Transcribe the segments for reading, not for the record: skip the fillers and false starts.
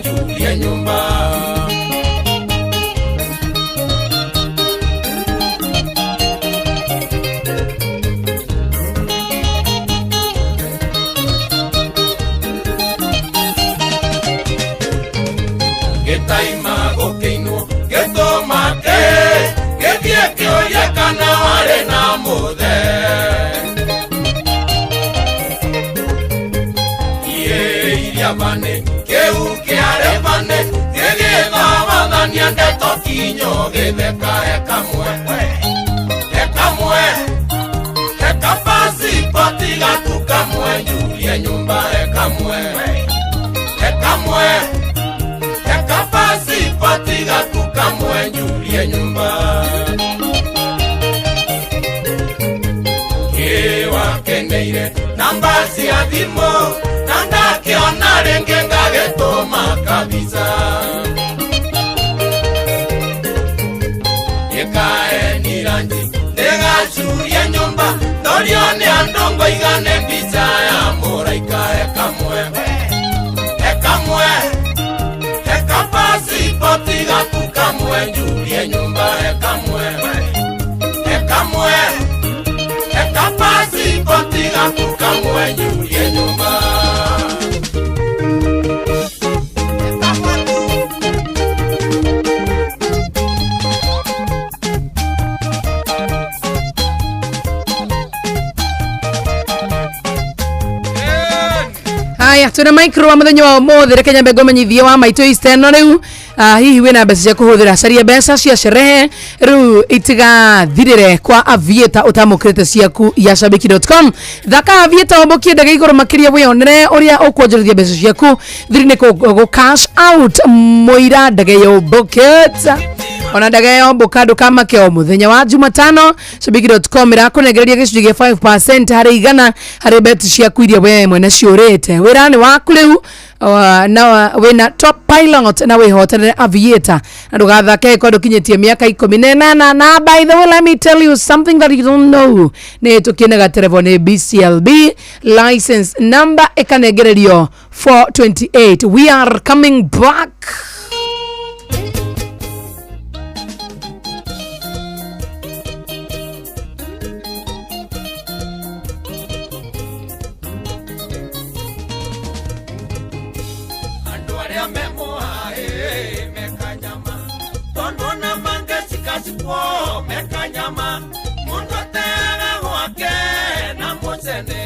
njurie nyũmba. Gĩtaima gũkĩinwo gĩtũmake gĩthiĩ kĩũrie kana warĩ na mũthe. Iĩ iria bane kĩu kĩarĩ bane gĩgĩthabathania ndeto kinyo gĩtheka hekamwe hekamwe hekapasipoti gaku kamwe njurie nyũmba hekamwe hekamwe hekapasipoti gaku kamwe njurie nyũmba. Kĩwakeneire namba cia thimũ na ndakĩona rĩngĩ ngagĩtũma kabisa. Gĩkaeniranji ndĩgacurie nyũmba ndorio nĩ andũ ngoiga nĩ mbica ya mũraika hekamwe hekamwe hekapasipoti gaku kamwe njurie nyũmba hekamwe hekamwe hekapasipoti gaku kamwe njurie nyũmba. Haya, tuna micro wa muthenya wa umuthi reke nyambe ngomenyithie wa maitũ Eastern riu. Hihi wina mbeca cia kuhuthira, caria mbeca cia sherehe riu itigathirire kwa Aviator utamukirite ciaku ya shabiki.com. Thaka Aviator umbukie ndege iguru makiria wionere uria ukuonjorithia mbeca ciaku thiri ni ku cash out muira ndege yumbukite ona ndege yomboka ndukamake o muthenya wa Jumatano. Shabiki.com irakunengereria gĩcunjĩ gĩa 5% harĩ igana harĩ beti ciaku iria we mwene ciũrĩte. Wĩra nĩ waku rĩu, na wĩna top pilot na wĩhotanĩre Aviator na ndũgathake kwa ndũkinyĩtie mĩaka 18. Na by the way, let me tell you something that you don't know, nĩ tũkĩnaga terebo nĩ BCLB license number ĩkanengererio 428. We are coming back. Andũ arĩa me mũhaĩ mekanyama tondũ ona mangĩcikacikwo mekanyama mũndũ ateaga gwake na mũcene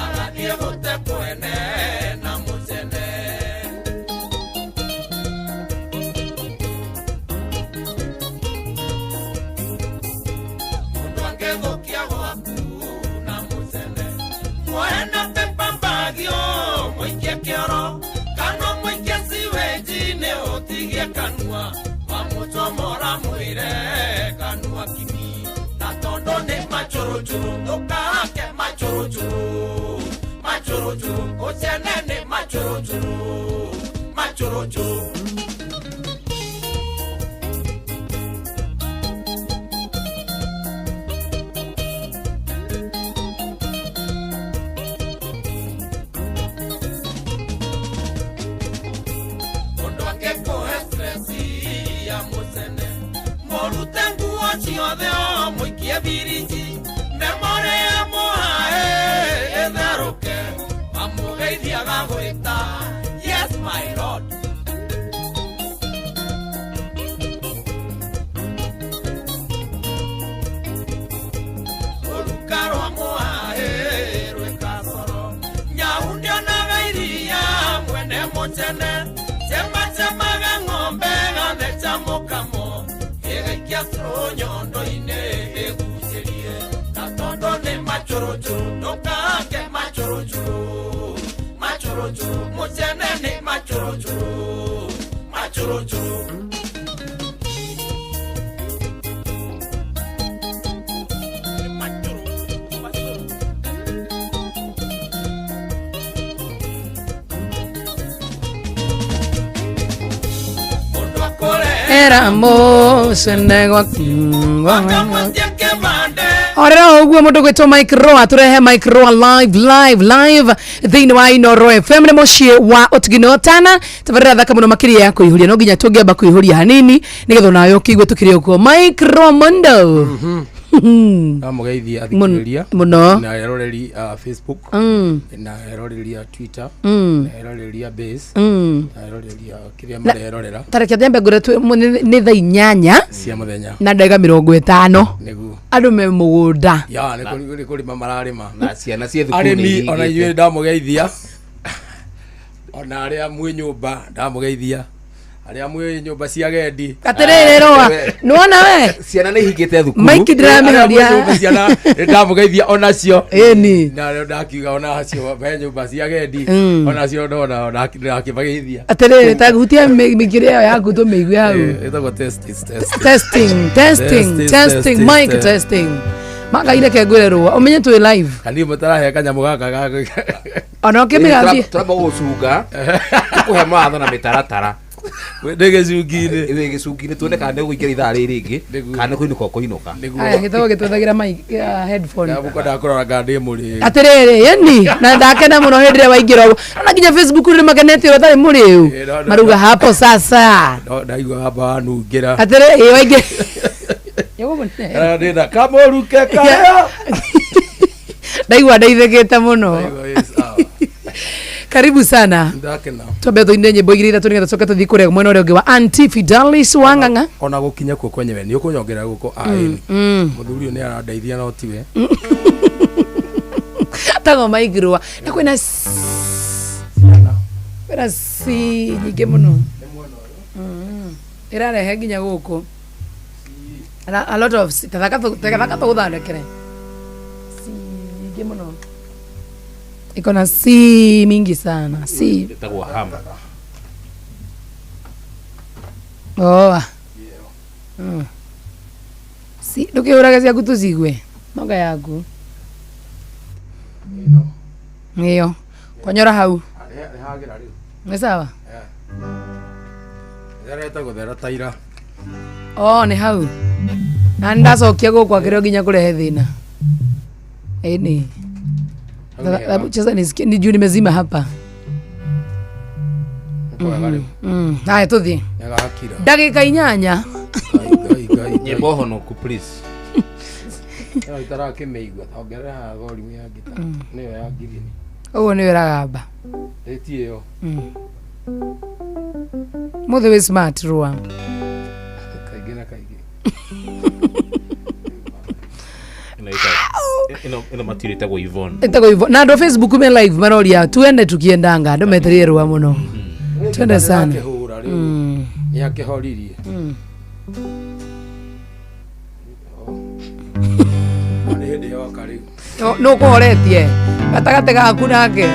agathiĩ gũte kwene na mũcene. Mũndũ angĩthũkia gwaku na mũcene muoe na pepa mbagio mũikie kĩoro kana mũikie siwenji-inĩ ũtigie kanua wamũcomora mwĩre kanua kimi na tondũ nĩ macũrũcũrũ ndũkahake macũrũcũrũ macũrũcũrũ ũcene nĩ macũrũcũrũ macũrũcũrũ. Mũndũ angĩkũhe stress ya mũcene mũrute nguo ciothe o mũikie birinji memore ya mũhae ĩtherũke mamũgeithiaga gwĩta yes my lord. Ũruka rwa mũhae rwĩkacoro nyau ndĩonaga iria mwene mũcene cemacemaga ng'ombe gatheca mũkamo ĩgaikia cũrũ nyondo-inĩ ĩgucĩrie na tondũ nĩ macũrũcũrũ ndũkahake macũrũcũrũ macũrũcũrũ mũcene nĩ macũrũcũrũ macũrũcũrũ. Mũndũ akũrehe Era mũcene gwaku akamwendia kĩbande. Orera ũguo mũndũ gwĩtwo Mike Roa, tũrehe Mike Roa live live live thĩinĩ wa Inoro FM nĩ mũciĩ wa ũtugino tana tabarĩra thaka mũno makĩria ya kũihũria, no nginya tũngĩamba kũihũria hanini nĩgetha onawe ũkĩigue tũkĩrĩ ũguo. Mike Roa Mondo. Ndamũgeithia athikĩrĩria mũno na eroreri a Facebook na eroreri a Twitter na eroreri a Base na eroreri a kĩrĩa marerorera. Tareke nyambe ngũre nĩ thaa 8 cia mũthenya na ndagĩka 50. Nĩguo. Andũ me mũgũnda. Ya nĩ kũrĩma mararĩma. Na ciana ciĩ thukuru. Arĩmi ona inyuĩ ndamũgeithia, ona arĩa mwĩ nyũmba ndamũgeithia, arĩa mwĩ nyũmba cia gendi. Atĩrĩrĩ Roa, nĩwona we ciana nĩ ihingĩte thukuru. Mike Arĩa mwĩ nyũmba ndĩramĩhoria. ciana nĩndamũgeithia onacio. Ĩni. Na ndakiuga onacio me nyũmba cia gendi, onacio ndona ndakĩmageithia. Atĩrĩrĩ, ta hutia mĩkĩre ĩyo yaku tũmĩigue hau. Ĩtagwo test is test. Testing, testing, Test, testing, test, mic test. testing. Makaire ke ngwĩre Rũa ũmenye twĩ live. Kanini mũtarahe kanyamũ gaka ga ona ũkĩmĩgathie. Turamba gũcunga tũkũhe mawatho na mĩtaratara. Ndĩ gĩcungi-inĩ. Wĩ gĩcungi-inĩ tuone kana nĩ ũgũingĩra ithaa rĩrĩ rĩngĩ Nĩguo. kana nĩ kũinũka ũkũinũka. Aya gĩthomo gĩtwethagĩra mic ya headphone. Ndamũkwenda kũrora kana ndĩ mũrĩu. Atĩrĩrĩ, yani na ndakena mũno hĩndĩ ĩrĩa waingĩra ũguo, ona nginya Facebook nĩ makenete ũrĩa ũtarĩ mũrĩu. Ĩ, no, no, maruga hapo sasa. No, ndaigua wamba wanungĩra. Atĩrĩ, ĩ waingĩra. Yũgũ. Ndĩna kamũruke kaya. Ndaigua ndeithĩkĩte mũno. Ndaigua wĩ sawa. Karibu sana. Ndakena. Twambe tũine nyĩmbo igĩrĩ ithatũ nĩgetha tũcoke tũthiĩ kũrĩa mwena ũrĩa ũngĩ wa Auntie Fidelis wa Ng'ang'a. Ona gũkinya kuo kwenyewe nĩ ũkũnyongerera gũkũ aĩni mũthuri ũyũ nĩ arandeithia no tiwe. Tagwo Mike Rũa na kwĩna kwĩna C nyingĩ mũno. Ĩrarehe nginya gũkũ a lot of C. Tathaka tũgũthondekere C nyingĩ mũno, iko na C mingi sana C. Ĩtagwo ham. Oa. C ndũkĩhũrage ciaku tũcigue noga yaku ĩyo konyora hau. Nĩhagĩra rĩu. Nĩ sawa. Therete gũthera ta ira. Oh, nĩ hau na nĩndacokia gũkũ akĩrĩ o nginya kũrehe thĩna ĩni. Hau nĩ hega. Cheza nisikie ni juu nimezima hapa. Nĩ kwega rĩu. Haya tũthiĩ. Nĩgakira. Ndagĩka 8. Ngai, Ngai, Ngai, Ngai. Nyĩmbo honoku please. Ĩno itarakĩmĩigua ongerera haha volume ya ngita nĩyo ya ngirini. Ũguo nĩyo ĩragamba. Ĩti ĩyo. Mũthĩ wĩ smart Rũa. Kaingĩ na kaingĩ. Ĩno matiri ĩtagwo Yvonne. Ĩtagwo Yvonne. Na andũ a Facebook me live maroria tuende tukiendanga, andũ metereire Rũa mũno. Twende sana. Nĩakĩhũra rĩu nĩakĩhoririe. Nĩ hĩndĩ yoka rĩu. Nũ ũkũhoretie gatagatĩ gaku nake.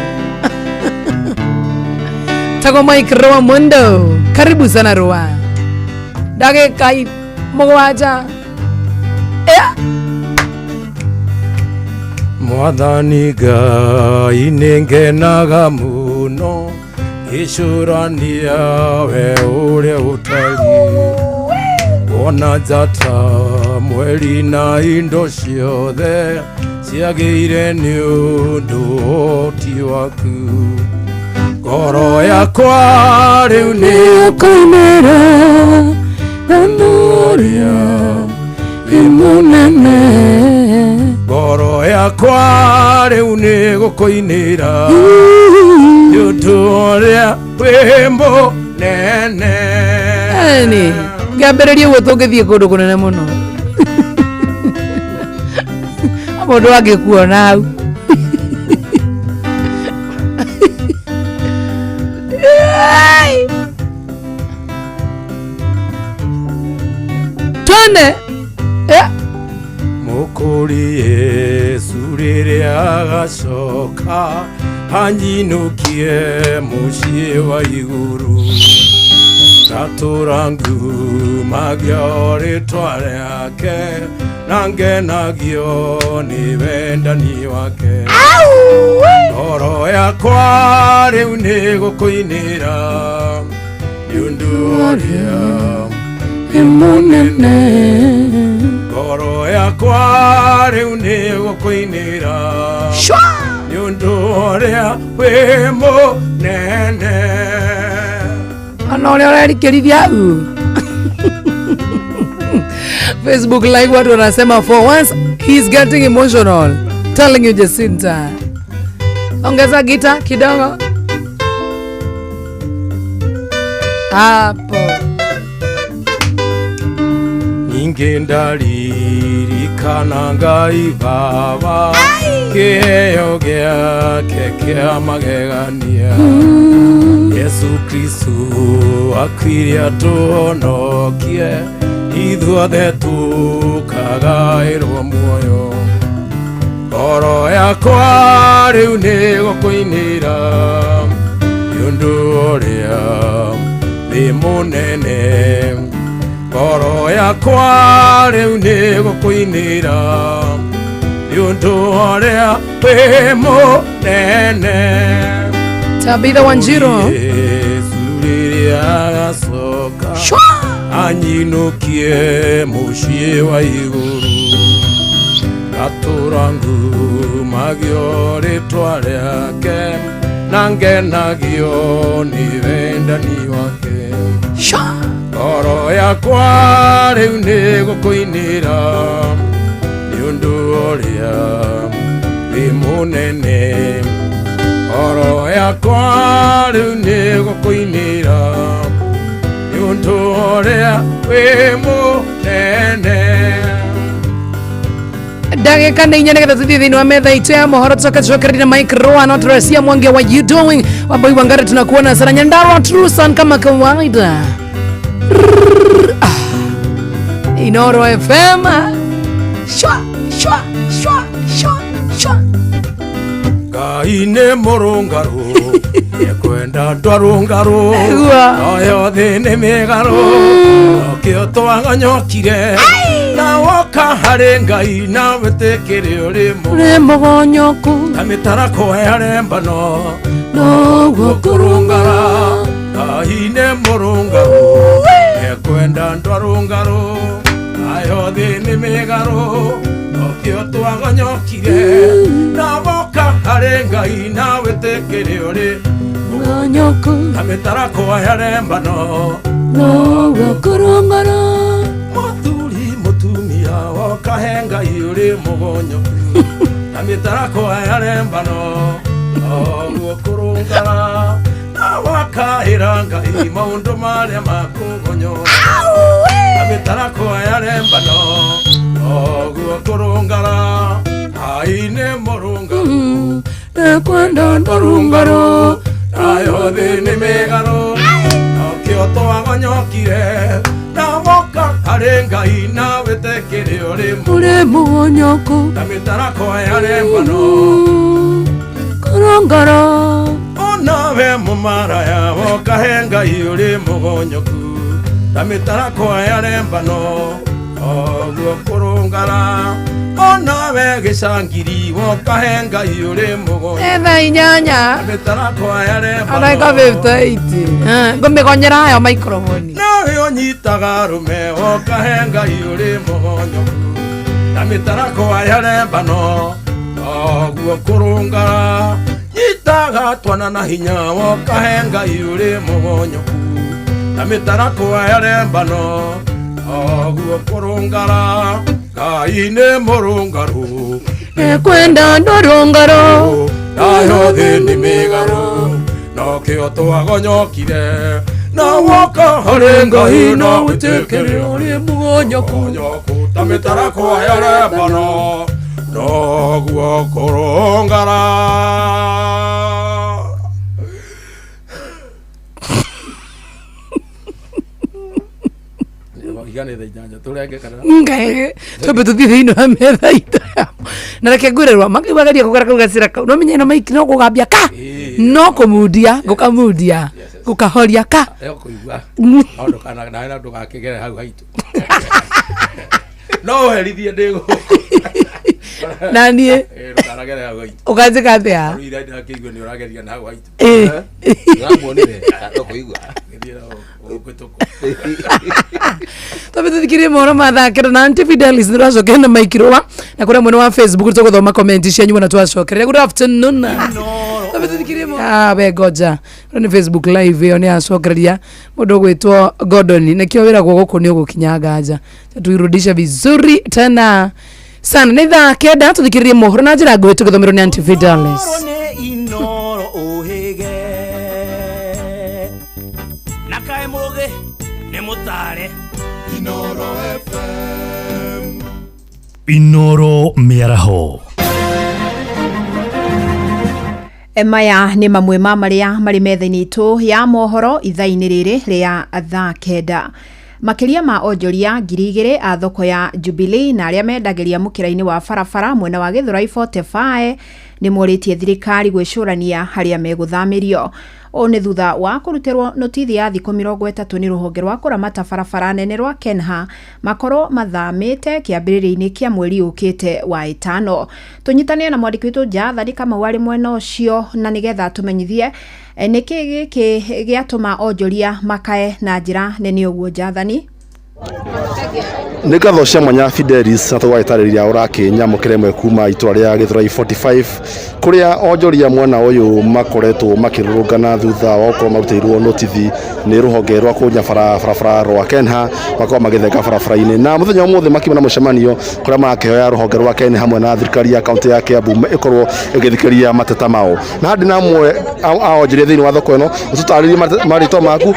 Tagwo Mike Roa Mondo. Karibu sana Rũa. Ndagĩka 7. Mwathani Ngai nĩngenaga mũno ngĩcũrania we ũrĩa ũtariĩ, kuona njata mweri na indo ciothe ciagĩire nĩ ũndũ ũhoti waku. Ngoro yakwa rĩu nĩ Ũkũinĩra ũrĩa wĩ mũnene. Ngoro yakwa rĩu nĩ gũkũinĩra nĩ ũndũ ũrĩa wĩ mũnene. Eni, ngĩambĩrĩria ũguo tũngĩthiĩ kũndũ kũnene mũno. Mũndũ angĩkuona hau. Twende. Mũkũri Yesu rĩrĩa agacoka anyinũkie mũciĩ wa igũrũ, ngatũra ngumagia rĩtwa rĩake na ngenagio nĩ wendani wake. Ngoro yakwa rĩu nĩ gũkũinĩra nĩ ũndũ ũrĩa wĩ mũnene. Ngoro Ngoro yakwa rĩu nĩ gũkũinĩra Shwa! nĩ ũndũ ũrĩa wĩ mũnene. Ona ũrĩa ũrerikĩrithia u. Facebook live watu wanasema for once he's getting emotional. Telling you Jacinta. Ongeza gita kidogo. Hapo. Ningĩ ndaririkana Ngai Baba kĩheo gĩake kĩa magegania. Yesu Kristu akuire atũhonokie ithuothe tũkagaĩrwo muoyo. Ngoro yakwa rĩu nĩ gũkũinĩra nĩ ũndũ ũrĩa wĩ mũnene. Ngoro yakwa rĩu nĩ gũkũinĩra nĩ ũndũ ũrĩa wĩ mũnene. Tabitha Wanjiru. Yesu rĩrĩa agacoka Shwa! anyinũkie mũciĩ wa igũrũ ngatũra ngumagio rĩtwa rĩake na ngenagio nĩ wendani wake. Shwa! Ngoro yakwa rĩu nĩ gũkũinĩra nĩ ũndũ ũrĩa wĩ mũnene. Ngoro yakwa rĩu nĩ gũkũinĩra nĩ ũndũ ũrĩa wĩ mũnene. Ndagĩka nĩ inya nĩgetha tũthiĩ thĩinĩ wa metha itũ ya mohoro tũcoke tũcokererie na Mike Roa no Teresia Mwangi, what you doing? Wambui Wangari tunakuona sana. Nyandarua True Son kama kawaida. Rrrr, ah. Inoro FM. Shwa shwa shwa shwa shwa. Ngai nĩ mũrũngarũ nĩkwenda ndwarũngarũ Aigua. no yothe nĩ mĩgarũ nokĩo twagonyokire na woka harĩ Ngai na wĩtĩkĩre ũrĩ Ũrĩ mũgonyoku ta mĩtarakwa ya rembano noguo kũrũngara. Ngai nĩ mũrũngarũ nĩkwenda ndwarũngarũ nayo thĩ nĩ mĩgarũ nokĩo twagonyokire na woka harĩ Ngai na wĩtĩkĩre ũrĩ mũgonyoku ta mĩtarakwa ya rembano noguo kũrũngara. Mũthuri mũtumia woka he Ngai ũrĩ mũgonyoku ta mĩtarakwa ya rembano noguo kũrũngara na wakaĩra Ngai maũndũ marĩa makũgonyora ta mĩtarakwa ya rembano noguo kũrũngara. Ngai nĩ mũrũngarũ Nĩkwenda ndwarũngarũ nayo thĩ nĩ mĩgarũ nokĩo twagonyokire na woka harĩ Ngai na wĩtĩkĩre ũrĩ ũrĩ mũgonyoku ta mĩtarakwa ya rembano kũrũngara. Onawe mũmaraya woka he Ngai ũrĩ mũgonyoku ta mĩtarakwa ya rembano oguo kũrũngara. Onawe gĩcangiri woka he Ngai ũrĩ mũgonyoku Etha inyanya ta mĩtarakwa ya rembano anaika 58 ngũmĩgonyera hayo microphone. Nawe ũnyitaga rũme woka he Ngai ũrĩ mũgonyoku ta mĩtarakwa ya rembano noguo kũrũngara. Nyitaga twana na hinya woka he Ngai ũrĩ mũgonyoku ta mĩtarakwa ya rembano noguo kũrũngara. Ngai nĩ mũrũngarũ Nĩkwenda ndwarũngarũ nayo thĩ nĩ mĩgarũ nokĩo twagonyokire na woka harĩ Ngai na wĩtĩkĩre ũrĩ mũgonyoku mũgonyoku ta mĩtarakwa ya rembano noguo kũrũngara. Iganĩte inyanya tũrenge kana Ngai twambe tũthiĩ thĩinĩ wa metha itũ ya na reke ngwĩre mageria kũgera kau gacĩra kau no menye ĩno maiki no kũgambia ka no kũmundia ngũkamundia ngũkahoria ka. Ĩyo kũigua no ndũkana nawe no ndũgakĩgere hau haitũ. No ũherithie ndĩ gũkũ. Na niĩ Ndũkanagere hau haitũ. Ũkanjĩka atĩa? Rĩu ira ndakĩigua nĩ ũrageria na hau haitũ. Ũramuonire tũkũigua. Gĩthiĩ na ũkũtũkũ. Twambe tuthikirie mohoro ma thaa kenda na Aunty Fidelis nĩ tũracokera na Mike Rũa na kũrĩa mwena wa Facebook tũgũthoma comment cianyu wona twacokeria. Good afternoon. Twambe tuthikirie mohoro. Ah, we ngoja. Ĩno nĩ Facebook live ĩyo nĩ yacokereria mũndũ ũgwĩtwo Gordon nĩkĩo wĩragwo gũkũ nĩ ũgũkinya nganja. Tuirudishe vizuri tena sana. Nĩ thaa 9 tũthikĩrĩrie mohoro na njĩra nguhĩ tũgĩthomerwo nĩ Aunty Fidelis. Nĩ inoro ũhĩge na kaĩ mũgĩ nĩ mũtare. Inoro FM. Inoro Mĩaraho. Maya nĩ mamwe ma marĩa marĩ metha-inĩ itũ ya mohoro ithaa-inĩ rĩrĩ rĩa thaa 9. Makĩria ma onjoria 2000 a thoko ya Jubilee na arĩa mendagĩria mũkĩra-inĩ wa barabara mwena wa Gĩthũrai 45 nĩ morĩtie thirikari gwĩcũrania harĩa megũthamĩrio. Ũũ nĩ thutha wa kũrutĩrwo notithi ya thikũ 30 nĩ rũhonge rwa kũramata barabara nene rwa Kenha makorwo mathamĩte kĩambĩrĩria-inĩ kĩa mweri ũkĩte wa ĩtano. Tũnyitanĩre na mwandĩki witũ Jathani Kamau arĩ mwena ũcio na nĩgetha tũmenyithie nĩkĩ gĩkĩ gĩatũma onjoria makae na njĩra nene ũguo. Jathani. Nĩ ngatho cia mwanya Fidelis, na tũgagĩtarĩria ũrakĩnyamũkĩra ĩmwe kuma itũra rĩa Gĩthũrai 45 kũrĩa onjoria mwena ũyũ makoretwo makĩrũrũngana thutha wa gũkorwo marutĩirwo notithi nĩ rũhonge rwa kũnyabara barabara rwa Kenha makorwo magĩthenga barabara-inĩ. Na mũthenya ũmũthĩ makiuma na mũcemanio kũrĩa marakĩhoya rũhonge rwa Kenha hamwe na thirikari ya kaunti ya Kiambu ĩkorwo ĩgĩthikĩrĩria mateta mao. Na handĩ na amwe a onjoria thĩinĩ wa thoko ĩno, ũtũtarĩrie marĩtwa maku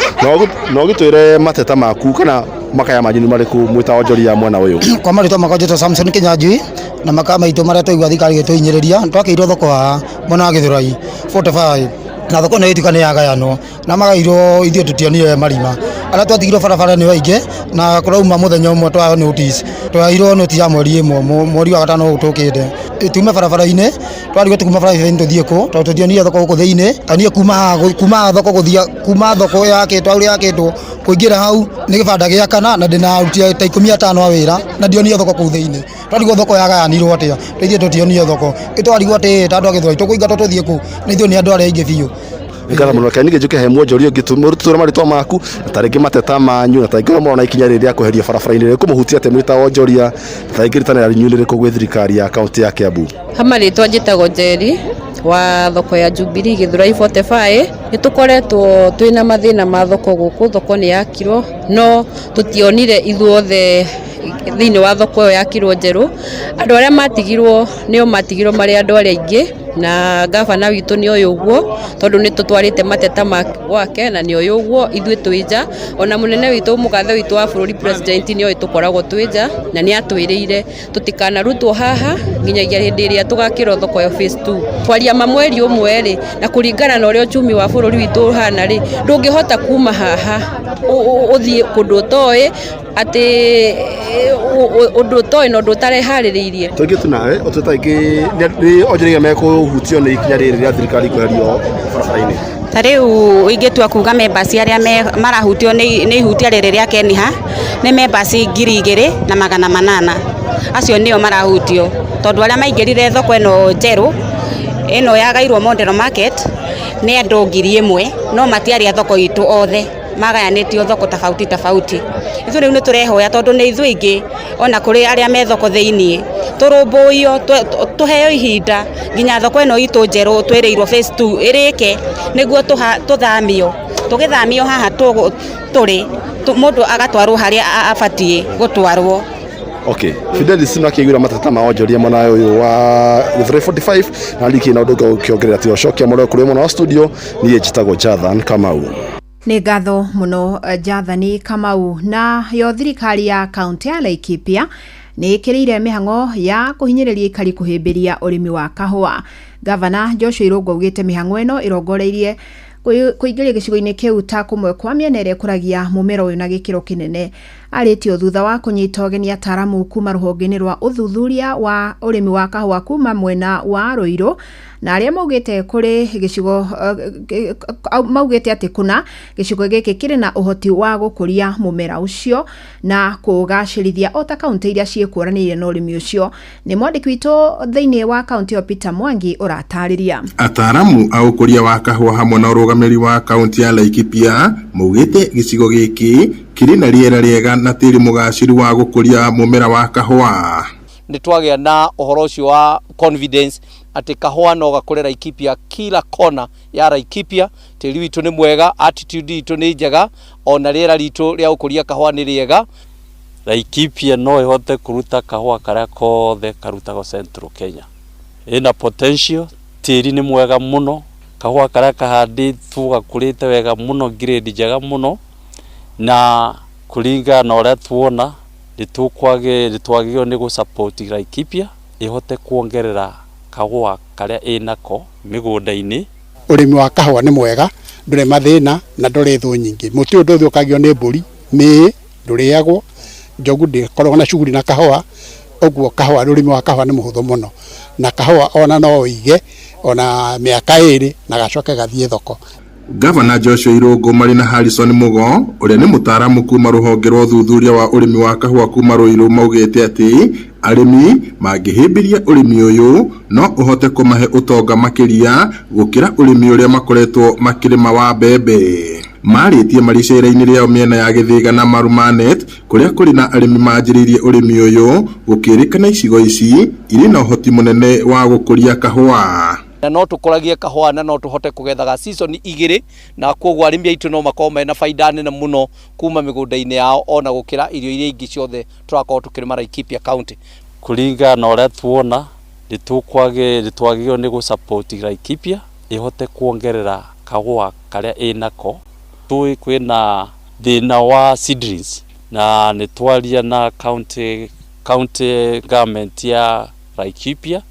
na ũgĩtwĩre mateta maku kana makaya manyu nĩ marĩkũ mwĩta onjoria mwena ũyũ. Kwa marĩtwa makwa njĩtwo Samson Kinyanjui, na makaa maitũ marĩa twaigua thirikari ĩgĩtũhinyĩrĩria, twakĩirwo thoko haha mwena wa Gĩthũrai 45, na thoko ĩno ĩtuĩka nĩ yagayanwo na magairwo ithuĩ tũtionire marima arĩa twatigirwo barabara nĩ aingĩ, na kũrauma mũthenya ũmwe twaheo notice, twaheirwo notice ya mweri ĩmwe, mweri wa gatano ũyũ tũkĩte, tume barabara-inĩ. Twarigwo tukuma barabara-inĩ tũthiĩ kũ, tondũ tũtionire thoko gũkũ thĩinĩ. Ta niĩ kuma haha kuma haha thoko gũthiĩ kuma thoko yakĩtwo ũrĩa yakĩtwo kũingĩra hau nĩ gĩbanda gĩa kana, na ndĩna aruti ta 15 a wĩra, na ndionire thoko kũu thĩinĩ. Twarigwo thoko yagayanirwo atĩa, ithuĩ tũtionire thoko. Ĩtwarigwo atĩ ta andũ a Gĩthũrai tũkũingatwo tũthiĩ kũ, na ithuĩ nĩ andũ arĩa aingĩ biũ. Nĩ ngatho mũno. Reke ningĩ njũke he mwonjoria ũngĩ, tũtwĩre marĩtwa maku na tarĩngĩ mateta manyu, na tarĩngĩ ũrĩa mũrona ikinya rĩrĩ rĩa kweherio barabara-inĩ rĩkũmũhutia atĩa mwĩ ta onjoria, na tarĩngĩ rĩtana rĩanyu nĩ rĩrĩkũ gwĩ thirikari ya kaunti ya Kiambu. Hama rĩtwa njĩtagwo Njeri wa thoko ya Jubilee Gĩthũrai 45. Nĩ tũkoretwo twĩna mathĩna ma thoko gũkũ. Thoko nĩ yakirwo no tũtionire ithuothe thĩinĩ wa thoko ĩyo yakirwo njerũ. Andũ arĩa matigirwo nĩo matigirwo marĩ andũ arĩa aingĩ, na gavana witũ nĩ oĩ ũguo tondũ nĩ tũtwarĩte mateta ma gwake, na nĩ oĩ ũguo ithuĩ twĩ nja. Ona mũnene witũ, mũgathe witũ wa bũrũri, president, nĩ oĩ tũkoragwo twĩ nja, na nĩ atwĩrĩire tũtikanarutwo haha nginyagia hĩndĩ ĩrĩa tũgakĩrwo thoko ya phase 2. Kwaria ma mweri ũmwe rĩ, na kũringana na ũrĩa uchumi wa bũrũri witũ ũhana rĩ, ndũngĩhota kuma haha ũthiĩ kũndũ ũtoĩ atĩ ũndũ ũtoĩ na ũndũ ũtareharĩrĩirie. Tũingĩ tu nawe ũtwĩta ingĩ nĩ onjoria mekũhutio nĩ ikinya rĩrĩ rĩa thirikari kweherio barabara-inĩ. Ta rĩu ingĩtua kuga members arĩa marahutio nĩ ihutia rĩrĩ rĩa Kenha nĩ members 2800. Acio nĩo marahutio tondũ arĩa maingĩrire thoko ĩno njerũ ĩno yagairwo Model Market nĩ andũ 1000, no matiarĩ a thoko itũ othe, magayanĩtio thoko tofauti tofauti. Ithuĩ rĩu nĩ tũrehoya tondũ nĩ ithuĩ aingĩ, ona kũrĩ arĩa me thoko thĩiniĩ, tũrũmbũiyo, tũheo ihinda nginya thoko ĩno itũ njerũ twĩrĩirwo phase 2 ĩrĩke nĩguo tũthamio. Tũgĩthamio haha tũrĩ mũndũ agatwarwo harĩa abatiĩ gũtwarwo. Okay, Fidelis no akĩiguĩra mateta ma onjoria mwena ũyũ wa Gĩthũrai 45, na ndikĩ na ũndũ ũngĩ ũkĩongerera tiga ũcokia mũrore kũrĩ mwena wa studio. Niĩ njĩtagwo Jathan Kamau. Nĩ ngatho mũno Jathani Kamau. Na yo thirikari ya kaunti ya Laikipia nĩ ĩkĩrĩire mĩhang'o ya kũhinyĩrĩria aikari kũhĩmbĩria ũrĩmi wa kahũa. Gavana Joshua Irũngũ augĩte mĩhang'o ĩno ĩrongoreirie kũingĩria gĩcigo-inĩ kĩu ta kũmwe kwa mĩena ĩrĩa ĩkũragia mũmera ũyũ na gĩkĩro kĩnene. Arĩtio thutha wa kũnyita ũgeni ataaramu kuma rũhonge-inĩ rwa ũthuthuria wa ũrĩmi wa kahũa kuma mwena wa Ruiru, na arĩa maugĩte kũrĩ gĩcigo maugĩte atĩ kũna gĩcigo gĩkĩ kĩrĩ na ũhoti wa gũkũria mũmera ũcio na kũũgacĩrithia o ta kaunti iria ciĩkũranĩire na ũrĩmi ũcio. Nĩ mwandĩki witũ thĩinĩ wa kaunti ĩyo Peter Mwangi ũratarĩria. Ataaramu a ũkũria wa kahũa hamwe na ũrũgamĩrĩri wa kaunti ya Laikipia maugĩte gĩcigo gĩkĩ kĩrĩ na rĩera rĩega na tĩri mũgacĩru wa gũkũria mũmera wa kahũa. Nĩ twagĩa na ũhoro ũcio wa confidence atĩ kahũa no gakũre Laikipia, kila kona ya Laikipia. Tĩri witũ nĩ mwega, attitude itũ nĩ njega, ona rĩera ritũ rĩa gũkũria kahũa nĩ rĩega. Laikipia no ĩhote kũruta kahũa karĩa kothe karutagwo Central Kenya. Ĩna potential, tĩri nĩ mwega mũno, kahũa karĩa kahandĩtwo gakũrĩte wega mũno, grade njega mũno, na kũringana na ũrĩa tuona nĩ twagĩrĩirwo nĩ gũ-support Laikipia ĩhote kuongerera kahũa karĩa ĩnako mĩgũnda-inĩ. Ũrĩmi wa kahũa nĩ mwega, ndũrĩ mathĩna na ndũrĩ thũ nyingĩ. Mũtĩ ũyũ ndũthũkagio nĩ mbũri, mĩĩ ndũrĩagwo, njogu ndĩkoragwo na shughuli na kahũa, ũguo kahũa, ũrĩmi wa kahũa nĩ mũhũthũ mũno. Na kahũa ona no ũige ona mĩaka 2 na gacoke gathiĩ thoko. Gavana Joshua Irũngũ marĩ na Harrison Mugo ũrĩa nĩ mũtaaramu kuma rũhonge rwa ũthuthuria wa ũrĩmi wa kahũa kuma Ruiru maugĩte atĩ arĩmi mangĩhĩmbĩria ũrĩmi ũyũ no ũhote kũmahe ũtonga makĩria gũkĩra ũrĩmi ũrĩa makoretwo makĩrĩma wa mbembe. Marĩtie marĩ icera-inĩ rĩao mĩena ya Gĩthĩga na Marumanet kũrĩa kũrĩ na arĩmi manjĩrĩirie ũrĩmi ũyũ gũkĩrĩkana icigo ici irĩ na ũhoti mũnene wa gũkũria kahũa. Na no tũkũragie kahũa na no tũhote kũgethaga season 2, na koguo arĩmi aitũ no makorwo mena baida nene mũno kuma mĩgũnda-inĩ yao ona gũkĩra irio iria ingĩ ciothe tũrakorwo tũkĩrĩma Laikipia County. Kũringana na ũrĩa tuona nĩ twagĩrĩirwo nĩ gũ-support Laikipia ĩhote kuongerera kahũa karĩa ĩnako. Tũĩ kwĩna thĩna wa seedlings na nĩ twaria na county government ya Laikipia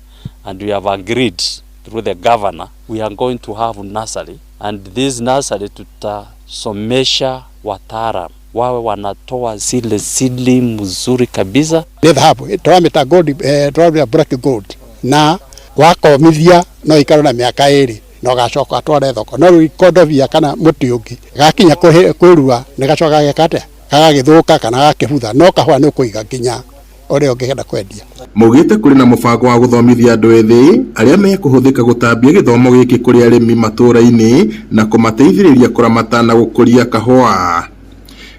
and we have agreed through the governor we are going to have nursery, and this nursery tutasomesha wataalamu wawe wanatoa zile seedling mzuri kabisa. Nĩ thahabu tũramĩta gold, tũramĩta black gold, na wakomithia no ikaro na mĩaka 2 na ũgacoka atware thoko. No rĩu ikondobia kana mũtĩ ũngĩ gakinya kwĩrua nĩ gacoka geka atĩa, gagagĩthũka kana gakĩbutha, no kahũa nĩ ũkũiga nginya ũrĩa ũngĩenda kwendia. Maugĩte kũrĩ na mũbango wa gũthomithia andũ ethĩ arĩa mekũhũthĩka gũtambia gĩthomo gĩkĩ kũrĩ arĩmi matũũra-inĩ na kũmateithĩrĩria kũramata na gũkũria kahũa.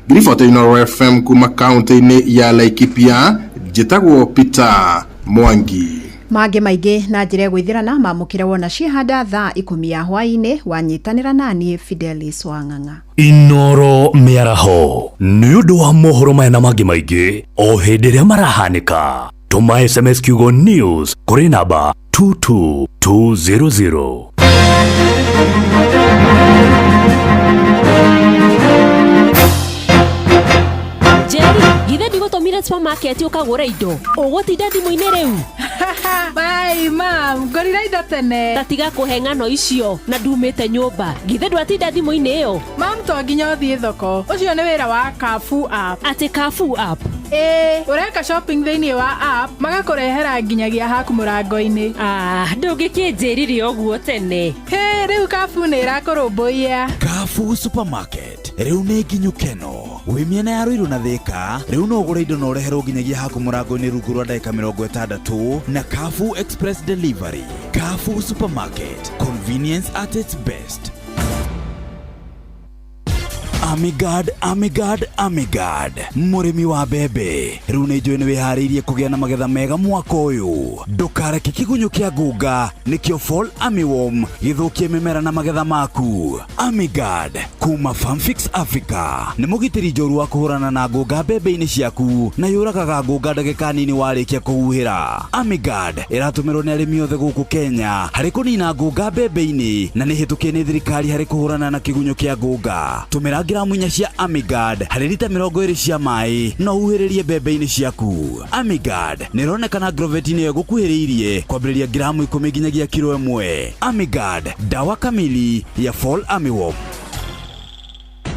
Ngiribota Inooro FM kuma kaunti-inĩ ya Laikipia, njĩtagwo Peter Mwangi. Mangĩ maingĩ na njĩra ĩgwĩthĩrana mamũkĩre wona ciehanda thaa 10 ya hwaĩ-inĩ wanyitanĩra naniĩ Fidelis Wang'ang'a. Inooro mĩaraho nĩ ũndũ wa mohoro maya na mangĩ maingĩ o hĩndĩ ĩrĩa marahanĩka. Tũma SMS kiugo news kũrĩ namba 22200. Jerry, githĩ ndigũtũmire supermarket ũkagũre indo ũgũtinda thimũ-inĩ rĩu? Bye mam, ngũrire indo tene. Ta tiga kũhe ng'ano icio na ndumĩte nyũmba. Githĩ ndwatinda thimũ-inĩ ĩyo? Mam, to nginya ũthiĩ thoko. Ũcio nĩ wĩra wa Carrefour app. Atĩ Carrefour app? Ĩĩ, ũreka shopping thĩinĩ wa app magakũrehera nginyagia haku mũrango-inĩ. Ah, ndũngĩkĩnjĩrire ũguo tene. Hĩ, rĩu Carrefour nĩ ĩrakũrũmbũiya. Carrefour Supermarket rĩu nĩ nginyu keno wĩ mĩena ya Ruiru na Thĩka. Rĩu no ũgũre indo na ũreherwo nginyagia haku mũrango-inĩ rungu rwa ndagĩka 60 na Carrefour Express Delivery. Carrefour Supermarket, convenience at its best. Amigard, Amigard, Amigard, mũrĩmi wa mbembe rĩu nĩ njũĩ nĩ wĩharĩirie kũgĩa na magetha mega mwaka ũyũ. Ndũkareke kĩgunyũ kĩa ngunga nĩkĩo Fall Armyworm gĩthũkie mĩmera na magetha maku. Amigard kuma Farmfix Africa nĩ mũgitĩri njoru wa kũhũrana na ngunga mbembe-inĩ ciaku na yũragaga ngunga ndagĩka nini warĩkia kũhuhĩra. Amigard ĩratũmĩrwo nĩ arĩmi othe gũkũ Kenya harĩ kũnina ngunga mbembe-inĩ na nĩ hĩtũkie nĩ thirikari harĩ kũhũrana na kĩgunyũ kĩa ngunga. Tũmĩra gramu 4 cia Amigard harĩ lita 20 cia maĩ no uhuhĩrĩrie mbembe-inĩ ciaku. Amigard nĩ ĩronekana Agrovet-inĩ ĩyo ĩgũkuhĩrĩirie kwambĩrĩria gramu 10 nginyagia kiro 1. Amigard, dawa kamili ya Fall Armyworm.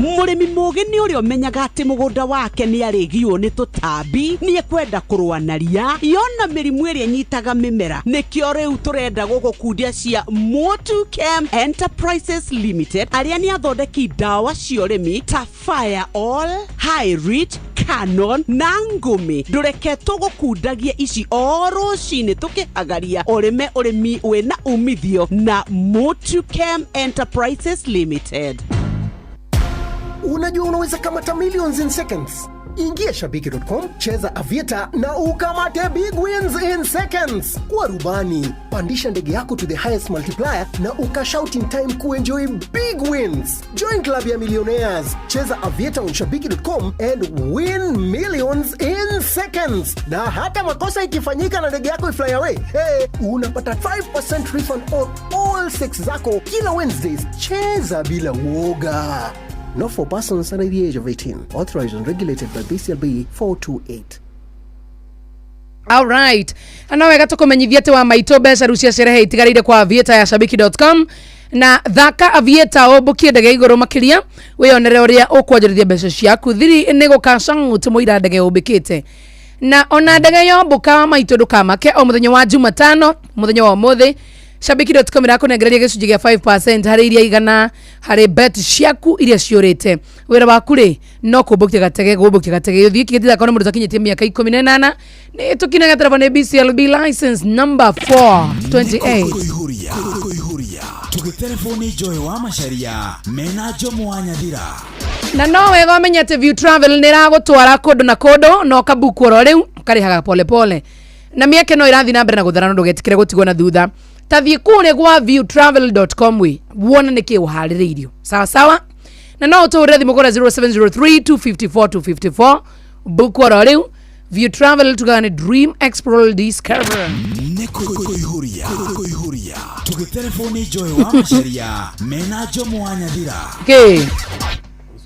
Mũrĩmi mũgĩ nĩ ũrĩa ũmenyaga atĩ mũgũnda wake nĩ arĩgiwo nĩ tũtambi, nĩ ekwenda kũrũa na ria yona mĩrimũ ĩrĩa ĩnyitaga mĩmera. Nĩkĩo rĩu tũrenda gũgũkundia cia Motu Chem Enterprises Limited, arĩa nĩ athondeki ndawa cia ũrĩmi ta Fire All, High Rich, Canon na Ngũmi. Ndũreke tũgũkundagie ici o rũcinĩ tũkĩhagaria ũrĩme ũrĩmi wĩna umithio na Motu Chem Enterprises Limited. Unajua unaweza kamata millions in seconds. Ingia shabiki.com, cheza Aviator na ukamate big wins in seconds. Kuwa rubani, pandisha ndege yako to the highest multiplier na ukashout in time kuenjoy big wins. Join club ya millionaires, cheza Aviator on shabiki.com and win millions in seconds. Na hata makosa ikifanyika na ndege yako ifly away, hey, unapata 5% refund on all six zako kila Wednesdays. Cheza bila woga. Not for persons under the age of 18. Authorized and regulated by BCLB 428. Alright, na wega tukumenyithia ati wa maitũ mbeca rĩu cia sherehe itigarĩire kwa Aviator ya shabiki.com na thaka Aviator ũmbũkie ndege igũrũ makĩria wĩyonere ũrĩa ũkwonjorithia mbeca ciaku. Thiri nĩ gũkacang'u mũira ndege ũmbĩkĩte na ona ndege yombũka wa maitũ ndũkamake. O mũthenya wa Jumatano, mũthenya wa ũmũthĩ, shabiki.com ĩrakũnengereria gĩcunjĩ gĩa 5% harĩ iria igana harĩ bet ciaku iria ciũrĩte. Wĩra waku rĩ no kũmbũkia gatege, gũmbũkia gatege ũthiĩ kĩgĩtithako nĩ mũndũ ũtakinyĩtie mĩaka 18. Nĩ tũkinaga tereba nĩ BCLB license number 428. Kũihũria kũihũria tũgĩterebwo nĩ Joy wa Macharia mena Jomo wa Nyathira. Na no wega ũmenye atĩ View Travel nĩ ĩragũtwara kũndũ na kũndũ na ũkabuku oro rĩu ũkarĩhaga polepole na mĩeke no ĩrathiĩ na mbere na gũthera, no ndũgetikĩre gũtigwo na thutha. Tathiĩ kũrĩa gwa viewtravel.com wi wone nĩkĩ ũharĩrĩirio sawa sawa, na no ũtũhũrĩre thimũ kũrĩa 0703 254 254 buku oro rĩu. View Travel tugaga nĩ Dream Explore Discover. Nĩ kũihũria kũihũria tũgĩterebwo nĩ Joy wa Macharia mena Jomo wa Nyathira. Kĩ?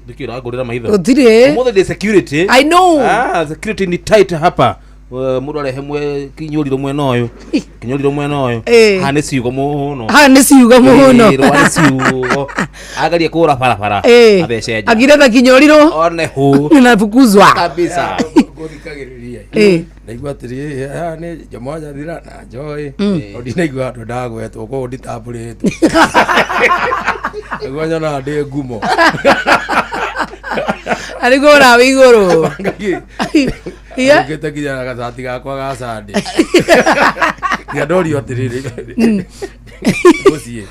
Nĩkĩ ũrangũrĩra maitho? Gũtirĩ. Ũmũthĩ ndĩ security. I know. Ah, security ni tight hapa. Mũndũ arehe mwe kinyũriro mwena ũyũ, kinyũriro mwena ũyũ. Eh. Haha nĩ ciugo mũno. Haha nĩ ciugo mũno. Ĩ, rwa nĩ ciugo. Agerie kũra barabara. Eh. Athece nja. Akireta kinyũriro one hũ nafukuzwa kabisa. Ngũthikagĩrĩria. Eh. Ndaigua atĩrĩ, haha nĩ Jomo wa Nyathira na Joy. Mm. No ndinaigua handũ ndagwetwo koguo nditambũrĩtwo. Nĩguo nyonaga ndĩ ngumo. Arĩguo ũrawa igũrũ. Yeah. Ngĩte nginya na gacati gakwa ga Sunday. Nginya ndorio atĩrĩrĩ, mũciĩ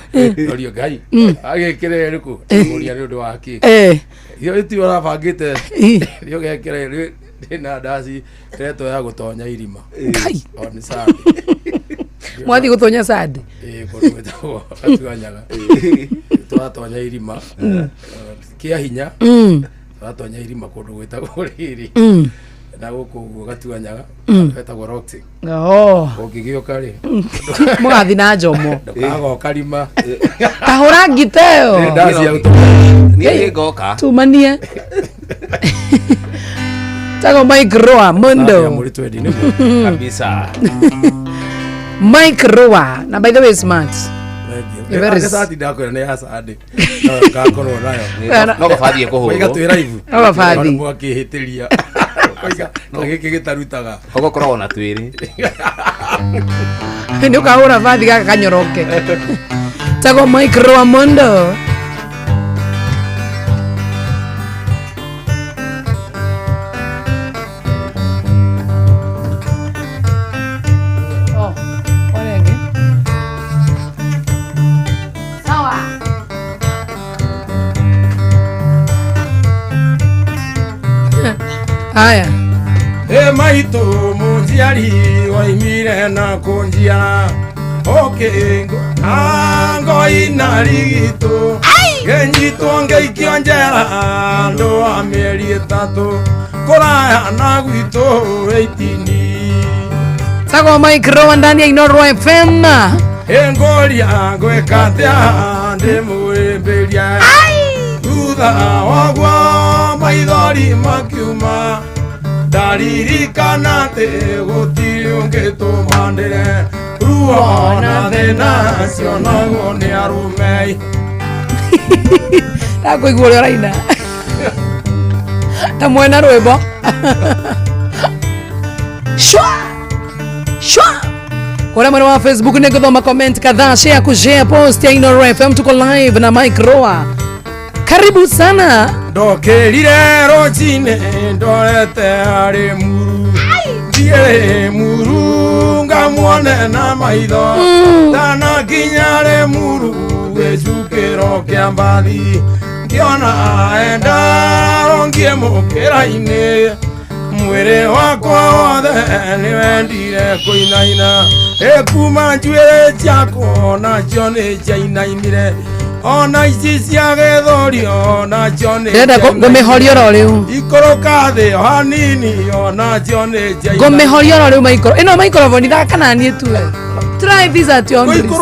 ndorio Ngai agĩkĩra ĩrĩkũ, mũria nĩ ũndũ wa kĩ? Eh. Iyo ĩtio ũrabangĩte Ĩ. nĩ ũgekĩra ndĩna ndaci ĩretwo ya gũtonya irima. Ngai. O nĩ Sunday. Mwathiĩ gũtonya Sunday. Ĩ, kũndũ gwĩtagwo Gatuanyaga. Tũratonya irima kĩa hinya. Tũratonya irima kũndũ gwĩtagwo rĩrĩ na gũkũ ũguo Gatuanyaga getagwo Roxy. Oh. Ũngĩgĩũka rĩ, mũgathiĩ na Njomo. Ndũkagoka rima. Tahũra ngita ĩyo. Nĩ ndaci ya gũtonya. Niĩ nĩngoka. Tumanie tago Mike Roa Mundo. Mũrĩ twendi nĩguo. Kabisa. Mike Roa na by the way smart. Thank you. Very Gacati ndakwĩra nĩ ya Sunday. No ngakorwo nayo. No gabathiĩ kũhũrwo. Koiga twĩ live. No gabathi. No mwakĩhĩtĩria. Koiga ta gĩkĩ gĩtarutaga. Ũgũkoragwo na twĩrĩ. Nĩ ũkahũra bathi gaka kanyoroke. Tago Mike Roa Mundo. Oh, orenge. Sawa. Haya. Ĩ maitũ mũnjiari waimire na kũnjiara ũkĩngo ngoi na rigitũ ngĩnyitwo ngĩikio njera andũ a mĩeri 3 kũraya na gwitũ ĩitini. Tago Mike Roa ndani ya Inooro FM. Ĩngũria ngwĩka atĩa ndĩmũrĩmbĩrie thutha woguo maithori makiuma ndaririkana atĩ gũtirĩ ũngĩtũma ndĩre ruo na thĩna cionagwo nĩ arũme. Ndakũigua ũrĩa ũraina. Ta mwena rwĩmbo. Shwa! Shwa! Kũrĩa mwena wa Facebook nĩ ngũthoma comment kadhaa, share kushare post ya Inooro FM, tuko live na Mike Roa. Karibu sana. Ndokĩrire rũcinĩ ndorete harĩ muru thiĩ muru ngamuone na maitho ndanakinya rĩ muru gĩcukĩro kĩa mbathi ngĩona enda rongie mũkĩra-inĩ mwĩrĩ wakwa wothe nĩwendire kũinaina ĩkuma njuĩrĩ ciakwa nacio nĩ ciainainire ona ici cia gĩthũri onacio nĩ Ndĩrenda ngũmĩhoria oro rĩu. Ikũrũka thĩ o hanini onacio nĩ ciainainire. Ngũmĩhoria oro rĩu maikoro. Ĩno microphone thaka na niĩ tu we. Try this at your own risk.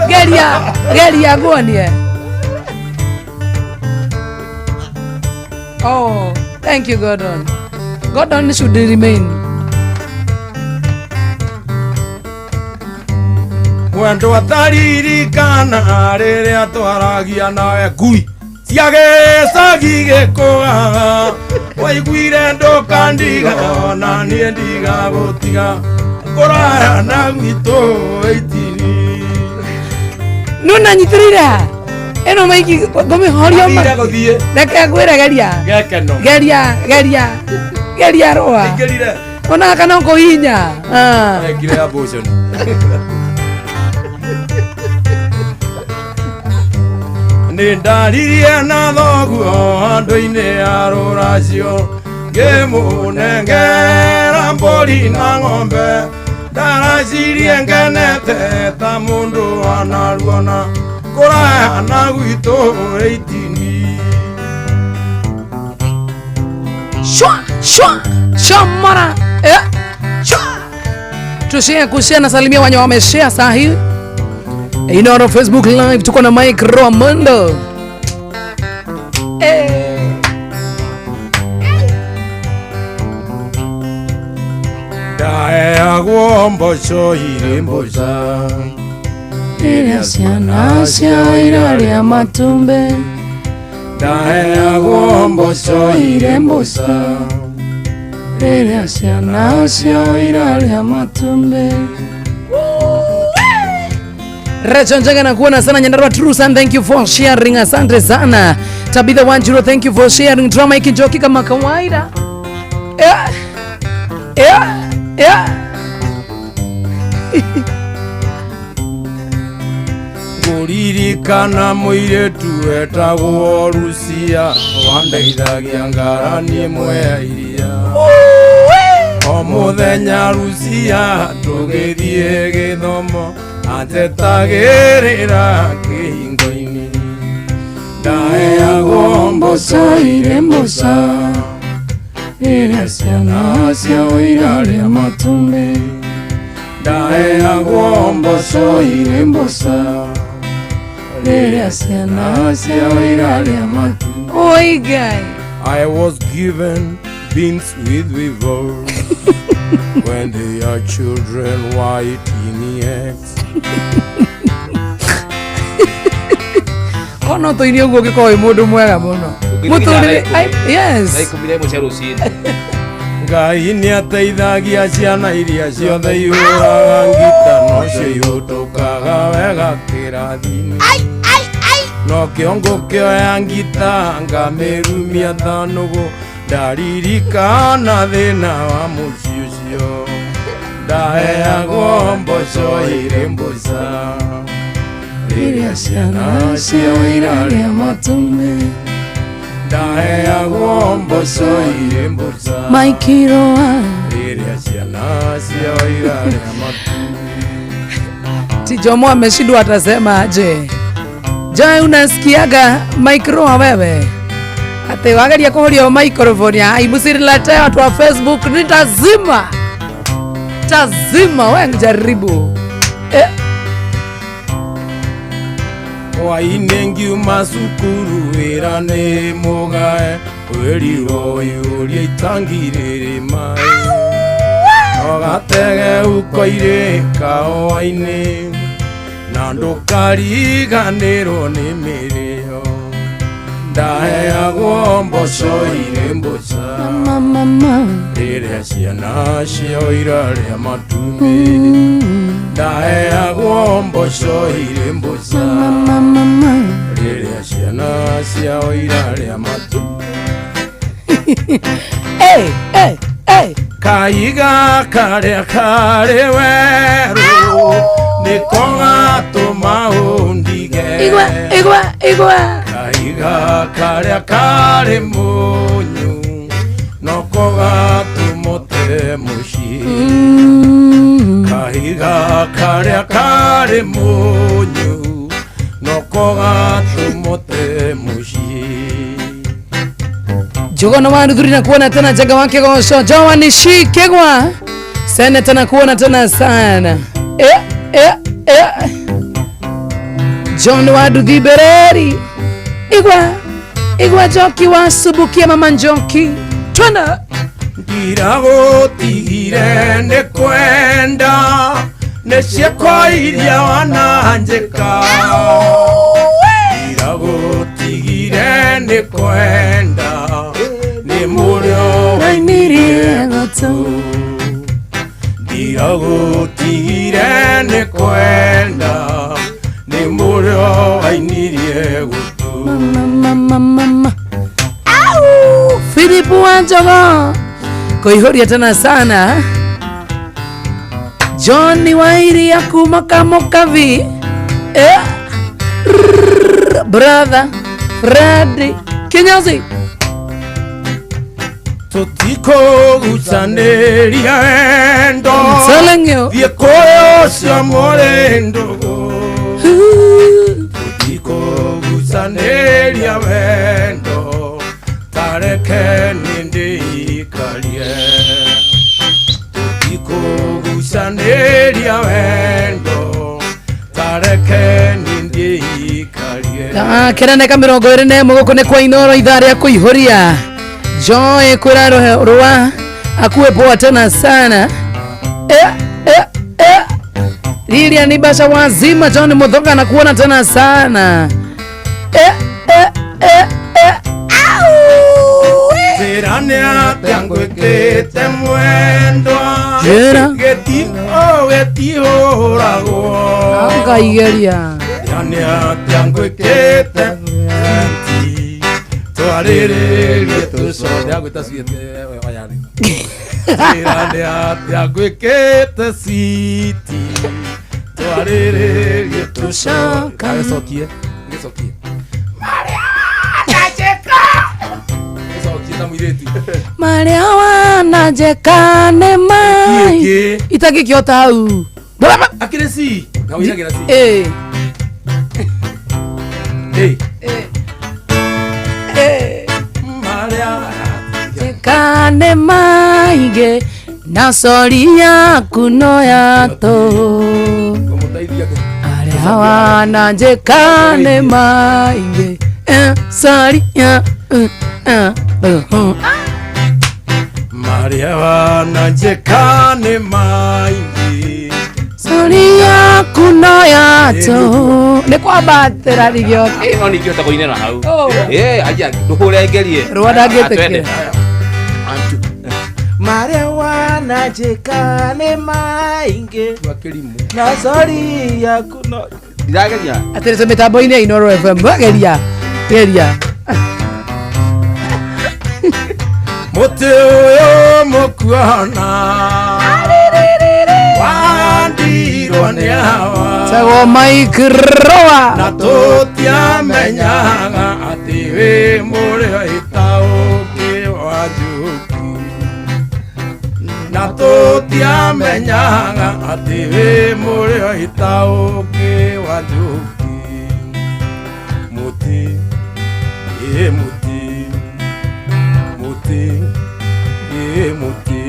Geria, geria nguonie. Oh, thank you Gordon. Gordon should remain. Mwendwa ataririkana rĩrĩa twaragia nawe ngui cia gĩcagi gĩkũgaga waiguire ndũkandiga ona niĩ ndigagũtiga kũraya na gwitũ ĩtiri. Nuna nyitĩrĩire ha? Ĩno maiki ngũmĩhoria ma. Athire gũthiĩ. Reke ngwĩre geria. Gekeno. Geria, geria. Geria rũa. Aingĩrire. Ona kana ũkũhinya. Ah. Ekire abortion. Nĩ ndaririe na thoguo andũ-inĩ a rũracio ngĩmũnengera mbũri na ng'ombe ndaracirie ngenete ta mũndũ anaruona kũraya na gwitũ ĩitini. Shwa, shwa, shomora. Eh, shwa. Tushare kushare na salimia wenye wameshare saa hii. Inooro Facebook Live tuko na Mike Roamondo. Eh. Ndaheagwo mboco irĩ mboca Rĩrĩa ciana ciao irarĩa matumbĩ. Ndaheagwo mboco irĩ mboca Rĩrĩa ciana ciao irarĩa matumbĩ. Recho Njenga na kuona sana Nyandarua True Son, thank you for sharing, asante sana. Tabitha Wanjiru, thank you for sharing. Drama ikinjoki kama kawaida. Yeah. Yeah. Yeah. Ngũririkana mũirĩtu etagwo Rucia wandeithagia ngarani ĩmwe ya iria o mũthenya Rucia tũgĩthiĩ gĩthomo anjetagĩrĩra kĩhingo-inĩ ndaheagwo mboco irĩ mboca Rĩrĩa ciana ciao irarĩa matumbĩ. Ndaheagwo mboco irĩ mboca Rĩrĩa ciana ciao irarĩa matumbĩ. Oi Ngai. I was given beans with weevils when they are children white eggs. Kono tũine ũguo ũngĩkorwo wĩ mũndũ mwega mũno. Mũtũrĩre, yes. Thaa 11 cia rũcinĩ. Ngai nĩ ateithagia ciana iria ciothe ihũraga ngita nocio ihũtũkaga wega kĩrathi-inĩ. No kĩongo kĩoya ngita ngamĩrumia thanũgũ ndaririkana thĩna wa mũciĩ ũcio ndaheagwo mboco irĩ mboca Rĩrĩa ciana ciao irarĩa matumbĩ. Ndaheagwo mboco irĩ mboca Mike Roa. Rĩrĩa ciana ciao irarĩa matumbĩ. Tijomo ameshindwa atasema aje. Joy, unasikiaga Mike Roa wewe? Ate wageria kuhoria microphone ya ai msiniletee watu wa Facebook nitazima. Tazima wewe jaribu. Eh. Hwaĩ-inĩ ngiuma cukuru wĩra nĩ mũgae wĩrirwo ũiyũrie itangi rĩrĩ maĩ no gatege ukoirĩ kahũa-inĩ na ndũkariganĩrwo nĩ mĩrĩo Ndaheagwo mboco irĩ mboca Mama rĩrĩa ciana cio irarĩa matumbĩ Ndaheagwo mboco irĩ mboca mama rĩrĩa ciana ciao irarĩa matumbĩ Hey hey hey Kaiga karĩa karĩ werũ nĩko gatũma ũndige Igua igua igua Kaiga karĩa karĩ mũnyũ noko gatũmote mũciĩ Kaiga karĩa karĩ mũnyũ noko gatũmote mũciĩ Jogona wa Nduthuri na kuona tena jaga wake gosho Joan Shikegwa Seneta na kuona tena sana John wa Nduthi Bereri Igwa Igwa Njoki wa Subukia mama Njoki Twenda Ndiragũtigire nĩ kwenda nĩ ciĩko iria wananjĩka Ndiragũtigire nĩ kwenda nĩ mũrĩo wainirie gũtũ Ndiragũtigire nĩ kwenda nĩ mũrĩo wainirie gũtũ Mama mama Au Philip Wanjogo Koihoria tena sana Johnny Wairia kuma Kamokavi Brother Freddy Kinyozi Tũtikũgucanĩria wendo Selengio Thiĩ kũrĩ ũcio mũrĩ ndũgũ Tũtikũgucanĩria wendo tareke nĩndĩikarie Tũtikũgucanĩria wendo tareke nĩndĩikarie Kenda na mĩrongo ĩrĩ na ĩmwe gũkũ nĩ kwa Inoro ithaa rĩa kũihũria Joy kwĩra rũa akuwe poa tena sana Lilian Ibasha wazima John Muthoka na kuona tena sana Njĩra nĩ atĩa ngwĩkĩte mwendwa Njĩra. Gĩtihũragwo Ngaigeria Njĩra nĩ atĩa ngwĩkĩte sweetie, twarĩrĩrie tũcoke Ndagwĩta sweetie, oya rĩu. Njĩra nĩ atĩa ngwĩkĩte sweetie, twarĩrĩrie tũcoke Gĩcokie gĩcokie Gĩcokie ta mũirĩtu Marĩa wananjĩka nĩ mai Itangĩkĩota hau Akĩrĩ C na ũinagĩra C Marĩa Njĩka nĩ maingĩ na sori yaku no yatũ Arĩa wananjĩka nĩ maingĩ sori yaku Marĩa wananjĩka nĩ maingĩ Sori yaku no yatũ Nĩ kwambatĩra rĩgĩothe No ningĩhota kũinĩra hau Oh. Aya ndũhũre ngerie Rũa ndangĩtĩkĩra. Marĩa wananjĩka nĩ maingĩ na sori yaku no ndirageria Atĩrĩ tũ mĩtambo-inĩ ya Inoro FM geria geria Mũtĩ ũyũ mũkuona wandirwo nĩ hawa Tagwo Mike Roa na tũtiamenyaga atĩ wĩ mũrĩo ĩtaũkĩ wa njũki Na tũtiamenyaga atĩ wĩ mũrĩo ĩtaũkĩ wa njũki Mũtĩ ĩ mũtĩ mũtĩ ĩ mũtĩ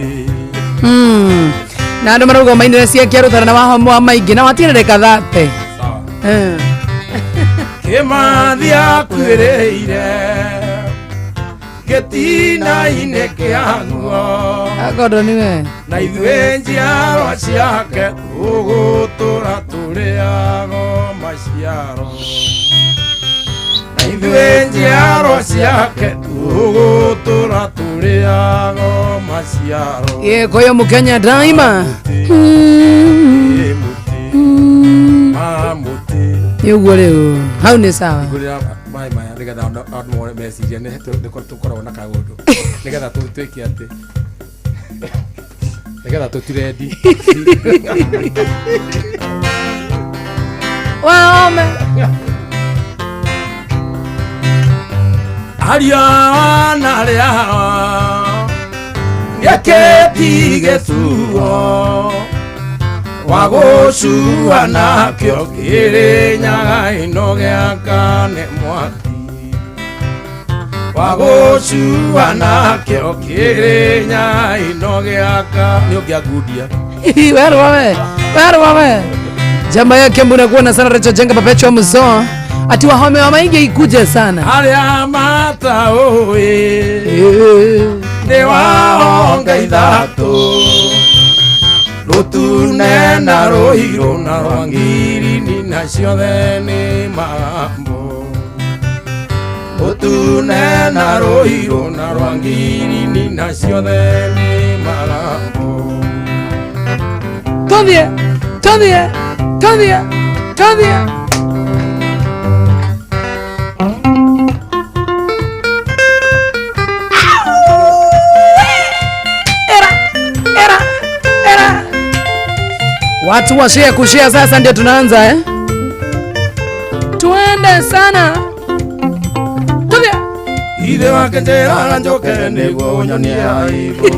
Na andũ marauga mainĩre cia kĩarũtara na wahomo wa maingĩ na watigĩrĩrĩka thate Kĩmathi akuĩrĩire gĩtina-inĩ kĩaguo Akondo nĩwe na ithuĩ njiarwa ciake tũgũtũra tũrĩago maciaro Ithuĩ njiaro ciake tũgũtũra tũrĩago maciaro. Gĩkũyũ mũkenya daima. Ma mũtĩ. Nĩ ũguo rĩu hau nĩ sawa. Ngũrĩra maĩ maya nĩgetha andũ mone meciria nĩ tũkoragwo na kaũndũ nĩgetha twĩke atĩ nĩgetha tũtirendi. Waome. Aria na aria gĩkĩti gĩcuo wa gũcua nakĩo kĩrĩnyaga ĩno gĩakane mwaki wa gũcua nakĩo kĩrĩnyaga ĩno gĩaka nĩ ũngĩangundia. Werwa we. Werwa we. Jamba yake mbona kuona sana Rachel Jenga Perpetua Muzo. Ati wahome wa maingi ikuje sana. Arĩa mataũĩ nĩ wahonga ithatũ rũtune na rũirũ na rwa ngirini na ciothe nĩ mambo rũtune na rũirũ na rwa ngirini na ciothe nĩ mambo. Tũthiĩ, tũthiĩ, tũthiĩ, tũthiĩ. Watu washare kushare sasa ndio tunaanza eh? Tuende sana. Tuende. Ithe wake njĩraga njoke nĩguo ũnyonie aibu.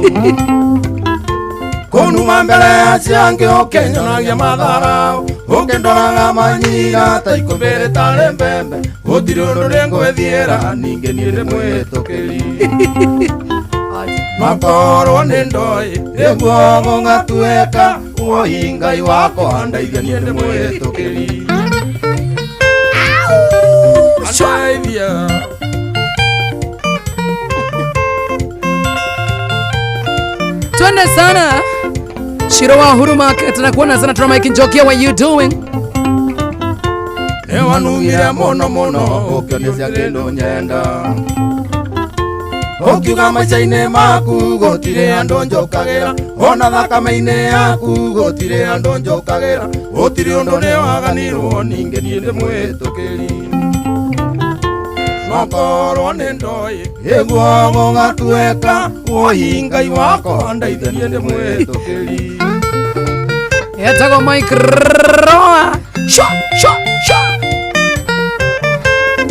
Kũnuma mbere ya ciangĩ ũkĩnyonagia matharau ũkĩndoraga manyiga ta ikũmbĩ rĩtarĩ mbembe gũtirĩ ũndũ nĩngwĩthiĩra ningĩ niĩ ndĩmwĩtũkĩri. Makorwo nĩ ndoĩ nĩguo gũgatuĩka woi Ngai wakwa ndeithia niĩ ndĩmwĩtũkĩri. Andeithia. Twende sana. Shiro wa Uhuru Market tunakuona sana tuna Mike Njokia, what you doing? Nĩwanumire mũno mũno ũkĩonecia kĩndũ nyenda. Ũkiuga maica-inĩ maku gũtirĩ andũ njũkagĩra ona thakame-inĩ yaku gũtirĩ andũ njũkagĩra gũtirĩ ũndũ nĩwaganirwo ningĩ niĩ ndĩmwĩtũkĩri. Nokorwo nĩ ndoĩ ĩguo gũgatuĩka woi Ngai wakwa ndeithia niĩ ndĩmwĩtũkĩri. Etagwo Mike Roa. Shwa, shwa, shwa.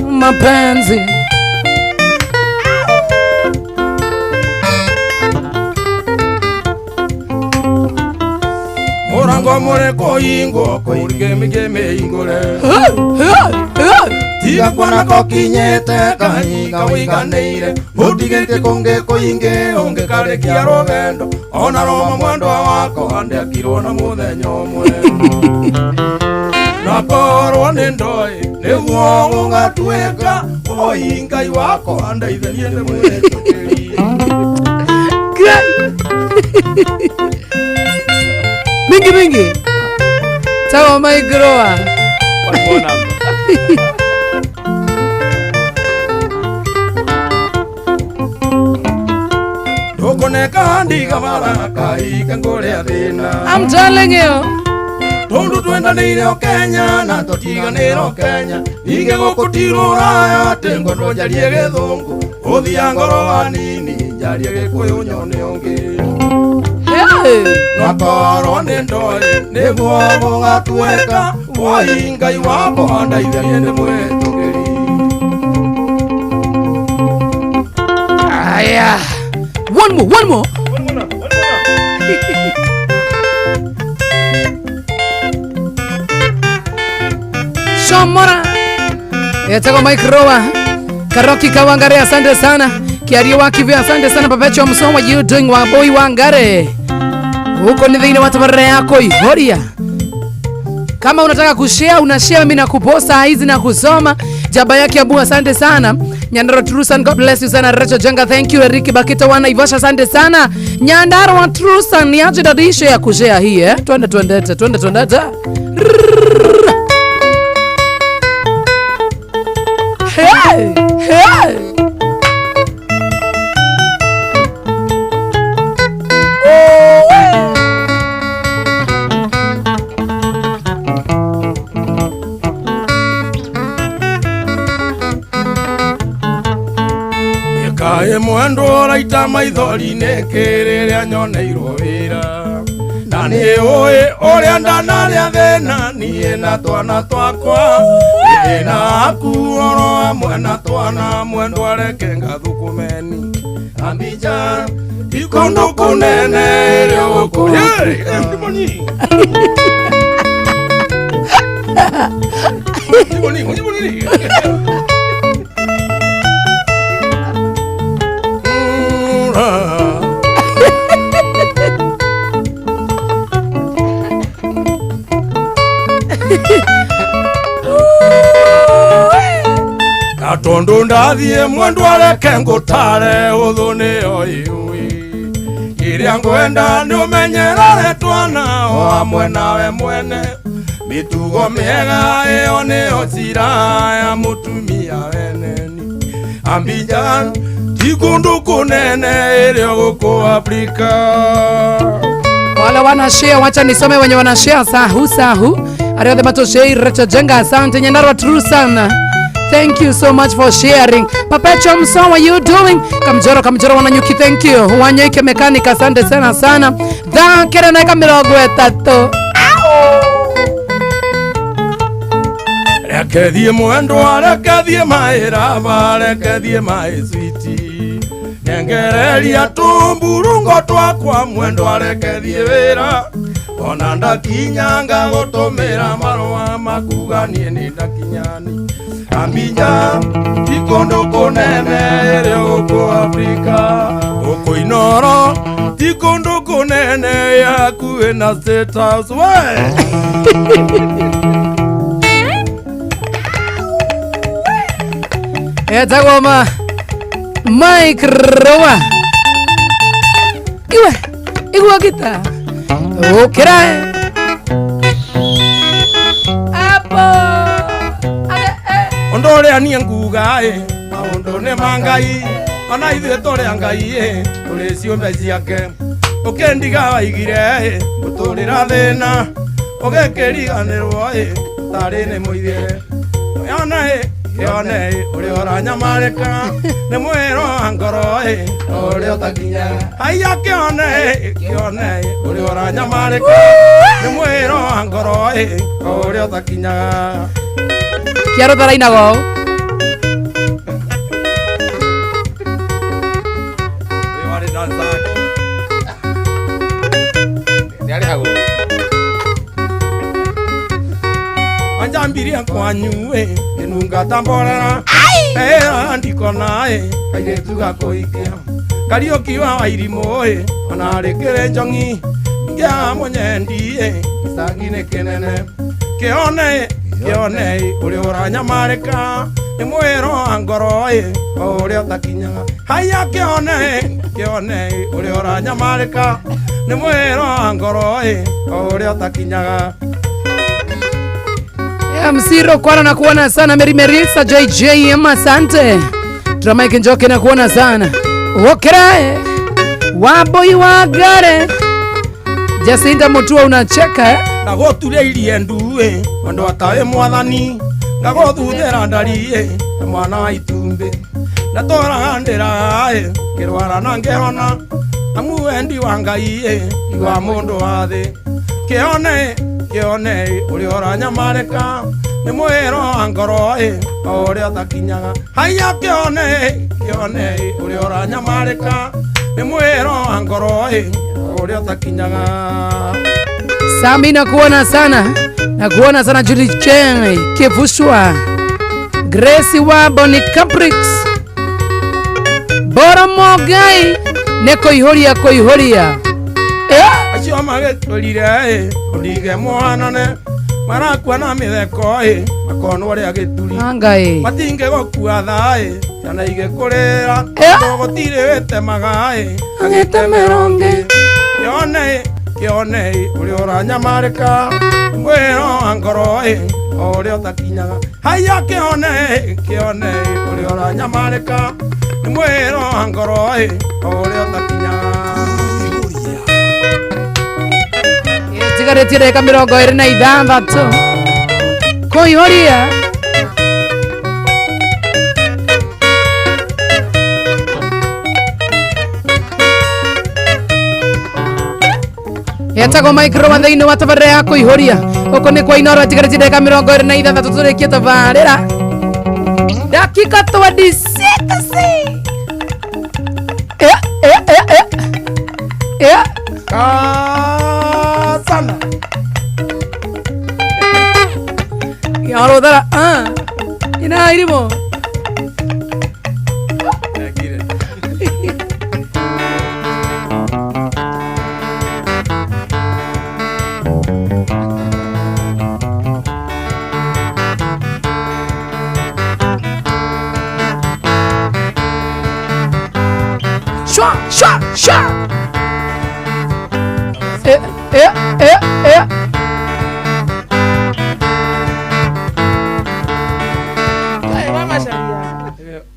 Mapenzi. Mũrango mũrĩkũ ũhingwo kũingĩmĩingũre tiga kuona kokinyĩte kahinga ũiganĩire ũtigĩte kũngĩ kũingĩ ũngĩkarĩkia rũgendo ona Roma mwendwa wakwa ndekirwo na mũthenya ũmwe. Nakorwo nĩ ndoĩ nĩguo gũgatuĩka woi Ngai wakwa ndeithia niĩ ndĩmwĩtũkĩri. Mingi mingi. Tawa Mike Roa. Ndukuneka ndiga baraka ikangũrĩa thĩna. I'm telling you. Tondũ twendanĩire o Kenya na tũtiganĩire o Kenya ningĩ gũkũ ti rũraya atĩ ngwendwo njarie gĩthũngũ ũthia ngoro hanini njarie gĩkũyũ nyone ũngĩ. Nakorwo nĩ ndoĩ nĩguo gũgatuĩka woi Ngai wakwa ndeithia niĩ ndĩmwĩtũkĩri. Aya. One more, one more. One more. Shomora. Etagwo Mike Roa. Karoki Kawangare, asante sana. Kiario wa Kivyo, asante sana. Perpetua Muso, what you doing wa boy Wangare? Huko ni thĩinĩ wa tabarĩra yako Ihoria. Kama unataka kushare, unashare, mimi nakuposta hizi na kusoma. Jaba yake Abu, asante sana. Nyandaro Trusan, God bless you sana. Rachel Jenga, thank you. Eriki Bakita wana Ivasha, asante sana. Nyandaro wa Trusan, niaje dadishe ya kushare hii eh. Twende twendete, twende twendete. Hey! Mwendwa ũraita maithori nĩkĩ rĩrĩa nyoneirwo wĩra na nĩ ũĩ ũrĩa ndanarĩa thĩna niĩ na twana twakwa thĩna waku oro hamwe na twana mwendwa reke ngathũkũmeni ambija ikundu kunene ĩrĩa gũkũ Na tondu ndathiĩ mwendwa reke ngũtare ũthũ nĩyo ĩũĩ kĩrĩa ngwenda nĩ ũmenyerere twana o hamwe nawe mwene mĩtugo mĩega ĩyo nĩyo njĩra ya mũtumia weneni Abidjan ti kũndũ kũnene ĩrĩa gũkũ Afrika. Wale wanashare, wacha nisome wenye wanashare sahu sahu. Ariothe matoshei Rachel Jenga, asante Nyandarua true sana. Thank you so much for sharing. Papecho Mso, how are you doing? Kamjoro Kamjoro Wananyuki, thank you. Wanyoike Mechanic, asante sana sana. Thakera na 30. Reke thiĩ mwendwa, reke thiĩ maĩraba, reke thiĩ maĩ switi nyengereria tũmburungo twakwa mwendwa reke thiĩ wĩra ona ndakinyanga gũtũmĩra marũa makuga niĩ nĩ ndakinyani Abidjan ti kũndũ kũnene ĩrĩa gũkũ Afrika gũkũ Inoro ti kũndũ kũnene hakuhĩ na State House we. Etagwo ma Mike Rowa. Iwe igua gita ukira apo undu uria nie nguga ĩ maũndũ nĩ ma Ngai ona ithuĩ tũrĩ a Ngai ĩ tũrĩ ciũmbe ciake ũkĩndiga waigire ĩ mũtũrĩra thĩna ũgĩkĩriganĩrwo ĩ tarĩ nĩ mũithĩre yone ĩ yone ĩ ũrĩa ũranyamarĩka nĩ mwĩro wa ngoro ĩ ũrĩa ũtakinyaga haiya kĩone ĩ kĩone ĩ ũrĩa ũranyamarĩka nĩ mwĩro wa ngoro ĩ ũrĩa ũtakinyaga. Kiaro tharainaga ũũ. Anjambirie kwanyu ĩ kĩnunga ta mborera andikona ĩ kairĩtu gakũikia Kariũki wa Wairimũ ĩ ona rĩkĩrĩ njong'i ngĩa mũnyendi ĩ gĩcagi-inĩ kĩnene kĩone kĩone ũrĩa ũranyamarĩka nĩ mwĩro wa ngoro ĩ ũrĩa ũtakinyaga haiya kĩone kĩone ũrĩa ũranyamarĩka nĩ mwĩro wa ngoro ĩ ũrĩa ũtakinyaga. Msiro kwana na kuona sana Mary Merisa JJM, asante. Dramaike Njoke na kuona sana. Wokera waboi wa gare. Jacinta Mutua unacheka eh? Na gotureirie ndu eh andu atawe mwathani ngagothuthera ndari eh mwana wa itumbi na toraga ndira eh kirwara na ngehona amu wendi wa Ngai eh wa mundu wa thi kione kione ũrĩa ũranyamarĩka nĩ mwĩro wa ngoro ĩ ũrĩa ũtakinyaga haiya kĩone kĩone ũrĩa ũranyamarĩka nĩ mwĩro wa ngoro ĩ ũrĩa ũtakinyaga. Sami nakuona sana, nakuona sana Judy Cheng Kivushwa, Grace wa Boni Caprix, Bora Mogai ne koihoria koihoria acio magĩtũrire ũndige mwanane marakua na mĩtheko ĩ makonwo rĩa gĩturi Ngai matingĩgũkua thaa ĩ ciana igĩkũrĩra tondũ gũtirĩ wĩtemaga ĩ agĩtemera ũngĩ kĩone kĩone ũrĩa ũranyamarĩka mwĩro wa ngoro ĩ ũrĩa ũtakinyaga haiya kĩone kĩone ũrĩa ũranyamarĩka nĩ mwĩro wa ngoro ĩ ũrĩa ũtakinyaga. Tigaretie ndagĩka 26 kũihũria Etagwo Mike Rowa thĩinĩ wa tabarĩra ya kũihũria. Gũkũ nĩ kwa Inoro atigarĩtie ndagĩka 26 tũrĩkie tabarĩra. Dakika 26. Yeah, yeah, yeah, yeah. Yeah. Kasana. Yarothara. Ah. Ina irimo. Shwa, shwa, shwa. Eh, eh, eh, eh.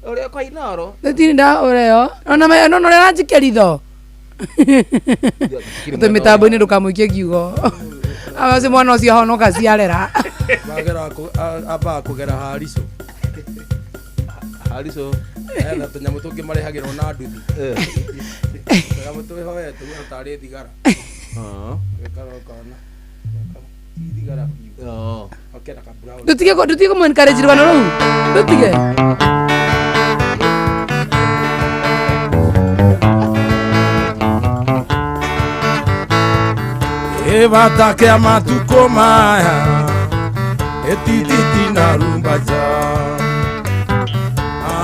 Ũrĩa kwa Inoro. Ndĩtinda ũreo. Ona me no no ranjikia ritho. Tũ mĩtambo-inĩ ndũkamũikie kiugo. Acio mwana ũcio ahonoka ciarera. Bagera ambaga kũgera harico. Harico. Ena tũnyamũ tũngĩ marehagĩrwo na nduthi. Tũnyamũ twĩhoete ũguo tarĩ thigara. Gĩkara ũkona. Ti thigara biũ. Okena ka brown. Ndũtige kũmũ encourage rũgano rũu. Ndũtige. Ĩbata kĩa matukũ maya ĩtititi na rumbaja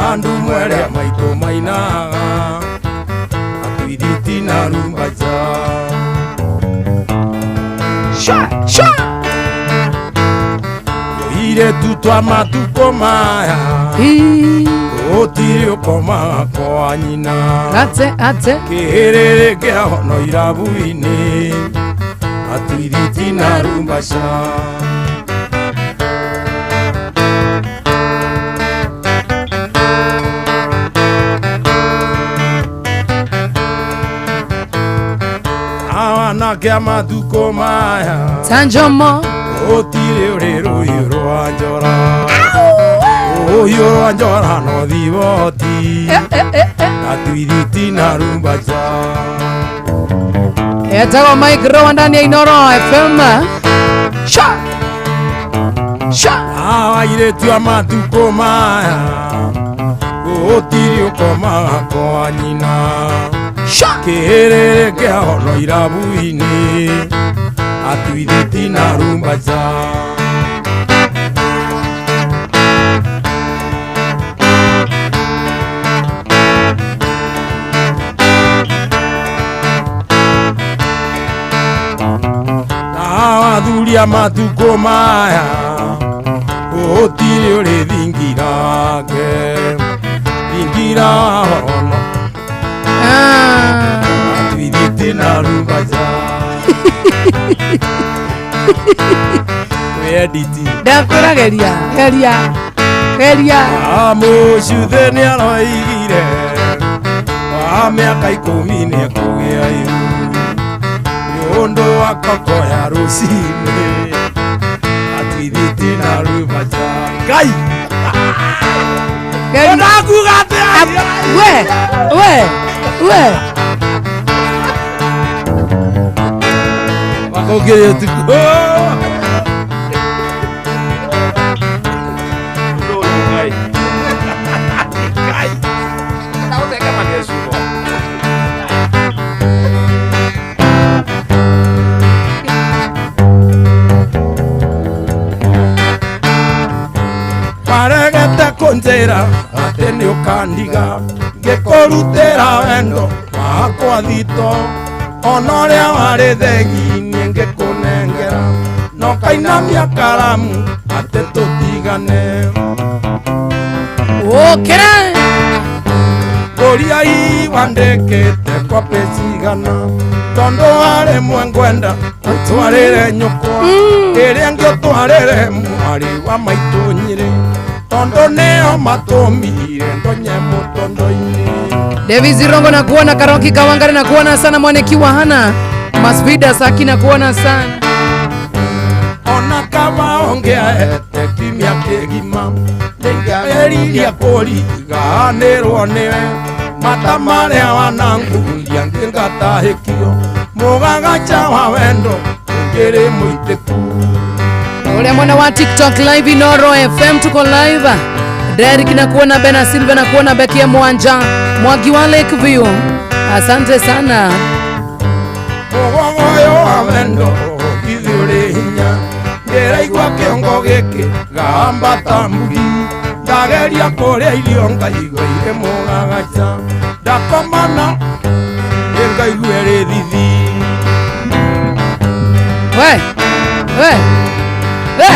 andu mwere maitũ mainaga atuithiti na rumbaja. Sha, sha. Tũirĩtu twa matukũ maya gũtirĩ ũkomaga kwa nyina. Ate, ate. Kĩhĩrĩrĩ kĩa hono irabu-inĩ atuithiti na rumbaca. Awanake a matukũ maya Sanjomo gũtirĩ ũrĩ rũhiũ rwa njora. Rũhiũ rwa njora no thiboti atuithiti na rumbaca. Etagwo Mike Rowa ndani ya Inoro FM. Sha. Sha. Airĩtu a matukũ maya gũtirĩ ũkomaga kwa nyina. Sha. Kĩhĩrĩrĩ kĩa hono irabu-inĩ atuithiti na rumbaca. Athuri a matukũ maya gũtirĩ ũrĩ thingirake thingira hono atuithiti na rumbaca. Kwĩediti. Ndakwĩra geria, geria, geria. Amũcuthe nĩaroigire wa mĩaka 10 nĩekũgĩa ihu nĩ ũndũ wa koko ya rũcinĩ atuithiti na rumbaca. Ngai! Ndakuga atĩa? We, we, we. Wakũngĩrĩ ũtukũ. Ngai. Ndagũteka magecugo. Waregete kũnjĩra atĩ nĩ ũkandiga ngĩkũrutĩra wendo wakwa thito ona ũrĩa warĩ thegi niĩ ngĩkũnengera no kainamia karamu atĩ tũtigane. Ũkĩra. Ngũria iwandĩkĩte kwa pĩci igana tondũ warĩ mwe ngwenda ũtwarĩre nyũkwa ĩrĩa ngĩũtwarĩre mwarĩ wa maitũ Nyĩrĩ tondũ nĩo matũmire ndonye mũtondo-inĩ. Davis Rongo na kuona, Karoki Kawangare na kuona sana, Mwaneki wa Hana Masvida Saki na kuona sana. Ona kama ongeaete kimya kĩgima nĩngeririe kũriganĩrwo nĩwe mata marĩa wanangundia ngĩngatahĩkio Mũgagaca wa wendo ũngĩrĩ mũitĩku. Ule mwana wa TikTok live Inoro FM tuko live. Derek na kuona Bena Silva na kuona Bekia Mwanja Mwagi wa Lakeview. Asante sana. Mũgogo ũyũ wa wendo githĩ ũrĩ hinya ndĩraigua kĩongo gĩkĩ gamba ta mbugi ndageria kũrĩa irio ngaigua irĩ mũgagaca ndakomana ĩngaigua ĩrĩ thithi. We we we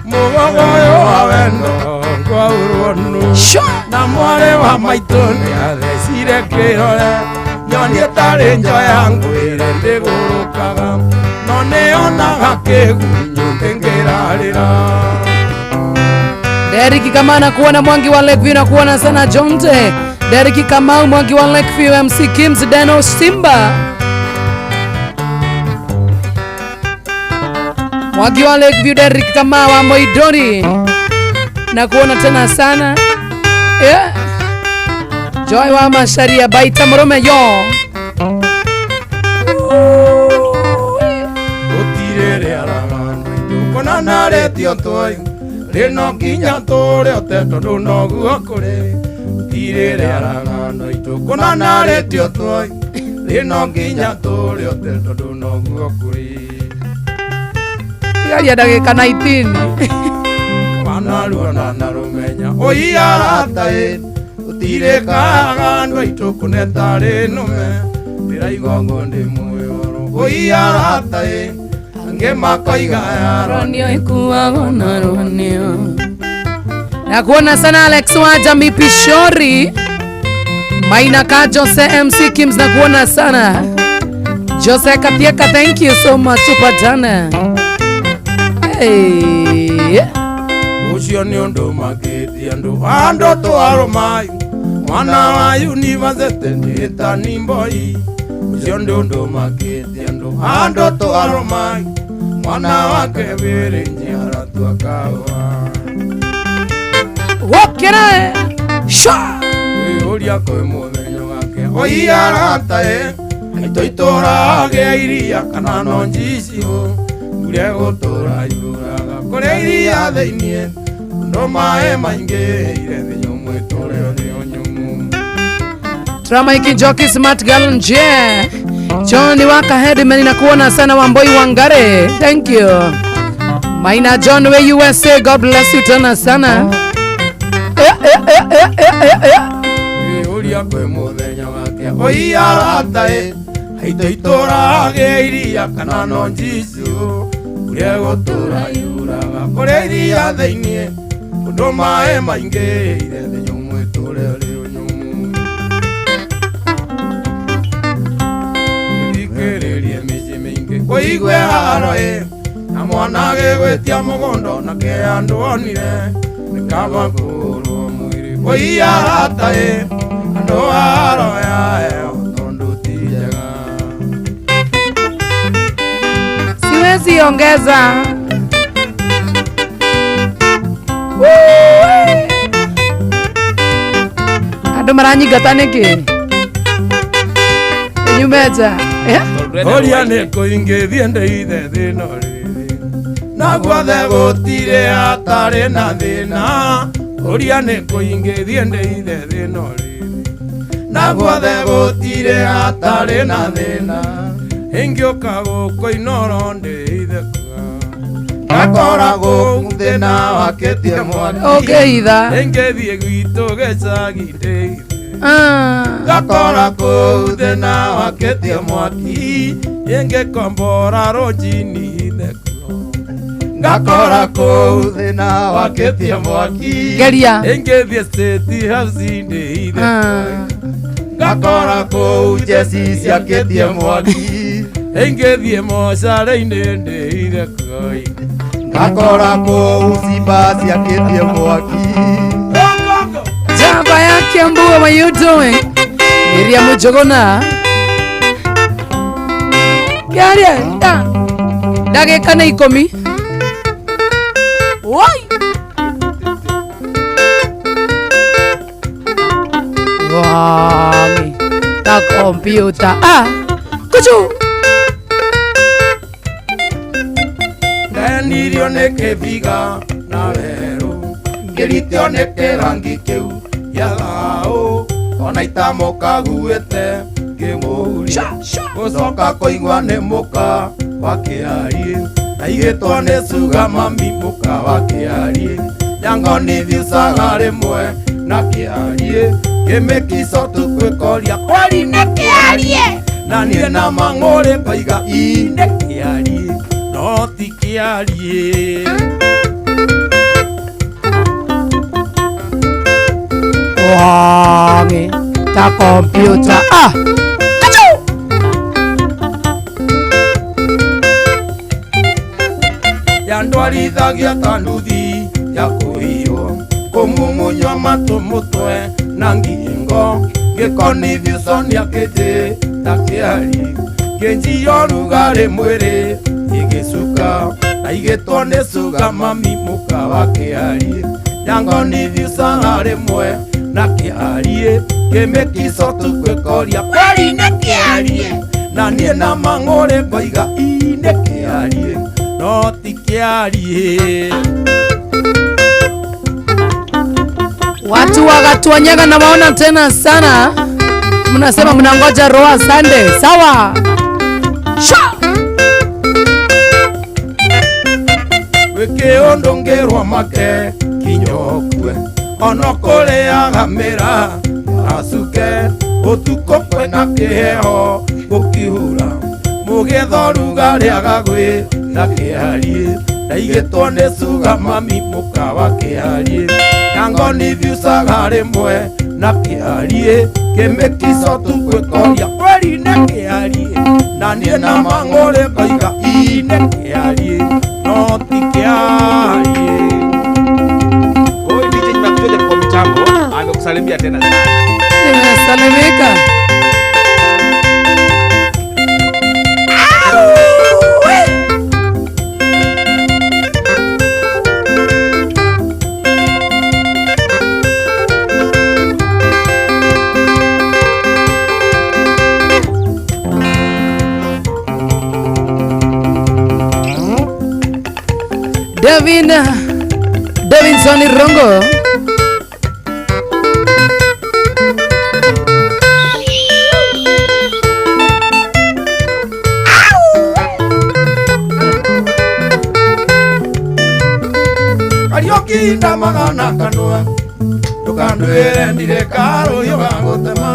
Mũgogo ũyũ wa wendo ngwaurwo nũ na mwarĩ wa maitũ nĩathecire kĩrore nyonie tarĩ njoya ngwĩre ndĩgũrũkaga no nĩonaga kĩgunyũ ndĩngĩrarĩra. Derek Kamau na kuona Mwangi wa Lakeview na kuona sana Jonte. Derek Kamau Mwangi wa Lakeview MC Kims Deno Simba. Mwangi wa Lakeview Derek Kamau wa Moidori. Na kuona tena sana. Yeah. Joy wa Masharia Baita Murume yo. Gũtirĩ rĩaraga andũ kũna narĩtio twai rĩno nginya tũrĩ ote tondũ noguo kũrĩ. Gũtirĩ rĩaraga andũ aitũ kũna narĩtio twai rĩno nginya tũrĩ ote tondũ noguo kũrĩ. Tigaria ndagĩka 19. Wanaruona na rũmenya oi arata ĩ gũtirĩ kaga andũ aitũ kũne tarĩ nũme ndĩraigua ngo ndĩ mwĩoro oi arata ĩ angĩ makoiga Ronio ikuago na ronio. Na kuona sana Alex wa Mipishori. Maina ka Jose MC Kims na kuona sana. Jose Katieka, thank you so much tupatane. Hey. Ucio nĩ ũndũ makĩtie andũ andũ twarũmai mwana wa yunivasĩtĩ nĩ tani mboi. Ũcio nĩ ũndũ makĩtie andũ andũ twarũmai mwana wake wĩrĩ njiara twakawa. Wokera sha Wĩũria kwĩ mũthenya wake oi arata ĩ aitũ itũrage iria kana no njicio mbura ĩgũtũra yuraga kũrĩa iria thĩiniĩ ũndũ maĩ maingĩire thĩ nyũmũ ĩtũre thĩ nyũmũ. Trama Njoki Smart Girl nje John Waka Headman na kuona sana Wamboi Wangare, thank you. Maina John we USA, God bless you tena sana. Wĩũria kwĩ mũthenya wake oi arata ĩ aitũ itũrage iria kana no njicio mbura ĩgũtũra yuraga kũrĩa iria thĩiniĩ ũndũ maĩ maingĩire thĩ nyũmũ ĩtũre thĩ nyũmũ. Thikĩrĩrie mĩciĩ mĩingĩ kũigue haro ĩ na mwana agĩgwĩtia mũgũnda nake andũ onire nĩ kaba kũũrwo mwĩrĩ oi arata ĩ andũ haro yaeo tondũ ti njega. Siwezi ongeza. Andũ maranyingata nĩkĩ? Nyumeta. Ũria nĩ kũingĩthiĩ ndeithe thĩna rĩrĩ na guothe gũtirĩ hatarĩ na thĩna. Ũria nĩ kũingĩthiĩ ndeithe thĩna rĩrĩ na guothe gũtirĩ hatarĩ na thĩna. Ingĩũka gũkũ Inoro ndeithe ngakoragwo thĩna wakĩtie mwaki Ũngĩitha. Ingĩthiĩ gwitũ gĩcagi ndeithe ngakora kũu thĩna wakĩtie mwaki. Ingĩkombora rũnjini thekuo ngakora kũu thĩna wakĩtie mwaki. Geria. Ingĩthiĩ State House ndeithe ngakora kũu jeci ciakĩtie mwaki. Ingĩthiĩ mocarĩ-inĩ ndeithe kũi ngakora kũu cimba ciakĩtie mwaki. Java ya Kiambu, how are you doing? Miriam Njuguna. Kiaria, ndagĩka nĩ 10. Woi. Wami. Ta kompyuta. Ah, kuchu. Ndenirio nĩ kĩbiga na werũ ngĩritio nĩ kĩrangi kĩu gĩa thaũ ona itamũkaguĩte ngĩmũhuria gũcoka kũigua nĩ mũka wa kĩarie ndaigĩtwo nĩ cuga mami mũka wa kĩarie nyangoni thiucaga rĩmwe na kĩarie kĩmĩkico tukwĩkoria kweri nĩ kĩarie na niĩ na mang'ũrĩ ngoiga ii nĩ kĩarie no ti kĩarie. Wangi ta kompyuta. Ah, kuchu. Yandwarithagia ta nduthi ya kũiywo kũmumunywo matũ mũtwe na ngingo gĩkonithiuconia kĩndĩ ta kĩari kĩnjio rugarĩ mwĩrĩ igĩcuka na igĩtwo nĩ cuga mami mũka wa kĩari nyangonithiucaga rĩmwe na kĩarie kĩmĩkico tukwĩkoria kweri nĩ kĩarie na niĩ na mang'ũrĩ ngoiga ii nĩ kĩarie no ti kĩarie. Watu wakatuanyaga na waona tena sana. Mnasema mnangoja Roa Sunday. Sawa. Sha. Wĩkĩ ũndũ ngĩrwo make kinyokue ono kũrĩaga mĩra acuke ũtukũ kwĩna kĩheho gũkĩhura mũgĩtho rugarĩaga gwĩ na kĩarie ndaigĩtwo nĩ cuga mami mũka wa kĩarie nyangoni thiucaga rĩmwe na kĩarie kĩmĩkico tukwĩkoria kweri nĩ kĩarie na niĩ na mang'ũrĩ ngoiga ii nĩ kĩarie no ti kĩarie. Huyu DJ Mctoja kwa mitambo amekusalimia tena sana. Nimesalimika. Devin Davidson Rongo. Kariũki ndamagana kanua ndũkandwĩre ndirĩ karũhiũ ga gũtema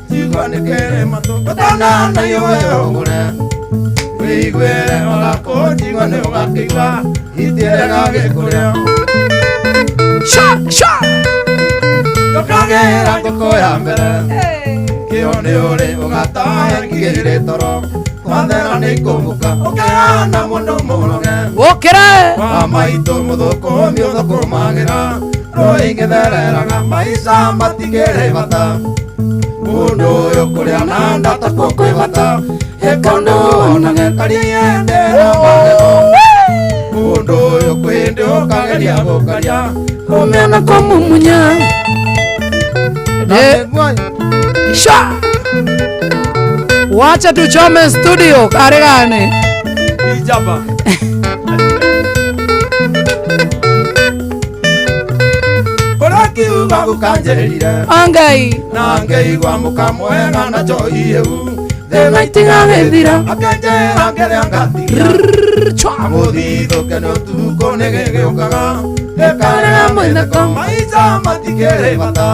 ciigua nĩ kĩrĩ matũ ũtanana iwe ũgũre wĩiguĩre ona kũnjigua nĩ ũgakĩigua itĩrega gĩkũrĩa. Sha sha. Ndũkagĩra ngũkũ ya mbere kĩo nĩ ũrĩ ũgatahe ngigĩrĩ toro twathera nĩ ikũmũka ũkĩra na mũndũ mũroge Ũkĩra. Wa maitũ mũthũkũmi ũthũkũmagĩra rũĩ ngĩthereraga maica matikĩrĩ bata mũndũ ũyũ kũrĩa na nda takuo kwĩ bata ĩkondo onage kariendera magego mũndũ ũyũ kwĩndĩ ũkageria gũkaria Kumia na kumumunya. Sha. Wacha tuchome studio karegane. Ijaba. Ũrakiuga gũkanjĩrire Angai. Na ngeigua mũkamwega na njohi ĩu Thĩna itigagĩthira. Akenjĩra ngĩrĩa ngatigia Mũthithũke nĩ ũtukũ nĩ gĩgĩũkaga gĩkarega mwĩtheko maica matikĩrĩ bata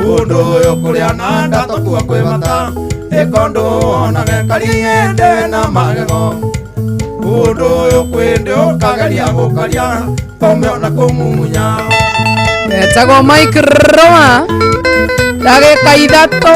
Mũndũ ũyũ kũrĩa na nda tokua kwĩ bata ĩkondũ onage kariende na magego Mũndũ ũyũ kwĩndĩ ũkageria gũkaria kũmĩona na kũmumunya. Etagwo Mike Roma ndagĩka ithatũ.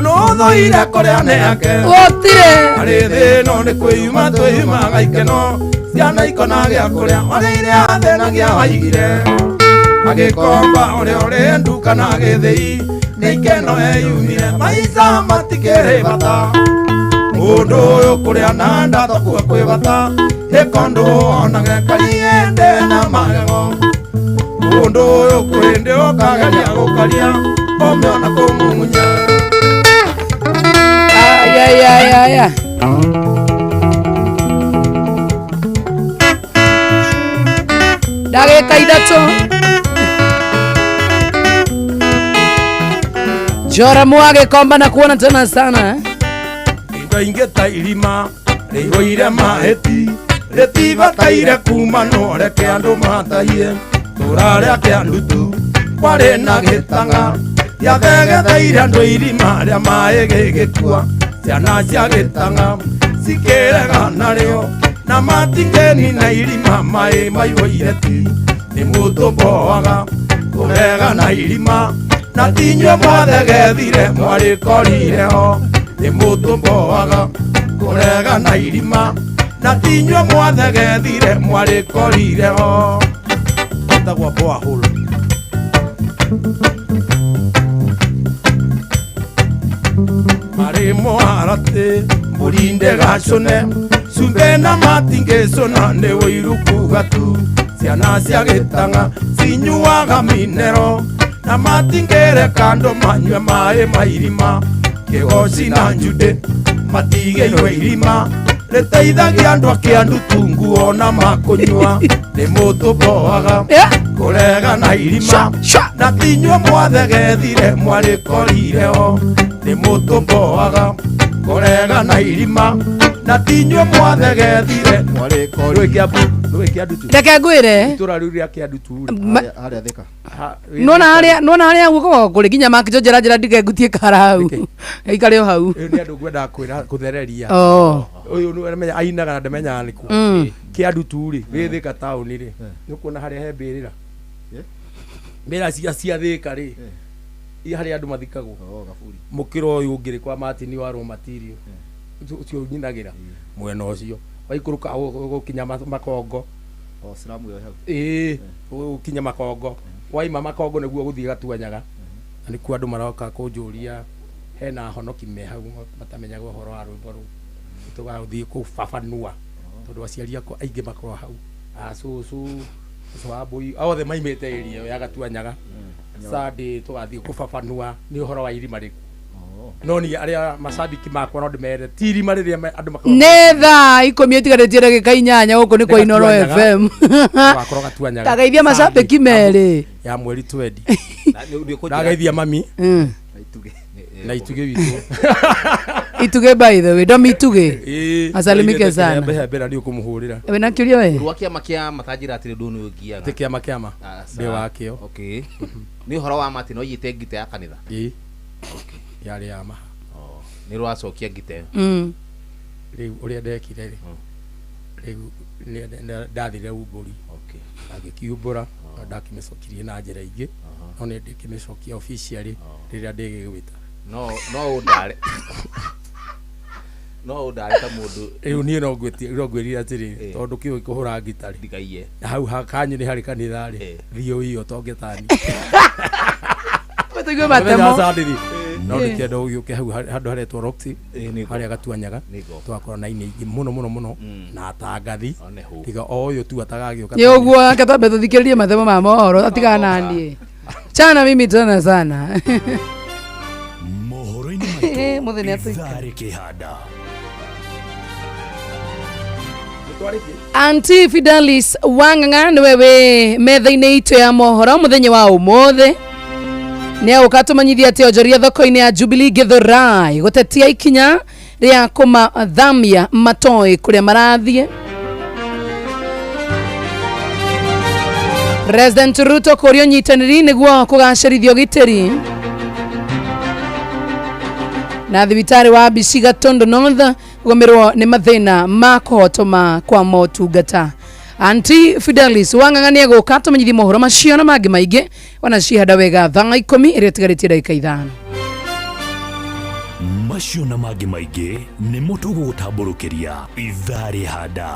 Nũthũire kũrĩa nĩ ake Gũtirĩ. Arĩ thĩ no nĩ kwĩyuma twĩyumaga ikeno ciana ikona gĩa kũrĩa warĩire athĩnagia waigire agĩkomba ũrĩa ũrĩ nduka na gĩthĩi nĩ ikeno eyumire maica matikĩrĩ bata Mũndũ ũyũ kũrĩa na nda tokua kwĩ bata Ĩkondũ onage kariende na magego. Mũndũ ũyũ kwĩndĩ ũkageria gũkaria ũmĩona kũmumunya. Aya. Ndagĩka ithatũ. Jora mwage komba na kuona tena sana eh? Indo ingĩ ta irima rĩihũire mahĩti rĩtibataire kuma no reke andũ matahie. Tũra rĩa kĩandutu kwarĩ na gĩtang'a gĩathegetheire andũ irima rĩa maĩ gĩgĩkua. Ciana cia gĩtang'a cikĩrega narĩo na matingĩnina na irima maĩ maihũire ti. Nĩ mũtũmboaga kũrega na irima na tinyue mwathegethire mwarĩkorire ho. Nĩ mũtũmboaga kũrega na irima na tinyue mwathegethire mwarĩkorire ho. Ĩtagwo borehole. Marĩ mũharatĩ mbũri ndĩgacũne cumbĩ na matingĩcũna nĩ ũiru kuga tu. Ciana cia gĩtang'a cinyuaga minero na matingĩreka andũ manyue maĩ ma irima. Kĩgoci na njundĩ matigĩirwo irima rĩteithagia andũ a kĩandutu nguo na makũnyua. Nĩ mũtũmboaga kũrega na irima na tinyue mwathegethire mwarĩkorire ho. Nĩ mũtũmboaga kũrega na irima na tinyue mwathegethire mwarĩkorire. Reke ngwĩre itũra rĩu rĩa kĩandutu harĩa Thika. Nona harĩa guoko kũrĩ nginya makĩnjo njĩra njĩra ndikengutie kara hau. Ikare o hau. Rĩu nĩ andũ ngwendaga kwĩra kũthereria. Ũyũ nĩ amenya ainaga na ndamenyaga nĩkũ. Kĩandutu rĩ gĩ Thika taũni rĩ nĩ ũkuona harĩa he mbĩrĩra. Mbĩrĩra cia Thika rĩ harĩa andũ mathikagwo. Mũkĩra ũyũ ũngĩ rĩ kwa Martin wa raw material. Ũcio nyinagĩra mwena ũcio. Waikũrũka ũgũkinya Makongo. Ĩĩ ũgũkinya Makongo. Waima Makongo nĩguo gũthiĩ Gatuanyaga. Na nĩkuo andũ maroka kũnjũria hena honoki me hau matamenyaga ũhoro wa rwĩmbo rũu. Tũgathiĩ kũbabanua tondũ aciari akwa aingĩ makoragwo hau. Acũcũ, cũcũ wa mbũi, othe maimĩte area ĩyo ya Gatuanyaga. Sunday tũgathiĩ kũbabanua nĩ ũhoro wa irima rĩku. No niĩ arĩa macabiki makwa no ndĩmere ti irima rĩrĩa andũ makoragwo Nĩ thaa ikũmi ĩtigarĩtie ndagĩka inyanya gũkũ nĩ kwa Inoro FM. Tũgakorwo Gatuanyaga. Ndagaithia macabiki merĩ. Ya mweri 20. Ndagaithia mami. Na itugĩ witũ. Itugĩ by the way, ndomi itugĩ. Asalimike sana. Mbere nĩ ũkũmũhũrĩra. Wĩna kĩũria we? Rwa kĩama kĩa matanjĩra atĩrĩ ndũ nĩ ũngiaga. Ti kĩama kĩama. Ndĩ wakĩo. Okay. Nĩ ũhoro wa Martin oiyĩte ngita ya kanitha. Ĩĩ. Yarĩ ya maha. Nĩ rwacokia ngita ĩyo. Rĩu ũrĩa ndekire rĩ rĩu ndathire umbũri. Agĩkiumbũra no ndakĩmĩcokirie na njĩra ingĩ no nĩ ndĩkĩmĩcokia officially rĩrĩa ndĩgĩgwĩta. No ũndare. No ũndare ta mũndũ. Rĩu niĩ no ngwĩrire atĩrĩrĩ tondũ kĩũĩ kũhũra ngita rĩ ndikaiye. Na hau kanyu nĩ harĩ kanitha rĩ thiĩ ũiye ũtonge tani. Tũigue matemo. No ndĩkĩenda ũgĩũke hau handũ haretwo Roxy harĩa Gatuanyaga tũgakorwo na aini aingĩ mũno mũno mũno na atangathi tiga o ũyũ tu atagagĩũka. Nĩ ũguo reke twambe tũthikĩrĩrie matemo ma mohoro atigana niĩ. Chana mimi tena sana. Mohoro-inĩ maitũ Mũthenya ithaa rĩkĩhanda. Auntie Fidelis Wang'ang'a nĩwe wĩ metha-inĩ itũ ya mohoro mũthenya wa ũmũthĩ. Nĩ agũka tũmenyithia atĩ onjoria thoko-inĩ ya Jubilee Githurai gũtetia ikinya rĩa kũmathamia matoĩ kũrĩa marathiĩ. President Ruto kũria ũnyitanĩri nĩguo kũgacĩrithia ũgitĩri. Na thibitarĩ wa Mbici Gatundu North kũgũmĩrwo nĩ mathĩna ma kũhotoma kwa motungata. Auntie Fidelis Wang'ang'a nĩ egũka tũmenyithie mohoro macio na mangĩ maingĩ wana cihanda wega thaa ikũmi ĩrĩa ĩtigarĩtie ndagĩka ithano. Macio na mangĩ maingĩ nĩmo tũgũgũtambũrũkĩria ithaa rĩhanda.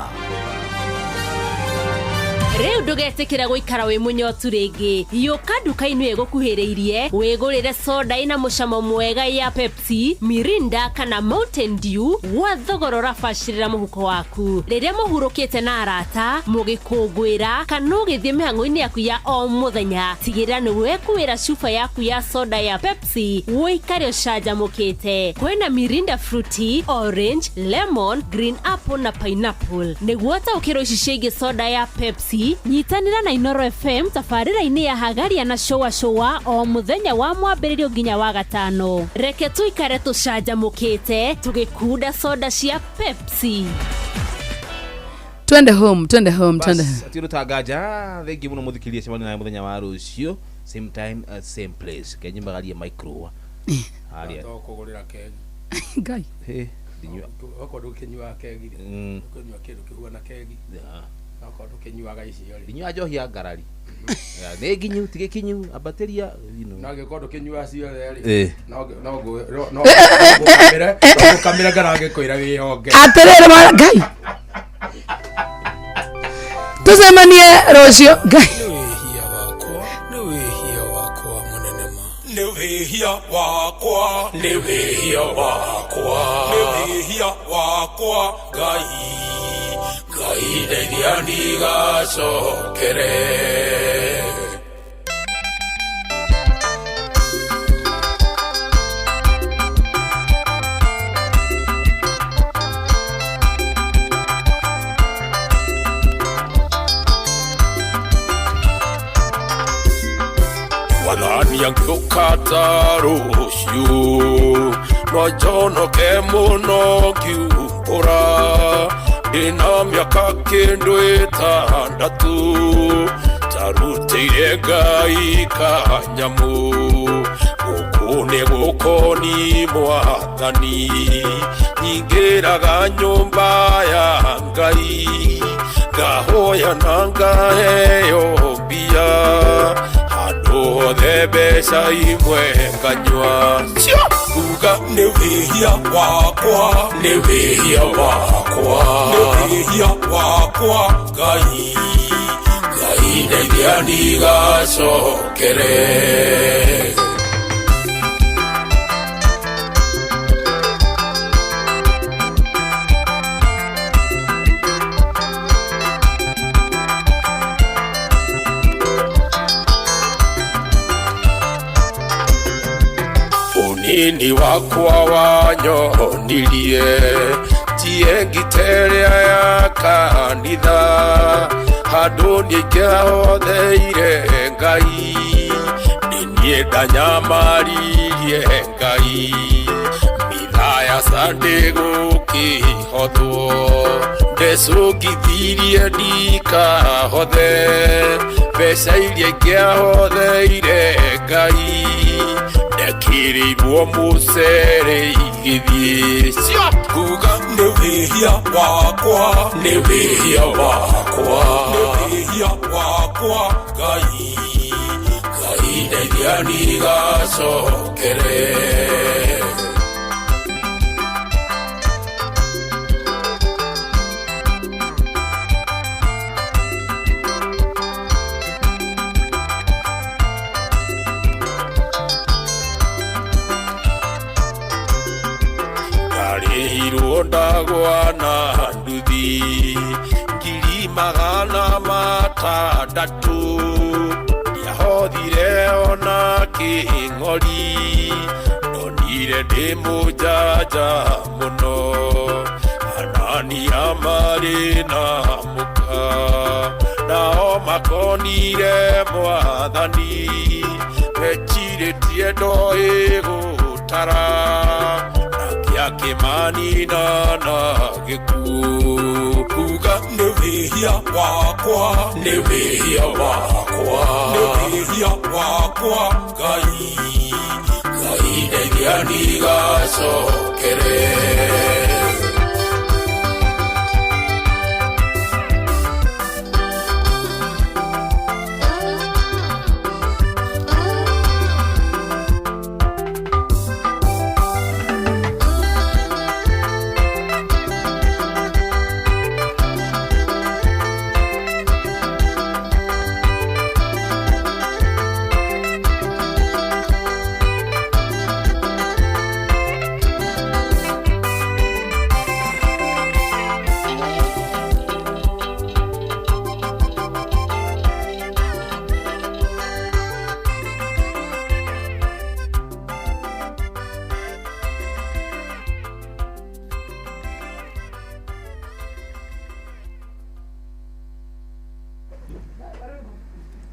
Rĩu ndũgetĩkĩra gũikara wĩ mũnyotu rĩngĩ. Yũka nduka-inĩ ĩgũkuhĩrĩirie wĩgũrĩre soda ĩna mũcamo mwega ya Pepsi, Mirinda kana Mountain Dew gwa thogora ũrabacĩrĩra mũhuko waku. Rĩrĩa mũhurũkĩte na arata, mũgĩkũngũĩra kana ũgĩthiĩ mĩhang'o-inĩ yaku ya o mũthenya, tigĩrĩra nĩ wekuĩra cuba yaku ya soda ya Pepsi ũikare ũcanjamũkĩte. Kwĩna Mirinda Fruity, Orange, Lemon, Green Apple na Pineapple. Nĩguo ũtaũkĩrwo ici ciĩgiĩ soda ya Pepsi, nyitanĩra na Inoro FM tabarĩra-inĩ ya Hagaria na Shoa Shoa o mũthenya wa mwambĩrĩrio nginya wa gatano. Reke tũikare tũcanjamũkĩte tũgĩkunda soda cia Pepsi. Twende home, twende home, twende home. Bas atiå tanganja thengi må no må thikä ria cemania nawe må thenya wa rå cio, same time, same place, kenyimagarie micro haria. To kũgũrĩra kegi. Ngai. Hĩ, ndinyua. Okorwo ndũkĩnyuaga kegi rĩ, ũkũnyua kĩndũ kĩhuana kegi. Okorwo ndũkĩnyuaga icio rĩ, ndinyua njohi ya ngarari. Nä nginyu tigä kinyu ambatĩria no angĩkorwo ndũkĩnyuaga ciothe rĩ, no no no no ngũkamĩre, no ngũkamĩre ngara ngĩkwĩra wĩhonge. Atĩrĩrĩ mwana Ngai, tũcemanie rũciũ Ngai. Nĩ wĩhia wakwa, nĩ wĩhia wakwa, nĩ wĩhia wakwa, Ngai, Ngai ndeithia ndigacokere. Wathani angĩũkata rũciũ no njonoke mũno ngiumbũra ndĩna mĩaka kĩndũ ĩtandatũ tarutĩire Ngai kanyamũ gũkũ nĩ gũkoni mwathani nyingĩraga nyũmba ya Ngai ngahoya na ngaheo mbia handũ hothe mbeca imwe nganyua. Kuga nĩ wĩhia wakwa, nĩ wĩhia wakwa, nĩ wĩhia wakwa, Ngai, Ngai ndeithia ndigacokere. Unini wakwa wanyonirie tie ngiteria ya kanitha handũ nĩngĩahotheire Ngai nĩ niĩ ndanyamaririe Ngai mitha ya Sunday gũkĩhotwo ndecũngithirie ndikahothe mbeca iria ingĩahotheire Ngai ndekĩrĩirwo mũcere igĩthiĩ. Kuga nĩ wĩhia wakwa, nĩ wĩhia wakwa, nĩ wĩhia wakwa, Ngai, Ngai ndeithia ndigacokere. Ndarĩhirwo ndagwa na nduthi 600,000 ndiahothire ona kĩng'ori ndonire ndĩ mũjanja mũno Anania marĩ na mũka nao makonire mwathani mecirĩtie ndoĩ gũtara Kĩmanina na gĩkuũ. Kuga nĩ wĩhia wakwa, nĩ wĩhia wakwa, nĩ wĩhia wakwa, Ngai, Ngai ndeithia ndigacokere.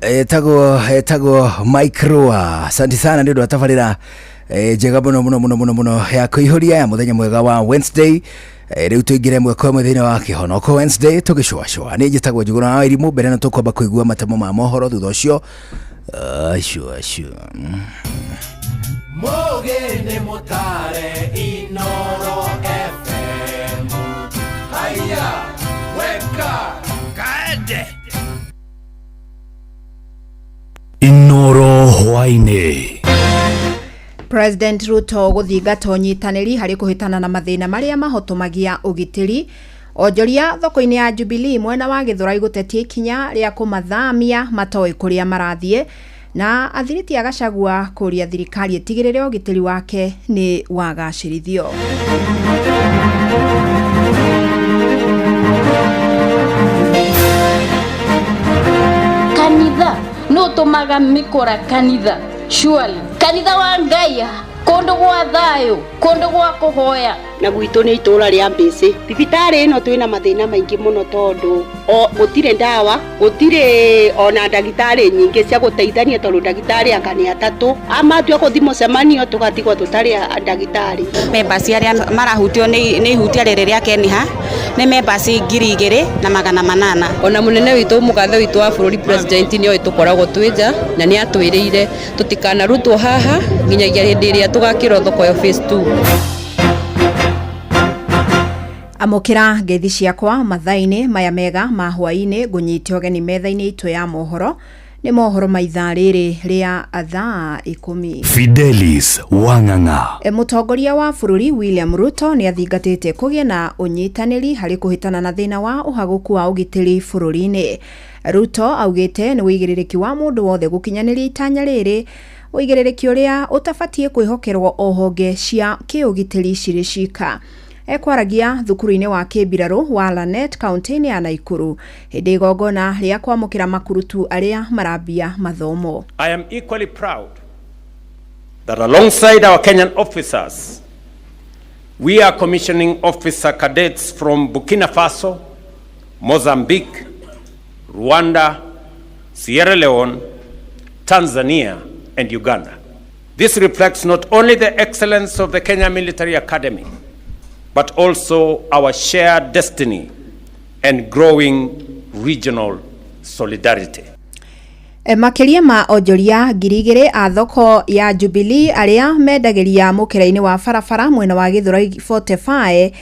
Etagwo Mike Rua. Asante sana nĩ ũndũ wa tabarĩra njega mũno mũno mũno mũno mũno ya kũihũria ya mũthenya mwega wa Wednesday. Rĩu tũingĩre ĩmwe kwa ĩmwe thĩinĩ wa kĩhonoko Wednesday tũgĩcũacũa. Niĩ njĩtagwo Njũgũna wa Irimũ. Mbere no tũkwamba kũigua matemo ma mohoro, thutha ũcio acio acio. Mũgĩ nĩ mũtare Inoro FM. Haya, weka kaende. Inoro hwainĩ. President Ruto gũthingata ũnyitanĩri harĩ kũhĩtana na mathĩna marĩa mahotomagia ũgitĩri. Onjoria thoko-inĩ ya Jubilee mwena wa Gĩthũrai gũtetia ikinya rĩa kũmathamia matoĩ kũrĩa marathiĩ, na athiriti a Gachagua kũria thirikari ĩtigĩrĩre ũgitĩri wake nĩ wagacĩrithio. Kanitha no tũmaga mĩkora kanitha, surely kanitha wa Ngai, kũndũ gwa thayũ, kũndũ gwa kũhoya. Na gwitũ nĩ itũra rĩa Mbĩcĩ. Thibitarĩ ĩno twĩna mathĩna maingĩ mũno tondũ o gũtirĩ ndawa, gũtirĩ ona ndagĩtarĩ nyingĩ cia gũteithania tondũ ndagĩtarĩ anga nĩ atatũ. Amatua gũthiĩ mũcemanio tũgatigwo tũtarĩ a ndagĩtarĩ. Members arĩa marahutio nĩ ihutia rĩrĩ rĩa Keniha nĩ members 2800. Ona mũnene witũ, mũgathe witũ wa bũrũri, president, nĩ oĩ tũkoragwo twĩ nja na nĩ atwĩrĩire tũtikanarutwo haha nginyagia hĩndĩ ĩrĩa tũgakĩrwo thoko ya phase 2. Amũkĩra ngeithi ciakwa mathaa-inĩ maya mega ma hwaĩ-inĩ. Ngũnyite ũgeni metha-inĩ itũ ya mohoro. Nĩ mohoro ma ithaa rĩrĩ rĩa thaa 10. Fidelis Wang'ang'a. Mũtongoria wa bũrũri William Ruto nĩ athingatĩte kũgĩe na ũnyitanĩri harĩ kũhĩtana na thĩna wa ũhagũku wa ũgitĩri bũrũri-inĩ. Ruto augĩte nĩ ũigĩrĩrĩki wa mũndũ wothe gũkinyanĩria itanya rĩrĩ, ũigĩrĩrĩki ũrĩa ũtabatiĩ kwĩhokerwo o honge cia kĩũgitĩri cirĩ cika. Ekwaragia thukuru-inĩ wa kĩmbirarũ wa Lanet kaunti-inĩ ya Naikuru hĩndĩ igongona rĩa kwamũkĩra makurutu arĩa marambia mathomo. I am equally proud that alongside our Kenyan officers, we are commissioning officer cadets from Burkina Faso, Mozambique, Rwanda, Sierra Leone, Tanzania, and Uganda. This reflects not only the excellence of the Kenya Military Academy, but also our shared destiny and growing regional solidarity. Makĩria ma onjoria 2000 a thoko ya Jubilee arĩa mendagĩria mũkĩra-inĩ wa barabara mwena wa Gĩthũrai 45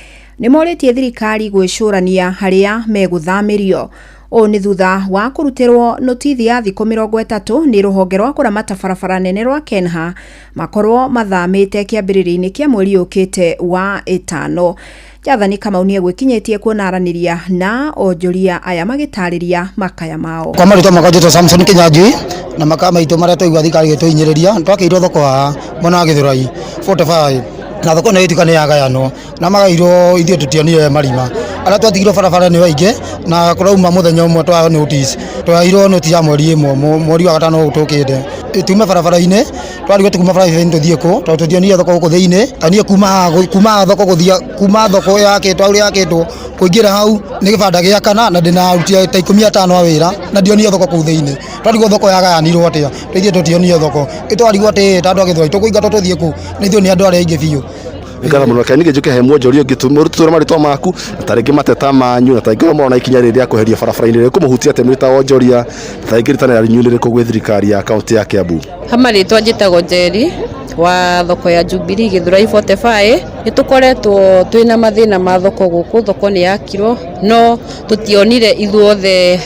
nĩ morĩtie thirikari gwĩcũrania harĩa megũthamĩrio. Ũũ nĩ thutha wa kũrutĩrwo notithi ya thikũ 30 nĩ rũhonge rwa kũramata barabara nene rwa Kenha makorwo mathamĩte kĩambĩrĩria-inĩ kĩa mweri ũkĩte wa ĩtano. Jathani Kamau nĩ egwĩkinyĩtie kuona aranĩria na onjoria aya magĩtarĩria makaya mao. Kwa marĩtwa makwa njĩtwo Samson Kinyanjui, na makaya maitũ marĩa twaigua thirikari ĩgĩtũhinyĩrĩria, twakĩirwo thoko haha mwena wa Gĩthũrai 45, na thoko ĩno ĩtuĩka nĩ yagayanwo na magairwo ithuĩ tũtionire marima. Arĩa twatigirwo barabara nĩ aingĩ na kũrauma mũthenya ũmwe twaheo notice, twaheirwo notice ya mweri ĩmwe, mweri wa gatano ũyũ tũkĩte tume barabara-inĩ. Twarigwo tukuma barabara-inĩ tũthiĩ kũ tondũ tũtionire thoko gũkũ thĩinĩ. Ta niĩ kuma haha, kuma thoko gũthiĩ, kuma thoko yakĩtwo harĩa yakĩtwo kũingĩra hau nĩ gĩbanda gĩa kana, na ndĩna aruti ta 15 a wĩra na ndionire thoko kũu thĩinĩ. Twarigwo thoko yagayanirwo atĩa, ithuĩ tũtionire thoko. Ĩtwarigwo atĩ ta andũ a Gĩthũrai tũkũingatwo tũthiĩ kũ, na ithuĩ nĩ andũ arĩa aingĩ biũ. Nĩngatho mũno. Reke ningĩ njũke he mwonjoria ũngĩ, tũre marĩtwa maku na tarĩngĩ mateta manyu, na tarĩngĩ ũrĩa mũrona ikinya rĩrĩ rĩa kweheria barabara-inĩ rĩkũmũhutia atĩa mwĩ ta onjoria, na tarĩngĩ rĩtana rĩanyu nĩ rĩrĩkũ gwĩ thirikari ya kaunti ya Kiambu. Ha marĩtwa njĩtagwo Njeri wa thoko ya Jubilee Gĩthũrai 45. Nĩ tũkoretwo twĩna mathĩna ma thoko gũkũ. Thoko nĩ yakirwo no tũtionire ithuothe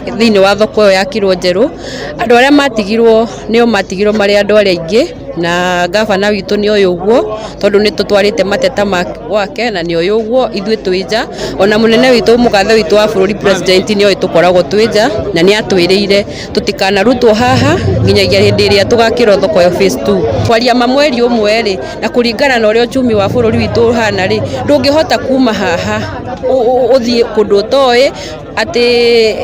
thĩinĩ wa thoko ĩyo yakirwo njerũ. Andũ arĩa matigirwo nĩo matigirwo marĩ andũ arĩa aingĩ, na gavana witũ nĩ oĩ ũguo tondũ nĩ tũtwarĩte mateta ma gwake na nĩ oĩ ũguo ithuĩ twĩ nja. Ona mũnene witũ, mũgathe witũ wa bũrũri, president, nĩ oĩ tũkoragwo twĩ nja na nĩ atwĩrĩire tũtikanarutwo haha nginyagia hĩndĩ ĩrĩa tũgakĩrwo thoko ya phase 2. Kwaria ma mweri ũmwe rĩ, na kũringana na ũrĩa uchumi wa bũrũri witũ ũhana rĩ, ndũngĩhota kuma haha ũthiĩ kũndũ ũtoĩ atĩ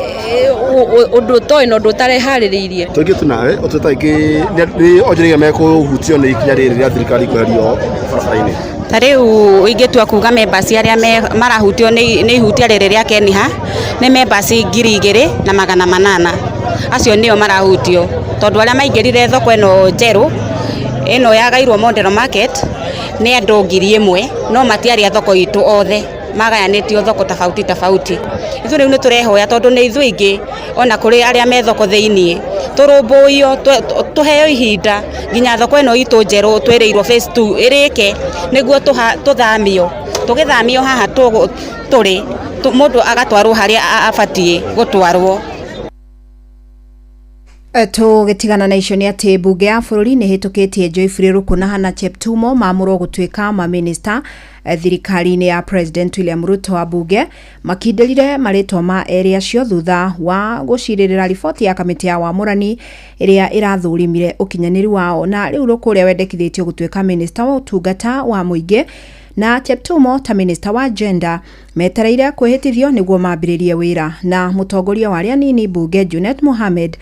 ũndũ ũtoĩ na ũndũ ũtareharĩrĩirie. Tũingĩ tu nawe ũtwĩta ingĩ nĩ onjoria mekũhutio nĩ ikinya rĩrĩ rĩa thirikari kweherio barabara-inĩ. Ta rĩu ingĩtua kuga members arĩa marahutio nĩ ihutia rĩrĩ rĩa Keniha nĩ members 2800. Acio nĩo marahutio tondũ arĩa maingĩrire thoko ĩno njerũ ĩno yagairwo Model Market nĩ andũ 1000, no matiarĩ a thoko itũ othe, magayanĩtio thoko tofauti tofauti. Ithuĩ rĩu nĩ tũrehoya tondũ nĩ ithuĩ aingĩ ona kũrĩ arĩa me thoko thĩiniĩ, tũrũmbũiyo, tũheo ihinda nginya thoko ĩno itũ njerũ twĩrĩirwo phase 2 ĩrĩke nĩguo tũthamio. Tũgĩthamio haha tũrĩ mũndũ agatwarwo harĩa abatiĩ gũtwarwo. Tũgĩtigana na icio nĩ atĩ mbunge ya bũrũri nĩ ĩhĩtũkĩtie Joyfrey Ruku na Hannah Cheptumo maamũrwo gũtuĩka mamĩnĩsta thirikari-inĩ ya President William Ruto. Wa mbunge makindĩrire marĩtwa ma erĩ acio thutha wa gũcirĩrĩra riboti ya kamĩtĩ ya wamũrani ĩrĩa ĩrathũrimire ũkinyanĩru wao, na rĩu Ruku ũrĩa wendekithĩtio gũtuĩka minista wa ũtungata wa mũingĩ na Cheptumo ta minista wa gender metereire kwĩhĩtithio nĩguo mambĩrĩrie wĩra. Na mũtongoria wa arĩa anini mbunge Junet Mohamed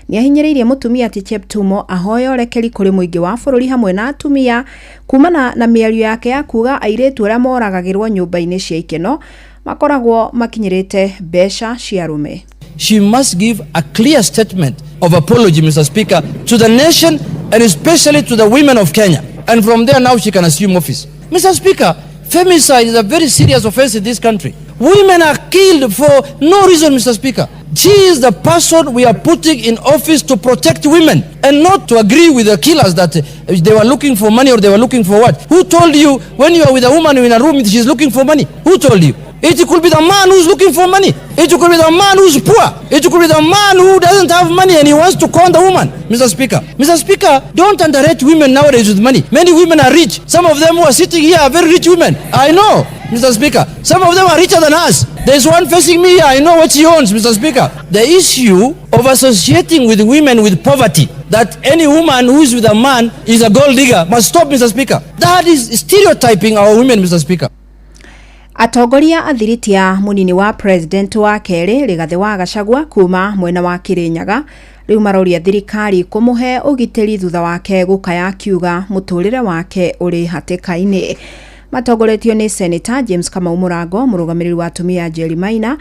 nĩ ahinyĩrĩirie mũtumia ti Cheptumo ahoe ũrekeri kũrĩ mũingĩ wa bũrũri hamwe na atumia kumana na mĩario yake ya kuga airĩtu arĩa moragagĩrwo nyũmba-inĩ cia ikeno makoragwo makinyĩrĩte mbeca cia arũme. She must give a clear statement of apology, Mr. Speaker, to the nation and especially to the women of Kenya. And from there now she can assume office. Mr. Speaker, femicide is a very serious offense in this country. Women are killed for no reason, Mr. Speaker. She is the person we are putting in office to protect women and not to agree with the killers that they were looking for money or they were looking for what. Who told you when you are with a woman in a room she's looking for money? Who told you? It could be the man who's looking for money. It could be the man who's poor. It could be the man who doesn't have money and he wants to con the woman. Mr. Speaker. Mr. Speaker, don't underrate women nowadays with money. Many women are rich. Some of them who are sitting here are very rich women. I know, Mr. Speaker. Some of them are richer than us. There's one facing me here. I know what she owns, Mr. Speaker. The issue of associating with women with poverty, that any woman who is with a man is a gold digger, must stop, Mr. Speaker. That is stereotyping our women, Mr. Speaker. Atongoria athiriti a munini wa president wa kerĩ Rigathĩ wa Gachagua kuma mwena wa Kirinyaga rĩu maroria thirikari kũmũhe ũgitĩri thutha wake gũkaya akiuga mũtũrĩre wake ũrĩ hatĩka-inĩ. Matongoretio nĩ Senator James Kamau Mũrango, mũrũgamĩrĩri wa atumia Jerry Maina,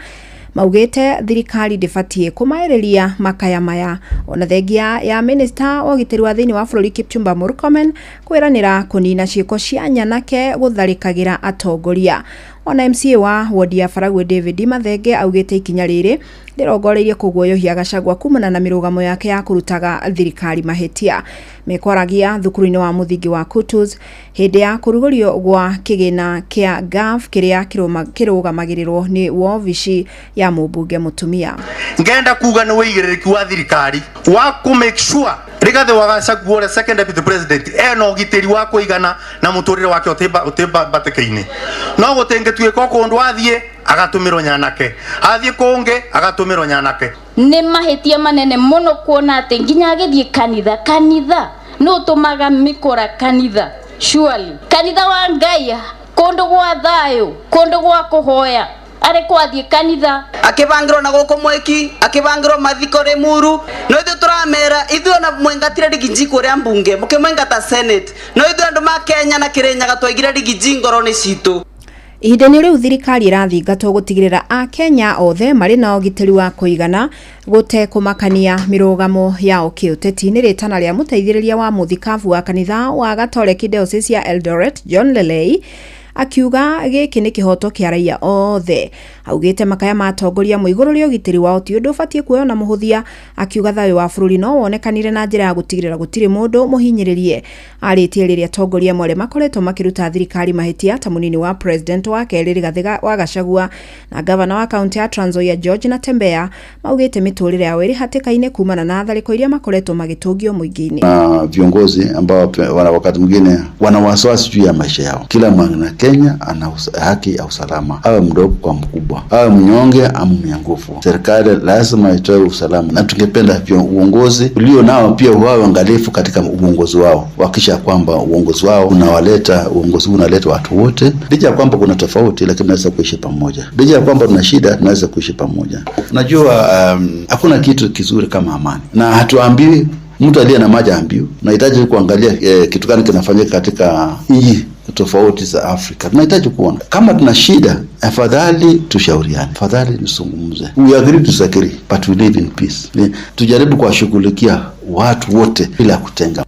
maugĩte thirikari ndĩbatiĩ kũmaĩrĩria makaya maya, ona thengia ya minista wa ũgitĩri wa thĩinĩ wa bũrũri Kipchumba Murkomen kwĩranĩra kũnina ciĩko cia nyanake gũtharĩkagĩra atongoria. Ona MCA wa wodi ya Faragwe David Mathenge augĩte ikinya rĩrĩ rĩrongoreirie kũguoyohia Gachagua kumana na mĩrũgamo yake ya kũrutaga thirikari mahĩtia. Mekwaragia thukuru-inĩ wa mũthingi wa Kutus hĩndĩ ya kũrugũrio gwa kĩgĩna kĩa GAF kĩrĩa kĩrũgamagĩrĩrwo nĩ wobici ya mũmbunge mũtumia. Ngenda kuga nĩ wĩigĩrĩrĩki wa thirikari wa kũ make sure Rigathĩ wa Gachagua ũrĩa second deputy president ena ũgitĩri wa kũigana na mũtũrĩre wake ũtĩmbatĩka-inĩ. No gũtingĩtuĩka kũndũ athiĩ agatũmĩrwo nyanake, athiĩ kũngĩ agatũmĩrwo nyanake. Nĩ mahĩtia manene mũno kuona atĩ nginya agĩthiĩ kanitha, kanitha nĩ ũtũmaga mĩkora kanitha, surely kanitha wa Ngai kũndũ gwa thayũ, kũndũ gwa kũhoya, arĩ kwathiĩ kanitha akĩbangĩrwo na gũkũ mweki, akĩbangĩrwo mathiko Limuru. No ithuĩ tũramera ithuĩ ona mwengatire Rigiji kũrĩa mbunge, mũkĩmwengata Senate, no ithuĩ andũ ma Kenya na Kirinyaga twaigire Rigiji ngoro-inĩ citũ. Ihinda-inĩ rĩu thirikari ĩrathingatwo gũtigĩrĩra Akenya othe marĩ na ũgitĩri wa kũigana gũtekũmakania mĩrũgamo yao kĩũteti. Nĩ rĩtana rĩa mũteithĩrĩria wa mũthikabu wa kanitha wa Gatoreki Diocese ya Eldoret John Lelei, akiuga gĩkĩ nĩ kĩhoto kĩa raia othe. Augĩte makaya ma atongoria amwe igũrũ rĩa ũgitĩri wao ti ũndũ ũbatiĩ kuoywo na mũhũthia, akiuga thayũ wa bũrũri no wonekanire na njĩra ya gũtigĩrĩra gũtirĩ mũndũ mũhinyĩrĩrie. Arĩtie rĩrĩa atongoria amwe arĩa makoretwo makĩruta thirikari mahĩtia ta mũnini wa president wa kerĩ Rigathĩ wa Gachagua na gavana wa kaunti ya Trans Nzoia George Natembeya maugĩte mĩtũrĩre yao ĩrĩ hatĩka-inĩ kumana na tharĩko iria makoretwo magĩtũngio mũingĩ-inĩ. Na viongozi ambao wakati mwingine wana wasiwasi juu ya maisha yao. Kila mwana Kenya ana haki ya usalama, awe mdogo kwa mkubwa, awe mnyonge ama mwenye nguvu. Serikali lazima itoe usalama, na tungependa uongozi ulio nao pia wawe waangalifu katika uongozi wao, wakisha kwamba uongozi wao unawaleta, uongozi unaleta watu wote, licha ya kwamba kuna tofauti, lakini tunaweza kuishi pamoja. Licha ya kwamba tuna shida, tunaweza kuishi pamoja. Unajua, hakuna kitu kizuri kama amani, na hatuambiwi mtu aliye na maji ambiwi. Unahitaji kuangalia kitu gani kinafanyika katika nchi tofauti za Afrika. Tunahitaji kuona kama tuna shida, afadhali tushauriane, afadhali tuzungumze. We agree to disagree, but we live in peace. Tujaribu kuwashughulikia watu wote bila kutenga.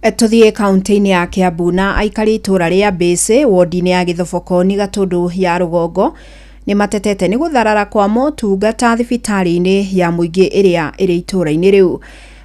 Tuthiĩ kaunti-inĩ ya Kiambu na aikari itũra rĩa Mbĩcĩ wodi-inĩ ya Gĩthobokoni Gatũndũ ya rũgongo nĩ matetete nĩ gũtharara kwa motungata thibitarĩ-inĩ ya mũingĩ ĩrĩa ĩrĩ itũra-inĩ rĩu.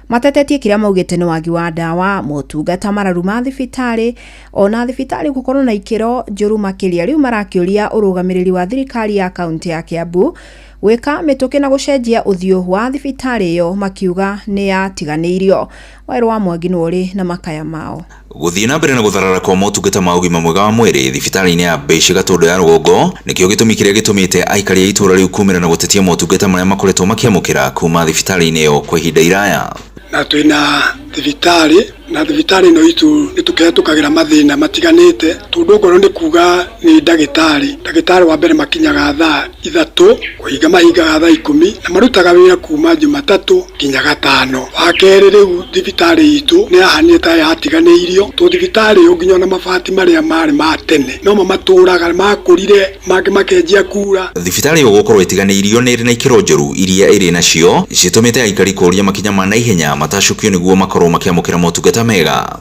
Matetetie kĩrĩa maugĩte nĩ wagi wa ndawa, motungata mararu ma thibitarĩ ona thibitarĩ gũkorwo na ikĩro njũru makĩria. Rĩu marakĩũria ũrũgamĩrĩri wa thirikari ya kaunti ya Kiambu gwĩka mĩtũkĩ na gũcenjia ũthiũ wa thibitarĩ ĩyo, makiuga nĩ yatiganĩirio. Werũ wa Mwangi nĩ ũrĩ na makaya mao. Gũthiĩ na mbere na gũtharara kwa motungata ma ũgima mwega wa mwĩrĩ thibitarĩ-inĩ ya Mbĩcĩ Gatũndũ ya rũgongo nĩkĩo gĩtũmi kĩrĩa gĩtũmĩte aikari a itũũra rĩu kumĩra na gũtetia motungata marĩa makoretwo makĩamũkĩra kuma thibitarĩ-inĩ ĩyo kwa ihinda iraya. Na twina thibitarĩ na thibitarĩ ĩno itũ nĩ tũkĩhetũkagĩra mathĩna matiganĩte tondũ okorwo nĩ kuga nĩ ndagĩtarĩ, ndagĩtarĩ wa mbere makinyaga thaa 3 kũhinga mahingaga thaa 10 na marutaga wĩra kuma Jumatatũ nginya Gatano. Wa kerĩ rĩu thibitarĩ itũ nĩ yahanire ta yatiganĩirio tondũ thibitarĩ ĩyo nginya ona mabati marĩa marĩ ma tene nomo matũraga makũrire mangĩ makenjia kura. Thibitarĩ ĩyo gũkorwo ĩtiganĩirio nĩ ĩrĩ na ikĩro njũru iria ĩrĩ nacio citũmĩte aikari kũũria makinya ma naihenya matacũkio nĩguo makorwo makĩamũkĩra motungata mega.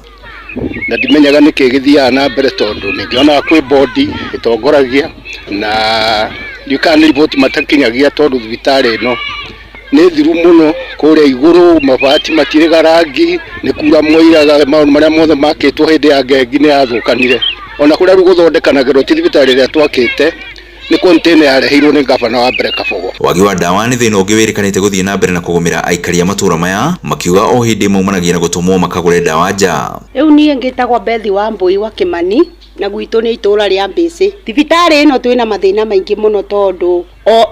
Na ndimenyaga nĩkĩ gĩthiaga na mbere tondũ nĩngĩonaga kwĩ bodi ĩtongoragia na ndiũkaga nĩ riboti matakinyagia tondũ thibitarĩ ĩno nĩ thiru mũno kũrĩa igũrũ mabati matirĩ rangi nĩ kura moiraga maũndũ marĩa mothe makĩtwo hĩndĩ ya ngengi nĩ yathũkanire ona kũrĩa rĩu gũthondekanagĩrwo ti thibitarĩ ĩrĩa twakĩte nĩ container yareheirwo nĩ gavana wa mbere Kabogo. Wagi wa ndawa nĩ thĩna ũngĩ wĩrĩkanĩte gũthiĩ na mbere na kũgũmĩra aikari a matũũra maya makiuga o hĩndĩ maumanagia na gũtũmwo makagũre ndawa nja. Rĩu niĩ ngĩtagwo Bethi wa Mbũi wa Kĩmani na gwitũ nĩ itũũra rĩa Mbĩcĩ. Thibitarĩ ĩno twĩna mathĩna maingĩ mũno tondũ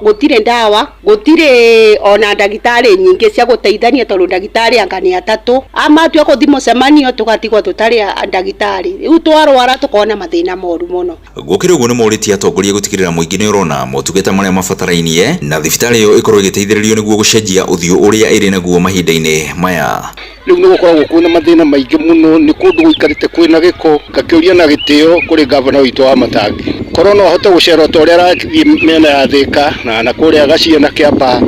gũtirĩ ndawa, gũtirĩ ona ndagĩtarĩ nyingĩ cia gũteithania tondũ ndagĩtarĩ anga nĩ 3 amatua gũthiĩ mũcemanio tũgatigwo tũtarĩ ndagĩtarĩ. Rĩu twarwara tũkona mathĩna moru mũno. Gũkĩrĩ ũguo nĩ morĩtie atongoria gũtigĩrĩra mũingĩ nĩ ũrona motungata marĩa mabatarainie na thibitarĩ ĩyo ĩkorwo ĩgĩteithĩrĩrio nĩguo gũcenjia ũthiũ ũrĩa ĩrĩ naguo mahinda-inĩ maya. Rĩu nĩ gũkoragwo kwĩna mathĩna maingĩ mũno nĩ kũndũ gũikarĩte kwĩna gĩko ngakĩũria na gĩtĩo kũrĩ gavana witũ wa Matangi korwo no ahote gũcera ta ũrĩa arathiĩ mĩena ya Thĩka na kũrĩa Gacia na Kĩambaa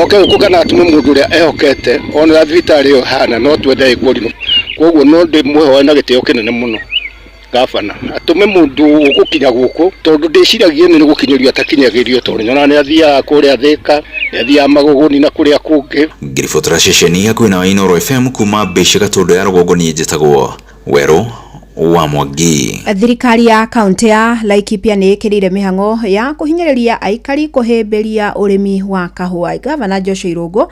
oke gũkũ kana atũme mũndũ ũrĩa ehokete ona thibitarĩ ĩyo hana no twende ĩkũrinwo. Koguo no ndĩmũhoe na gĩtĩo kĩnene mũno gavana atũme mũndũ ũgũkinya gũkũ tondũ ndĩciragia nĩ gũkinyĩrio atakinyagĩrio tondũ nyonaga nĩ athiaga kũrĩa Thĩka nĩ athiaga Magũgũni na kũrĩa kũngĩ. Ngĩribotera ceceni hakuhĩ na Inooro FM kuma Mbĩcĩ Gatũndũ ya rũgongo niĩ njĩtagwo Werũ wa Mwangi. Thirikari ya kaunti ya Laikipia nĩ ĩkĩrĩire mĩhang'o ya kũhinyĩrĩria aikari kũhĩmbĩria ũrĩmi wa kahũa. Gavana Joshua Irũngũ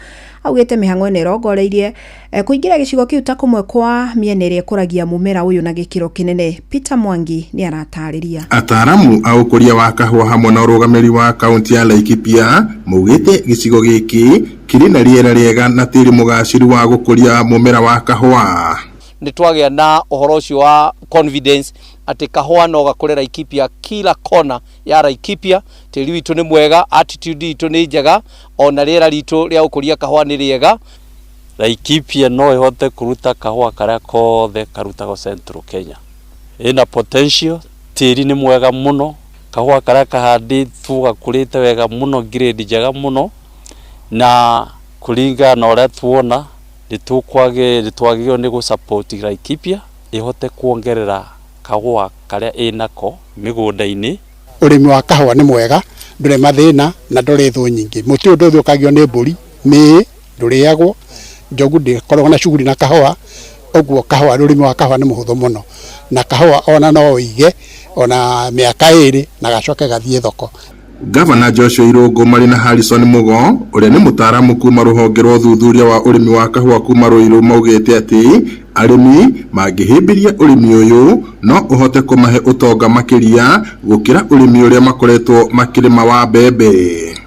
augĩte mĩhang'o ĩno ĩrongoreirie kũingĩra gĩcigo kĩu ta kũmwe kwa mĩena ĩrĩa ĩkũragia mũmera ũyũ na gĩkĩro kĩnene. Peter Mwangi nĩ aratarĩria. Ataaramu a ũkũria wa kahũa hamwe na ũrũgamĩrĩri wa kaunti ya Laikipia maugĩte gĩcigo gĩkĩ kĩrĩ na rĩera rĩega na tĩri mũgacĩru wa gũkũria mũmera wa kahũa. Nĩ twagĩa na ũhoro ũcio wa confidence atĩ kahũa no gakũre Laikipia kila kona ya Laikipia. Tĩri witũ nĩ mwega, attitude itũ nĩ njega, ona rĩera ritũ rĩa gũkũria kahũa nĩ rĩega. Laikipia no ĩhote kũruta kahũa karĩa kothe karutagwo Central Kenya. Ĩna potential, tĩri nĩ mwega mũno, kahũa karĩa kahandĩtwo gakũrĩte wega mũno, grade njega mũno, na kũringana na ũrĩa tuona nĩ twagĩrĩirwo nĩ gũ-support Laikipia ĩhote kuongerera kahũa karĩa ĩnako mĩgũnda-inĩ. Ũrĩmi wa kahũa nĩ mwega, ndũrĩ mathĩna na ndũrĩ thũ nyingĩ. Mũtĩ ũyũ ndũthũkagio nĩ mbũri, mĩĩ ndũrĩagwo, njogu ndĩkoragwo na shughuli na kahũa, ũguo kahũa, ũrĩmi wa kahũa nĩ mũhũthũ mũno. Na kahũa ona no ũige ona mĩaka 2 na gacoke gathiĩ thoko. Gavana Joshua Irũngũ marĩ na Harrison Mugo ũrĩa nĩ mũtaaramu kuma rũhonge rwa ũthuthuria wa ũrĩmi wa kahũa kuma Ruiru maugĩte atĩ arĩmi mangĩhĩmbĩria ũrĩmi ũyũ no ũhote kũmahe ũtonga makĩria gũkĩra ũrĩmi ũrĩa makoretwo makĩrĩma wa mbembe.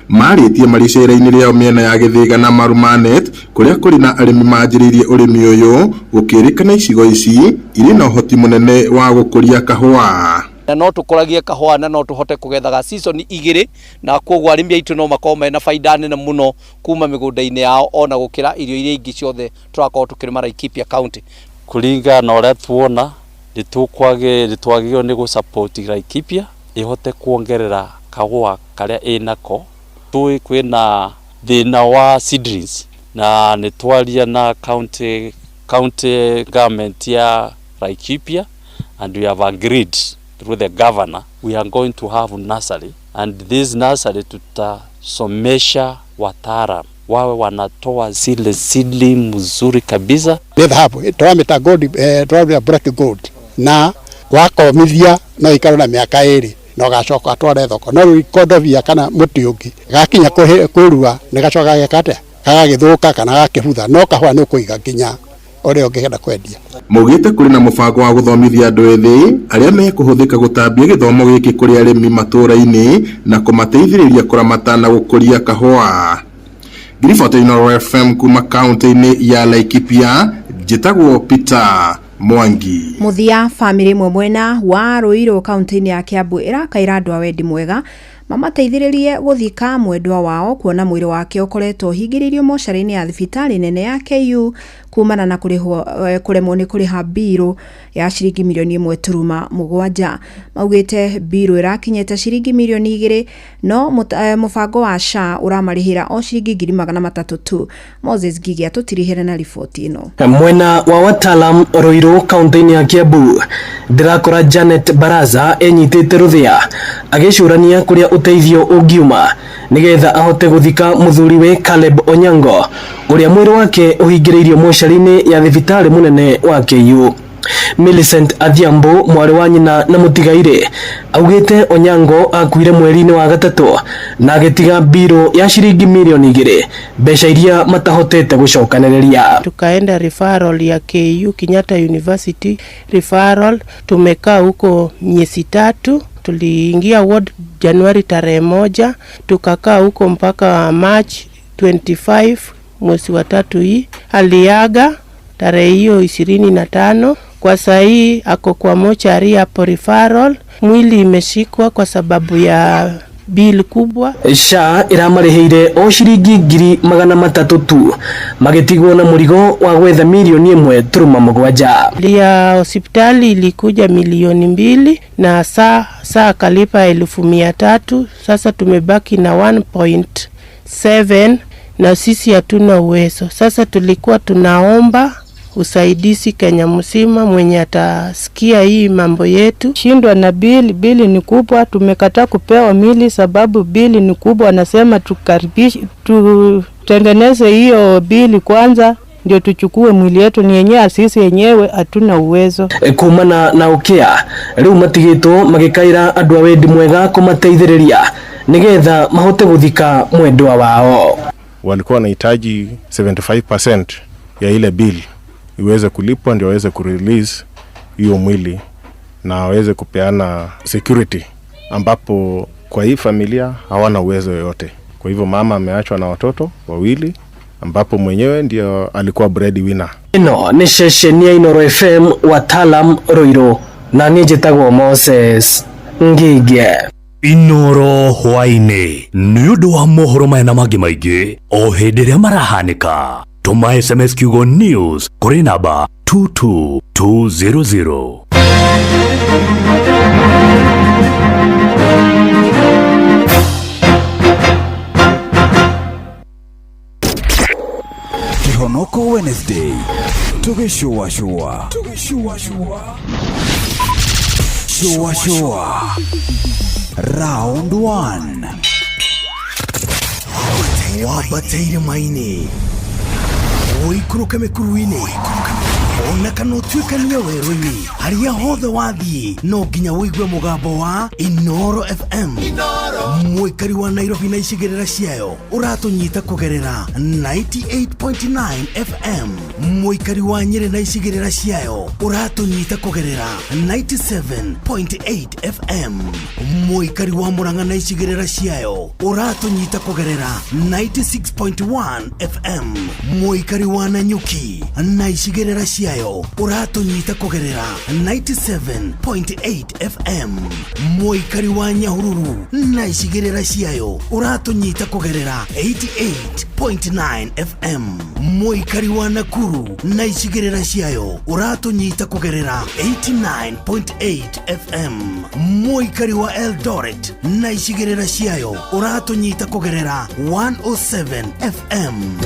Marĩtie marĩ icera-inĩ rĩao mĩena ya Gĩthĩga na Marumanet kũrĩa kũrĩ na arĩmi manjĩrĩirie ũrĩmi ũyũ gũkĩrĩkana icigo ici irĩ na ũhoti mũnene wa gũkũria kahũa. Na no tũkũragie kahũa na no tũhote kũgethaga season 2 na koguo arĩmi aitũ no makorwo mena baida nene mũno kuma mĩgũnda-inĩ yao ona gũkĩra irio iria ingĩ ciothe tũrakorwo tũkĩrĩma Laikipia County. Kũringana na ũrĩa tuona Nĩ twagĩrĩirwo nĩ gũ-support Laikipia ĩhote kuongerera kahũa karĩa ĩnako. Tũĩ kwĩna thĩna wa seedlings na nĩ twaria na county government ya Laikipia, and we have agreed through the governor we are going to have nursery, and this nursery tutasomesha wataalam wawe wanatoa zile seedling mzuri kabisa. Nĩ thahabu tũramĩta gold, tũramĩta black gold, na wakomithia no ikaro na mĩaka 2 na ũgacoka atware thoko. No rĩu ikondobia kana mũtĩ ũngĩ gakinya kwĩrua nĩ gacoka geka atĩa, gagagĩthũka kana gakĩbutha, no kahũa nĩ ũkũiga nginya ũrĩa ũngĩenda kwendia. Maugĩte kũrĩ na mũbango wa gũthomithia andũ ethĩ arĩa mekũhũthĩka gũtambia gĩthomo gĩkĩ kũrĩ arĩmi matũũra-inĩ na kũmateithĩrĩria kũramata na gũkũria kahũa. Ngiriboti Inooro FM kuma kaunti-inĩ ya Laikipia, njĩtagwo Peter Mwangi. Muthia, bamĩrĩ ĩmwe mwena wa Ruiru kaunti-inĩ ya Kiambu ĩrakaĩra andũ a wendi mwega mamateithĩrĩrie gũthika mwendwa wao, kuona mwĩrĩ wake ũkoretwo ũhingĩrĩirio mocarĩ-inĩ ya thibitarĩ nene ya KU kumana na kũremwo nĩ kũrĩha mbirũ ya ciringi mirioni 1.7. Maugĩte mbirũ ĩrakinyĩte ciringi mirioni 2, no mũbango wa SHA ũramarĩhĩra o ciringi 300,000 tu. Moses Ngigĩ atũtirihĩre na riboti ĩno. Mwena wa Watalam Ruiru kaunti-inĩ ya Kiambu, ndĩrakora Janet Baraza enyitĩte rũthĩa agĩcũrania kũrĩa ũteithio ũngiuma nĩgetha ahote gũthika mũthuriwe Caleb Onyango ũrĩa mwĩrĩ wake ũhingĩrĩirio mocarĩ-inĩ ya thibitarĩ mũnene wa KU. Millicent Adhiambo, mwarĩ wa nyina na mũtigairĩ, augĩte Onyango akuire mweri-inĩ wa 3 na agĩtiga mbirũ ya ciringi mirioni 2, mbeca iria matahotete gũcokanĩrĩria. Tukaenda referral ya KU, Kenyatta University referral, tumekaa huko miezi 3. Tuliingia ward Januari tarehe 1, tukakaa huko mpaka March 25 mwezi wa 3 hii. Aliaga tarehe hiyo 25. Kwa saa hii ako kwa mochari hapo referral. Mwili imeshikwa kwa sababu ya bill kubwa. SHA ĩramarĩhĩire o ciringi 300,000 tu, magĩtigwo na mũrigo wa gwetha mirioni 1.7. Ya hospitali ilikuja milioni 2 na saa kalipa 300,000. Sasa tumebaki na 1.7 na sisi hatuna uwezo. Sasa tulikuwa tunaomba usaidizi Kenya mzima, mwenye atasikia hii mambo yetu. Shindwa na bili, bili ni kubwa, tumekataa kupewa mili sababu bili ni kubwa. Anasema tutengeneze hiyo bili kwanza ndio tuchukue mwili yetu, ni yenyewe sisi yenyewe hatuna uwezo. Kumana na ukia riu matigitwo magikaira andu a wendi mwega kumateithiriria nigetha mahote guthika mwendwa wao. Walikuwa wanahitaji 75% ya ile bill iweze kulipwa ndio waweze kurelease hiyo mwili na waweze kupeana security, ambapo kwa hii familia hawana uwezo yoyote. Kwa hivyo mama ameachwa na watoto wawili, ambapo mwenyewe ndio alikuwa breadwinner. Ĩno nĩ ceceni ya Inooro FM Watalam Ruiru, na niĩ njĩtagwo Moses Ngige. Inooro hwaĩ-inĩ nĩ ũndũ wa mohoro maya na mangĩ maingĩ o hĩndĩ ĩrĩa marahanĩka. Tũma SMS kiugo news kũrĩ namba 22200. Kihonoko Wednesday tugĩcũacũa shua round 1 wambateire maini ũikũrũke mĩkuru-inĩ ona kana ũtuĩkanie werũ-inĩ harĩa hothe wathiĩ no nginya ũigue mũgambo wa Inooro FM. Mũikari wa Nairobi na icigĩrĩra ciayo ũratũnyita kũgerera 98.9 FM. Mũikari wa Nyĩrĩ na icigĩrĩra ciayo ũratũnyita kũgerera 97.8 FM. Mũikari wa Murang'a na icigĩrĩra ciayo ũratũnyita kũgerera 96.1 FM. Mũikari wa Nanyuki na icigĩrĩra ciayo ciayo ũratũnyita kũgerera 97.8 FM. Mũikari wa Nyahururu na icigĩrĩra ciayo ũratũnyita kũgerera 88.9 FM. Mũikari wa Nakuru na icigĩrĩra ciayo ũratũnyita kũgerera 89.8 FM. Mũikari wa Eldoret na icigĩrĩra ciayo ũratũnyita kũgerera 107 FM.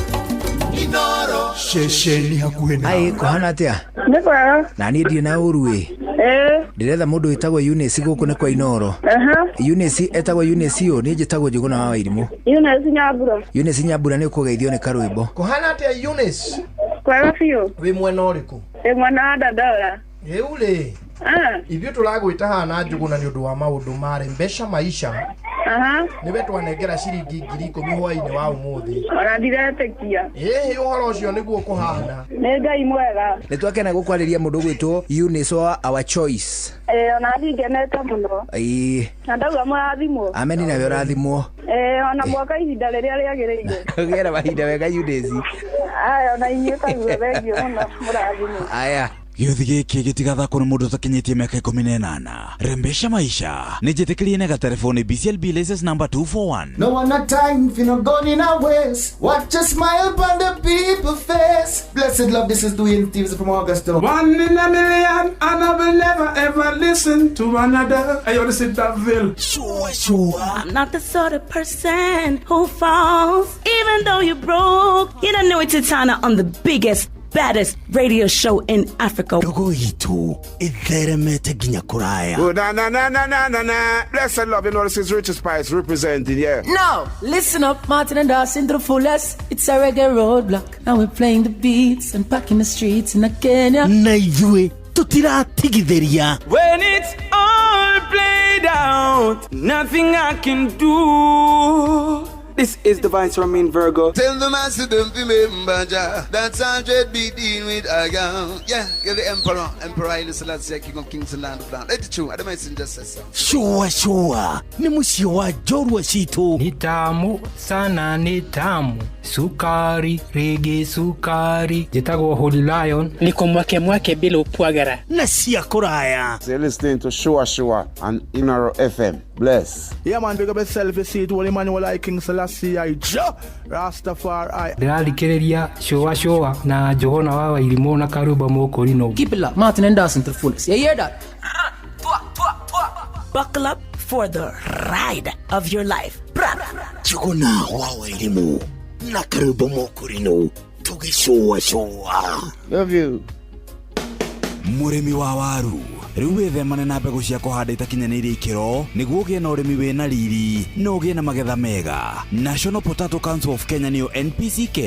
Ceceni hakuhĩ na Ai, kũhana atĩa? Nĩ kwega. Na niĩ ndirĩ na ũru ĩ. Ĩĩ. Ndĩretha mũndũ wĩtagwo Eunice gũkũ nĩ kwa Inoro. Aha. Eunice etagwo Eunice ũ, niĩ njĩtagwo Njũgũna wa Wairimũ. Eunice Nyambura. Eunice Nyambura nĩ ũkũgeithio nĩ karwĩmbo. Kũhana atĩa Eunice? Kwega biũ. Wĩ mwena ũrĩkũ? Wĩ mwena wa Dandora. Rĩu rĩ, ithuĩ tũragwĩta haha na Njũgũna nĩ ũndũ wa maũndũ ma Rembesha Maisha. Aha. Nĩwe twanengera ciringi 10,000 hwaĩ-inĩ wa ũmũthĩ. Ona ndiretĩkia. Ĩhĩ, ũhoro ũcio nĩguo kũhana. Nĩ Ngai mwega. Nĩ twakena gũkwarĩria mũndũ ũgwĩtwo Eunice wa Our Choice. Ĩĩ, ona niĩ ngenete mũno. Ĩĩ, Na ndauga mũrathimwo. ameni nawe ũrathimwo. Ĩĩ, ona mwaka ihinda rĩrĩa rĩagĩrĩire. Ũgĩe na mahinda mega Eunice. Aya, ona inyuĩ taguo thengiũ mũno mũrathimwo. Aya. Gĩũthi gĩkĩ gĩtigathakwo nĩ mũndũ ũtakinyĩtie mĩaka 18. Rembesha Maisha nĩ njĩtĩkĩrie na gatelefoni BCLB license number 241. No one a time for no gun in a waist. Watch a smile upon the people face. Blessed love, this is Dwayne Stevens from Augusta. One in a million, and I will never ever listen to another. Hey, yo, this is Daville. Sure, sure. I'm not the sort of person who falls, even though you're broke. You don't know it's Titana on the biggest, baddest radio show in Africa. Ndogo itũ ĩtheremete nginya kũraya. Oh, na na na na na na na. Blessed love, you know this is Richard Spice representing, yeah. Now, listen up, Martin and Dawson to the fullest. It's a reggae roadblock. Now we're playing the beats and packing the streets in Kenya. Na ithuĩ tũtiratigithĩria. When it's all played out, nothing I can do. This is the Vice Romain Virgo. Tell the master don't remember Jah. That's 100 be dealing with a girl. Yeah, give the emperor, Emperor Haile Selassie, King of Kings and Land of Land. Let it true. I don't mind just say so. Sure, sure. Nĩ mũciĩ wa njorua citũ. Ni tamu sana, ni tamu sukari rigi sukari. Njĩtagwo Holy Lion. Niko mwake mwake bila upwagara. Na cia kũraya. So you're listening to Shua Shua on Inoro FM. Bless. Yeah, man, big up yourself. You see it, Holy Emmanuel I, King Selassie I, Jah Rastafari. Ndĩrathikĩrĩria Shua Shua na Njũgũna wa Wairimũ na Karwĩmbo Mũkũrinũ. Keep it locked, Martin and Dawson to the fullest. You hear that? Buckle up for the ride of your life. Njũgũna wa Wairimũ na Karwĩmbo Mũkũrinũ tũgĩcũa cũa. Love you. Mũrĩmi wa waru rĩu wĩthemane na mbegũ cia kũhanda itakinyanĩirie ikĩro nĩguo ũgĩe na ũrĩmi wĩna riri na ũgĩe na magetha mega. National Potato Council of Kenya nĩyo NPCK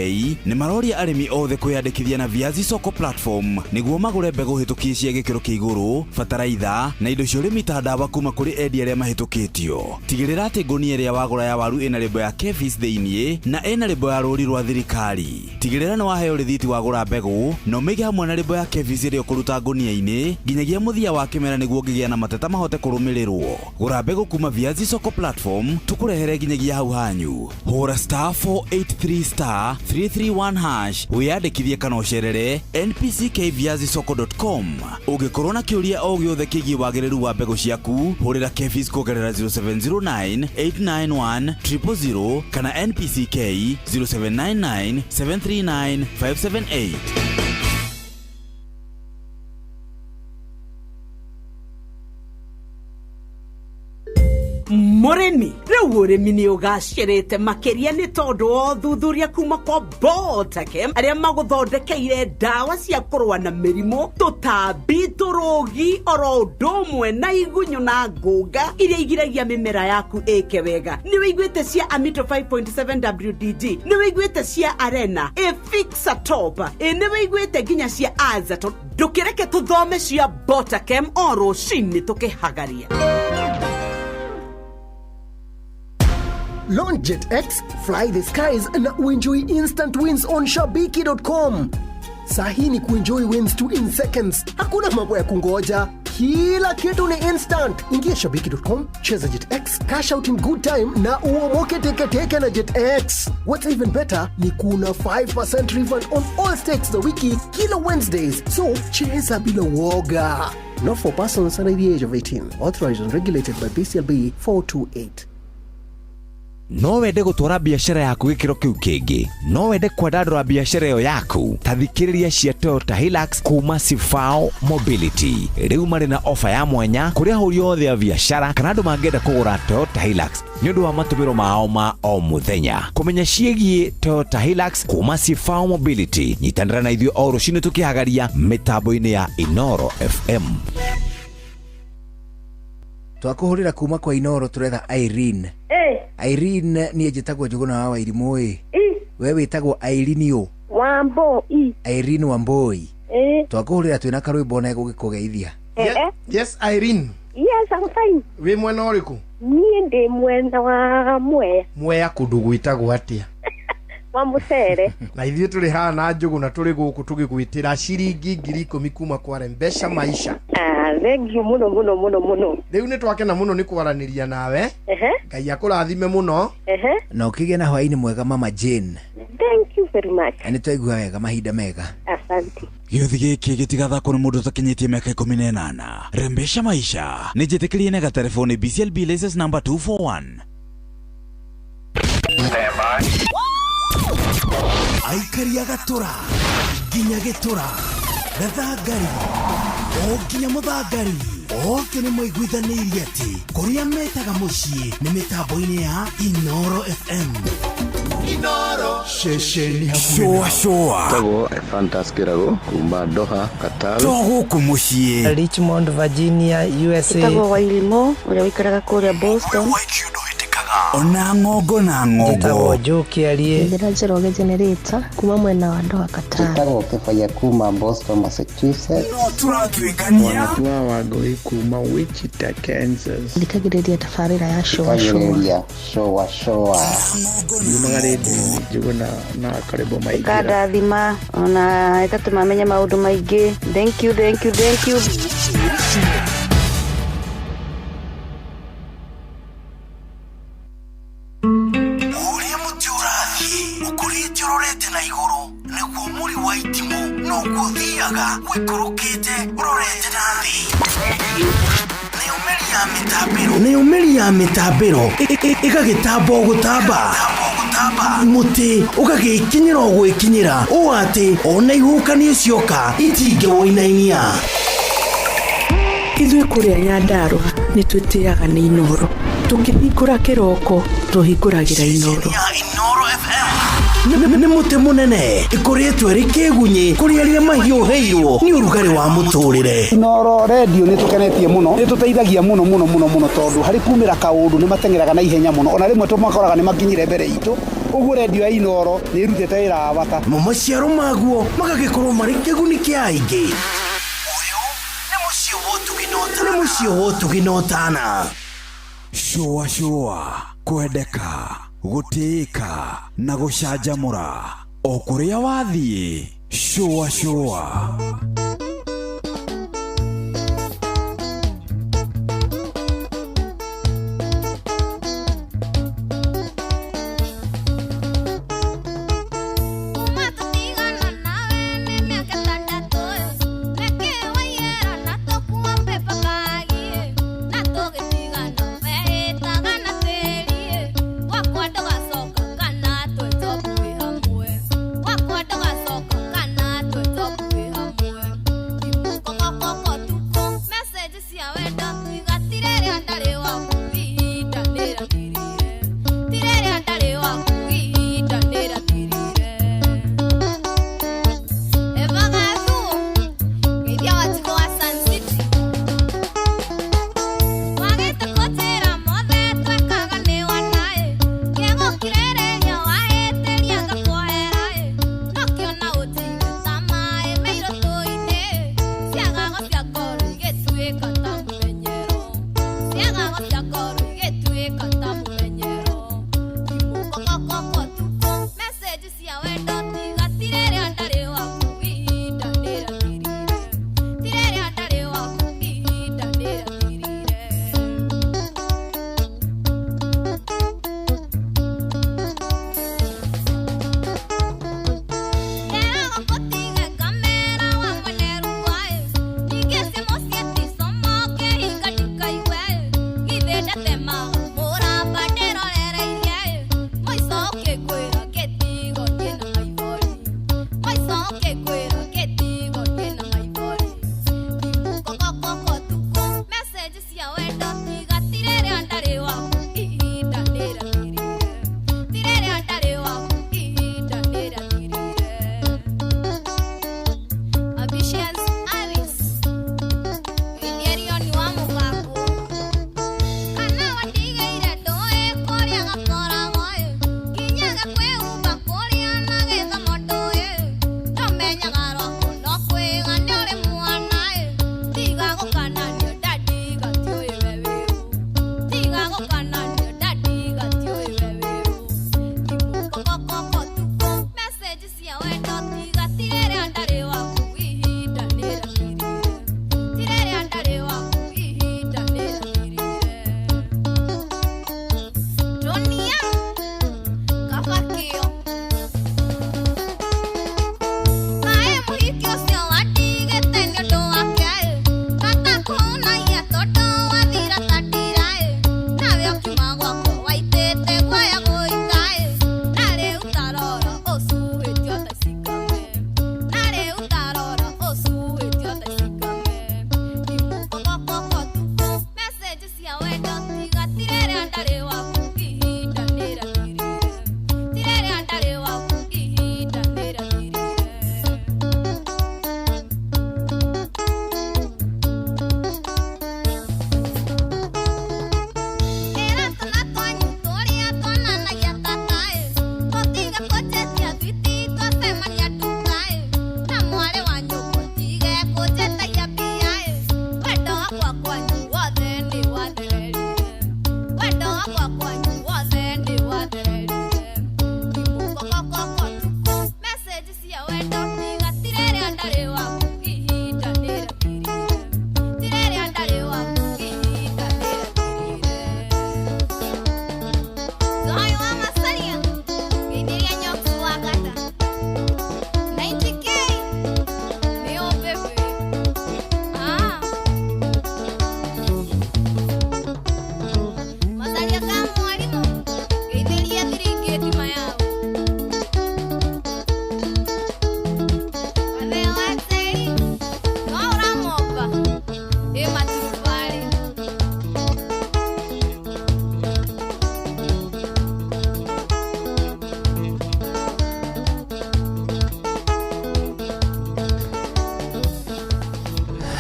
nĩ maroria arĩmi othe kwĩyandĩkithia na Viazi Soko platform nĩguo magũre mbegũ hĩtũkie cia gĩkĩro kĩa igũrũ, bataraitha na indo cia ũrĩmi ta ndawa kuma kũrĩ endia arĩa mahĩtũkĩtio. Tigĩrĩra atĩ ngũnia ĩrĩa wagũra ya waru ĩna lebo ya KEPHIS thĩiniĩ na ĩna lebo ya rũũri rwa thirikari. Tigĩrĩra nĩ waheo rĩthiti wagũra mbegũ na ũmĩige hamwe na lebo ya KEPHIS ĩrĩa ũkũruta ngũnia-inĩ nginyagia mũthia wa kĩmera nĩguo ũngĩgĩa na mateta mahote kũrũmĩrĩrwo. Gũra mbegũ kuma Viazi Soko platform tũkũrehere nginyagia hau hanyu. Hũra star 483 star 331 hash wĩyandĩkithie kana ũcerere npckviazisoko.com. Ũngĩkorwo na kĩũria o gĩothe kĩgiĩ wagĩrĩru wa mbegũ ciaku, hũrĩra KEPHIS kũgerera 0709 891 000 kana NPCK 0799 739 578. Mũrĩmi rĩu ũrĩmi nĩ ũgacĩrĩte makĩria nĩ tondũ wa ũthuthuria kuma kwa Botakem arĩa magũthondekeire ndawa cia kũrũa na mĩrimũ, tũtambi, tũrũgi oro ũndũ ũmwe na igunyũ na ngũnga iria igiragia mĩmera yaku ĩke wega. Nĩ wĩiguĩte cia Amito 5.7 WDG, nĩ wĩiguĩte cia Arena, Efixa Top, nĩ wĩiguĩte nginya cia Azaton. Ndũkĩreke tũthome cia Botakem o rũcinĩ tũkĩhagaria. Launch Jet X, fly the skies na uenjoy instant wins on Shabiki.com. Sahi ni kuenjoy wins tu in seconds. Hakuna mambo ya kungoja. Kila kitu ni instant. Ingia shabiki.com, cheza JetX, cash out in good time na uomoke teketeke na JetX. What's even better ni kuna 5% refund on all stakes za wiki kila Wednesdays. So cheza bila woga. Not for persons under the age of 18. Authorized and regulated by BCLB 428. No wende gũtwara biacara yaku gĩkĩro kĩu kĩngĩ, no wende kwandandũra biacara ĩyo yaku, ta thikĩrĩria cia Toyota Hilux kuma Sifao Mobility. Rĩu marĩ na ofa ya mwanya kũrĩ ahũri othe a biacara kana andũ mangĩenda kũgũra Toyota Hilux nĩ ũndũ wa matũmĩro mao ma o mũthenya. Kũmenya ciĩgiĩ Toyota Hilux kuma Sifao Mobility, nyitanĩra na ithuĩ o rũcinĩ tũkĩhagaria mĩtambo-inĩ ya Inoro FM. Twakũhũrĩra kuma kwa Inoro tũretha Irene. Irene niĩ njĩtagwo Njũgũna wa Wairimũ ĩ. We wĩtagwo Irene ũ? Wamboi. Irene Wamboi. Twakũhũrĩra twĩna karwĩmbo na gũgĩkũgeithia. Yes, Irene. Yes, I'm fine. Wĩ mwena ũrĩkũ? Niĩ ndĩ mwena wa Mwea. Mwea kũndũ gwĩtagwo atĩa? Wa Mũcere. Na ithuĩ tũrĩ haha na Njũgũna tũrĩ gũkũ tũgĩgwĩtĩra ciringi 10,000 kuma kwa Rembesha Maisha. Thank you mũno mũno mũno mũno. Rĩu nĩ twakena mũno nĩ kwaranĩria nawe. Ngai akũrathime mũno. Na ũkĩgĩe na hwaĩ-inĩ mwega Mama Jane. Thank you very much. Nĩ twaigua wega, mahinda mega. Asante. Gĩũthi gĩkĩ gĩtigathakwo nĩ mũndũ ũtakinyĩtie mĩaka 18. Rembesha Maisha nĩ njĩtĩkĩrie na gatelefoni BCLB license number 241. Aikari a Gatũra nginya Gĩtũra, Gathangari o nginya Mũthangari, othe nĩ maiguithanĩirie atĩ kũrĩa metaga mũciĩ nĩ mĩtambo-inĩ ya Inoro FM. Inoro ceceni hakuhĩ. Shũa Tagwo Fantas Kĩrago kuma Doha, Qatar. To gũkũ mũciĩ. Richmond, Virginia, USA. Tagwo Wairimũ ũrĩa ũikaraga kũrĩa Boston. Ona ng'ongo na ng'ongo. Njĩtagwo Joe Kĩarie. Njĩra Njoroge Generator kuma mwena wa Doha, Qatar. Njĩtagwo Kĩbaya kuma Boston, Massachusetts. No tũratuĩkania. Wanatua Wangũi kuma Wichita, Kansas. Thikagĩrĩria tabarĩra ya Shũa Shũa. Thikagĩrĩria Shũa Shũa. Yumaga rĩndiũ-inĩ Njũgũna na Karĩbo Maingĩra. Ĩkandathima ona ĩgatũma menye maũndũ maingĩ. Thank you, thank you, thank you. Nayo mĩri ya mĩtambĩro ĩgagĩtamba o gũtamba, mũtĩ ũgagĩkinyĩra o gwĩkinyĩra ũũ atĩ ona ihuhũkanio cioka itingĩwũinainia. Ithuĩ kũrĩa Nyandarũa nĩ twĩtĩaga nĩ Inoro. Tũkĩhingũra kĩroko tũhingũragĩra Inoro. Nĩ mũtĩ mũnene ĩkoretwo ĩrĩ kĩgunyĩ kũrĩ arĩa mahiũhĩirwo nĩ ũrugarĩ wa mũtũrĩre. Inoro redio nĩ tũkenetie mũno, nĩ tũteithagia mũno mũno mũno mũno tondũ harĩ kumĩra kaũndũ nĩ mateng'eraga na ihenya mũno, ona rĩmwe tũmakoraga nĩ makinyire mbere itũ. Ũguo redio ya Inoro nĩ ĩrutĩte wĩra wa bata. Mo maciaro maguo magagĩkorwo marĩ kĩguni kĩa aingĩ. Ũyũ nĩ mũciĩ wa ũtugi na ũtana. Shũa shũa, kwendeka, gũtĩĩka na gũcanjamũra o kũrĩa wathiĩ. Shũa shũa.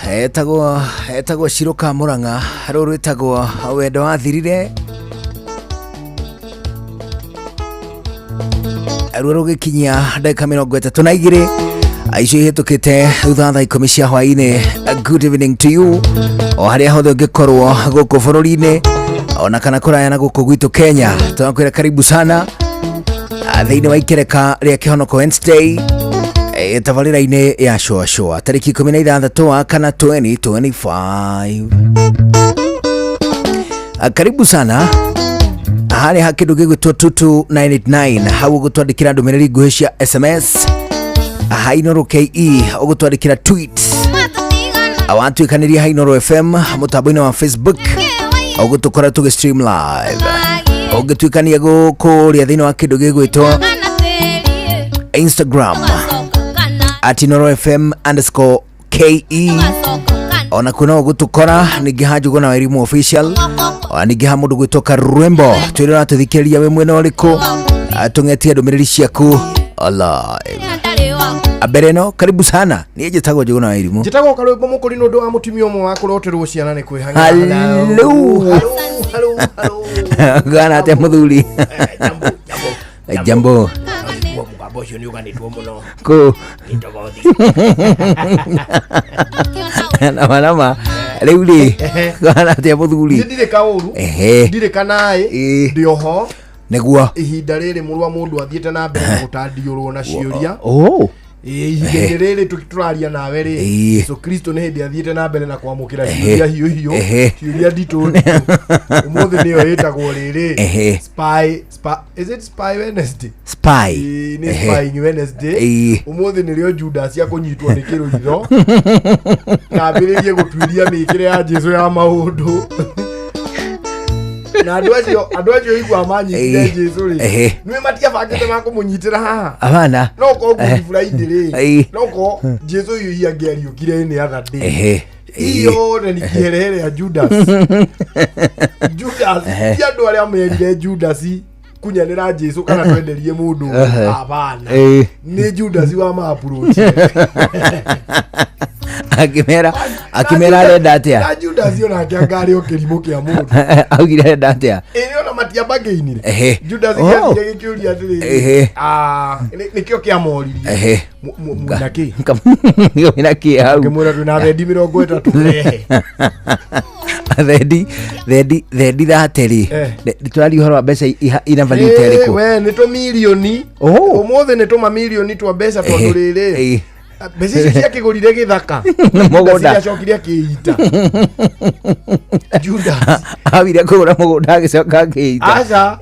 Etagwo etagwo Shiroka Murang'a, rũrũ rwĩtagwo Wendo Wathirire. Ruo rũgĩkinyia ndagĩka 32 icio ihĩtũkĩte thutha wa thaa 10 cia hwaĩ-inĩ. Good evening to you o harĩa hothe ũngĩkorwo gũkũ bũrũri-inĩ ona kana kũraya na gũkũ gwitũ Kenya, tũrakwĩra karibu sana thĩinĩ wa ikereka rĩa Kĩhonoko Wednesday, tabarĩra-inĩ ya Shũa Shũa tarĩki 16 wa kana 2025. Karibu sana harĩa ha kĩndũ gĩgwĩtwo 22989, hau ũgũtwandĩkĩra ndũmĩrĩri nguhĩ cia SMS, Hainoro KE ũgũtwandĩkĩra tweet, watuĩkanĩria Hainoro FM mũtambo-inĩ wa Facebook ũgũtũkora tũgĩ stream live, ũngĩtuĩkania kũrĩa thĩinĩ wa kĩndũ gĩgwĩtwo Instagram @InoroFM_KE ona kuo no ũgũtũkora, ningĩ ha Njũgũna wa Elimu official, ona ningĩ ha mũndũ gwĩtwo Karwembo. Twĩre ũratũthikĩrĩria wĩ mwena ũrĩkũ, tũng'etie ndũmĩrĩri ciaku live mbere ĩno. Karibu sana, niĩ njĩtagwo Njũgũna wa Elimu. Njĩtagwo Karwĩmbo Mũkũri nĩ ũndũ wa mũtumia ũmwe wa kũroterwo ciana nĩ kwĩhang'ĩra. Hello. Gana atĩa mũthuri? Jambo. Mũgambo ũcio nĩ ũganĩtwo mũno. Kũ? Itogothi. Nama nama rĩu rĩ, gana atĩa mũthuri? Niĩ ndirĩ kaũru. Ndirĩ kanaĩ. Ndĩ oho. Nĩguo. Ihinda rĩrĩ mũrũ wa mũndũ athiĩte na mbere na gũtandiũrwo na ciũria. Oh. Ĩĩ, ihinda-inĩ rĩrĩ tũraria nawe rĩ, Jesu Kristo nĩ hĩndĩ athiĩte na mbere na kwamũkĩra ciũria hiũ hiũ, ciũria nditũ nditũ. Ũmũthĩ nĩyo ĩtagwo rĩrĩ spy spy, is it spy Wednesday? Spy. Ĩĩ, nĩ spying Wednesday. Ũmũthĩ nĩrĩo Judas akũnyitwo nĩ kĩrũitho na ambĩrĩrie gũtuiria mĩkĩre ya Jesu ya maũndũ, na andũ acio igua manyitire Jesu rĩ, nĩwe matiabangĩte ma kũmũnyitĩra haha. Abana. No ko Good Friday rĩ, no ko Jesu hihi angĩariũkire any other day, iyo nĩ kĩherehere ya Judas. Judas, ti andũ arĩa merire Judas kunyanĩra Jesu kana twenderie mũndũ. Abana. Nĩ Judas wa ma-approach. Akĩmera arenda atĩa? Na Judas onake angarĩ o kĩrimũ kĩa mũndũ. Augire arenda atĩa? Ĩrĩ ona matiambangĩinire. Judas gĩathire gĩkĩũria atĩrĩrĩ, "Ah, nĩkĩo kĩamoririe, mwĩna kĩ?" Mwĩna kĩ hau? Ngĩmwĩra twĩna thendi 30, rehe. Thendi 30 rĩ, tũraria ũhoro wa mbeca ina value ta ĩrĩkũ? We nĩ tũmirioni. Ũmũthĩ nĩ tũmamirioni twa mbeca, tondũ rĩrĩ, mbeca icio ciakĩgũrire gĩthaka. Mũgũnda. Ciacokire akĩita Judas. Awire kũgũra mũgũnda agĩcoka akĩita. Aca.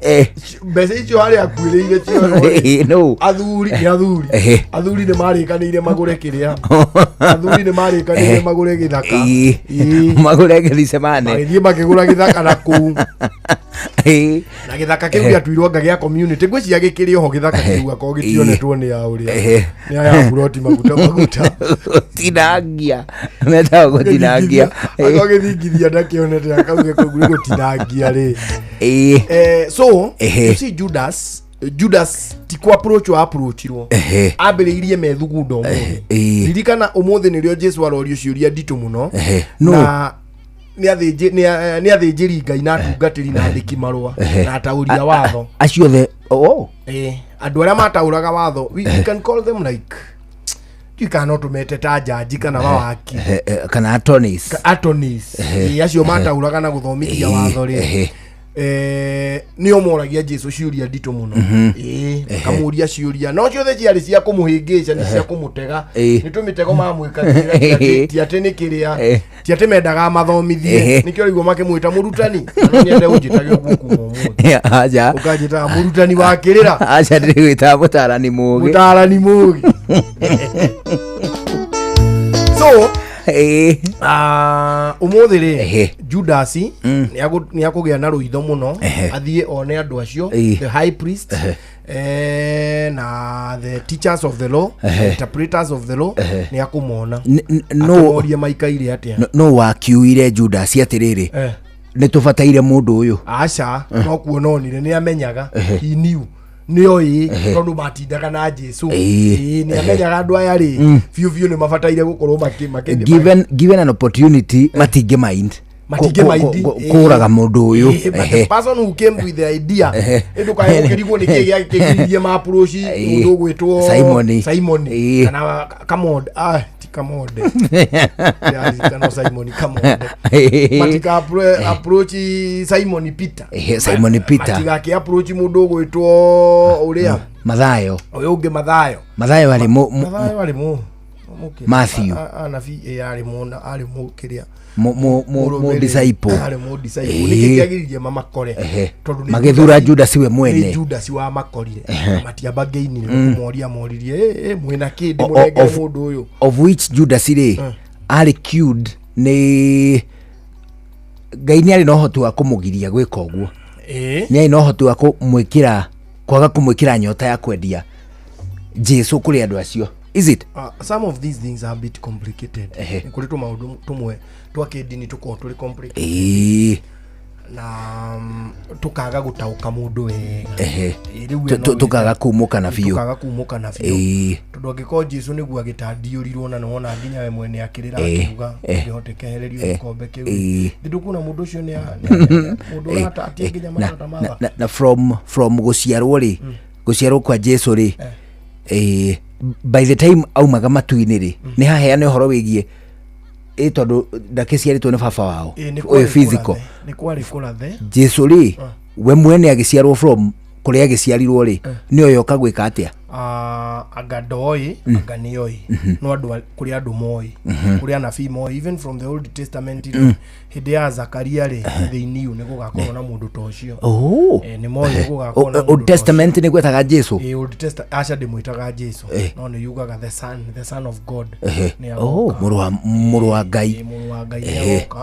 Mbeca icio harĩa akuĩrĩire cio. No. Athuri nĩ athuri. Athuri nĩ marĩkanĩire magũre kĩrĩa, athuri nĩ marĩkanĩire magũre gĩthaka. Magũre Gethsemane. Magĩthiĩ makĩgũra gĩthaka na kũu, na gĩthaka kĩu gĩatuirwo anga gĩa community. Ngwĩciria gĩkĩrĩ oho gĩthaka kĩu, akorwo gĩtionetwo nĩ ya ũrĩa nĩ aya buroti maguta maguta. Gũtinangia, metagwo gũtinangia. Akorwo gĩthingithia ndakĩonete, akauge kũu nĩ gũtinangia rĩ. So you see, Judas ti ku approach wa approachirwo, ambĩrĩirie methugunda ũmũthĩ. Ririkana ũmũthĩ nĩrĩo Jesu arorio ciũria nditũ mũno. No. Na nĩ athĩnjĩri Ngai na atungatĩri na andĩki marũa na ataũri a watho. Acio othe, oh. Andũ arĩa mataũraga watho, we can call them like, ndiũĩ kana no tũmete ta njanji kana mawaki. Kana attorneys. Attorneys. Acio mataũraga na gũthomithia watho rĩ, nĩo moragia Jesu ciũria nditũ mũno. Makamũria ciũria, no ciothe ciarĩ cia kũmũhĩngĩca, nĩ cia kũmũtega. Nĩ tũmĩtego mamwĩkagĩra, ti atĩ nĩ kĩrĩa, ti atĩ mendaga mathomithie. Nĩkĩo rĩguo makĩmwĩta mũrutani. Na no nyende ũnjĩtage ũguo kuma ũmũthĩ. Aca. Ũkanjĩtaga mũrutani wa kĩrĩra. Aca, ndĩrĩgwĩtaga mũtarani mũgĩ. Mũtarani mũgĩ. So ũmũthĩ rĩ, Judas nĩ akũgĩa na rũitho mũno, athiĩ one andũ acio, the high priest na the teachers of the law, interpreters of the law. Nĩ akũmona No. akĩmorie maikaire atĩa. No wakiuire Judas atĩrĩrĩ, nĩ tũbataire mũndũ ũyũ. Aca, no kuona onire, nĩ amenyaga. He knew. Nĩoĩ tondũ matindaga na Jesu. Ĩĩ, nĩ amenyaga andũ aya rĩ, biũ biũ nĩ mabataire gũkorwo makĩ Given an opportunity, matingĩ mind. Matingĩ mind, Kũraga mũndũ ũyũ. But the person who came with the idea, ndũkae gũkĩrigwo nĩ kĩĩ gĩakĩgiririe ma approach mũndũ ũgwĩtwo Simon. Simon kana Kamonde, ah, ti Kamonde. Ndĩraririkana Simon Kamonde. Matika approach Simon Peter. Simon Peter. Matigakĩ approach mũndũ ũgwĩtwo ũrĩa Mathayo. Ũyũ ũngĩ, Mathayo. Mathayo arĩ Mathayo arĩ mu Matthew. Anabii, arĩ mu arĩ mu kĩrĩa mu disciple. Arĩ mu disciple. Nĩkĩ kĩagiririe mamakore? Tondũ nĩ Magĩthura Judas we mwene. Nĩ Judas wamakorire. Matiamba ngeinire kũmoria, moririe, "Eh, mwĩna kĩ ndĩmũnengere mũndũ ũyũ?" Of which Judas rĩ, arĩ cured nĩ Ngai, nĩ arĩ na ũhoti wa kũmũgiria gwĩka ũguo. Nĩ arĩ na ũhoti wa kũmwĩkĩra, kwaga kũmwĩkĩra nyota ya kwendia Jesu kũrĩ andũ acio, is it? Some of these things are a bit complicated. Nĩ kũrĩ tũmaũndũ tũmwe twa kĩndini tũkoragwo tũrĩ complicated na tũkaga gũtaũka mũndũ wega. Rĩu we no Tũkaga kumũkana biũ. Tũkaga kumũkana biũ, tondũ angĩkorwo Jesu nĩguo agĩtandiũrirwo na nĩwona nginya we mwene akĩrĩra, akiuga, "Ũngĩhotekehererio gĩkombe kĩu." Thĩ ndũkuona mũndũ ũcio nĩ mũndũ ũratatia nginya matata matha. Na from gũciarwo rĩ, gũciarwo kwa Jesu rĩ, by the time aumaga matu-inĩ rĩ, nĩ haheane ũhoro wĩgiĩ tondũ ndakĩciarĩtwo nĩ baba wao Nĩ ũyũ kwarĩ physical. Nĩ kwarĩ kũrathe. Jesu rĩ, we mwene agĩciarwo, from kũrĩa agĩciarirwo rĩ, nĩ oyoka gwĩka atĩa? Ah, anga ndoĩ, anga nĩoĩ, no andũ kũrĩ andũ moĩ, kũrĩ anabii moĩ, even from the Old Testament rĩ, hĩndĩ ya Zakaria rĩ, they knew nĩ gũgakorwo na mũndũ ta ũcio. Nĩ moĩ nĩ gũgakorwo na mũndũ Old ta ũcio. Testament nĩ gwetaga Jesu? Old Testament, aca, ndĩmwĩtaga Jesu, no nĩ yugaga the son of God nĩ agoka. Mũrũ wa Ngai. Mũrũ wa Ngai nĩ agoka.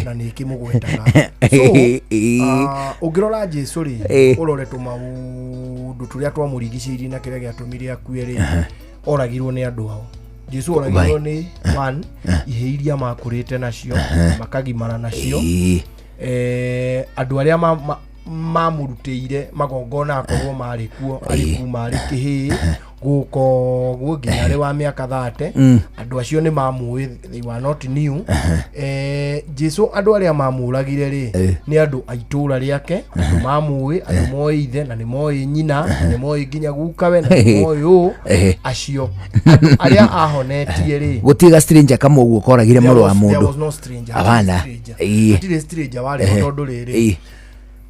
Na nĩ ĩkĩmũgwetaga. So, ah, ũngĩrora Jesu rĩ, ũrore tũmaũndũ tũrĩa twamũrigicĩirie na kĩrĩa gĩatũmire akue rĩ, oragirwo nĩ andũ ao. Jesu oragirwo nĩ one ihĩ iria makũrĩte nacio, makagimara nacio. Andũ arĩa mamũrutĩire magongona akorwo marĩ kuo, arĩ kuma arĩ kĩhĩĩ gũka ũguo nginya arĩ wa mĩaka 30. Andũ acio nĩ mamũĩ, they were not new. Jesu andũ arĩa mamũragire rĩ, nĩ andũ a itũũra rĩake, andũ mamũĩ, andũ moĩ ithe na nĩ moĩ nyina na nĩ moĩ nginya gukawe na nĩ moĩ ũũ. Acio andũ arĩa ahonetie rĩ, Gũtiga stranger kamwe ũguo koragire There mũrũ wa there mũndũ. was no stranger. Abana. Hatirĩ stranger warĩ ho, tondũ rĩrĩ,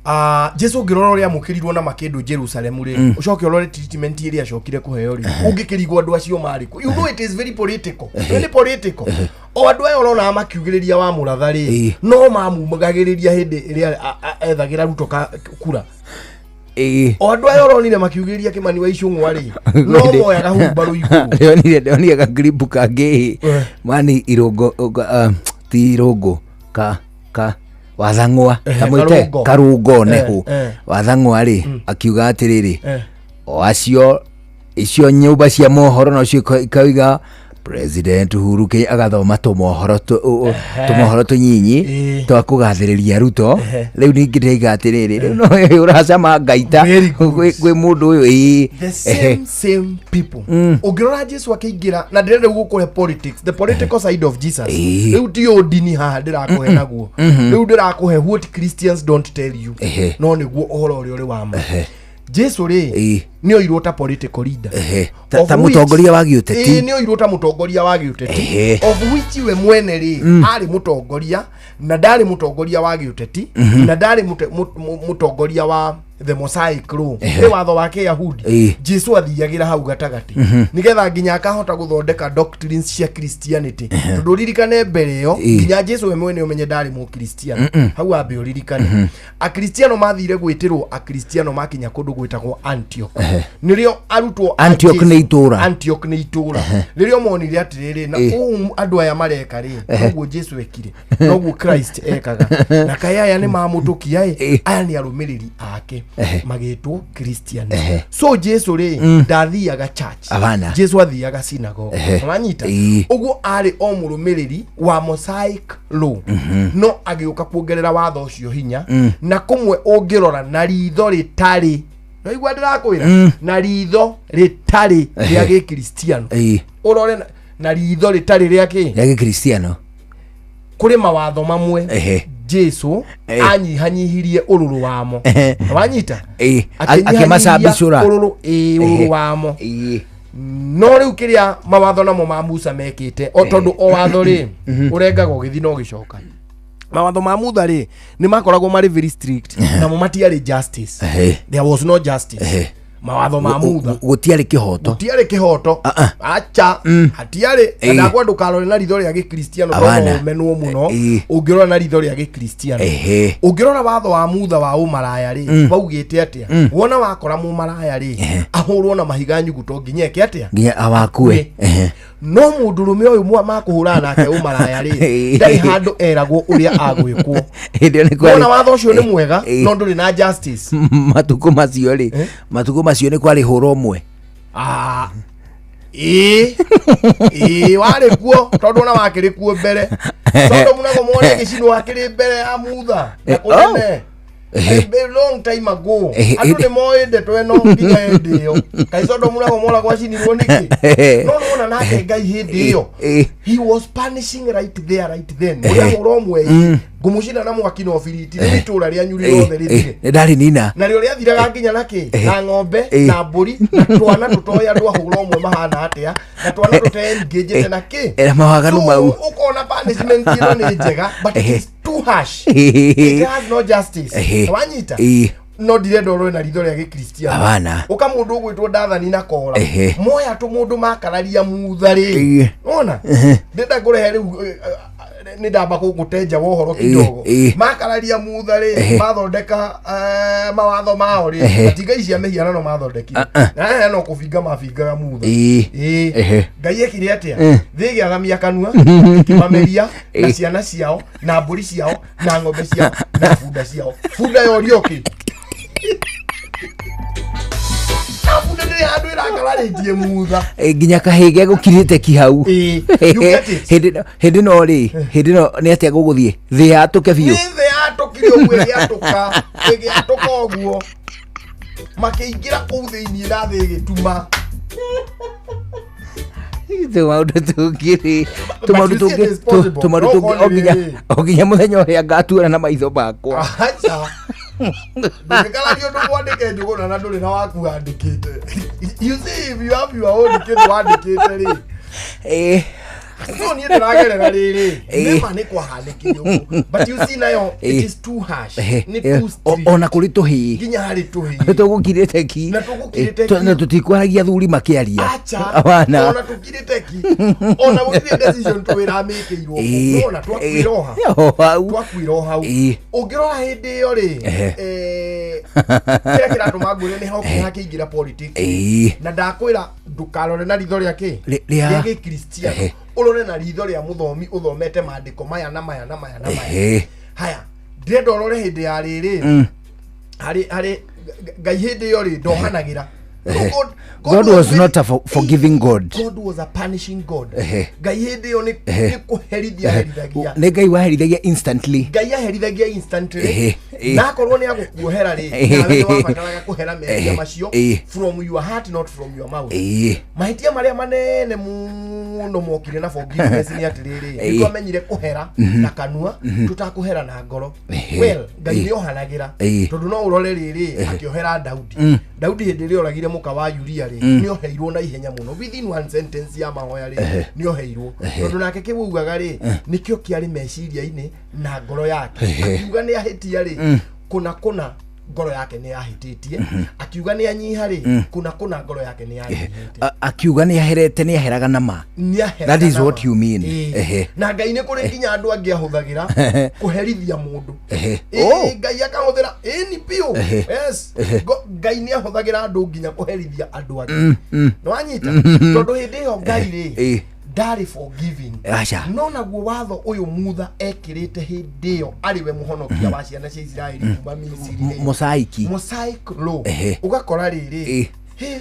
ah, Jesu ũngĩrora ũrĩa amũkĩrirwo na makĩndũ Jerusalemu rĩ, ũcoke ũrore treatment ĩrĩa acokire kũheo rĩ, ũngĩkĩrigwo andũ acio marĩ kũ. You know, it is very political. Nĩ political. O andũ aya ũrona makiugĩrĩria wa mũratha rĩ, no mamumagagĩrĩria hĩndĩ ĩrĩa ethagĩra Ruto kura. O andũ aya ũronire makiugĩrĩria Kĩmani wa Icũng'wa rĩ, no moyaga hurumbarũ igũrũ. Ndĩronire gakiribu kangĩ mani irũngo, ti irũngũ, ka wathang'wa, kamwĩte Karũngo. Karũngo nehu. Wathang'wa rĩ, akiuga atĩrĩrĩ, o acio icio nyũmba cia mohoro nocio ikauga President Uhuru Kenyatta agathoma tũmohoro tũmohoro tũnyinyi twa kũgathĩrĩria Ruto. Rĩu ningĩ ndĩraiga atĩrĩrĩ, rĩu no ũracama ngaita Very good. kwĩ mũndũ ũyũ The same same people. Ũngĩrora Jesu akĩingĩra, na ndĩrenda gũkũhe politics, the political side of Jesus. Rĩu ti ũndini haha ndĩrakũhe naguo, rĩu ndĩrakũhe what Christians don't tell you, no nĩguo ũhoro ũrĩa ũrĩ wa ma. Jesu rĩ, nĩ oirwo ta political leader. Ta Of which- mũtongoria wa gĩũteti. Nĩ oirwo ta mũtongoria wa gĩũteti, of which we mwene rĩ, arĩ mũtongoria na ndarĩ mũtongoria wa gĩũteti, na ndarĩ mũtongoria wa the Mosaic law, nĩ watho wa Kĩyahudi. Jesu athiagĩra hau gatagatĩ nĩgetha nginya akahota gũthondeka doctrines cia Christianity, tondũ ũririkane mbere ĩyo, nginya Jesu we mwene ũmenye ndarĩ mũkristiano. Hau ambe ũririkane akristiano mathire gwĩtĩrwo akristiano makinya kũndũ gwĩtagwo Antioch, nĩrĩo arutwo a Antioch nĩ itũũra. Antioch nĩ itũũra. Rĩrĩa monire atĩrĩrĩ, na ũũ andũ aya mareka rĩ, noguo Jesu ekire, noguo Christ ekaga, na kaĩ aya nĩ mamũtũkia ĩ, aya nĩ arũmĩrĩri ake, magĩtwo Christians. So Jesu rĩ, ndathiaga church. Abana. Jesu athiaga synagogue. Wanyita? Ũguo arĩ o mũrũmĩrĩri wa Mosaic law, no agĩũka kuongerera watho ũcio hinya, na kũmwe ũngĩrora na ritho rĩtarĩ Waigua ndĩrakwĩra, na ritho rĩtarĩ rĩa gĩkristiano, ũrore na ritho rĩtarĩ rĩa kĩ? Rĩa gĩkristiano. Kũrĩ mawatho mamwe Jesu anyihanyihirie ũrũrũ wamo. Wanyita? Akĩnyihanyihia Akĩmacambicũra. ũrũrũ, ĩĩ, ũrũrũ wamo. No rĩu kĩrĩa mawatho namo ma Musa mekĩte, o tondũ o watho rĩ ũrengaga ũgĩthiĩ na ũgĩcoka, mawatho ma Mutha rĩ nĩ makoragwo marĩ very strict, namo matiarĩ justice. There was no justice. Mawatho ma Mutha Gũtiarĩ kĩhoto. Gũtiarĩ kĩhoto, acha, hatiarĩ. Na ndakwa ndũkarore na ritho rĩa gĩkristiano, Abana. tondũ ũmenwo mũno ũngĩrora na ritho rĩa gĩkristiano. Ũngĩrora watho wa Mutha wa ũmaraya rĩ, waugĩte atĩa? Wona wakora mũmaraya rĩ, ahũrwo na mahiga nyuguto nginya eke atĩa? Nginya awakue. No mũndũrũme ũyũ makũhũrana nake ũmaraya rĩ, ndarĩ handũ eragwo ũrĩa agwĩkwo. Hĩndĩ ĩyo nĩ kwarĩ- Wona watho ũcio nĩ mwega, no ndũrĩ na justice. Matukũ macio rĩ, matukũ macio nĩ kwarĩ hũra ũmwe. Ah, ĩĩ ĩĩ, warĩ kuo, tondũ ona wakĩrĩ kuo mbere Sodomu na Gomora ĩgĩcinwo, hakĩrĩ mbere ya Mutha na kũnene. A long time ago. Andũ nĩ moĩ ndeto ĩno nginya hĩndĩ ĩyo. Kaĩ Sodomu na Gomora gwacinirwo nĩkĩ? No nĩwona nake Ngai hĩndĩ ĩyo, he was punishing right there, right then. Ũrĩa hũra ũmwe, ngũmũcina na mwaki na ũbiriti, rĩu itũũra rĩanyu rĩothe rĩthire. Nĩ ndarĩ nina. Na rĩo rĩathiraga nginya na kĩ? Na ng'ombe, na mbũri, na twana tũtoĩ andũ ahũra ũmwe mahana atĩa, na twana tũteengĩnjĩte na kĩ. Na mawaganu So, mau. Ũkona punishment ĩno nĩ njega, but it is too harsh. It has no justice. Wanyita? No ndirenda ũrore na ritho rĩa gĩkristiano. Abana. Ũka mũndũ ũgwĩtwo Ndathani na Kora, moya tũ mũndũ makararia Mutha rĩ, wona ndĩrenda ngũrehe rĩu, nĩ ndamba gũgũtenja wa ũhoro kidogo. Makararia Mutha rĩ, mathondeka mawatho mao rĩ, matinga ici cia mĩhianano mathondekire. Na aya no kũbinga mabingaga Mutha. Ĩĩ. Ngai ekire atĩa? Thĩ ĩgĩathamia kanua, ĩkĩmameria na ciana ciao na mbũri ciao na ng'ombe ciao na bunda ciao. Bunda yorio kĩ? Na bunda ndĩrĩ handũ ĩrakararĩtie Mutha. Nginya kahĩ gegũkirĩte ki hau. You get it? Hĩndĩ ĩno rĩ, hĩndĩ ĩno nĩ atĩa gũgũthiĩ thĩ yatũke biũ? Nĩ thĩ yatũkire ũguo, ĩgĩatũka, ĩgĩatũka ũguo, makĩingĩra kũu thĩiniĩ na thĩ ĩgĩtuma. Tũmaũndũ tũngĩ rĩ, tũmaũndũ you see it tũngĩ is possible. tũmaũndũ No tũngĩ o korwo nginya rĩrĩ. o nginya mũthenya ũrĩa ngatuona na maitho makwa. Aca, ndũngĩkararia ũndũ mwandĩke, Njũgũna, na ndũrĩ na waku wandĩkĩte. You see, if you have your own kĩndũ wandĩkĩte rĩ, no niĩ ndĩragerera rĩrĩ, nĩma nĩ kwahanĩkire ũguo, but you see nayo it is too harsh, nĩ too strict. Ona kũrĩ tũhĩĩ. Nginya harĩ tũhĩĩ. Tũgũkirĩte ki. Na tũgũkirĩte ki. Na tũtikwaragia thuri makĩaria. Acha. Abana. Ona tũkirĩte ki, ona gũtirĩ decision twĩramĩkĩirwo. Nona twakuire o ha? O hau. Twakuire o hau. Ũngĩrora hĩndĩ ĩyo rĩ, kĩrĩa kĩratũma ngwĩre nĩ hokire hakĩingĩra politics, na ndakwĩra ndũkarore na ritho rĩa kĩ? Rĩa Rĩa gĩkristiano. Ũrore na ritho rĩa mũthomi ũthomete maandĩko maya na maya na maya na maya. Haya, ndĩrenda ũrore hĩndĩ ya rĩrĩ, harĩ Ngai hĩndĩ ĩyo rĩ, ndohanagĩra. God was not a forgiving God. God was a punishing God. Ngai hĩndĩ ĩyo nĩ nĩ kũherithia aherithagia. Nĩ Ngai waherithagia instantly. Ngai aherithagia instantly. Na akorwo nĩ agũkuohera rĩ, nawe nĩ wabataraga kũhera mehia macio from your heart, not from your mouth. Mahĩtia marĩa manene mũno mokire na forgiveness nĩ atĩrĩrĩ, nĩ twamenyire kũhera na kanua, tũtakũhera na ngoro. Well, Ngai nĩ ohanagĩra, tondũ no ũrore rĩrĩ, akĩohera Daudi. Daudi hĩndĩ ĩrĩa oragire mũka wa Uria rĩ, nĩ oheirwo na ihenya mũno, within one sentence ya mahoya rĩ, nĩ oheirwo, tondũ nake kĩu augaga rĩ, nĩkĩo kĩarĩ meciria-inĩ na ngoro yake. Akiuga nĩ ahĩtia rĩ, kũna kũna ngoro yake nĩ yahĩtĩtie. Akiuga nĩ anyiha rĩ, kũna kũna ngoro yake nĩ yanyihĩte. Akiuga nĩ aherete, nĩ aheraga na ma. Nĩ That is aheraga what na you mean. Ĩĩ. Na Ngai nĩ kũrĩ nginya andũ angĩ ahũthagĩra kũherithia mũndũ. Ĩĩ, Oh. Ngai akahũthĩra, ĩni biũ. Yes. Ngai nĩ ahũthagĩra andũ nginya kũherithia andũ angĩ. Nĩ wanyita? Tondũ hĩndĩ ĩyo Ngai rĩ, ndarĩ forgiving. Aca. No naguo watho ũyũ Mutha ekĩrĩte hĩndĩ ĩyo arĩ we mũhonokia wa ciana cia Isiraeli kuma Misiri rĩ, Mosaiki. Mosaic law, ũgakora rĩrĩ, hĩ,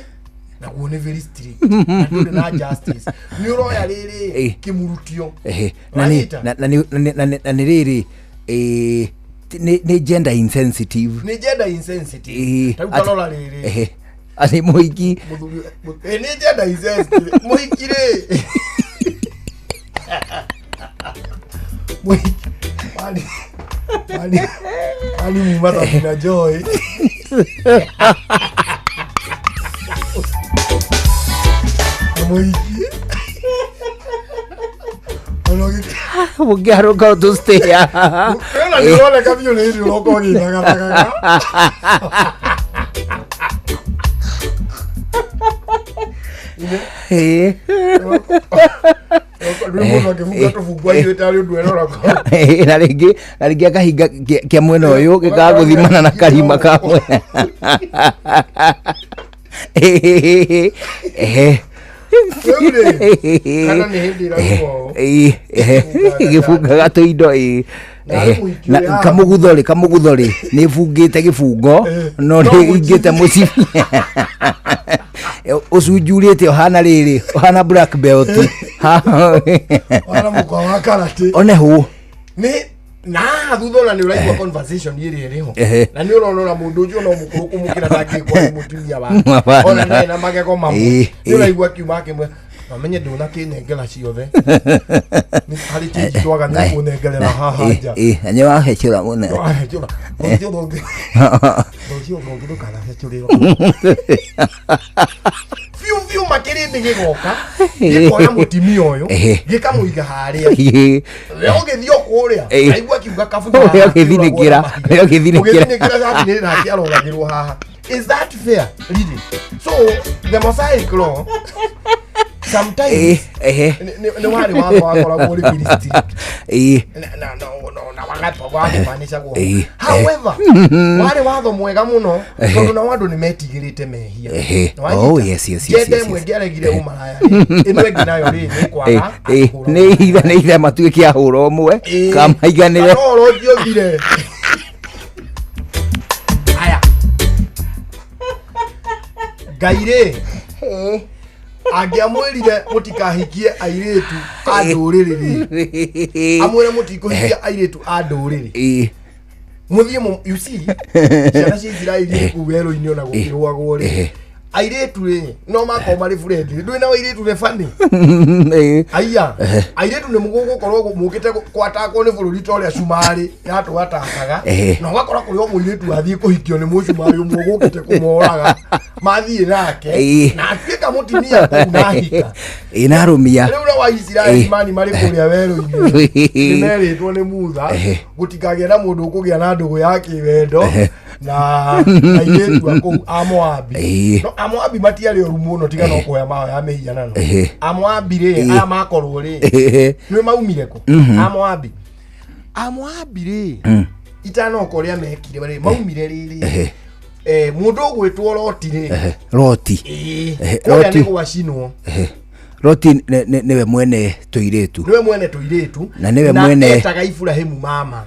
naguo nĩ very strict na ndũrĩ na justice, nĩ ũroya rĩrĩ kĩmurutio. Na nĩ Wanyita? na nĩ rĩrĩ, Nĩ gender insensitive. Nĩ gender insensitive. Ĩĩ, Ta rĩu atĩ- tarora rĩrĩ. Ehe. Atĩ mũhiki Mũthuri nĩ gender insensitive mũhiki rĩ, mũhiki wani wani wani muma na Joy Na mũhiki ona mũngĩarũka tũstay. Ona nĩ ũroneka biũ nĩ hĩndĩ ũroka ũgĩthagathagaga. Rĩu mũndũ akĩbunga tũbungu aiguĩte arĩ ũndũ erorako. Na rĩngĩ akahinga kĩa mwena ũyũ gĩkaga gũthimana na karima ka mwena. Ehe. Rĩu rĩ, kana nĩ hĩndĩ ĩraigua ũũ. Ĩĩ, ehe, gĩbungaga tũindo, ĩĩ. Na Ehe, mũhiki na ũrĩa haha. Kamũgutho rĩ nĩ bungĩte gĩbungo no nĩ ingĩte mũcibi ũcunjurĩte, ũhana rĩrĩ, ũhana black belt. Wana mũkwa wa karate. One hũ. Nĩ na haha thutha ona nĩ ũraigua conversation ĩrĩa ĩrĩ ho. Na nĩ ũrona ona mũndũ ũcio no mũkũrũ kũmũkĩra ndangĩkorwo nĩ mũtumia wake. Hapana. Ona ndarĩ na magego mamwe. Nĩ ũraigua akiuma akĩmwĩra, "Mamenye ndũnakĩnengera ciothe. Nĩ harĩ change twaga, nĩ ũkũnengerera haha nja." Na nĩ wahecũra mũno. Wahecũra. Rũciũ rũngĩ, rũciũ rũngĩ ndũkanahecũrĩrwo biũ biũ. Makĩrĩndĩ gĩgoka gĩkoya mũtimia ũyũ, gĩkamũiga harĩa. We ũgĩthiĩ o kũrĩa, aigua akiuga kabutu. We ũgĩthinĩkĩra, we ũgĩthinĩkĩra. Ũgĩthinĩkĩra cati nĩ nake aroragĩrwo haha. Is that fair, really? So the Mosaic law sometimes Ehe. nĩ warĩ watho wakoragwo ũrĩ very strict na wakĩmanicagwo. However, warĩ watho mwega mũno tondũ nao andũ nĩ metigĩrĩte mehia. Nĩwanyita? Oh, yes. Gender ĩmwe ĩngĩaregire ũmaraya rĩ, ĩno ĩngĩ nayo rĩ nĩ kwaga. Nĩ itha matuĩke ahũra ũmwe kamaiganĩre. Kana ũhoro ũcio ũthire. Aya, Ngai rĩ, angĩamwĩrire mũtikahikie airĩtu a ndũrĩrĩ rĩ, amwĩre mũtikũhikia airĩtu a ndũrĩrĩ, mũthiĩ you see, ciana cia Isiraeli kũu werũ-inĩ ona gũkĩrũagwo rĩ, airĩtu rĩ no makorwo marĩ friendly, ndũĩ nao airĩtu nĩ funny. Aya airĩtu nĩ mũgũkorwo mũkĩte kwatakwo nĩ bũrũri ta ũrĩa cumarĩ yatwatakaga. Na ũgakora kũrĩ o mũirĩtu athiĩ kũhikio nĩ mũcumarĩ ũmwe ũgũkĩte kũmoraga, mathiĩ nake na atuĩka mũtumia kũu na ahika. Ĩ, narũmia. Rĩu na wa Isiraeli mani marĩ kũrĩa werũ-inĩ nĩ merĩtwo nĩ Mutha gũtikagĩe na mũndũ ũkũgĩa na ndũgũ ya kĩwendo na airĩtu a kũu a Moabi. No Amoabi matiarĩ oru mũno tiga no kũhoya mahoya mĩhianano. Amoabi rĩ, aya makorwo rĩ, nĩ maumire kũ? Amoabi, Amoabi rĩ, itanoka ũrĩa mekire rĩ, maumire rĩrĩ, mũndũ ũgwĩtwo Loti rĩ. Roti. Ĩĩ, kũrĩa Loti. nĩ gwacinwo. Roti nĩwe mwene tũirĩtu. Nĩwe mwene tũirĩtu. Na nĩwe mwene- etaga Iburahĩmu mama,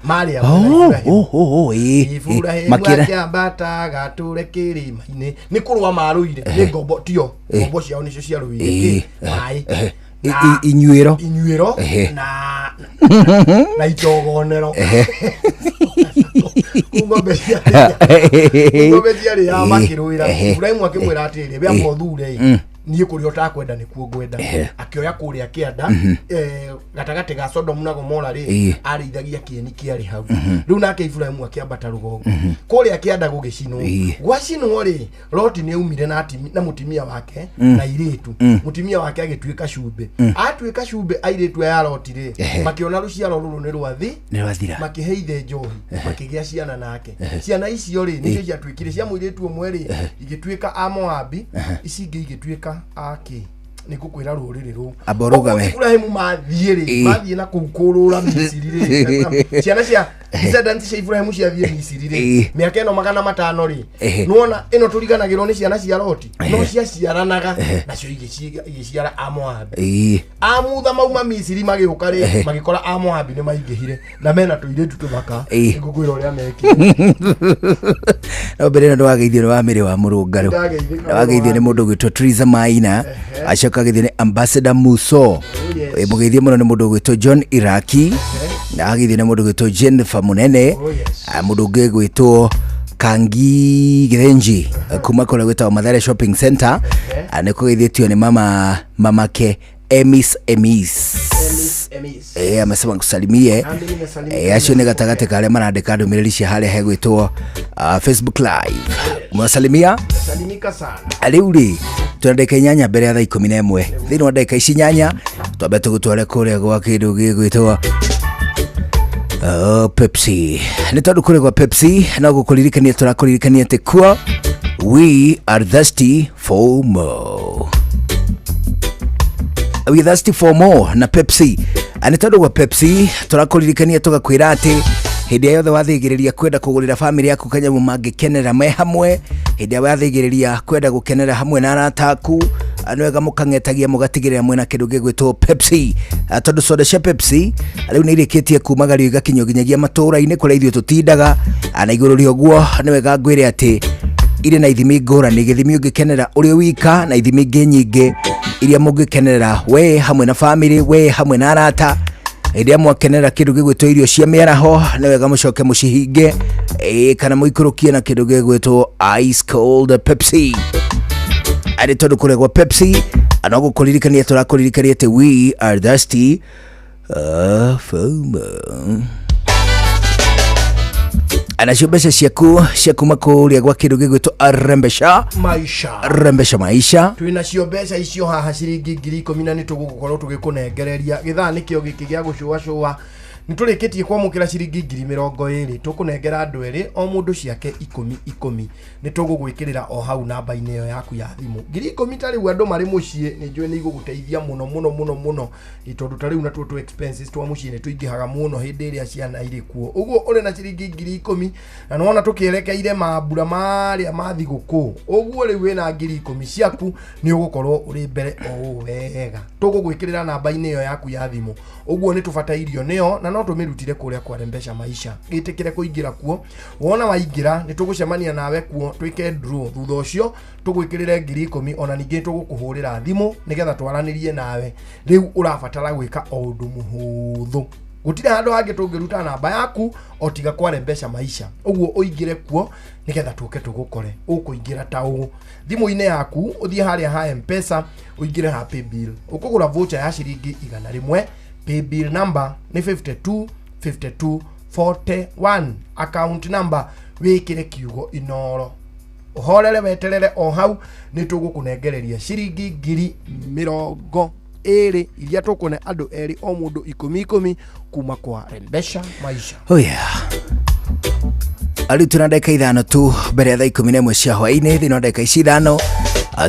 marĩ amwe na Iburahĩmu. Oh, ĩ, Iburahĩmu makĩra akĩambata gatũre kĩrĩma-inĩ, nĩ kũrũa marũire nĩ ngombo, tio ngombo ciao nĩcio ciarũire kĩ maĩ. Inyuĩro. Inyuĩro. Na itogonero kũu ng'ombe ciarĩ ya makĩrũĩra. Iburahĩmu akĩmwĩra atĩrĩ, we amba ũthure ĩ, niĩ kũrĩa ũtakwenda nĩkuo ngwenda. Akĩoya kũrĩa kĩanda, gatagatĩ ga Sodomu na Gomora rĩ, arĩithagia kĩeni kĩarĩ hau. Rĩu nake Iburahĩmu akĩambata rũgongo kũrĩa kĩanda gũgĩcinwo. Gwacinwo rĩ, Loti nĩ aumire na mũtumia wake na airĩtu. Mũtumia wake agĩtuĩka cumbĩ. Atuĩka cumbĩ, airĩtu aya a Loti rĩ, makĩona rũciaro rũrũ nĩ rwathi. Nĩ rwathira. Makĩhe ithe njohi, makĩgĩa ciana nake. Ciana icio rĩ, nĩcio ciatuĩkire cia mũirĩtu ũmwe rĩ, igĩtuĩka a Moabi, ici ingĩ igĩtuĩka a kĩ, nĩ ngũkwĩra rũrĩrĩ rũu. Amba ũrũgame. Ũguo Iburahĩmu mathiĩ rĩ, mathiĩ na kũu kũrũra Misiri rĩ, ciana cia descendants cia Iburahĩmu ciathiĩ Misiri rĩ, mĩaka ĩno 500 rĩ, nĩwona ĩno tũriganagĩrwo nĩ ciana cia Loti no ciaciaranaga nacio igĩciara Amoabi. Amutha mauma Misiri magĩũka rĩ, magĩkora Amoabi nĩ maingĩhire na mena tũirĩtu tũthaka. Ngũkwĩra ũrĩa mekire. No mbere ĩno ndwageithio nĩ wamĩrĩ wa mũrũngarũ. Ndageithĩka. Wageithio nĩ mũndũ ũgwĩtwo Triza Maina, acoka ageithio nĩ Ambassador Muso. Yes. Mũgeithie mũno nĩ mũndũ ũgwĩtwo John Iraki. Na ageithio nĩ mũndũ gwĩtwo Jennifer Munene. Oh, yes. Mũndũ ũngĩ gwĩtwo Kangi Gĩthĩnji kuma kũrĩa gwĩtagwo Mathare Shopping Center. Nĩ kũgeithĩtio nĩ mama mamake Emis Emis. Emis. Amesema nkusalimie. Nami nimesalimika. Acio nĩ gatagatĩ ka arĩa marandĩka ndũmĩrĩri cia harĩa hegwĩtwo Facebook Live. Mwasalimia. Salimika sana. Rĩu rĩ, twĩna ndagĩka 8 mbere ya thaa 11. Thĩinĩ wa ndagĩka ici 8 twambe tũgũtware kũrĩa gwa kĩndũ gĩgwĩtwo Oh, Pepsi. Nĩ tondũ kũrĩa gwa Pepsi no gũkũririkania tũrakũririkania atĩ kuo we are thirsty for more. We are thirsty for more na Pepsi. Nĩ tondũ gwa Pepsi tũrakũririkania tũgakwĩra atĩ hĩndĩ ĩrĩa yothe wathĩgĩrĩria kwenda kũgũrĩra bamĩrĩ yaku kanyamũ mangĩkenera me hamwe, hĩndĩ ĩrĩa wathĩgĩrĩria kwenda gũkenera hamwe na arata aku, nĩ wega mũkang'etagia mũgatigĩrĩra mwĩna kĩndũ gĩgwĩtwo Pepsi. Tondũ soda cia Pepsi rĩu nĩ irĩkĩtie kumagario igakinyio nginyagia matũũra-inĩ kũrĩa ithuĩ tũtindaga. Na igũrũ rĩa ũguo nĩ wega ngwĩre atĩ irĩ na ithimi ngũrani, gĩthimi ũngĩkenera ũrĩ wika na ithimi ingĩ nyingĩ iria mũngĩkenerera we hamwe na bamĩrĩ, we hamwe na arata. Hĩndĩ ĩrĩa mwakenera kĩndũ gĩgwĩtwo irio cia mĩaraho nĩ wega mũcoke mũcihinge, kana mũikũrũkie na kĩndũ gĩgwĩtwo ice cold Pepsi. Arĩ tondũ kũrĩa gwa Pepsi no gũkũririkania tũrakũririkania atĩ we are thirsty for more. Nacio mbeca ciaku cia kuma kũrĩa gwa kĩndũ gĩgwĩtwo Rembesha Maisha. Rembesha Maisha. Twĩna cio mbeca icio haha ciringi 10,000 na nĩ tũgũgũkorwo tũgĩkũnengereria. Gĩthaa nĩkĩo gĩkĩ gĩa gũcũacũa. Nĩ tũrĩkĩtie kwamũkĩra ciringi 20,000. Tũkũnengera andũ erĩ o mũndũ ciake 10 10. Nĩ tũgũgwĩkĩrĩra o hau namba-inĩ ĩyo yaku ya thimũ. 10,000 ta rĩu andũ marĩ mũciĩ nĩ njũĩ nĩ igũgũteithia mũno mũno mũno mũno. Tondũ ta rĩu natuo tũ expenses twa mũciĩ nĩ tũingĩhaga mũno hĩndĩ ĩrĩa ciana irĩ kuo. Ũguo ũrĩ na ciringi 10,000 na nĩwona tũkĩerekeire mambura marĩa ma thigũkũ. Ũguo rĩu wĩna 10,000 ciaku nĩ ũgũkorwo ũrĩ mbere o ũũ wega. Tũgũgwĩkĩrĩra namba-inĩ ĩyo yaku ya thimũ. Ũguo nĩ tũbatairio nĩyo na no tũmĩrutire kũrĩa kwa Rembesha Maisha. Gĩtĩkĩre kũingĩra kuo. Wona waingĩra nĩ tũgũcemania nawe kuo twĩke draw. Thutha ũcio tũgwĩkĩrĩre 10,000 ona ningĩ tũgũkũhũrĩra thimũ nĩgetha twaranĩrie nawe. Rĩu ũrabatara gwĩka o ũndũ mũhũthũ. Gũtirĩ handũ hangĩ tũngĩruta namba yaku o tiga kwa Rembesha Maisha. Ũguo ũingĩre kuo nĩgetha tũke tũgũkore. Ũkũingĩra ta ũũ. Thimũ-inĩ yaku ũthiĩ harĩa ha M-Pesa ũingĩre ha Paybill. Ũkũgũra voucher ya ciringi 100. Paybill number nĩ 52 52 41. Account number wĩkĩre kiugo Inoro. Ũhorere weterere o hau nĩ tũgũkũnengereria ciringi 20,000 iria tũkũne andũ erĩ o mũndũ 10 10 kuma kwa Rembesha Maisha. Oh yeah. Rĩu twĩna ndagĩka 5 tu mbere ya thaa 11 cia hwaĩ-inĩ. Thĩinĩ wa ndagĩka ici 5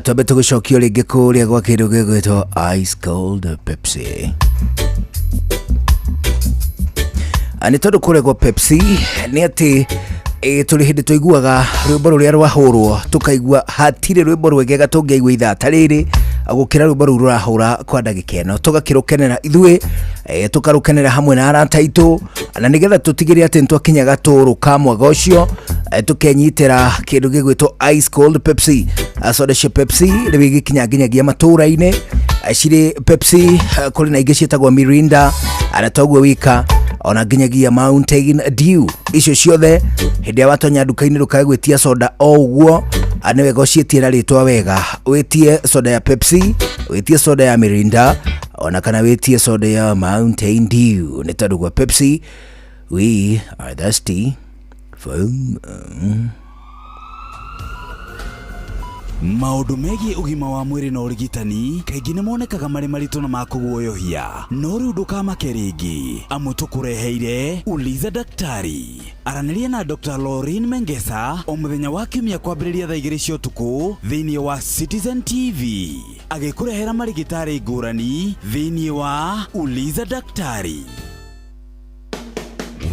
twambe tũgũcokio rĩngĩ kũrĩa gwa kĩndũ gĩgwĩtwo Ice Cold Pepsi. Nĩ tondũ kũrĩa gwa Pepsi nĩ atĩ tũrĩ hĩndĩ tũiguaga rwĩmbo rũrĩa rwahũrwo tũkaigua hatirĩ rwĩmbo rwegega tũngĩaigua ithaa ta rĩrĩ gũkĩra rwĩmbo rũu rũrahũra kwa ndagĩka ĩno. Tũgakĩrũkenera ithuĩ, tũkarũkenera hamwe na arata aitũ, na nĩgetha tũtigĩrĩre atĩ nĩtwakinya gatũrũ ka mwaga ũcio, tũkenyitĩra kĩndũ gĩgwĩtwo Ice Cold Pepsi. Soda cia Pepsi rĩu igĩkinya nginyagia matũũra-inĩ. Cirĩ Pepsi, kũrĩ na ingĩ ciĩtagwo Mirinda, na toguo wika ona nginyagia Mountain Dew. Icio ciothe hĩndĩ ĩrĩa watonya nduka-inĩ ndũkae gwĩtia soda o ũguo, nĩ wega ũciĩtie na rĩtwa wega. Wĩtie soda ya Pepsi, wĩtie soda ya Mirinda, ona kana wĩtie soda ya Mountain Dew. Nĩ tondũ gwa Pepsi we are thirsty for more. Maũndũ megiĩ ũgima wa mwĩrĩ na ũrigitani kaingĩ nĩ monekaga marĩ maritũ na ma kũguoyohia, no rĩu ndũkamake rĩngĩ, amu tũkũreheire Uliza Daktari. Aranĩria na Dr. Laureen Mengesa o mũthenya wa kiumia kwambĩrĩria thaa 2 cia ũtukũ thĩinĩ wa Citizen TV, agĩkũrehera marigĩtarĩ ngũrani thĩinĩ wa Uliza Daktari.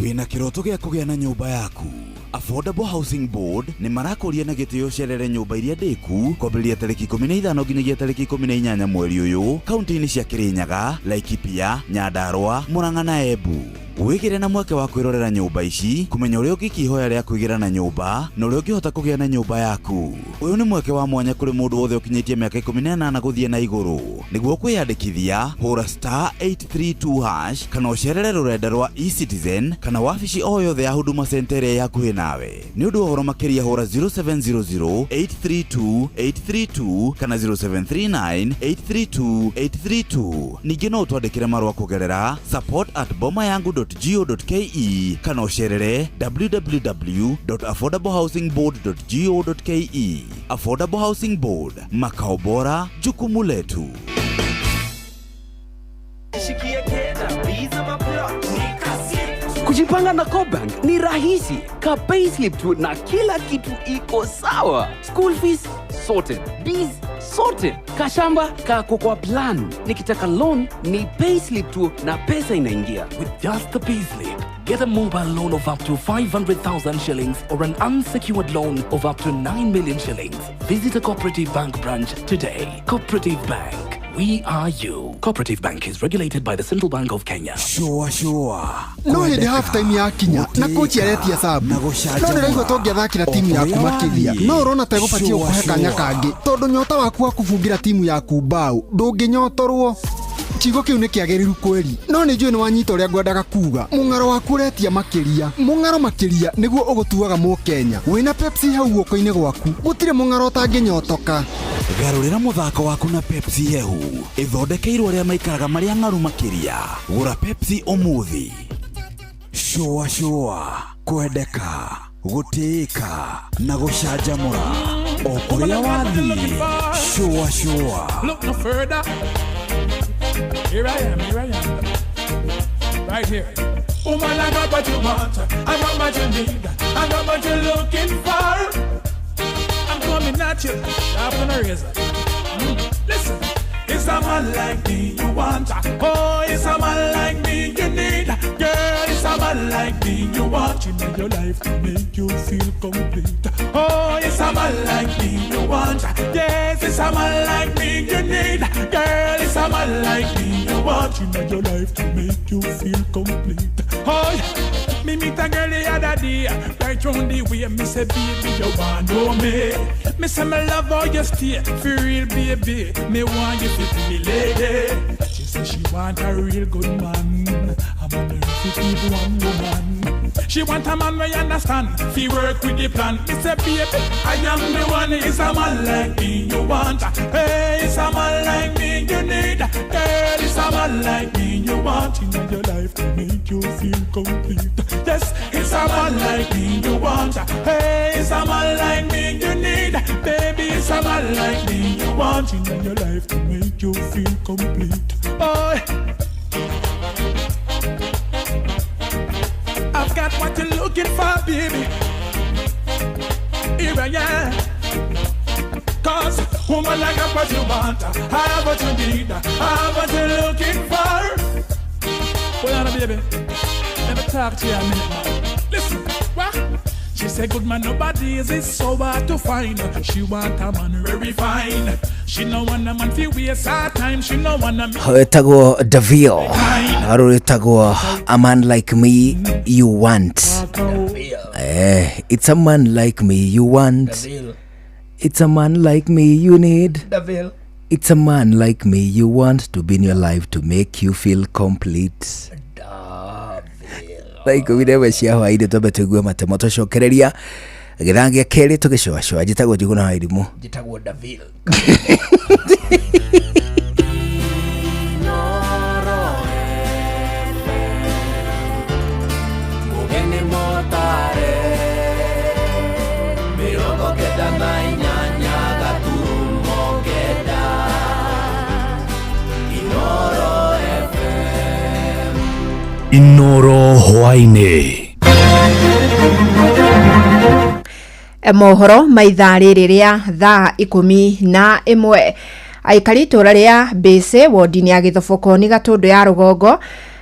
Wĩna kĩroto gĩa kũgĩa na nyũmba yaku? Affordable Housing Board nĩ marakũria na gĩtĩo ũcerere nyũmba iria ndĩku kwambĩrĩria tarĩki 15 nginyagia tarĩki 18 mweri ũyũ kaunti-inĩ cia Kĩrĩnyaga, Laikipia, Nyandarua, Murang'a na Embu. Wĩgĩre na mweke wa kwĩrorera nyũmba ici, kũmenya ũrĩa ũngĩikia ihoya rĩa kwĩgĩra na nyũmba na ũrĩa ũngĩhota kũgĩa na nyũmba yaku. Ũyũ nĩ mweke wa mwanya kũrĩ mũndũ wothe ũkinyĩtie mĩaka 18 gũthiĩ na igũrũ. Nĩguo kwĩyandĩkithia, hũra star 832 hash kana ũcerere rũrenda rwa eCitizen kana wabici o yothe ya Huduma Center ĩrĩa ĩ hakuhĩ nawe. Nĩ ũndũ wa ũhoro makĩria hũra 0700 832 832 kana 0739 832 832. Ningĩ no ũtwandĩkĩre marũa kũgerera support at bomayangu.go.ke kana ũcerere www.affordablehousingboard.go.ke. Affordable Housing Board, makao bora, jukumu letu. Kujipanga na CoBank ni rahisi. Ka payslip tu na kila kitu iko sawa. School fees sorted, biz sorted, kashamba kako kwa plan. Nikitaka loan ni payslip tu na pesa inaingia. With just the payslip, get a mobile loan of up to 500,000 shillings or an unsecured loan of up to 9 million shillings. Visit a Cooperative Bank branch today. Cooperative Bank. We are you. Cooperative Bank is regulated by the Central Bank of Kenya. Shua shua. No hĩndĩ half time yakinya na kochi aretia sabu no ndĩraigua tũngĩathakĩra timu yaku makĩria no ũrona ta ĩgũbatiĩ gũkũhe kanya kangĩ tondũ nyota waku wa kũbungĩra timu yaku mbaũ ndũngĩnyotorwo. Kiugo kĩu nĩ kĩagĩrĩru kweri no nĩ njũĩ nĩ wanyita ũrĩa ngwendaga kuga. Mũng'aro waku ũretia makĩria, mũng'aro makĩria nĩguo ũgũtuaga mũkenya. Wĩna Pepsi hau guoko-inĩ gwaku gũtirĩ mũng'aro ũtangĩnyotoka. Garũrĩra mũthako waku na Pepsi hehu ĩthondekeirwo arĩa maikaraga marĩa ng'aru makĩria. Gũra Pepsi ũmũthĩ. Shua shua, kwendeka, gũtĩĩka na gũcanjamũra o kũrĩa wathiĩ. Shua shua. Look no further. Here I am, here I am. Right here. Woman, I got what you want, I got what you need, I got what you're looking for. I'm coming at you, sharp than a razor. Listen, it's a man like me you want. Oh, it's a man like me you need. Girl, it's a man like me you want in your life to make you feel complete. Oh, it's a man like me you want. Yes, it's a man like me you need. Girl, it's a man like me you want in your life to make you feel complete. Oh, me meet a girl the other day, right round the way. Me say, baby, you want know me. Me say, me love how you stay, for real, baby. Me want you to be me lady. She say she want a real good man, a man who keep one woman. She want a man we understand, fi work with the plan. Me say, baby, I am the one. It's a man like me you want. Hey, it's a man like me you need. Girl, it's a man like me you want in your life to make you feel complete. Yes, it's a man like me you want. Hey, it's a man like me you need. Baby, it's a man like me you want in your life to make you feel complete. Oh, I've got what you're looking for, baby. Here I am. Cause, woman, I got what you want. I have what you need. I have what you're looking for. Hold on, baby. Let me talk to you a minute, man. Listen, what? She said, good man, nobody is it so hard to find. She want a man very fine. She no want a man fi waste her time. She no want a man. Wetagwo Davio. Arũrĩtagwo A Man Like Me You Want. It's a man like me you want. It's a man like me you need. Davil. It's a man like me you want to be in your life to make you feel complete. Thaa 11 cia hwaĩ-inĩ twambe tũigue matemo tũcokereria gĩthaa gĩa kerĩ tũgĩcoacoa. Njĩtagwo Njuguna wa Irimũ. Njĩtagwo Davil. Mũgeni mũtare 98 gaturumo 9 Inoro FM. Inoro hwaĩ-inĩ. Mohoro ma ithaa rĩrĩ rĩa thaa 11. Aikari itũra rĩa Mbĩcĩ wodi-inĩ ya Gĩthoboko nĩ Gatũndũ ya Rũgongo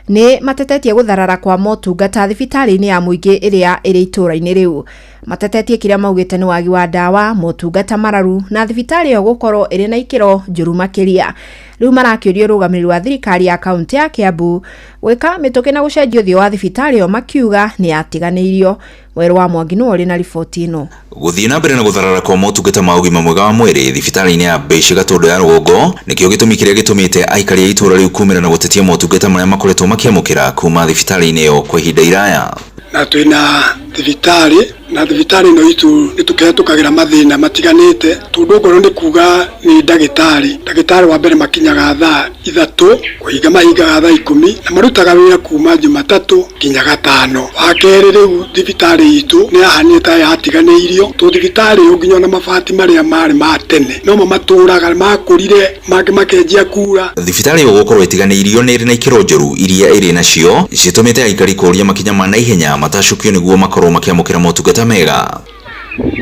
nĩ matetetie gũtharara kwa motungata thibitarĩ-inĩ ya mũingĩ ĩrĩa ĩrĩ itũra-inĩ rĩu. Matetetie kĩrĩa maugĩte nĩ wagi wa ndawa, motungata mararu na thibitarĩ ĩyo gũkorwo ĩrĩ na ikĩro njũru makĩria. Rĩu marakĩũria ũrũgamĩrĩri wa thirikari ya kaunti ya Kiambu gwĩka mĩtũkĩ na gũcenjia ũthiũ wa thibitarĩ ĩyo makiuga nĩ yatiganĩirio. Werũ wa Mwangi nĩwe ũrĩ na riboti ĩno. Gũthiĩ na mbere na gũtharara kwa motungata ma ũgima mwega wa mwĩrĩ thibitarĩ-inĩ ya Mbĩcĩ Gatũndũ ya rũgongo nĩkĩo gĩtũmi kĩrĩa gĩtũmĩte aikari a itũũra rĩu kumĩra na gũtetia motungata marĩa makoretwo makĩamũkĩra kuma thibitarĩ-inĩ ĩyo kwa ihinda iraya. Na twĩna thibitarĩ na thibitarĩ ĩno itũ nĩ tũkĩhetũkagĩra mathĩna matiganĩte tondũ okorwo nĩ kuga nĩ ndagĩtarĩ wa mbere makinyaga thaa 3 kũhinga mahingaga thaa 10 na marutaga wĩra kuma Jumatatũ nginya Gatano. Wa kerĩ rĩu thibitarĩ itũ nĩ yahanire ta yatiganĩirio tondũ thibitarĩ ĩyo nginya ona mabati marĩa marĩ ma tene nomo matũraga makũrire mangĩ makenjia kura. Thibitarĩ ĩyo gũkorwo ĩtiganĩirio nĩ ĩrĩ na ikĩro njũru iria ĩrĩ nacio citũmĩte aikari kũũria makinya ma naihenya matacukio nĩguo makorwo makĩamũkĩra motungata mega.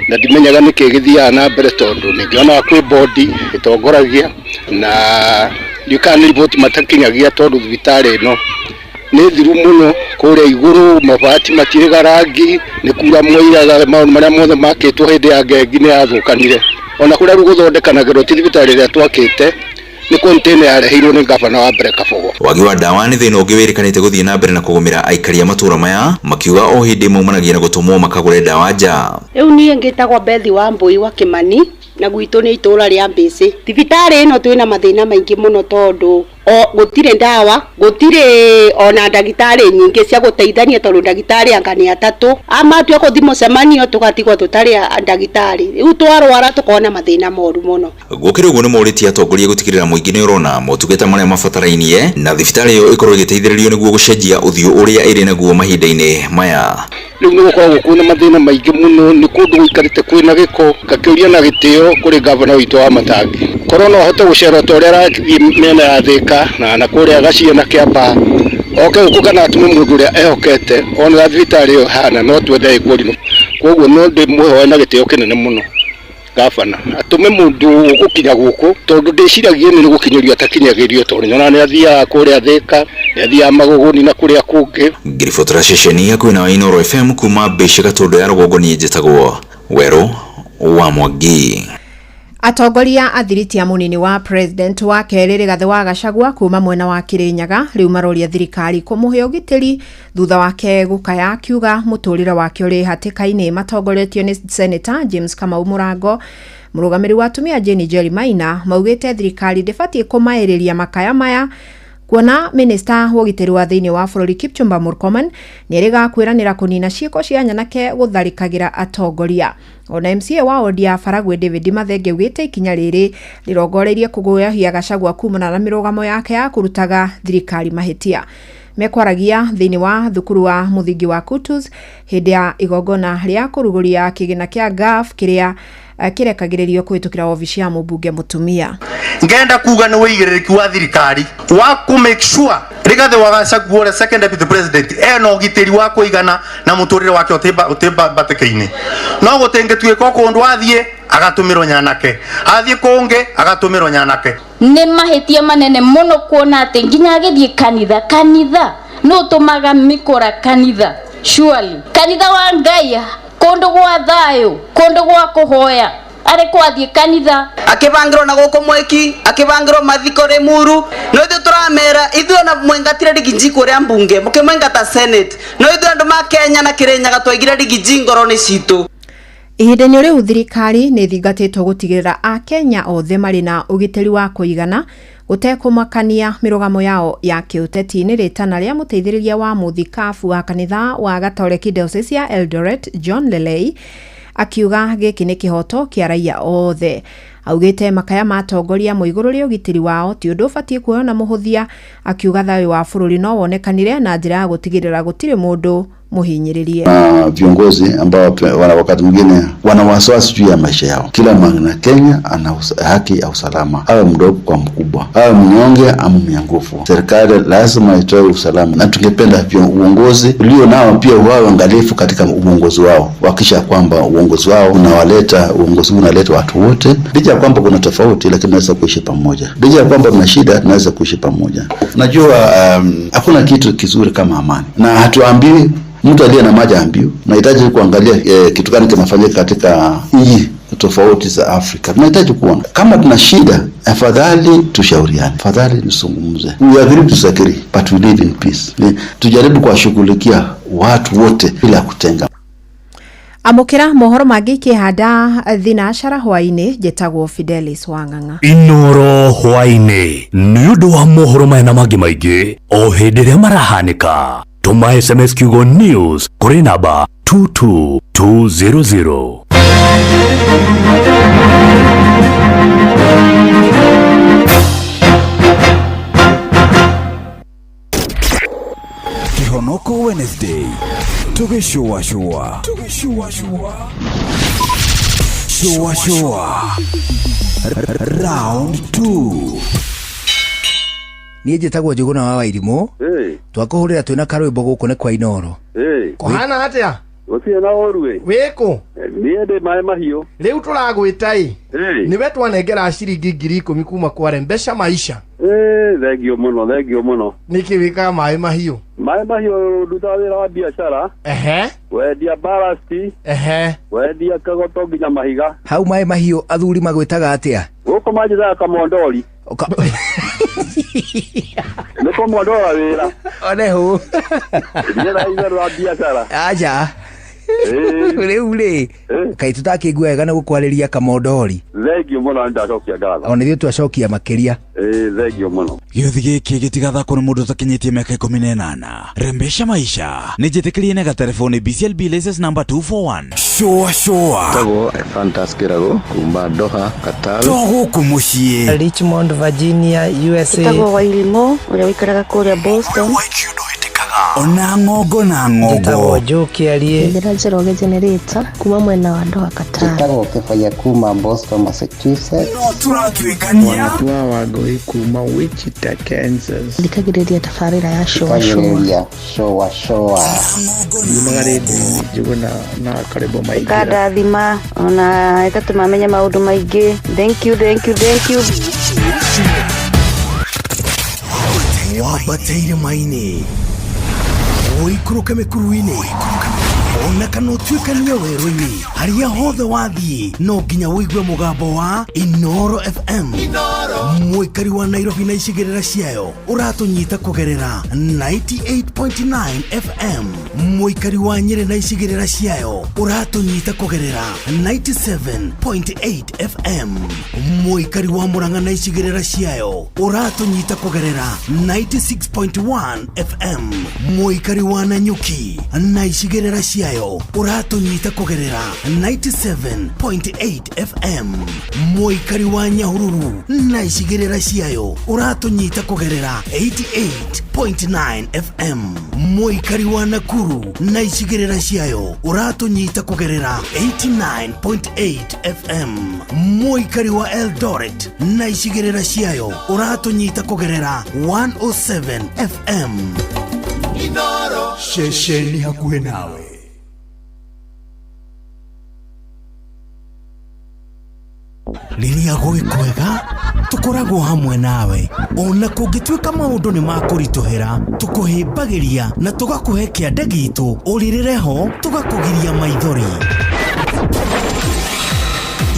Na ndimenyaga nĩkĩ gĩthiaga na mbere tondũ nĩngĩonaga kwĩ bodi ĩtongoragia na ndiũkaga nĩ riboti matakinyagia tondũ thibitarĩ ĩno nĩ thiru mũno kũrĩa igũrũ mabati matirĩ rangi nĩ kura moiraga maũndũ marĩa mothe makĩtwo hĩndĩ ya ngengi nĩ yathũkanire ona kũrĩa rĩu gũthondekanagĩrwo ti thibitarĩ ĩrĩa twakĩte nĩ container yareheirwo nĩ gavana wa mbere Kabogo. Wagi wa ndawa nĩ thĩna ũngĩ wĩrĩkanĩte gũthiĩ na mbere na kũgũmĩra aikari a matũũra maya makiuga o hĩndĩ maumanagia na gũtũmwo makagũre ndawa nja. Rĩu niĩ ngĩtagwo Bethi wa Mbũi wa Kĩmani na gwitũ nĩ itũũra rĩa Mbĩcĩ. Thibitarĩ ĩno twĩna mathĩna maingĩ mũno tondũ o gũtirĩ ndawa, gũtirĩ ona ndagĩtarĩ nyingĩ cia gũteithania tondũ ndagĩtarĩ anga nĩ 3 amatua gũthiĩ mũcemanio tũgatigwo tũtarĩ ndagĩtarĩ rĩu twarwara tũkona mathĩna moru mũno. Gũkĩrĩ ũguo nĩ morĩtie atongoria gũtigĩrĩra mũingĩ nĩ ũrona motungata marĩa mabatarainie na thibitarĩ ĩyo ĩkorwo ĩgĩteithĩrĩrio nĩguo gũcenjia ũthiũ ũrĩa ĩrĩ naguo mahinda-inĩ maya. Rĩu nĩ gũkoragwo kwĩna mathĩna maingĩ mũno nĩ kũndũ gũikarĩte kwĩna gĩko ngakĩũria na gĩtĩo kũrĩ gavana witũ wa Matangi korwo no ahote gũcera ta ũrĩa arathiĩ mĩena ya Thĩka na kũrĩa Gacia na Kĩambaa oke gũkũ kana atũme mũndũ ũrĩa ehokete ona thibitarĩ ĩyo hana no twende ĩkũrinũ. Koguo no ndĩmũhoe na gĩtĩo kĩnene mũno gavana atũme mũndũ ũgũkinya gũkũ tondũ ndĩciragia nĩ gũkinyĩrio atakinyagĩrio tondũ nyonaga nĩ athiaga kũrĩa Thĩka nĩ athiaga Magũgũni na kũrĩa kũngĩ. Ngĩribotera ceceni hakuhĩ na Inooro FM kuma Mbĩcĩ Gatũndũ ya rũgongo niĩ njĩtagwo Werũ wa Mwangi. Atongoria athiriti a munini wa president wa kerĩ Rigathĩ wa Gachagua kuma mwena wa Kirinyaga rĩu maroria thirikari kũmũhe ũgitĩri thutha wake gũkaya akiuga mũtũrĩre wake ũrĩ hatĩka-inĩ. Matongoretio nĩ Senator James Kamau Mũrango, mũrũgamĩrĩri wa atumia Jane Njeri Maina maugĩte thirikari ndĩbatiĩ kũmaĩrĩria makaya maya kuona minista wa ũgitĩri wa thĩinĩ wa bũrũri Kipchumba Murkomen nĩerĩga kwĩranĩra kũnina ciĩko cia nyanake gũtharĩkagĩra atongoria. Ona MCA wa wodi ya Faragwe David Mathenge augĩte ikinya rĩrĩ rĩrongoreirie kũguoyohia Gachagua kumana na mĩrũgamo yake ya kũrutaga thirikari mahĩtia. Mekwaragia thĩinĩ wa thukuru wa mũthingi wa Kutus hĩndĩ ya igongona rĩa kũrugũria kĩgĩna kĩa GAF kĩrĩa kĩrekagĩrĩrio kũhĩtũkĩra wabici ya mũmbunge mũtumia. Ngenda kuga nĩ wĩigĩrĩrĩki wa thirikari wa kũ make sure Rigathĩ wa Gachagua ũrĩa second deputy president ena ũgitĩri wa kũigana na mũtũrĩre wake ũtĩmbatĩka-inĩ. No gũtingĩtuĩka kũndũ athiĩ agatũmĩrwo nyanake, athiĩ kũngĩ agatũmĩrwo nyanake. Nĩ mahĩtia manene mũno kuona atĩ nginya agĩthiĩ kanitha nĩ ũtũmaga mĩkora kanitha, surely kanitha wa Ngai kũndũ gwa thayũ, kũndũ gwa kũhoya arĩ kwathiĩ kanitha akĩbangĩrwo na gũkũ mweki akĩbangĩrwo mathiko Limuru no ithuĩ tũramera ithuĩ ona mwengatire Rigiji kũrĩa mbunge mũkĩmwengata senate no ithuĩ andũ ma Kenya na Kĩrĩnyaga twaigire Rigiji ngoro-inĩ citũ. Ihinda-inĩ rĩu thirikari nĩ ĩthingatĩtwo gũtigĩrĩra Akenya othe marĩ na ũgitĩri wa kũigana gũtekũmakania mĩrũgamo yao ya kĩũteti. Nĩ rĩtana rĩa mũteithĩrĩria wa mũthikabu wa kanitha wa Gatoreki Diocese ya Eldoret John Lelei akiuga gĩkĩ nĩ kĩhoto kĩa raia othe. Augĩte makaya ma atongoria mũigũrũ rĩa ũgitĩri wao ti ũndũ ũbatiĩ kuoywo na mũhũthia, akiuga thayũ wa bũrũri no wonekanire na njĩra ya gũtigĩrĩra gũtirĩ mũndũ muhinyiririe. Na viongozi ambao wana wakati mwingine wana wasiwasi juu ya maisha yao. Kila mwana Kenya ana haki ya usalama, awe mdogo kwa mkubwa, awe mnyonge ama mwenye nguvu. Serikali lazima itoe usalama, na tungependa uongozi ulio nao pia wawe angalifu katika uongozi wao, wakisha kwamba uongozi wao unawaleta, uongozi unaleta watu wote, licha kwamba kuna tofauti, lakini tunaweza kuishi pamoja. Licha kwamba tuna shida, tunaweza kuishi pamoja. Najua hakuna kitu kizuri kama amani, na hatuambii Mtu aliye na maji ambiu, tunahitaji kuangalia kitu gani kinafanyika katika nchi tofauti za Afrika. Tunahitaji kuona kama tuna shida, afadhali tushauriane, afadhali tuzungumze. We agree to disagree, but we live in peace. Tujaribu kuwashughulikia watu wote bila kutenga. Amũkĩra mohoro mangĩ ikĩhanda thinacara hwaĩ-inĩ. Njĩtagwo Fidelis Wang'ang'a. Inoro hwaĩ-inĩ nĩ ũndũ wa mohoro maya na mangĩ maingĩ o hĩndĩ ĩrĩa marahanĩka, tũma SMS kiugo news kũrĩ namba 22200. Kihonoko Wednesday tugĩcũacũa cũacũa round 2. Niĩ njĩtagwo Njũgũna wa Wairimũ. Twakũhũrĩra twĩna karwĩmbo gũkũ nĩ kwa Inoro. Kũhana atĩa? Gũtirĩ na ũru ĩ. Wĩkũ? Niĩ ndĩ maĩ mahiũ. Rĩu tũragwĩta ĩ, nĩwe twanengera ciringi 10,000 kuma kwa Rembesha Maisha. Thengio mũno, thengio mũno. Nĩkĩ wĩkaga maĩ mahiũ? Maĩ mahiũ ndutaga wĩra wa biacara. Wendia barasti. Wendia kagoto nginya mahiga. Hau maĩ mahiũ athuri magwĩtaga atĩa? Gũkũ manjĩtaga kamondori. Nĩ kũmondora wĩra. Onehu. Niĩ itherũ wa biacara. Aja. Rĩu rĩ, kaĩ tũtakĩigua wega nĩ gũkwarĩria kamondori. Thengio mũno, nĩ ndacokia ngatho. Ona ithuĩ twacokia makĩria. Thengio mũno. Gĩũthi gĩkĩ gĩtigathakwo nĩ mũndũ ũtakinyĩtie mĩaka 18. Rembesha Maisha nĩ njĩtĩkĩrie nega telefoni BCLB license number 241. Shũa shũa. Tagwo Fantas Kĩrago kuma Doha, Qatar. To gũkũ mũciĩ. Richmond, Virginia, USA. Njĩtagwo Wairimũ ũrĩa ũikaraga kũrĩa Boston. Ona ng'ongo na ng'ongo. Njĩtagwo Joe Kĩarie. Njĩra Njoroge Generator kuma mwena wa Doha, Qatar. Njĩtagwo Kĩbaya kuma Boston, Massachusetts. No tũratuĩkania. Wanatua Wangũi kuma Wichita, Kansas. Thikagĩrĩria tabarĩra ya Shũa Shũa. Thikagĩrĩria Shũa Shũa. Yumaga rĩndiũ-inĩ Njũgũna na Karĩmbo Maingĩra. Ĩkandathima ona ĩgatũma menye maũndũ maingĩ. Thank you, thank you, thank you. Wambate irĩma-inĩ, ũikũrũke mĩkuru-inĩ, ona kana ũtuĩkanie werũ-inĩ, harĩa hothe wathiĩ no nginya ũigue mũgambo wa Inoro FM. Mũikari wa Nairobi na icigĩrĩra ciayo ũratũnyita kũgerera 98.9 FM. Mũikari wa Nyĩrĩ na icigĩrĩra ciayo ũratũnyita kũgerera 97.8 FM. Mũikari wa Mũrang'a na icigĩrĩra ciayo ũratũnyita kũgerera 96.1 FM. Mũikari wa Nanyuki na icigĩrĩra ciayo ũratũnyita kũgerera 97.8 FM. Mũikari wa Nyahururu na icigĩrĩra ciayo ũratũnyita kũgerera 88.9 FM. Mũikari wa Nakuru na icigĩrĩra ciayo ũratũnyita kũgerera 89.8 FM. Mũikari wa Eldoret na icigĩrĩra ciayo ũratũnyita kũgerera 107 FM. Inoro ceceni hakuhĩ nawe. Rĩrĩa gwĩ kwega tũkoragwo hamwe nawe, ona kũngĩtuĩka maũndũ nĩ makũritũhĩra, tũkũhĩmbagĩria na tũgakũhe kĩande gitũ ũrĩrĩre ho, tũgakũgiria maithori.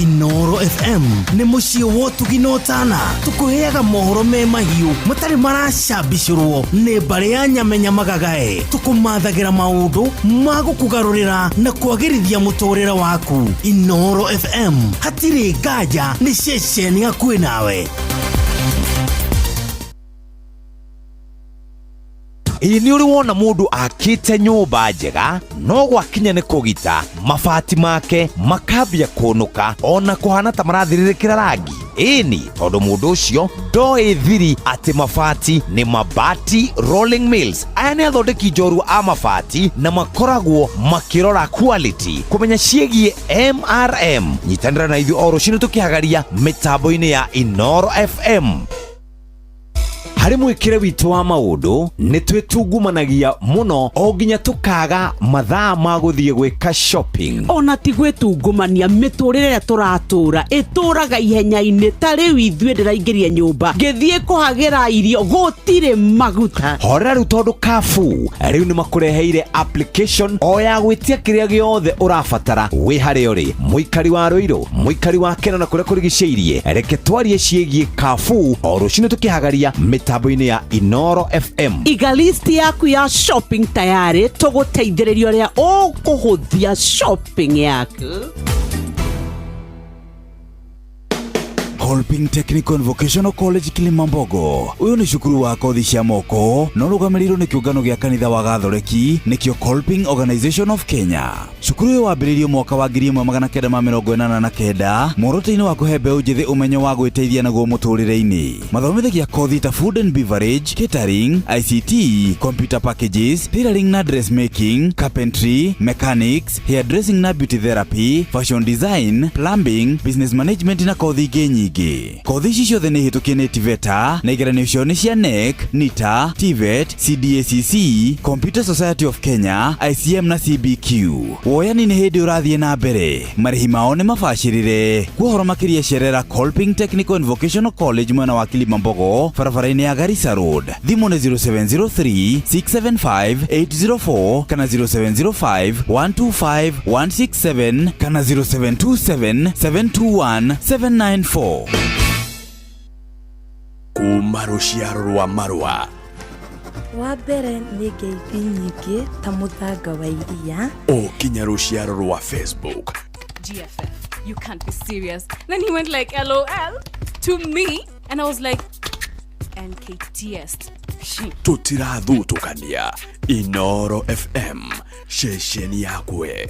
Inoro FM nĩ mũciĩ wa ũtugi na ũtana, tũkũheaga mohoro me mahiũ matarĩ maracambicũrwo nĩ mbarĩ ya nyamenya magagae, tũkũmathagĩra maũndũ ma gũkũgarũrĩra na kwagĩrithia mũtũrĩre waku. Inoro FM hatirĩ nganja, nĩ ceceni hakuhĩ nawe. Ĩ nĩ ũrĩ wona mũndũ akĩte nyũmba njega no gwakinya nĩ kũgita mabati make makambia kũnũka ona kũhana ta marathirĩrĩkĩra rangi? Ĩni, tondũ mũndũ ũcio ndoĩ thiri atĩ mabati nĩ Mabati Rolling Mills. Aya nĩ athondeki njorua a mabati na makoragwo makĩrora quality kũmenya ciĩgiĩ MRM. Nyitanĩra na ithuĩ o rũcinĩ tũkĩhagaria mĩtambo-inĩ ya Inoro FM. Harĩ mwĩkĩre witũ wa maũndũ nĩ twĩtungumanagia mũno o nginya tũkaga mathaa ma gũthiĩ gwĩka shopping. Ona ti gwĩtungumania, mĩtũrĩre ĩrĩa tũratũra ĩtũraga ihenya-inĩ. Ta rĩu ithuĩ ndĩraingĩria nyũmba ngĩthiĩ kũhagĩra irio gũtirĩ maguta. Horera rĩu tondũ Carrefour rĩu nĩ makũreheire application o ya gwĩtia kĩrĩa gĩothe ũrabatara wĩ harĩa ũrĩ, mũikari wa Rũirũ, mũikari wa Keno na kũrĩa kũrigicĩirie. Reke twarie ciĩgiĩ Carrefour o rũcinĩ tũkĩhagaria mĩtambo-inĩ ya Inoro FM. Iga list yaku ya shopping tayarĩ, tũgũteithĩrĩria ũrĩa ũkũhũthia shopping yaku. Kolping Technical and Vocational College Kilimambogo. Uyu ni cukuru wa kothi cia moko na ũrũgamĩrĩirwo nĩ kĩũngano gĩa kanitha wa Gathoreki nĩkĩo Kolping Organization of Kenya. Cukuru ũyũ wambĩrĩirio mwaka wa 1989 muoroto-inĩ wa kũhe mbeũ njĩthĩ ũmenyo wa gwĩteithia naguo mũtũrĩre-inĩ. Mathomithagia kothi ta food and beverage, catering, ICT, computer packages, tailoring na dressmaking, carpentry, mechanics, hairdressing na beauty therapy, fashion design, plumbing, business management na kothi ingĩ nyingĩ. Kothi ici ciothe nĩ hĩtũkie nĩ TVETA na igeranio ciao nĩ cia KNEC, NITA, TVET, CDACC, Computer Society of Kenya, ICM na CBQ. Woyani nĩ hĩndĩ ũrathiĩ na mbere, marĩhi mao nĩ mabacĩrĩre. Kwa ũhoro makĩria cerera Kolping Technical and Vocational College mwena wa Kilimambogo, barabara-inĩ ya Garissa Road. Thimũ nĩ 0703 675 804 kana 0705 125 167 kana 0727 721 794. Kuma rũciaro rwa marũa. Wa mbere nĩ ngeithi nyingĩ ta mũthanga wa iria. O kinya rũciaro rwa Facebook. GFF, you can't be serious. Then he went like LOL to me, and I was like, NKTS. Tũtirathutũkania. Inoro FM, ceceni yakwe.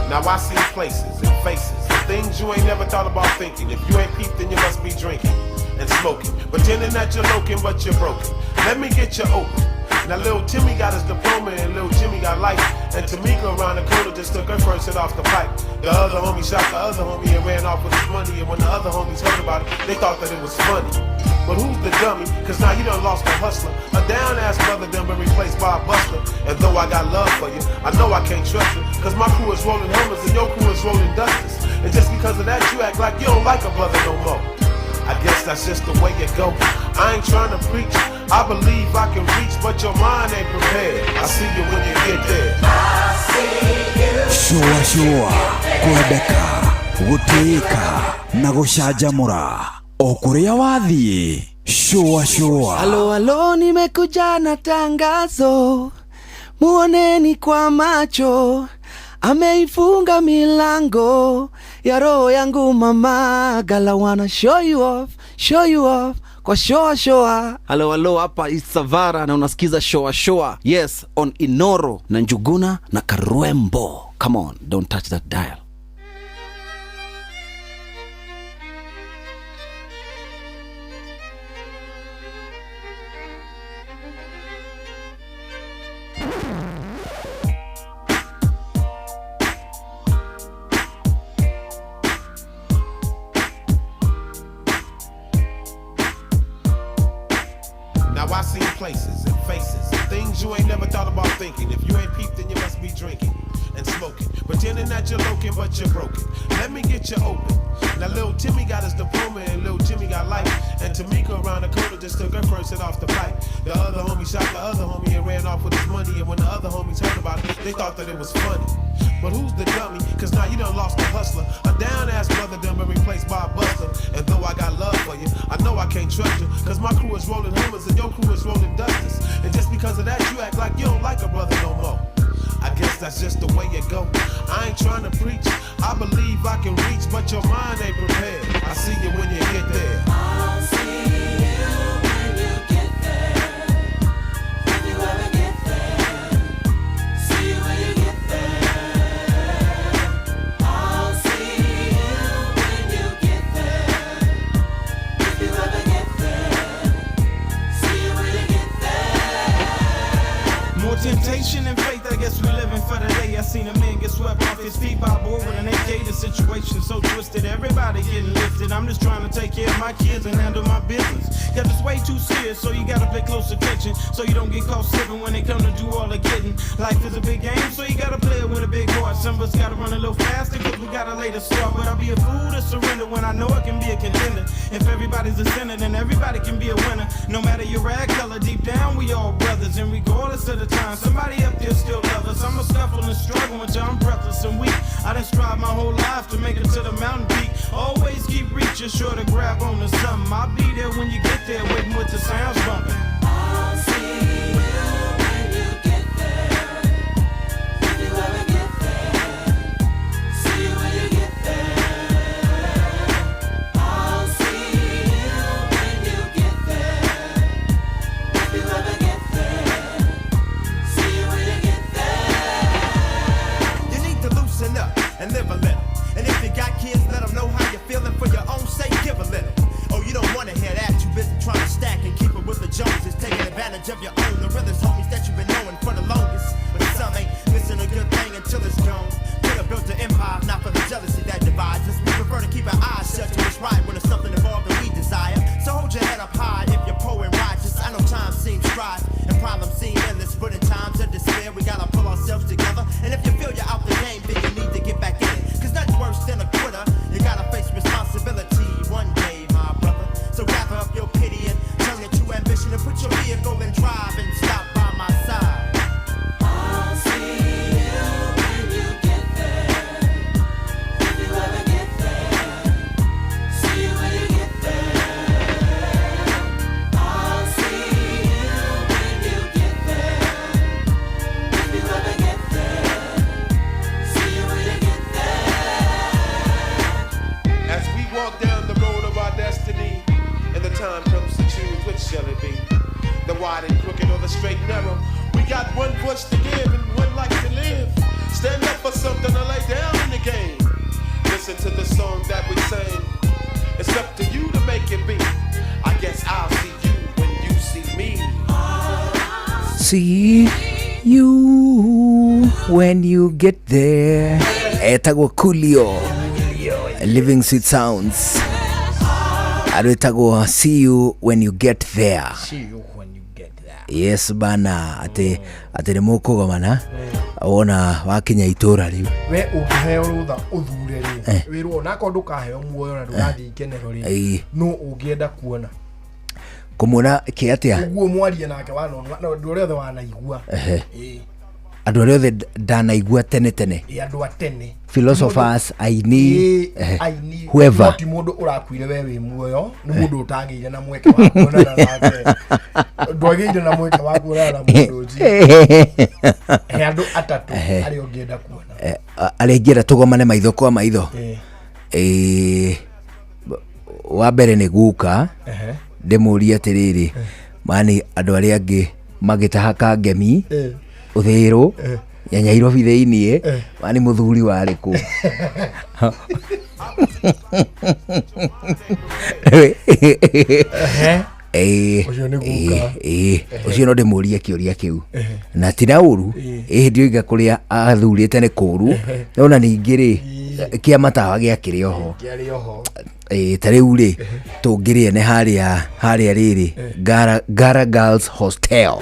Now I see places and faces and things you ain't never thought about thinking. If you ain't peeped, then you must be drinking and smoking, pretending that you're loking, but you're broken. Let me get you open. Now Lil Timmy got his diploma and Lil Jimmy got life. And Tamika around the corner just took her first hit off the pipe. The other homie shot the other homie and ran off with his money. And when the other homies heard about it, they thought that it was funny. But who's the dummy? Cause now you done lost a hustler. A down ass brother done been replaced by a buster. And though I got love for you, I know I can't trust you. Cause my crew is rolling Hummers and your crew is rolling Dusters. And just because of that, you act like you don't like a brother no more. I guess that's just the way it go. I ain't trying to preach. I believe I can reach, but your mind ain't prepared. I see you when you get there. I see you. Shua shua, kwendeka, gũtĩĩka na gũcanjamũra o kũrĩa wathiĩ. Shua shua. Halo halo, nimekuja na tangazo, muoneni kwa macho, ameifunga milango ya roho yangu mama. Gala wanna show you off, show you off kwa shoa shoa. Halo halo, hapa Isavara na unasikiza shoa shoa. Yes, on Inoro na Njuguna na Karwembo. Come on, don't touch that dial. Now I seen places and faces and things you ain't never thought about thinking. If you ain't peeped, then you must be drinking and smoking, pretending that you're loking, but you're broken. Let me get you open. Now Lil Timmy got his diploma and Lil Jimmy got life. And Tamika around the corner just took her first hit off the pipe. The other homie shot the other homie and ran off with his money. And when the other homies heard about it, they thought that it was funny. But who's the dummy? Cause now you done lost a hustler. A down ass brother done been replaced by a buster. And though I got love for you, I know I can't trust you. Cause my crew is rolling Hummers and your crew is rolling Dusters. And just because of that, you act like you don't like a brother no more. I guess that's just the way it go. I ain't trying to preach. I believe I can reach, but your mind ain't prepared. I see you when you get there. I'll see you when you get there. If you ever get there. See you when you get there. I'll see you when you get there. If you ever get there. See you when you get there. More temptation and faith, I guess we living for the day. I seen a man get swept off his feet by a boy with an AK. The situation so twisted, everybody getting lifted. I'm just trying to take care of my kids and handle my business. Cause it's way too serious, so you gotta pay close attention. So you don't get caught slipping when they come to do all the getting. Life is a big game, so you gotta play it with a big heart. Some of us gotta run a little faster, cause we gotta lay the start. But I'll be a fool to surrender when I know I can be a contender. If everybody's a sinner, then everybody can be a winner. No matter your rag color, deep down we all brothers. And regardless of the time, somebody up there still love us. I'ma scuffle and struggle until I'm breathless and weak. I done strive my whole life to make it to the mountain peak. Always keep reaching, sure to grab on to something. I'll be there when you get there, waiting with the sounds bumping. I'll see you when you get there. If you ever get there. See you when you get there. I'll see you when you get there. If you ever get there. See you when you get there. You need to loosen up and live a little. And if you got kids, let them know how you're feeling for your own sake, give a little. Oh, you don't wanna hear that. You busy trying to stack and keep it with the Joneses, taking advantage of your own. The realest homies that you've been knowing for the longest. But some ain't missing a good thing until it's gone. Could've built an empire, not for the jealousy that divides us. We prefer to keep our eyes shut to what's right when there's something involved that we desire. So hold your head up high if you're poor and righteous. I know time seems dry and problems seem endless, but in times of despair, we gotta pull ourselves together. And if you feel you're out the game, then you need to get back in it. Cause nothing's worse than a quitter. You gotta face responsibility one day, my brother. So gather up your pity and turn it to ambition and put your vehicle in drive and stop by my side. I'll see you when you get there. If you ever get there. See you when you get there. I'll see you when you get there. If you ever get there. See you when you get there. As we walk down the road of our destiny, and the time comes to choose which shall it be, the wide and crooked or the straight and narrow. We got one voice to give and one life to live. Stand up for something or lay down in the game. Listen to the song that we sang. It's up to you to make it be. I guess I'll see you when you see me. See you when you get there. Etagwo Coolio. Living Sweet Sounds. Arwĩtagwo see you when you get there. See you when you get there. Yes bana atĩ atĩ nĩ mũkũgomana wona wakinya itũra rĩu. We ũngĩheo rũtha ũthure rĩ Eh. wĩrwo onakorwo ndũkaheo muoyo na ndũgathiĩ ikenero rĩ Ĩĩ. nũ ũngĩenda kuona Kũmuona kĩ atĩa? ũguo mwarie nake wanona na andũ arĩa othe wanaigua Ehe. Ĩĩ. Andũ arĩa othe ndanaigua tene tene. Ĩĩ, andũ a tene Philosophers, aini, Ĩĩ, ehe, aini whoever. no ti mũndũ ũrakuire we wĩ muoyo nĩ mũndũ ũtagĩire na mweke wa kuonana nake ndwagĩire na mweke wa kuonana na mũndũ ũcio he andũ atatũ Ehe. arĩa ũngĩenda kuona Eh, arĩa ingĩenda tũgomane maitho kwa maitho. Ĩĩ. Ĩĩ, wa mbere nĩ guka Ehe. ndĩmũrie atĩrĩrĩ mani andũ arĩa angĩ magĩtaha kangemi Eh. ũthĩrũ Eh. ya Nyairobi thĩiniĩ Eh. mani mũthuri warĩ kũ Ehe. Ĩĩ, Ũcio nĩ guka. ĩĩ, ĩĩ. Ehe. ũcio no ndĩmũrie kĩũria kĩu Ehe. na ti na ũru Ĩĩ. ĩhĩndĩ oiga kũrĩa athurĩte nĩ kũru Ehe. nona ningĩ rĩ kĩa matawa gĩakĩrĩ oho kĩarĩ oho ĩĩ ta rĩu rĩ tũngĩrĩe nĩ harĩa harĩa rĩrĩ Ngara, Ngara Girls Hostel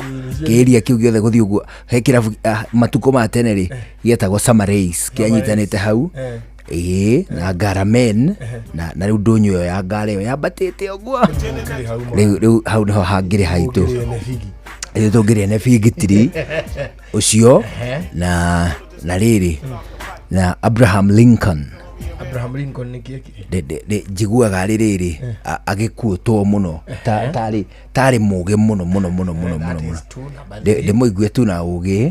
kĩĩria kĩu gĩothe gũthiĩ ũguo he kĩrabu ah, matukũ ma tene rĩ gĩetagwo Summer Race kĩanyitanĩte hau Eh. ĩĩ na Ngara Men na na rĩu ndũnyũ ĩyo ya Ngara ĩyo yambatĩte ũguo rĩu rĩu hau nĩho hangĩrĩ haitũ Tũngĩrĩe nĩ bigi. ĩĩ tũngĩrĩe nĩ bigitiri ũcio Ehe. na na rĩrĩ na Abraham Lincoln Abraham Lincoln nĩ kĩekire njiguaga arĩ rĩrĩ agĩkuũtwo mũno tarĩ tarĩ mũgĩ mũno mũno mũno mũno mũno mũno ndĩmũigue tu na ũgĩ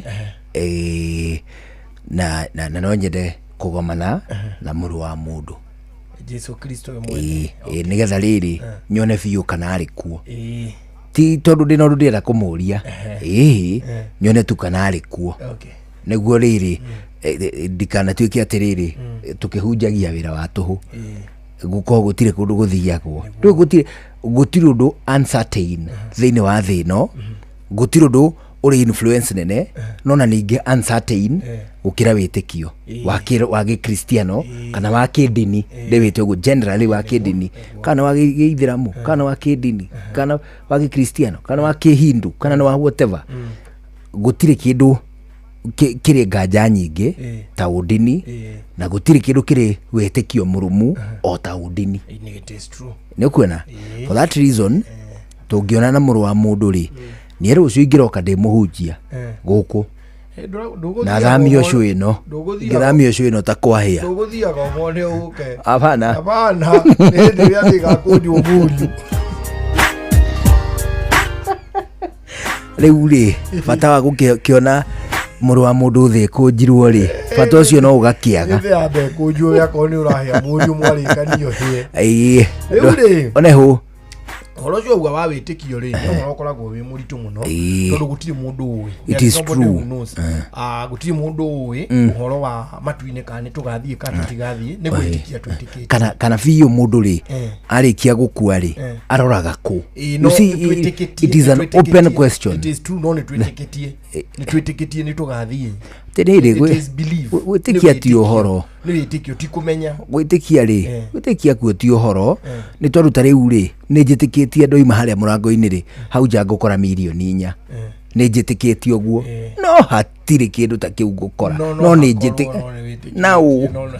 eh, na na na no nyende kũgomana na mũrũ wa mũndũ Jesu Kristo we mwene Ĩĩ, ĩĩ, nĩgetha rĩrĩ nyone biũ kana arĩ kuo Ĩĩ. ti tondũ ndĩna ũndũ ndĩrenda kũmũria ĩĩ Eh. nyone tu kana arĩ kuo Okay. nĩguo rĩrĩ ndikanatuĩke atĩrĩrĩ tũkĩhunjagia wĩra wa tũhũ gũkorwo gũtirĩ kũndũ gũthiagwo rĩu gũtirĩ gũtirĩ ũndũ uncertain thĩinĩ wa thĩ ĩno gũtirĩ ũndũ Ũrĩ influence nene, no na ningĩ uncertain gũkĩra wĩtĩkio wa gĩkristiano kana wa kĩndini, ndĩwĩte ũguo generally, wa kĩndini kana wa gĩithĩramu kana wa kĩndini kana wa gĩkristiano kana wa kĩhindu kana nĩ wa whatever. Gũtirĩ kĩndũ kĩrĩ nganja nyingĩ ta ũndini, na gũtirĩ kĩndũ kĩrĩ wĩtĩkio mũrũmu o ta ũndini. It is true. Nĩ ũkuona, for that reason, tũngĩona na mũrũ wa mũndũ rĩ, niĩ rũciũ ingĩroka ndĩ mũhunjia gũkũ na thamio ũcio ĩno, ngĩthamio ũcio ĩno ta kwahĩa. Ndũgũthiaga ũmone ũke. Abana. Abana, nĩ hĩndĩ ĩrĩa thĩgakũnjwo mũriũ. Rĩu rĩ, bata wa gũkĩona mũrũ wa mũndũ thĩ kũnjirwo rĩ, bata ũcio no ũgakĩaga. Githĩ yambe kũnjwo akorwo nĩ ũrahĩa mũriũ mwarĩkanio hĩe. Ĩĩ. Rĩu rĩ, one hũ. Ũhoro ũcio auga wa wĩtĩkio rĩ, nĩ ũhoro ũkoragwo wĩ mũritũ mũno, tondũ gũtirĩ mũndũ ũĩ. It There is nobody true. who knows. Ah, gũtirĩ mũndũ ũĩ ũhoro wa matu-inĩ, kana nĩ tũgathiĩ kana tũtigathiĩ, nĩ gwĩtĩkia twĩtĩkĩtie. Kana biũ mũndũ rĩ, arĩkia gũkua rĩ, aroraga kũ? Ĩĩ, You no see, nĩ twĩtĩkĩtie, it is an nĩ twĩtĩkĩtie. open question. It is true, no nĩ twĩtĩkĩtie, nĩ twĩtĩkĩtie nĩ tũgathiĩ. Atĩrĩrĩ, It is belief. Gwĩtĩkia Nĩ ti wĩtĩkio. ũhoro. Nĩ wĩtĩkio, ti kũmenya. Gwĩtĩkia rĩ, gwĩtĩkia kuo ti ũhoro. Nĩ tondũ ta rĩu rĩ, nĩ njĩtĩkĩtie ndoima harĩa mũrango-inĩ rĩ, hau nja ngũkora mirioni 4. Nĩ njĩtĩkĩtie ũguo, no hatirĩ kĩndũ ta kĩu ngũkora. No, no nĩ hakorwo, njĩtĩ no nĩ wĩtĩkĩtie, na ũ no nĩ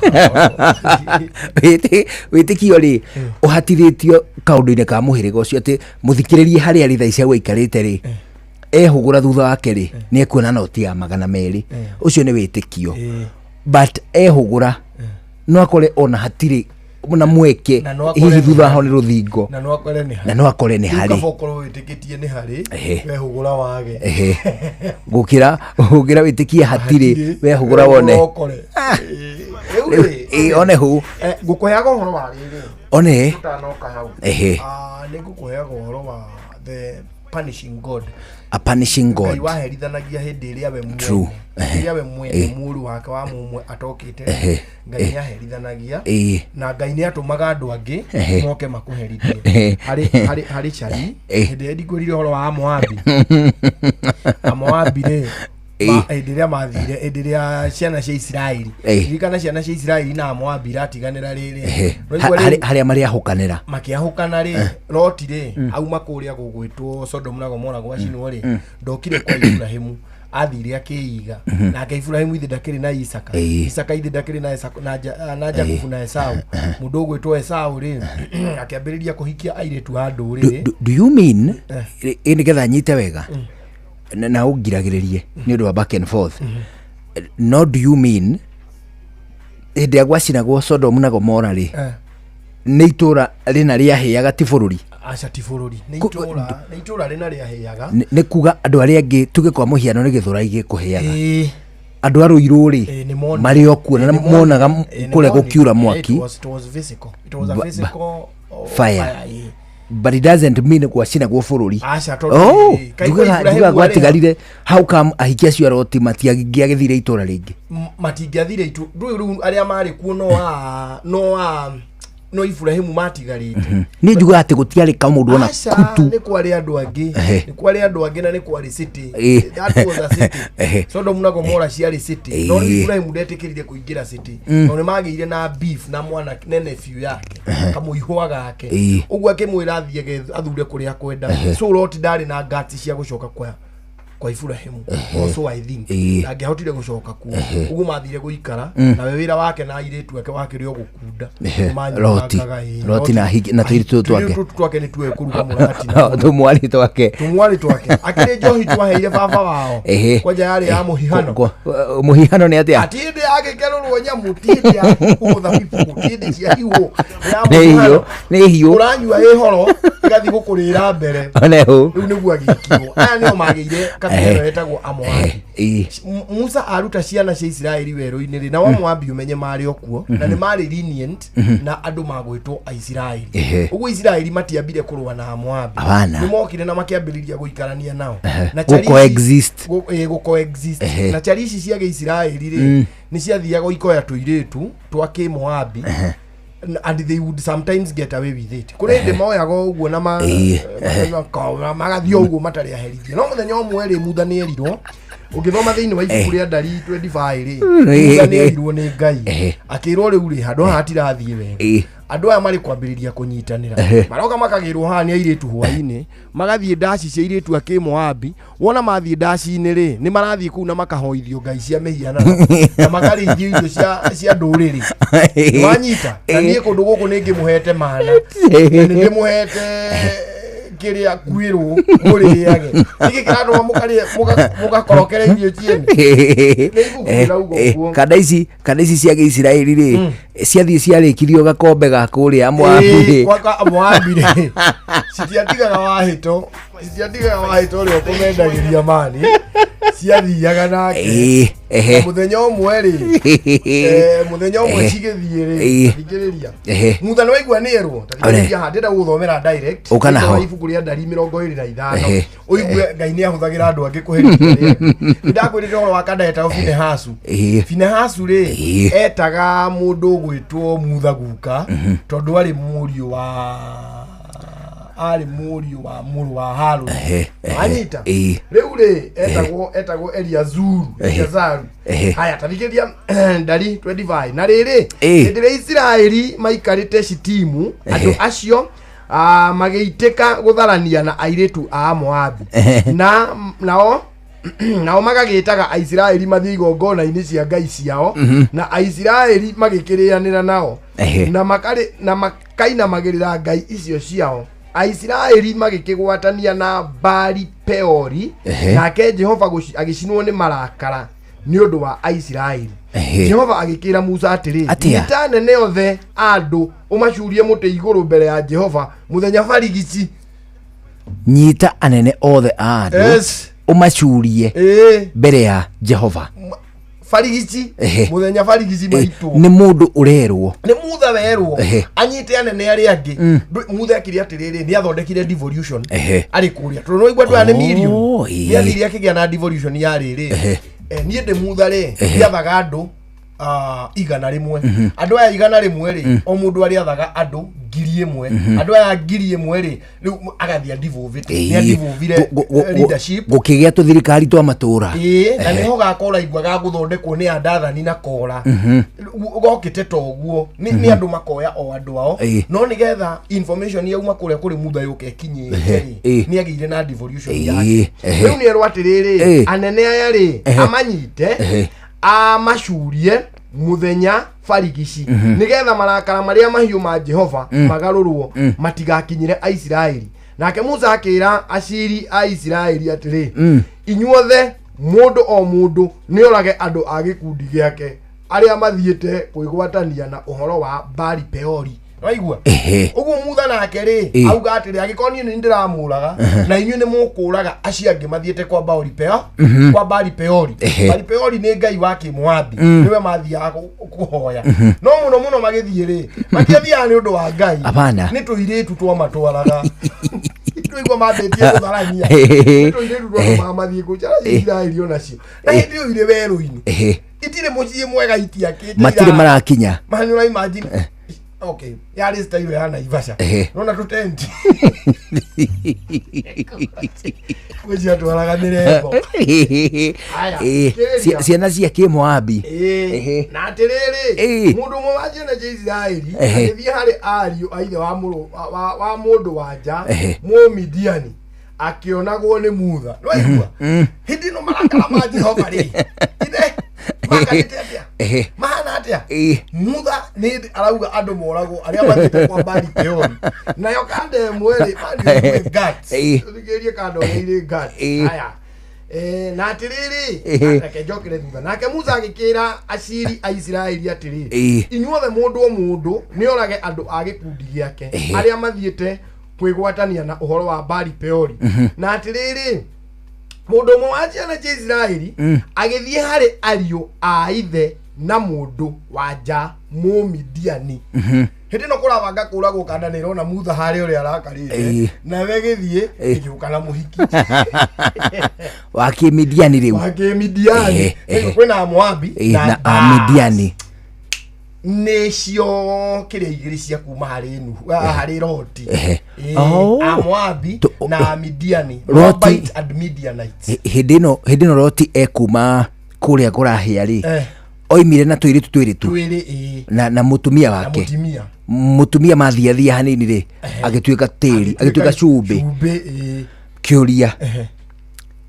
Wĩtĩkio rĩ, ũhatithĩtio kaũndũ-inĩ ka mũhĩrĩga ũcio, atĩ mũthikĩrĩrie harĩa arĩ thaa ici hau aikarĩte rĩ, ehũgũra thutha wake rĩ, nĩ ekuona noti ya 200. Ũcio nĩ wĩtĩkio, but ehũgũra no akore ona hatirĩ na mweke. Na no akore Hihi nĩ thutha harĩ. ho nĩ rũthingo. Na no akore nĩ harĩ. Na no akore nĩ Rĩu harĩ. kaba ũkorwo wĩtĩkĩtie nĩ harĩ, wehũgũra wage. Ehe. Gũkĩra wĩtĩkie hatirĩ, wehũgũra wone. Ũkore. Rĩu rĩ, Ĩ, one hũ. Ngũkũheaga ũhoro wa rĩrĩ. One. Tũtanoka hau. Ah, nĩ ngũkũheaga ũhoro wa the punishing God. A punishing Ngai God. waherithanagia hĩndĩ ĩrĩa we mwene, True. hĩndĩ ĩrĩa we mwene mũrũ wake wa mũmwe atokĩte. Ngai nĩ aherithanagia, na Ngai nĩ atũmaga andũ angĩ moke makũherithie. Harĩ cari hĩndĩ ĩrĩa ndikwĩrire ũhoro wa Amoabi. Amoabi rĩ, hĩndĩ ĩrĩa mathire, hĩndĩ ĩrĩa ciana cia Isiraeli, ririkana ciana cia Isiraeli na Amoabi iratiganĩra rĩrĩ. Ũraigua rĩu? Harĩa marĩahũkanĩra. Makĩahũkana rĩ, Loti rĩ, auma kũrĩa gũgwĩtwo Sodomu na Gomora gwacinwo rĩ, ndokire kwa Iburahĩmu, athire akĩiga. Nake Iburahĩmu ithe ndakĩrĩ na Isaka? Isaka ithe ndakĩrĩ na na Jakubu na Esau? Mũndũ ũgwĩtwo Esau rĩ, akĩambĩrĩria kũhikia airĩtu a ndũrĩrĩ. Do you mean, ĩ nĩgetha nyite wega na ũngiragĩrĩrie nĩ ũndũ wa back and forth, no do you mean hĩndĩ ĩrĩa gwacinagwo Sodomu na Gomora rĩ, nĩ itũra rĩna rĩahĩaga, ti bũrũri? Aca, ti bũrũri, nĩ itũra, nĩ itũra rĩna rĩahĩaga. Nĩ kuga andũ arĩa angĩ, tuge kwa mũhiano nĩ Gĩthũrai gĩkũhĩaga, andũ a Rũirũ rĩ, Ĩĩ, nĩ monire. marĩ o kuo na Ĩĩ, nĩ monaga monire. Ĩĩ, nĩ kũrĩa monire. gũkiura It mwaki. was physical. It was a physical, oh, fire. Ĩĩ. But it doesn't mean gwacinagwo bũrũri. Aca, tondũ Oh, rĩrĩ, kaĩ kwa Iburahĩmu njugaga arĩ gwatigarire, how come ahiki acio a Loti matiangĩagĩthire itũra rĩngĩ? Matingĩathire itu ndũĩ rĩu arĩa marĩ kuo no Iburahĩmu matigarĩte. Nĩ njugaga atĩ gũtiarĩ kamũndũ ona Aca, kutu. nĩ kwarĩ andũ angĩ. Nĩ kwarĩ andũ angĩ na nĩ kwarĩ city. That was a city. Sodom na Gomora ciarĩ city, no rĩu Iburahĩmu ndetĩkĩrire kũingĩra city. No nĩ magĩire na beef na mwana na nephew yake, kamũihwa gake. Ũguo akĩmwĩra athiĩ athure kũrĩa kwenda. So Lot ndarĩ na guts cia gũcoka kwa Iburahĩmu. Also I think ndangĩahotire gũcoka kuo. Ũguo mathire gũikara nawe wĩra wake na airĩtu ake wakĩrĩ o gũkunda. Loti. Nĩmanyuangaga, ĩĩ. Loti na na tũirĩtu tũtũ twake. Tũirĩtu tũtũ twake nĩ tuoĩ kũruga mũrati na Tũmwarĩ twake. Tũmwarĩ twake akĩrĩ njohi twaheire baba wao. Kwanja yarĩ ya mũhihano. Mũhihano nĩ atĩa? Ati hĩndĩ yagĩkerũrwo nyamũ, ti hĩndĩ ya huhwo thabibũ, ti hĩndĩ cia hiũ ya Nĩ hiũ. mũhihano. Nĩ hiũ. Ũranyua ĩhoro ĩgathiĩ gũkũrĩra mbere. One hũ. Rĩu nĩguo agĩkirwo. Aya nĩo magĩire kabira ĩno ĩtagwo Amoabi. Musa aruta ciana cia Isiraeli werũ-inĩ rĩ, nao Amoabi ũmenye marĩ o kuo, na nĩ marĩ lenient na andũ magwĩtwo Aisiraeli. Ũguo Isiraeli matiambire kũrũa na Amoabi. Hapana. Nĩ mokire na makĩambĩrĩria gũikarania nao. Na chari ici- Gũ-coexist. Gũ-coexist. Na chari ici cia Gĩisiraeli rĩ, nĩ ciathiaga ikoya tũirĩtu twa Kĩmoabi. And they would sometimes get away with it. Kũrĩ hĩndĩ moyaga ũguo na magathiĩ ũguo matarĩ aherithie. No mũthenya ũmwe rĩ, Mutha nĩ erirwo, ũngĩthoma thĩinĩ wa ibuku rĩa Ndari 25 rĩ, Mutha nĩ erirwo nĩ Ngai, akĩrwo rĩu rĩ, handũ haha hatirathiĩ wega, andũ aya marĩ kwambĩrĩria kũnyitanĩra, maroka makagĩrwo haha nĩ airĩtu hwainĩ, magathiĩ ndaci cia airĩtu a Kĩmoabi. Wona mathiĩ ndaci-inĩ rĩ, nĩ marathiĩ kũu na makahoithio ngai cia mĩhianano na makarĩithio irio cia ndũrĩrĩ. Wanyita? Na niĩ kũndũ gũkũ nĩ ngĩmũhete mana na nĩ ndĩmũhete kĩrĩa kwĩrwo mũrĩage, nĩkĩ kĩratũma mũkarĩe mũgakorokere irio ciene? Nĩ ibuku rĩrauga ũguo. Kanda ici cia Gĩisiraeli rĩ, ciathiĩ ciarĩkirio gakombe ga kũrĩa Moabi rĩ. Gwaka Moabi rĩ, citiatigaga wahĩto ũrĩa ũkũmendagĩria mani, ciathiaga nake. Ĩĩ, ehe. Na mũthenya ũmwe rĩ, mũthenya ũmwe cigĩthiĩ rĩ, thikĩrĩria, Mutha nĩ waigua nĩ erwo, ta thikĩrĩria haha, ndĩrenda gũgũthomera direct Ũka thĩinĩ naho. wa ibuku rĩa Ndari 25, ũigue Ngai nĩ ahũthagĩra andũ angĩ kũherithia arĩa angĩ. Nĩ ndakwĩrĩte ũhoro wa kanda etagwo Finehasu. Finehasu rĩ, etaga mũndũ ũgwĩtwo Mutha guka, tondũ arĩ mũriũ wa mũrũ wa Harũni. Ehe, ehe. Wanyita? Rĩu rĩ, etagwo Eliazuru, Eliazaru. Haya, tathikĩrĩria Ndari 25. Na rĩrĩ, hĩndĩ ĩrĩa Isiraeli maikarĩte Shitimu, andũ acio magĩitĩka gũtharania na airĩtu a Moabi, na nao magagĩtaga Aisiraeli mathiĩ igongona-inĩ cia ngai ciao, na Aisiraeli magĩkĩrĩanĩra nao, na makarĩ na makainamagĩrĩra ngai icio ciao. Aisiraeli magĩkĩgwatania na Baali Peori, nake Jehova agĩcinwo nĩ marakara nĩ ũndũ wa Aisiraeli. Jehova agĩkĩra Musa atĩrĩ, Atĩa? "Nyita anene othe a andũ, ũmacurie mũtĩ igũrũ mbere ya Jehova mũthenya barigici." Nyita anene othe a andũ, ũmacurie mbere ya Jehova Barigici, mũthenya barigici maitwo. Nĩ mũndũ ũrerwo. Nĩ Mutha werwo anyite anene arĩa angĩ. Mutha ekire atĩrĩrĩ, nĩ athondekire devolution arĩ kũrĩa, tondũ nĩwaigua andũ aya nĩ mirioni. Oh, Nĩ athire akĩgĩa na devolution ya rĩrĩ, niĩ ndĩ Mutha rĩ, ndiathaga andũ 100. Andũ aya 100 rĩ, o mũndũ arĩathaga andũ 1,000. Andũ aya 1,000 rĩ, rĩu agathiĩ adivovĩte, nĩ adivovire leadership. Gũkĩgĩa tũthirikari twa matũra. Ĩĩ, na nĩho gakora igua gagũthondekwo nĩ andathani na kora. Gokĩte ta ũguo nĩ andũ makoya o andũ ao, no nĩgetha information yauma kũrĩa kũrĩ Mutha yũke ĩkinyĩte rĩ, nĩ agĩire na devolution yake. Rĩu nĩ erwo atĩrĩrĩ, anene aya rĩ, amanyite, amacurie mũthenya barigici, nĩgetha marakara marĩa mahiũ ma Jehova magarũrwo, matigakinyĩre Aisiraeli. Nake Musa akĩra aciri a Isiraeli atĩrĩ, "Inyuothe, mũndũ o mũndũ nĩ orage andũ a gĩkundi gĩake arĩa mathiĩte kwĩgwatania na ũhoro wa Bali Peori." Waigua? Ũguo Mutha nake rĩ, auga atĩrĩ, angĩkorwo niĩ nĩ ndĩramũraga, na inyuĩ nĩ mũkũraga acio angĩ mathiĩte kwa Baali Peo, kwa Baali Peori. Baali Peori nĩ ngai wa Kĩmoabi, nĩwe mathiaga kũhoya. No mũno mũno magĩthiĩ rĩ, matiathiaga nĩ ũndũ wa ngai. Hapana. Nĩ tũirĩtu twamatwaraga. Tũigua mambĩtie gũtharania, nĩ tũirĩtu twatũmaga mathiĩ kũcara Isiraeli onacio, na hĩndĩ ĩyo irĩ werũ-inĩ, itirĩ mũciĩ mwega, itiakĩte. Matirĩ marakinya. Manyũra, imagine, okay, yarĩ style ya Naivasha. Nona tũtenti kwĩ ciatwaraga mĩrembo. Aya, thikĩrĩria. Ciana cia Kĩmoabi. Na atĩrĩrĩ, mũndũ ũmwe wa ciana cia Isiraeli agĩthiĩ harĩ ariũ a ithe wa mũrũ wa mũndũ wa nja Mũmidiani, akĩonagwo nĩ Mutha. Nĩwaigua? Hĩndĩ ĩno marakara ma Jehova rĩ, ithe makanĩte atĩa? Mahana atĩa? Mutha nĩ hĩndĩ arauga andũ moragwo arĩa mathiĩte kwa Baali Peori. Nayo kanda ĩmwe rĩ, mani guts. Ũthikĩrĩrie kanda ũrĩa irĩ guts. Haya. Na atĩrĩrĩ, reke njokere thutha. Nake Musa agĩkĩra aciri a Isiraeli atĩrĩ, "Inyuothe, mũndũ o mũndũ nĩ orage andũ a gĩkundi gĩake arĩa mathiĩte kwĩgwatania na ũhoro wa Baali Peori." Na atĩrĩrĩ, mũndũ ũmwe wa ciana cia Isiraeli agĩthiĩ harĩ ariũ a ithe na mũndũ wa nja Mũmidiani. Hĩndĩ ĩno kũrabanga kũragwo kanda nĩ ĩrona Mutha harĩa ũrĩa arakarĩte, nawe gĩthiĩ ĩgĩũka na mũhiki wa Kĩmidiani rĩu. Wa Kĩmidiani. Kwĩna Moabi na Amidiani. Nĩ cio kĩrĩa igĩrĩ cia kuma harĩ Nuhu, harĩ Loti. Ehe. Ĩĩ, Oh. Amoabi na Amidiani. Loti- Moabite and Midianites. Hĩndĩ ĩno Loti ekuma kũrĩa kũrahĩa rĩ, Eh. oimire na tũirĩtu twĩrĩ tu Twĩrĩ, ĩĩ. na mũtumia Na wake. mũtumia. Mũtumia mathiathia hanini rĩ, agĩtuĩka tĩri, agĩtuĩka cumbĩ. Cumbĩ, ĩĩ. Kĩũria, Ehe.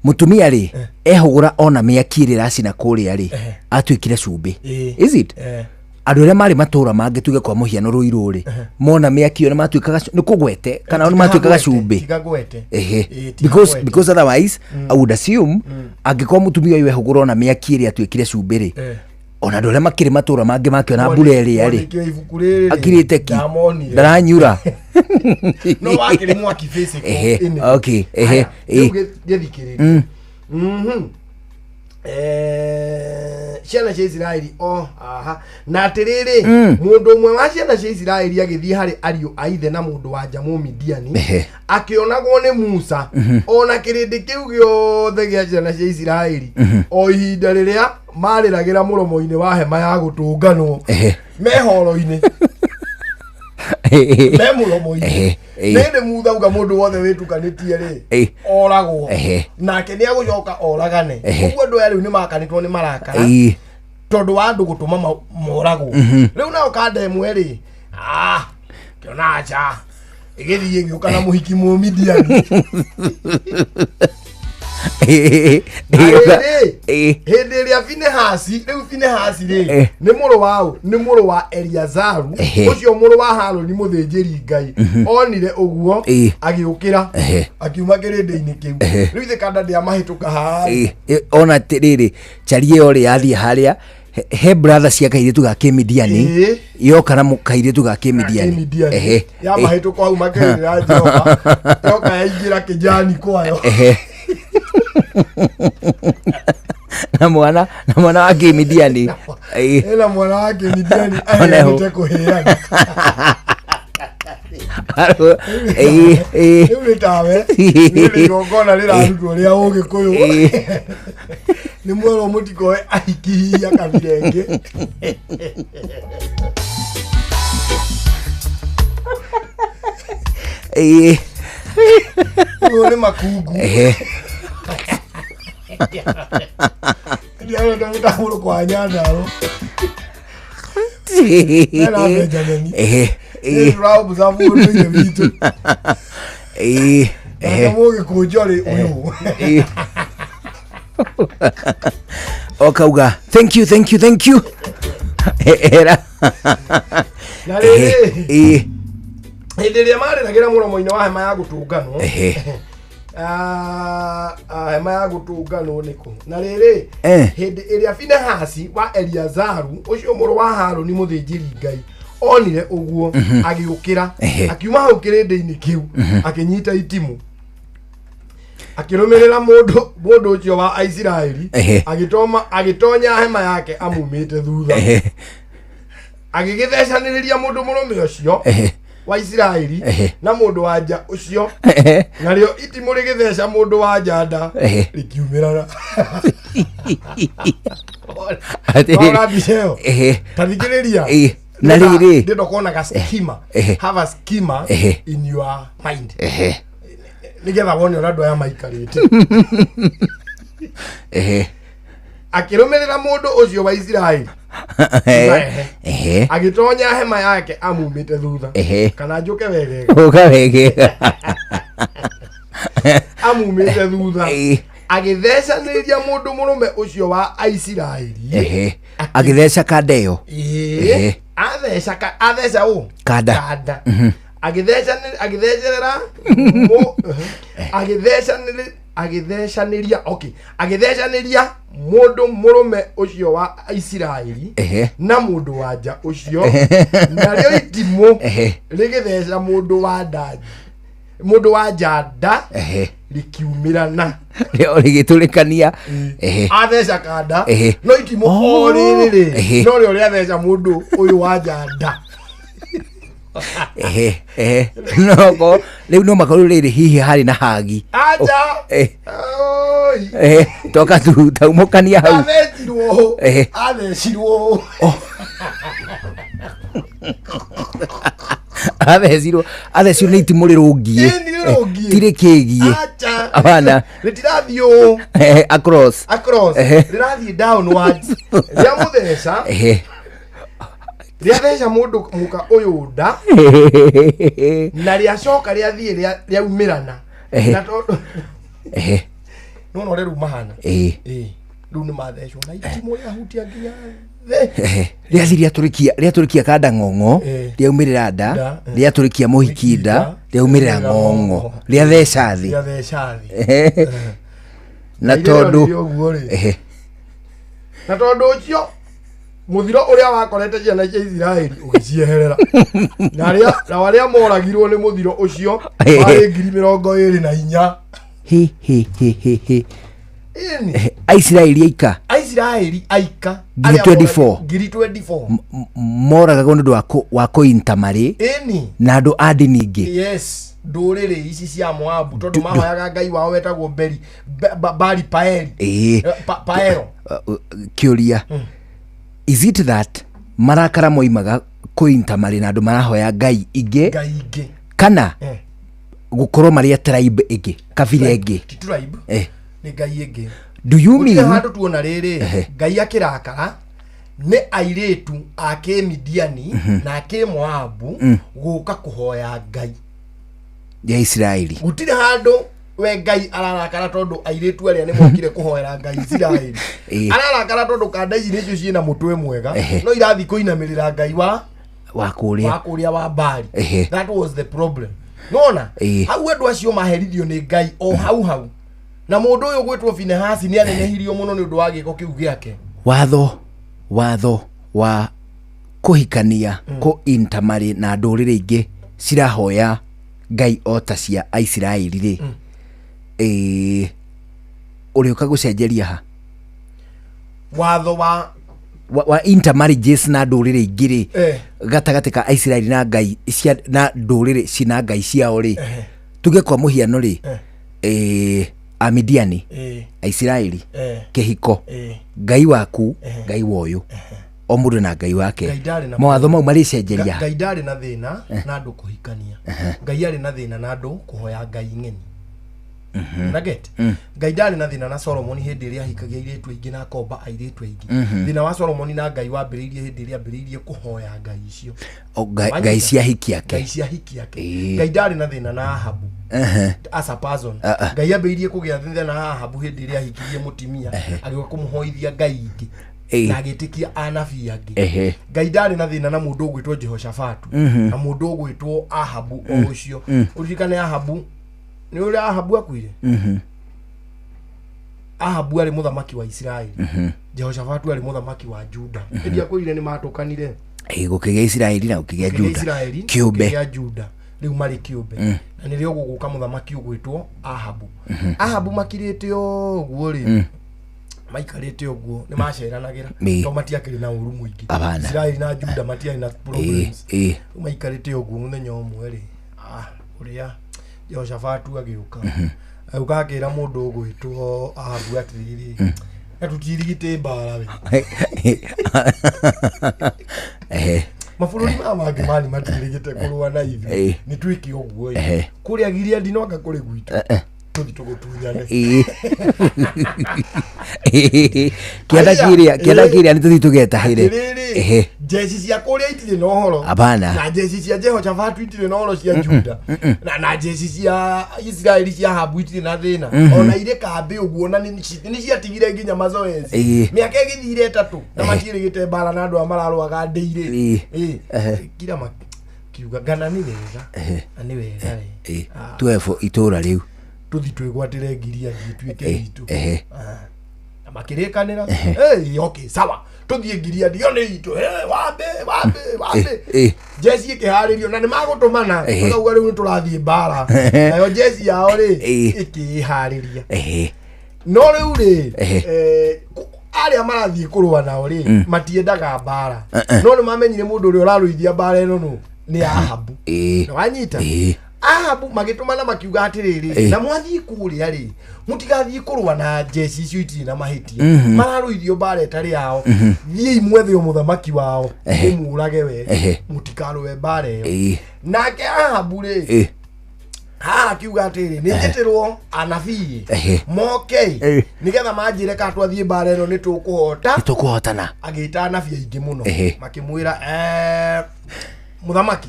mũtumia rĩ, ehũgũra ona mĩaki ĩrĩa ĩracina kũrĩa rĩ, Ehe. atuĩkire cumbĩ. Ĩĩ. Is it? Eh. Andũ arĩa marĩ matũra mangĩ, tuge kwa mũhiano Rũirũ rĩ, mona mĩaki ĩyo nĩ matuĩkaga nĩ kũgwete kana nĩ matuĩkaga cumbĩ? Tiga gwete. Ehe. Ĩĩ, tiga Because gwete. because otherwise I would assume angĩkorwo mũtumia ũyũ ehũgũra ona mĩaki ĩrĩa atuĩkire cumbĩ rĩ, Eh. ona andũ arĩa makĩrĩ matũra mangĩ makĩona mbura ĩrĩa rĩ, Mwandĩki wa ibuku rĩrĩ rĩ, akirĩte ki ndamonire. ndaranyura. No wakĩrĩ mwaki physical, Ehe, anyway. okay, ehe, Haya, ĩĩ. rĩu gĩthikĩrĩrie. Ciana cia Isiraeli o aha na atĩrĩrĩ, mũndũ ũmwe wa ciana cia Isiraeli agĩthiĩ harĩ ariũ a ithe na mũndũ wa nja Mũmidiani, akĩonagwo nĩ Musa ona kĩrĩndĩ kĩu gĩothe gĩa ciana cia Isiraeli, o ihinda rĩrĩa marĩragĩra mũromo-inĩ wa hema ya gũtũnganwo, mehoro-inĩ, me mũromo-inĩ. Nĩndĩ Mutha auga mũndũ wothe wĩtukanĩtie rĩ, oragwo. Nake nĩ agũcoka oragane. Ũguo andũ aya rĩu nĩ makanĩtwo nĩ marakara tondũ wa andũ gũtũma moragwo. Rĩu nao kanda ĩmwe rĩ, kĩona aca ĩgĩthiĩ ĩgĩũka na mũhiki Mũmidiani. Na rĩrĩ, hĩndĩ ĩrĩa Finehasi, rĩu Finehasi rĩ, nĩ mũrũ wa ũ? Nĩ mũrũ wa Eliazaru, ũcio mũrũ wa Harũni mũthĩnjĩri Ngai, onire ũguo, agĩũkĩra, akiuma kĩrĩndĩ-inĩ kĩu. Rĩu ithe kanda ndĩamahĩtũka haha. Ona rĩrĩ, chari ĩyo rĩ, yathiĩ harĩa he brother cia kairĩtu ga Kĩmidiani, yoka na kairĩtu ga Kĩmidiani. Kĩmidiani. Yamahĩtũka hau makĩrĩra Jehova, yoka yaingĩra kĩjani kwayo. Na mwana wa Kĩmidiani. Ĩna mwana wa Kĩmidiani Oneho. aheanĩte kũhĩana. Rĩu nĩ tawe nĩ igongona rĩrarutwo rĩa Ũgĩkũyũ, nĩ mwerwo mũtikoe ahiki hihi kabira ĩngĩ. Ũyũ nĩ makungu. Ndiarenda gũtambũrũkwo kwa Nyandarua. Mena Benjamin. Nĩ tũraobserve ũndũire witũ. Nake mũgĩkũnjo rĩ ũyũ. Okauga thank you, thank you, thank you, era. Na rĩrĩ, hĩndĩ ĩrĩa marĩragĩra mũromo-inĩ wa hema ya gũtũnganwo. Hema ya gũtũnganwo nĩkũ? Na rĩrĩ, hĩndĩ ĩrĩa Finehasi wa Eliazaru ũcio mũrũ wa Harũni mũthĩnjĩri Ngai onire ũguo, agĩũkĩra, akiuma hau kĩrĩndĩ-inĩ kĩu, akĩnyita itimũ, akĩrũmĩrĩra mũndũ ũcio wa Aisiraeli, agĩtoma agĩtonya hema yake amumĩte thutha, agĩgĩthecanĩrĩria mũndũ mũrũme ũcio wa Isiraeli na mũndũ wa nja ũcio, narĩo itimũ rĩgĩtheca mũndũ wa nja nda, rĩkiumĩrana. Waona mbica ĩyo? Ta thikĩrĩria. Na rĩrĩ, ndĩrenda kuona ga schema. Have a schema in your mind, nĩgetha wone ũrĩa andũ aya maikarĩte. Akĩrũmĩrĩra mũndũ ũcio wa Isiraeli, agĩtonya hema yake amumĩte thutha. Kana njũke wegega? Ũka wegega. Amumĩte thutha, agĩthecanĩria mũndũ mũrũme ũcio wa Aisiraeli. Agĩtheca kanda ĩyo. Ĩĩ. Atheca atheca ũ? Kanda. Kanda. Agĩthecerera agĩthecanĩria, okay, agĩthecanĩria mũndũ mũrũme ũcio wa Isiraeli na mũndũ wa nja ũcio, narĩo itimũ rĩgĩtheca mũndũ wa nda, mũndũ wa nja nda, rĩkiumĩrana. Rĩgĩtũrĩkania. Atheca kanda, no itimũ Oh. o rĩrĩ rĩ, no rĩo rĩatheca mũndũ ũyũ wa nja nda. Ehe, ehe. Noko rĩu no makorwo rĩrĩ hihi harĩ na hagi. Aja. Eh. Oi. Toka tu taumũkania hau. Athecirwo. Athecirwo. Athecirwo athecirwo nĩ itimũ rĩrũngiĩ. Ĩni rĩrũngiĩ. Tirĩ kĩgiĩ. Acha. Abana. Rĩtirathiĩ ũũ. Across. Across. Rĩrathiĩ downwards. Rĩamũtheca. Rĩatheca mũndũ mũka ũyũ nda na rĩacoka rĩathiĩ rĩaumĩrana. Na tondũ nona ũrĩa rĩu mahana. Ĩĩ. Rĩu nĩ mathecwo na itimũ rĩahutia nginya thĩ. Rĩathi rĩatũrĩkia rĩatũrĩkia kanda ng'ong'o rĩaumĩrĩra nda Nda, rĩatũrĩkia mũhiki nda rĩaumĩrĩra ng'ong'o rĩatheca thĩ. Rĩatheca thĩ. Na Na tondũ rĩrĩa ũguo rĩ. Na tondũ ũcio mũthiro ũrĩa wakorete ciana cia Isiraeli ũgĩcieherera na arĩa na arĩa moragirwo nĩ mũthiro ũcio marĩ 24,000. Hi hi hi hi hi. Ĩni. Aisiraeli aika Aisiraeli aika Ngiri arĩa 24. ngiri 24. Moragagwo nĩ ũndũ wa kũinta marĩ Ĩni. na andũ a ndini ingĩ. Yes, ndũrĩrĩ ici cia Moabu tondũ mahoyaga ngai wao wetagwo Beri Bali Paeli. Paero. Kĩũria, is it that marakara moimaga kũinta marĩ na andũ marahoya ngai ingĩ ngai ingĩ kana gũkorwo marĩ a tribe ĩngĩ, kabira ĩngĩ? Ti tribe. Nĩ ngai ĩngĩ. Do you Gũtirĩ mean handũ tuona rĩrĩ ngai akĩrakara nĩ airĩtu a kĩmidiani na a kĩmoabu gũka kũhoya ngai ya Isiraeli? Gũtirĩ handũ we ngai ararakara tondũ airĩtu arĩa nĩ mokire kũhoera ngai Isiraeli. Ararakara tondũ kanda ici nĩcio ciĩna mũtwe mwega no irathiĩ kũinamĩrĩra ngai wa wa kũrĩa wa kũrĩa wa Bali. That was the problem nona. Hau andũ acio maherithio nĩ ngai o hau hau na mũndũ ũyũ gwĩtwo Finehasi nĩ anenehirio mũno nĩ ũndũ wa gĩko kĩu gĩake. Watho wa kũhikania kũ intermarry na ndũrĩrĩ ingĩ cirahoya ngai o ta cia Aisiraeli rĩ, ũrĩũka gũcenjeria ha? Watho wa wa intermarriages na ndũrĩrĩ ingĩ rĩ, gatagatĩ ka Aisiraeli na ngai cia na ndũrĩrĩ cina ngai ciao rĩ, tuge kwa mũhiano rĩ, Amidiani, Aisiraeli, kĩhiko, ngai waku, ngai wa ũyũ, o mũndũ na ngai wake. Ngai ndarĩ na Mawatho mau marĩcenjeria ha? Ngai ndarĩ na thĩna na andũ kũhikania. Ngai arĩ na thĩna na andũ kũhoya ngai ng'eni. Na get Ngai ndarĩ na thĩna na Solomoni hĩndĩ ĩrĩa ahikagia airĩtu aingĩ na akomba airĩtu aingĩ. Thĩna wa Solomoni na Ngai wambĩrĩirie hĩndĩ ĩrĩa ambĩrĩirie kũhoya ngai icio. O, ngai cia hiki ake. Ngai cia hiki ake. Ngai ndarĩ na thĩna na Ahabu as a person. Ngai ambĩrĩirie kũgĩa thĩna na Ahabu hĩndĩ ĩrĩa ahikirie mũtimia agĩũka kũmũhoithia ngai ingĩ na agĩtĩkia anabii angĩ. Ngai ndarĩ na thĩna na mũndũ ũgwĩtwo Jehoshafatu na mũndũ ũgwĩtwo Ahabu o ũcio. Ũririkane Ahabu nĩ ũrĩa Ahabu akuire. Ahabu arĩ mũthamaki wa Isiraeli. Jehoshafatu arĩ mũthamaki wa Juda. Hĩndĩ akwĩrire nĩ matũkanire. Gũkĩgĩa Isiraeli na gũkĩgĩa Gũkĩgĩa Juda. Isiraeli, kĩũmbe. gũkĩgĩa Juda rĩu marĩ kĩũmbe. Na nĩrĩo gũgũka mũthamaki ũgwĩtwo Ahabu. Ahabu makirĩte ũguo rĩ, maikarĩte ũguo nĩ maceranagĩra tondũ matiakĩrĩ na ũru mũingĩ. Abana. Isiraeli na Juda matiarĩ na problems. Rĩu maikarĩte ũguo mũthenya ũmwe rĩ, ũrĩa Jehoshafatu agĩũka agĩũka akĩra mũndũ ũgwĩtwo Ahabu atĩrĩrĩ, na tũtirigĩte mbara we. Mabũrũri maya mangĩ mani matirigĩte kũrũa na ithuĩ, nĩ twĩke ũguo ĩ. Kũrĩa Gileadi no anga kũrĩ gwitũ, tũthi tũgũtunyane. Kĩanda Aya, kĩrĩa kĩanda kĩrĩa nĩ tũthiĩ tũgetahĩre. Atĩrĩrĩ, njeci cia kũrĩa itirĩ na ũhoro. Hapana. Na njeci cia Jehoshafatu itirĩ na ũhoro cia Juda na njeci cia Isiraeli cia Ahabu itirĩ na thĩna. Ona irĩ kambĩ ũguo na nĩ ciatigire nginya mazoezi mĩaka ĩgĩthire 3 na matiĩrĩgĩte mbara na andũ aya mararũaga ndĩirĩ. Kira makiuga ngana nĩ wega na nĩ wega rĩ. Tuoe itũra rĩu. Tũthi twĩgwatĩre Gileadi ĩtuĩke itũ. Na makĩrĩkanĩra. Okay, sawa, tũthiĩ Gileadi yo nĩ itũ. Wambe wambe wambe. Njeci ĩkĩharĩrio na nĩ magũtũmana makauga rĩu nĩ tũrathiĩ mbara nayo njeci yao rĩ ĩkĩĩharĩria. No rĩu rĩ, arĩa marathiĩ kũrũa nao rĩ matiendaga mbara no nĩ mamenyire mũndũ ũrĩa ũrarũithia mbara ĩno nũ nĩ Ahabu. Na wanyita. Ahabu magĩtũmana makiuga atĩrĩrĩ na mwathiĩ kũrĩa rĩ mũtigathiĩ kũrũa na njeci icio itirĩ na mahĩtia mararũithio mbara ĩtarĩ yao thiĩi mwethe o mũthamaki wao mũmũrage we mũtikarũe mbara ĩyo nake Ahabu rĩ haha akiuga atĩrĩ nĩ njĩtĩrwo anabii moke nĩgetha manjĩre kana twathiĩ mbara ĩno nĩ tũkũhota Nĩtũkũhotana. Agĩta anabii aingĩ mũno makĩmwĩra mũthamaki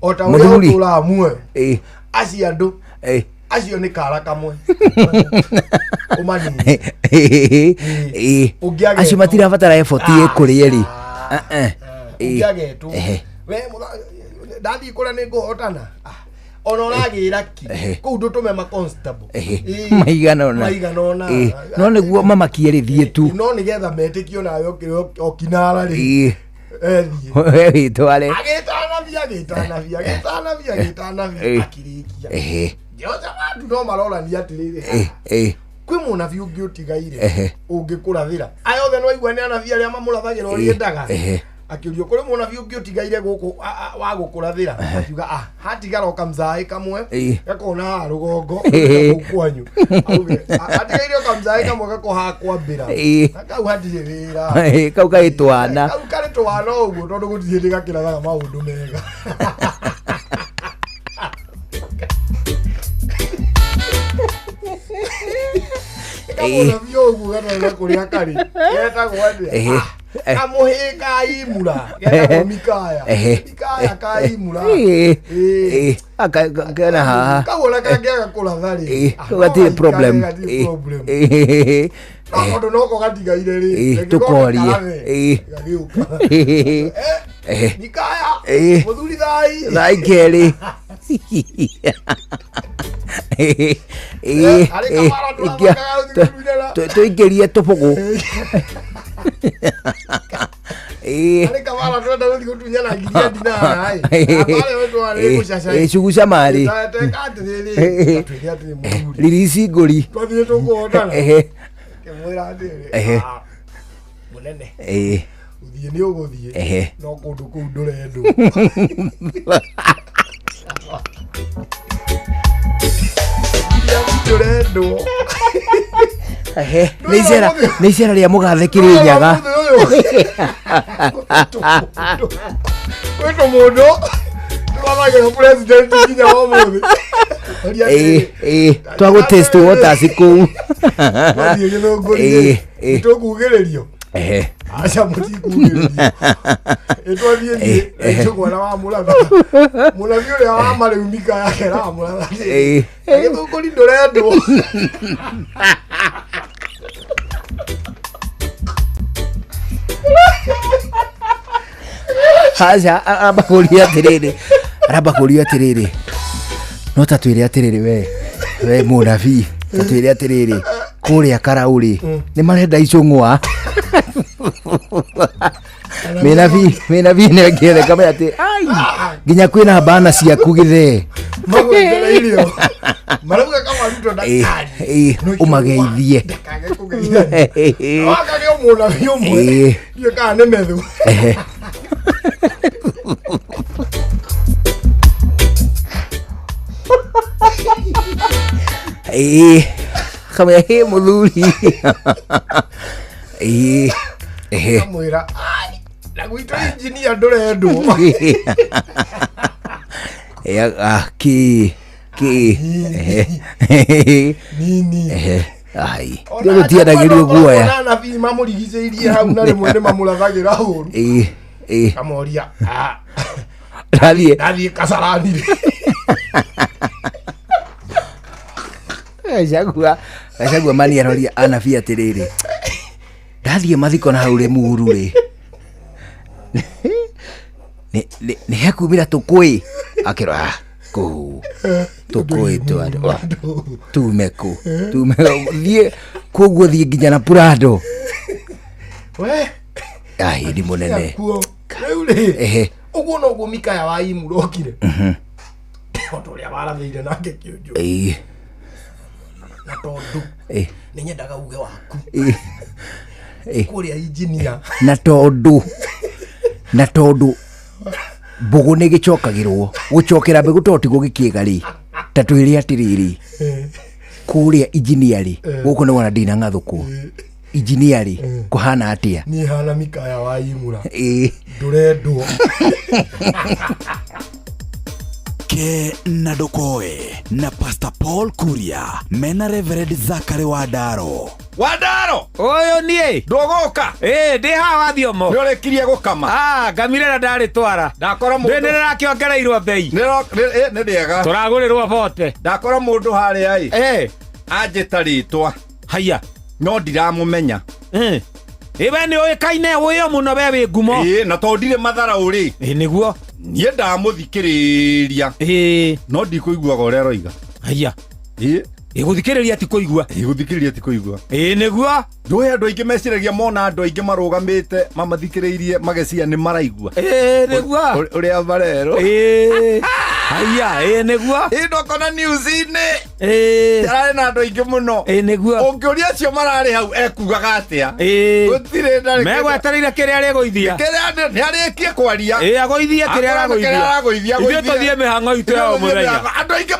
o ta ũrĩa Mũthuri. ũtũũraga muoyo acio andũ acio nĩ kara kamwe ũmanine. Ũngĩagetwo. Acio matirabatara effort ĩkũrĩa rĩ. Ũngĩagetwo we ndathiĩ kũrĩa nĩ ngũhotana. Ah, ona ũragĩra ki kũu ndũtũme ma constable Maigana ũna. Maigana ũna. No nĩguo mamakie rĩ thiĩ tu. No nĩgetha metĩkio nawe ũkinara rĩ ethiĩ We wĩtware. Agĩtanabi agĩtanabi agĩtanabi agĩtanabi akĩrĩkia. Jehoshafatu no marorania atĩrĩrĩ kwĩ mũnabii ũngĩ ũtigaire ũngĩkũrathĩra aya othe no aigua nĩ anabii arĩa mamũrathagĩra ũrĩa endaga. Akĩũrio kũrĩ mũnabii ũngĩ ũtigaire gũkũ wa gũkũrathĩra akiuga ah hatigara o kamzaĩ kamwe gakona haha rũgongo kũu kwanyu auge "Ah, hatigaire o kamzaĩ kamwe gako haha kwambĩra Na kau hatirĩ wĩra." Kau karĩ twana. Kau karĩ twana ũguo tondũ gũtirĩ hĩndĩ gakĩrathaga maũndũ mega. Kamũnabii ũguo gatarĩ na kũrĩa karĩ getagwo atĩa? Kamũhĩ ka imura getagwo Mikaya. Mikaya ka imura. Kena haha. Kau ona kangĩaga kũratha rĩ Kau gatirĩ problem. Gatirĩ problem. No tondũ noko gatigaire rĩ reke goke Tũkorie. karathe. Gagĩũka. Mikaya mũthuri thai. Thai kerĩ. Harĩ kamara tũrathakaga rũthingo. Tũingĩrie tũbũgũ. Harĩ kamara tũrenda gũthiĩ gũtunyana nginya ndinara ĩ. Kamara ĩyo twarĩ gũcaca. Cuguca marĩ. Teka atĩrĩrĩ atwĩre atĩrĩ mũthuri Ririci ngũri. twathiĩ tũkũhotana. Kĩmwĩra atĩrĩrĩ "Ah, mũnene ũthiĩ nĩ ũgũthiĩ no kũndũ kũu ndũrendwo ndũrendwo." Nĩ icera nĩ icera rĩa mũgathe Kĩrĩnyaga. Kwĩ tũmũndũ tũrathagĩra president nginya ũmũthĩ. Ũria atĩrĩrĩ, Twagũ test waters kũu. Twathiĩ gĩthũngũri tũkugĩrĩrio aca mũtikugĩrĩrio ĩtwathiĩ thiĩ tũkuona wa mũratha mũnabii ũrĩa wa marĩu mika yake ramũratha gĩthũngũri ndũrendwo. Aca aramba kũria atĩrĩrĩ aramba kũria atĩrĩrĩ no ta twĩre atĩrĩrĩ we mũnabii ta twĩre atĩrĩrĩ kũrĩa karaũ rĩ nĩ marenda icũng'wa mĩnabii mĩnabii nĩ angĩetheka me atĩ ai nginya kwĩna mbana ciaku gĩthee. Magwenjera irio marauga kamaruto ndakari Ũmageithie. Ndakage kũgeithania wakage mũnabii ũmwe ndiũ kana nĩ methu. Kamwĩra hĩ mũthuri ehe. Kamwĩra "Ai, na gwitũ injinia ndũrendwo." Ki ki ehe. Nini. Ehe ai gũtiendagĩrio guoya. Ona anabii mamũrigicĩirie hau na rĩmwe nĩ mamũrathagĩra ũru. Kamoria "Ah, Ndathiĩ ndathiĩ Kasarani rĩ." Gachagua Gachagua mani aroria anabii atĩrĩrĩ ndathiĩ mathiko na hau Rĩmuru rĩ nĩ hekumĩra tũkũĩ akĩrwo ah kũu tũkũĩ twa tume kũ tume thiĩ koguo thiĩ nginya na Prado. We Ai nĩ mũnene. Kuo rĩu rĩ ũguo noguo Mikaya wa Imura okire o ta ũrĩa warathĩire nake kĩũnjũ na tondũ nĩ nyendaga uge waku kũrĩa injinia Na tondũ Mbũgũ nĩ gĩcokagĩrwo gũcokera mbegũ to ti gũgĩkĩga rĩ, ta twĩre atĩrĩrĩ, kũrĩa injinia rĩ, gũkũ nĩ wona ndina ng'athũkwo injinia rĩ, kũhana atĩa? Niĩ hana mikaya wa imura. Ĩĩ. Ndũrendwo. Ke na ndũkoe na Pastor Paul Kuria mena Reverend Zachary Wandaro. Wandaro ũyũ niĩ ndũgũka. Ĩĩ, ndĩ haha wathiomo. Nĩ ũrĩkirie gũkama? Ah, ngamire na ndarĩtwara. Ndakora mũndũ. Ndĩ nĩrĩrakĩongereirwo mbei. Nĩ rĩega. Tũragũrĩrwo bote. Ndakora mũndũ harĩa ĩ anjĩta rĩtwa. Haiya. No ndiramũmenya. Ĩ we nĩ ũĩkaine ũĩyo mũno, we wĩ ngumo. Ĩĩ, na tondũ ndirĩ matharaũ rĩ. Ĩ nĩguo. Niĩ ndamũthikĩrĩria. Ĩĩ. No ndikũiguaga ũrĩa aroiga. Haiya. Ĩĩ. Ĩ gũthikĩrĩria ti kũigua. Ĩ gũthikĩrĩria ti kũigua. Ĩ nĩguo. Ndũĩ andũ aingĩ meciragia mona andũ aingĩ marũgamĩte mamathikĩrĩirie magecia nĩ maraigua. Ĩ nĩguo. Ũrĩa marerwo. Ĩ. Haiya, ĩ nĩguo. Ĩ ndokona news-inĩ. Ĩ. Ararĩ na andũ aingĩ mũno. Ĩ nĩguo. Ũngĩũria acio mararĩ hau ekugaga atĩa. Ĩ. Gũtirĩ ndarĩ. Megwetereire kĩrĩa arĩgũithia. Kĩrĩa nĩ arĩkie kwaria. Ĩ agũithie kĩrĩa Akorwo nĩ kĩrĩa aragũithia. aragũithia. Ithuĩ tũthiĩ mĩhang'o itũ ya o mũthenya. Andũ aingĩ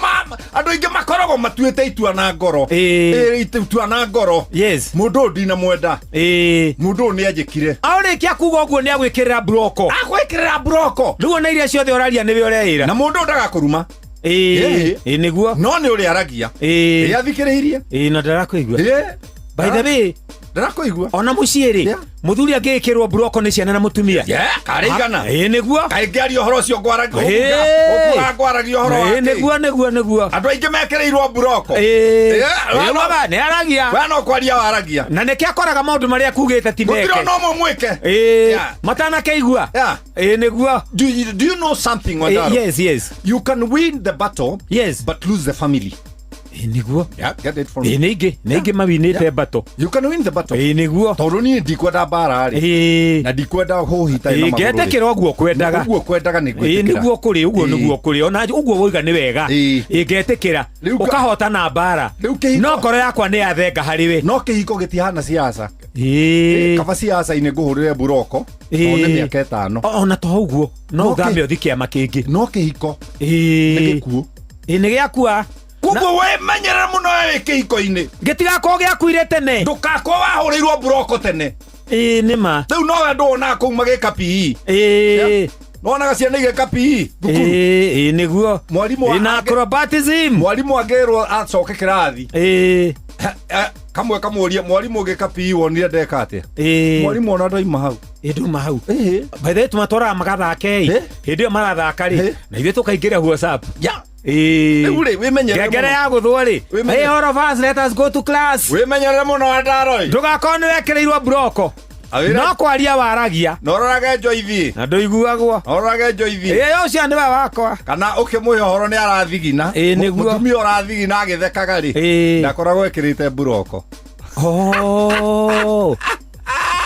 andũ aingĩ makoragwo matuĩte itua na ngoro. Ĩ. Ĩ, itua na ngoro. Yes. Mũndũ ũyũ ndinamwenda. Ĩ. Mũndũ ũyũ nĩ anjĩkire. Aũrĩkia kuga ũguo nĩ agwĩkĩrĩra mburoko. Agwĩkĩrĩra mburoko. Rĩu ona iria ciothe ũraria nĩwe ũreĩra. Na mũndũ ũyũ ndagakũruma. Ĩ. Ĩ nĩguo. No nĩ ũrĩa aragia. Ĩ. Ĩ athikĩrĩirie. Ĩ na ndarakũigua. Ĩ. By the way, Ndarakuigua. Ona mũciĩ rĩ, mũthuri angĩgĩkĩrwo mburoko nĩ ciana na mũtumia. Yeah, karĩigana. Ĩ nĩguo. Kaĩ ngĩaria ũhoro ũcio ngwaragia. Ĩ. Ũkuga ngwaragia ũhoro wa Ĩ kĩ? nĩguo nĩguo nĩguo. Andũ aingĩ mekĩrĩirwo mburoko. Ĩ. Ĩ, Ĩ, waga, nĩ aragia. We no kwaria waragia. Na nĩkĩo akoraga maũndũ marĩa akugĩte ti meke. Gũtirĩ ona ũmwe mwĩke. Ĩ. Yeah. Matanakĩigua. Yeah. Ĩ nĩguo. Do you know something, Wandaro? Yes, yes. You can win the battle, yes, but lose the family. Ĩ nĩguo. Yeah, get it from Ĩ nĩ ingĩ, nĩ ingĩ mawinĩte Yeah. battle. You can win the battle. Ĩ nĩguo. Tondũ niĩ ndikwenda mbara rĩ. Ĩ. Na ndikwenda hũhita ĩno Ĩ, magũrũ rĩ. ngetĩkĩra ũguo kwendaga. Ũguo kwendaga nĩ Ĩ ngwĩtĩkĩra. nĩguo kũrĩ, ũguo Ĩ. nĩguo kũrĩ. Ona ũguo woiga nĩ wega. Ĩ. Ĩ ngetĩkĩra. Rĩu Ũkahotana mbara. Rĩu kĩhiko- No ngoro yakwa nĩ yathenga harĩ we. No kĩhiko gĩtihana siasa. Ĩ. Kaba siasa-inĩ ngũhũrĩre mburoko. Tondũ nĩ mĩaka ĩtano. Ona to ũguo no No ũthame ũthi kĩama kĩngĩ. No kĩhiko Ĩ. nĩ gĩkuũ. Ĩ nĩ gĩakua. Koguo wĩmenyerere mũno we wĩ kĩhiko-inĩ. Gĩtigakorwo gĩakuire tene. Ndũgakorwo wahũrĩirwo mburoko tene. Ĩ nĩ ma. Rĩu nowe andũ wonaga kũu magĩka PE. Ĩ. Wonaga ciana igĩka PE thukuru. Ĩ ĩ nĩguo. Mwarimũ Ĩ na acrobatism. Mwarimũ angĩrwo acoke kĩrathi. Ĩ. Kamwe kamũrie mwarimũ ũgĩka PE wonire ndeka atĩa? Ĩ. Mwarimũ ona ndauma hau. Ĩ nduma hau. By the way tũmatwaraga magathake ĩ. Hĩndĩ ĩyo marathaka rĩ, na ithuĩ tũkaingĩra WhatsApp. Yeah. Ĩ. Rĩu rĩ, wĩmenyerere Ngengere mũno. ya gũthwo rĩ. Wĩmenyerere. Hey all of us let us go to class. Wĩmenyerere mũno Wandaroi. Ndũgakorwo nĩ wekĩrĩirwo mburoko. Awĩra- No kwaria waragia. Na ũrorage njoithi. Na ndũiguagwo. Na ũrorage njoithi. Ĩ ũcio nĩwe wakwa. Kana ũkĩmũhe ũhoro nĩ arathigina. Ĩ nĩguo. Mũtumia ũrathigina agĩthekaga rĩ. Ĩ. Ndakoragwo ekĩrĩte mburoko. Oh.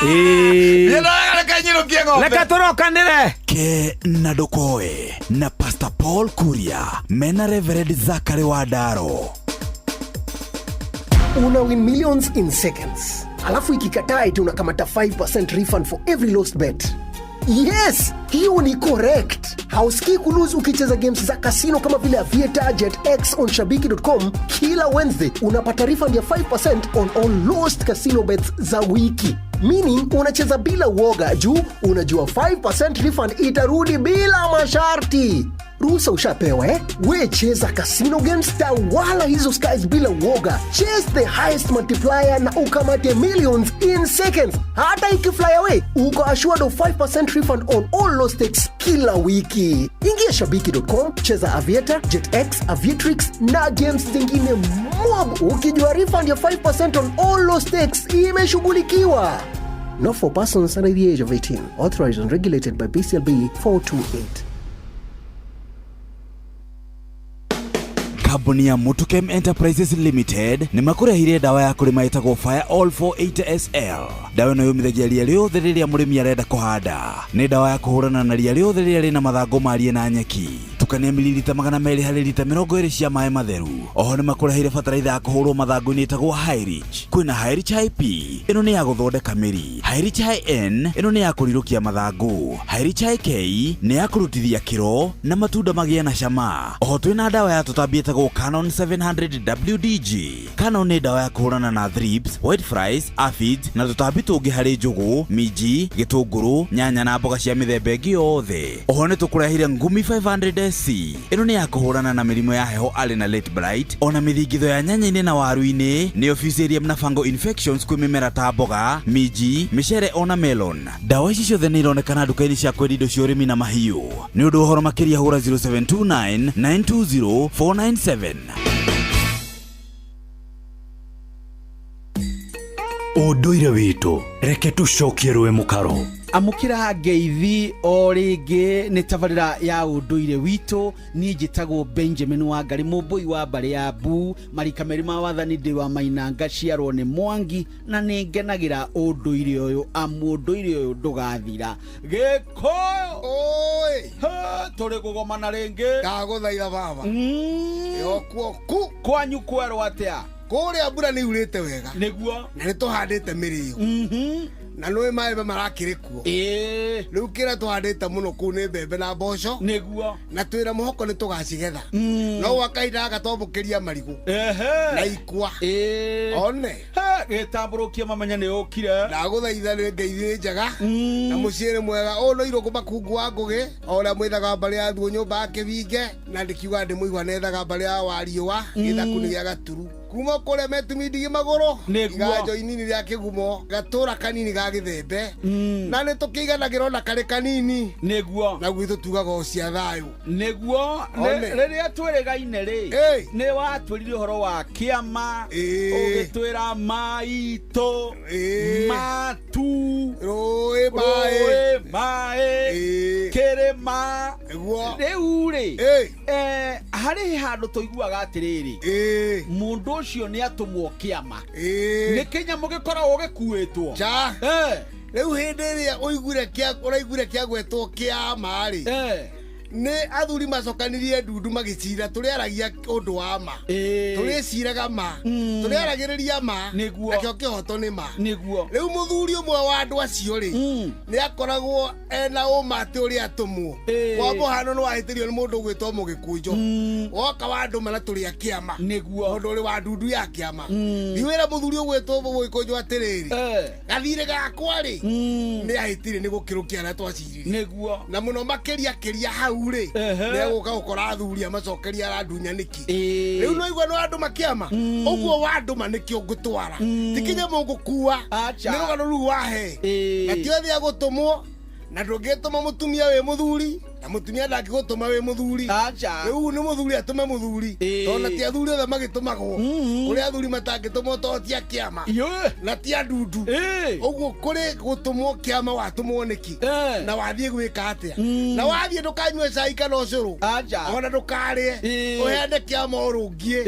Ĩ. Niĩ ndoraga reke nyinũkie ng'ombe. Reke tũrokanĩre. Ke na ndũkoe na Pastor Paul Kuria mena Reverend Zachary Wandaro. Una win millions in seconds, alafu ikikataa eti unakamata 5% refund for every lost bet. Yes, hiyo ni correct. Hausikii kulose ukicheza games za casino kama vile Aviator, Jet X on shabiki.com. Kila Wednesday unapata refund ya 5% on all lost casino bets za wiki, meaning unacheza bila uoga juu unajua 5% refund itarudi bila masharti. Ruhusa ushapewa eh? We cheza casino games, tawala hizo skies bila uoga. Chase the highest multiplier na ukamate millions in seconds. Hata ikifly away, uko assured of 5% refund on all low stakes kila wiki. Ingia shabiki.com, cheza Aviator, JetX, Aviatrix na games zingine mob, ukijua refund ya 5% on all low stakes imeshughulikiwa. Not for persons under the age of 18. Authorized and regulated by BCLB 428. Kambuni ya Mutukem Enterprises Limited nĩ makũrehire ndawa ya kũrĩma ĩtagwo Fire All 480 SL. Ndawa ĩno yũmithagia ria rĩothe rĩrĩa mũrĩmi arenda kũhanda. Nĩ ndawa ya kũhũrana na ria rĩothe rĩrĩa rĩna mathangũ marie na nyeki. Tukania mililita 200 harĩ lita 20 cia maĩ matheru. Oho nĩ makũreheire bataraitha ya kũhũrwo mathangũ-inĩ ĩtagwo Highrich. Kwĩna Highrich IP, ĩno nĩ ya gũthondeka mĩri. Highrich IN, ĩno nĩ ya kũrirũkia mathangũ. Highrich IK nĩ ya kũrutithia kĩro na matunda magĩe na cama. Oho twĩna ndawa ya tũtambi ĩtagwo Canon 700 WDG. Canon nĩ ndawa ya kũhũrana na thrips, white flies, aphids na tũtambi tũngĩ harĩ njũgũ, minji, gĩtũngũrũ, nyanya na mboga cia mĩthemba ĩngĩ yothe. Oho nĩ tũkũrehire Ngumi 500 SC. Ĩno nĩ ya kũhũrana na mĩrimũ ya heho arĩ na late blight, ona mĩthingitho ya nyanya-inĩ na waru-inĩ, nĩyo Fusarium na fungal infections kwĩ mĩmera ta mboga, minji, mĩcere ona melon. Ndawa ici ciothe nĩ ironekana nduka-inĩ cia kwendia indo cia ũrĩmi na mahiũ. Nĩ ũndũ wa ũhoro makĩria hũra 0729 920 497. Ũndũire witũ reke tũcokie rũĩ mũkaro. Amũkĩra ngeithi o rĩngĩ nĩ tabarĩra ya ũndũire witũ. Niĩ njĩtagwo Benjamin Wangari, mũmbũi wa mbarĩ ya Mbu, marika merĩ ma wathani, ndĩ wa Maina, ngaciarwo nĩ Mwangi, na nĩ ngenagĩra ũndũire ũyũ, amu ũndũire ũyũ ndũgathira. Gĩkũyũ tũrĩ kũgomana rĩngĩ. Ndagũthaitha baba. Yokuoku. Kwanyu kwerwo atĩa? Kũrĩa mbura nĩ yurĩte wega. Nĩguo. Na nĩ tũhandĩte mĩrĩo. Na nĩ maembe marakĩrĩ kuo. Rĩu kĩrĩa tũhandĩte mũno kũu nĩ mbembe na mboco. Nĩguo. Na twĩna mũhoko nĩ tũgacigetha. No gwa kahinda gaka twamũkĩria marigũ. Na ikwa. One. Gĩtambũrũkie mamenya nĩ ũkire. Ndagũthaitha nĩ ngeithi nĩ njega. Na mũciĩ nĩ mwega. Ũyũ nĩ Irũngũ Makungu wa Ngũgĩ. O ũrĩa mwĩthaga mbarĩ ya Thuo nyũmba ya Kĩbinge. Na ndĩkiuga ndĩ mũigua nethaga mbarĩ ya Wariũa. Gĩthaku nĩ gĩa Gaturu. Kuma kũrĩa metumindigi magũrũ. Nĩguo. Iganjo inini rĩa kĩgumo. Gatũra kanini ga gĩthembe. Na nĩ tũkĩiganagĩra ona karĩ kanini. Nĩguo. Na gwitũ tugaga o cia thayũ. Nĩguo. One. Rĩrĩa twĩrĩgaine rĩ, nĩ watwĩrire ũhoro wa kĩama, ũgĩtwĩra maitũ, matu, rũĩ maĩ. Rũĩ maĩ, kĩrĩma. Rĩu rĩ, harĩ handũ tũiguaga atĩrĩrĩ, mũndũ ũcio nĩ atũmwo kĩama. Nĩ kĩnyamũ gĩkoragwo gĩkuĩtwo. Cha. Rĩu hĩndĩ ĩrĩa ũiguire kĩa ũraiguire kĩagwetwo kĩama rĩ, nĩ athuri macokanirie ndundu magĩcira tũrĩaragia ũndũ wa ma, tũrĩciraga ma, tũrĩaragĩrĩria ma, nakĩo kĩhoto nĩ ma. Nĩguo. Rĩu mũthuri ũmwe wa andũ acio rĩ, nĩ akoragwo ena ũma atĩ ũrĩa atũmwo. Kwa mũhano nĩ wahĩtĩrio nĩ mũndũ ũgwĩtwo Mũgĩkũnjo, woka wandũma na tũrĩ a kĩama. Nĩguo. Mũndũ ũrĩ wa ndundu ya kĩama. Ndiwĩra mũthuri ũgwĩtwo Mũgĩkũnjo atĩrĩrĩ, gathirĩ gakwa rĩ, nĩ ahĩtire nĩ gũkĩrũkia arĩa twacirire. Nĩguo. Na mũno makĩria kĩria hau rĩ, nĩ egũka gũkora athuri amacokeria arandunya nĩkĩ. Rĩu no igua nĩ wandũma kĩama, ũguo wandũma nĩkĩo ngũtwara, ti kĩnyamũ ngũkua, nĩ rũgano rũu wahe. Na ti othe agũtũmwo, na ndũngĩtũma mũtumia wĩ mũthuri, na mũtumia ndangĩgũtũma wĩ mũthuri. Rĩu nĩ mũthuri atũme mũthuri, tondũ na ti athuri othe magĩtũmagwo. Kũrĩ athuri matangĩtũmwo tondũ ti a kĩama, na ti a ndundu. Ũguo kũrĩ gũtũmwo kĩama watũmwo nĩkĩ, na wathiĩ gwĩka atĩa, na wathiĩ ndũkanyue cai kana ũcũrũ, ona ndũkarĩe, ũheane kĩama ũrũngie,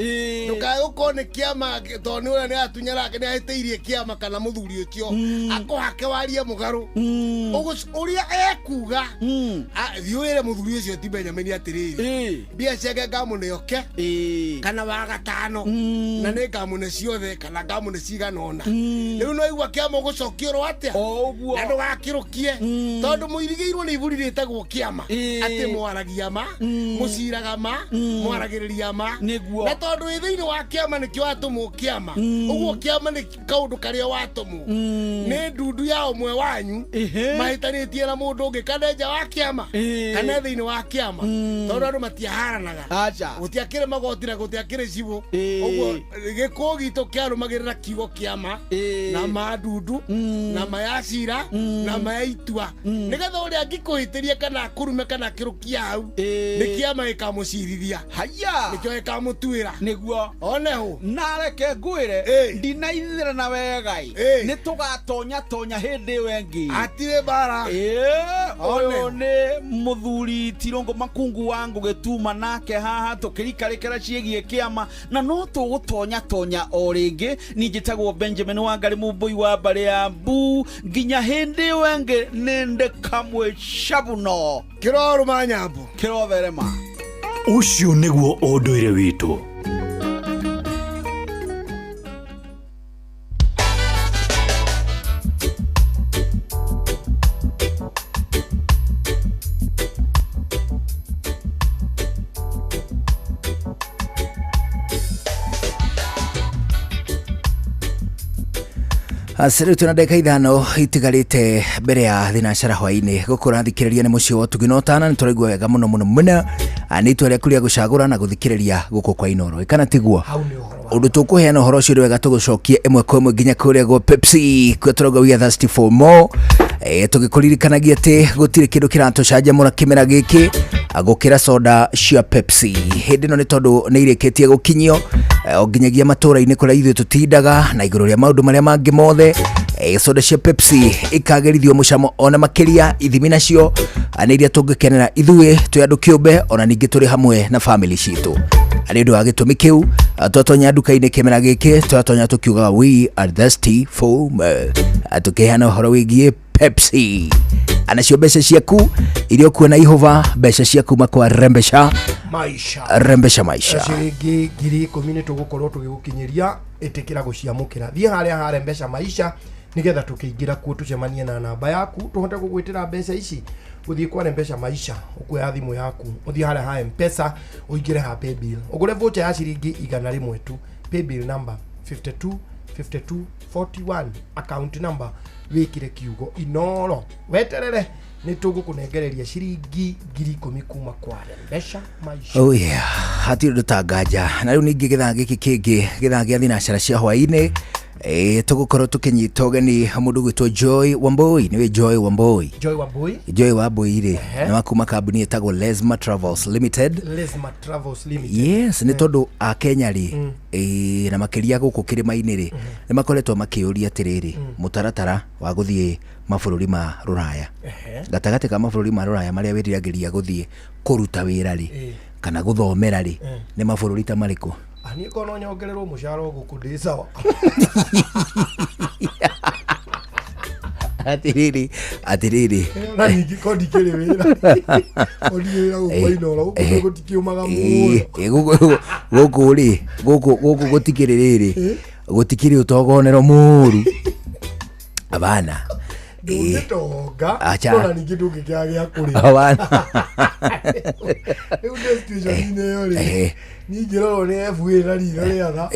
ndũkae gũkorwo nĩ kĩama tondũ nĩ ũrĩa nĩ atunyara nĩ ahĩtĩirie kĩama kana mũthuri ũcio, akũhake warie mũgarũ. Ũguo ũrĩa ekuga, thiĩ wĩre mũthuri ũcio ti Benjamin atĩrĩrĩ, mbia ciake ngamũne oke, kana wa gatano, na nĩ ngamũne ciothe kana ngamũne cigana ũna. Rĩu no igua kĩama ũgũcokia atĩa, na ndũgakĩrũkie, tondũ mũirigĩirwo nĩ iburi rĩtagwo kĩama, atĩ mwaragia ma, mũciraga ma, mwaragĩrĩria ma. Nĩguo. Na tondũ wĩ thĩinĩ wa kĩama nĩkĩo watũmwo kĩama, ũguo kĩama nĩ kaũndũ karĩa watũmwo nĩ ndundu ya ũmwe wanyu mahĩtanĩtie na mũndũ ũngĩ, kana nja wa kĩama kana thĩinĩ wa kĩama, tondũ andũ matiaharanaga, gũtiakĩrĩ magoti na gũtiakĩrĩ cibũ. Ũguo gĩkũũ gitũ kĩarũmagĩrĩra kiugo kĩama na ma ndundu na ma ya cira na ma ya itua, nĩgetha ũrĩa angĩkũhĩtĩria kana akũrume kana akĩrũkia hau, nĩ kĩama gĩkamũcirithia, nĩkĩo gĩkamũtuĩra. Nĩguo. One hũ. Na reke ngwĩre, ndinaithĩra na wega ĩ, nĩ tũgatonya tonya hĩndĩ ĩyo ĩngĩ. Hatirĩ mbara. Ũyũ nĩ mũthuri Tirũngũ Makungu wa Ngũgĩ tuma nake haha tũkĩrikarĩkĩra ciĩgiĩ kĩama, na no tũgũtonya tonya o rĩngĩ. Niĩ njĩtagwo Benjamin Wangari, mũmbũi wa mbarĩ ya Mbu, nginya hĩndĩ ĩyo ĩngĩ nĩ ndĩkamwe cabuno kĩrorũma nyambo kĩrotherema. Ũcio nĩguo ũndũire witũ. Rĩu twĩna ndagĩka 5 itigarĩte mbere ya thinacara hwainĩ. Gũkũ ũrathikĩrĩria nĩ mũciĩ wa ũtugi na ũtana. Nĩ tũraigua wega mũno mũno mũno. Nĩ itua rĩaku rĩa gũcagũra na gũthikĩrĩria gũkũ kwa Inooro. Kana tiguo? Ũndũ tũkũheana ũhoro ũcio nĩ wega tũgũcokie ĩmwe kwa ĩmwe nginya kũrĩa gwa Pepsi, kũrĩa tũrauga we are thirsty for more. Tũgĩkũririkanagia atĩ gũtirĩ kĩndũ kĩratũcanjamũra kĩmera gĩkĩ gũkĩra soda cia Pepsi. Hĩndĩ ĩno nĩ tondũ nĩ irĩkĩtie gũkinyio o nginyagia matũra-inĩ kũrĩa ithuĩ tũtindaga, na igũrũ rĩa maũndũ marĩa mangĩ mothe, soda cia Pepsi ikagĩrithio mũcamo ona makĩria. Ithimi nacio nĩ iria tũngĩkenera ithuĩ twĩ andũ kĩũmbe, ona ningĩ tũrĩ hamwe na family citũ. Nĩ ũndũ wa gĩtũmi kĩu, twatonya nduka-inĩ kĩmera gĩkĩ, twatonya tũkiugaga we are thirsty for more. Tũkĩheana ũhoro wĩgiĩ Pepsi anacio mbeca ciaku iria ũkuona ihũva, mbeca cia kuma kwa Rembesha Maisha. Rembesha Maisha. Ciringi 10,000 nĩ tũgũkorwo tũgĩgũkinyĩria. Ĩtĩkĩra gũciamũkĩra, thiĩ harĩa ha Rembesha Maisha, nĩgetha tũkĩingĩra kuo tũcemanie na namba yaku, tũhote gũgwĩtĩra mbeca ici. Ũthiĩ kwa Rembesha Maisha, ũkuoya thimũ yaku, ũthiĩ harĩa ha Mpesa, ũingĩre ha paybill, ũgũre voucher ya ciringi 100 tu, paybill number 52 52 41, account number wĩkĩre kiugo Inoro, weterere nĩ tũgũkũnengereria ciringi 10,000 kuma kwa Rembesha Maisha. Oh yeah, hatirĩ ũndũ ta nganja. Na rĩu ningĩ gĩthaa gĩkĩ kĩngĩ, gĩthaa gĩa thinacara cia hwaĩ-inĩ, tũgũkorwo tũkĩnyita ũgeni mũndũ gwĩtwo Joy Wambui. Nĩwe Joy Wambui? Joy Wambui. Joy Wambui rĩ, Ehe. nĩ wa kuma kambuni ĩtagwo Lesma Travels Limited. Lesma Travels Limited. Yes, nĩ tondũ akenya rĩ, na makĩria gũkũ kĩrĩma-inĩ rĩ, nĩ makoretwo makĩũria atĩrĩrĩ, mũtaratara wa gũthiĩ mabũrũri ma rũraya, gatagatĩ ka mabũrũri ma rũraya marĩa wĩriragĩria gũthiĩ kũruta wĩra rĩ, kana gũthomera rĩ, nĩ mabũrũri ta marĩkũ? Niĩ korwo no nyongererwo mũcara o gũkũ ndĩ sawa. Atĩrĩrĩ, atĩrĩrĩ. Na ningĩ ko ndikĩrĩ wĩra, ko ndirĩ wĩra gũkũ Inooro, gũkũ gũtikĩũmaga mũno. Gũkũ rĩ, gũkũ gũtikĩrĩ rĩrĩ, gũtikĩrĩ ũtogonero mũru abana. Ndũngĩtonga. Acha. No na ningĩ ndũngĩkĩaga gĩa kũrĩa. Abana. Rĩu ndĩ situation-inĩ ĩyo rĩ, niĩ ingĩrorwo nĩ FA na ritho rĩa tha,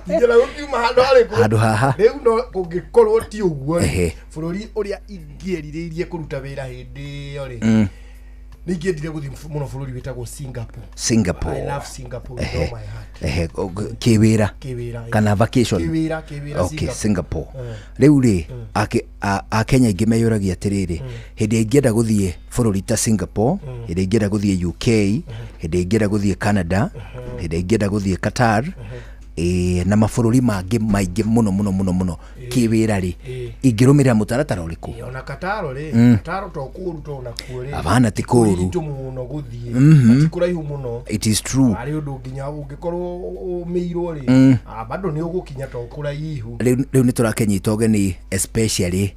ingĩona gũkiuma handũ harĩkũ? Handũ haha. Rĩu no kũngĩkorwo ti ũguo rĩ, bũrũri ũrĩa ingĩerirĩirie kũruta wĩra hĩndĩ ĩyo rĩ, nĩ ingĩendire gũthiĩ mũno bũrũri wĩtagwo Singapore. Singapore. I love Singapore with all my heart. Kĩwĩra? Kĩwĩra, Kana vacation? Kĩwĩra, kĩwĩra. Okay, Singapore. Rĩu rĩ, akenya aingĩ meyũragia atĩrĩrĩ, hĩndĩ ĩrĩa ingĩenda gũthiĩ bũrũri ta Singapore, hĩndĩ ĩrĩa ingĩenda gũthiĩ UK, hĩndĩ ĩrĩa ingĩenda gũthiĩ Canada, hĩndĩ ĩrĩa ingĩenda gũthiĩ Qatar, na mabũrũri mangĩ maingĩ mũno mũno mũno mũno kĩwĩra rĩ, ingĩrũmĩrĩra mũtaratara ũrĩkũ? Ona Kataro rĩ, Kataro to kũũru to nakuo rĩ. Abana, ti kũũru. Kũritũ mũno gũthiĩ. Na ti kũraihu mũno. It is true. Arĩ ũndũ nginya ũngĩkorwo ũmĩirwo rĩ, bado nĩ ũgũkinya to kũraihu. Rĩu nĩ tũrakĩnyita ũgeni especially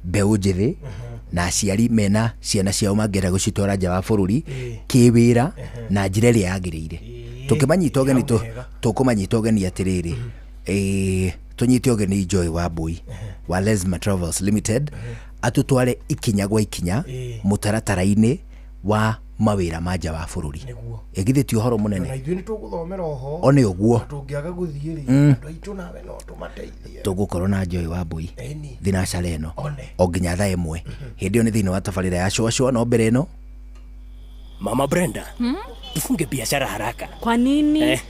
mbeũ njĩthĩ na aciari mena ciana ciao mangĩenda gũcitwara nja wa bũrũri kĩwĩra na njĩra ĩrĩa yagĩrĩire. Tũkĩmanyita ũgeni, tũkũmanyita ũgeni atĩrĩrĩ, tũnyite ũgeni Joy Wambui wa Lesma Travels Limited atũtware ikinya gwa ikinya mũtaratara-inĩ wa mawĩra ma nja wa bũrũri. Nĩguo. Ĩ githĩ ti ũhoro Na mũnene? ithuĩ nĩ tũgũthomera oho. O nĩ ũguo. Na tũngĩaga gũthiĩ rĩ, andũ aitũ nawe no tũmateithie. Tũgũkorwo na Joy Wambui Ĩni. thinacara ĩno One. o nginya thaa 1. Hĩndĩ ĩyo nĩ thĩinĩ wa tabarĩra ya cũacũa, no mbere ĩno. Mama Brenda, tufunge biashara haraka. Kwa nini?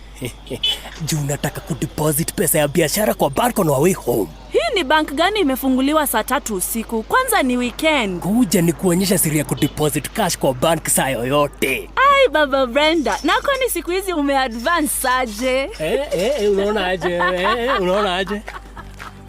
Juu nataka kudeposit pesa ya biashara kwa bank on our way home. Hii ni bank gani imefunguliwa saa 3 usiku? Kwanza ni weekend. Kuja ni kuonyesha siri ya kudeposit cash kwa bank saa yoyote. Ai, baba Brenda, na kwani siku hizi umeadvance aje? Unaona aje? Unaona aje?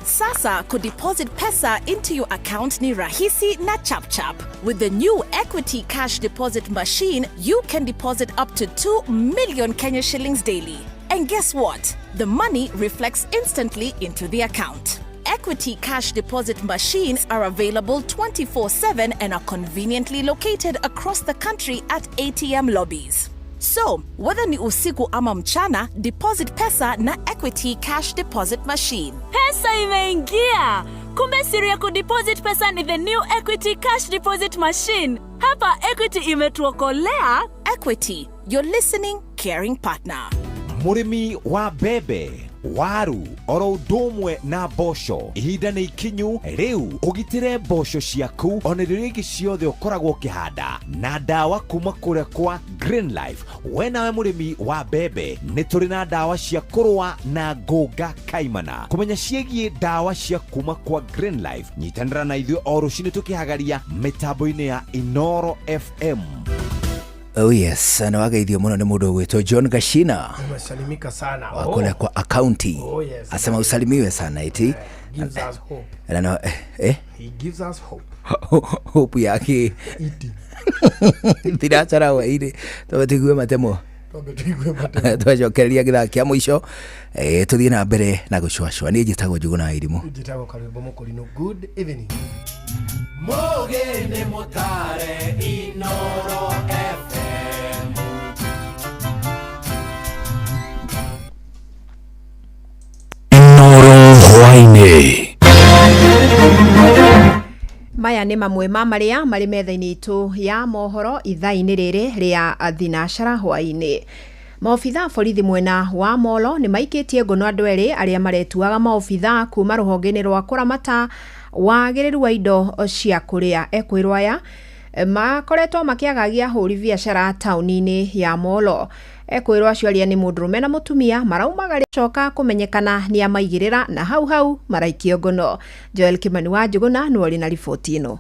Sasa kudeposit pesa into your account ni rahisi na chapchap. With the new Equity Cash Deposit Machine, you can deposit up to 2 million Kenya shillings daily. And guess what? The money reflects instantly into the account. Equity Cash Deposit machines are available 24/7 and are conveniently located across the country at ATM lobbies. So, whether ni usiku ama mchana, deposit pesa na Equity Cash Deposit Machine. Pesa imeingia! Kumbe siri ya kudeposit pesa ni the new Equity Cash Deposit Machine. Hapa Equity imetuokolea. Equity, your listening, caring partner. Mũrĩmi wa mbembe, waru oro ũndũ ũmwe na mboco, ihinda nĩ ikinyu rĩu ũgitĩre mboco ciaku ona irio iria ingĩ ciothe ũkoragwo ũkĩhanda na ndawa kuma kũrĩa kwa Green Life. We nawe mũrĩmi wa mbembe, nĩ tũrĩ na ndawa cia kũrũa na ngũnga kaimana. Kũmenya ciĩgiĩ ndawa cia kuma kwa Green Life, nyitanĩra na ithuĩ o rũcinĩ tũkĩhagaria mĩtambo-inĩ ya Inoro FM. Oh yes, na wageithio muno nĩ mũndũ ũgwĩtwo John Gashina Umesalimika sana. wa kũrĩa kwa akaunti. Oh, yes. Asema usalimiwe sana eti. Gives us hope. Na no, eh He gives us hope. Hope yake thinacara hwainĩ twambe tũigue matemo. Twambe tũigue matemo. Twacokereria gĩthaa kĩa mũico, tũthiĩ na mbere na gũcwacwa. Niĩ njĩtagwo Njũgũna wa Irimũ. Njĩtagwo Karwĩmbo Mũkũrinũ. Good evening. Mugi nĩ mũtare Inoro FM. Inoro hwainĩ. Maya nĩ mamwe ma marĩa marĩ metha-inĩ itũ ya mohoro ithaa-inĩ rĩrĩ rĩa thinacara hwaĩ-inĩ. Maobitha a borithi mwena wa Molo nĩ maikĩtie ngono andũ erĩ arĩa maretuaga maobitha kuma rũhonge-inĩ rwa kũramata wagĩrĩru wa indo cia kũrĩa. Ekwĩrwo aya makoretwo makĩagagia ahũri biacara taũni-inĩ ya Molo. Ekwĩrwo acio arĩa nĩ mũndũrũme na mũtumia maraumaga coka kũmenyekana nĩ amaigĩrĩra na hau hau maraikio ngono. Joel Kimani wa Njũgũna nĩwe ũrĩ na riboti ĩno.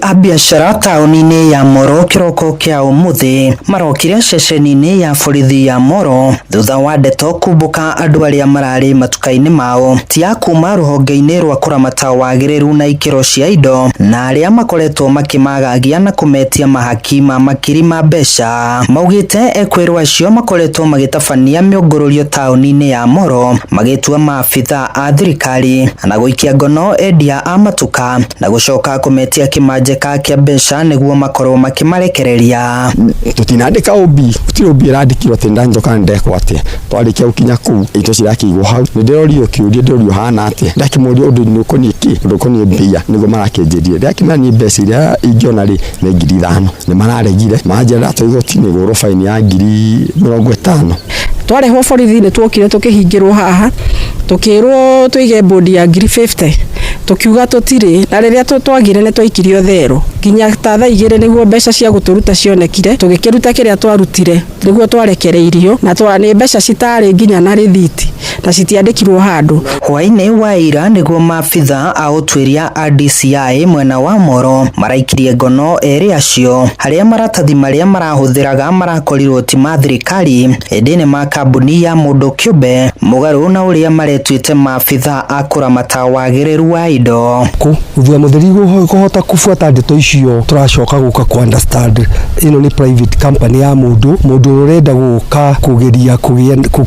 A biacara taũni-inĩ ya Moro kĩroko kĩa ũmũthĩ marokire ceceni-inĩ ya borithi ya Moro thutha wa ndeto kumbũka andũ arĩa mararĩ matuka-inĩ mao ti a kuma rũhonge-inĩ rwa kũramata wagĩrĩru na ikĩro cia indo na arĩa makoretwo makĩmagagia na kũmetia mahaki ma makiri ma mbeca. Maugĩte ekwĩrwo acio makoretwo magĩtabania mĩũngũrũrio taũni-inĩ ya Moro magĩtua maabitha a thirikari na gũikia ngono endia a matuka na gũcoka kũmetia kĩmanjĩka kĩa mbeca nĩguo makorwo makĩmarekereria. Tũtinandĩka OB, gũtirĩ OB ĩrandĩkirwo atĩ ndanjoka ndekwo atĩa. Twarĩkia gũkinya kũu indo cirakĩigwo hau, nĩ ndĩrorio kĩũria, ndĩrorio hana atĩa, ndakĩmũria ũndũ nĩ ũkoniĩ kĩ, ũndũ ũkoniĩ mbia nĩguo marakĩnjĩrire. Ndakĩmera niĩ mbeca iria ingĩona rĩ nĩ 5,000, nĩ mararegire manjĩra ndatwarwo igoti-inĩ gũrwo baini ya 50,000. Twarehwo borithi-inĩ tuokire tukĩhingĩrwo haha tukĩrwo tũige bodi ya 50,000 tukiuga tũtirĩ, na rĩrĩa twagire nĩ twaikirio thero nginya ta thaa 2 nĩguo mbeca cia gũtũruta cionekire, tũgĩkĩruta kĩrĩa twarutire nĩguo twarekereirio na nĩ mbeca citarĩ nginya na rĩthiti na citiandĩkirwo handũ. Hwainĩ wa ira nĩguo maabitha a ũtuĩria a DCI mwena wa Moro maraikirie ngono erĩ acio harĩa maratathi marĩa marahũthĩraga marakorirwo ti ma thirikari ĩndĩ nĩ ma kambuni ya mũndũ kĩũmbe mũgarũ na ũrĩa maretuĩte maabitha a kũramata wagĩrĩru wa indo. Thutha mũtheri kũhota kũbuata ndeto icio tũracoka gũka ku understand ĩno nĩ private company ya mũndũ mũndũ ũrenda gũka kũgeria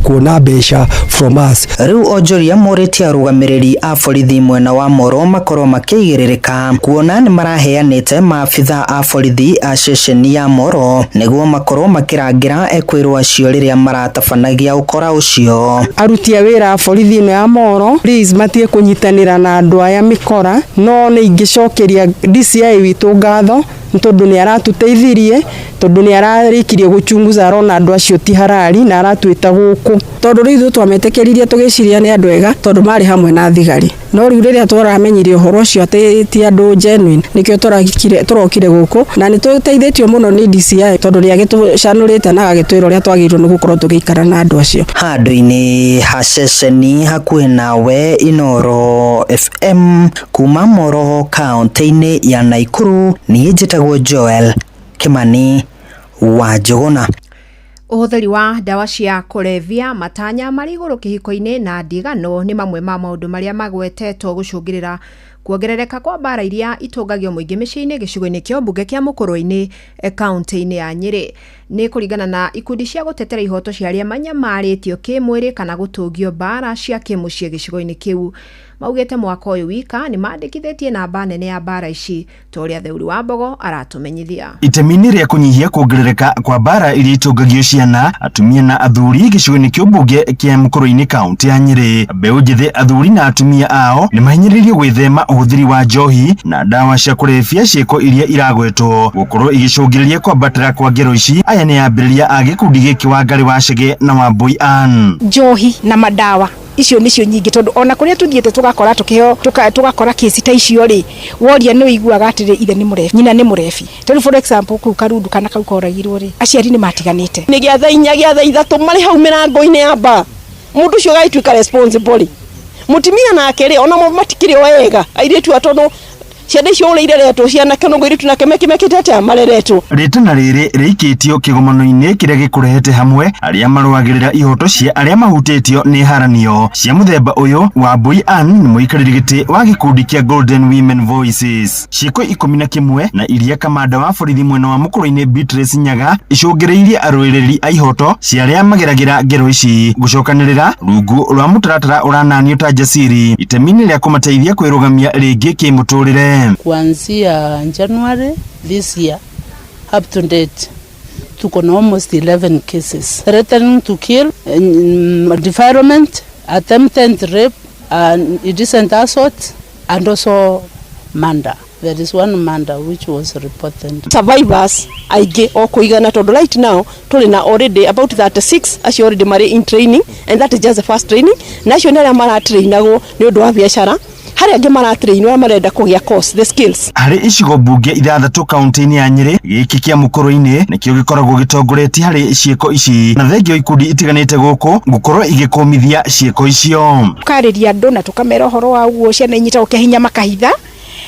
kuona mbeca from us. Rĩu onjoria morĩtie arũgamĩrĩri a borithi mwena wa Moro makorwo makĩigĩrĩrĩka kuona nĩ maraheanĩte maabitha a borithi a ceceni ya Moro nĩguo makorwo makĩrangĩra ekwĩrwo acio rĩrĩa maratabanagia ũkora ũcio. Aruti a wĩra a borithi ĩno ya Moro please matige kũnyitanĩra na andũ aya mĩkora, no nĩ ingĩcokeria DCI witũ ngatho nĩ tondũ nĩ aratuteithirie, tondũ nĩ ararĩkirie gũchunguza arona andũ acio ti harari na aratwĩta gũkũ, tondũ rĩu ithuĩ twametĩkĩririe tũgĩciria nĩ andũ ega tondũ marĩ hamwe na thigari, no rĩu rĩrĩa tũramenyire ũhoro ũcio atĩ ti andũ genuine nĩkĩo tũrokire gũkũ, na nĩ tũteithĩtio mũno nĩ DCI tondũ nĩ agĩtũcanũrĩte na agagĩtwĩra ũrĩa twagĩrĩirwo nĩ gũkorwo tũgĩikara na andũ acio. Handũ-inĩ ha ceceni hakuhĩ nawe Inoro FM kuma Moro kaunti-inĩ ya Nakuru, niĩ njĩtagwo Joel Kimani wa Njũgũna. Ũhũthĩri wa ndawa cia kũrebia, matanya marĩ igũrũ kĩhiko-inĩ na ndigano nĩ mamwe ma maũndũ marĩa magwetetwo gũcũngĩrĩra kuongerereka kwa mbara iria itũngagio mũingĩ mĩciĩ-inĩ gĩcigo-inĩ kĩa ũmbunge kĩa Mũkũrwe-inĩ kaunti-inĩ ya Nyĩrĩ. Nĩ kũringana na ikundi cia gũtetera ihoto cia arĩa manyamarĩtio kĩmwĩrĩ kana gũtũngio mbara cia kĩmũciĩ gĩcigo-inĩ kĩu. Maugĩte mwaka ũyũ wika nĩ mandĩkithĩtie namba nene ya mbara ici ta ũrĩa Theuri wa Mbogo aratũmenyithia. Itemi-inĩ rĩa kũnyihia kuongerereka kwa mbara iria itũngagio ciana, atumia na athuri gĩcigo-inĩ kĩa ũmbunge kĩa Mũkũrũ-inĩ kaũntĩ ya Nyĩrĩ, mbeũ njĩthĩ, athuri na atumia ao nĩ mahinyĩrĩirio gwĩthema ũhũthĩri wa njohi na ndawa cia kũrebia, ciĩko iria iragwetwo gũkorwo igĩcũngĩrĩria kwambatĩra kwa ngero ici. Aya nĩ ambĩrĩria a gĩkundi gĩkĩ Wangari wa Chege na Wambui Ann. Njohi na madawa icio nicio nyingĩ, tondũ ona kũrĩa tuthiĩte tũgakora tũkĩheo tũgakora kesi ta icio rĩ, woria nĩ ũiguaga atĩrĩ, ithe nĩ mũrebi, nyina nĩ mũrebi. Tondũ for example kũu Karundu kana kau koragirwo rĩ, aciari nĩ matiganĩte. Nĩ gĩa thaa 4, gĩa thaa 3 marĩ hau mĩrango-inĩ ya bar, mũndũ ũcio ũgagĩtuĩka responsible rĩ, mũtumia nake rĩ, ona matikĩrĩ o ega airĩtu a, tondũ ciana icio ũrĩa ireretwo, cianake no airĩtu nake mekĩmekĩte atĩa mareretwo. Rĩtana rĩrĩ rĩikĩtio kĩgomano-inĩ kĩrĩa gĩkũrehete hamwe arĩa marũagĩrĩra ihoto cia arĩa mahutĩtio nĩ haranio cia mũthemba ũyũ. Wambui Ann nĩ mũikarĩri gĩtĩ wa gĩkundi kĩa Golden Women Voices. Ciĩko 11 na iria kamanda wa borithi mwena wa Mũkũrũ-inĩ Beatrice Nyaga icũngĩrĩirie arũĩrĩri a ihoto cia arĩa mageragĩra ngero ici gũcokanĩrĩra rungu rwa mũtaratara ũrananio ta Jasiri itemi-inĩ rĩa kũmateithia kwĩrũgamia rĩngĩ kĩmũtũrĩre. Kuanzia January this year up to date, tuko na almost 11 cases. Threatening to kill, defilement, attempted rape, and indecent assault, and also murder. There is one murder which was reported. Survivors aingĩ o kũigana, tondũ right now tũrĩ na already about 36 acio already marĩ in training, and that is just the first training, na acio nĩ arĩa maratrainagwo nĩ ũndũ wa biacara, harĩa angĩ maratrainwo arĩa marenda kũgĩa course, the skills. Harĩ icigo mbunge 6 kaunti-inĩ ya Nyĩrĩ, gĩkĩ kĩa Mũkũrũ-inĩ nĩkĩo gĩkoragwo gĩtongoretie harĩ ciĩko ici, na thengio ikundi itiganĩte gũkũ gũkorwo igĩkũmithia ciĩko icio. Tũkarĩria andũ na tũkamera ũhoro wa ũguo ciana inyitagwo kĩa hinya makahitha,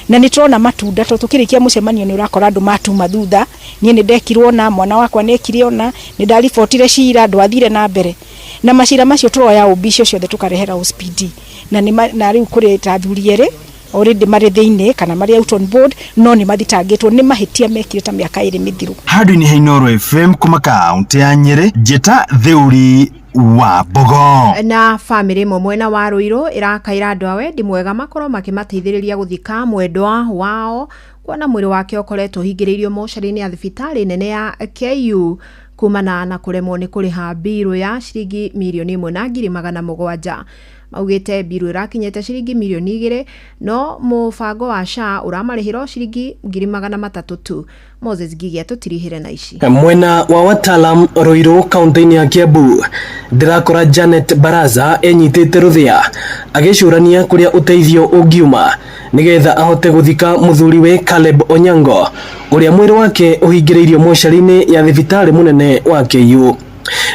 na nĩ tũrona matunda tondũ tũkĩrĩkia mũcemanio nĩ ũrakora andũ matuma thutha. Niĩ nĩ ndekirwo na mwana wakwa nĩ ekire ona nĩ ndaribotire cira ndwathire na mbere, na macira macio tũroya OB icio ciothe tũkarehera OCPD, na nĩ na rĩu kũrĩ ta athuri erĩ already marĩ thĩinĩ kana marĩ out on board, no nĩ mathitangĩtwo nĩ mahĩtia mekire ta mĩaka 2 mĩthiru. Handũ-inĩ ha Inooro FM kuma kaunti ya Nyĩrĩ, njĩta Theuri wa Mbogo. Na bamĩrĩ ĩmwe mwena wa Ruiru ĩrakaira andũ a wendi mwega makorwo makĩmateithĩrĩria gũthika mwendwa wao, kuona mwĩrĩ wake ũkoretwo ũhingĩrĩirio mocarĩ-inĩ ya thibitarĩ nene ya KU kumana na kũremwo nĩ kũrĩha mbirũ ya ciringi 1,700,000. Maugĩte mbirũ ĩrakinyĩte ciringi 2 million, no mũbango wa SHA ũramarĩhĩra o ciringi 300,000 tu. Moses Ngigi atũtirihĩre na ici. Mwena wa Watalam Ruiru kaunti-inĩ ya Kiambu, ndĩrakora Janet Baraza enyitĩte rũthĩa agĩcũrania kũrĩa ũteithio ũngiuma nĩgetha ahote gũthika mũthuriwe Caleb Onyango, ũrĩa mwĩrĩ wake ũhingĩrĩirio mocarĩ-inĩ ya thibitarĩ mũnene wa KU.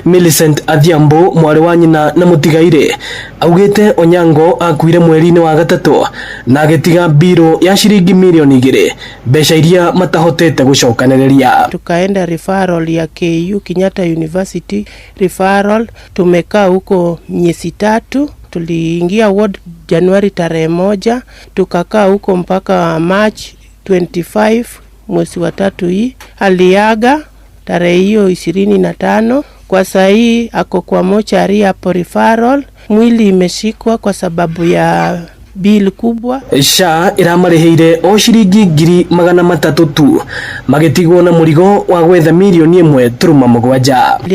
Millicent Adhiambo, mwarĩ wa nyina na mũtigairĩ, augĩte Onyango akuire mweri-inĩ wa gatatũ na agĩtiga mbirũ ya ciringi 2 mirioni, mbeca iria matahotete gũcokanĩrĩria. Tukaenda referral ya KU, Kenyatta University referral. Tumekaa huko miezi 3. Tuliingia ward Januari tarehe 1, tukakaa huko mpaka March 25, mwezi wa tatu hii. Aliaga tarehe hiyo 25. Kwa saa hii ako kwa mochari hapo referral. Mwili imeshikwa kwa sababu ya bill kubwa. SHA ĩramarĩhĩire o ciringi 300,000 tu, magĩtigwo na mũrigo wa gwetha 1.7 mirioni.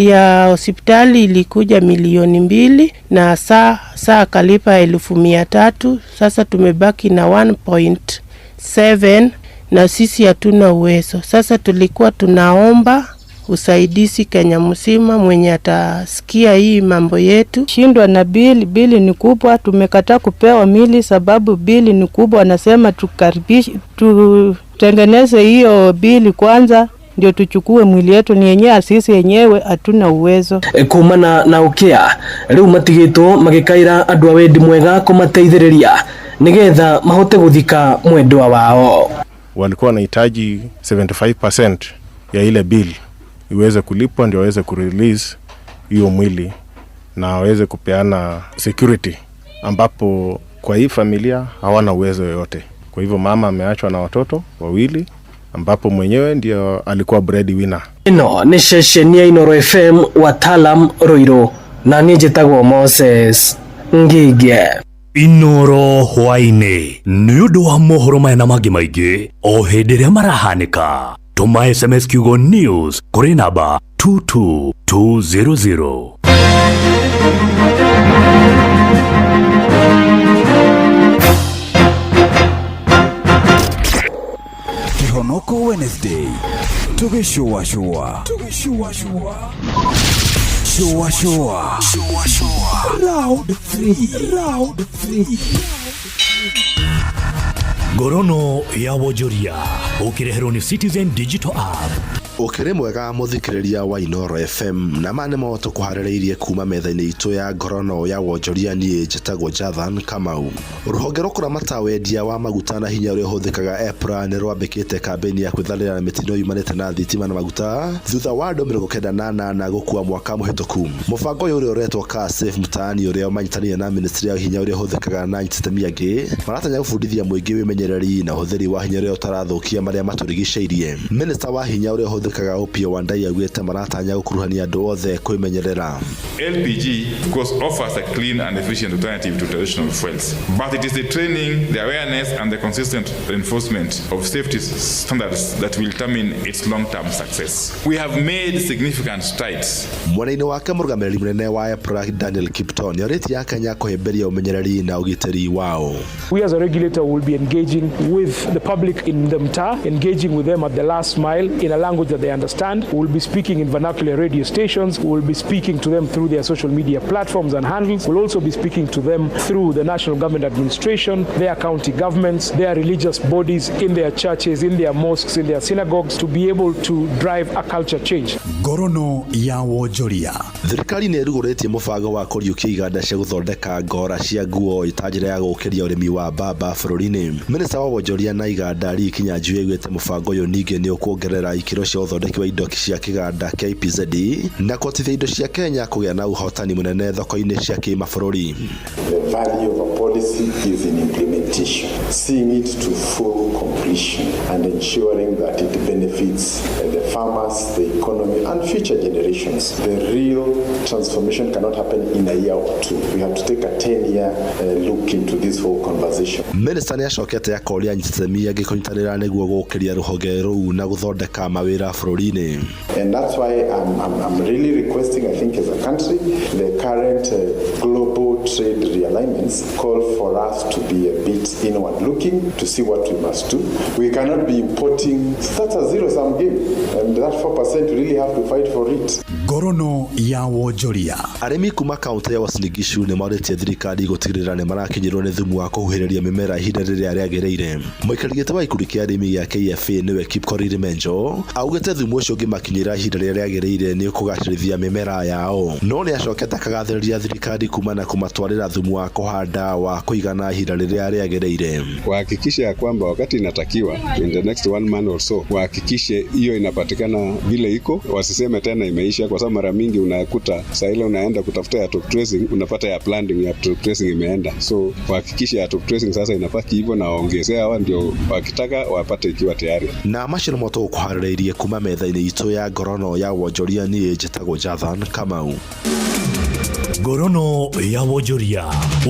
Ya hospitali ilikuja 2 milioni na saa akalipa 300,000. Sasa tumebaki na 1.7 na sisi hatuna uwezo. Sasa tulikuwa tunaomba usaidizi Kenya mzima, mwenye atasikia hii mambo yetu. Shindwa na bili, bili ni kubwa. Tumekataa kupewa mili sababu bili ni kubwa. Wanasema tukaribishe, tutengeneze hiyo bili kwanza ndio tuchukue mwili yetu, ni yenyewe sisi yenyewe hatuna uwezo. Kumana na ũkĩa, rĩu matigĩtwo magĩkaĩra andũ a wendi mwega kũmateithĩrĩria nĩgetha mahote gũthika mwendwa wao. Walikuwa wanahitaji 75% ya ile bill iweze kulipwa ndio waweze kurelease hiyo mwili na waweze kupeana security, ambapo kwa hii familia hawana uwezo yoyote. Kwa hivyo mama ameachwa na watoto wawili, ambapo mwenyewe ndio alikuwa breadwinner. Ĩno nĩ ceceni ya Inooro FM, Watalam, Ruiru, na niĩ njĩtagwo Moses Nginge. Inoro hwaĩ-inĩ nĩ ũndũ wa mohoro maya na mangĩ maingĩ o hĩndĩ ĩrĩa marahanĩka tũma SMS kiugo news kũrĩ namba 22200. Kihonoko Wednesday tugĩcũacũa tugĩcũacũa cũacũa cũacũa round 3 round 3. Ngorono ya wonjoria ũkĩreherwo nĩ Citizen Digital App. Ũkĩrĩ mwega mũthikĩrĩria wa Inoro FM, na ma nĩmo tũkũharĩrĩirie kuma metha-inĩ itũ ya ngorono ya wonjoria. Niĩ njĩtagwo Jathan Kamau. Rũhonge rwa kũramata wendia wa maguta na hinya ũrĩa ũhũthĩkaga EPRA nĩ rwambĩkĩte kambĩini ya kwĩtharĩra na mĩtino yumanĩte na thitima na maguta thutha wa andũ 98 gũkua mwaka mũhĩtũku. Mũbango ũyũ ũrĩa ũretwo Car Safe Mtaani, ũrĩa manyitanĩire na ministry ya hinya ũrĩa ũhũthĩkaga na anyititemi angĩ, maratanya gũbundithia mũingĩ wĩmenyereri na ũhũthĩri wa hinya ũrĩa ũtarathũkia marĩa matũrigicĩirie. Minista wa hinya ũrĩa ũhũthĩkaga Opiyo Wandayi augĩte maratanya gũkuruhania andũ othe kwĩmenyerera. LPG, of course, offers a clean and efficient alternative to traditional fuels. But it is the training, the awareness, and the consistent reinforcement of safety standards that will determine its long-term success. We have made significant strides. Mwena-inĩ wake, mũrũgamĩrĩri mũnene wa EPRA Daniel Kiptoo nĩorĩtie akenya kũhĩmbĩria ũmenyereri na ũgitĩri wao. We as a regulator will be engaging with the public in the mtaa, engaging with them at the last mile in a language that they understand. We will be speaking in vernacular radio stations. We will be speaking to them through their social media platforms and handles. We'll also be speaking to them through the national government administration, their county governments, their religious bodies, in their churches, in their mosques, in their synagogues, to be able to drive a culture change. Ngorono ya wonjoria. Thirikari nĩ ĩrugũrĩtie mũbango wa kũriũkia iganda cia gũthondeka ngora cia nguo ta njĩra ya gũkĩria ũrĩmi wa mbamba bũrũri-inĩ. Minista wa wonjoria na iganda Lee Kinyanjui augĩte mũbango ũyũ ningĩ nĩ ũkuongerera ikĩro cia ũthondeki wa indo cia kĩganda kĩa EPZ na kũhotithia indo cia Kenya kũgĩa na ũhotani mũnene thoko-inĩ cia kĩmabũrũri. The value of a policy is in implementation, seeing it to full completion and ensuring that it benefits the farmers, the economy, and future generations. The real transformation cannot happen in a year or two. We have to take a 10-year look into this whole conversation. Minista nĩ acokete akoria anyititemi angĩ kũnyitanĩra nĩguo gũkĩria rũhonge rũu na gũthondeka mawĩra bũrũri-inĩ. And that's why I'm really requesting, I think, as a country, the current global trade realignments call for us to be a bit inward looking to see what we must do. We cannot be importing, that's a zero sum game, and that 4% we really have to fight for it. Ngorono ya wonjoria. Arĩmi kuma kaũntĩ ya Uasin Gishu nĩ morĩtie thirikari gũtigĩrĩra nĩ marakinyĩrwo nĩ thumu wa kũhuhĩrĩria mĩmera ihinda rĩrĩa rĩagĩrĩire. Mũikarĩri gĩtĩ wa gĩkundi kĩa arĩmi gĩa KFA nĩwe Kipkorir Menjo augĩte thumu ũcio ũngĩmakinyĩra ihinda rĩrĩa rĩagĩrĩire nĩ ũkũgacĩrithia mĩmera yao. No nĩ acokete akagathĩrĩria thirikari kumana na kũmatwarĩra thumu wa kũhanda wa kũigana ihinda rĩrĩa rĩagĩrĩire. Wahakikishe ya kwamba wakati inatakiwa in the next one month or so, wahakikishe hiyo inapatikana vile iko, wasiseme tena imeisha, kwa sababu mara mingi unakuta saa ile unaenda kutafuta ya top dressing unapata ya planting, ya top dressing imeenda. So wahakikishe ya top dressing sasa inabaki hivyo na waongezea hawa, ndio wakitaka wapate ikiwa tayari. Na macio nĩmo tũgũkũharĩrĩirie kuma metha-inĩ itũ ya ngorono ya wonjoria. Niĩ njĩtagwo Jathan Kamau. Ngorono ya wonjoria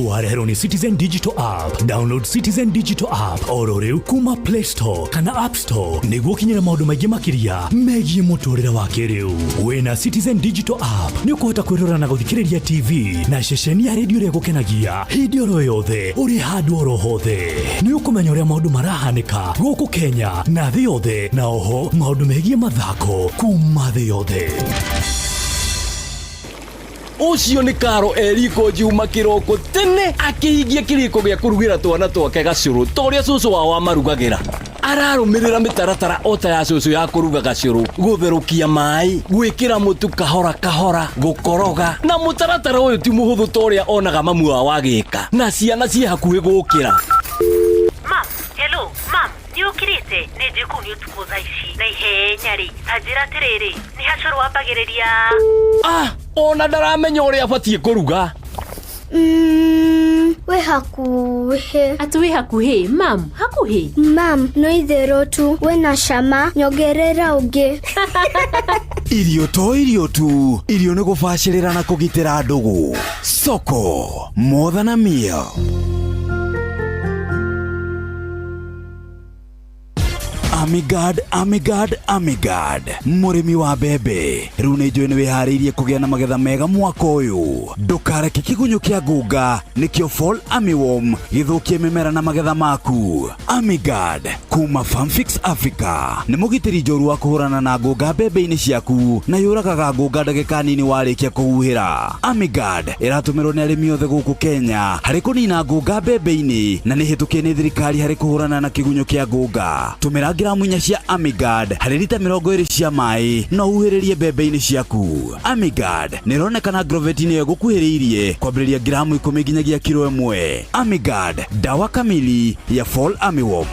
wareherwo nĩ Citizen Digital App. Download Citizen Digital App oro rĩu kuma Play Store kana App Store nĩguo ũkinyĩre maũndũ maingĩ makĩria megiĩ mũtũrĩre wa kĩrĩu. Wĩna Citizen Digital App nĩ ũkũhota kwĩrora na gũthikĩrĩria TV na ceceni ya redio ĩrĩa ĩgũkenagia hĩndĩ oro yothe ũrĩ handũ oro hothe. Nĩ ũkũmenya ũrĩa maũndũ marahanĩka gũkũ Kenya na thĩ yothe, na oho maũndũ megiĩ mathako kuma thĩ yothe. Ũcio nĩ Karo eriko Juma kĩroko tene akĩhingia kĩrĩko gĩa kũrugĩra twana twake gacũrũ ta ũrĩa cũcũ wao amarugagĩra. Ararũmĩrĩra mĩtaratara o ta ya cũcũ ya kũruga gacũrũ, gũtherũkia maĩ, gwĩkĩra mũtu kahora kahora, gũkoroga, na mũtaratara ũyũ ti mũhũthũ ta ũrĩa onaga mamu wao agĩka, na ciana ciĩ hakuhĩ gũkĩra. Mam, hello, mam, nĩ ũkĩrĩte? Nĩ njũĩ kũu nĩ ũtukũ thaa ici. Na ihenya rĩ, ta njĩra atĩrĩrĩ, nĩ hacũrũ wambagĩrĩria? Ah, ona ndaramenya ũrĩa abatiĩ kũruga. Wĩ hakuhĩ. Atĩ wĩ hakuhĩ, mam, hakuhĩ? Mam, no itherũ tu, wĩna cama, nyongerera ũngĩ. Irio to irio tu, irio nĩ gũbacĩrĩra na kũgitĩra ndũgũ. Soko more than a meal. Amigard, Amigard, Amigard, mũrĩmi wa mbembe rĩu nĩ njũĩ nĩ wĩharĩirie kũgĩa na magetha mega mwaka ũyũ. Ndũkareke kĩgunyũ kĩa ngũnga nĩkĩo Fall Armyworm gĩthũkie mĩmera na magetha maku. Amigard kuma Farmfix Africa nĩ mũgitĩri njoru wa kũhũrana na ngũnga mbembe-inĩ ciaku na yũragaga ngũnga ndagĩka nini warĩkia kũhuhĩra. Amigard ĩratũmĩrwo nĩ arĩmi othe gũkũ Kenya harĩ kũnina ngũnga mbembe-inĩ na nĩ hĩtũkie nĩ thirikari harĩ kũhũrana na kĩgunyũ kĩa ngũnga. Tũmĩra gramu 4 cia Amigard harĩ lita 20 cia maĩ no uhuhĩrĩrie mbembe-inĩ ciaku. Amigard nĩ ĩronekana Agrovet-inĩ ĩyo ĩgũkuhĩrĩirie kwambĩrĩria gramu 10 nginyagia kiro 1. Amigard, dawa kamili ya Fall Armyworm.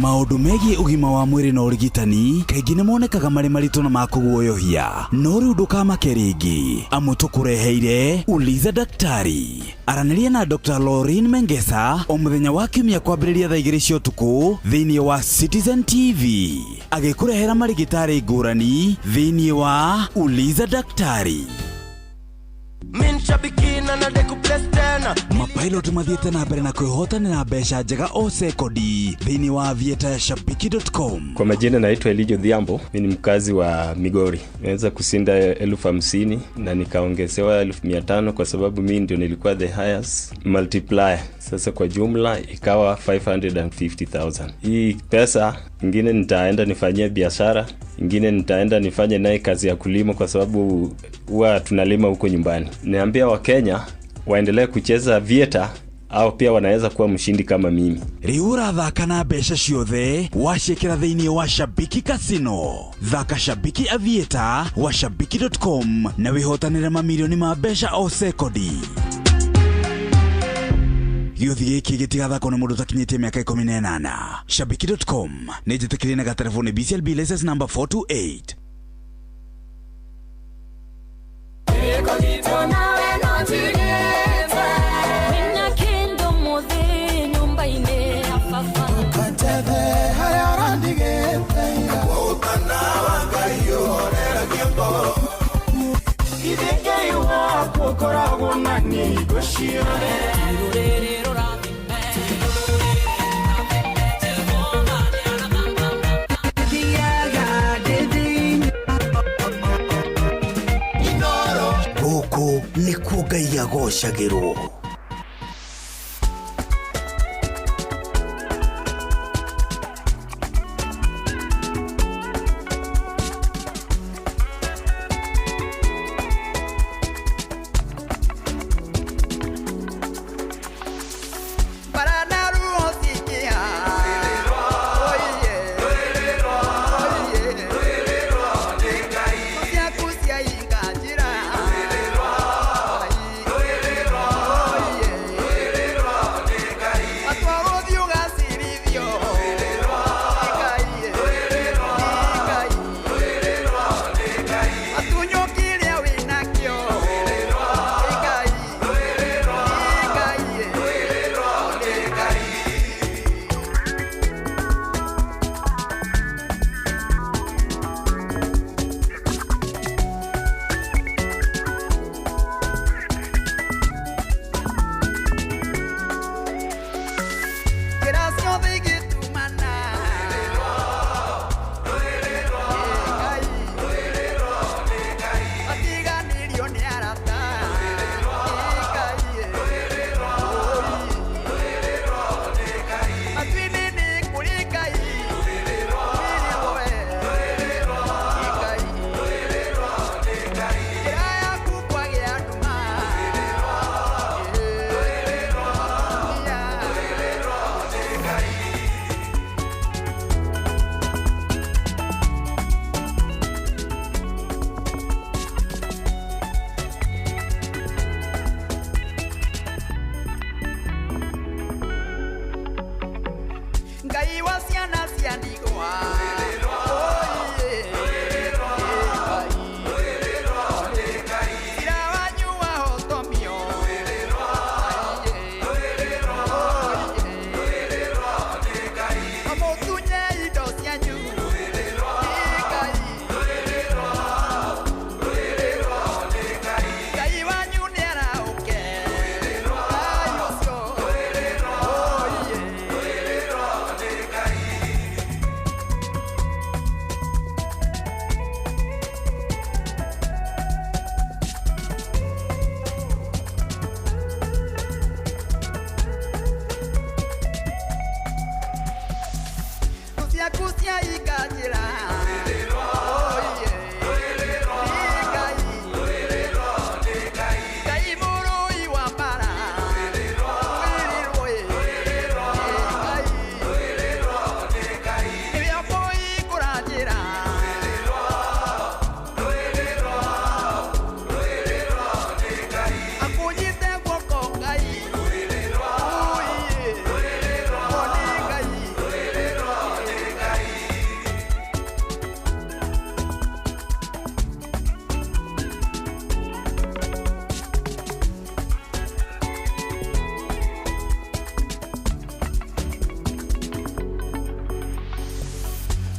Maũndũ megiĩ ũgima wa mwĩrĩ na ũrigitani kaingĩ nĩ monekaga marĩ maritũ na ma kũguoyohia, no rĩu ndũkamake rĩngĩ amu tũkũreheire Uliza Daktari. Aranĩria na Dr. Lauren Mengesa o mũthenya wa kiumia kwambĩrĩria thaa 2 cia ũtukũ thĩinĩ wa Citizen TV, agĩkũrehera marigĩtarĩ ngũrani thĩinĩ wa Uliza Daktari. Mapilot mathiĩte na mbere na kwĩhotanĩra mbeca njega o sekondi thĩinĩ wa aviator ya shabiki.com. Kwa majina naitwa Elijo Dhiambo, mimi ni mkazi wa Migori. Nimeweza kushinda 50,000 na nikaongezewa 500,000 kwa sababu mimi ndio nilikuwa the highest multiplier. Sasa kwa jumla ikawa 550,000. Hii pesa ingine nitaenda nifanyie biashara, ingine nitaenda nifanye naye kazi ya kulima kwa sababu huwa tunalima huko nyumbani. Niambia Wakenya waendelee kucheza Aviator au pia wanaweza kuwa mshindi kama mimi. Rĩu ũrathaka na mbeca ciothe waciĩkĩra thĩinĩ wa Shabiki Casino. Thaka Shabiki Aviator wa shabiki.com na wĩhotanĩre mamirioni ma mbeca o sekondi. Gĩũthi gĩkĩ gĩtigathakwo nĩ mũndũ ũtakinyĩtie mĩaka 18. Shabiki.com nĩ njĩtĩkĩrie na gatelefoni BCLB license number 428. Gũkũ nĩkuo Ngai agocagĩrwo. ciaku cia ikanjĩra. Ngai mũrũi wa mbara. Rũĩrĩrwo ĩ. Ngai. Nĩwe ũkũhingũra njĩra. Akũnyite guoko Ngai. Ũiĩ. O nĩ Ngai.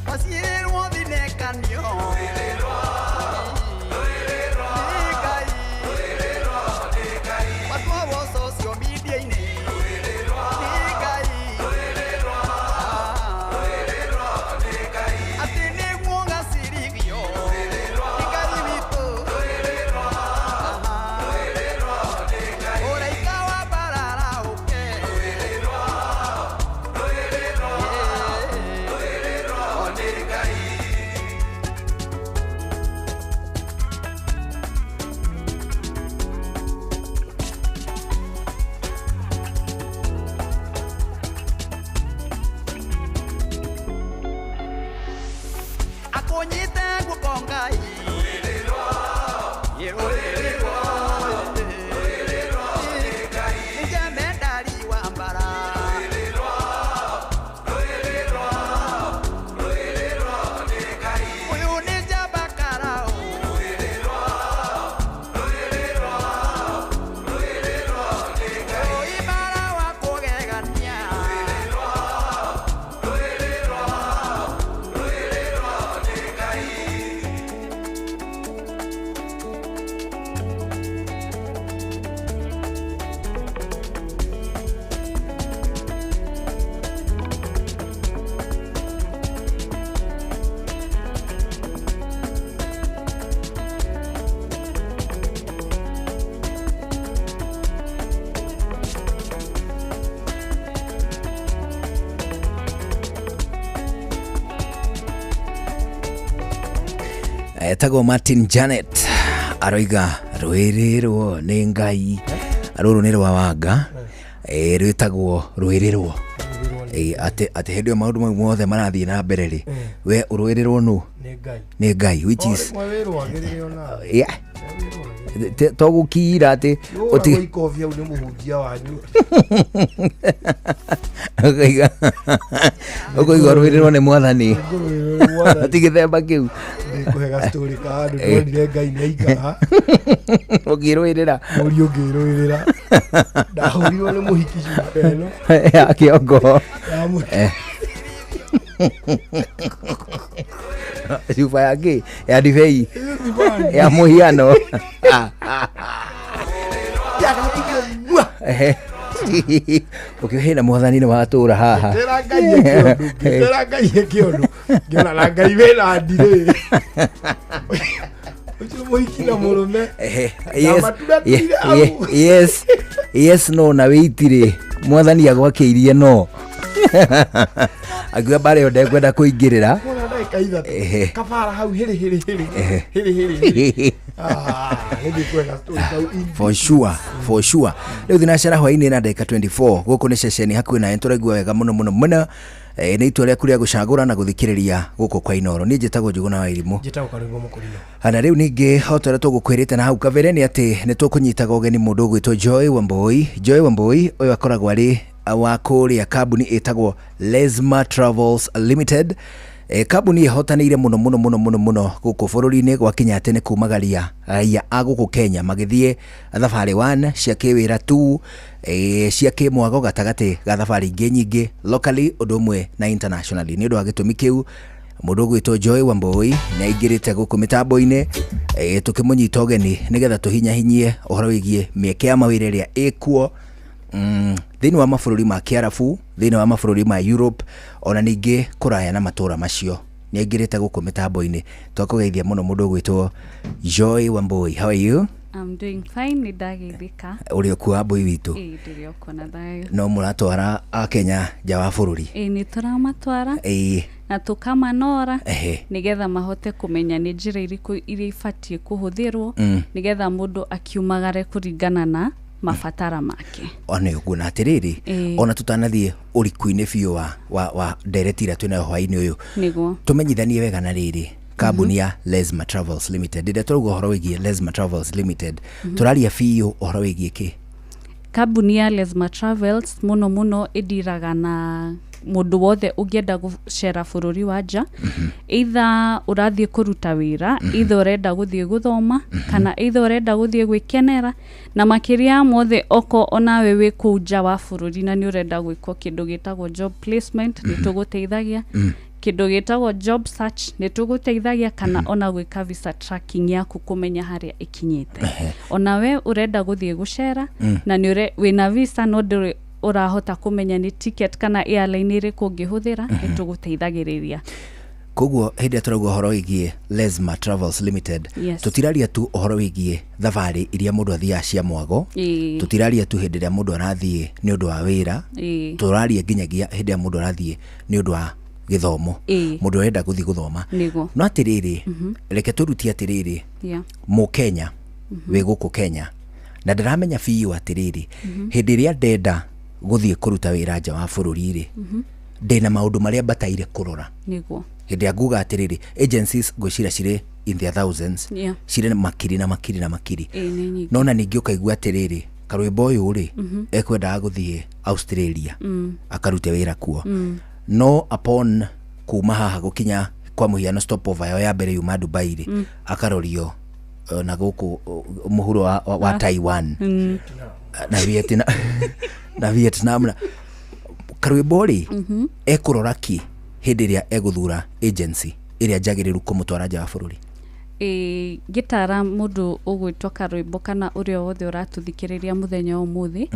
Waciĩrĩrwo thinekanio. Nĩ Ngai. Watwarwo social media-inĩ. Nĩ Ngai. Atĩ nĩguo ũgacirithio. Nĩ Ngai witũ. Ũraika wa mbara arahũke. Nĩ Ngai. Akũnyite guoko Ngai. Rũĩrĩrwo. Nĩ jemendari wa mbara. Ũyũ nĩ njamba karaũ. Rũi mbara wa kũgegania. Etagwo Martin Janet aroiga rwĩrĩrwo nĩ Ngai. Rũrũ nĩ rwa wanga, rwĩtagwo rwĩrĩrwo. Atĩ hĩndĩ ĩyo maũndũ mau mothe marathiĩ na mbere rĩ, we ũrũĩrĩrwo nũ? Nĩ Ngai. Nĩ Ngai, which is Wĩrũagĩrĩre onawe. Yeah. To gũkira atĩ Ũti ikovia u nĩ mũhunjia wanyu. Ũkoiga ũkoiga ũrũĩrĩrwo nĩ mwathani. Ngũrũĩrĩrwo nĩ mwathani. Ti gĩthemba kĩu. Ndĩkũhe gastori ka handũ ndonire Ngai nĩ aikara. Ũngĩrũĩrĩra. Mũriũ ngĩrũĩrĩra. Ndahũrirwo nĩ mũhiki cuba ĩno. Ya kĩongo. Ya mũtu. Cuba ya kĩ? Ya ndibei. Ya mũhiano. Ehe. Ũkĩhĩna mwathani nĩ watũra haha. Ngĩtera Ngai eke ũndũ, ngĩtera Ngai eke ũndũ. Ngĩona na Ngai wĩna ndirĩ. Ũcio mũhiki na mũrũme. Ehe, yes, Ndamaturatũire hau. yes, yes, no na wĩitirĩ mwathani agwakĩirie no akiuga mbara ĩyo ndekwenda kũingĩrĩra. Mona ndagĩka ithatũ. Ehe. Kabara hau hĩrĩ hĩrĩ hĩrĩ. Ehe. Hĩrĩ hĩrĩ hĩrĩ. Ah, nĩ ndĩkwenda story kau in For sure, for sure. Rĩu thinacara hwainĩ na ndagĩka 24 gũkũ nĩ ceceni hakuhĩ nawe tũraigua wega mũno mũno mũno. Nĩ itua rĩaku rĩa gũcagũra na gũthikĩrĩria gũkũ kwa Inooro. Niĩ njĩtagwo Njũgũna wa Irimũ. Njĩtagwo Karũngũ Mũkũrinũ. Na rĩu ningĩ o ta ũrĩa tũgũkwĩrĩte na hau kabere nĩ atĩ nĩ tũkũnyitaga ũgeni mũndũ ũgwĩtwo Joy Wambui. Joy Wambui ũyũ akoragwo arĩ wa kũrĩa kambuni ĩtagwo Lesma Travels Limited. Kambuni ĩhotanĩire mũno mũno mũno mũno mũno gũkũ bũrũri-inĩ gwakinya atĩ nĩ kumagaria raia a gũkũ Kenya magĩthiĩ thabarĩ 1 cia kĩwĩra 2 cia kĩmwago gatagatĩ ga thabarĩ ingĩ nyingĩ locally ũndũ ũmwe na internationally. Nĩ ũndũ wa gĩtũmi kĩu mũndũ ũgwĩtwo Joy Wambui nĩ aingĩrĩte gũkũ mĩtambo-inĩ, tũkĩmũnyita ũgeni nĩgetha tũhinyahinyie ũhoro wĩgiĩ mĩeke ya mawĩra ĩrĩa ĩkuo thĩinĩ wa mabũrũri ma Kĩarabu, thĩinĩ wa mabũrũri ma Europe, ona ningĩ kũraya na matũra macio. Nĩ aingĩrĩte gũkũ mĩtambo-inĩ. Twakũgeithia mũno mũndũ ũgwĩtwo Joy Wambui. How are you? I'm doing fine, nĩ ndageithĩka. Ũrĩ okuo Wambui witũ? Ĩĩ ndĩrĩ okuo na thayũ. No mũratwara Akenya nja wa bũrũri? Ĩĩ nĩ tũramatwara. Ĩĩ. Na tũkamanora nĩgetha mahote kũmenya nĩ njĩra irĩkũ iria ibatiĩ kũhũthĩrwo nĩgetha mũndũ akiumagare kũringana na mabatara make. Ona ũguo na atĩrĩrĩ, ona tũtanathiĩ ũriku-inĩ biũ wa ndereti ĩrĩa twĩnayo hwaĩ-inĩ ũyũ, nĩguo tũmenyithanie wega na rĩrĩ kambuni ya Lesma Travels Limited. Rĩrĩa tũrauga ũhoro wĩgiĩ Lesma Travels Limited, tũraria biũ ũhoro wĩgiĩ kĩ? Kambuni ya Lesma Travels mũno mũno ĩndiraga na mũndũ wothe ũngĩenda gũcera bũrũri wa nja, either ũrathiĩ kũruta wĩra, either ũrenda gũthiĩ gũthoma, kana either ũrenda gũthiĩ gwĩkenera, na makĩria ya mothe oko onawe wĩ kũu nja wa bũrũri na nĩ ũrenda gwĩkwo kĩndũ gĩtagwo job placement, nĩ tũgũteithagia. Kĩndũ gĩtagwo job search nĩ tũgũteithagia, kana ona gwĩka visa tracking yaku kũmenya harĩa ĩkinyĩte. Ona we ũrenda gũthiĩ gũcera na nĩ wĩna visa no ndũrĩ ũrahota kũmenya nĩ ticket kana airline ĩrĩkũ ũngĩhũthĩra, nĩ tũgũteithagĩrĩria. Koguo hĩndĩ ĩrĩa tũrauga ũhoro wĩgiĩ Lesma Travels Limited, tũtiraria tu ũhoro wĩgiĩ thabarĩ iria mũndũ athiaga cia mwago, tũtiraria tu hĩndĩ ĩrĩa mũndũ arathiĩ nĩ ũndũ wa wĩra, tũraria nginyagia hĩndĩ ĩrĩa mũndũ arathiĩ nĩ ũndũ wa gĩthomo, mũndũ ũrenda gũthiĩ gũthoma. No atĩrĩrĩ, reke tũrutie atĩrĩrĩ, mũkenya wĩ gũkũ Kenya na ndĩramenya biũ atĩrĩrĩ, hĩndĩ ĩrĩa ndenda gũthiĩ kũruta wĩra nja wa bũrũri rĩ, ndĩna maũndũ marĩa bataire kũrora. Hĩndĩ ĩrĩa nguga atĩrĩrĩ, agencies ngwĩciria cirĩ in their thousands, cirĩ makiri na makiri na makiri. Ĩĩ, nĩ nyingĩ. No na ningĩ ũkaigua atĩrĩrĩ, karwĩmbo ũyũ rĩ, ekwendaga gũthiĩ Australia akarute wĩra kuo, no upon kuma haha gũkinya kwa mũhiano stopover yao ya mbere yuma Dubai rĩ, akarorio na gũkũ mũhuro wa Taiwan na Vietnam na Vietnam. Na karwĩmbo rĩ, ekũrora ki hĩndĩ ĩrĩa egũthura agency ĩrĩa njagĩrĩru kũmũtwara nja wa bũrũri? Ĩĩ, ngĩtara mũndũ ũgwĩtwo karwĩmbo kana ũrĩa wothe ũratũthikĩrĩria mũthenya wa ũmũthĩ,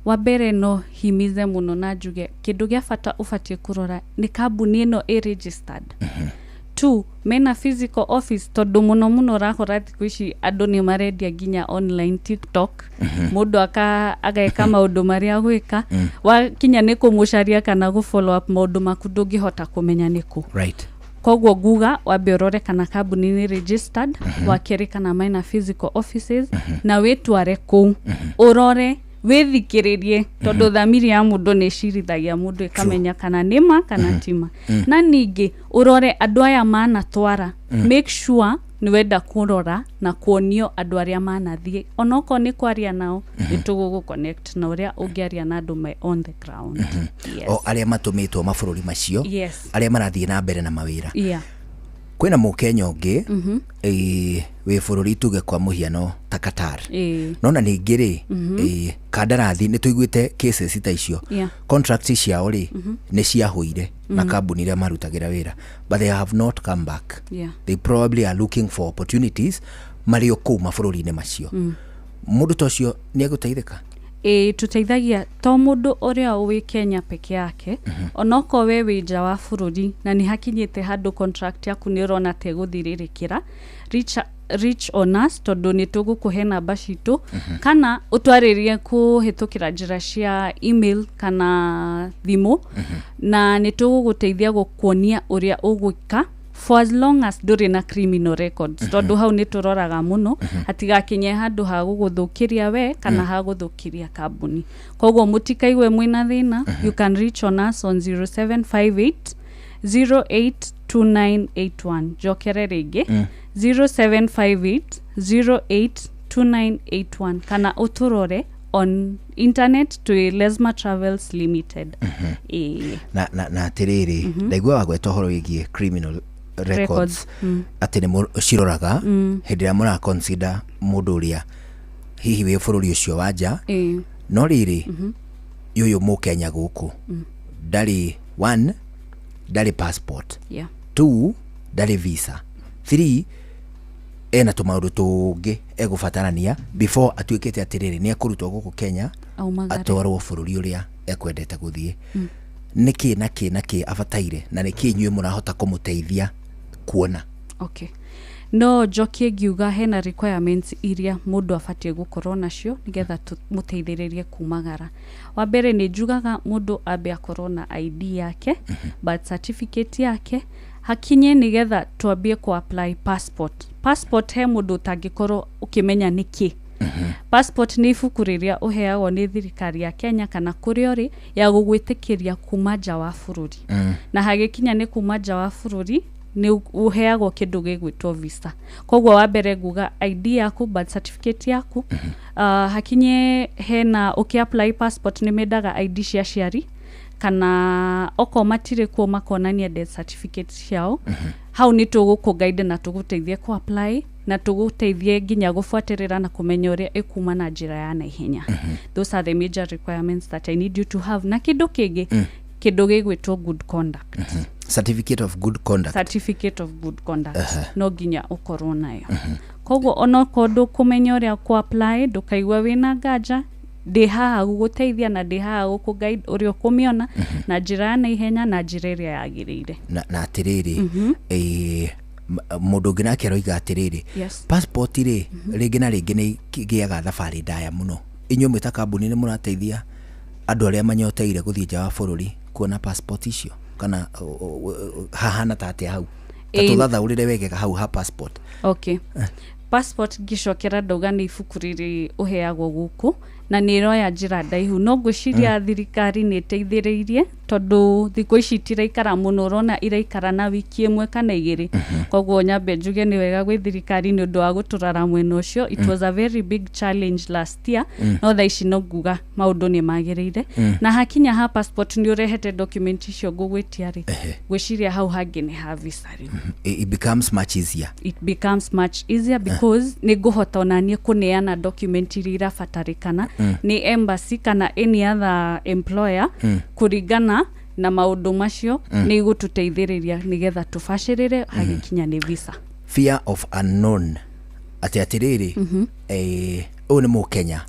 wa mbere no himize mũno na njuge kĩndũ gĩa bata ũbatiĩ kũrora nĩ kambuni ĩno ĩ registered, two, mena physical office, tondũ mũno mũno ũrakora thikũ ici andũ nĩ marendia nginya online, TikTok, mũndũ ageka maũndũ marĩa agwĩka, wakinya nĩ kũmũcaria kana gũ follow up maũndũ maku ndũngĩhota kũmenya nĩkũ. Koguo nguga wambe ũrore kana kambuni nĩ registered, wa kerĩ kana mena physical offices, na wĩtware kũu ũrore, wĩthikĩrĩrie, tondũ thamiri ya mũndũ nĩ ĩcirithagia mũndũ ĩkamenya kana nĩma kana tima. Na ningĩ ũrore andũ aya manatwara, make sure nĩ wenda kũrora na kuonio andũ arĩa manathiĩ, onokorwo nĩ kwaria nao, nĩ tũgũgũ connect na ũrĩa ũngĩaria na andũ me on the ground. Yes. O arĩa matũmĩtwo mabũrũri macio, arĩa marathiĩ na mbere na mawĩra. Kwĩna mũkenya ũngĩ wĩ bũrũri tuge kwa mũhiano ta Qatar, nona ningĩ rĩ, kandarathi nĩ tũiguĩte cases ta icio, contract ciao rĩ, nĩ ciahũire na kambuni iria marutagĩra wĩra, but they have not come back. They probably are looking for opportunities marĩ o kũu mabũrũri-inĩ macio. Mũndũ ta ũcio nĩ egũteithĩka? Ĩĩ, tũteithagia to mũndũ ũrĩa wĩ Kenya peke yake, onokorwo we wĩ nja wa bũrũri na nĩ hakinyĩte handũ contract yaku nĩ ũrona ta ĩgũthirĩrĩkĩra, reach on us, tondũ nĩ tũgũkũhe namba citũ kana ũtwarĩrie kũhĩtũkĩra njĩra cia email kana thimũ, na nĩ tũgũgũteithia gũkuonia ũrĩa ũgwĩka for as long as ndũrĩ na criminal records, tondũ hau nĩ tũroraga mũno hatigakinye handũ ha gũgũthũkĩria we kana ha gũthũkĩria kambuni. Koguo mũtikaigue mwĩna thĩna. You can reach on us on 0758 082981. Njokere rĩngĩ, 0758 082981, kana ũtũrore on internet twĩ Lesma Travels Limited. Ĩĩ. Na atĩrĩrĩ, ndaigua wagweta ũhoro wĩgiĩ criminal records, Records, atĩ nĩ ciroraga hĩndĩ ĩrĩa mũra consider mũndũ ũrĩa hihi wĩ bũrũri ũcio wa nja. No rĩrĩ, ũyũ mũkenya gũkũ ndarĩ, one, ndarĩ passport, two, ndarĩ visa, three, ena tũmaũndũ tũngĩ egũbatarania before atuĩkĩte atĩrĩrĩ nĩ ekũrutwo gũkũ Kenya aumagare atwarwo bũrũri ũrĩa ekwendete gũthiĩ. Nĩkĩ na kĩ na kĩ abataire, na nĩkĩ inyuĩ mũrahota kũmũteithia kuona? Okay. No njokie ngiuga hena requirements iria mũndũ abatiĩ gũkorwo nacio nĩgetha tũmũteithĩrĩrie kumagara. Wa mbere nĩ njugaga mũndũ ambe akorwo na ID yake, birth certificate yake hakinye, nĩgetha twambie ku apply passport. Passport he mũndũ ũtangĩkorwo ũkĩmenya nĩkĩ. Passport nĩ ibuku rĩrĩa ũheagwo nĩ thirikari ya Kenya kana kũrĩa ũrĩ ya gũgwĩtĩkĩria kuma nja wa bũrũri. Na hagĩkinya nĩ kuma nja wa bũrũri, nĩ ũheagwo kĩndũ gĩgwĩtwo visa. Koguo wa mbere nguga ID yaku, birth certificate yaku. Hakinye hena ũkĩ apply passport nĩ mendaga ID cia aciari, kana okorwo matirĩ kuo makonania death certificate ciao. Hau nĩ tũgũkũ guide na tũgũteithie kũ apply na tũgũteithie nginya gũbuatĩrĩra na kũmenya ũrĩa ĩkuma na njĩra ya naihenya. Those are the major requirements that I need you to have. Na kĩndũ kĩngĩ, kĩndũ gĩgwĩtwo good conduct. Certificate of good conduct. Certificate of good conduct no nginya ũkorwo nayo. Koguo onokorwo ndũkũmenya ũrĩa kũ apply, ndũkaigua wĩna nganja, ndĩ haha gũgũteithia na ndĩ haha gũkũ guide ũrĩa ũkũmĩona na njĩra ya naihenya na njĩra ĩrĩa yagĩrĩire. Na atĩrĩrĩ, mũndũ ũngĩ nake aroiga atĩrĩrĩ, passport rĩ, rĩngĩ na rĩngĩ nĩ igĩaga thabarĩ ndaya mũno. Inyuĩ mwĩ ta kambuni nĩ mũrateithia andũ arĩa manyoteire gũthiĩ nja wa bũrũri kuona passport icio, kana hahana ta atĩa hau? Ta tũthathaũrĩre wegega hau ha passport. Okay, passport ngĩcokera ndauga nĩ ibuku rĩrĩ ũheagwo gũkũ na nĩ ĩroya njĩra ndaihu, no ngwĩciria thirikari nĩ ĩteithĩrĩirie tondũ thikũ ici itiraikara mũno, ũrona iraikara na wiki ĩmwe kana 2. Koguo nyambe njuge nĩ wega gwĩ thirikari nĩ ũndũ wa gũtũrora mwena ũcio. It was a very big challenge last year, no thaa ici no nguga maũndũ nĩ magĩrĩire. Na hakinya ha passport, nĩ ũrehete document icio ngũgwĩtia rĩ, ngwĩciria hau hangĩ nĩ ha visa rĩu. It becomes much easier. It becomes much easier because nĩ ngũhota onaniĩ kũneana document iria irabatarĩkana nĩ embassy kana any other employer kũringana na maũndũ macio. Nĩ igũtũteithĩrĩria nĩgetha tũbacĩrĩre hagĩkinya nĩ visa. Fear of unknown, atĩ atĩrĩrĩ, ũyũ nĩ Mũkenya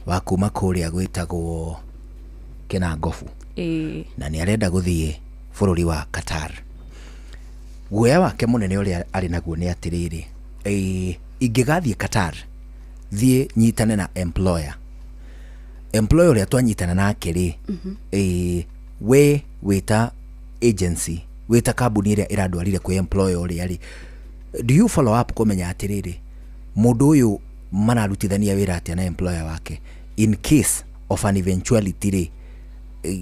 wa kuma kũrĩa gwĩtagwo Kenangobu na nĩ arenda gũthiĩ bũrũri wa Qatar. Guoya wake mũnene ũrĩa arĩ naguo nĩ atĩrĩrĩ, ingĩgathiĩ Qatar thiĩ nyitane na employer ũrĩa twanyitana nake rĩ, we wĩta agency, wĩta kambuni ĩrĩa ĩrandwarire kwĩ employer ũrĩa rĩ, do you follow up kũmenya atĩrĩrĩ, mũndũ ũyũ mararutithania wĩra atĩa na employer wake, in case of an eventuality rĩ,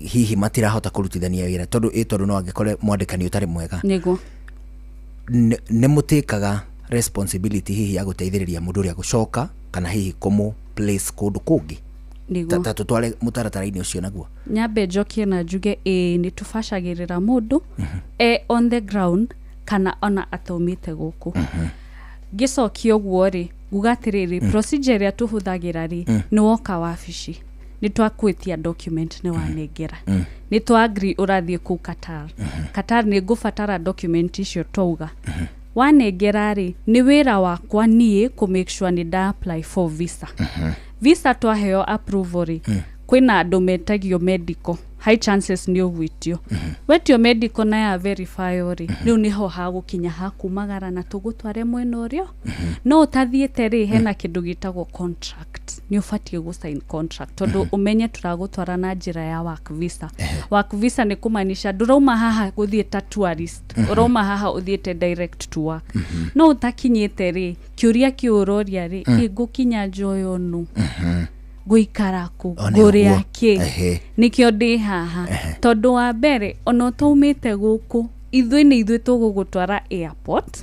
hihi matirahota kũrutithania wĩra, tondũ tondũ no angĩkore mwandĩkani ũtarĩ mwega? Nĩguo. Nĩ mũtĩkaga responsibility hihi ya gũteithĩrĩria mũndũ ũrĩa gũcoka kana hihi kũmũ place kũndũ kũngĩ? Nĩguo. Ta tũtware mũtaratara-inĩ ũcio naguo. Nyambe njokie na njuge ĩĩ, nĩ tũbacagĩrĩra mũndũ e on the ground kana ona ataumĩte gũkũ. Ngĩcokia ũguo rĩ, nguga atĩrĩrĩ, procedure ĩrĩa tũhũthagĩra rĩ, nĩ woka wabici, nĩ twakwĩtia document, nĩ wanengera, nĩ twa agree ũrathiĩ kũu Qatar. Qatar nĩ ngũbatara document icio twauga. Wanengera rĩ, nĩ wĩra wakwa niĩ kũ make sure nĩ nda apply for visa. Visa twaheo approval rĩ, kwĩna andũ metagio medical, high chances nĩ ũgwĩtio. Wetio medical na ya verify rĩ, rĩu nĩho hagũkinya hakumagara na tũgũtware mwena ũrĩa. No ũtathiĩte rĩ, hena kĩndũ gĩtagwo contract, nĩ ũbatiĩ gũ sign contract tondũ ũmenye tũragũtwara na njĩra ya work visa. Work visa nĩ kũmaanisha ndũrauma haha gũthiĩ ta tourist, ũrauma haha ũthiĩte direct to work. No ũtakinyĩte rĩ, kĩũria kĩu ũroria rĩ, ĩ ngũkinya njoyo nũ, ngũikara kũ, O nĩ ngũrĩa ũguo. kĩ? Nĩkĩo ndĩ haha, tondũ wa mbere ona ũtaumĩte gũkũ, ithuĩ nĩ ithuĩ tũgũgũtwara airport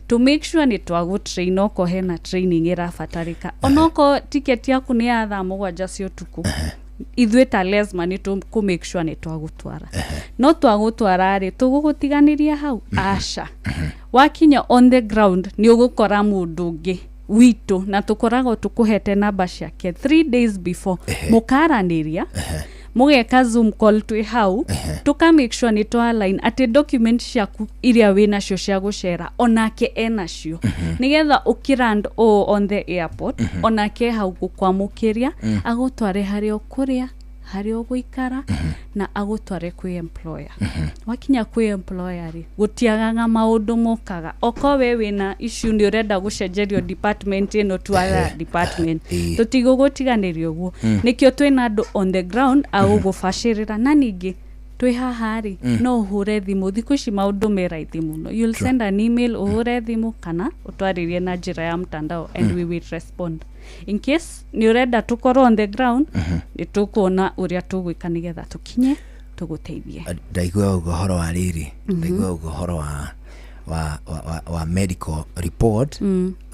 to make sure nĩ twagũtrain oko hena training ĩrabatarĩka. Onokorwo tiketi yaku nĩ ya thaa 7 cia ũtukũ, ithuĩ ta Lesma nĩ tũkũ make sure nĩ twagũtwara. No twagũtwara rĩ, tũgũgũtiganĩria hau? Aca. Wakinya on the ground nĩ ũgũkora mũndũ ũngĩ witũ na tũkoragwo tũkũhete namba ciake 3 days before, mũkaranĩria, mũgeka Zoom call twĩ hau, tũka make sure nĩ twa align atĩ document ciaku iria wĩ nacio cia gũcera onake enacio, nĩgetha ũkĩland o on the airport onake hau gũkwamũkĩria, agũtware harĩa ũkũrĩa, Harĩa ũgũikara na agũtware kwĩ employer. Wakinya kwĩ employer rĩ, gũtiagaga maũndũ mokaga. Okorwo we wĩna issue, nĩ ũrenda gũcenjerio department ĩno to other department, tũtigũgũtiganĩria ũguo. Nĩkĩo twĩna andũ on the ground agũgũbacĩrĩra. Na ningĩ twĩ haha rĩ, no ũhũre thimũ. Thikũ ici maũndũ me raithi mũno. You'll send an email, ũhũre thimũ kana ũtwarĩrie na njĩra ya mtandao and we will respond. In case nĩ ũrenda tũkorwo on the ground, nĩ tũkuona ũrĩa tũgwĩka nĩgetha tũkinye tũgũteithie. Ndaigua ũguo ũhoro wa rĩrĩ, ndaigua ũguo ũhoro wa medical report.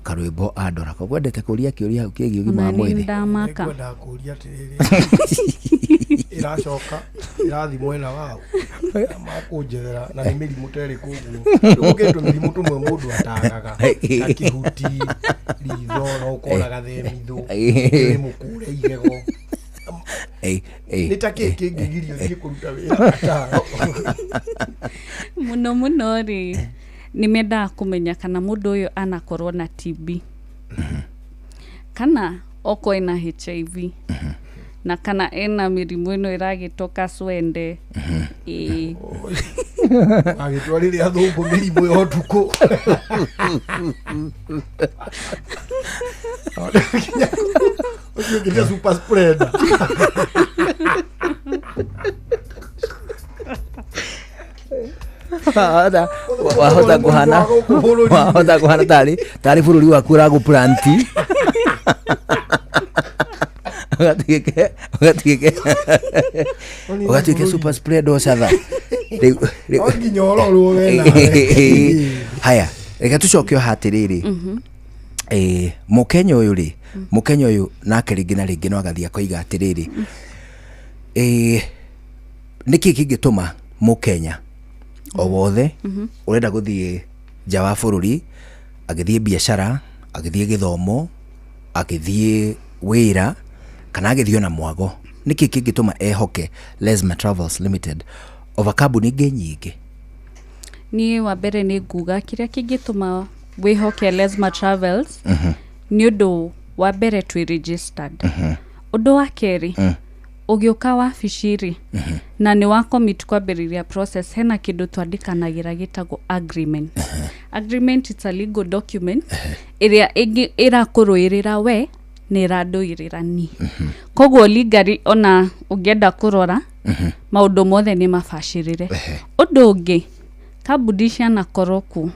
Karwĩmbo andora koguo endete kũria kĩũria hau kĩgiĩ ũgima wa Ona nĩ mwĩrĩ. ndamaka. Ngwendaga kũria atĩrĩrĩ, ĩracoka ĩrathiĩ mwena wao makũnjethera na nĩ mĩrimũ ta ĩrĩkũ ũguo? Rĩu gũkĩrĩ tũmĩrimũ tũmwe mũndũ atagaga, ta kĩhuti, ritho, no ũkona gathemithũ, nĩ mũkũre igego. Nĩ ta kĩ kĩngĩgirio thiĩ kũruta wĩra ataro? Mũno mũno rĩ, nĩ mendaga kũmenya kana mũndũ ũyũ anakorwo na TB, kana okorwo ena HIV, na kana ena mĩrimũ ĩno ĩragĩtwo kaswende, ĩĩ. Agĩtwarĩre athũngũ mĩrimũ ya ũtukũ. Ũcio ũngĩ super spreader. Wahota kuhana tarĩ bũrũri waku ũragũplanti, ũgatuĩke super spread ocatha. No nginya ũrorwo we nawe. Haya, reke tũcoke o hatĩrĩrĩ. Mũkenya ũyũ rĩ, mũkenya ũyũ nake rĩngĩ na rĩngĩ no agathiĩ akoiga atĩrĩrĩ, nĩkĩ kĩngĩtũma mũkenya o wothe ũrenda gũthiĩ nja wa bũrũri, agĩthiĩ biacara, agĩthiĩ gĩthomo, agĩthiĩ wĩra, kana agĩthiĩ ona mwago, nĩkĩ kĩngĩtũma ehoke Lesma Travels Limited over kambuni ingĩ nyingĩ? Niĩ wa mbere nĩ nguga kĩrĩa kĩngĩtũma wĩhoke Lesma Travels nĩ ũndũ wa mbere, twĩ registered. Ũndũ wa kerĩ, ũgĩũka wabici rĩ, na nĩ wa commit kwambĩrĩria process, hena kĩndũ twandĩkanagĩra gĩtagwo agreement. Agreement, it's a legal document ĩrĩa ĩrakũrũĩrĩra we nĩ ĩrandũĩrĩra niĩ. Koguo legally, ona ũngĩenda kũrora, maũndũ mothe nĩ mabacĩrĩre. Ũndũ ũngĩ, kambuni cianakorwo kuo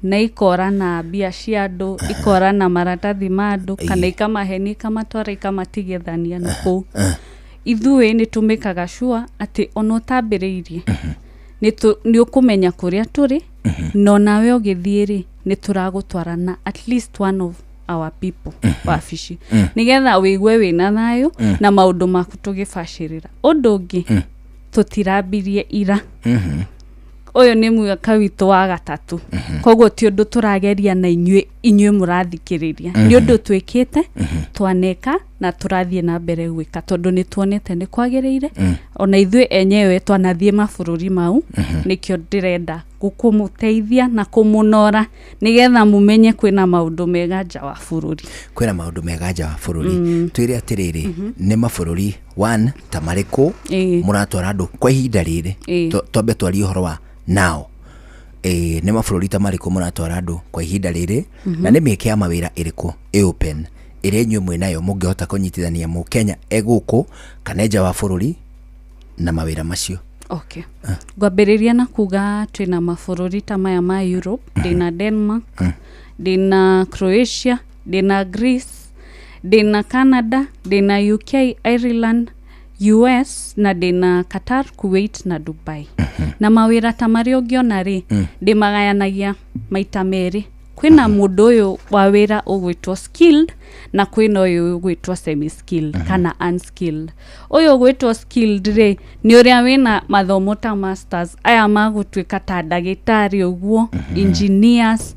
na ikora na mbia cia andũ, ikora na maratathi ma andũ, kana ikamahenia, ikamatwara, ikamatigithania na kũu. Ithuĩ nĩ tũmĩkaga sure atĩ ona ũtambĩrĩirie nĩ ũkũmenya kũrĩa tũrĩ, na onawe ũgĩthiĩ rĩ, nĩ tũragũtwara na at least one of our people wabici, nĩgetha wĩigue wĩna thayũ na maũndũ maku tũgĩbacĩrĩra. Ũndũ ũngĩ, tũtirambirie ira. Ũyũ nĩ mwaka witũ wa gatatũ, koguo ti ũndũ tũrageria na inyuĩ mũrathikĩrĩria. Nĩ ũndũ twĩkĩte, twaneka na tũrathiĩ na mbere gwĩka, tondũ nĩ tuonete nĩ kwagĩrĩire. Ona ithuĩ enyewe twanathiĩ mabũrũri mau. Nĩkĩo ndĩrenda kũmũteithia na kũmũnora, nĩgetha mũmenye kwĩna maũndũ mega nja wa bũrũri. Kwĩna maũndũ mega nja wa bũrũri. Twĩre atĩrĩrĩ, nĩ mabũrũri one ta marĩkũ mũratwara andũ kwa ihinda rĩrĩ? Twambe twarie ũhoro wa now. Nĩ mabũrũri ta marĩkũ mũratwara andũ kwa ihinda rĩrĩ, na nĩ mĩeke ya mawĩra ĩrĩkũ ĩ open ĩrĩa inyuĩ mwĩnayo mũngĩhota kũnyitithania mũkenya e gũkũ kana nja wa bũrũri na mawĩra macio? Okay, ngwambĩrĩria na kuga twĩna mabũrũri ta maya ma Europe. Ndĩna Denmark, ndĩna Croatia, ndĩna Greece, ndĩna Canada, ndĩna UK, Ireland, US, na ndĩna Qatar, Kuwait na Dubai. Na mawĩra ta marĩa ũngĩona rĩ, ndĩmagayanagia maita merĩ. Kwĩna mũndũ ũyũ wa wĩra ũgwĩtwo skilled, na kwĩna ũyũ ũgwĩtwo semi skilled kana unskilled. Ũyũ ũgwĩtwo skilled rĩ, nĩ ũrĩa wĩna mathomo ta masters, aya magũtuĩka ta ndagĩtarĩ ũguo, engineers.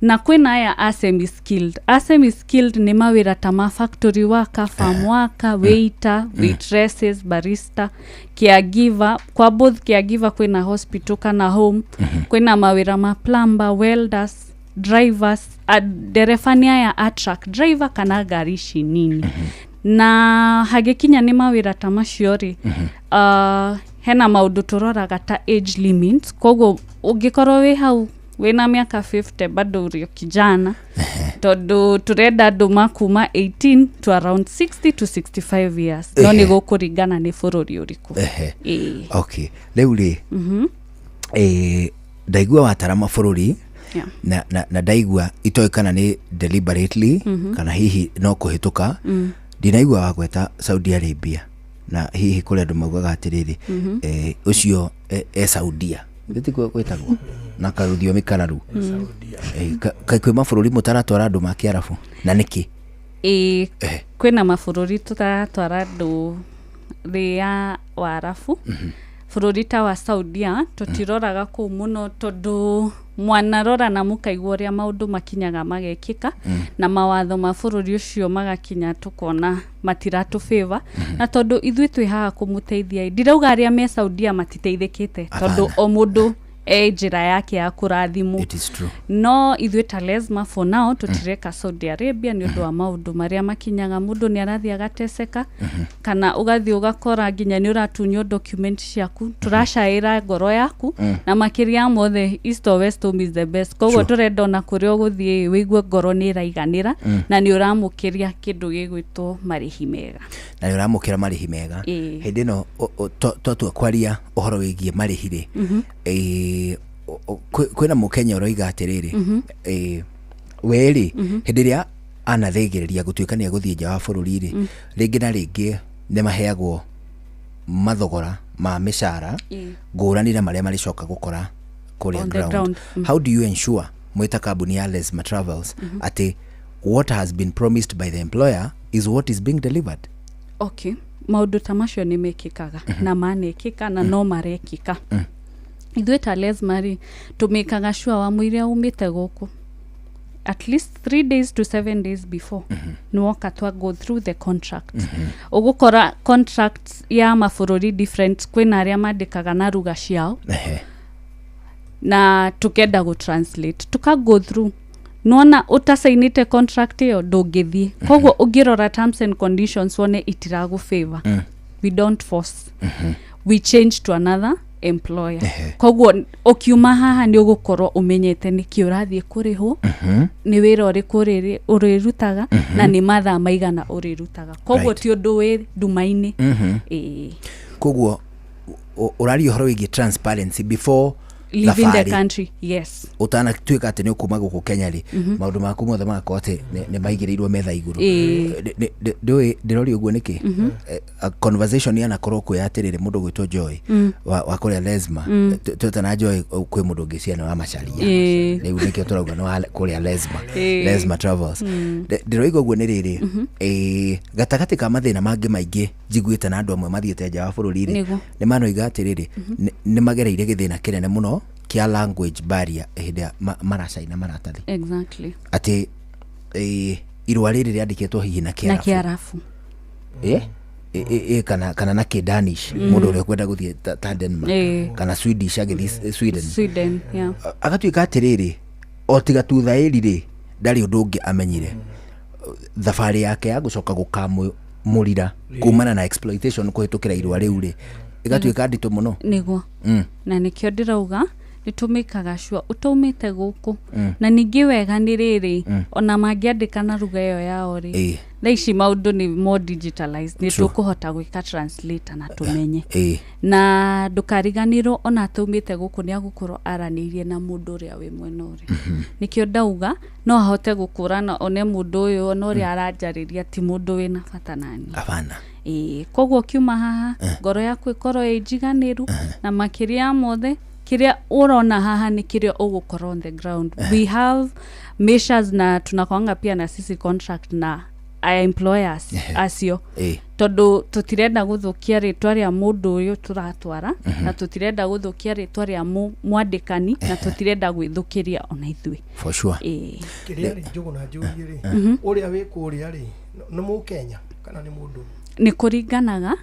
Na kwĩna aya a semi skilled. A semi skilled nĩ mawĩra ta ma factory worker, farm worker, waiter, waitresses, barista, caregiver. Kwa both caregiver, kwĩna hospital kana home, kwĩna mawĩra ma plumber, welders, drivers, ndereba nĩ aya a truck driver kana ngari ici nini. Na hagĩkinya nĩ mawĩra ta macio rĩ, hena maũndũ tũroraga ta age limit. Koguo ũngĩkorwo wĩ hau wĩna mĩaka 50, bado ũrĩ o kijana, tondũ tũrenda andũ makuma 18 to around 60 to 65 years, no nĩ gũkũringana nĩ bũrũri ũrĩkũ. Ĩĩ. Okay, rĩu rĩ, ndaigua watara mabũrũri na ndaigua itoĩ kana nĩ deliberately kana hihi no kũhĩtũka, ndinaigua wagweta Saudi Arabia, na hihi kũrĩ andũ maugaga atĩrĩrĩ, ũcio e Saudia gĩtikuo gwĩtagwo na karũthiomi kararu. Kaĩ kwĩ mabũrũri mũtaratwara andũ ma kĩarabu, na nĩkĩ? Ĩĩ, kwĩna mabũrũri tũtaratwara andũ thĩ ya Waarabu. Bũrũri ta wa Saudia tũtiroraga kũu mũno, tondũ mwanarora na mũkaigua ũrĩa maũndũ makinyaga magekĩka, na mawatho ma bũrũri ũcio magakinya tũkona matiratũ favor. Na tondũ ithuĩ twĩ haha kũmũteithia, ndirauga arĩa me Saudia matiteithĩkĩte, tondũ o mũndũ e njĩra yake ya kũrathimwo. It is true. No ithuĩ ta Lesma for now tũtireka Saudi Arabia nĩ ũndũ wa maũndũ marĩa makinyaga. Mũndũ nĩ arathiĩ agateceka, kana ũgathiĩ ũgakora nginya nĩ ũratunywo document ciaku. Tũracaĩra ngoro yaku, na makĩria ya mothe, east or west, home is the best. Koguo tũrenda ona kũrĩa ũgũthiĩ wĩigue ngoro nĩ ĩraiganĩra, na nĩ ũramũkĩria kĩndũ gĩgwĩtwo marĩhi mega. Na nĩ ũramũkĩra marĩhi mega. Hĩndĩ ĩno twatua kwaria ũhoro wĩgiĩ marĩhi rĩ, kwĩna mũkenya ũroiga atĩrĩrĩ, we rĩ, hĩndĩ ĩrĩa anathĩgĩrĩria gũtuĩka nĩ egũthiĩ nja wa bũrũri rĩ, rĩngĩ na rĩngĩ nĩ maheagwo mathogora ma mĩcara ngũrani na marĩa marĩcoka gũkora kũrĩa On the ground. ground. How do you ensure mwĩta kambuni ya Lesma Travels atĩ what has been promised by the employer is what is being delivered? Okay, maũndũ ta macio nĩ mekĩkaga na manekĩka na no marekĩka. Ithuĩ ta Lesma rĩ, tũmĩkaga sure wa mũiria umĩte gũkũ at least 3 days to 7 days before nĩ woka twa go through the contract. Ũgũkora contract ya mabũrũri different, kwĩna arĩa mandĩkaga na ruga ciao, na tukenda gũ translate, tuka go through. Nona ũtacainĩte contract ĩyo ndũngĩthiĩ. Koguo ũngĩrora terms and conditions wone itiragũ favor, we don't force, we change to another employer. Koguo ũkiuma haha nĩ ũgũkorwo ũmenyete nĩkĩ ũrathiĩ kũrĩhwo, nĩ wĩra ũrĩkũ ũrĩrutaga, na nĩ mathaa maigana ũrĩrutaga. Koguo ti ũndũ wĩ nduma-inĩ. Ĩĩ. Koguo ũraria ũhoro wĩgiĩ transparency before leaving the thabarĩ. country, yes. Ũtanatuĩka atĩ nĩ ũkuma gũkũ Kenya rĩ, maũndũ maku mothe magakorwo atĩ nĩ maigĩrĩirwo metha igũrũ. Ndũĩ ndĩroria ũguo nĩkĩ? A conversation yanakorwo kwĩ atĩrĩrĩ, mũndũ gwĩtwo Joy wa kũrĩa Lesma. Twetana Joy, kwĩ mũndũ ũngĩcia nĩ wa Macharia. Rĩu nĩkĩo tũrauga nĩ wa kũrĩa Lesma, Lesma Travels. Ndĩroiga ũguo nĩ rĩrĩ, gatagatĩ ka mathĩna mangĩ maingĩ njiguĩte na andũ amwe mathiĩte nja wa bũrũri rĩ, nĩ manoiga atĩrĩrĩ, nĩ magereire gĩthĩna kĩnene mũno kĩa language barrier hĩndĩ ĩrĩa maracaina maratathi, atĩ irũa rĩrĩ rĩandĩkĩtwo hihi na Na kĩarabu. kĩarabu. Kana na kĩdanish, mũndũ ũrĩa ũkwenda gũthiĩ ta Denmark, kana Swedish agĩthiĩ Sweden. Sweden, yeah. Agatuĩka atĩrĩrĩ, o tiga tuthaĩri rĩ, ndarĩ ũndũ ũngĩ amenyire. Thabarĩ yake ya gũcoka gũkamũrira kumana na exploitation kũhĩtũkĩra irũa rĩu rĩ, ĩgatuĩka nditũ mũno. Nĩguo. Na nĩkĩo ndĩrauga nĩ tũmĩkaga sure ũtaumĩte gũkũ. Na ningĩ wega nĩ rĩrĩ, ona mangĩandĩka na ruga ĩyo yao rĩ, thaa ici maũndũ nĩ more digitalized, nĩ tũkũhota gwĩka translator na tũmenye. Na ndũkariganĩrwo ona ataumĩte gũkũ nĩ agũkorwo aranĩirie na mũndũ ũrĩa wĩ mwena ũrĩa. Nĩkĩo ndauga no ahote gũkũrana one mũndũ ũyũ ona ũrĩa aranjarĩria ti mũndũ wĩna bata nani. Abana. Ĩĩ, koguo ũkiuma haha ngoro yaku ĩkorwo ĩ njiganĩru, na makĩria ya mothe kĩrĩa ũrona haha nĩ kĩrĩa ũgũkorwo on the ground. We have measures na tunakwanga pia na sisi contract na our employers acio, tondũ tũtirenda gũthũkia rĩtwa rĩa mũndũ ũyũ tũratwara, na tũtirenda gũthũkia rĩtwa rĩa mwandĩkani, na tũtirenda gwĩthũkĩria ona ithuĩ. For sure. Ĩĩ. Kĩrĩa rĩ, Njũgũ, na njũrie rĩ, ũrĩa wĩ kũrĩa rĩ, nĩ mũkenya kana nĩ mũndũ? Nĩ kũringanaga,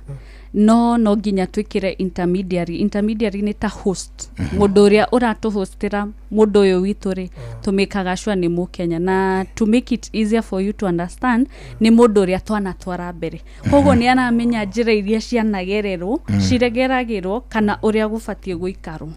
no no nginya twĩkĩre intermediary. Intermediary nĩ ta host, mũndũ ũrĩa ũratũhostĩra mũndũ ũyũ witũ rĩ, tũmĩkaga sure nĩ mũkenya, na to make it easier for you to understand, nĩ mũndũ ũrĩa twanatwara mbere, koguo nĩ aramenya njĩra iria cianagererwo, ciregeragĩrwo, kana ũrĩa gũbatiĩ gũikarwo.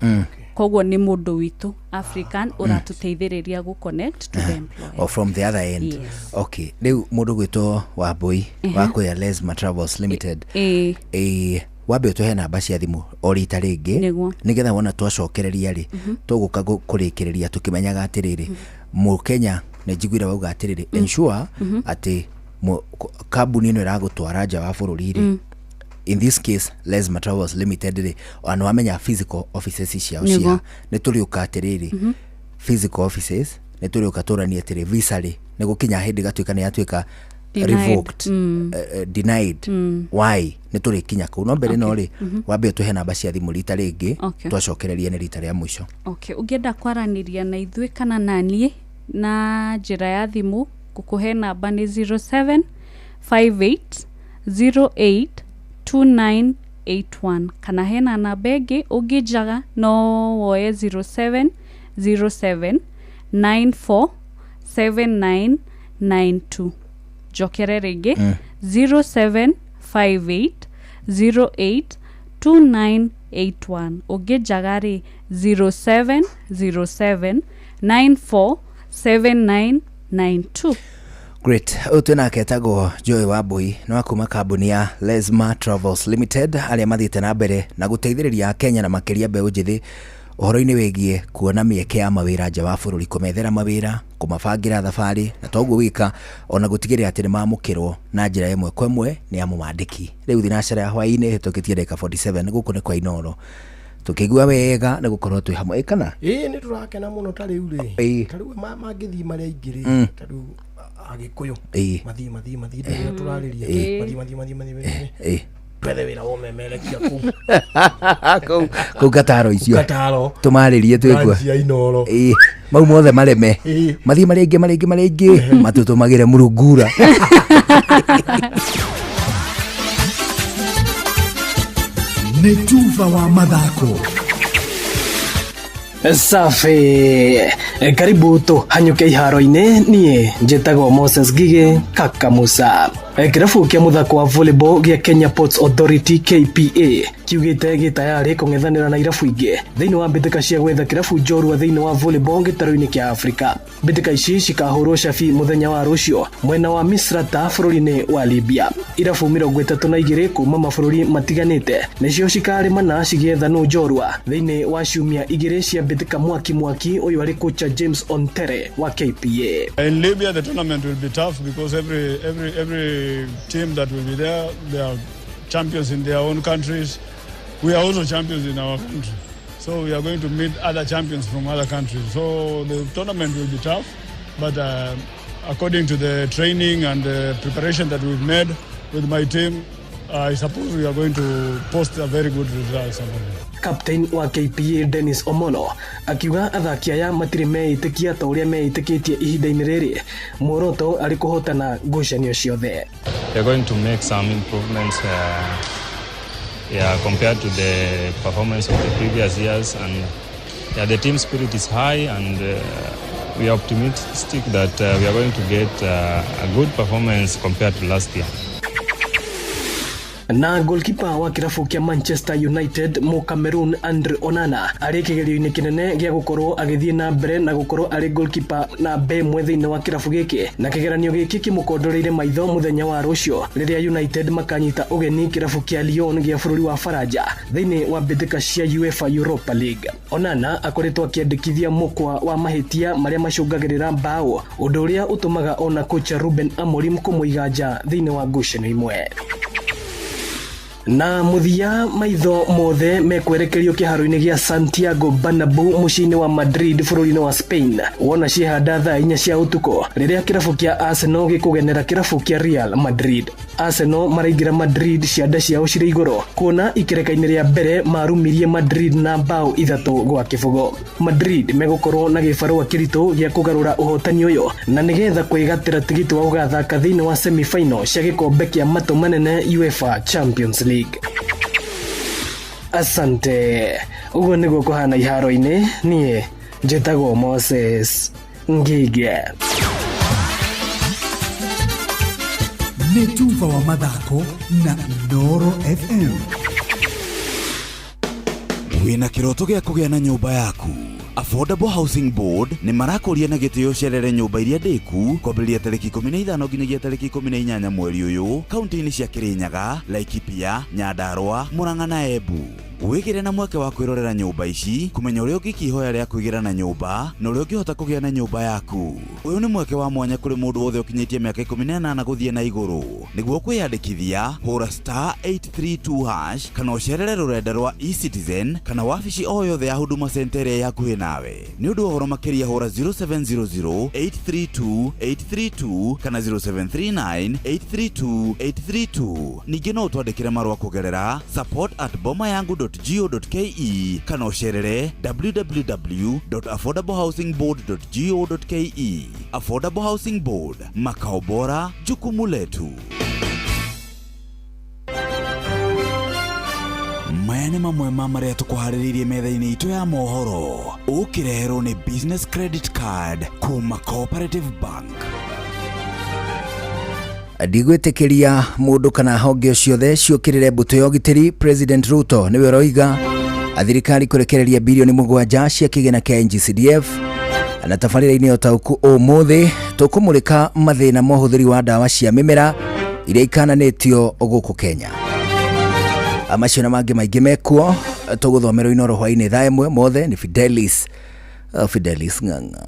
Koguo nĩ mũndũ witũ African ũratũteithĩrĩria gũ connect to the employer. Or from the other end. Yes. Okay, rĩu mũndũ gwĩtwo Wambui wa kũrĩa Lesma Travels Limited, ĩ wambe ũtũhe namba cia thimũ o rita rĩngĩ, nĩgetha wona twacokereria rĩ, tũgũka kũrĩkĩrĩria tũkĩmenyaga atĩrĩrĩ, mũkenya nĩ njiguire wauga atĩrĩrĩ, ensure atĩ kambuni ĩno ĩragũtwara nja wa bũrũri rĩ, in this case Lesma Travels Limited rĩ, ona nĩ wamenya physical offices ciao cia nĩ tũrĩũka atĩrĩrĩ, physical offices nĩ tũrĩũka tũranie atĩrĩ, visa rĩ, nĩ gũkinya hĩndĩ gatuĩka nĩ yatuĩka denied. Revoked, denied. Why? Nĩ tũrĩkinya kũu, no mbere no rĩ, wambe ũtũhe namba cia thimũ rita rĩngĩ, twacokereria nĩ rita rĩa mũico. Okay, ũngĩenda kwaranĩria na ithuĩ kana na niĩ na njĩra ya thimũ, ngũkũhe namba nĩ 0758 08 2981, kana hena namba ĩngĩ ũngĩnjaga no woe 0707 94 7992. Njokere rĩngĩ, 0758 08 2981, ũngĩnjaga rĩ, 0707 94 7992. Great. Ũyũ twĩnake etagwo Joy Wambui, nĩ wa kuma kambuni ya Lesma Travels Limited, arĩa mathiĩte na mbere na gũteithĩrĩria Kenya na makĩria mbeũ njĩthĩ ũhoro-inĩ wĩgiĩ kuona mĩeke ya mawĩra nja wa bũrũri, kũmethera mawĩra, kũmabangĩra thabarĩ, na toguo gwĩka ona gũtigĩrĩra atĩ nĩ mamũkĩrwo na njĩra ĩmwe kwa ĩmwe nĩ amũmandĩki. Rĩu thinacara ya hwaĩ-inĩ ĩhĩtũkĩtie ndagĩka 47, gũkũ nĩ kwa Inooro, tũkĩigua wega nĩ gũkorwo twĩ hamwe. Ĩ kana Ĩĩ, nĩ tũrakena mũno. Ta rĩu rĩ, ta rĩu mangĩthiĩ marĩa aingĩ rĩ, ta rĩu Agĩkũyũ, mathiĩ mathiĩ mathiĩ ndĩrĩa tũrarĩria, mathiĩ mathiĩ mathiĩ mathiĩ mathiĩ, twethe wĩra wa ũmemerekia kũu. Kũu Kataro icio. Kataro. Tũmarĩrie twĩkua Branch ya Inooro. Ĩĩ, mau mothe mareme, mathiĩ marĩa aingĩ, marĩa aingĩ, marĩa aingĩ matũtũmagĩre mũrungura. Nĩ tuba wa mathako. Safi. Karibu tũhanyũke iharo-inĩ. Niĩ njĩtagwo Moses Gige Kaka Musa. Kĩrabu kĩa mũthako wa volleyball gĩa Kenya Ports Authority, KPA, kiugĩte gĩ tayarĩ kũng'ethanĩra na irabu ingĩ thĩinĩ wa mbĩtĩka cia gwetha kĩrabu njorua thĩinĩ wa volleyball gĩtarũ-inĩ kĩa Afrika. Mbĩtĩka ici cikahũrwo cabi mũthenya wa rũciũ mwena wa Misrata bũrũri-inĩ wa Libya. Irabu 32 kuma mabũrũri matiganĩte nĩcio cikarĩmana cigĩetha nũ njorua thĩinĩ wa ciumia 2 cia mbĩtĩka. Mwaki mwaki ũyũ arĩ kocha James Ontere wa KPA. In Libya, the tournament will be tough because every team that will be there, they are champions in their own countries. We are also champions in our country. So we are going to meet other champions from other countries. So the tournament will be tough, but according to the training and the preparation that we've made with my team, I suppose we are going to post a very good result. Captain wa KPA Dennis Omolo akiuga athaki aya matirĩ meĩtĩkia ta ũrĩa meĩtĩkĩtie ihinda-inĩ rĩrĩ, muoroto arĩ kũhotana ngucanio ciothe. They're going to make some improvements, yeah, compared to the performance of the previous years. And yeah, the team spirit is high, and we are optimistic that we are going to get a good performance compared to last year. Na goalkeeper wa kĩrabu kĩa Manchester United mu Cameroon Andre Onana arĩ kĩgerio-inĩ kĩnene gĩa gũkorwo agĩthiĩ na mbere na gũkorwo arĩ goalkeeper namba 1 thĩinĩ wa kĩrabu gĩkĩ, na kĩgeranio gĩkĩ kĩmũkondoreire maitho mũthenya wa rũciũ rĩrĩa United makanyita ũgeni kĩrabu kĩa Lyon gĩa bũrũri wa Faranja thĩinĩ wa mbĩtĩka cia UEFA Europa League. Onana akoretwo akĩandĩkithia mũkwa wa mahĩtia marĩa macũngagĩrĩra mbaũ, ũndũ ũrĩa ũtũmaga ona kocha Ruben Amorim kũmũiga nja thĩinĩ wa ngucanio imwe. Na mũthia, maitho mothe mekwerekerio kĩharo-inĩ gĩa Santiago Bernabeu mũciĩ-inĩ wa Madrid bũrũri-inĩ wa Spain wona ciehanda thaa 4 cia ũtukũ rĩrĩa kĩrabu kĩa Arsenal gĩkũgenera kĩrabu kĩa Real Madrid. Arsenal maraingĩra Madrid cianda ciao cirĩ igũrũ kuona ikereka-inĩ rĩa mbere marumirie Madrid na bao 3-0. Madrid megũkorwo na gĩbarũa kĩritũ gĩa kũgarũra ũhotani ũyũ na nĩgetha kwĩgatĩra tigiti wa gũgathaka thĩinĩ wa semi-final cia gĩkombe kĩa matũ manene UEFA Champions League. Asante. Ũguo nĩguo kũhana iharo-inĩ. Niĩ njĩtagwo Moses Ngige. Nĩ tuba wa mathako na Inooro FM. Wĩna kĩroto gĩa kũgĩa na nyũmba yaku. Affordable Housing Board nĩ marakũria na gĩtĩo cerere nyũmba iria ndĩku kwambĩrĩria tarĩki 15 nginyagia tarĩki 18 mweri ũyũ kaunti-inĩ cia Kirinyaga, Laikipia, Nyandarua, Murang'a na Embu. Wĩgĩre na mweke wa kwĩrorera nyũmba ici, kũmenya ũrĩa ũngĩikia ihoya rĩa kwĩgĩra na nyũmba na ũrĩa ũngĩhota kũgĩa na nyũmba yaku. Ũyũ nĩ mweke wa mwanya kũrĩ mũndũ wothe ũkinyĩtie mĩaka 18 gũthiĩ na igũrũ. Nĩguo kwĩyandĩkithia, hũra *832# kana ũcerere rũrenda rwa eCitizen kana wabici o yothe ya Huduma Center ĩrĩa ĩ hakuhĩ nawe. Nĩ ũndũ wa ũhoro makĩria hũra 0700 832 832 kana 0739 832 832. Ningĩ no ũtwandĩkĩre marũa kũgerera support@bomayangu.go.ke kana ũcerere www.affordablehousingboard.go.ke. Affordable Housing Board, makao bora, jukumu letu. Maya nĩ mamwe ma marĩa tũkũharĩrĩirie metha-inĩ itũ ya mohoro ũkĩreherwo nĩ Business Credit Card kuma Cooperative Bank. Ndigwĩtĩkĩria mũndũ kana honge o ciothe ciũkĩrĩre mbũtũ ya ũgitĩri. President Ruto nĩwe ũroiga. Thirikari kũrekereria bilioni 7 cia kĩgĩna kĩa NGCDF. Na tabarĩra-inĩ ya ũtaũku ũmũthĩ tũkũmũrĩka mathĩna ma ũhũthĩri wa ndawa cia mĩmera iria ikananĩtio gũkũ Kenya. Macio na mangĩ maingĩ mekuo tũgũthomerwo Inooro hwainĩ thaa 1 mothe nĩ Fidelis Fidelis Ng'ang'a.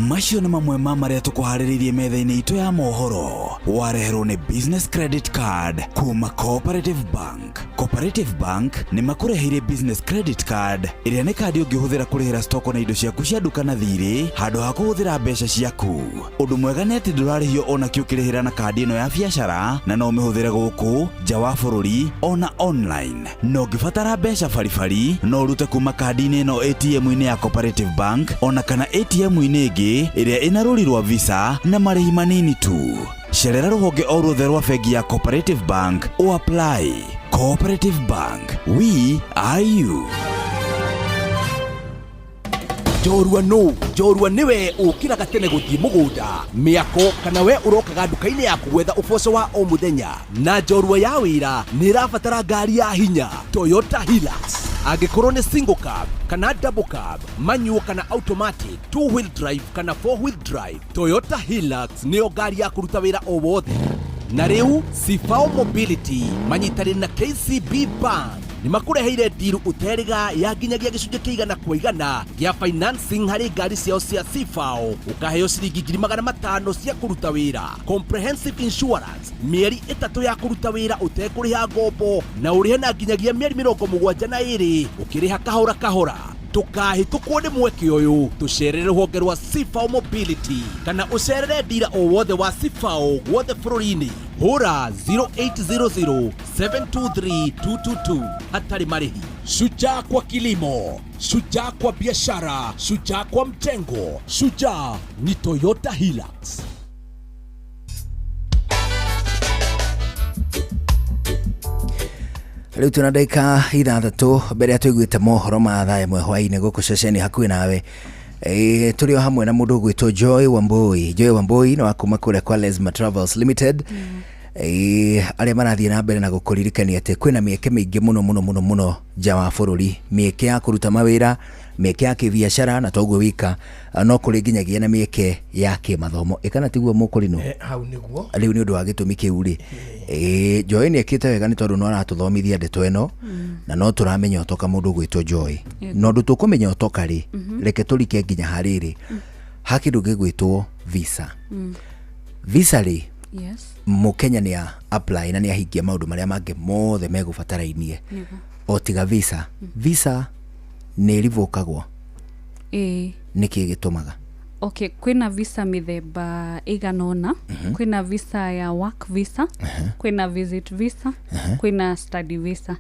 Macio nĩ mamwe ma marĩa tũkũharĩrĩirie metha-inĩ itũ ya mohoro wareherwo nĩ Business Credit Card kuma Cooperative Bank. Cooperative Bank nĩ makũreheire Business Credit Card ĩrĩa nĩ kandi ũngĩhũthĩra kũrĩhĩra stoko na indo ciaku cia nduka na thirĩ handũ ha kũhũthĩra mbeca ciaku. Ũndũ mwega nĩ atĩ ndũrarĩhio ona kĩ ũkĩrĩhĩra na kandi ĩno ya biacara na no ũmĩhũthĩre gũkũ nja wa bũrũri ona online. Na ũngĩbatara mbeca baribari no ũrute kuma kandi-inĩ ĩno ATM-inĩ ya Cooperative Bank ona kana ATM-inĩ ĩngĩ ĩrĩa ĩna rũri rwa Visa na marĩhi manini tu. Cerera rũhonge o ruothe rwa bengi ya Cooperative Bank o apply. Cooperative Bank, we are you. Njorua nũ? Njorua nĩwe ũkĩraga tene gũthiĩ mũgũnda, mĩako kana we ũrokaga nduka-inĩ yaku gwetha ũboco wa o mũthenya. Na njorua ya wĩra nĩ ĩrabatara ngari ya hinya Toyota Hilux. Angĩkorwo nĩ single cab kana double cab, manual kana automatic, two wheel drive kana four wheel drive, Toyota Hilux nĩyo ngari ya kũruta wĩra o wothe. Na rĩu Sifao Mobility manyitanĩire na KCB Bank nĩ makũreheire ndiru ũterĩga ya nginyagia gĩcunjĩ kĩa 100% gĩa financing harĩ ngari ciao cia Sifao, ũkaheo ciringi 500,000 cia kũruta wĩra, comprehensive insurance mĩeri 3 ya kũruta wĩra ũtekũrĩha ngombo na ũrĩhe na nginyagia mĩeri 72 ũkĩrĩha kahora kahora. Tũkahĩtũkwo nĩ mweke ũyũ, tũcerere rũhonge rwa Sifao Mobility kana ũcerere ndira o wothe wa Sifao guothe bũrũri-inĩ. Hũra 0800 723 222 hatarĩ marĩhi. Shujaa kwa kilimo, shujaa kwa biashara, shujaa kwa mjengo, shujaa ni Toyota Hilux. Rĩu twĩna ndagĩka 6 mbere ya tũiguĩte mohoro ma thaa 1 hwaĩ-inĩ gũkũ ceceni hakuhĩ nawe. Tũrĩ o hamwe na mũndũ ũgwĩtwo Joy Wambui. Joy Wambui nĩ wa kuma kũrĩa kwa Lesma Travels Limited. Arĩa marathiĩ na mbere na gũkũririkania atĩ kwĩna mĩeke mĩingĩ mũno mũno mũno mũno nja wa bũrũri, mĩeke ya kũruta mawĩra, mĩeke ya kĩbiacara, na toguo wika no kũrĩ nginyagia na mĩeke ya kĩmathomo. Ĩkana tiguo mũkũrinũ? Hau nĩguo. Rĩu nĩ ũndũ wa gĩtũmi kĩu rĩ, Joy nĩ ekĩte wega nĩ tondũ no aratũthomithia ndeto ĩno na no tũramenya ũtoka mũndũ ũgwĩtwo Joy. Na ũndũ tũkũmenya ũtoka rĩ, reke tũrike nginya harĩrĩ ha kĩndũ gĩgwĩtwo visa. Visa rĩ, Mũkenya nĩ apply na nĩ ahingia maũndũ marĩa mangĩ mothe megũbatarainie o tiga visa. Visa nĩ ĩrivũkagwo. Nĩkĩ gĩtũmaga? Okay, kwĩna visa mĩthemba ĩigana ũna. Kwĩna visa ya work visa, kwĩna visit visa, kwĩna study visa.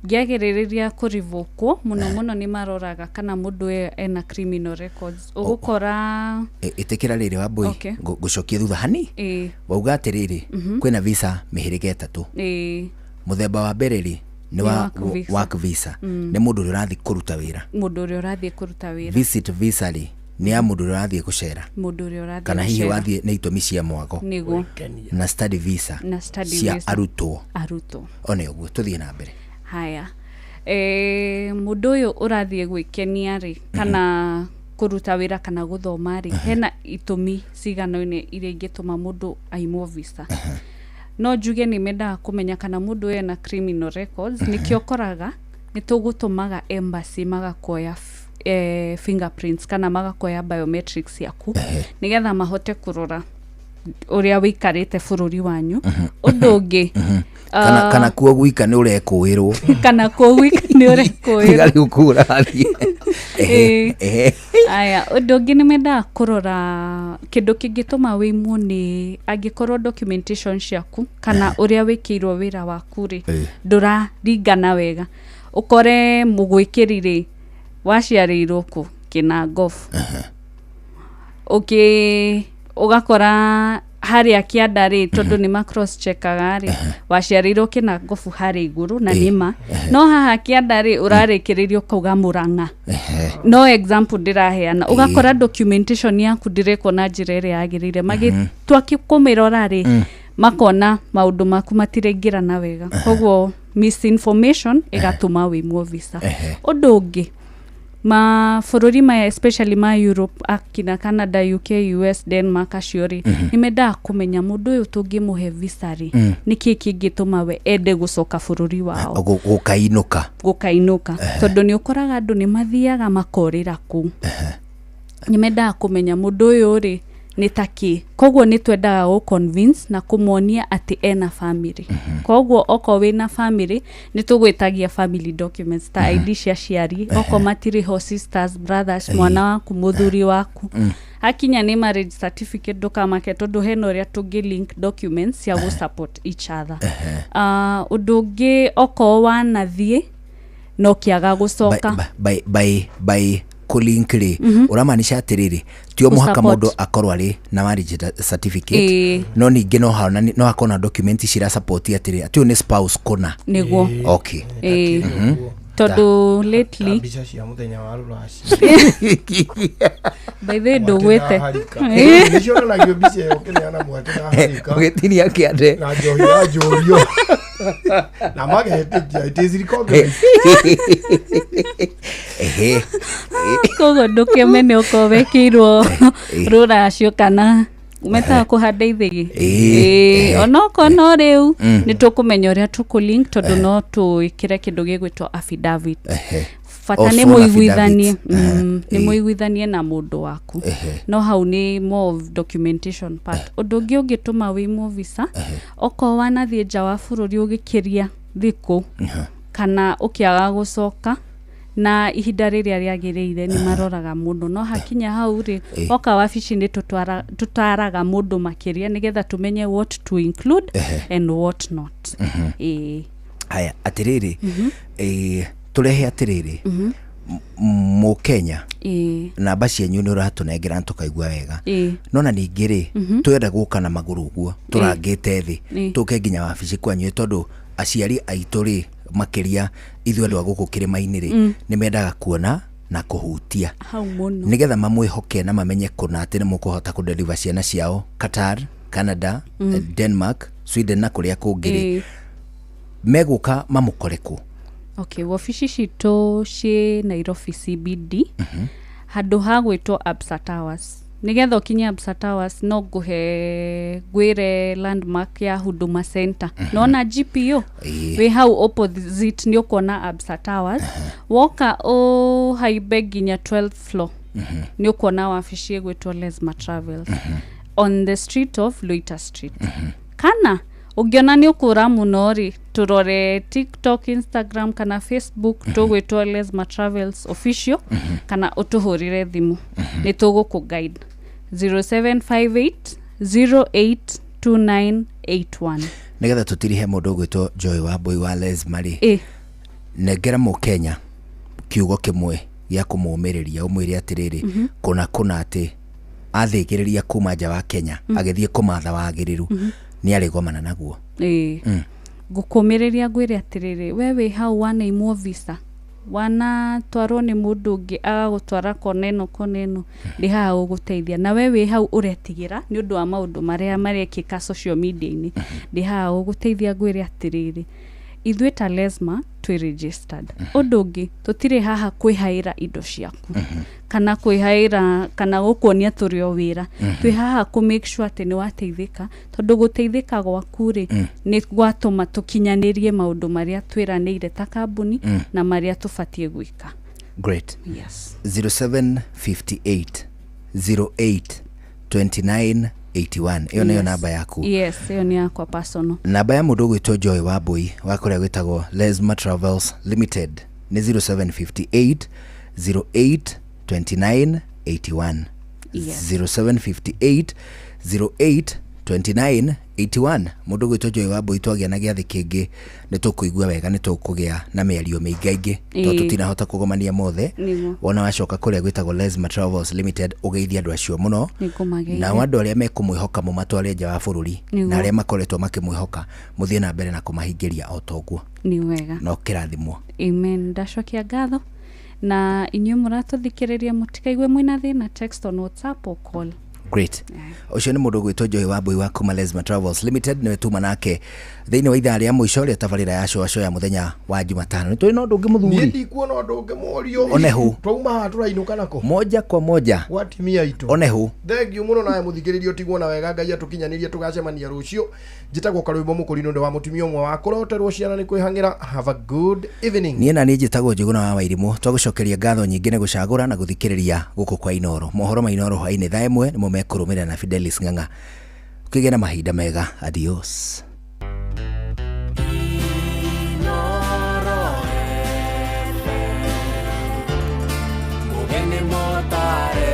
Ngĩagĩrĩrĩria kũrivũkwo mũno mũno nĩ maroraga kana mũndũ ũyũ ena criminal records. Ũgũkora Ĩtĩkĩra rĩrĩ Wambui. Okay. Ngũcokie thutha hani. Wauga atĩrĩrĩ, kwĩna visa mĩhĩrĩga ĩtatũ. Mũthemba wa mbere rĩ, nĩ Nĩ wa work visa. Work visa. Nĩ mũndũ ũrĩa ũrathiĩ kũruta wĩra. Mũndũ ũrĩa ũrathiĩ kũruta wĩra. Visit visa rĩ, nĩ ya mũndũ ũrĩa ũrathiĩ gũcera, Mũndũ ũrĩa ũrathiĩ kana hihi gũcera. wathiĩ nĩ itũmi cia mwago. Nĩguo. Na study visa, Na study cia visa. arutwo. Arutwo. One ũguo tũthiĩ na mbere. Haya, mũndũ ũyũ ũrathiĩ gwĩkenia rĩ, kana kũruta wĩra kana gũthoma rĩ, hena itũmi cigana-inĩ iria ingĩtũma mũndũ aimwo visa. No njuge nĩ mendaga kũmenya kana mũndũ ũyũ ena criminal records. Nĩkĩo ũkoraga nĩ tũgũtũmaga embassy magakuoya fingerprints kana magakuoya biometrics yaku, nĩgetha mahote kũrora ũrĩa wĩikarĩte bũrũri wanyu. Ũndũ ũngĩ, Kana, kana kuo gwika nĩ ũrekũĩrwo. Kana kuo gwika nĩ ũrekũĩrwo. Tiga rĩu kũrathiĩ. Ĩĩ. Aya, ũndũ ũngĩ nĩ mendaga kũrora kĩndũ kĩngĩtũma wĩimwo nĩ angĩkorwo documentation ciaku kana ũrĩa wĩkĩirwo wĩra waku rĩ, ndũraringana wega. Ũkore mũgwĩkĩri rĩ, waciarĩirwo kũ Kĩnangobu, ũkĩ ũgakora harĩa kĩanda rĩ, tondũ nĩ ma cross checkaga rĩ, waciarĩirwo Kĩnangobu harĩa igũrũ na nĩma, no haha kĩanda rĩ, ũrarĩkĩrĩrio kauga Mũrang'a. No example ndĩraheana. Ũgakora documentation yaku ndĩrekwo na njĩra ĩrĩa yagĩrĩire. Magĩtua kũmĩrora rĩ, makona maũndũ maku matiraingĩrana wega, koguo misinformation ĩgatũma wĩimwo visa. Ũndũ ũngĩ, mabũrũri maya, especially ma Europe, akina Canada, UK, US, Denmark, acio rĩ, nĩ mendaga kũmenya mũndũ ũyũ tũngĩmũhe visa rĩ, nĩkĩ kĩngĩtũma we ende gũcoka bũrũri wao. Gũkainũka. Gũkainũka, tondũ nĩ ũkoraga andũ nĩ mathiaga makorĩra kũu. Nĩ mendaga kũmenya mũndũ ũyũ rĩ, nĩ ta kĩ. Koguo nĩ twendaga gũ convince na kũmonia atĩ ena family. Koguo okorwo wĩna family, nĩ tũgwĩtagia family documents ta ID cia aciari, okorwo matirĩ ho, sisters, brothers, mwana waku, mũthuri waku. Hakinya nĩ marriage certificate, ndũkamake, tondũ hena ũrĩa tũngĩ link documents cia gũ support each other. Ũndũ ũngĩ, okorwo wanathiĩ no kĩaga gũcoka. By kũlink rĩ, ũramaanisha atĩrĩrĩ, ti o mũhaka Gũ-support. mũndũ akorwo arĩ na marriage certificate, no ningĩ no haonani, no hakorwo na document cira support atĩrĩ atĩ ũyũ nĩ spouse kũna. Nĩguo. Okay. Ĩĩ. Tondũ lately Mbica cia mũthenya wa rũracio. By the way, ndũgwĩte. Nĩcionanagio mbica ĩyo ũkĩneana mwatĩ na harika. Ũgĩtinia kĩande. Na njohi ya njũrio na magetĩkia it is recognized. Koguo ndũkĩmene ũkorwo wekĩirwo rũracio kana metaga kũhanda ithĩgi. Ĩĩ. Ĩĩ, onokorwo no rĩu nĩ tũkũmenya ũrĩa tũkũ-link, tondũ no tũĩkĩre kĩndũ gĩgwĩtwo affidavit. Bata O nĩ sworn mũiguithanie. affidavit. Nĩ mũiguithanie na mũndũ waku. No hau nĩ more of documentation part. Ũndũ ũngĩ ũngĩtũma wĩimwo visa, okorwo wanathiĩ nja wa bũrũri ũgĩkĩria thikũ kana ũkĩaga gũcoka na ihinda rĩrĩa rĩagĩrĩire, nĩ maroraga mũno. No hakinya hau rĩ, oka wabici nĩ tũtaraga mũndũ makĩria nĩgetha tũmenye what to include and what not. Ĩĩ. Haya, atĩrĩrĩ, tũrehe atĩrĩrĩ, mũkenya, namba cianyu nĩ ũratũnengera na tũkaigua wega, no na ningĩ rĩ, twenda gũka na magũrũ ũguo tũrangĩte thĩ, tũke nginya wabici kwanyu, tondũ aciari aitũ rĩ, makĩria ithuĩ andũ a gũkũ kĩrĩma-inĩ rĩ, nĩ mendaga kuona na kũhutia hau mũno, nĩgetha mamwĩhoke na mamenye kũna atĩ nĩ mũkũhota kũdeliver ciana ciao Qatar, Canada, Denmark, Sweden na kũrĩa kũngĩ rĩ, megũka mamũkore kũ? Okay, wabici citũ ciĩ Nairobi CBD, handũ ha gwĩtwo Absa Towers. Nĩgetha ũkinye Absa Towers, no ngũhe ngwĩre landmark ya Huduma Center. Nona GPO wĩ hau opposite, nĩ ũkuona Absa Towers. Woka ũhaimbe nginya 12th floor, nĩ ũkuona wabici ĩgwĩtwo Lesma Travels on the street of Loiter Street. Kana ũngĩona nĩ ũkũra mũno rĩ, tũrore TikTok, Instagram kana Facebook, tũgwĩtwo Lesma Travels Official, kana ũtũhũrĩre thimũ, nĩ tũgũkũ guide. 0758 082981. Nĩgetha tũtirihe mũndũ ũgwĩtwo Joy wa Mbui wa Lesma rĩ, Ĩ. Nengera mũkenya kiugo kĩmwe gĩa kũmũmĩrĩria, ũmwĩre atĩrĩrĩ, kũna kũna atĩ athĩgĩrĩria kuma nja wa Kenya, agĩthiĩ kũmatha wagĩrĩru, nĩ arĩgomana naguo. Ĩĩ. Ngũkũmĩrĩria ngwĩre atĩrĩrĩ, we wĩ hau wanaimwo visa, wanatwarwo nĩ mũndũ ũngĩ agagũtwara kona ĩno kona ĩno, ndĩ haha gũgũteithia. Na we wĩ hau ũretigĩra nĩ ũndũ wa maũndũ marĩa marekĩka social media-inĩ, ndĩ haha gũgũteithia ngwĩre atĩrĩrĩ, ithuĩ ta Lesma twĩ registered. Ũndũ ũngĩ, tũtirĩ haha kwĩhaĩra indo ciaku kana kwĩhaĩra kana gũkuonia tũrĩ o wĩra. Twĩ haha kũ make sure atĩ nĩ wateithĩka, tondũ gũteithĩka gwaku rĩ, nĩ gwatũma tũkinyanĩrie maũndũ marĩa twĩranĩire ta kambuni na marĩa tũbatiĩ gwĩka. Great. Yes. 0758 08 29 81, ĩyo nĩyo namba yaku? Yes, ĩyo nĩ yakwa personal. Namba ya mũndũ ũgwĩtwo Joy wa Mbui wa kũrĩa gwĩtagwo Lesma Travels Limited nĩ 0758 08 29 81. Yes. 0758 08 29 81. Mũndũ ũgwĩtwo Joy wa Mbui, twagĩa na gĩathĩ kĩngĩ nĩ tũkũigua wega, nĩ tũkũgĩa na mĩario mĩingaingĩ tondũ tũtinahota kũgomania mothe. Wona wacoka kũrĩa gwĩtagwo Lesma Travels Limited, ũgeithie andũ acio mũno. Nĩngũmageithia. Nao andũ arĩa mekũmwĩhoka mũmatware nja wa bũrũri, na arĩa makoretwo makĩmwĩhoka, mũthiĩ na mbere na kũmahingĩria o toguo. Nĩ wega. No kĩrathimwo. Amen. Ndacokia ngatho, na inyuĩ mũratũthikĩrĩria, mũtikaigue mwĩna thĩna, text on WhatsApp or call. Great. Ũcio nĩ mũndũ ũgwĩtwo Joy wa Mbui wa kuma Lesma Travels Limited, nĩwe tuma nake thĩinĩ wa ithaa rĩa mũico rĩa tabarĩra ya Cũa ya mũthenya wa Jumatano. Nĩ tũrĩ na ũndũ ũngĩ, Niĩ mũthuri? Ndikuona ũndũ ũngĩ, mũriũ. Onehu. Twauma haha tũrainũka nako. Moja kwa moja. Gwa atimia aitũ. Onehu. Thengiũ mũno nawe mũthikĩrĩria, ũtigwo na wega. Ngai atũkinyanĩrie, tũgacemania rũciũ. Njĩtagwo Karwĩmbo Mũkũrinũ, ndĩ wa mũtumia ũmwe wa kũroterwo ciana nĩ kwĩhang'ĩra. Have a good evening. Niĩ na niĩ njĩtagwo Njũgũna wa Wairimũ. Twagũcokeria ngatho nyingĩ nĩ gũcagũra na gũthikĩrĩria gũkũ kwa Inoro. Mohoro ma Inoro hwainĩ thaa 1 nĩmo mekũrũmĩrĩra na Fidelis Ng'ang'a. Ũkĩgĩa na mahinda mega. Adios. Mugeni motare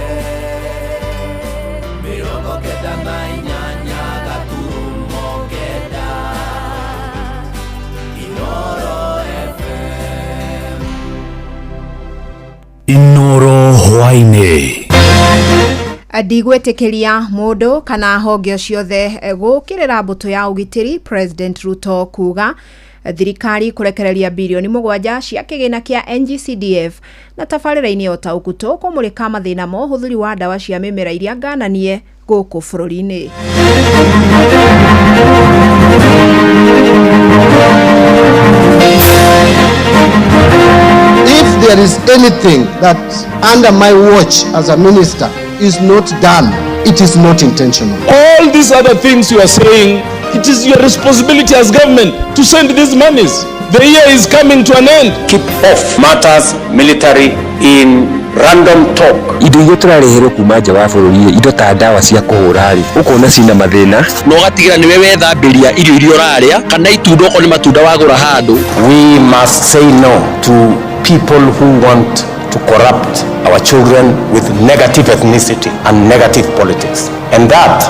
98.9 Inoro FM. Inoro hwainĩ. Ndigwĩtĩkĩria mũndũ kana honge ciothe gũkĩrĩra mbũtũ ya ũgitĩri, President Ruto kuga. Thirikari kũrekereria birioni 7 cia kĩgĩna kĩa NGCDF. Na tabarĩra-inĩ ya ũtaũku, tũkũmũrĩka mathĩna ma ũhũthĩri wa ndawa cia mĩmera iria ngananie gũkũ bũrũri-inĩ. If there is anything that under my watch as a minister is not done, it is not intentional. All these other things you are saying, it is your responsibility as government to send these monies. The year is coming to an end. Keep off matters military in random talk. Indo iria tũrareherwo kuma nja wa bũrũri, indo ta ndawa cia kũhũra rĩ, ũkona cina mathĩna. Na ũgatigĩra nĩwe wethambĩria irio iria ũrarĩa kana itunda, okorwo nĩ matunda wagũra handũ. We must say no to people who want to corrupt our children with negative ethnicity and negative politics. And that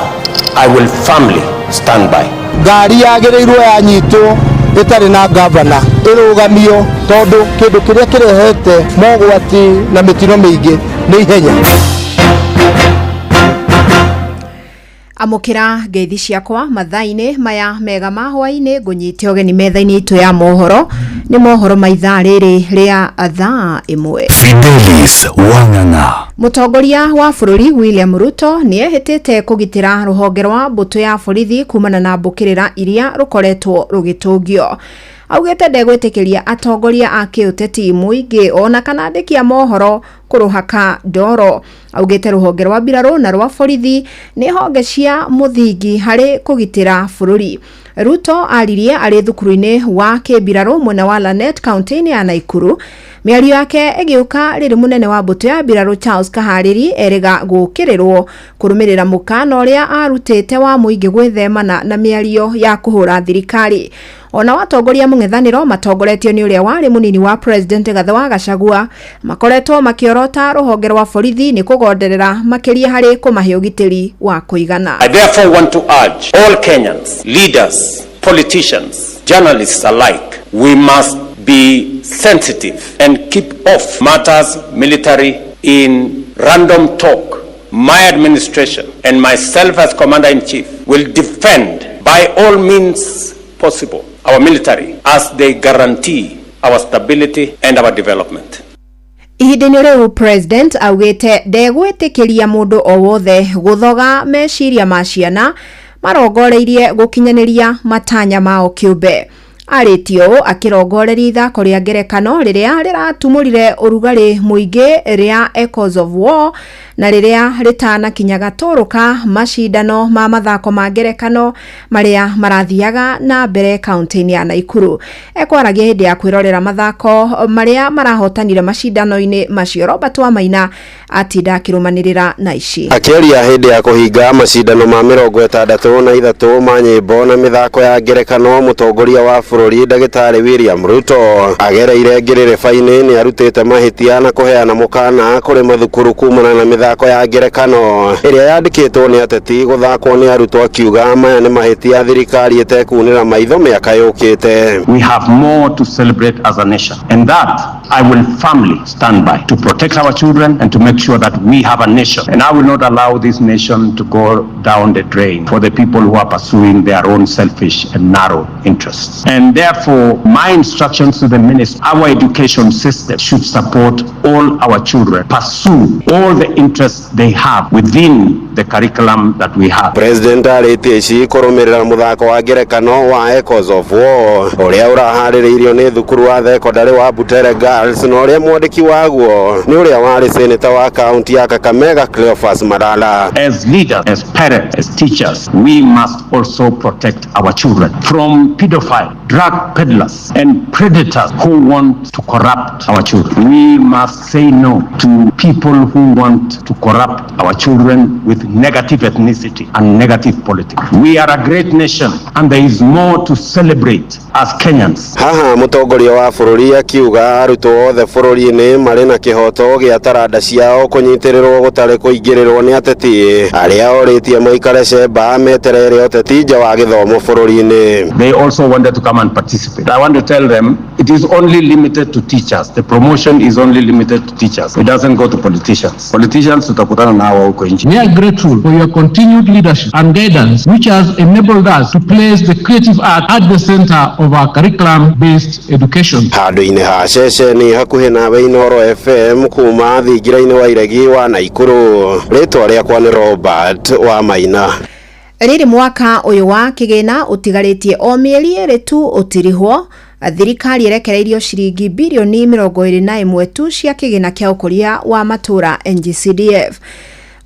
I will firmly stand by. Ngari yagĩrĩirwo yanyitwo ĩtarĩ na ngavana ĩrũgamio, tondũ kĩndũ kĩrĩa kĩrehete mogwati na mĩtino mĩingĩ nĩ ihenya. Amũkĩra ngeithi ciakwa mathaa-inĩ maya mega ma hwaĩ-inĩ. Ngũnyite ũgeni metha-inĩ itũ ya mohoro, nĩ mohoro ma ithaa rĩrĩ rĩa thaa 1. Fidelis Wang'ang'a. Mũtongoria wa bũrũri William Ruto nĩ ehĩtĩte kũgitĩra rũhonge rwa mbũtũ ya borithi kumana na mbũkĩrĩra iria rũkoretwo rũgĩtũngio. Augĩte ndegwĩtĩkĩria atongoria a kĩũteti, mũingĩ ona kana andĩki a mohoro kũrũhaka ndoro. Augĩte rũhonge rwa mbirarũ na rwa borithi nĩ honge cia mũthingi harĩ kũgitĩra bũrũri. Ruto aririe arĩ thukuru-inĩ wa kĩmbirarũ mwena wa Lanet, kaunti-inĩ ya Naikuru. Mĩario yake ĩgĩũka rĩrĩ mũnene wa mbũtũ ya mbirarũ Charles Kaharĩri erĩga gũkĩrĩrwo kũrũmĩrĩra mũkana ũrĩa arutĩte wa mũingĩ gwĩthemana na mĩario ya kũhũra thirikari. Ona atongoria mũng'ethanĩro matongoretio nĩ ũrĩa warĩ mũnini wa president Gathe wa Gachagua makoretwo makĩorota rũhonge rwa borithi nĩ kũgonderera makĩria harĩ kũmahe ũgitĩri wa kũigana. I therefore want to urge all Kenyans, leaders, politicians, journalists alike, we must be sensitive and keep off matters military in random talk. My administration and myself as Commander-in-Chief will defend by all means possible our military as they guarantee our stability and our development. Ihinda-inĩ rĩu president augĩte ndegwĩtĩkĩria mũndũ o wothe gũthoga meciria ma ciana marongoreirie gũkinyanĩria matanya mao kĩũmbe. Arĩtie ũũ akĩrongoreria ithako rĩa ngerekano rĩrĩa rĩratumũrire ũrugarĩ mũingĩ rĩa Echoes of War na rĩrĩa rĩtanakinya gatũrũka macindano ma mathako ma ngerekano marĩa marathiaga na mbere kaunti-inĩ ya Naikuru. Ekwaragia hĩndĩ ya kwĩrorera mathako marĩa marahotanire macindano-inĩ macio. Robert Wamaina atinda akĩrũmanĩrĩra na ici. Akĩaria hĩndĩ ya kũhinga macindano ma 63 ma nyĩmbo na mĩthako ya ngerekano, mũtongoria wa bũrũri ndagĩtarĩ William Ruto agereire ngĩrĩrĩba-inĩ nĩ arutĩte mahĩtia na kũheana mũkana kũrĩ mathukuru kumana na mĩthako ya ngerekano ĩrĩa yandĩkĩtwo nĩ ateti gũthakwo nĩ arutwo, akiuga maya nĩ mahĩtia thirikari ĩtekunĩra maitho mĩaka yũkĩte. We have more to celebrate as a nation, and that I will firmly stand by to protect our children and to make sure that we have a nation. And I will not allow this nation to go down the drain for the people who are pursuing their own selfish and narrow interests. And therefore, my instructions to the minister, our education system should support all our children, pursue all the interests they have within the curriculum that we have. President arĩtie ici kũrũmĩrĩra mũthako wa ngerekano wa Echoes of War ũrĩa ũraharĩrĩirio nĩ thukuru wa thekondarĩ wa Butere Girls na ũrĩa mwandĩki waguo nĩ ũrĩa warĩ seneta wa kaunti ya Kakamega Cleophas Malala. As leaders, as parents, as teachers, we must also protect our children from pedophiles, drug peddlers, and predators who want to corrupt our children. We must say no to people who want to corrupt our children with negative ethnicity and negative politics. We are a great nation, and there is more to celebrate as Kenyans. Haha mũtongoria wa bũrũri akiuga arutwo othe bũrũri-inĩ marĩ na kĩhoto gĩa taranda ciao kũnyitĩrĩrwo gũtarĩ kũingĩrĩrwo nĩ ateti arĩa orĩtie maikare cemba meterere ũteti nja wa gĩthomo bũrũri-inĩ. They also wanted to come and participate. I want to tell them it is only limited to teachers. The promotion is only limited to teachers. It doesn't go to politicians. Politicians tutakutana nao huko nje. We are grateful for your continued leadership and guidance, which has enabled us to place the creative art at the center of our curriculum-based education. Handũ-inĩ ha ceceni hakuhĩ nawe Inooro FM kuma thingira-inĩ wa Iregi wa Naikuru, rĩtwa rĩakwa nĩ Robert wa Maina. Rĩrĩ mwaka ũyũ wa kĩgĩna ũtigarĩtie o mĩeri ĩrĩ tu ũtirihwo, thirikari ĩrekereirio ciringi birioni 21 tu cia kĩgĩna kĩa ũkũria wa matũra NGCDF.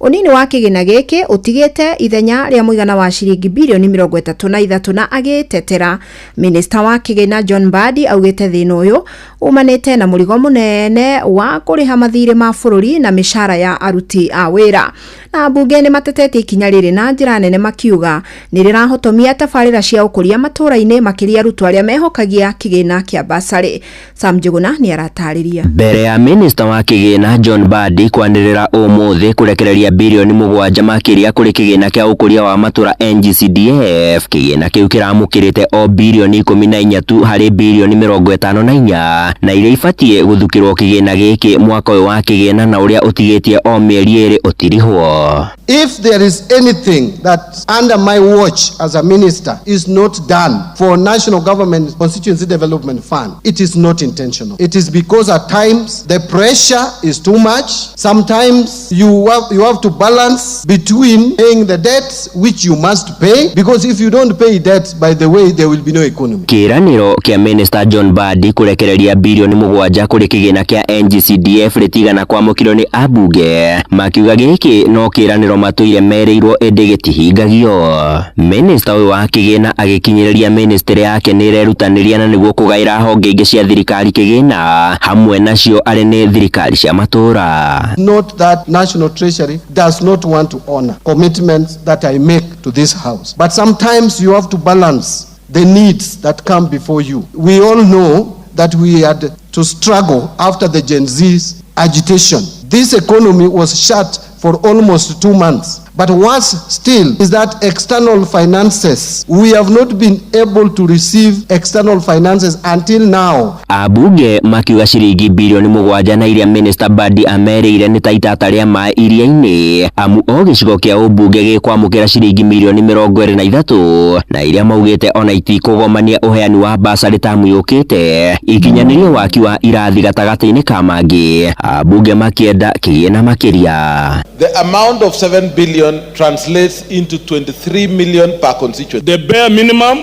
Ũnini wa kĩgĩna gĩkĩ ũtigĩte ithenya rĩa mũigana wa ciringi birioni 33 na agĩtetera minista wa kĩgĩna John Mbadi augĩte thĩna ũyũ umanĩte na mũrigo mũnene wa kũrĩha mathirĩ ma bũrũri na mĩcara ya aruti a wĩra. Na mbunge nĩ matetetie ikinya rĩrĩ na njĩra nene makiuga nĩ rĩrahotomia tabarĩra cia ũkũria matũra-inĩ makĩria arutwo arĩa mehokagia kĩgĩna kĩa basarĩ. Sam Njuguna nĩ aratarĩria. Mbere ya minista wa kĩgĩna John Mbadi kwanĩrĩra ũmũthĩ kũrekereria birioni 7 makĩria kũrĩ kĩgĩna kĩa ũkũria wa matũra NGCDF, kĩgĩna kĩu kĩramũkĩrĩte o birioni 14 tu harĩ birioni 54 na iria ibatiĩ gũthukĩrwo kĩgĩna gĩkĩ mwaka ũyũ wa kĩgĩna na ũrĩa ũtigĩtie o mĩeri 2 ũtirihwo. If there is anything that under my watch as a minister is not done for National Government Constituency Development Fund, it is not intentional. It is because at times the pressure is too much. Sometimes you have to balance between paying the debts which you must pay, because if you don't pay debts, by the way, there will be no economy. Kĩranĩro kĩa Minister John Mbadi kũrekereria birioni 7 kũrĩ kĩgĩna kĩa NGCDF rĩtigana kwamũkĩrwo nĩ ambunge makiuga gĩkĩ no kĩranĩro matũire merĩirwo ĩndĩ gĩtihingagio. Minister ũyũ wa kĩgĩna agĩkinyĩrĩria ministry yake nĩ ĩrerutanĩria na nĩguo kũgaĩra honge ingĩ cia thirikari kĩgĩna hamwe nacio arĩ nĩ thirikari cia matũra. Note that National Treasury does not want to honor commitments that I make to this house. But sometimes you have to balance the needs that come before you. We all know that we had to struggle after the Gen Z's agitation. This economy was shut for almost 2 months. But worse still is that external finances, we have not been able to receive external finances until now. Abunge makiuga ciringi birioni 7 na iria Minister Mbadi amerĩire nĩ ta itata rĩa maĩ iria-inĩ, amu o gĩcigo kĩa ũmbunge gĩkwamũkĩra ciringi mirioni 23 na iria maugĩte ona itikũgomania ũheani wa basarĩ tamu yũkĩte ikinyanĩrie waki wa irathi gatagatĩ-inĩ ka mangĩ. Abunge makĩenda kĩgĩna makĩria. The amount of 7 billion translates into 23 million per constituent. The bare minimum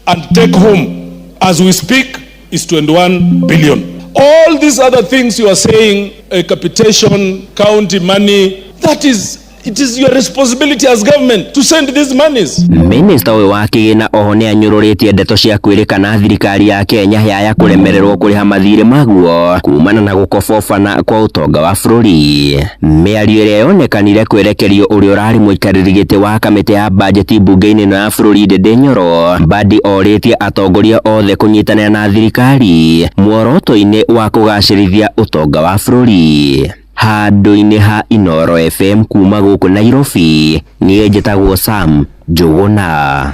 and take home as we speak is 21 billion. All these other things you are saying, capitation, county money, that is, it is your responsibility as government to send these monies. Minista ũyũ wa kĩgĩna oho nĩ anyũrũrĩtie ndeto cia kwĩrĩkana thirikari ya Kenya yaya kũremererwo kũrĩha mathirĩ maguo kumana na gũkobobana kwa ũtonga wa bũrũri. Mĩario ĩrĩa yonekanire kwerekerio ũrĩa ũrarĩ mũikarĩri gĩtĩ wa kamĩtĩ ya bajeti mbunge-inĩ ĩno ya bũrũri Ndindi Nyoro, Mbadi orĩtie atongoria othe kũnyitanĩra na thirikari muoroto-inĩ wa kũgacĩrithia ũtonga wa bũrũri. Handũ-inĩ ha Inooro FM kuma gũkũ Nairobi, niĩ njĩtagwo Sam Njũgũna.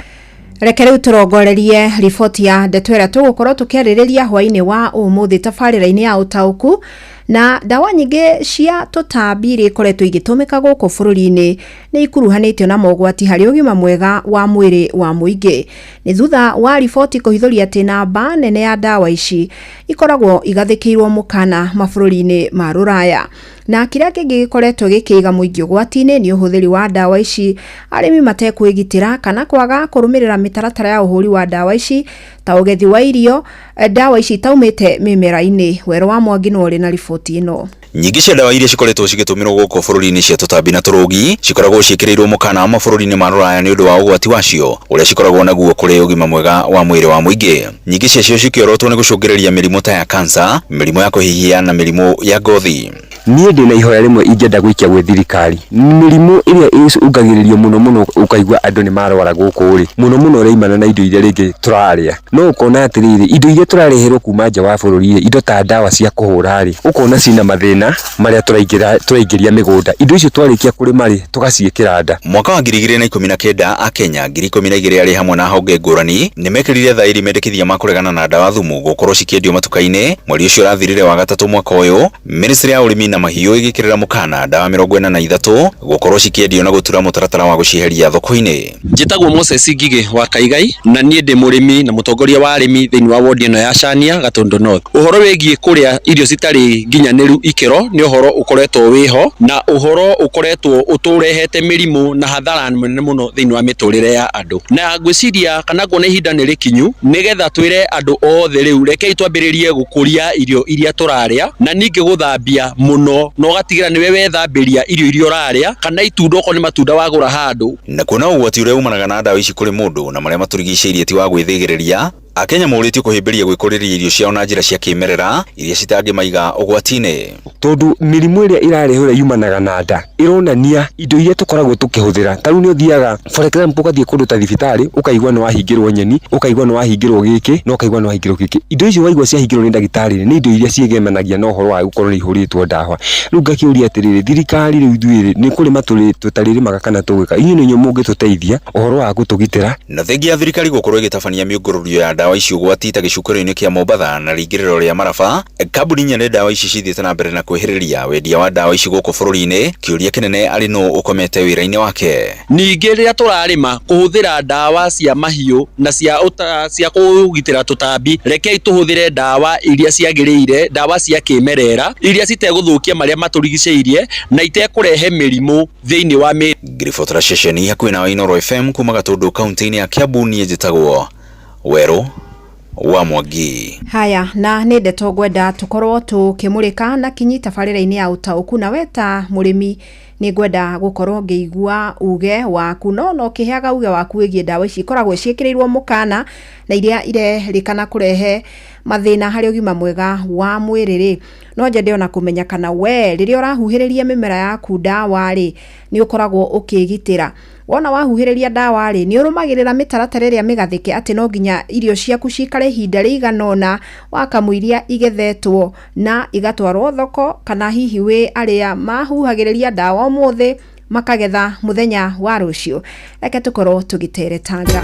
Reke rĩu tũrongorerie riboti ya ndeto ĩrĩa tũgũkorwo tũkĩarĩrĩria hwaĩ-inĩ wa ũmũthĩ tabarĩra-inĩ ya ũtaũku. Na ndawa nyingĩ cia tũtambi iria ikoretwo igĩtũmĩka gũkũ bũrũri-inĩ nĩ ikuruhanĩtio na mogwati harĩ ũgima mwega wa mwĩrĩ wa mũingĩ. Nĩ thutha wa riboti kũhithũria atĩ namba nene ya ndawa ici ikoragwo igathĩkĩirwo mũkana mabũrũri-inĩ ma rũraya. Na kĩrĩa kĩngĩ gĩkoretwo gĩkĩiga mũingĩ ũgwati-inĩ nĩ ũhũthĩri wa ndawa ici arĩmi matekwĩgitĩra kana kwaga kũrũmĩrĩra mĩtaratara ya ũhũri wa ndawa ici, ta ũgethi wa irio ndawa ici itaumĩte mĩmera-inĩ. Werũ wa Mwangi no ũrĩ na riboti ĩno. Nyingĩ cia ndawa iria cikoretwo cigĩtũmĩrwo gũkũ bũrũri-inĩ cia tũtambi na tũrũgi cikoragwo ciĩkĩrĩirwo mũkana mabũrũri-inĩ ma rũraya nĩ ũndũ wa ũgwati wacio ũrĩa cikoragwo naguo kũrĩ ũgima mwega wa mwĩrĩ wa mũingĩ. Nyingĩ ciacio cikĩorotwo nĩ gũcũngĩrĩria mĩrimũ ta ya kansa, mĩrimũ ya kũhihia na mĩrimũ ya ngothi. Niĩ ndĩna ihoya rĩmwe ingĩenda gũikia gwĩ thirikari. Mĩrimũ ĩrĩa ĩcũngagĩrĩrio mũno mũno ũkaigua andũ nĩ marwara gũkũ rĩ, mũno mũno ĩraimana na indo iria rĩngĩ tũrarĩa. No ũkona atĩrĩrĩ, indo iria tũrareherwo kuma nja wa bũrũri rĩ, indo ta ndawa cia kũhũra rĩ, ũkona cina mathĩna marĩa tũraingĩria mĩgũnda. Indo icio twarĩkia kũrĩma rĩ, tũgaciĩkĩra nda. Mwaka wa 2019 Akenya 12,000 arĩ hamwe na honge ngũrani nĩ mekĩrire thaĩri mendekithia ma kũregana na ndawa thumu gũkorwo cikĩendio matuka-inĩ. Mweri ũcio ũrathirire wa gatatũ mwaka ũyũ, Ministry ya ũrĩmi na mahiũ ĩgĩkĩrĩra mũkana ndawa 43 gũkorwo cikĩendio na gũtura mũtaratara wa gũcieheria thoko-inĩ. Njĩtagwo Moses Ngigĩ wa Kaigai na niĩ ndĩ mũrĩmi na mũtongoria wa arĩmi thĩinĩ wa wodi ĩno ya Cania, Gatũndũ North. Ũhoro wĩgiĩ kũrĩa irio citarĩ nginyanĩru ikĩro nĩ ũhoro ũkoretwo wĩho na ũhoro ũkoretwo ũtũrehete mĩrimũ na hathara nene mũno thĩinĩ wa mĩtũrĩre ya andũ. Na ngwĩciria kana nguona ihinda nĩ rĩkinyu nĩgetha twĩre andũ othe rĩu rekei twambĩrĩrie gũkũria irio iria tũrarĩa na ningĩ gũthambia mũno na ũgatigĩra nĩwe wethambĩria irio iria ũrarĩa kana itunda okorwo nĩ matunda wagũra handũ. Na kuona ũgwati ũrĩa umanaga na ndawa ici kũrĩ mũndũ na marĩa matũrigicĩirie ti wa gwĩthĩgĩrĩria, Akenya morĩtio kũhĩmbĩria gwĩkũrĩria irio ciao na njĩra cia kĩmerera iria citangĩmaiga ũgwati-inĩ. Tondũ mĩrimũ ĩrĩa ĩrarehwo ĩrĩa yumanaga na nda ĩronania indo iria tũkoragwo tũkĩhũthĩra. Ta rĩu nĩ ũthiaga, for example, ũgathiĩ kũndũ ta thibitarĩ, ũkaigua nĩ wahingĩrwo nyeni, ũkaigua nĩ wahingĩrwo gĩkĩ na ũkaigua nĩ wahingĩrwo gĩkĩ. Indo icio waigua ciahingĩrwo nĩ ndagĩtarĩ nĩ indo iria ciĩgemanagia na ũhoro wa gũkorwo nĩ ihũrĩtwo ndawa. Rĩu ngakĩũria atĩrĩrĩ, thirikari, rĩu ithuĩ nĩ kũrĩma tũtarĩrĩmaga kana tũgwĩka? Inyuĩ nĩ inyuĩ mũngĩtũteithia ũhoro wa gũtũgitĩra. Na thengia ya thirikari gũkorwo ĩgĩtabania mĩũngũrũrio ya ndawa ici ũgwati ta gĩcukĩro-inĩ kĩa Mombatha na rĩingĩrĩro rĩa Maraba, kambuni nyene ndawa ici cithiĩte na mbere na kwĩhĩrĩria wendia wa ndawa ici gũkũ bũrũri-inĩ. Kĩũria kĩnene arĩ nũ ũkomete wĩra-inĩ wake. Ningĩ rĩrĩa tũrarĩma kũhũthĩra ndawa cia mahiũ na cia kũgitĩra tũtambi, rekei tũhũthĩre ndawa iria ciagĩrĩire, ndawa cia kĩmerera iria citegũthũkia marĩa matũrigicĩirie na itekũrehe mĩrimũ thĩinĩ wa mĩrĩ. Ngĩribotera ceceni hakuhĩ na Inooro FM kuma Gatũndũ kaunti-inĩ ya Kiambu, niĩ njĩtagwo Werũ wa Mwangi. Haya, na nĩ ndeto ngwenda tũkorwo tũkĩmũrĩka na kinyi tabarĩra-inĩ ya ũtaũku. Na we ta mũrĩmi Nĩ ngwenda gũkorwo ngĩigua uge waku, no no ũkĩheaga uge waku wĩgiĩ ndawa ici ikoragwo ciĩkĩrĩirwo mũkana na iria irerĩkana kũrehe mathĩna harĩ ũgima mwega wa mwĩrĩ rĩ, no nyende ona kũmenya kana we rĩrĩa ũrahuhĩrĩria mĩmera yaku ndawa rĩ, nĩ ũkoragwo ũkĩgitĩra. Wona wahuhĩrĩria ndawa rĩ, nĩ ũrũmagĩrĩra mĩtaratara ĩrĩa mĩgathĩke atĩ no nginya irio ciaku cikare ihinda rĩigana ũna wakamũiria igethetwo na igatwarwo thoko, kana hihi wĩ arĩa mahuhagĩrĩria ndawa ũmũthĩ makagetha mũthenya wa rũciũ. Reke tũkorwo tũgĩteretanga.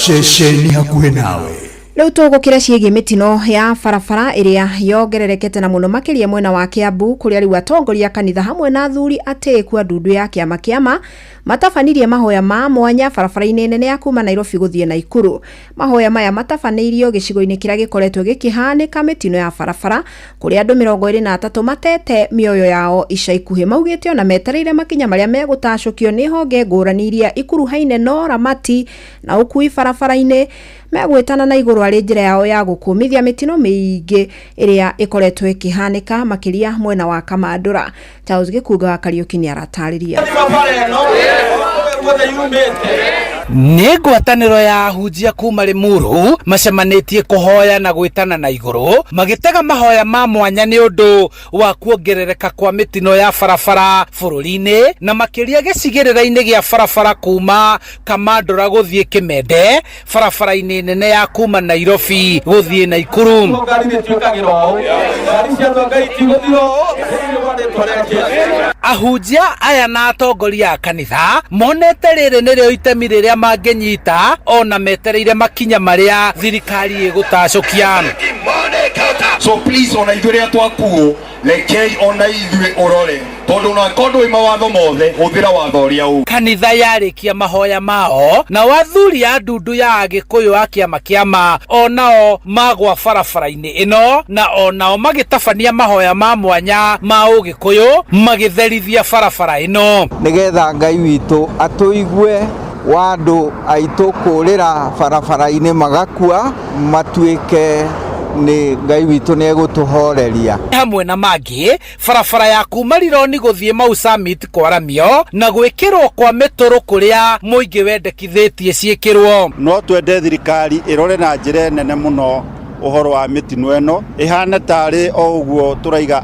Ceceni hakuhĩ nawe. Rĩu tũgũkĩra ciĩgiĩ mĩtino ya barabara ĩrĩa yongererekete na mũno makĩria mwena wa Kiambu, kũrĩa rĩu atongoria a kanitha hamwe na athuri atĩĩku a ndundu ya kĩama kĩama matabanirie mahoya ma mwanya barabara-inĩ nene ya kuma Nairobi gũthiĩ Naikuru. Mahoya maya matabanĩirio gĩcigo-inĩ kĩrĩa gĩkoretwo gĩkĩhanĩka mĩtino ya barabara, kũrĩa andũ 23 matete mĩoyo yao ica ikuhĩ. Maugĩte ona metereire makinya marĩa megũtacũkio nĩ honge ngũrani iria ikuruhaine na ũramati na ũkui barabara-inĩ, megwĩtana na igũrũ arĩ njĩra yao ya gũkũmithia mĩtino mĩingĩ ĩrĩa ĩkoretwo ĩkĩhanĩka makĩria mwena wa Kamandũra. Charles Gĩkunga wa Kariũki nĩ aratarĩria. Nĩ ngwatanĩro ya ahunjia kuma Limuru macemanĩtie kũhoya na gwĩtana na igũrũ, magĩtega mahoya ma mwanya nĩ ũndũ wa kuongerereka kwa mĩtino ya barabara bũrũri-inĩ na makĩria gĩcigĩrĩra-inĩ gĩa barabara kuma Kamandũra gũthiĩ Kĩmende, barabara-inĩ nene ya kuma Nairobi gũthiĩ Naikuru. Ahunjia aya na atongoria a kanitha monete rĩrĩ nĩrĩo itemi rĩrĩa mangĩnyita ona metereire makinya marĩa thirikari ĩgũtacũkia. So please, ona ithuĩ rĩrĩa twakuo, rekei ona ithuĩ ũrore, tondũ ona korwo ndũĩ mawatho mothe, hũthĩra watho ũrĩa ũĩ. Kanitha yarĩkia mahoya mao, nao athuri a ndundu ya Agĩkũyũ a kĩama kĩama onao magwa barabara-inĩ ĩno, na onao magĩtabania mahoya ma mwanya ma Ũgĩkũyũ magĩtherithia barabara ĩno. Nĩgetha Ngai witũ atũigue wa andũ aitũ kũrĩra barabara-inĩ magakua, matuĩke nĩ Ngai witũ nĩ egũtũhoreria. Hamwe na mangĩ, barabara ya kuma Rironi gũthiĩ Mau Summit kwaramio na gwĩkĩrwo kwa mĩtũrũ kũrĩa mũingĩ wendekithĩtie ciĩkĩrwo. No twende thirikari ĩrore na njĩra nene mũno ũhoro wa mĩtino ĩno, ĩhane tarĩ o ũguo tũraiga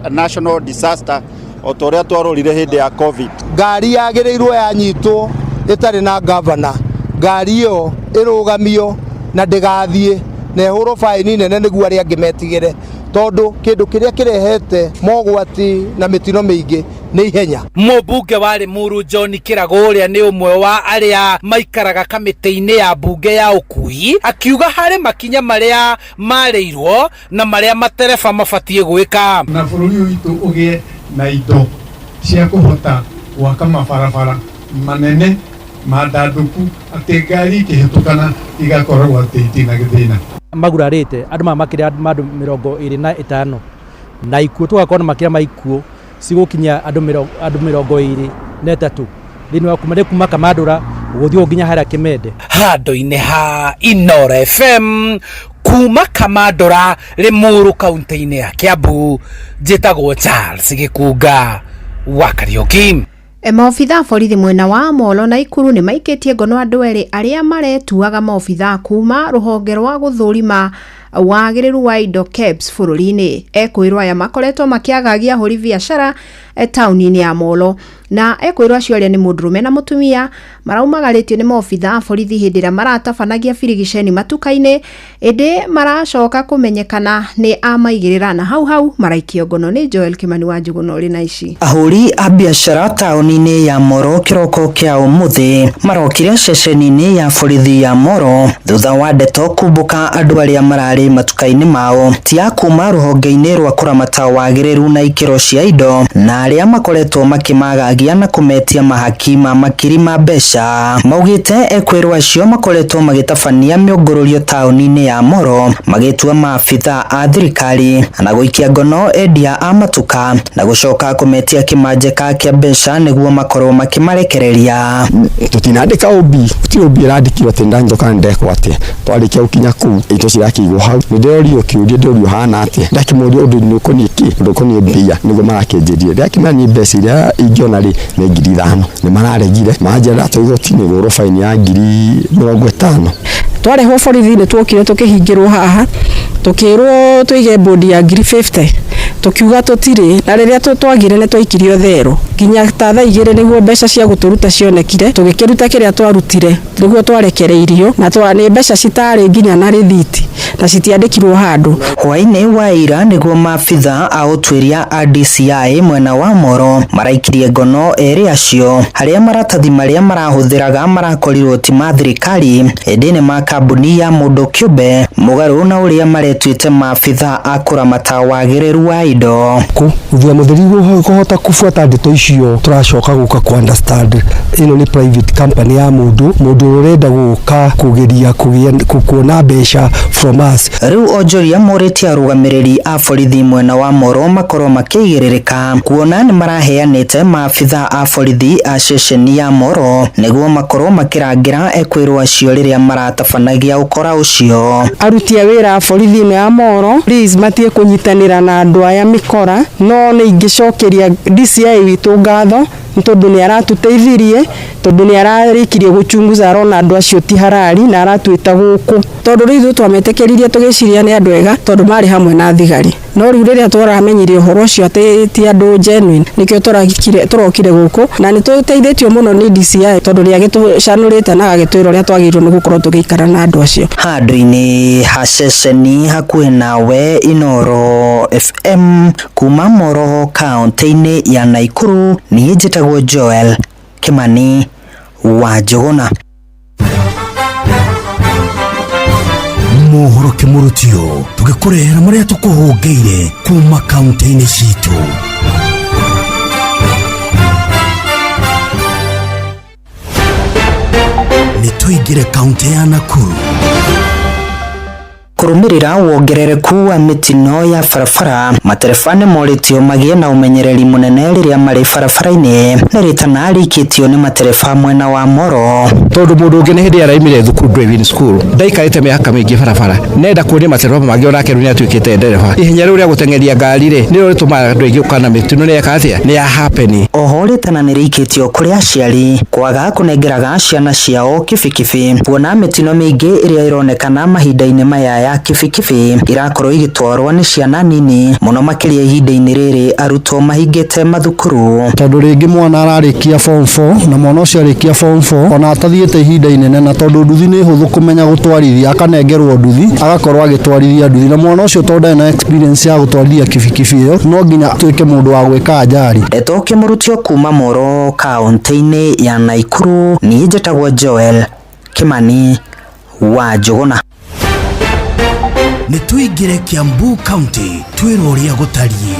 a national disaster o ta ũrĩa twarorire hĩndĩ ya COVID. Ngari yagĩrĩirwo yanyitwo ĩtarĩ na gavana, ngari ĩyo ĩrũgamio na ndĩgathiĩ na ĩhũrwo baĩni nene nĩguo arĩa angĩ metigĩre, tondũ kĩndũ kĩrĩa kĩrehete mogwati na mĩtino mĩingĩ nĩ ihenya. Mũmbunge wa Limuru John Kĩragũ ũrĩa nĩ ũmwe wa arĩa maikaraga kamĩtĩ-inĩ ya mbunge ya ũkui akiuga harĩ makinya marĩa marĩirwo na marĩa matereba mabatiĩ gwĩka. Na bũrũri witũ ũgĩe na indo cia kũhota gwaka mabarabara manene mandandũku atĩ ngari ikĩhĩtũkana igakoragwo atĩ itina gĩthĩna. Magurarĩte andũ maya makĩria ma andũ 25 na ikuũ tũgakorwo na makĩria ma ikuũ cigũkinya andũ 23 thĩinĩ wa kuma kuma Kamandũra gũthiĩ nginya harĩa Kĩmende. Handũ-inĩ ha Inooro FM kuma Kamandũra Limuru kaunti-inĩ ya Kiambu, njĩtagwo Charles Gĩkunga wa Kariũki. Maobitha a borithi mwena wa Molo na Ikuru nĩ maikĩtie ngono andũ erĩ arĩa maretuaga maobitha kuma rũhonge rwa gũthũrima wagĩrĩru wa indo KEBS bũrũri-inĩ. Ekwĩrwo aya makoretwo makĩagagia ahũri biacara taũni-inĩ ya Molo, na ekwĩrwo acio arĩa nĩ mũndũrũme na mũtumia maraumagarĩtio nĩ maobitha a borithi hĩndĩ ĩrĩa maratabanagia birigiceni matuka-inĩ, ĩndĩ maracoka kũmenyekana nĩ amaigĩrĩra na hau hau maraikio ngono. Nĩ Joel Kimani wa Njũgũna ũrĩ na ici. Ahũri a biacara taũni-inĩ ya Moro kĩroko kĩa ũmũthĩ marokire ceceni-inĩ ya borithi ya Moro thutha wa ndeto kumbũka andũ arĩa mararĩ matuka-inĩ mao ti a kuma rũhonge-inĩ rwa kũramata wagĩrĩru na ikĩro cia indo na arĩa makoretwo makĩmagagia na kũmetia mahaki ma makiri ma mbeca. Maugĩte ekwĩrwo acio makoretwo magĩtabania mĩũngũrũrio taũni-inĩ ya Moro magĩtua maabitha a thirikari na gũikia ngono endia a matuka na gũcoka kũmetia kĩmanjĩka kĩa mbeca nĩguo makorwo makĩmarekereria. Tũtinandĩka OB, gũtirĩ OB ĩrandĩkirwo atĩ ndanyitwo kana ndekwo atĩa. Twarĩkia gũkinya kũu indo cirakĩigwo hau nĩ ndĩrorio kĩũria, ndĩrorio hana atĩa, ndakĩmũria ũndũ nĩ ũkoniĩ kĩ, ũndũ ũkoniĩ mbia nĩguo marakĩnjĩrire. Ndakĩmera niĩ mbeca iria ingĩona rĩ nĩ 5,000, nĩ mararegire manjĩra ndatwarwo igoti-inĩ gũrwo baini ya 50,000. Twarehwo borithi nĩ tuokire tũkĩhingĩrwo haha, tũkĩrwo tũige bodi ya 50,000, tũkiuga tũtirĩ, na rĩrĩa twagire nĩ twaikirio thero nginya ta thaa 2 nĩguo mbeca cia gũtũruta cionekire, tũgĩkĩruta kĩrĩa twarutire nĩguo twarekereirio, na nĩ mbeca citarĩ nginya na rĩthiti na citiandĩkirwo handũ. Hwaĩ-inĩ wa ira nĩguo maabitha a ũtuĩria a DCI mwena wa Moro maraikirie ngono erĩ acio, harĩa maratathi marĩa marahũthĩraga marakorirwo ti ma thirikari ĩndĩ nĩ ma kambuni ya mũndũ kĩũmbe, mũgarũ na ũrĩa maretuĩte maabitha a kũramata wagĩrĩru wa indo. Thutha mũtheri kũhota kubuata ndeto icio, tũracoka gũka ku understand ĩno nĩ private company ya mũndũ, mũndũ ũrenda gũka kũgeria kuona mbeca from us. Rĩu onjoria morĩtie arũgamĩrĩri a borithi mwena wa Moro makorwo makĩigĩrĩrĩka kuona nĩ maraheanĩte maabitha a borithi a ceceni ya Moro nĩguo makorwo makĩrangĩra ekwĩrwo acio rĩrĩa maratabanagia ũkora ũcio. Aruti a wĩra a borithi ĩno ya Moro please matige kũnyitanĩra na andũ aya mĩkora, no nĩ ingĩcokeria DCI witũ ngatho nĩ tondũ nĩ aratũteithirie, tondũ nĩ ararĩkirie gũchunguza arona andũ acio ti harari na aratwĩta gũkũ, tondũ rĩu ithuĩ twametĩkĩririe tũgĩciria nĩ andũ ega tondũ marĩ hamwe na thigari, no rĩu rĩrĩa twaramenyire ũhoro ũcio atĩ ti andũ genuine nĩkĩo tũrokire gũkũ, na nĩ tũteithĩtio mũno nĩ DCI tondũ nĩ agĩtũcanũrĩte na agĩtwĩra ũrĩa twagĩrĩirwo nĩ gũkorwo tũgĩikara na andũ acio. Handũ-inĩ ha ceceni hakuhĩ nawe Inooro FM kuma Moro kaunti-inĩ ya Nakuru, niĩ njĩtagwo Joel Kimani wa Njũgũna. Mohoro kĩmũrutio tũgĩkũrehera marĩa tũkũhũngĩire kuma kaunti-inĩ citũ. Nĩ tũingĩre kaunti ya Nakuru. Kũrũmĩrĩra wongerereku wa mĩtino ya barabara, matereba nĩ morĩtio magĩe na ũmenyereri mũnene rĩrĩa marĩ barabara-inĩ, nĩ rĩtana rĩikĩtio nĩ matereba mwena wa Moro. Tondũ mũndũ ũngĩ nĩ hĩndĩ araimire thukuru driving school, ndaikarĩte mĩaka mĩingĩ barabara, nenda kuonia matereba mangĩ onake rĩu nĩatuĩkĩte ndereba. Ihenya rĩu rĩa gũteng'eria ngari rĩ, nĩrĩo rĩtũmaga andũ aingĩ gũka na mĩtino nĩ yeka atĩa, nĩ ya happen. Oho rĩtana nĩ rĩikĩtio kũrĩ aciari kwaga kũnengeraga ciana ciao kibikibi, kuona mĩtino mĩingĩ ĩrĩa ĩronekana mahinda-inĩ maya ya kibikibi irakorwo igĩtwarwo nĩ ciana nini mũno makĩria ihinda-inĩ rĩrĩ arutwo mahingĩte mathukuru. Tondũ rĩngĩ mwana ararĩkia form 4 na mwana ũcio arĩkia form 4 ona atathiĩte ihinda inene, na tondũ nduthi nĩ hũthũ kũmenya gũtwarithia, akanengerwo nduthi agakorwo agĩtwarithia nduthi, na mwana ũcio tondũ ndarĩ na experience ya gũtwarithia kibikibi ĩyo no nginya atuĩke mũndũ wa gwĩka ajali. Ndeto kĩmũrutio kuma Moro kaunti-inĩ ya Nakuru, niĩ njĩtagwo Joel Kimani wa Njũgũna. Nĩ tũingĩre Kiambu County twĩrwo ũrĩa gũtariĩ.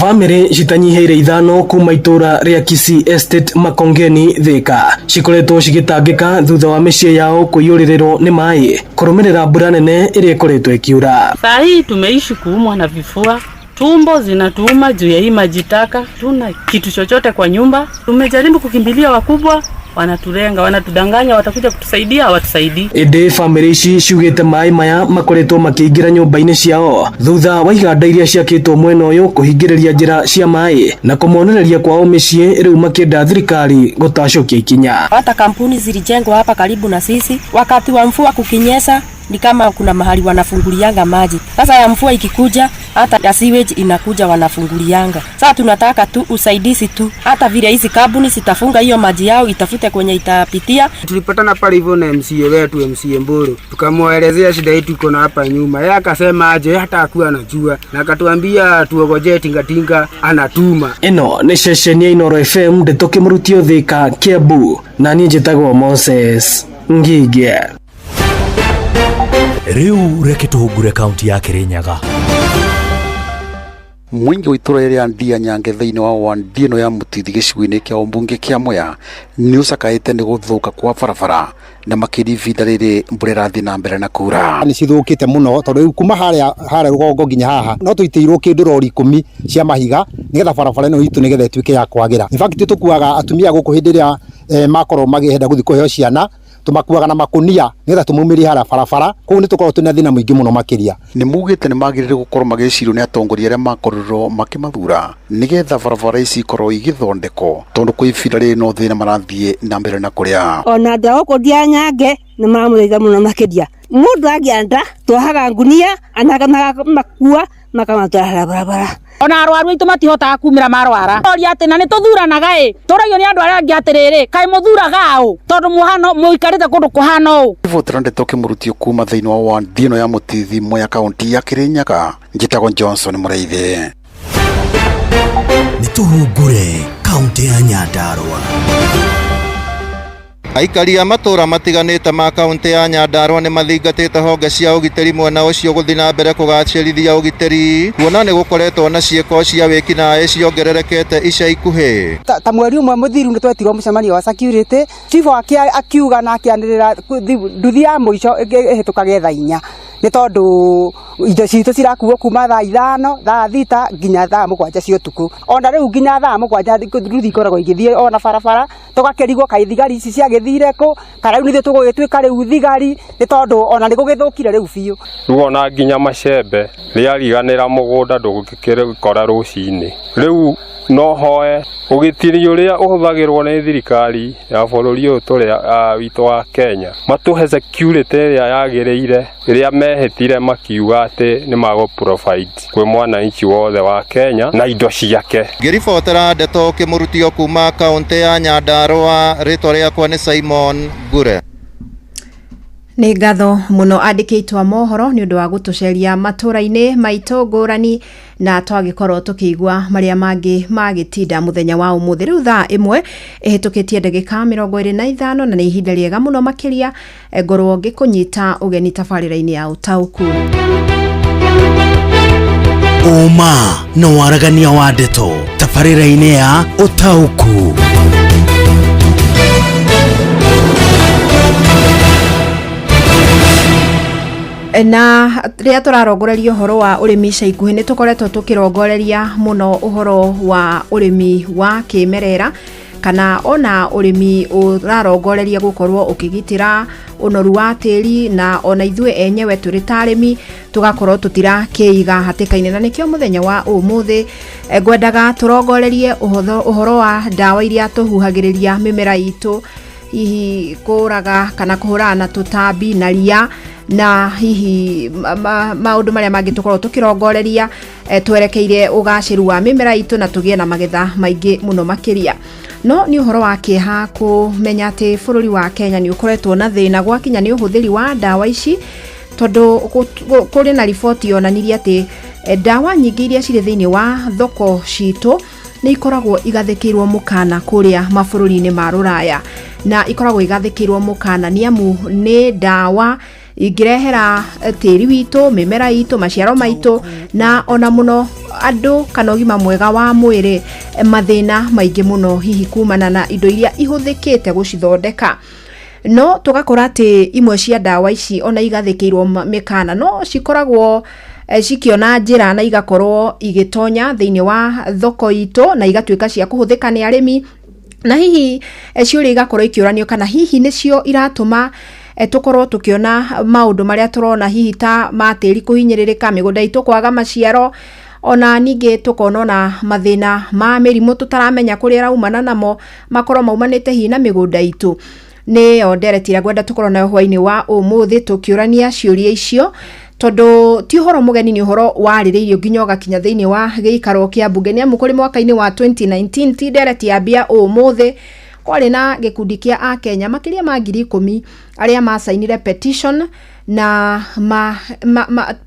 Bamĩrĩ citanyihĩire 5 kuma itũra rĩa Kisii Estate Makongeni Thika cikoretwo cigĩtangĩka thutha wa mĩciĩ yao kũiyũrĩrĩrwo nĩ maĩ kũrũmĩrĩra mbura nene ĩrĩa ĩkoretwo ĩkiura. Saa hii tumeishi kuumwa na vifua, tumbo zinatuuma juu ya hii maji taka, tuna kitu chochote kwa nyumba. Tumejaribu kukimbilia wakubwa, wanatulenga, wanatudanganya, watakuja kutusaidia, hawatusaidii. Ĩndĩ bamĩrĩ ici ciugĩte maĩ maya makoretwo makĩingĩra nyũmba-inĩ ciao thutha wa iganda iria ciakĩtwo mwena ũyũ kũhingĩrĩria njĩra cia maĩ na kũmonereria kwao mĩciĩ, rĩu makĩenda thirikari gũtacũkia ikinya. Hata kampuni zilijengwa hapa karibu na sisi, wakati wa mvua kukinyesha ni kama kuna mahali wanafungulianga maji. Sasa ya mvua ikikuja, hata ya sewage inakuja wanafungulianga. Sasa tunataka tu usaidizi tu, hata vile hizi kampuni zitafunga hiyo maji yao, itafute kwenye itapitia. Tulipatana pale hivyo na MCA wetu, MCA Mburu, tukamwelezea shida yetu iko na hapa nyuma. Yeye akasema aje hata hakuwa anajua, na akatuambia tuogojee tingatinga anatuma. Ĩno nĩ ceceni ya Inooro FM, ndeto kĩmũrutio Thika, Kiambu, na niĩ njĩtagwo Moses Ngige. Rĩu reke tũhungure kaunti ya Kirinyaga. Mũingĩ wa itũra rĩa Ndia Nyange thĩinĩ wa wandi ĩno ya Mũtithi gĩcigo-inĩ kĩa ũmbunge kĩa Mwea nĩ ũcakaĩte nĩ gũthũka kwa barabara na makĩria ihinda rĩrĩ mbura ĩrathiĩ na mbere na kura. Nĩ cithũkĩte mũno tondũ rĩu kuma harĩa rũgongo nginya haha no tũitĩirwo kĩndũ rori 10 cia mahiga nĩgetha barabara ĩno itũ nĩgetha ĩtuĩke ya kwagĩra. In fact tũkuaga atumia gũkũ hĩndĩ ĩrĩa makorwo makĩenda gũthiĩ kũheo ciana, Tũmakuaga na makũnia nĩgetha tũmaumĩrie harĩa barabara. Koguo nĩ tũkoragwo twĩna thĩna mũingĩ mũno makĩria. Nĩ maugĩte nĩ magĩrĩire gũkorwo magĩcirwo nĩ atongoria arĩa makorirwo makĩmathura nĩgetha barabara ici ikorwo igĩthondekwo tondũ kwa ihinda rĩrĩ no thĩna marathiĩ na mbere na kũrĩa. Ona andũ a gũkũ Ndianyange nĩ maramũteithia mũno makĩria. Mũndũ angĩenda twohaga ngunia makua makamatwara harĩa barabara. Ona arwaru aitũ matihotaga kumĩra marwara. Oria atĩ na nĩ tũthuranaga ĩ, tũragio nĩ andũ arĩa angĩ atĩrĩrĩ, kaĩ mũthuraga ũ tondũ mũhano mũikarĩte kũndũ kũhana ũũ. Ribotera ndeto kĩmũrutio kuma thĩinĩ wa wandi ĩno ya Mũtithi Mwea kaunti ya Kĩrĩnyaga. Njĩtagwo Johnson Mũrĩithi. Nĩ tũhungure kaunti ya Nyandarua. Aikari a matũũra matiganĩte ma kaunti ya Nyandarua nĩ mathingatĩte honge cia ũgitĩri mwena ũcio gũthiĩ na mbere kũgacĩrithia ũgitĩri kuona nĩ gũkoretwo na ciĩko cia wĩkinaĩ ciongererekete ica ikuhĩ. Ta mweri ũmwe mũthiru nĩ twetirwo mũcemanio wa security, chief akiuga na akĩanĩrĩra nduthi ya mũico ĩhĩtũkage thaa 4 nĩ tondũ indo citũ cirakuo kuma thaa 5, thaa 6 nginya thaa 7 cia ũtukũ. Ona rĩu nginya thaa 7 nduthi ikoragwo igĩthiĩ ona barabara, tũgakĩrigwo kaĩ thigari ici ciagĩthire kũ, kana rĩu nithuĩ tũgũgĩtuĩka rĩu thigari, nĩ tondũ ona nĩ gũgĩthũkire rĩu biũ. Rĩu ona nginya macembe rĩariganĩra mũgũnda ndũgũkĩrĩkora rũcinĩ. Rĩu no hoe ũgitĩri ũrĩa ũhũthagĩrwo nĩ thirikari ya bũrũri ũyũ tũrĩ witũ wa Kenya, matũhe security ĩrĩa yagĩrĩire, ĩrĩa mehĩtire makiuga atĩ nĩ magũ provide kwĩ mwananchi wothe wa Kenya na indo ciake. Ngĩribotera ndeto kĩmũrutio kuma kaunti ya Nyandarua, rĩtwa rĩakwa nĩ Simon Ngure. Nĩ ngatho mũno andĩkĩtwo mohoro nĩ ũndũ wa gũtũceria matũra-inĩ maitũ ngũrani na twagĩkorwo tũkĩigua marĩa mangĩ magĩtinda mũthenya wa ũmũthĩ. Rĩu thaa 1 ĩhĩtũkĩtie ndagĩka 25 na nĩ ihinda rĩega mũno makĩria ngorwo ngĩkũnyita ũgeni tabarĩra-inĩ ya ũtaũku. Ũma na waragania wa ndeto tabarĩra-inĩ ya ũtaũku. Na rĩrĩa tũrarongoreria ũhoro wa ũrĩmi ica ikuhĩ nĩ tũkoretwo tũkĩrongoreria mũno ũhoro wa ũrĩmi wa kĩmerera kana ona ũrĩmi ũrarongoreria gũkorwo ũkĩgitĩra ũnoru wa tĩri na ona ithuĩ enyewe tũrĩ ta arĩmi tũgakorwo tũtirakĩiga hatĩka-inĩ, na nĩkĩo mũthenya wa ũmũthĩ ngwendaga tũrongorerie ũhoro wa ndawa iria tũhuhagĩrĩria mĩmera itũ, hihi kũraga kana kũhũrana na tũtambi na ria, na hihi maũndũ marĩa mangĩ tũkorwo tũkĩrongoreria twerekeire ũgacĩru wa mĩmera itũ na tũgĩe na magetha maingĩ mũno makĩria. No nĩ ũhoro wa kĩeha kũmenya atĩ bũrũri wa Kenya nĩ ũkoretwo na thĩna gwakinya nĩ ũhũthĩri wa ndawa ici, tondũ kũrĩ na riboti yonanirie atĩ ndawa nyingĩ iria cirĩ thĩinĩ wa thoko citũ nĩ ikoragwo igathĩkĩirwo mũkana kũrĩa mabũrũri-inĩ ma rũraya, na ikoragwo igathĩkĩirwo mũkana nĩ amu nĩ ndawa ingĩrehera tĩri witũ, mĩmera itũ, maciaro maitũ na ona mũno andũ kana ũgima mwega wa mwĩrĩ mathĩna maingĩ mũno hihi kumana na indo iria ihũthĩkĩte gũcithondeka. No tũgakora atĩ imwe cia ndawa ici ona igathĩkĩirwo mĩkana no cikoragwo cikĩona njĩra na igakorwo igĩtonya thĩinĩ wa thoko itũ na igatuĩka cia kũhũthĩka nĩ arĩmi, na hihi ciũria igakorwo ikĩũranio kana hihi nĩcio iratũma tũkorwo tũkĩona maũndũ marĩa tũrona hihi ta ma tĩri kũhinyĩrĩrĩka, mĩgũnda itũ kwaga maciaro, ona ningĩ tũkona ona mathĩna ma mĩrimũ tũtaramenya kũrĩa ĩraumana namo makorwo maumanĩte hihi na mĩgũnda itũ. Nĩyo ndereti ĩrĩa ngwenda tũkorwo nayo hwainĩ wa ũmũthĩ tũkĩũrania ciũria icio, tondũ ti ũhoro mũgeni, nĩ ũhoro warĩrĩirio nginya ũgakinya thĩinĩ wa gĩikaro kĩa mbunge, nĩ amu kũrĩ mwaka-inĩ wa 2019 ti ndereti yambia ũmũthĩ, kwarĩ na gĩkundi kĩa akenya makĩria ma 10,000 arĩa macainire petition, na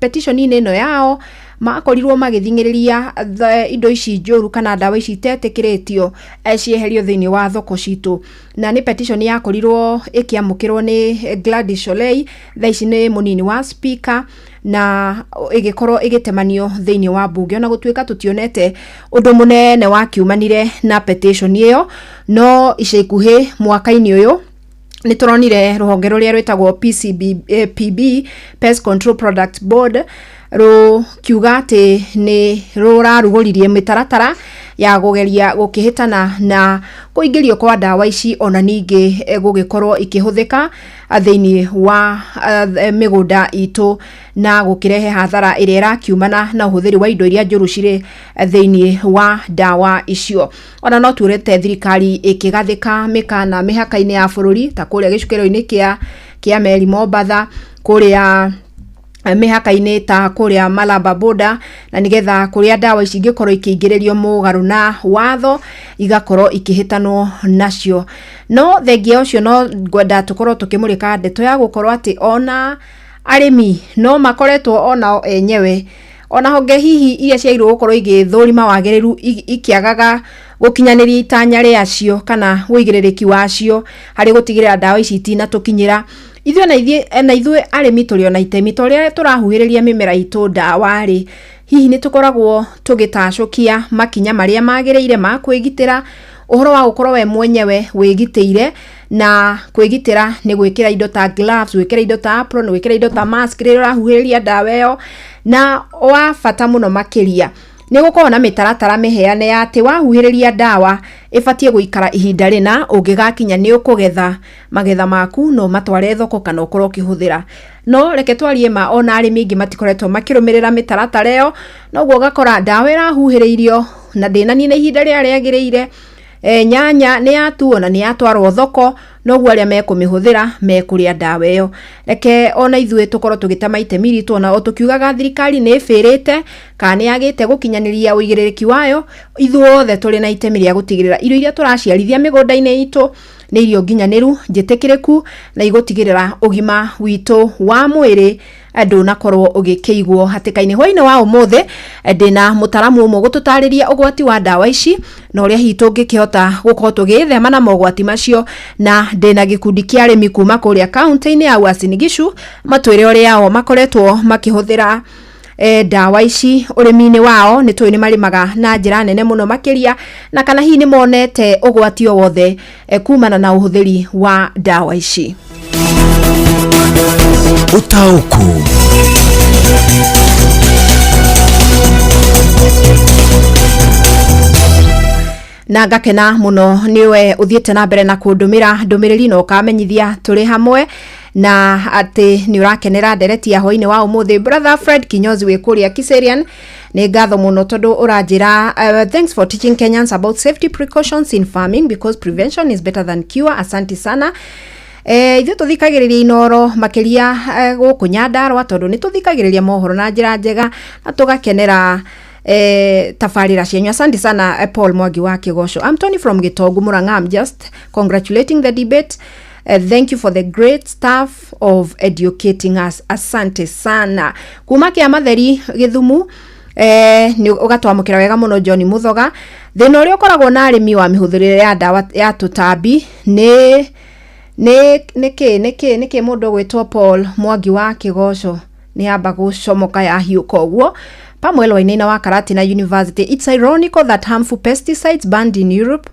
petition-inĩ ĩno yao makorirwo magĩthing'ĩrĩria indo ici njũru kana ndawa ici itetĩkĩrĩtio cieherio thĩinĩ wa thoko citũ. Na nĩ petition yakorirwo ĩkĩamũkĩrwo nĩ Gladys Shollei, thaa ici nĩ mũnini wa speaker, na ĩgĩkorwo ĩgĩtemanio thĩinĩ wa mbunge, ona gũtuĩka tũtionete ũndũ mũnene wakiumanire na petition ĩyo. No ica ikuhĩ mwaka-inĩ ũyũ nĩ tũronire rũhonge rũrĩa rwĩtagwo PCB, PB, Pest Control Product Board, rũkiuga atĩ nĩ rũrarugũririe mĩtaratara ya kũgeria gũkĩhĩtana na kũingĩrio kwa ndawa ici ona ningĩ gũgĩkorwo ikĩhũthĩka thĩinĩ wa mĩgũnda itũ na gũkĩrehe hathara ĩrĩa ĩrakiumana na ũhũthĩri wa indo iria njũru cirĩ thĩinĩ wa ndawa icio. Ona no tuonete thirikari ĩkĩgathĩka mĩkana mĩhaka-inĩ ya bũrũri ta kũrĩa gĩcukĩro-inĩ kĩa meri Mombatha, kũrĩa mĩhaka-inĩ ta kũrĩa Malaba border, na nĩgetha kũrĩa ndawa ici ingĩkorwo ikĩingĩrĩrio mũgarũ na watho igakorwo ikĩhĩtanwo nacio. No thengia ũcio no ngwenda tũkorwo tũkĩmũrĩka ndeto ya gũkorwo atĩ ona arĩmi no makoretwo onao enyewe ona honge hihi iria ciagĩrĩirwo gũkorwo igĩthũrima wagĩrĩru ikĩagaga gũkinyanĩria itanya rĩacio kana ũigĩrĩrĩki wacio harĩ gũtigĩrĩra ndawa ici itinatũkinyĩra. Ithuĩ na ithuĩ arĩmi tũrĩ ona itemi ta ũrĩa tũrahuhĩrĩria mĩmera itũ ndawa rĩ, hihi nĩ tũkoragwo tũgĩtacũkia makinya marĩa magĩrĩire ma kwĩgitĩra, ũhoro wa gũkorwo we mwenyewe wĩgitĩire, na kwĩgitĩra nĩ gwĩkĩra indo ta gloves, gwĩkĩra indo ta apron, gwĩkĩra indo ta mask rĩrĩa ũrahuhĩrĩria ndawa ĩyo. Na wa bata mũno makĩria nĩ gũkorwo na mĩtaratara mĩheane ya atĩ wahuhĩrĩria ndawa ĩbatiĩ gũikara ihinda rĩna, ũngĩgakinya nĩ ũkũgetha magetha maku no matware thoko kana ũkorwo ũkĩhũthĩra. No reke twarie ma, ona arĩmi aingĩ matikoretwo makĩrũmĩrĩra mĩtaratara ĩyo, noguo ũgakora ndawa ĩrahuhĩrĩirio na ndĩnanina ihinda rĩrĩa rĩagĩrĩire, nyanya nĩ yatuo na nĩ yatwarwo thoko, noguo arĩa mekũmĩhũthĩra mekũrĩa ndawa ĩyo. Reke ona ithuĩ tũkorwo tũgĩtema itemi ritũ, ona o tũkiugaga thirikari nĩ ĩbĩrĩte kana nĩ yagĩte gũkinyanĩria ũigĩrĩrĩki wayo, ithuothe tũrĩ na itemi rĩa gũtigĩrĩra irio iria tũraciarithia mĩgũnda-inĩ itũ nĩ irio nginyanĩru, njĩtĩkĩrĩku na igũtigĩrĩra ũgima witũ wa mwĩrĩ ndũnakorwo ũgĩkĩigwo hatĩka-inĩ. Hwaĩ-inĩ wa ũmũthĩ ndĩna mũtaramu ũmwe gũtũtarĩria ũgwati wa ndawa ici na ũrĩa hihi tũngĩkĩhota gũkorwo tũgĩĩthema na mogwati macio, na ndĩna gĩkundi kĩa arĩmi kuma kũrĩa kaunti-inĩ ya Uasin Gishu matwĩre ũrĩa o makoretwo makĩhũthĩra ndawa ici ũrĩmi-inĩ wao. Nĩ tũĩ nĩ marĩmaga na njĩra nene mũno makĩria, na kana hihi nĩ monete ũgwati o wothe kumana na ũhũthĩri wa ndawa ici. Ũtaũku. Na ngakena mũno nĩwe ũthiĩte na mbere na kũndũmĩra ndũmĩrĩri na ũkamenyithia tũrĩ hamwe na atĩ nĩ ũrakenera ndereti ya hwaĩ-inĩ wa ũmũthĩ. Brother Fred Kinyozi wĩ kũrĩa Kiserian, nĩ ngatho mũno tondũ ũranjĩra thanks for teaching Kenyans about safety precautions in farming because prevention is better than cure. Asante sana. Ithuĩ tũthikagĩrĩria Inoro makĩria gũkũ Nyandarũa tondũ nĩ tũthikagĩrĩria mohoro na njĩra njega na tũgakenera tabarĩra cianyu. Asante sana Paul Mwangi wa Kĩgoco. I'm Tony from Gĩtongu Murang'a. I'm just congratulating the debate. Thank you for the great stuff of educating us. Asante sana. Kuma kĩa Matheri Gĩthumu, nĩ ũgatwamũkĩra wega mũno John Muthoga. Thĩna ũrĩa ũkoragwo na arĩmi wa mĩhũthĩrĩre ya ndawa ya tũtambi nĩ nĩ nĩkĩ nĩkĩ nĩkĩ mũndũ ũgwĩtwo Paul Mwangi wa Kĩgoco nĩ amba gũcomoka yahiũka ũguo. Pamuel Wainaina wa Karatina University. It's ironical that harmful pesticides banned in Europe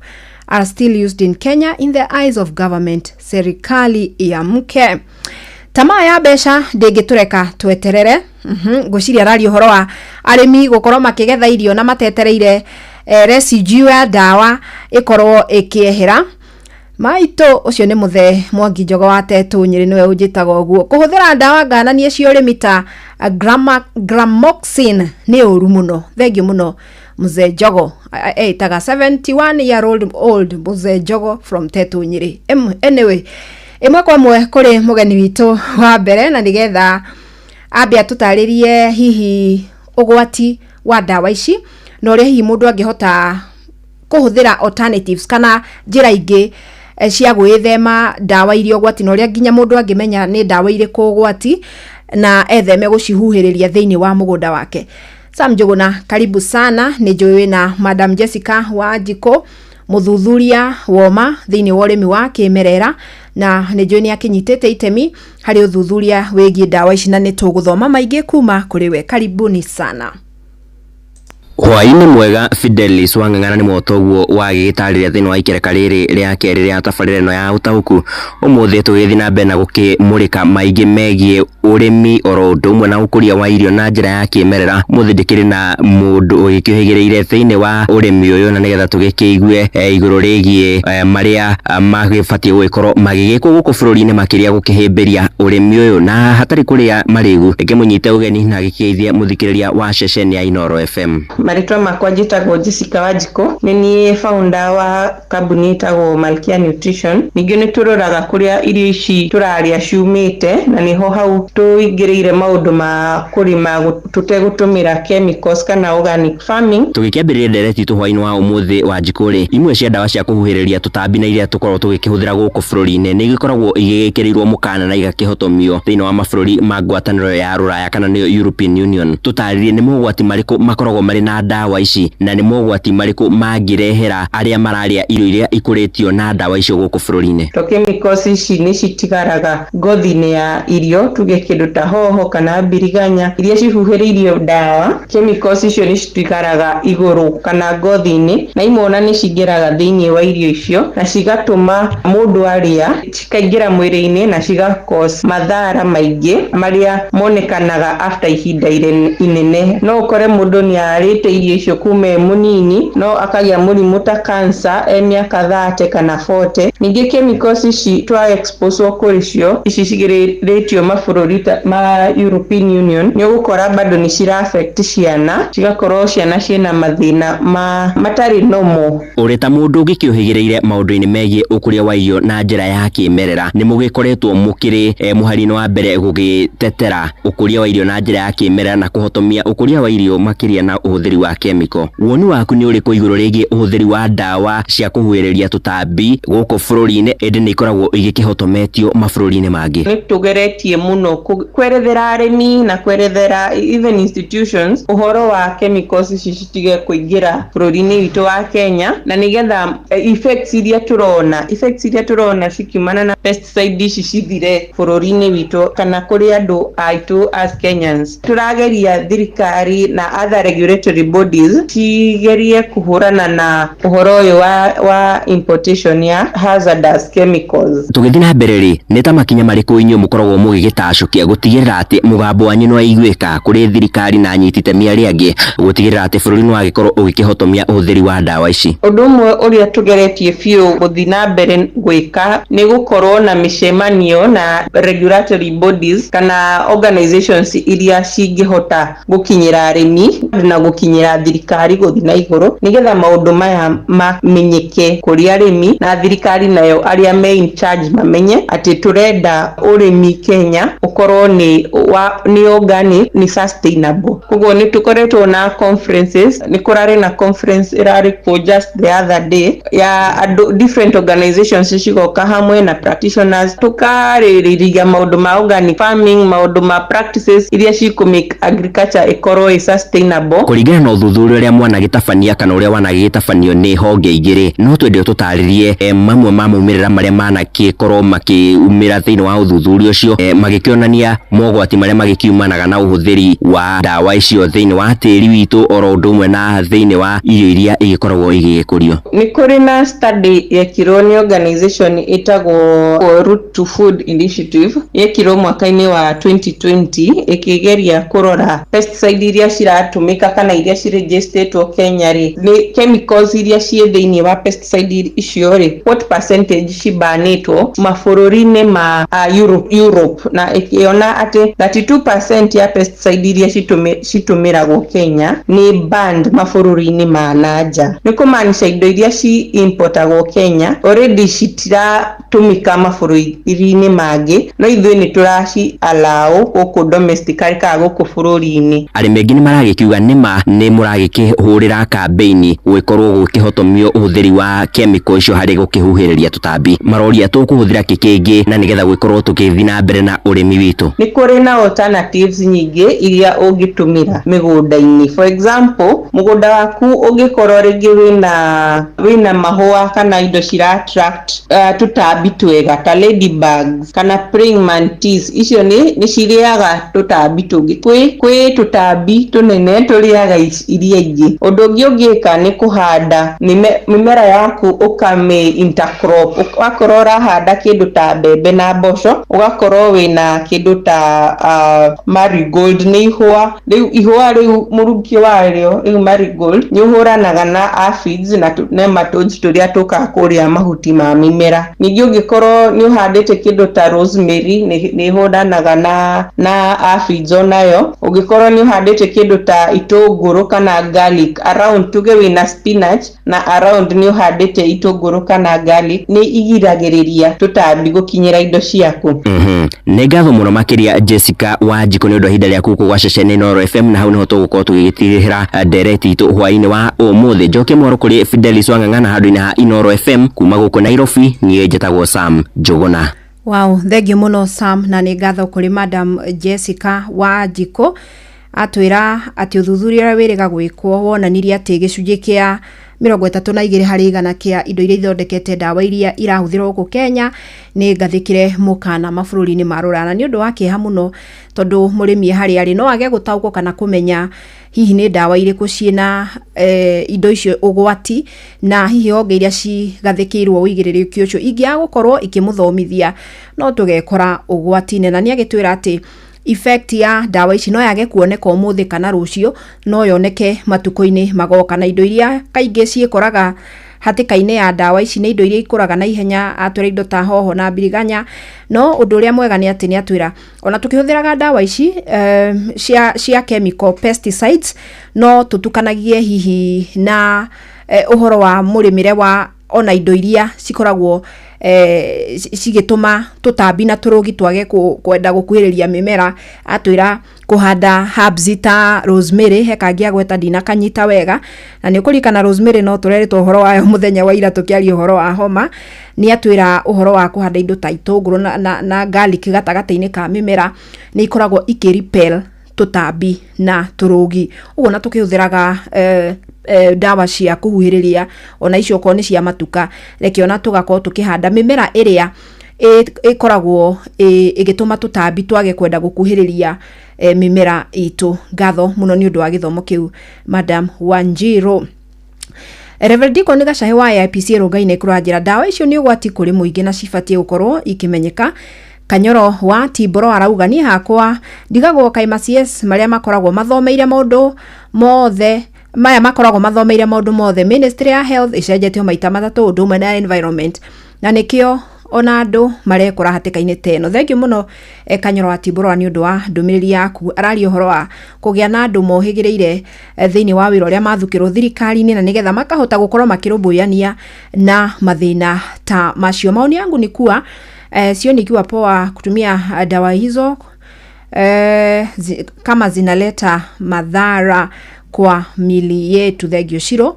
are still used in Kenya in the eyes of government. Serikali ya mke. Tamaa ya mbeca ndĩngĩtũreka tweterere. Ngwĩciria araria ũhoro wa arĩmi gũkorwo makĩgetha irio na matetereire residue ya ndawa ĩkorwo ĩkĩehera. Maitũ ũcio nĩ mũthee Mwangi Njogo wa Tetũ Nyĩrĩ nĩwe ũnjĩtaga ũguo. Kũhũthĩra ndawa ngananie cia ũrĩmi ta Gramoxin nĩ ũru mũno. Thengiũ mũno Mzee Njogo. Etaga 71 year old Mzee Njogo from Tetũ Nyĩrĩ. Anyway, ĩmwe kwa ĩmwe kũrĩ mũgeni witũ wa mbere na nĩgetha ambe atũtarĩrie hihi ũgwati wa ndawa ici na ũrĩa hihi mũndũ angĩhota kũhũthĩra alternatives kana njĩra ingĩ cia gwĩthema ndawa iria ũgwati na ũrĩa nginya mũndũ angĩmenya nĩ ndawa irĩkũ ũgwati na etheme gũcihuhĩrĩria thĩinĩ wa mũgũnda wake. Sam Njuguna, karibu sana. Nĩ njũĩ wĩna Madam Jessica Wanjikũ, mũthuthuria woma thĩinĩ wa ũrĩmi wa kĩmerera, na nĩ njũĩ nĩ akĩnyitĩte itemi harĩ ũthuthuria wĩgiĩ ndawa ici na nĩ tũgũthoma maingĩ kuma kũrĩ we. Karibuni sana. Hwaĩ-inĩ mwega Fidelis Wang'ang'ana nĩ motoguo wagĩgĩtarĩria thĩinĩ wa ikereka rĩrĩ rĩa kerĩ rĩa tabarĩra ĩno ya ũtaũku. Ũmũthĩ tũgĩthiĩ na mbere na gũkĩmũrĩka maingĩ megiĩ ũrĩmi oro ũndũ ũmwe na ũkũria wa irio na njĩra ya kĩmerera. Ũmũthĩ ndĩkĩrĩ na mũndũ ũgĩkĩũhĩgĩrĩire thĩinĩ wa ũrĩmi ũyũ na nĩgetha tũgĩkĩigue igũrũ rĩgiĩ marĩa magĩbatiĩ gũgĩkorwo magĩgĩkwo gũkũ bũrũri-inĩ makĩria gũkĩhĩmbĩria ũrĩmi ũyũ na hatarĩ kũrĩa marĩgu. Reke mũnyite ũgeni na gĩkĩgeithie mũthikĩrĩria wa ceceni ya Inooro FM. Marĩtwa makwa njĩtagwo Jessica Wanjikũ, nĩ niĩ founder wa kambuni ĩtagwo Malkia Nutrition. Ningĩ nĩ tũroraga kũrĩa irio ici tũrarĩa ciumĩte, na nĩho hau tũingĩrĩire maũndũ ma kũrĩma tũtegũtũmĩra chemicals kana organic farming. Tũgĩkĩambĩrĩria ndereti itũ hwaĩ-inĩ wa ũmũthĩ Wanjikũ rĩ, imwe cia ndawa cia kũhuhĩrĩria tũtambi na iria tũkoragwo tũgĩkĩhũthĩra gũkũ bũrũri-inĩ nĩ igĩkoragwo igĩgĩkĩrĩirwo mũkana na igakĩhotomio thĩinĩ wa mabũrũri ma ngwatanĩro ya rũraya kana nĩyo European Union. Tũtarĩrie nĩ mogwati marĩkũ makoragwo marĩ na ndawa ici na nĩ mogwati marĩkũ mangĩrehera arĩa mararĩa irio iria ikũrĩtio na ndawa icio gũkũ bũrũri-inĩ. To chemicals ici nĩ citigaraga ngothi-inĩ ya irio, tuge kĩndũ ta hoho kana mbiriganya iria cihuhĩrĩirio ndawa, chemicals icio nĩ citigaraga igũrũ kana ngothi-inĩ, na imwe ona nĩ cingĩraga thĩinĩ wa irio icio na cigatũma mũndũ arĩa, cikaingĩra mwĩrĩ-inĩ na ciga cause mathara maingĩ marĩa monekanaga after ihinda inene. No ũkore mũndũ nĩ arĩte irio icio kuma e mũnini, no akagĩa mũrimũ ta cancer e mĩaka 30 kana 40. Ningĩ chemicals ici twa expose kũrĩ cio, ici cigirĩrĩtio mabũrũri ta ma European Union, nĩ ũgũkora bado nĩ cira affect ciana, cigakorwo ciana ciĩna mathĩna ma matarĩ normal. Ũrĩ ta mũndũ ũgĩkĩũhĩgĩrĩire maũndũ-inĩ megiĩ ũkũria wa irio na njĩra ya kĩmerera, nĩ mũgĩkoretwo mũkĩrĩ mũhari-inĩ wa mbere gũgĩtetera ũkũria wa irio na njĩra ya kĩmerera na kũhotomia ũkũria wa irio makĩria na ũhũthĩri wa kemiko. Woni waku nĩ ũrĩkũ igũrũ rĩgiĩ ũhũthĩri wa ndawa cia kũhuhĩrĩria tũtambi gũkũ bũrũri-inĩ ĩndĩ nĩ ikoragwo igĩkĩhotometio mabũrũri-inĩ mangĩ? Nĩ tũgeretie mũno kwerethera arĩmi na kwerethera even institutions ũhoro wa chemicals ici citige kũingĩra bũrũri-inĩ witũ wa Kenya, na nĩgetha effects iria tũrona cikiumana na pesticide ici cithire bũrũri-inĩ witũ kana kũrĩ andũ aitũ as Kenyans. Tũrageria thirikari na other regulatory bodies cigerie kũhũrana na ũhoro ũyũ wa importation ya hazardous chemicals. Tũgĩthiĩ na mbere rĩ, nĩ ta makinya marĩkũ inyuĩ mũkoragwo mũgĩgĩtacũkia gũtigĩrĩra atĩ mũgambo wanyu nĩ waiguĩka kũrĩ thirikari na anyiti itemi arĩa angĩ gũtigĩrĩra atĩ bũrũri nĩ wagĩkorwo ũgĩkĩhotomia ũhũthĩri wa ndawa ici? Ũndũ ũmwe ũrĩa tũgeretie biũ gũthiĩ na mbere gwĩka nĩ gũkorwo na mĩcemanio na regulatory bodies kana organizations iria cingĩhota gũkinyĩra arĩmi na gũkinyĩra thirikari gũthiĩ na igũrũ, nĩgetha maũndũ maya mamenyeke kũrĩ arĩmi na thirikari nayo arĩa me in charge mamenye atĩ tũrenda ũrĩmi Kenya ũkorwo nĩ organic, nĩ sustainable. Koguo nĩ tũkoretwo na conferences, nĩ kũrarĩ na conference ĩrarĩ kuo just the other day ya andũ different organizations cigoka hamwe na practitioners, tũkarĩrĩria maũndũ ma organic farming, maũndũ ma practices iria cikũ make agriculture ĩkorwo ĩ sustainable. Kũringana na ũthuthuria ũrĩa mwanagĩtabania kana ũrĩa wanagĩgĩtabanio nĩ honge igĩrĩ, no twende ũtũtarĩrie mamwe ma maumĩrĩra marĩa managĩkorwo makĩumĩra thĩinĩ wa ũthuthuria ũcio, magĩkĩonania mogwati marĩa magĩkiumanaga na ũhũthĩri wa ndawa icio thĩinĩ wa tĩri witũ oro ũndũ ũmwe na thĩinĩ wa irio iria igĩkoragwo igĩgĩkũrio. Nĩ kũrĩ na study yekirwo nĩ organization ĩtagwo Root to Food Initiative, yekirwo mwaka-inĩ wa 2020 ĩkĩgeria kũrora pesticide iria ciratũmĩka kana iria ciregistatwo Kenya rĩ, nĩ chemicals iria ciĩ thĩinĩ wa pesticide icio rĩ, what percentage cibanĩtwo mabũrũri-inĩ ma Europe, na ĩkĩona atĩ 32% ya pesticide iria citũmĩragwo Kenya nĩ banned mabũrũri-inĩ ma nanja. Nĩ kũmaanisha indo iria ci importagwo Kenya already citiratũmĩka mabũrũri-inĩ mangĩ, no ithuĩ nĩ tũraci allow gũkũ domestically kana gũkũ bũrũri-inĩ. Arĩmi aingĩ nĩ maragĩkiuga nĩma nĩ mũragĩkĩhũrĩra kambĩini gũgĩkorwo gũkĩhotomio ũhũthĩri wa chemical icio harĩ gũkĩhuhĩrĩria tũtambi. Maroria tũkũhũthĩra kĩ kĩngĩ na nĩgetha gũgĩkorwo tũgĩthiĩ na mbere na ũrĩmi witũ? Nĩ kũrĩ na alternatives nyingĩ iria ũngĩtũmĩra mĩgũnda-inĩ. For example, mũgũnda waku ũngĩkorwo rĩngĩ wĩna mahũa kana indo cira attract tũtambi tũtambi twega ta ladybugs kana praying mantis, icio nĩ cirĩaga tũtambi tũngĩ. Kwĩ tũtambi tũnene tũrĩaga iria ingĩ. Ũndũ ũngĩ ũngĩka nĩ kũhanda mĩmera yaku ũkamĩ intercrop. Wakorwo ũrahanda kĩndũ ta mbembe na mboco, ũgakorwo wĩna kĩndũ ta marigold, nĩ ihũa. Rĩu ihũa rĩu mũrukĩ warĩo rĩu marigold nĩ ũhũranaga na aphids na nematodes tũrĩa tũkaga kũrĩa mahuti ma mĩmera. Ningĩ ũngĩkorwo nĩ ũhandĩte kĩndũ ta rosemary nĩ ĩhũranaga na aphids onayo. Ũngĩkorwo nĩ ũhandĩte kĩndũ ta itũngũrũ kana garlic around, tuge wĩna spinach na around nĩ ũhandĩte itũngũrũ kana garlic, nĩ igiragĩrĩria tũtambi gũkinyĩra indo ciaku. Nĩ ngatho mũno makĩria Jessica Wanjikũ nĩ ũndũ wa ihinda rĩaku gũkũ gwa ceceni Inooro FM, na hau nĩho tũgũkorwo tũgĩgĩtirĩra ndereti itũ hwaĩ-inĩ wa ũmũthĩ. Njoke mwaro kũrĩ Fidelis Wang'ang'ana handũ-inĩ ha Inooro FM kuma gũkũ Nairobi. Niĩ njĩtagwo Sam Njũgũna. Wow, thank you mũno Sam, na nĩ ngatho kũrĩ Madam Jessica Wanjikũ. Atwĩra atĩ ũthuthuria ũrĩa wĩrĩga gwĩkwo wonanirie atĩ gĩcunjĩ kĩa 32 harĩ igana kĩa indo iria ithondekete ndawa iria irahũthĩrwo gũkũ Kenya nĩ ngathĩkĩre mũkana mabũrũri-inĩ ma rũraya. Na nĩ ũndũ wa kĩeha mũno tondũ mũrĩmi harĩa arĩ no age gũtaũkwo kana kũmenya hihi nĩ ndawa irĩkũ ciĩna indo icio ũgwati, na hihi honge iria cigathĩkĩirwo ũigĩrĩrĩki ũcio ingĩaga gũkorwo ikĩmũthomithia no tũgekora ũgwati-inĩ. Na nĩ agĩtwĩra atĩ effect ya ndawa ici no yage kuoneka ũmũthĩ kana rũciũ, no yoneke matukũ-inĩ magoka. Na indo iria kaingĩ ciĩkoraga hatĩka-inĩ ya ndawa ici nĩ indo iria ikũraga na ihenya, atwĩra indo ta hoho na mbiriganya. No ũndũ ũrĩa mwega nĩ atĩ nĩ atwĩra ona tũkĩhũthĩraga ndawa ici cia chemical pesticides no tũtukanagie hihi na ũhoro wa mũrĩmĩre wa ona indo iria cikoragwo cigĩtũma tũtambi na tũrũgi twage kwenda gũkuhĩrĩria mĩmera. Atwĩra kũhanda herbs ta rosemary, he kangĩ agweta ndinakanyita wega, na nĩ ũkũririkana rosemary no tũrerĩtwo ũhoro wayo mũthenya wa ira tũkĩaria ũhoro wa homa. Nĩ atwĩra ũhoro wa kũhanda indo ta itũngũrũ na garlic gatagatĩ-inĩ ka mĩmera nĩ ikoragwo ikĩ repel tũtambi na tũrũgi. Ũguo na tũkĩhũthĩraga ndawa cia kũhuhĩrĩria ona icio okorwo nĩ cia matuka, reke ona tũgakorwo tũkĩhanda mĩmera ĩrĩa ĩkoragwo ĩgĩtũma tũtambi twage kwenda gũkuhĩrĩria mĩmera itũ. Ngatho mũno nĩ ũndũ wa gĩthomo kĩu Madam Wanjiru. Reverend Deacon Gacahe wa AIPC Rongai-inĩ kũranjĩra ndawa icio nĩ ũgwati kũrĩ mũingĩ na cibatiĩ gũkorwo ikĩmenyeka. Kanyoro wa Timboro arauga niĩ hakwa ndigagwo kaĩ ma CS marĩa makoragwo mathomeire maũndũ mothe maya makoragwo mathomeire maũndũ mothe. Ministry ya Health ĩcenjetio maita matatũ ũndũ ũmwe na environment, na nĩkĩo ona andũ marekora hatĩka-inĩ ta ĩno. Thank you mũno Kanyoro wa Timboro nĩ ũndũ wa ndũmĩrĩri yaku. Araria ũhoro wa kũgĩa na andũ mohĩgĩrĩire thĩinĩ wa wĩra ũrĩa mathukĩrwo thirikari-inĩ na nĩgetha makahota gũkorwo makĩrũmbũyania na mathĩna ta macio. Maoni yangu ni kuwa sio nikiwa poa kutumia dawa hizo kama zinaleta madhara kwa mili yetu. Thank you Shiro.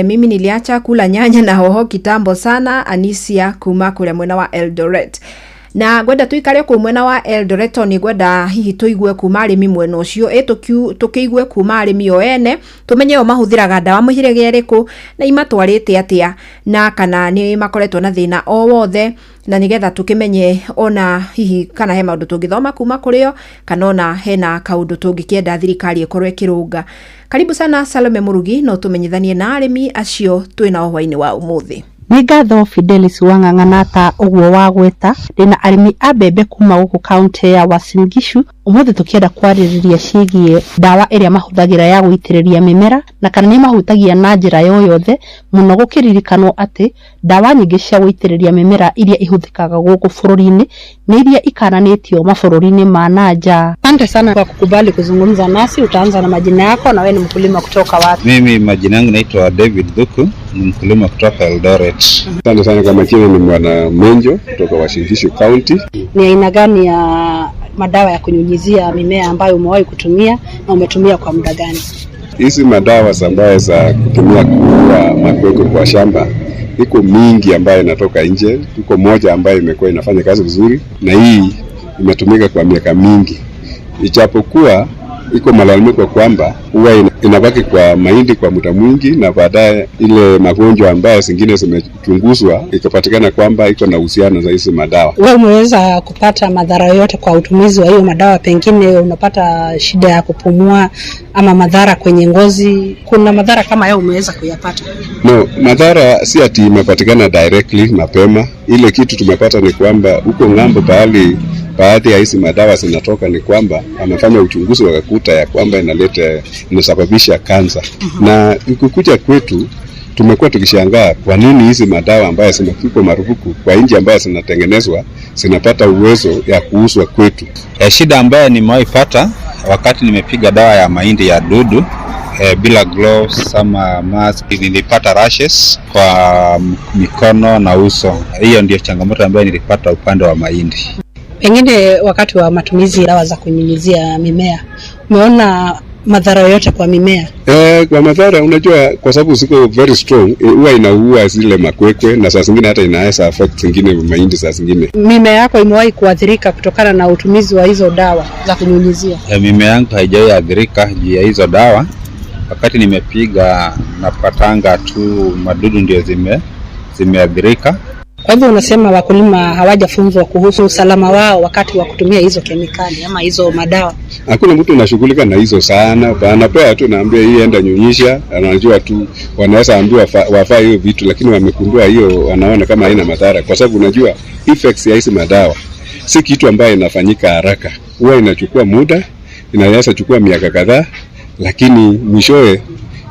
Mimi niliacha kula nyanya na hoho kitambo sana. Anisia kuma kũrĩa mwena wa Eldoret. Na ngwenda tuikare kũu mwena wa Eldoret ni ngwenda hihi tuigue kuma arĩmi mwena ũcio, tũkĩigue kuma arĩmi o ene, tũmenye o mahũthĩraga ndawa mũhĩrĩga ĩrĩkũ na imatwarĩte atĩa, na kana nĩ makoretwo na thĩna o wothe, na nĩgetha tũkĩmenye ona hihi kana he maũndũ tũngĩthoma kuma kũrĩo, kana ona hena kaũndũ tũngĩkĩenda thirikari ĩkorwo ĩkĩrũnga. Karibu sana Salome Murugi, no tũmenyithanie na arĩmi acio twĩnao hwaĩ-inĩ wa ũmũthĩ. Nĩ ngatho Fidelis Wang'ang'ana ta ũguo wagweta. Ndĩna arĩmi a mbembe kuma gũkũ kaunti ya Uasin Gishu. Ũmũthĩ tũkĩenda kwarĩrĩria ciĩgiĩ ndawa ĩrĩa mahũthagĩra ya gũitĩrĩria mĩmera na kana nĩ mahutagia na njĩra yoyothe, mũno gũkĩririkanwo atĩ ndawa nyingĩ cia gũitĩrĩria mĩmera iria ihũthĩkaga gũkũ bũrũri-inĩ nĩ iria ikananĩtio mabũrũri-inĩ ma na nja. Asante sana kwa kukubali kuzungumza nasi. Utaanza na majina yako na wewe ni mkulima kutoka wapi? Mimi majina yangu naitwa David Dhuku, ni mkulima kutoka Eldoret. Asante sana kwa majina, ni Bwana Menjo kutoka Uasin Gishu County. Ni aina gani ya madawa ya kunyunyizia mimea ambayo umewahi kutumia na umetumia kwa muda gani? Hizi madawa ambayo za kutumia kuua makwekwe kwa shamba iko mingi ambayo inatoka nje. Tuko moja ambayo imekuwa inafanya kazi vizuri na hii imetumika kwa miaka mingi. Ijapokuwa Iko malalamiko kwamba huwa inabaki kwa mahindi kwa muda mwingi, na baadaye ile magonjwa ambayo zingine zimechunguzwa ikapatikana kwamba iko na uhusiano na hizi madawa. Wewe umeweza kupata madhara yoyote kwa utumizi wa hiyo madawa? Pengine unapata shida ya kupumua ama madhara kwenye ngozi? Kuna madhara kama hayo umeweza kuyapata? No, madhara si ati imepatikana directly mapema. Ile kitu tumepata ni kwamba huko ng'ambo pahali baadhi ya hizi madawa zinatoka ni kwamba wamefanya uchunguzi wakakuta ya kwamba inaleta inasababisha kansa. Na ikikuja kwetu tumekuwa tukishangaa kwa nini hizi madawa ambayo zimepigwa marufuku kwa nchi ambayo zinatengenezwa zinapata uwezo ya kuuzwa kwetu. Shida ambayo nimewahi pata wakati nimepiga dawa ya mahindi ya dudu bila gloves ama mask, nilipata rashes kwa mikono na uso. Hiyo ndio changamoto ambayo nilipata upande wa mahindi. Pengine wakati wa matumizi ya dawa za kunyunyizia mimea, umeona madhara yoyote kwa mimea? Kwa madhara unajua, kwa sababu ziko very strong, huwa inaua zile makwekwe na saa zingine hata inaweza affect zingine mahindi saa zingine. Mimea yako imewahi kuathirika kutokana na utumizi wa hizo dawa za kunyunyizia? Mimea yangu haijawahi athirika juu ya hizo dawa. Wakati nimepiga napatanga tu madudu ndio zimeathirika. Kwa hivyo unasema wakulima hawajafunzwa kuhusu usalama wao wakati wa kutumia hizo kemikali ama hizo madawa? Hakuna mtu anashughulika na hizo sana, anapewa tu, naambia hii enda nyunyisha, anajua tu, wanaweza ambiwa wafaa hiyo vitu, lakini wamekundua hiyo, wanaona kama haina madhara, kwa sababu unajua effects ya hizi madawa si kitu ambayo inafanyika haraka, huwa inachukua muda, inaweza chukua miaka kadhaa, lakini mwishowe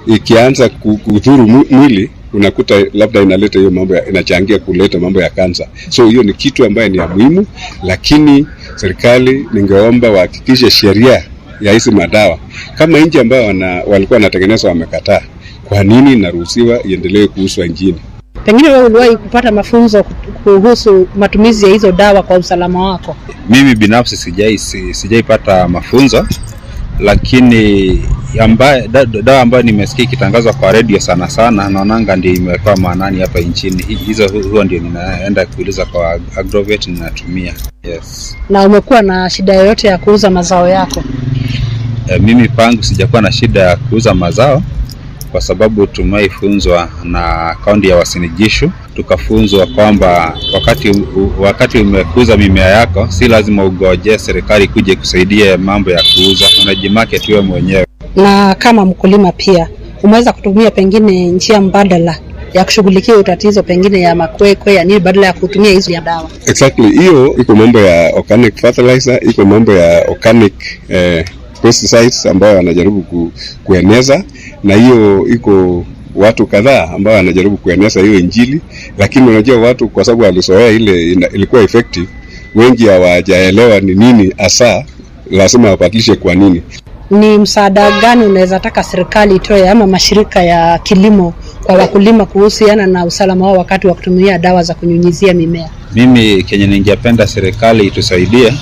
ikianza kudhuru mwili unakuta labda inaleta hiyo mambo inachangia kuleta mambo ya kansa. So hiyo ni kitu ambayo ni ya muhimu, lakini serikali ningeomba wahakikishe sheria ya hizi madawa kama nchi ambayo walikuwa wanatengeneza wamekataa, kwa nini inaruhusiwa iendelee kuuzwa nchini? Pengine wewe uliwahi kupata mafunzo kuhusu matumizi ya hizo dawa kwa usalama wako? Mimi binafsi sijaipata mafunzo, lakini dawa ambayo nimesikia ikitangazwa kwa radio sana sana naonanga ndio imewekwa maanani hapa nchini. Hizo huwa ndio ninaenda kuuliza kwa agrovet ninatumia. Yes. Na umekuwa na shida yoyote ya kuuza mazao yako? Mimi pangu sijakuwa na shida ya kuuza mazao kwa sababu tumeifunzwa na kaunti ya Uasin Gishu, tukafunzwa kwamba wakati umekuza mimea yako si lazima ugoje serikali kuje kusaidie mambo ya kuuza, unajimarket wewe mwenyewe. Na kama mkulima pia umeweza kutumia pengine njia mbadala ya kushughulikia tatizo pengine ya makwekwe ya nini badala ya kutumia hizo ya dawa? Exactly, hiyo iko mambo ya organic fertilizer, iko mambo ya organic pesticides ambayo wanajaribu kueneza, na hiyo iko watu kadhaa ambao wanajaribu kueneza hiyo injili, lakini unajua watu kwa sababu walizoea ile ilikuwa effective, wengi hawajaelewa ni nini hasa, lazima wabadilishe kwa nini. Ni msaada gani unaweza taka serikali itoe ama mashirika ya kilimo kwa wakulima kuhusiana na usalama wao wakati wa kutumia dawa za kunyunyizia mimea? Mimi kenye ningependa serikali itusaidie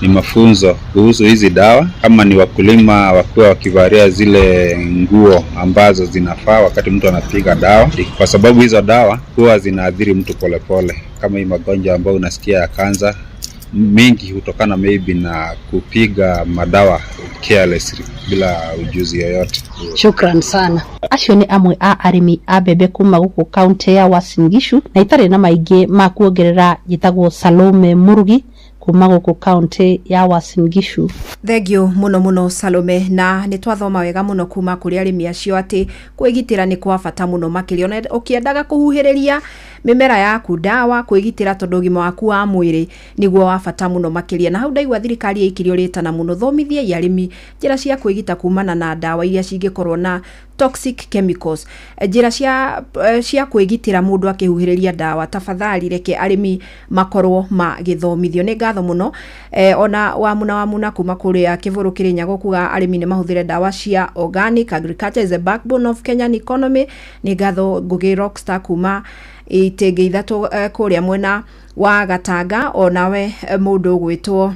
ni mafunzo kuhusu hizi dawa. Kama ni wakulima wakuwa wakivalia zile nguo ambazo zinafaa wakati mtu anapiga dawa, kwa sababu hizo dawa huwa zinaathiri mtu polepole. Kama hii magonjwa ambayo unasikia ya kansa mingi hutokana maybe na kupiga madawa carelessly bila ujuzi yoyote. Shukran sana. Acio nĩ amwe a arĩmi a mbembe kuma gũkũ kaunti ya Uasin Gishu, na itarĩ na maingĩ ma kuongerera. Njĩtagwo Salome Murugi kuma gũkũ kaunti ya Uasin Gishu. Thengio muno muno Salome, na nĩ twathoma wega muno kuma kũrĩ arĩmi acio atĩ kwĩgitĩra nĩ kwa bata mũno makĩria, ona ũkĩendaga kũhuhĩrĩria mĩmera yaku ndawa, kwĩgitĩra tondũ ũgima waku wa mwĩrĩ nĩguo wa bata mũno makĩria. Na hau ndaigua thirikari ĩikirio rĩtana mũno, thomithiai arĩmi njĩra cia kwĩgita kumana na ndawa iria cingĩkorwo na toxic chemicals, njĩra cia kwĩgitĩra mũndũ akĩhuhĩrĩria ndawa. Tafadhali reke arĩmi makorwo magĩthomithio. Nĩ ngatho mũno ona Wamuna kuma kũrĩa Kĩbũrũ Kĩrĩnyaga kuga arĩmi nĩ mahũthĩre ndawa cia organic. Agriculture is the backbone of Kenyan economy. Nĩ ngatho Ngũgĩ Rockstar kuma itĩngĩ ithatũ kũrĩa mwena wa Gatanga. Onawe mũndũ ũgwĩtwo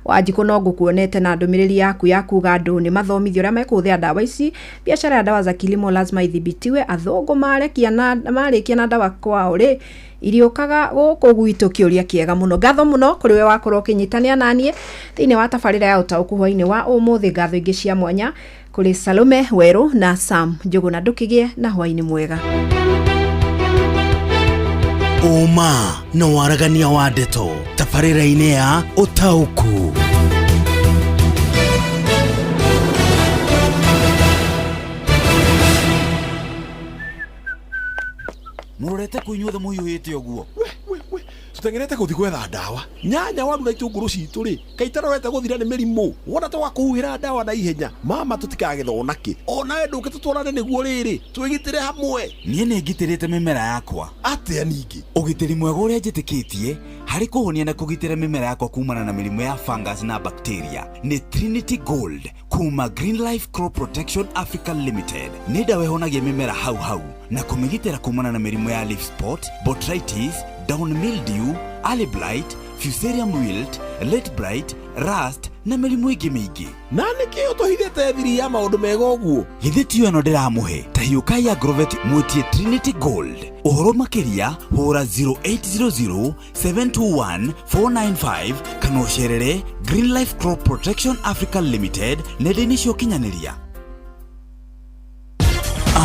Wanjikũ no ngũkuonete na ndũmĩrĩri yaku ya kuga andũ nĩ mathomithio ũrĩa mekũhũthĩra ndawa ici. Biashara ya dawa za kilimo lazima idhibitiwe. Athũngũ marĩkia na ndawa kwao rĩ, Iriũkaga gũkũ gwitũ. Kĩũria kĩega mũno. Ngatho mũno kũrĩ we wakorwo ũkĩnyitanĩra naniĩ thĩinĩ wa tabarĩra ya ũtaũku hwainĩ wa ũmũthĩ. Ngatho ingĩ cia mwanya kũrĩ Salome Werũ na Sam Njũgũna. Ndũkĩgĩe na hwainĩ mwega. Ũma na waragania wa ndeto tabarĩra-inĩ ya ũtaũku. Mũrorete kũ inyuothe mũhiũhĩte ũguo? Tũteng'erete gũthiĩ gwetha ndawa. Nyanya, waru na itũngũrũ citũ rĩ, kaĩ itarorete gũthira nĩ mĩrimũ? Wona twaga kũhuhĩra ndawa na ihenya, mama, tũtikagetha onakĩ. Onawe ndũke tũtwarane nĩguo rĩrĩ twĩgitĩre hamwe. Niĩ nĩ ngitĩrĩte mĩmera yakwa. Atĩa ningĩ? Ũgitĩri mwega ũrĩa njĩtĩkĩtie harĩ kũhonia na kũgitĩra mĩmera yakwa kumana na mĩrimũ ya fungus na bacteria nĩ Trinity Gold kuma Green Life Crop Protection Africa Limited. Nĩ ndawa ĩhonagia mĩmera hau hau na kũmĩgitĩra kumana na mĩrimũ ya leaf spot, botrytis, downy mildew, early blight, fusarium wilt, late blight, rust na mĩrimũ ĩngĩ mĩingĩ. Na nĩkĩ ũtũhithĩte thiri ya maũndũ mega ũguo? Githĩ tiyo ĩno ndĩramũhe? Ta hiũkai Agrovet mwĩtie Trinity Gold. Ũhoro makĩria hũra 0800 721 495 kana ũcerere Green Life Crop Protection Africa Limited nenda-inĩ cia ũkinyanĩria.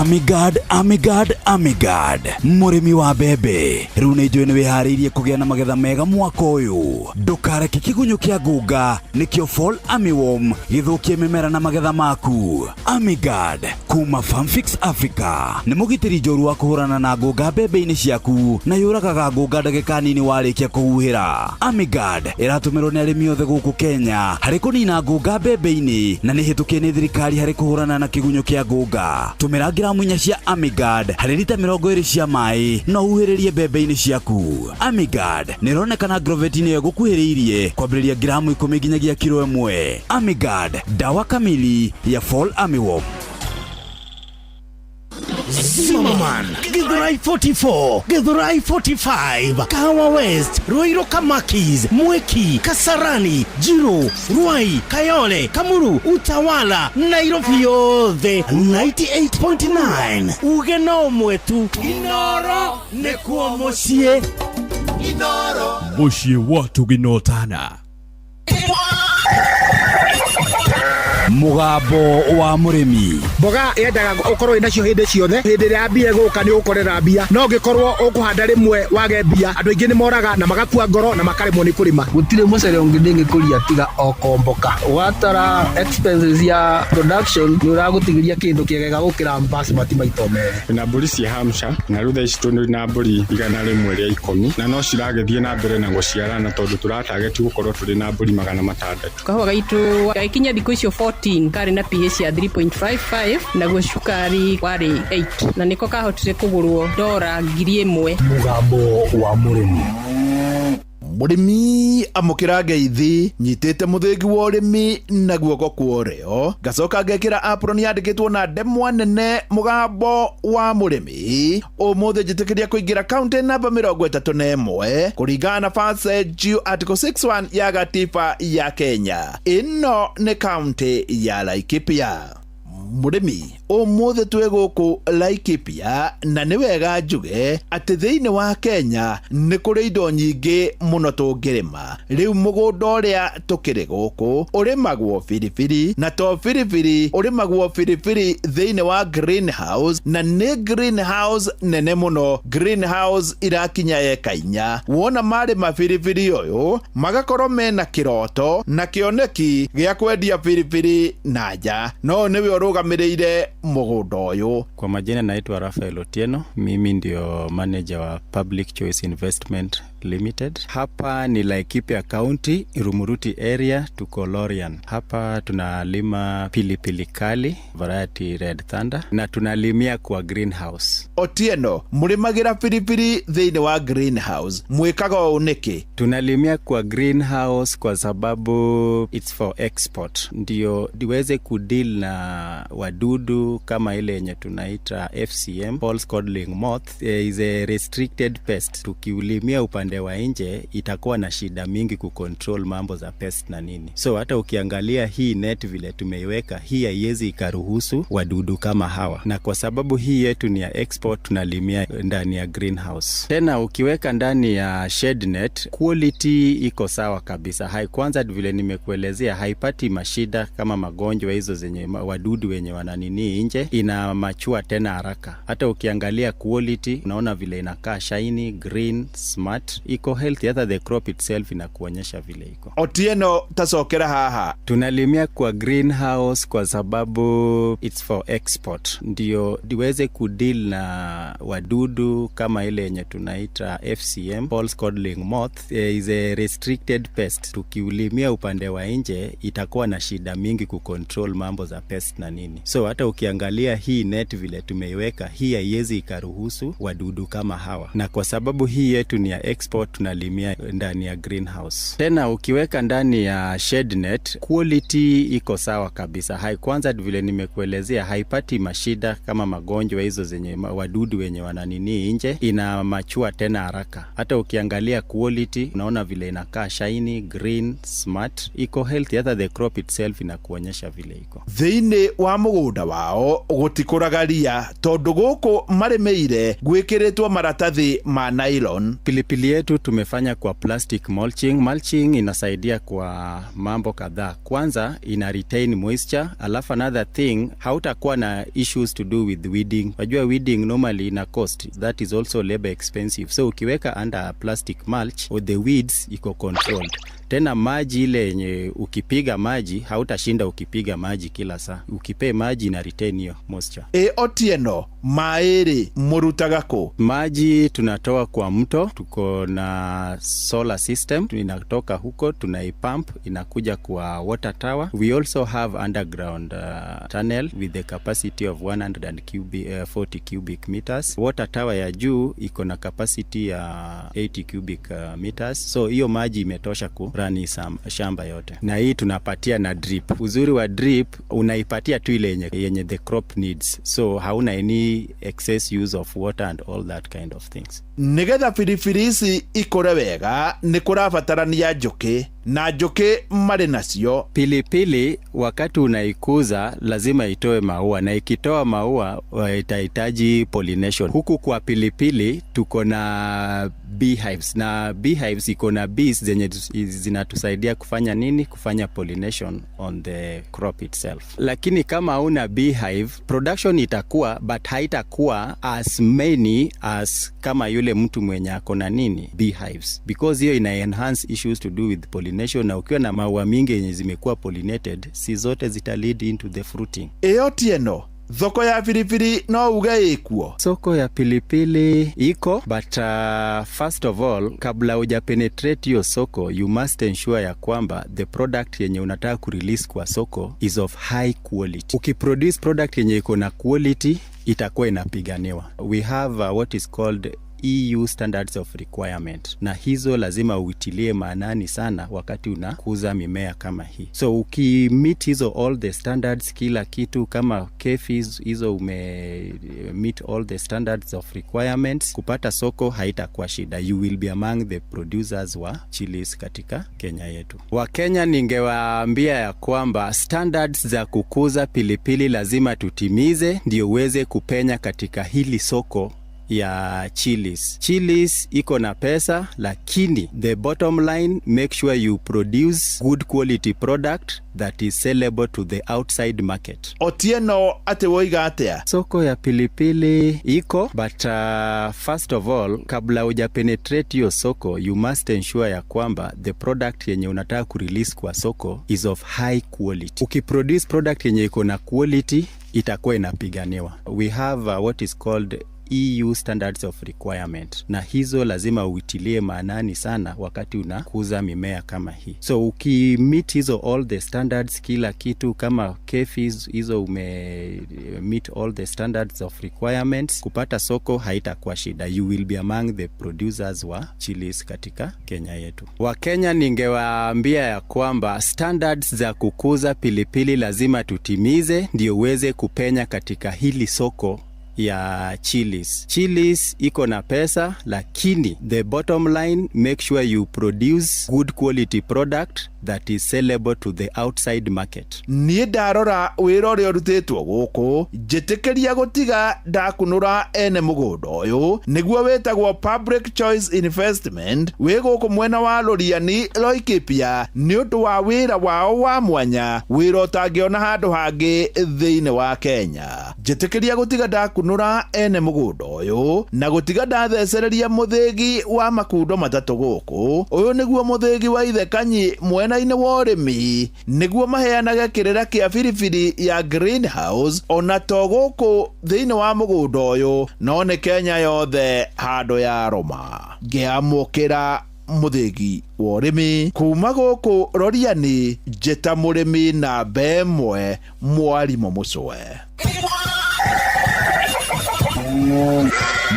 Amigad, Amigad, Amigad, mũrĩmi wa mbembe, rĩu nĩ njũĩ nĩ wĩharĩirie kũgĩa na magetha mega mwaka ũyũ. Ndũkareke kĩgunyũ kĩa ngũnga, nĩkĩo fall armyworm, gĩthũkie mĩmera na magetha maku. Amigad kuma Farmfix Africa nĩ mũgitĩri njorua wa kũhũrana na ngũnga mbembe-inĩ ciaku na yũragaga ngũnga ndagĩka nini warĩkia kũhuhĩra. Amigad ĩratũmĩrwo nĩ arĩmi othe gũkũ Kenya harĩ kũnina ngũnga mbembe-inĩ na nĩ hĩtũkie nĩ thirikari harĩ kũhũrana na kĩgunyũ kĩa ngũnga. Tũmĩra ngiramu 4 cia Amigad harĩ rita 20 cia maĩ na ũhuhĩrĩrie mbembe-inĩ ciaku. Amigad nĩ ĩronekana Agrovet-inĩ ĩyo ĩgũkuhĩrĩirie kwambĩrĩria ngiramu 10 nginyagia kiro 1. Amigad, dawa kamili ya fall armyworm. Zimmerman, Githurai 44, Githurai 45, Kahawa West, Ruiru Kamakis, Mwiki, Kasarani, Jiro, Ruai, Kayole, Kamuru, Utawala, Nairobi yothe 98.9. Uge no mwetu Inoro nĩkuo mũciĩ. Inoro mũciĩ watu gĩnotana. Mũgambo wa mũrĩmi. Mboga yendaga ũkorwo wĩnacio hĩndĩ ciothe. Hĩndĩ ĩrĩa mbia ĩgũka nĩ ũgũkorera mbia, no ũngĩkorwo ũkũhanda rĩmwe wage mbia, andũ aingĩ nĩ moraga na magakua ngoro na makaremwo nĩ kũrĩma. Gũtirĩ mũcere ũngĩ ndĩngĩkũria tiga o komboka. Watara expenses ya production nĩ ũragũtigĩria kĩndũ kĩega gũkĩra basmati maita merĩ. Na mbũri cia Hampshire, na rĩu thaa ici tũrĩ na mbũri 110, na no ciragĩthiĩ na mbere na gũciarana tondũ tũratageti gũkorwo tũrĩ na mbũri 600. Kahũa gaitũ gagĩkinya thikũ icio 14 karĩ na pH ya 3.55, naguo cukari warĩ 8, na nĩko kahotire kũgũrwo dora 1000. Mũgambo wa mũrĩmi. Mũrĩmi amũkĩra ngeithi. Nyitĩte mũthĩgi wa ũrĩmi na guoko kwa ũrĩo, ngacoka ngekĩra apron yandĩkĩtwo na ndemwa nene mũgambo wa mũrĩmi. Ũmũthĩ njĩtĩkĩria kũingĩra kaunti namba 31 kũringana na Passage Article 61 ya gatiba ya Kenya. Ĩno nĩ kaunti ya Laikipia. Mũrĩmi, ũmũthĩ twĩ gũkũ Laikipia, na nĩ wega njuge atĩ thĩinĩ wa Kenya nĩ kũrĩ indo nyingĩ mũno tũngĩrĩma. Rĩu mũgũnda ũrĩa tũkĩrĩ gũkũ ũrĩmagwo biribiri, na to biribiri, ũrĩmagwo biribiri thĩinĩ wa greenhouse, na nĩ greenhouse nene mũno, greenhouse irakinya eka 4. Wona marĩma biribiri ũyũ magakorwo mena kĩroto na kĩoneki gĩa kwendia biribiri na nja. No nĩwe ũrũgamĩrĩire mũgũnda ũyũ. Kwa majina naitwa Rafael Otieno, mimi ndio manager wa Public Choice Investment Limited. Hapa ni Laikipia County, Rumuruti area, tuko Lorian. Hapa tunalima pilipili kali, variety Red Thunder, na tunalimia kwa greenhouse. Otieno, mũrĩmagĩra biribiri thĩinĩ wa greenhouse, mwĩkaga ũũ nĩkĩ? Tunalimia kwa greenhouse kwa sababu it's for export, ndio iweze kudeal na wadudu kama ile yenye tunaita FCM, false codling moth, is a restricted pest. Tukiulimia upande upande wa nje itakuwa na shida mingi kucontrol mambo za pest na nini. So hata ukiangalia hii net vile tumeiweka, hii haiwezi ikaruhusu wadudu kama hawa, na kwa sababu hii yetu ni ya export, tunalimia ndani ya greenhouse. Tena ukiweka ndani ya shade net, quality iko sawa kabisa. Hai, kwanza vile nimekuelezea, haipati mashida kama magonjwa hizo zenye wadudu wenye wananini nje, ina machua tena haraka. Hata ukiangalia quality, unaona vile inakaa shiny, green, smart, iko healthy. Hata the crop itself inakuonyesha vile iko. Otieno, tacokera haha. Tunalimia kwa greenhouse kwa sababu it's for export, ndio iweze kudeal na wadudu kama ile yenye tunaita FCM, false codling moth, is a restricted pest. Tukiulimia upande wa nje itakuwa na shida mingi kucontrol mambo za pest na nini. So hata ukiangalia hii net vile tumeiweka, hii haiwezi ikaruhusu wadudu kama hawa, na kwa sababu hii yetu ni ya export, tunalimia ndani ya greenhouse. Tena ukiweka ndani ya shade net, quality iko sawa kabisa. Hai, kwanza vile nimekuelezea, haipati mashida kama magonjwa hizo zenye wadudu wenye wananini nje, ina machua tena haraka. Hata ukiangalia quality, unaona vile inakaa shiny, green, smart, iko healthy. Hata the crop itself inakuonyesha vile iko. Thĩinĩ wa mũgũnda wao gũtikũraga ria tondũ gũkũ marĩmĩire gwĩkĩrĩtwo maratathi ma nylon. Pilipili yetu tumefanya kwa plastic mulching. Mulching inasaidia kwa mambo kadhaa. Kwanza ina retain moisture, alafu another thing, hautakuwa na issues to do with weeding. Wajua weeding normally ina cost, that is also labor expensive. So ukiweka under plastic mulch, the weeds iko controlled. Tena maji ile yenye ukipiga maji hautashinda ukipiga maji kila saa. Ukipee maji ina retain hiyo moisture. Ĩ Otieno, maĩ rĩ mũrutaga kũ? Maji tunatoa kwa mto, tuko na solar system inatoka huko, tunaipump inakuja kwa water tower. We also have underground tunnel with the capacity of 140 cubic meters. Water tower ya juu iko na capacity ya 80 cubic meters, so hiyo maji imetosha ku run shamba yote, na hii tunapatia na drip. Uzuri wa drip, unaipatia tu ile yenye the crop needs, so hauna any excess use of water and all that kind of things. Nĩgetha biribiri ici ikũre wega nĩ kũrabatarania njũkĩ, na njũkĩ marĩ nacio. Pilipili wakati unaikuza lazima itoe maua, na ikitoa maua itahitaji pollination. Huku kwa pilipili tuko na beehives, na beehives iko na bees zenye zinatusaidia kufanya nini? Kufanya pollination on the crop itself. Lakini kama hauna beehive, production itakuwa, but haitakuwa as many as kama yule mtu mwenye ako na nini, beehives, because hiyo ina enhance issues to do with pollination, na ukiwa na maua mingi yenye zimekuwa pollinated, si zote zita lead into the fruiting. Ĩ Otieno, thoko ya biribiri no uge ĩkuo? Soko ya pilipili iko, but first of all, kabla uja penetrate hiyo soko, you must ensure ya kwamba the product yenye unataka kurelease kwa soko is of high quality. Ukiproduce product yenye iko na quality, itakuwa inapiganiwa. We have what is called EU standards of requirement, na hizo lazima uitilie maanani sana wakati unakuza mimea kama hii. So ukimeet hizo all the standards, kila kitu kama KEPHIS hizo ume meet all the standards of requirements, kupata soko haitakuwa shida. You will be among the producers wa chilies katika Kenya yetu. Wakenya ningewaambia ya kwamba standards za kukuza pilipili lazima tutimize ndio uweze kupenya katika hili soko ya chilies. Chilies iko na pesa, lakini the bottom line, make sure you produce good quality product that is sellable to the outside market. Otieno, atĩ woiga atĩa? Soko ya pilipili iko, but first of all, kabla uja penetrate hiyo soko, you must ensure ya kwamba the product yenye unataka kurelease kwa soko is of high quality. Ukiproduce product yenye iko na quality, itakuwa inapiganiwa. We have what is called EU standards of requirement, na hizo lazima uitilie maanani sana wakati unakuza mimea kama hii. So ukimeet hizo all the standards, kila kitu kama KEPHIS hizo ume meet all the standards of requirements, kupata soko haitakuwa shida. You will be among the producers wa chilies katika Kenya yetu. Wakenya ningewaambia ya kwamba standards za kukuza pilipili lazima tutimize ndio uweze kupenya katika hili soko ya chilies. Chilies iko na pesa, lakini the bottom line, make sure you produce good quality product that is sellable to the outside market. Niĩ ndarora wĩra ũrĩa ũrutĩtwo gũkũ, njĩtĩkĩria gũtiga ndakunũra ene mũgũnda ũyũ, nĩguo wĩtagwo Public Choice Investment, wĩ gũkũ mwena wa Loriani, Laikipia, nĩ ũndũ wa wĩra wao wa mwanya, wĩra ũtangĩona handũ hangĩ thĩinĩ wa Kenya. Njĩtĩkĩria gũtiga ndakunũra ene mũgũnda ũyũ na gũtiga ndathecereria mũthĩgi wa makundo matatũ gũkũ. Ũyũ nĩguo mũthĩgi wa Ithekanyi mwena-inĩ wa ũrĩmi, nĩguo maheanage kĩrĩra kĩa biribiri ya greenhouse, ona to gũkũ thĩinĩ wa mũgũnda ũyũ, no nĩ Kenya yothe handũ ya rũma. Ngĩamũkĩra mũthĩgi wa ũrĩmi kuma gũkũ Roriani, njĩta mũrĩmi namba ĩmwe, mwarimũ Mũcwe.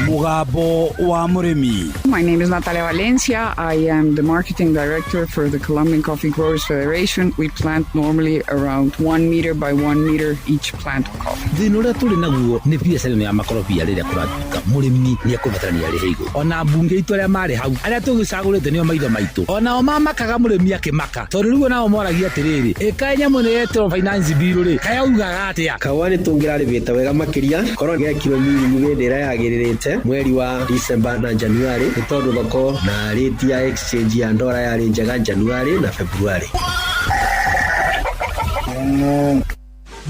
Mugambo wa mũrĩmi. My name is Natalia Valencia. I am the marketing director for the Colombian Coffee Growers Federation. We plant normally around 1 meter by 1 meter each plant of coffee. Thĩna ũrĩa tũrĩ naguo nĩ biacara ĩno ya makorobia. Rĩrĩa kũratuĩka mũrĩmi nĩ ekũbatarania arĩhe igũrũ, ona mbunge itũ arĩa marĩ hau, arĩa tũgĩcagũrĩte, nĩo maitho maitũ, onao mamakaga mũrĩmi akĩmaka, tondũ rĩu onao moragia atĩrĩrĩ, ĩkaĩ nyamũ ĩno yetĩrwo finance bill rĩ, kayaugaga atĩa? Kahũa nĩ tũngĩrarĩmĩte wega makĩria korwo gekirwo mirimu hĩndĩ ĩrĩa yagĩrĩrĩte, mweri wa December na January, nĩ tondũ thoko na rate ya exchange ya ndora yarĩ njega January na February.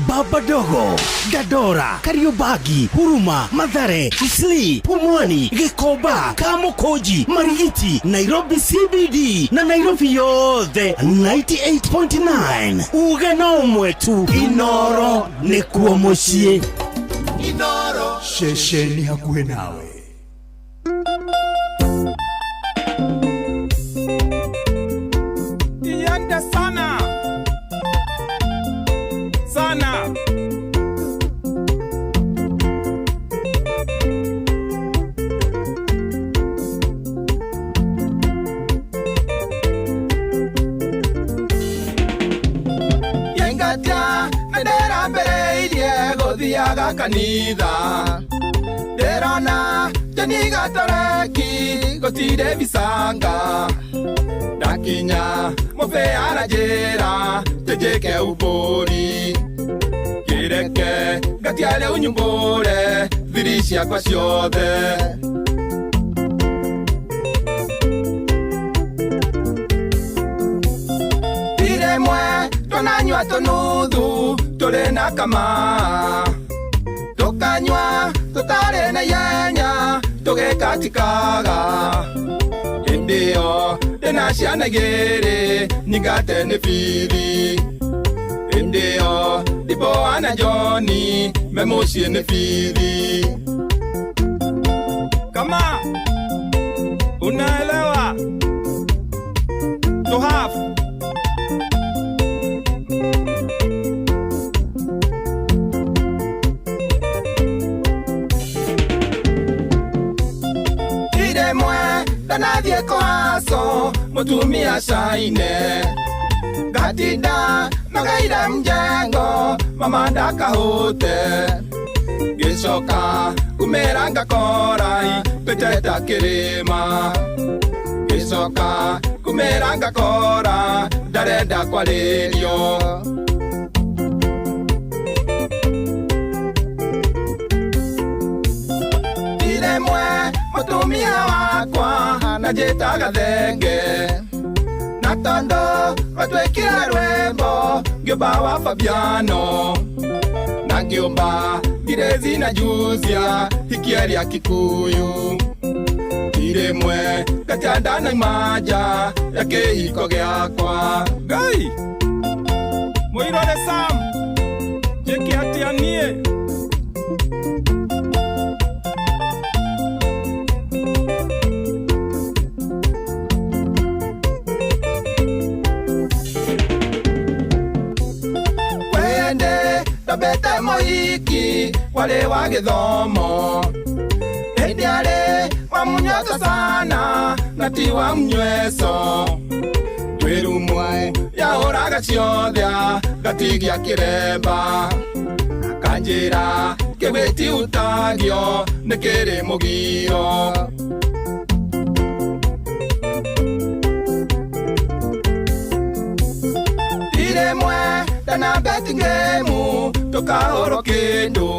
Baba Dogo, Dandora, Kariobangi, Huruma, Mathare, Isli, Pumwani, Gikomba, Kamukunji, Marigiti, Nairobi CBD na Nairobi yothe 98.9. Uge no ũmwe tu, Inoro nĩkuo mũciĩ. Inoro ceceni hakuhĩ nawe. Iende sana sana. Yengatia nĩndĩrambĩrĩirie gũthiaga kanitha, ndĩrona tenigatoreki gũtirĩ bicanga, ndakinya mũbĩa aranjĩra tũnjĩke ũmbũri, kĩreke ngatia rĩu nyumbũre thiri ciakwa ciothe. Tiremwe twananyua tũnuthu tũrĩ na kama, tũkanyua tũtarĩ na ihenya tũgĩkatikaga, hĩndĩ ĩyo ndĩna ciana igĩrĩ nyingate nĩ bithi, hĩndĩ ĩyo Diboa na Johni me mũciĩ nĩ bithi. Kama unaelewa to have. Tiremwe ndanathiĩ kũhaco mũtumia caine, ngatinda nogeire mjengo mama ndakahũte, ngĩcoka kumĩra ngakora twĩteta kĩrĩma, ngĩcoka kumĩra ngakora ndarenda kwarĩrio. Tiremwe mũtumia wakwa na njĩtaga thenge, na tondũ rwatwĩkire rwĩmbo ngĩũmba wa Fabiano, na ngĩũmba Ngirezi na Juzia hikia rĩa Kikuyu. Tiremwe ngatia ndanauma nja ya kĩhiko gĩakwa. Ngai mũirore Sam, njĩke atĩa niĩ? Ndambĩte mũhiki warĩ wa gĩthomo, hĩndĩ arĩ wa mũnyoto sana na ti wa mũnyueco, twĩrumwe yahũraga ciothe gatigia kĩremba. Anjĩra kĩgwĩti utagio nĩ kĩrĩ mũgiro. Iremwe ndana beti ngemu tũkahũrwo kĩndũ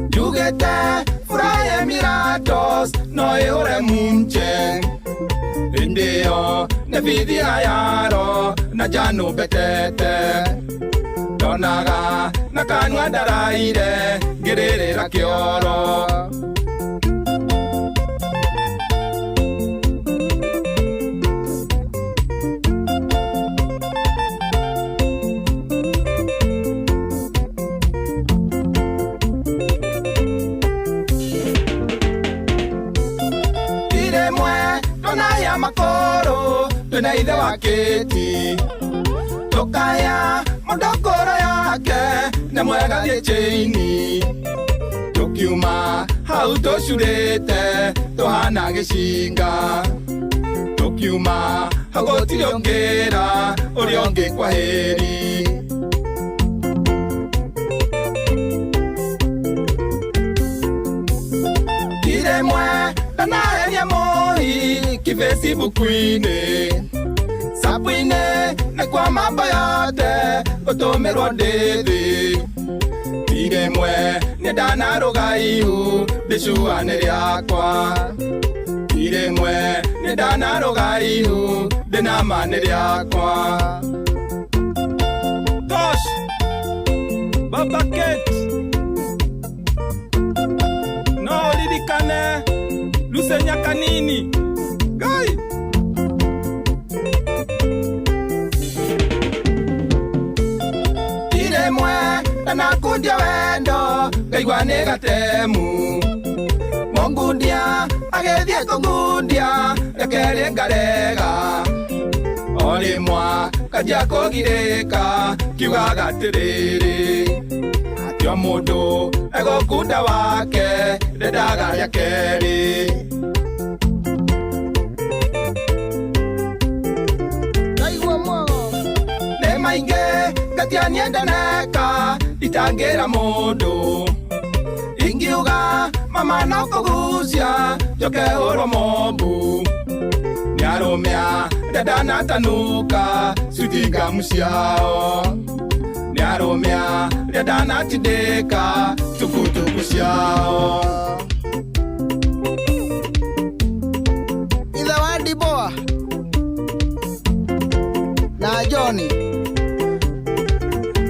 njugĩte furaye miratos no ĩhũre munche hĩndĩ ĩyo nĩ bithi ayaro na njano mbetete ndonaga na kanua ndaraire ngĩrĩrĩra kĩoro. Makoro twina ithe wa kĩti tũkaya mũndũ ngoro yake nĩ mwega thiĩ chĩini tũkiuma hau tũcurĩte tũhana gĩcinga tũkiuma hau gũtirĩ ũngĩra ũrĩa ũngĩ kwahĩri. Iremwe ndanaheria moi kifacebook-inĩ sapu-inĩ nĩ kwa mambo yote gũtũmĩrwo ndĩ thĩ tirĩmwe nĩ ndanarũga ihu ndĩcuane rĩakwa tirĩmwe nĩ ndanarũga ihu ndĩnama nĩ rĩakwa. Tosh Baba Kate no ũririkane Lusenya Kanini Ngai. Iremwe ndanakundia wendo ngaigua nĩ gatemu mũngundia agĩthiĩ kũngundia rĩakerĩ ngarega o rĩmwa kanjia kũgirĩka kiugaga atĩrĩrĩ atĩ o mũndũ egũkunda wake ndendaga rĩa kerĩ. Nĩ maingĩ ngatia niendaneka itangĩra mũndũ ingiuga mama no kũgucia njoke hũrwo mombu nĩ arũmĩa rĩa cuitingamu ciao nĩ arũmĩa rĩa ndanatindĩka tukutuku ciao. Ithe wa Ndiboa na Johnny.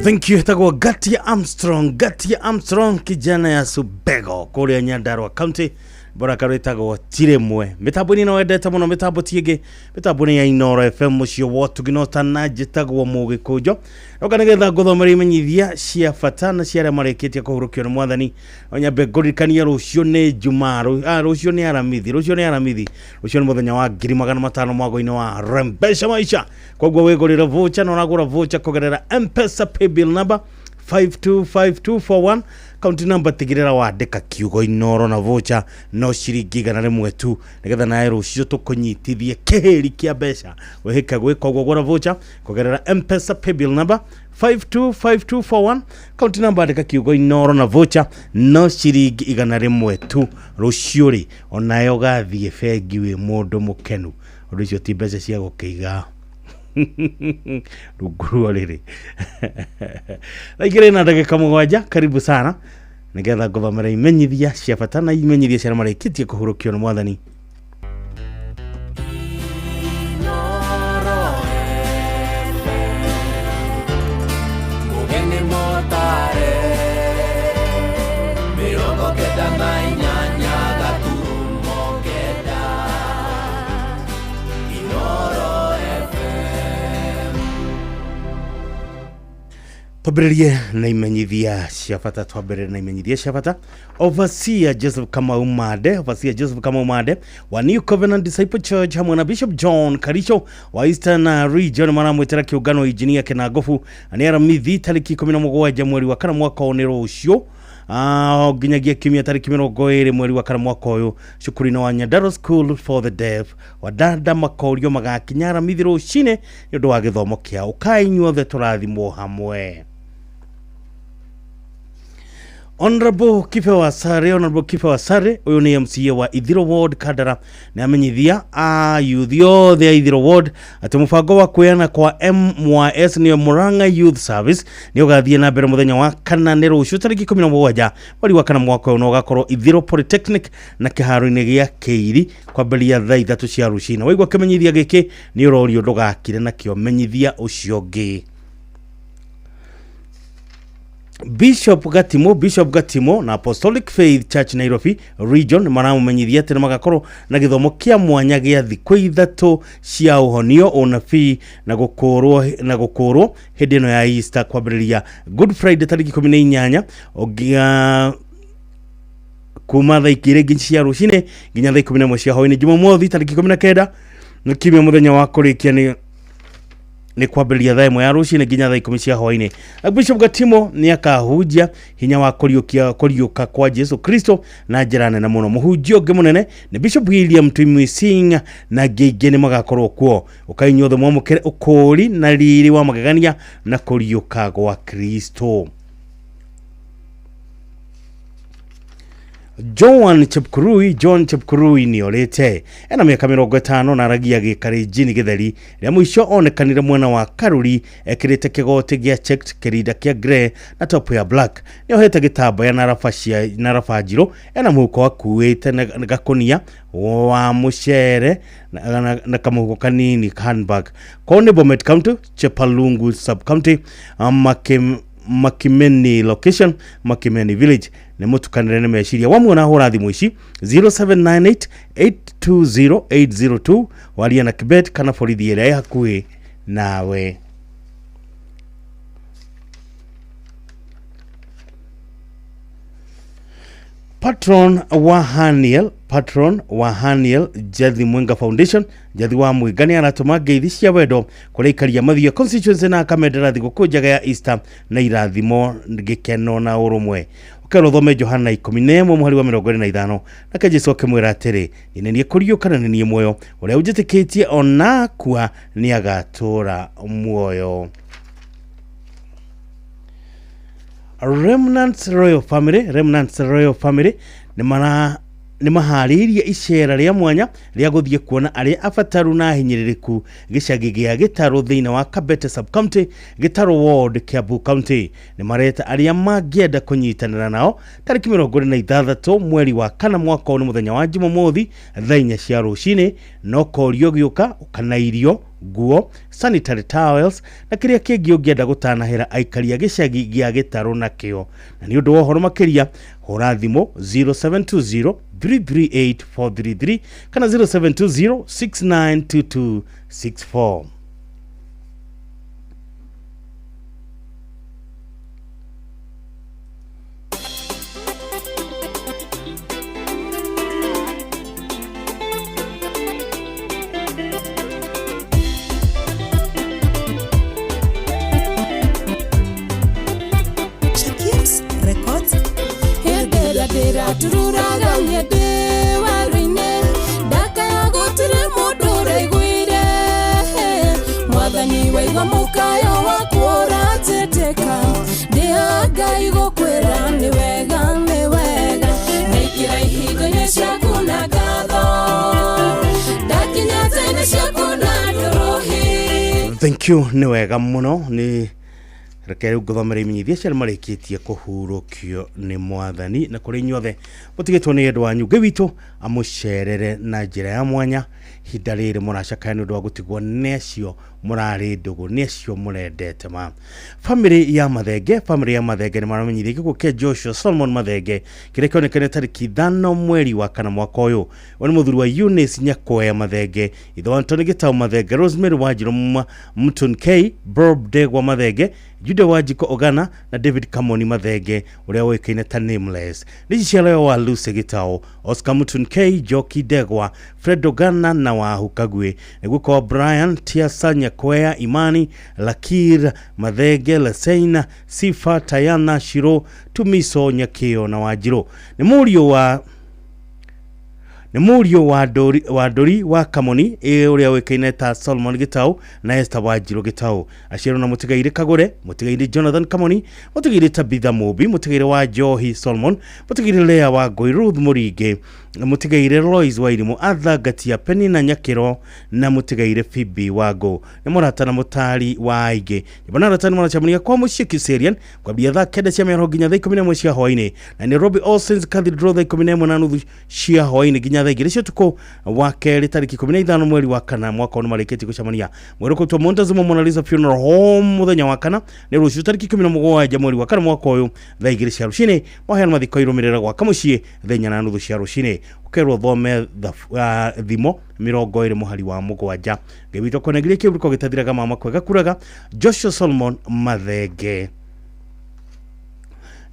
Thank you. Etagwo Gatia Armstrong, Gatia Armstrong kijana ya Subego kuria Nyandarua County bora karwetagwo tiremwe mitambo-inĩ no wendete mũno mitambo ti ĩngĩ mitambo nĩ ya Inoro FM mũciĩ wa Ũtugĩ na njĩtagwo Mũgĩkũnjo roka nĩgetha ngũthomere imenyithia cia bata na cia arĩa marĩkĩtie kũhurũkio nĩ mwathani no nyambe ngũririkanie rũciũ nĩ Jumaa rũciũ nĩ Aramithi rũciũ nĩ Aramithi rũciũ nĩ mũthenya wa 500 mwago-inĩ wa Rembesha Maisha koguo wĩgũrĩre voucher na ũragũra voucher kũgerera M-Pesa paybill number 525241 kaunti namba tigirira wandĩka kiugo Inoro na voucher no ciringi 100 tu nigetha nawe rũciũ tũkũnyitithie kĩhĩri kĩa mbeca wĩhĩke gwĩka ũguo gũra voucher kũgerera M-Pesa paybill number 525241 kaunti namba andĩka kiugo Inoro na voucher no ciringi 100 tu rũciũ rĩ onawe ũgathiĩ bengi wĩ mũndũ mũkenu ũndũ ũcio ti mbeca cia gũkĩiga rungu rwa rĩrĩ thaa igĩrĩ na ndagĩka 7 karibu sana nigetha ngũthomera imenyithia cia bata na imenyithia cia arĩa marĩkĩtie kũhurũkio nĩ mwathani. Mũgeni mũtare 98.9 Inoro FM. Twambĩrĩrie na imenyithia cia bata twambĩrĩrie na imenyithia cia bata. Overseer Joseph Kamau Made, Overseer Joseph Kamau Made wa New Covenant Disciple Church hamwe na Bishop John Karicho wa Eastern Region maramwĩtĩra kĩũngano Engineer Kĩnangobu na nĩ Aramithi tarĩki 17 mweri wa kana mwaka ũyũ nĩ rũciũ nginyagia kiumia tarĩki 20 mweri wa kana mwaka ũyũ cukuru-inĩ wa Nyandarua School for the Deaf wadada makorio magakinya Aramithi rũcinĩ nĩ ũndũ wa gĩthomo kĩao. Ũkai inyuothe tũrathimwo hamwe. Honorable Kibe Wasare, Honorable Kibe Wasare, ũyũ nĩ MCA wa Ithiro Ward Kandara, nĩ amenyithia a youth othe a Ithiro Ward atĩ mũbango wa kwĩana kwa MYS nĩyo Murang'a Youth Service nĩ ũgathiĩ na mbere mũthenya wa kana nĩ rũciũ tarĩki 17 mweri wa kana mwaka ũyũ, na ũgakorwo Ithiro Polytechnic na kĩharo-inĩ gĩa Kĩiri kwambĩrĩria thaa 3 cia rũcinĩ. Waigua kĩmenyithia gĩkĩ nĩ ũrorio ndũgakire nakĩo, menyithia ũcio ũngĩ. Bishop Gatimo, Bishop Gatimo na Apostolic Faith Church Nairobi Region maramumenyithia atĩ nĩmagakorwo na gĩthomo kĩa mwanya gĩa thikũ 3 cia ũhonio, ũnabii na gũkũrwo na gũkũrwo hĩndĩ ĩno ya Easter kwambĩrĩria Good Friday tarĩki 18 kuma thaa 2 nginya cia rũcinĩ nginya thaa 11 cia hwaĩ-inĩ. Jumamothi tarĩki 19 nĩ kiumia mũthenya wa kũrĩkia nĩ kwambĩrĩria thaa 1 ya rũcinĩ nginya thaa 10 cia hwaĩ-inĩ. Bishop Gatimo nĩ akahunjia hinya wa kũriũka kwa Jesu Kristo na njĩra nene mũno. Mũhunjia ũngĩ mũnene nĩ Bishop William Tuimising na angĩ aingĩ nĩ magakorwo kuo. Ũkai inyuothe mwamũkĩre ũkũũri na riri wa magegania na kũriũka gwa Kristo. Joan Chepkurui, John Chepkurui nĩ orĩte ena mĩaka 50 na aragia gĩkarĩnjini gĩtheri. Rĩa mũico onekanire mwena wa Karuri ekĩrĩte kĩgoti gĩa checked, kĩrinda kĩa grey na top ya black. Nĩ ohete gĩtambaya na raba cia na raba njirũ, ena mũhuko akuĩte na gakũnia wa mũcere na kamũhuko kanini handbag. Kwao nĩ Bomet County, Chepalungu sub county, Makimeni location, Makimeni village. Nĩ mũtukanĩre nĩ meciria wamuona hũra thimũ ici 0798 820 802 waria na Kibet kana borithi ĩrĩa ĩ hakuhĩ nawe. Patron wa Haniel, patron wa Haniel Jathi Mwenga Foundation, Jathi wa Mwenga nĩ aratũma ngeithi cia wendo kũrĩ aikaria Mathia constituency na akamendera thigũkũ njega ya Easter na irathimo, gĩkeno na ũrũmwe. Ũkerwo ũthome Johana 11 mũhari wa 25, nake Jesu akĩmwĩra atĩrĩ, niĩ nĩ niĩ kũriũka na nĩ niĩ muoyo, ũrĩa ũnjĩtĩkĩtie ona akua nĩ agatũũra muoyo. Remnants Royal Family, Remnants Royal Family nĩ maharĩirie icera rĩa mwanya rĩa gũthiĩ kuona arĩa abataru na ahinyĩrĩrĩku gĩcagi gĩa Gĩtarũ thĩinĩ wa Kabete sub-county, Gĩtarũ ward, Kiambu County. Nĩ mareta arĩa mangĩenda kũnyitanĩra nao tarĩki 26 mweri wa kana mwaka ũyũ nĩ mũthenya wa Jumamothi thaa 4 cia rũcinĩ, no korio gĩũka ũkana irio, nguo, sanitary towels na kĩrĩa kĩngĩ ũngĩenda gũtanahĩra aikaria gĩcagi gĩa Gĩtarũ nakĩo. Na nĩ ũndũ wa ũhoro makĩria hũra thimũ 0720 338 433 kana 0720 692264. Shakims Records. Hĩndĩ ĩrĩa ndĩratururaga niĩ ndĩ werũ-inĩ, ndakaya gũtirĩ mũndũ ũraiguire. Mwathani waigua mũkayo wakwa ũranjĩtĩka, ndĩha Ngai gũkwĩra nĩ wega, nĩ wega. Ndaingĩra ihingo-inĩ ciaku na ngatho, ndakinya nja-inĩ ciaku na ndũrũhi. Thank you, nĩ wega mũno. Nĩ reke rĩu ngũthomere imenyithia cia arĩa marĩkĩtie kũhurũkio nĩ mwathani, na kũrĩ inyuothe mũtigĩtwo nĩ endwa anyu, Ngai witũ amũcerere na njĩra ya mwanya ihinda rĩrĩ mũracakaya nĩ ũndũ wa gũtigwo nĩ acio mũrarĩ ndũgũ, nĩ acio mũrendete ma. Famĩlĩ ya Mathenge, famĩlĩ ya Mathenge nĩ maramenyithia gĩkuũ kĩa Joshua Solomon Mathenge kĩrĩa kĩonekane tarĩki 5 mweri wa kana mwaka ũyũ. Ũyũ nĩ mũthuri wa Eunice Nyakoya Mathenge, ithe wa Anthony Gĩtaũ Mathenge, Rosemary Wanjirũ Mtun K, Bob Ndegwa Mathenge, Jude Wanjiko Ogana na David Kamoni Mathenge ũrĩa ũĩkaine ta Nameless. Nĩ njiarwa wa Lucy Gĩtaũ, Oscar Mutun K, Njoki Ndegwa, Fred Ogana na Wahu Kagwe. Nĩguo kwa Brian Tiasa Nyakwea, Imani Lakir Mathenge, Leseina Sifa, Tayana Shiro, Tumiso Nyakio na Wanjirũ. Nĩ mũriũ wa Nĩ mũriũ wa Ndũri wa Ndũri wa Kamoni ũrĩa ũĩkaine ta Solomon Gĩtaũ na Esther Wanjirũ Gĩtaũ. Aciarwo na mũtigairĩ Kagũre, mũtigairĩ Jonathan Kamoni, mũtigairĩ Tabitha Mũmbi, mũtigairĩ wa Njohi Solomon, mũtigairĩ Lea wa Ngũi, Ruth Mũringĩ, mũtigairĩ Lois Wairimũ, Arthur Ngatia, Penina Nyakĩro na mũtigairĩ Phoebe Wangũ. Nĩ mũrata na mũtari wa aingĩ. Nyũmba na arata nĩ maracemania kwa mũciĩ Kiserian kwambia thaa kenda cia mĩaraho nginya thaa 11 cia hwainĩ na Nairobi All Saints Cathedral thaa 11:30 cia hwainĩ nginya thaa 2 cia ũtukũ wa kerĩ tarĩki 15 mweri wa kana mwaka ũyũ nĩmarĩkĩtie gũcemania. Mwĩrĩ ũkũrutwo Montezuma Mona Lisa Funeral Home mũthenya wa kana nĩ rũciũ tarĩki 17 mweri wa kana mwaka ũyũ thaa 2 cia rũcinĩ. Mahoya na mathiko irũmĩrĩra gwaka mũciĩ thaa 4:30 cia rũcinĩ. Ũkerwo ũthome thimo 20 mũhari wa 7. Ngai witũ akũnengerie kĩhurũko gĩtathiraga mama kwega kuraga. Joshua Solomon Mathenge.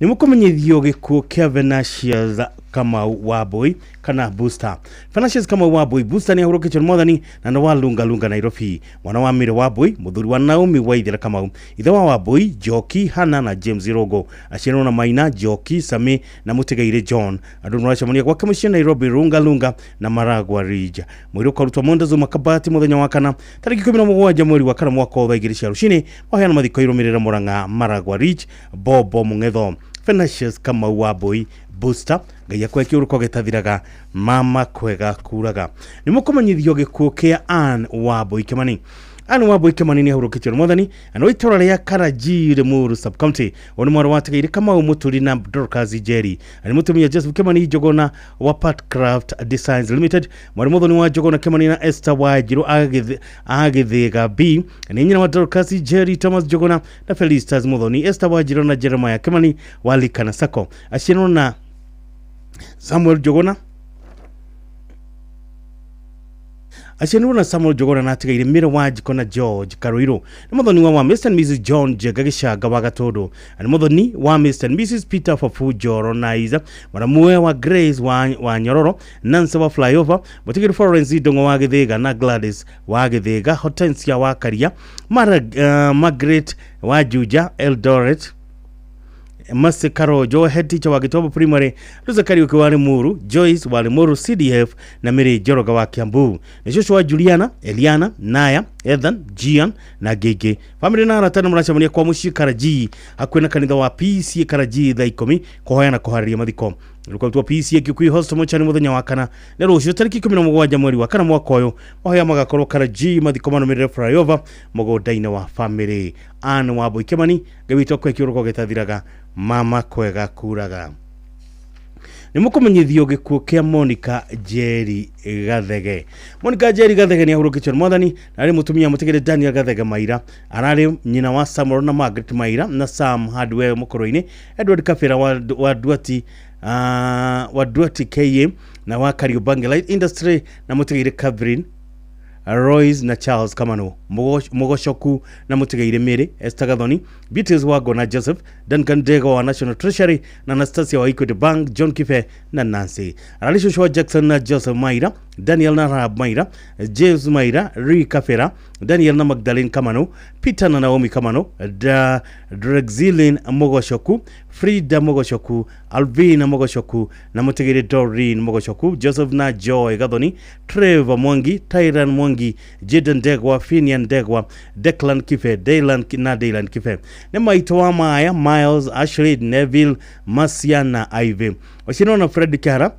Nĩ mũkũmenyithio gĩkuũ kĩa Venatius Kamau Wambui kana Booster. Venatius Kamau Wambui Booster nĩ ahurũkĩtio nĩ mwathani na nĩ wa Lunga Lunga Nairobi. Mwana wa Mary Wambui, mũthuri wa Naomi Waithera Kamau, ithe wa Wambui, Njoki, Hannah na James Irũngũ. Aciarirwo na Maina, Njoki, Sami na mũtigairĩ John. Andũ nĩ maracemania gwake mũciĩ Nairobi, Lunga Lunga na Maragua Ridge. Mwĩrĩ ũkarutwo Montezuma Kabati mũthenya wa kana tarĩki 17 mweri wa kana mwaka wa thaa 2 cia rũcinĩ. Mahoya mathiko irũmĩrĩra Murang'a Maragua Ridge, Bobo Mũng'etho. Venatius Kamau Wambui Booster, Ngai akũhe kĩhurũko gĩtathiraga, mama kwega kuraga. Nĩ mũkũmenyithio gĩkuũ kĩa Ann Wambui Kĩmani. Ann Wambui Kĩmani nĩ ahurũkĩtio nĩ mwathani na nĩ wa itũra rĩa Karajii Limuru sub-county. Ũyũ nĩ mwarĩ wa Tigairĩ Kamau Mũturi na Dorcas Njeri. Na nĩ mũtumia Joseph Kĩmani Njũgũna wa Patcraft Designs Limited, mwarĩ mũthoni wa Njũgũna Kĩmani na Esther Wanjirũ Agĩthĩga B, nĩ nyina wa Dorcas Njeri, Thomas Njũgũna na Felicitas Muthoni, Esther Wanjirũ na Jeremiah Kimani wa Likana Sacco. Aciarwo na Samuel Njũgũna aciarirwo na Samuel Njũgũna na atigaire Mary Wanjikũ na George Karũirũ. Nĩ mũthoni wa Mr and Mrs John Njenga Gĩcanga wa Gatũndũ. Na nĩ mũthoni wa Mr and Mrs Peter Babu Njoro na Isa, mũramwe wa Grace wa Nyororo, Nancy wa Flyover, mũtigĩri Florence Ndung'u wa Gĩthĩga na Gladys wa Gĩthĩga, Hortensia wa Karia, Margaret wa Juja, Eldoret, Mercy Karojo, head teacher wa Gĩtobo Primary, Lucy Kariuki wa Limuru, Joyce wa Limuru CDF na Mary Njoroge wa Kiambu. Nĩ cũcũ wa Juliana, Eliana, Naya, Ethan, Gian na ngĩngĩ. Famĩlĩ na arata nĩ maracemania kwa mũciĩ Karajii hakuhĩ na kanitha wa PCA Karajii thaa 10 kũhoya na kũharĩria mathiko. Rũkarutwo PCA Kikuyu Hospital mochari mũthenya wa kana nĩ rũciũ tarĩki 17 mweri wa kana mwaka ũyũ. Mahoya magakorwo Karajii, mathiko marũmĩrĩre flyover mũgũnda-inĩ wa famĩlĩ. Ann Wambui Kĩmani, Ngai witũ akũhe kĩhurũko gĩtathiraga, mama kwega kuraga. Nĩ mũkũmenyithio gĩkuũ kĩa Monica Njeri Gathege. Monica Njeri Gathege nĩ ahurũkĩtio nĩ mwathani na arĩ mũtumia mũtigĩrĩ Daniel Gathege Maira. Ararĩ nyina wa Samuel na Margaret Maira na Sam Hardware mũkũrũ-inĩ, Edward Kabira wa Duati wa Duati KA na wa Kariobangi Light Industry na mũtigairĩ Catherine Royce na Charles Kamano Mugocoku na mũtigairĩ Mary Esther Gathoni, Beatrice Wango na Joseph Duncan Ndegwa wa National Treasury na Anastasia wa Equity Bank, John Kibe na Nancy. Ararĩ cũcũ wa Jackson na Joseph Maira, Daniel na Rahab Maira, James Maira, Lee Kabera, Daniel na Magdalene Kamano, Peter na Naomi Kamano, Drexilin Mugocoku, Frida Mugocoku, Alvina Mugocoku na mũtigĩrĩ Doreen Mugocoku, Joseph na Joy Gathoni, Trevor Mwangi, Tyran Mwangi, Jaden Ndegwa, Finian Ndegwa, Declan Kibe, Dylan na Dylan Kibe. Nĩ maitũ wa Maya, Miles, Ashley, Neville, Marcia na Ivy. Ũcio na Fred Kihara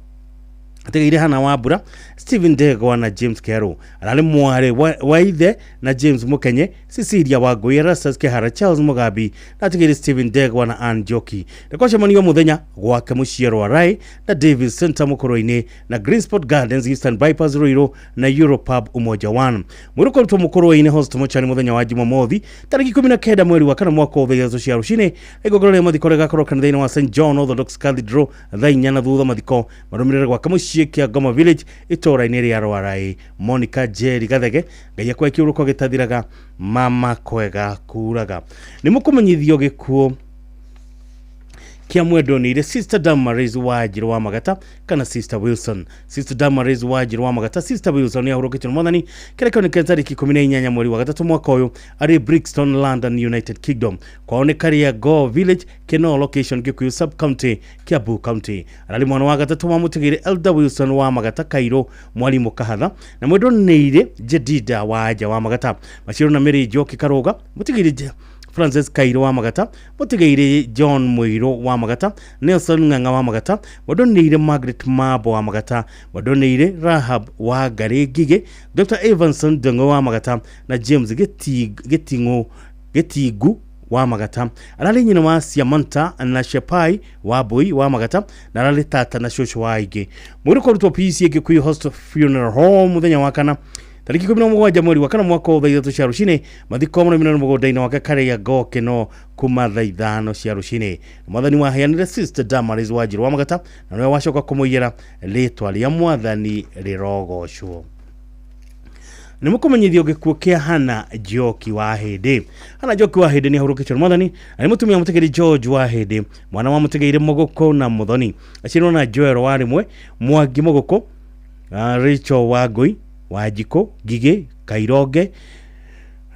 ategeire Hana Wambura, Stephen Ndegwa na James Kĩharũ. Ararĩ mwarĩ wa ithe na James Mũkenye, Cecilia Wangũi, Erastus Kĩhara, Charles Mũgambi na atigĩrĩ Stephen Ndegwa na Ann Njoki. Nĩ kwacemanio mũthenya gwake mũciĩ Rwarai na Davis Center mũkũrũ-inĩ na Greenspot Gardens Eastern Bypass Ruiru na Europub Umoja One. Mwĩrĩ ũkarutwo mũkũrũ-inĩ Host Mochari mũthenya wa Jumamothi tarĩki 19 mweri wa kana mwaka wa thaa 3 cia rũcinĩ. Igongona rĩa mathiko rĩgakorwo kanitha-inĩ wa St John Orthodox Cathedral thaa 4 na thutha mathiko marũmĩrĩre gwake mũciĩ kĩa Ngoma Village itũũra-inĩ rĩa Rwarai. Monica Njeri Gathege, Ngai akũhe kĩhurũko gĩtathiraga, mama kwega kuraga. Nĩ mũkũmenyithio gĩkuũ Kĩa mwendwo nĩ Sister Damaris Wanjirũ wa Magata kana Sister Wilson. Sister Damaris Wanjirũ wa Magata, Sister Wilson nĩ ahurũkĩtio nĩ Mwathani kĩrĩa kĩonekire tarĩki 18 mweri wa gatatũ mwaka ũyũ arĩ Brixton, London, United Kingdom. Kwao nĩ Kariango Village, Kenol Location, Gikuyu Sub County, Kiambu County. Ararĩ mwana wa gatatũ wa mũtigĩrĩ Elder Wilson wa Magata Kairũ Mwarimũ Kahatha na mwendwo nĩ Jedida wa Nja wa Magata. Maciaro na Mary Njoki Karũga mũtigĩrĩ Francis Kairũ wa Magata, mũtigĩire John Mũirũ wa Magata, Nelson Ng'ang'a wa Magata, mwendwo Margaret Mabo wa Magata, mwendwo Rahab wa Ngarĩ Ngigĩ, Dr. Evanson Ndung'u wa Magata na James Gĩtingu wa Magata. Ararĩ nyina wa Siamanta na Shepai wa Mbui wa Magata na ararĩ tata na cũcũ wa aingĩ. Mwĩrĩ kũrutwo PCA Gĩkuyu Host Funeral Home mũthenya wa kana tarĩki 17 mweri wa kana mwaka wa thaa 3 cia rũcinĩ. Mathiko marũmĩrĩire mũgũnda-inĩ wake Kariango Kĩno kuma thaa 5 cia rũcinĩ. Mwathani waheanire Sister Damaris Wanjirũ wa Magata na nĩwe wacoka kũmũiyĩra rĩtwa rĩa Mwathani rĩrogocwo. Nĩ mũkũmenyithio gĩkuũ kĩa Hannah Njoki wa Hĩndĩ. Hannah Njoki wa Hĩndĩ nĩ ahurũkĩtio nĩ Mwathani na nĩ mũtumia wa mũtigĩri George wa Hĩndĩ, mwana wa mũtigĩri Mũgũkũ na Mũthoni. Aciarirwo na Joel wa Rĩmwe, Mwangi Mũgũkũ, Rachel wa Ngũi, Wanjikũ, Ngigĩ, Kaironge,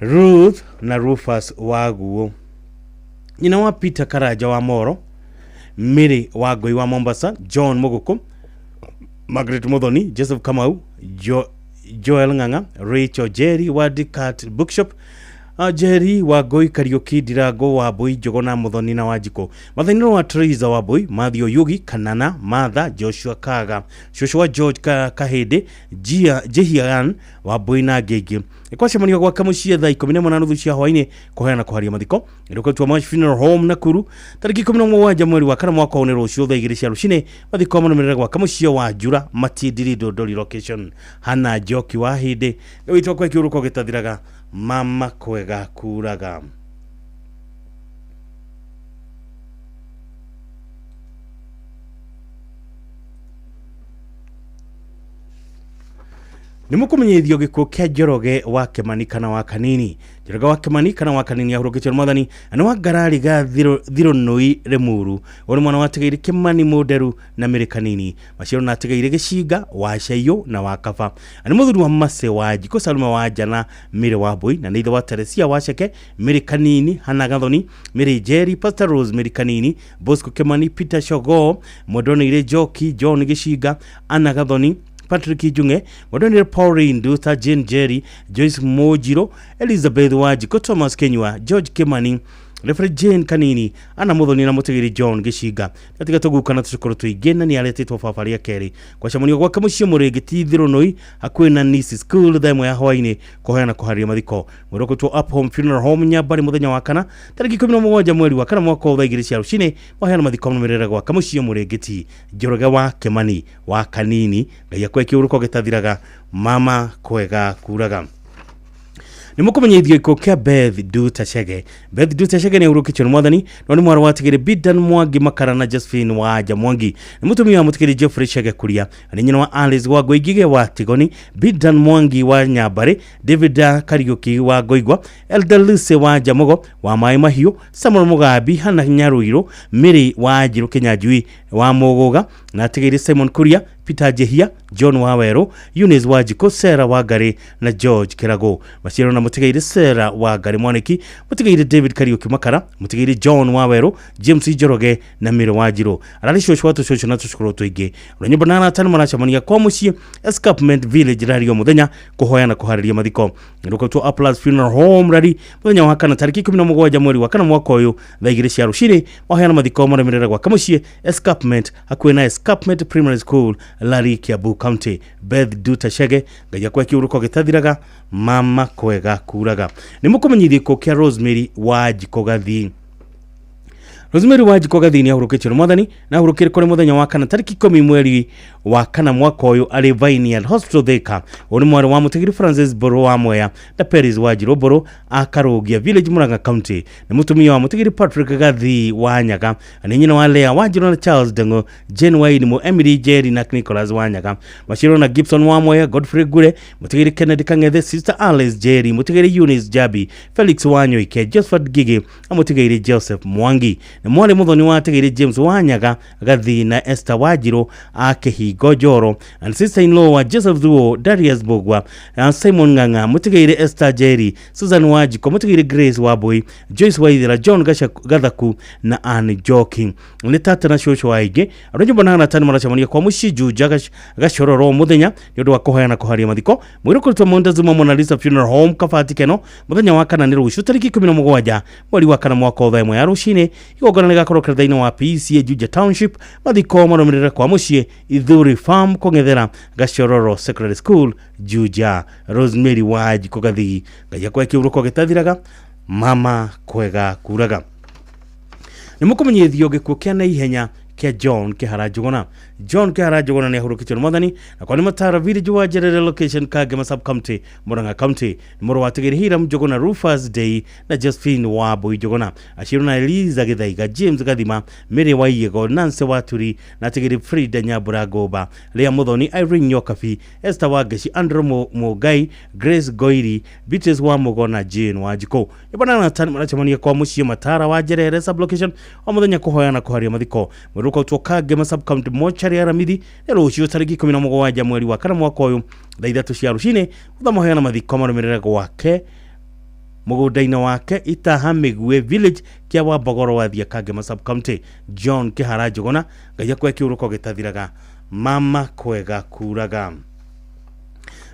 Ruth na Rufus wa Guo. Nyina wa Peter Karanja wa Moro, Mary wa Ngũi wa Mombasa, John Mũgũkũ, Margaret Muthoni, Joseph Kamau, Joel Ng'ang'a, Rachel Jerry wa Decat Bookshop, Jerry wa Ngũi, Kariũki Ndirango wa Mbui, Njũgũna Muthoni na Wanjikũ. Mathainĩ wa Teresa wa Mbui, Matthew Yugi, Kanana, Martha, Joshua Kaga, cũcũ wa George Kahĩndĩ, Jehian wa Mbui na angĩ aingĩ. Nĩ gwake mũciĩ thaa 11:30 cia hwaĩ-inĩ kũheana kũharia mathiko. Ĩrũkĩtwo Mash Funeral Home Nakuru tarĩki 17 mweri wa kana mwaka ũyũ nĩ rũciũ thaa 2 cia rũcinĩ. Mathiko marũmĩrĩre gwake mũciĩ wa Njura Matindiri Ndondori location. Hannah Njoki wa Hĩndĩ witũ kwa kĩũrũko gĩtathiraga mama kwega kuraga. Nĩ mũkũmenyithio gĩkuũ kĩa Njoroge wa Kĩmani kana wa Kanini. Njoroge wa Kĩmani kana wa Kanini ahurũkĩtio nĩ Mwathani na nĩ wa Ngarari ga Thirũnũi Rĩmuru. Ũyũ nĩ mwana wa Tigĩiri Kĩmani Mũnderu na Mĩrĩ Kanini. Maciaro na Tigĩiri Gĩcinga wa Caiyũ na wa Kaba. Na nĩ mũthuri wa Mase wa Njikũ Salume wa Njana Mĩrĩ wa Mbui na nĩ ithe wa Teresia wa Ceke Mĩrĩ Kanini Hana Gathoni Mĩrĩ Njeri Pastor Rose Mĩrĩ Kanini Bosco Kĩmani Peter Shogoo Mwendwa Njoki John Gĩcinga Anna Gathoni Patrick Njung'e Mwendwa Pauline Nduta Jane Jerry Joyce Mojiro Elizabeth Wanjikũ Thomas Kenyua George Kimani Reverend Jane Kanini Anna Muthoni na mũtigĩri John Gĩcinga. Gatiga tũguka na tũcũkũrũ tũingĩ na nĩ aretĩtwo baba rĩa kerĩ kwacamanio gwake mũciĩ mũrĩngĩ ti Thirũnũi hakuhĩ na Nisi School thaa 1 ya hwaĩ-inĩ kũheana kũharia mathiko. Mwĩrĩ ũkũrutwo Up Home Funeral Home Nyambari mũthenya wa kana tarĩki 17 mweri wa kana mwaka wa thaa 2 cia rũcinĩ. Maheana mathiko marũmĩrĩre gwake mũciĩ mũrĩngĩ ti Njoroge wa Kĩmani wa Kanini. Ngai akwe kĩũrũko gĩtathiraga mama kwega kuraga. Nĩ mũkũmenyithio gĩkuũ kĩa Beth Duta Chege. Beth Duta Chege nĩ ahurũkĩtio nĩ Mwathani no nĩ mwarĩ wa Tigĩrĩ Bidan Mwangi Makara na Josephine wa Nja Mwangi. Nĩ mũtumia wa mũtigĩrĩ Geoffrey Chege Kuria. Nĩ nyina wa Alice wa Ngũingige wa Tigoni, Bidan Mwangi wa Nyambarĩ, David Kariũki wa Ngoigwa, Elder Lucy wa Njamugo wa Maĩ Mahiũ, Samuel Mugambi, Hannah Nyarũirũ, Mary wa Njirũ Kĩnyanjui wa Mũgũga na Tigĩrĩ Simon Kuria, Peter Njehia, John wa Werũ, Eunice wa Njikũ, Sarah wa Ngarĩ na George Kĩragũ. Maciaro na mũtigĩrĩ Sarah wa Ngarĩ Mwaniki, mũtigĩrĩ David Kariũki Makara, mũtigĩrĩ John wa Werũ, James Njoroge na Mary wa Njirũ. Ararĩ cũcũ wa tũcũcũ na tũcũkũrũ tũingĩ. Ũrĩa nyũmba na arata nĩ maracemania kwa mũciĩ Escarpment Village Rari o mũthenya kũhoya na kũharĩria mathiko. Rũkũtwo Uplands Funeral Home Rari mũthenya wa kana tarĩki 17 mweri wa kana mwaka ũyũ thaa 2 cia rũcinĩ. Maheana mathiko marũmĩrĩre gwake mũciĩ Escarpment hakuhĩ na Escarpment Primary School Lari Kiambu County. Beth Duta Chege Ngai akwe kĩũrũko gĩtathiraga mama kwega kuraga. Nĩ mũkũmenyithio gĩkuũ kĩa Rosemary wa Njikũ Gathii. Rosemary wa Njikũ Gathii nĩ ahurũkĩtio nĩ Mwathani na ahurũkire kũrĩ mũthenya wa kana tarĩki 10 mweri wa kana mwaka ũyũ arĩ Vineyard Hospital Thika. Ũyũ nĩ mwarĩ wa mũtigĩri Francis Mbũrũ wa Mwea na Peris wa Njirũ Mbũrũ a Karũngia Village Murang'a County. Nĩ mũtumia wa mũtigĩri Patrick Gathii wa Nyaga. Nĩ nyina wa Lea wa Njirũ na Charles Ndeng'ũ, Jane Wairimu, Emily Njeri na Nicholas wa Nyaga. Maciaro na Gibson wa Mwea, Godfrey Ngure, mũtigĩri Kennedy Kang'ethe, Sister Alice Njeri, mũtigĩri Eunice Jabi, Felix wa Nyoike, Josephat Ngigĩ na mũtigĩri Joseph Mwangi. Nĩ mwarĩ mũthoni wa atigĩrĩ James Wanyaga Gathi na Esther Wanjiru a Kĩhingo Njoro, and sister in law wa Joseph Thuo, Darius Mbugua, Simon Ng'ang'a, mũtigĩrĩ Esther Njeri, Susan Wanjiko, mũtigĩrĩ Grace Wambui, Joyce Waithera, John Gathaku na Ann Njoki. Nĩ tata na cũcũ wa aingĩ. Andũ a nyũmba na arata nĩ maracemania kwa mũciĩ Juja Gachororo mũthenya nĩ ũndũ wa kũhoya na kũharia mathiko. Mwĩrĩ ũkũrutwo Montezuma Mona Lisa Funeral Home Kabati Keno mũthenya wa kana nĩ rũciũ tarĩki 17 mweri wa kana mwaka wa thaa 1 ya rũcinĩ. Igongona rĩgakorwo kanitha-inĩ wa PCA Juja Township. Mathiko marũmĩrĩre kwa mũciĩ Ithuri Farm kũng'ethera Gachororo Secondary School Juja. Rosemary Wanjikũ Gathigi, Ngai akwae kĩhurũko gĩtathiraga, mama kwega kuraga. Nĩ mũkũmenyithio gĩkuũ kĩa naihenya kĩa John Kĩhara Njũgũna. John Kĩhara Njũgũna nĩ ahurũkĩtio nĩ mwathani na kwa nĩ Matara village wa Njerere location Kangema sub county Murang'a county. Nĩ mũrũ wa Tigiri Hiram Njũgũna Rufus Dei na Josephine Wambui Njũgũna. Aciarwo na Eliza Gĩthaiga, James Gathima, Mary Waiyego, Nancy Waturi na Tigiri Frida Nyambura Ngũmba, Lea Muthoni, Irene Nyokabi, Esther Wangeci, Andrew Mũngai, Grace Ngoiri, Beatrice wa Mũgo na Jane Wanjikũ. Nyũmba na Nathan maracemania kwa mũciĩ Matara wa Njerere sub-location o mũthenya kũhoya na kũharia mathiko. Mwĩrĩ ũkautwo Kangema sub-county mochari Aramithi nĩ rũciũ tarĩki 17 mweri wa kana mwaka ũyũ thaa 3 cia rũcinĩ. Thutha mahoya na mathiko marũmĩrĩre gwake mũgũnda-inĩ wake Itaha Mĩguĩ village kĩa Wambogoro wa Thia Kangema sub-county. John Kĩhara Njũgũna, Ngai akwae kĩhurũko gĩtathiraga, mama kwega kuraga.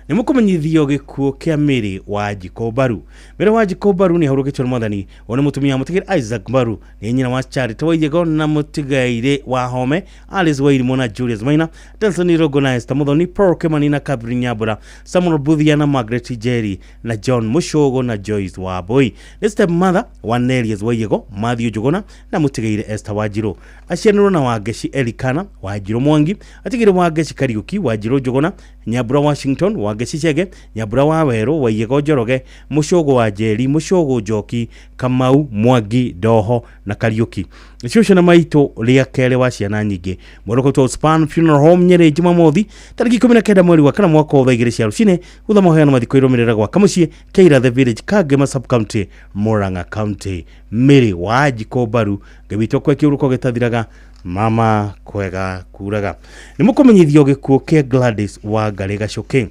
Nĩ mũkũmenyithio gĩkuũ kĩa Mary Wanjikũ Mbaru. Mary Wanjikũ Mbaru nĩ ahurũkĩtio nĩ mwathani. Ũyũ nĩ mũtumia wa mũtigĩrĩ Isaac Mbaru, nĩ nyina wa Charity Waiyego na mũtigairĩ wa Home, Alice Wairimũ na Julius Maina, Nelson Irũngũ na Esther Muthoni, Paul Kimani na Catherine Nyambura, Samuel Buthia na Margaret Njeri na John Mũcũgũ na Joyce Wambui. Nĩ step mother wa Nelius Waiyego, Matthew Njũgũna na mũtigairĩ Esther Wanjirũ. Aciaranĩrwo na Wangeci Elikana Wanjirũ Mwangi, atigĩrĩ Wangeci Kariũki Wanjirũ Njũgũna, Nyambura Washington Wangeci Chege, Nyambura wa Werũ Waiyego Njoroge, Mũcũgũ wa Njeri, Mũcũgũ Njoki, Kamau Mwangi Ndoho na Kariũki. Cũcũ na maitũ rĩa kerĩ wa ciana nyingĩ. Mwĩrĩ ũkautwo Span Funeral Home Nyeri Jumamothi tarĩki 19 mweri wa kana mwaka wa thaa 2 cia rũcinĩ. Thutha mahoya na mathiko irũmĩrĩra gwaka mũciĩ Keira the Village Kangema sub county Murang'a county. Mary Wanjikũ Mbaru, Ngai witũ akwae kĩhurũko gĩtathiraga, mama kwega kuraga. Nĩ mũkũmenyithio gĩkuũ kĩa Gladys Wangarĩ Gacuki.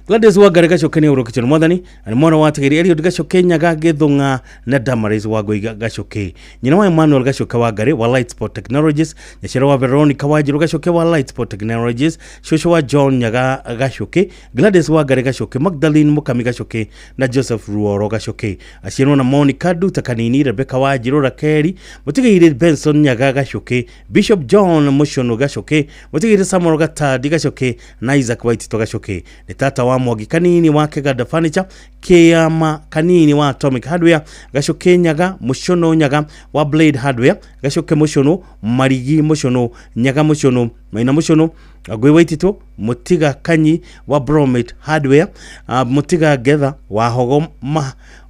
Gladys Wangarĩ Gacuki nĩ ahurũkĩtio nĩ mwathani na nĩ mwana wa Tigiri Eliud Gacuki Nyaga Gĩthũng'a na Damaris Wangũi Gacuki. Nyina wa Emmanuel Gacuki Wangarĩ wa Lightspot Technologies, nyaciara wa Veronica Wanjiru Gacuki wa Lightspot Technologies, cũcũ wa John Nyaga Gacuki, Gladys Wangarĩ Gacuki, Magdalene Mukami Gacuki na Joseph Ruoro Gacuki. Aciarwo na Monica Nduta Kanini, Rebecca Wanjiru Rakeri, mũtigĩrĩ Benson Nyaga Gacuki, Bishop John Mucunu Gacuki, mũtigĩrĩ Samuel Gatandi Gacuki na Isaac Waitito Gacuki. Nĩ tata wa Mwangi Kanini wa Keganda Furniture, Kĩama Kanini wa Atomic Hardware, Gacuki Nyaga Mucunu Nyaga wa Blade Hardware, Gacuki Mucunu, Marigi Mucunu, Nyaga Mucunu, Maina Mucunu, Ngũi Waitito, Mũtiga Kanyi wa Bromate Hardware, Mũtiga Ngetha wa Hogo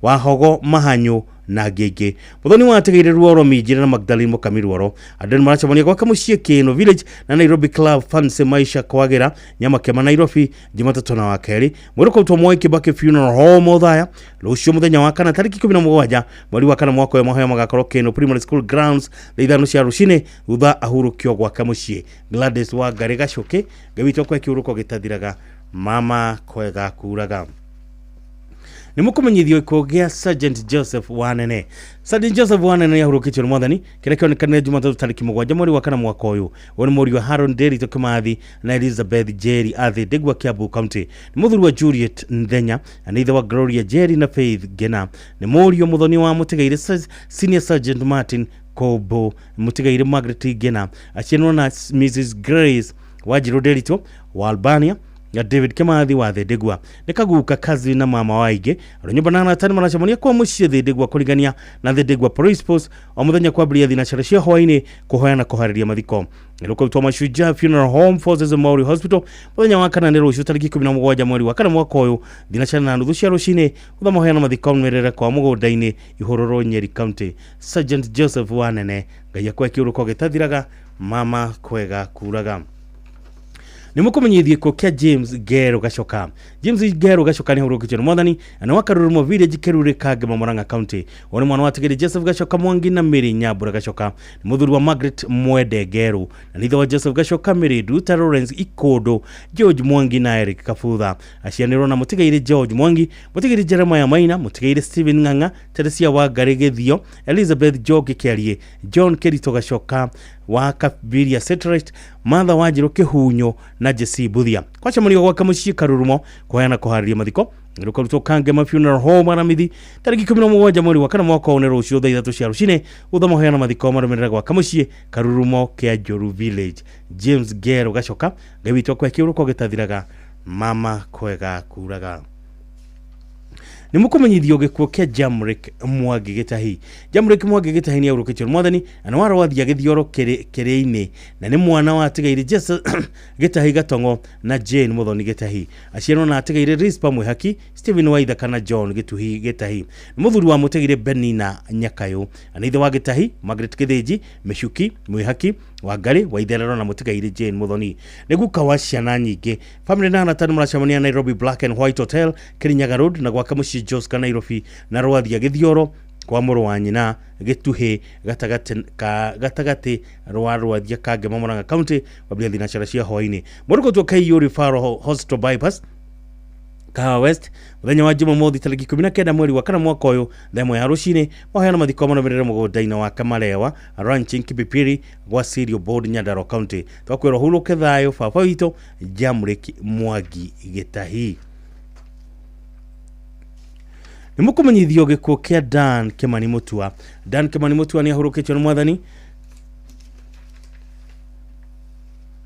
wa Hogo Mahanyu na ngĩngĩ. Mũthoni wa atigĩire Ruoro Minjira na Magdalene Mukami Ruoro. Andũ nĩ maracemania gwaka mũciĩ Kĩno Village na Nairobi Club Fancy Maisha Kwagĩra Nyamakema Nairobi Jumatatũ na wa kerĩ. Mwĩrĩ ũkautwo Mwai Kibaki Funeral Home Othaya rũciũ mũthenya wa kana tarĩki 17 mweri wa kana mwaka ũyũ. Mahoya magakorwo Kĩno Primary School grounds thaa 5 cia rũcinĩ thutha ahurũkio gwake mũciĩ. Gladys Wangarĩ Gacuki, Ngai witũ akwae kĩhurũko gĩtathiraga, mama kwega kuraga. Nĩ mũkũmenyithio gĩkuũ gĩa Sergeant Joseph Wanene. Sergeant Joseph Wanene nĩ ahurũkĩtio nĩ mwathani kĩrĩa kĩonekanire Jumatatũ tarĩki 7 mweri wa kana mwaka ũyũ. Ũyũ nĩ mũriũ wa Haron Nderitu Kĩmathi na Elizabeth Njeri a Thĩndĩgua Kiambu County. Nĩ mũthuri wa Juliet Nthenya na nĩ ithe wa Gloria Njeri na Faith Ngena. Nĩ mũriũ mũthoni wa mũtigairĩ Senior Sergeant Martin Kombo, mũtigairĩ Margaret Ngena. Aciaranĩrwo na Mrs Grace Wanjiru Nderitu wa Albania na David Kimathi wa Thĩndĩgua. Nĩ kaguka kazi na mama wa aingĩ. Andũ nyũmba na arata nĩ maracemania kwa mũciĩ Thĩndĩgua kũringania na Thĩndĩgua Police Post o mũthenya kwambĩrĩria thinacara cia hwaĩ-inĩ kũhoya na kũharĩria mathiko. Nĩ rũkautwo Mashujaa Funeral Home Forces Memorial Hospital mũthenya wa kana nĩ rũciũ tarĩki 17 mweri wa kana mwaka ũyũ thinacara na nuthu cia rũcinĩ. Thutha mahoya na mathiko mĩrĩre kwa mũgũnda-inĩ Ihũrũrũ Nyeri County. Sergeant Joseph Wanene, Ngai akwae kĩhurũko gĩtathiraga, mama kwega kuraga. Nĩ mũkũmenyithio gĩkuũ kĩa James Ngero Gacoka. James Ngero Gacoka nĩ ahurũkĩtio nĩ mwathani na nĩ wa Karurumo Village, Kerure, Kangema, Murang'a County. Ũyũ nĩ mwana wa Tigiri Joseph Gacoka Mwangi na Mary Nyambura Gacoka. Nĩ mũthuri wa Margaret Mwende Ngero na nĩ ithe wa Joseph Gacoka, Mary Nduta, Lawrence Ikondo, George Mwangi na Eric Kabutha. Acianĩrwo na mũtigairĩ George Mwangi, mũtigairĩ Jeremiah Maina, mũtigairĩ Stephen Ng'ang'a, Teresia Wangari Gĩthio, Elizabeth Njoki Kĩarie, John Kĩritũ Gacoka wa Kabiria Satellite, Martha Wanjirũ Kĩhunyo na Jesse Mbuthia. Kwacemanio gwake mũciĩ Karurumo kũheana kũharĩria mathiko rũkarutwo Kangema Funeral Home Aramithi tarĩki 17 mweri wa kana mwaka ũyũ nĩ rũciũ thaa 3 cia rũcinĩ gũtha maheana mathiko marũmĩrĩra gwaka mũciĩ Karurumo kĩa Njũru Village. James Ngero Gacoka, Ngai witũ akũhe kĩũrũko gĩtathiraga, mama kwega kuraga. Nĩ mũkũmenyithio gĩkuũ kĩa Jamrick Mwangi Gĩtahi. Jamrick Mwangi Gĩtahi nĩ ahurũkĩtio nĩ mwathani na nĩ warwathia gĩthioro kĩrĩ-inĩ na nĩ mwana wa atigairĩ Jesse Gĩtahi Gatong'o na Jane Mũthoni Gĩtahi. Aciarwo na atigairĩ Rispa Mwĩhaki, Stephen Waithaka na John Gĩtuhi Gĩtahi. Nĩ mũthuri wa mũtigairĩ Benina Nyakayũ na nĩ ithe wa Gĩtahi, Margaret Gĩthĩnji, Mĩcuki, Mwĩhaki, Wangarĩ, Waitherero na mũtigairĩ Jane Mũthoni. Nĩ guka wa ciana nyingĩ. Famĩlĩ na arata nĩ maracemania Nairobi Black and White Hotel, Kirinyaga Road na gwake mũciĩ Joska Nairobi na Rwathia Gĩthioro kwa mũrũ wa nyina Gĩtuhĩ gatagatĩ ka gatagatĩ rwa Rwathia Kangema Murang'a County kwambĩrĩria thinacara cia hwaĩ-inĩ. Mũrũgũtwo KU Referral Hospital Bypass Kahawa West mũthenya wa Jumamothi tarĩki 19 mweri wa kana mwaka ũyũ thaa 1 ya rũcinĩ mahoya mathiko marũmĩrĩre mũgũnda-inĩ wa Kamarewa Ranching Kipipiri gwa Cereal Board Nyandarua County. Twakwĩrwo hurũke thayũ baba witũ Jamrick Mwangi Gĩtahi. Nĩ mũkũmenyithio gĩkuũ kĩa Dan Kimani Mutua. Dan Kimani Mutua nĩ ahurũkĩtio nĩ mwathani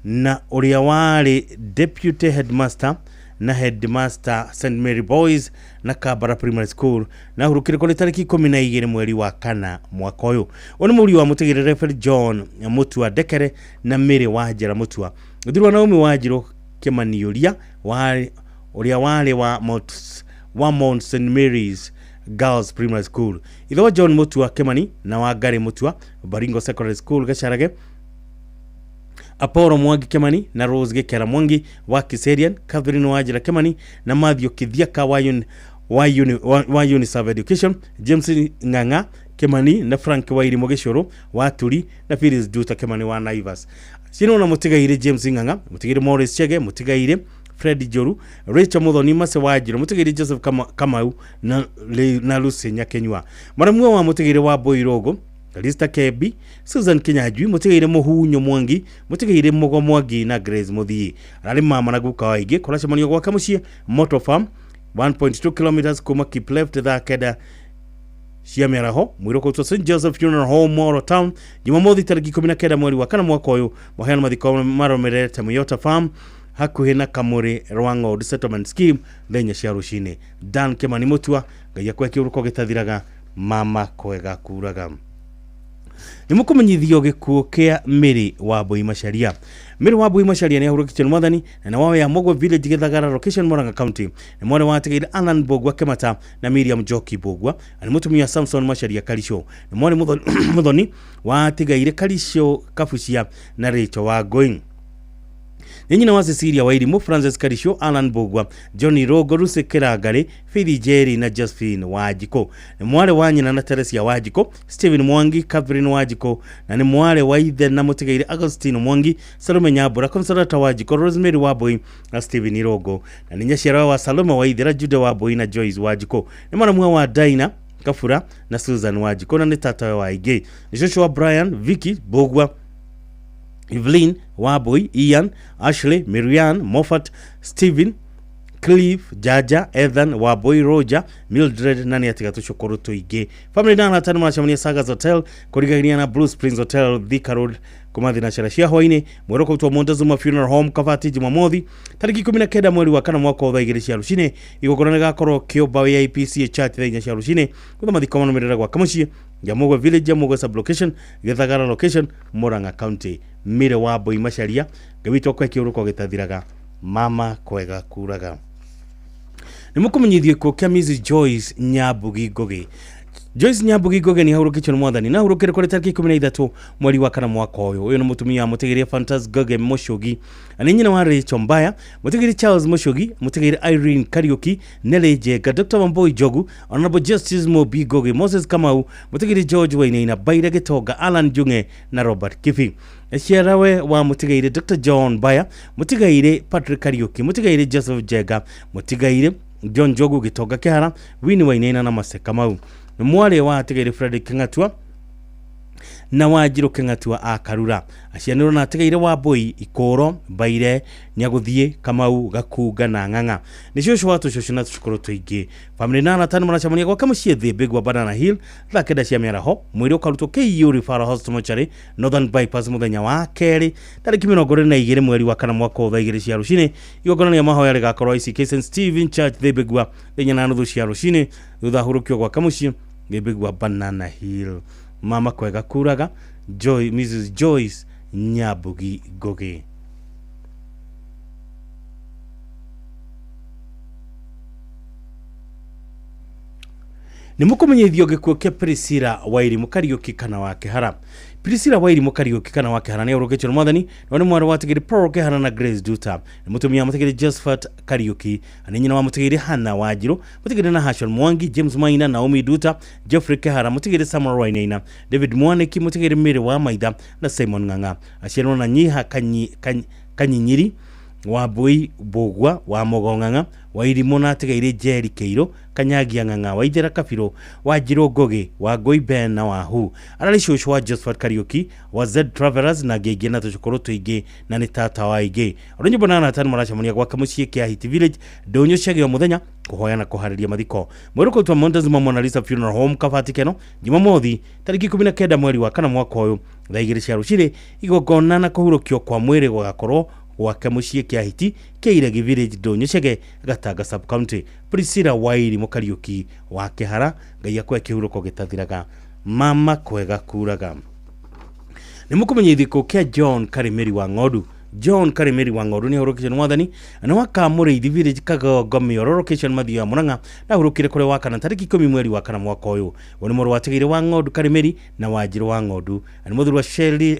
na ũrĩa warĩ deputy headmaster na headmaster St Mary Boys na Kabara Primary School na ahurũkire kũrĩ tarĩki 12 mweri wa kana mwaka ũyũ. Ũyũ nĩ mũriũ wa mũtigĩrĩre Reverend John Mutua Ndekere na Mary Wanjĩra Mutua. Mũthuri wa Naomi Wanjirũ Kĩmaniũria ũrĩa warĩ wa Mount St Mary's Girls Primary School. Ithe wa John Mutua Kimani na Wangari Mutua Baringo Secondary School Gacharage. Apollo Mwangi Kimani na Rose Gikera Mwangi wa Kiserian, Catherine Wanjira Kimani na Matthew Kithiaka wa Uniserve Education, James Ng'ang'a Kimani na Frank Wairimu Gĩcũrũ wa Turi na Phyllis Nduta Kimani wa Naivas. Cinona mũtigairĩ James Ng'ang'a, mũtigairĩ Morris Chege, mũtigairĩ Fred Njoru, Rachel Muthoni Mase Wanjiru, mũtigairĩ Joseph Kamau na Lucy Nyakenyua. Maramua wa mũtigairĩ wa Boirogo, Kalista Kebi, Susan Kinyanjui, mũtigairĩ Mũhunyo Mwangi, mũtigairĩ Mũgo Mwangi na Grace Mũthii. Ararĩ mama na guka wa aingĩ, kũracemanio gwake mũciĩ Motor Farm 1.2 kilometers kuma Kipleft thaa 9 cia mĩaraho mwĩrũkũtwo St Joseph Funeral Home Moro Town Jumamothi tarĩki 19 mweri wa kana mwaka ũyũ maheana mathiko marũmĩrĩre Toyota Farm hakuhĩ na Kamũrĩ Rwang'ondu Settlement Scheme thaa 4 cia rũcinĩ. Dan Kimani Mutua, Ngai akũhe kĩũrũko gĩtathiraga, mama kwega kuraga. Nĩ mũkũmenyithio gĩkuũ kĩa Mary Wambui Macharia. Mary Wambui Macharia nĩ ahurũkĩtio nĩ mwathani na nĩ wa ya Mũgwe Village Gĩthagara location Murang'a County. Nĩ mwarĩ wa atigĩrĩ Alan Mbũgua Kĩmata na Miriam Njoki Mbũgua na nĩ mũtumia Samson Macharia Karicho. Nĩ mwarĩ mũthoni wa atigaire Karicho Kabucia na Rachel Wangũi. Nĩ nyina wa Cecilia Wairimu, Francis Karicho, Alan Mbũgua, Johnny Rogo, Lucy Kĩrangarĩ, Faith Njeri na Josephine Wanjikũ. Nĩ mwarĩ wa nyina na Teresia Wanjikũ, Stephen Mwangi, Catherine Wanjikũ na nĩ mwarĩ wa ithe na mũtigaire Agostino Mwangi, Salome Nyambura, Consolata Wanjikũ, Rosemary Wambui na Stephen Irongo. Na nĩ nyaciarawe wa Salome Waithera, Jude Wambui na Joyce Wanjikũ. Nĩ mwanamua wa Daina Kabura na Susan Wanjikũ na nĩ tatawe wa aingĩ. Nĩ cũcũ wa Brian, Vicky Mbũgua, Evelyn Wambui, Ian, Ashley, Marianne, Moffat, Stephen, Cliff, Jaja, Ethan, Wambui, Roger, Mildred na nĩ atiga tũcũkũrũ tũingĩ. Family na arata nĩ maracemania Sagas Hotel kũrigania na Blue Springs Hotel Thika Road kuma thinacara cia hwaĩ-inĩ mwerũ kũrutwo Montezuma Funeral Home Kabati Jumamothi tarĩki 19 mweri wa kana mwaka wa thaa 2 cia rũcinĩ. Igongona rĩgakorwo kĩũmba AIPCA Church thaa 4 cia rũcinĩ gũtha mathiko marũmĩrĩra gwaka mũciĩ Jamugwe Village, Jamugwe Sublocation, Gĩthagara Location, Murang'a County. Mary Wambui Macharia, Ngai witũ akũhe kĩũrũko gĩtathiraga, mama kwega kuraga. Nĩ mũkũmenyithio gĩkuũ kĩa Mrs Joyce Nyambugi Ngũgĩ. Joyce Nyambugi Ngugi nĩ ahurũkĩtio nĩ mwathani na ahurũkire kũrĩ tarĩki 13 mweri wa kana mwaka ũyũ. Ũyũ nĩ mũtumia wa mũtigĩria Fantas Ngugi Mũcũgi na nĩ nyina wa Rachel Mbaya, mũtigĩri Charles Mũcũgi, mũtigĩri Irene Kariuki, Nelly Njenga, Dr. Wambui Njogu, Honorable Justice Mobi Ngugi, Moses Kamau, mũtigĩri George Wainaina, Baire Gĩtonga, Alan Njung'e na Robert Kibi. Ciarawe wa mũtigairĩ Dr. John Mbaya, mũtigairĩ Patrick Kariuki, mũtigairĩ Joseph Njenga, mũtigairĩ John Njogu Gĩtonga Kĩhara, Winnie Wainaina na Mase Kamau. Nĩ mwarĩ wa atigairĩ Frederick Kĩng'atua na Wanjirũ Kĩng'atua a Karura. Acianĩrwo na atigairĩ Wambui, Ikũro, Mbaire, Nyagũthiĩ, Kamau, Gakunga na Ng'ang'a. Nĩ cũcũ wa tũcũcũ na tũcũkũrũ tũingĩ. Bamĩrĩ na arata nĩ maracemania gwake mũciĩ Thĩ Banana Hill thaa 9 cia mĩaraho. Mwĩrĩ ũkarutwo KU Referral Hospital Mortuary, Northern Bypass mũthenya wa kerĩ tarĩki 22 mweri wa kana mwaka ũyũ thaa 2 cia rũcinĩ. Igongona rĩa mahoya rĩgakorwo ICK St Stephen Church Thĩmbĩgua thaa 4:30 cia rũcinĩ thutha ahurũkio gwake mũciĩ Thĩmbĩgua Banana Hill. Mama kwega kuraga Joy, Mrs Joyce Nyambugi Ngugi. Nĩ mũkũmenyithio gĩkuũ kĩa Priscilla Wairimu Kariũki kana wa Kĩhara. Priscilla Wairimu Kariũki kana wa Kĩhara nĩ ahurũkĩtio nĩ mwathani na nĩ mwarĩ wa Tigiri Paul Kĩhara na Grace Duta. Nĩ mũtumia wa Mũtigiri Josephat Kariũki na nĩ nyina wa Mũtigiri Hannah Wanjirũ, Mũtigiri Nahashon Mwangi, James Maina, Naomi Duta, Geoffrey Kĩhara, Mũtigiri Samuel Wainaina, David Mwaniki, Mũtigiri Mary wa Maitha na Simon Ng'ang'a. Aciarirwo na Nyiha Kanyinyiri Wambui Mbũgua wa Mũgo Ng'ang'a, Wairimũ na atigairĩ Njeri Kĩirũ, Kanyagia Ng'ang'a, Waithera Kabirũ, Wanjirũ Ngũgĩ, Wangũi Ben na Wahu. Ararĩ cũcũ wa Josephat Kariũki, wa Z Travelers na angĩ aingĩ na tũcũkũrũ tũingĩ na nĩ tata wa aingĩ. Andũ nyũmba na arata nĩ maracemania gwake mũciĩ kĩa Hiti Village, ndũnyũ cia o mũthenya kũhoya na kũharĩria mathiko. Mwĩrĩ ũkautwo Montezuma Mona Lisa Funeral Home Kabati Keno, Jumamothi tarĩki 19 mweri wa kana mwaka ũyũ thaa 2 cia rũcinĩ. Igongona na kũhurũkio kwa mwĩrĩ gũgakorwo gwake mũciĩ kĩa Hiti kĩa Iregi Village Ndũnyũ Chege Gatanga Sub County. Priscilla Wairimu Kariũki wa Kĩhara, Ngai akũhe kĩhurũko gĩtathiraga. Mama kwega kuraga. Nĩ mũkũmenya gĩkuũ kĩa John Karimĩri wa Ng'ondu. John Karimĩri wa Ng'ondu nĩ ahurũkĩtio nĩ mwathani na wa Kamũrĩithi Village Kagongo Mĩoro location Mathioya Murang'a na ahurũkire kũrĩ wa kana tarĩki 10 mweri wa kana mwaka ũyũ. We nĩ mũrũ wa Tigĩrĩ wa Ng'ondu Karimĩri na Wanjirũ wa Ng'ondu na nĩ mũthuri wa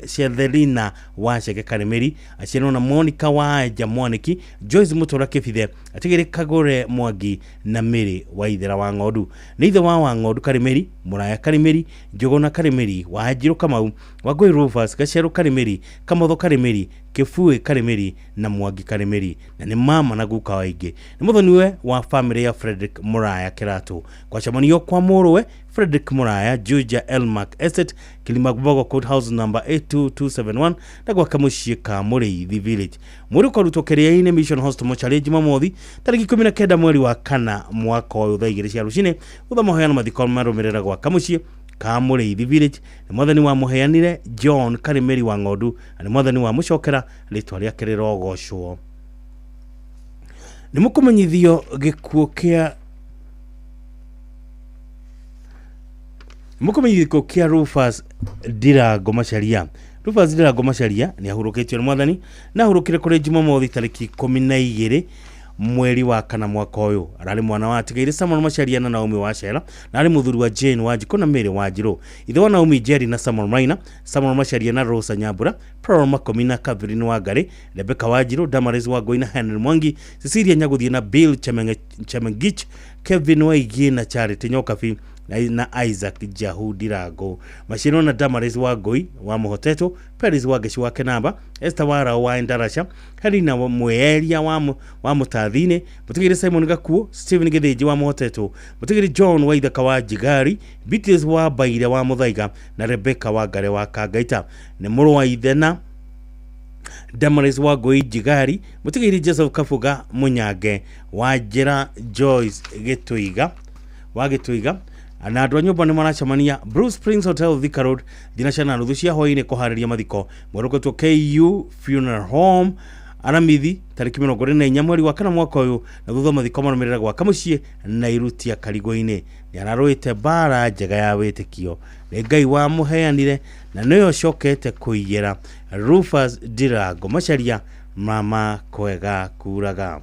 Shethelina wa Chege Karimĩri. Aciarirwo na Monica wa Anja Mwaniki, Joyce Mũtũra Kĩbithe, Atigĩrĩ Kagũre Mwangi na Mary wa Ithera wa Ng'ondu. Nĩ ithe wa Wang'ondu Karimĩri, Mũraya Karimĩri, Njũgũna Karimĩri, Wanjirũ Kamau, Wangũi Rufus, Gacerũ Karimĩri, Kamotho Karimĩri, Kĩbuĩ Karimĩri na Mwangi Karimĩri na nĩ mama na guka wa aingĩ. Nĩ mũthoniwe wa famĩlĩ ya Frederick Mũraya Kĩratũ. Kwacemanio kwa mũrũwe Frederick Mũraya, Juja Elmark Estate, Kilimagbogo Court House number 82271 na gwake mũciĩ Kamũrĩithi Village. Mwĩrĩ ũkarutwo Kĩrĩa-inĩ Mission Hospital Mortuary Jumamothi tarĩki 19 mweri wa kana mwaka ũyũ thaa 2 cia rũcinĩ thutha mahoya na mathiko marũmĩrĩra gwaka mũciĩ Kamũrĩithi Village. Nĩ mwathani wamũheanire John Karimĩri wa Ng'ondu na nĩ mwathani wamũcokera rĩtwa rĩake rĩrogocwo. Nĩ mũkũmenyithio gĩkuũ kĩa mũkũmenyithio gĩkuũ kĩa Rufus Ndirango Macharia. Rufus Ndirango Macharia nĩ ahurũkĩtio nĩ mwathani na ahurũkire kũrĩ Jumamothi tarĩki 12 mweri wa kana mwaka ũyũ. Ararĩ mwana wa atigairĩ Samuel Macharia na Naomi Wacera na arĩ mũthuri wa Jane Wanjikũ na Mary Wanjirũ. Ithe wa Naomi Njeri na Samuel Maina, Samuel Macharia na Rosa Nyambura, Pearl Makomi na Catherine Wangari, Rebecca Wanjirũ, Damaris Wangũi na Henry Mwangi, Cecilia Nyagũthiĩ na Bill Chemengich, Kevin Waigĩ na Charity Nyokabi na Isaac Jahu Ndirango. Maciarwo na Damaris Wangũi wa Mũhotetwo, Peris Wangeci wa Kenamba, Esther Warao wa Endarasha, Helena Mweria wa Mũtathine, Mũtigĩrĩ Simon Gakuo, Stephen Gĩthĩnji wa Mũhotetwo, Mũtigĩrĩ John Waithaka wa Njigari, Beatrice wa Baire wa Mũthaiga na Rebecca wa Ngare wa Kangaita. Nĩ mũrũ wa ithe na Damaris Wangũi Njigari, Mũtigĩrĩ Joseph Kabuga Mũnyange wa Njĩra Joyce Gĩtũiga wa Gĩtũiga na andũ a nyũmba nĩ maracemania Blue Springs Hotel Thika Road thinacara na nuthu cia hwaĩ-inĩ kũharĩria mathiko. Mwerũkĩtwo KU Funeral Home Aramithi tarĩki 24 mweri wa kana mwaka ũyũ na thutha mathiko marũmĩrĩra gwaka mũciĩ na Irutia Karigũ-inĩ. Nĩ ararũĩte mbara njega ya wĩtĩkio. Nĩ Ngai wamũheanire na nĩwe ũcokete kũiyĩra. Rufus Ndirango Macharia, mama kwega kuraga.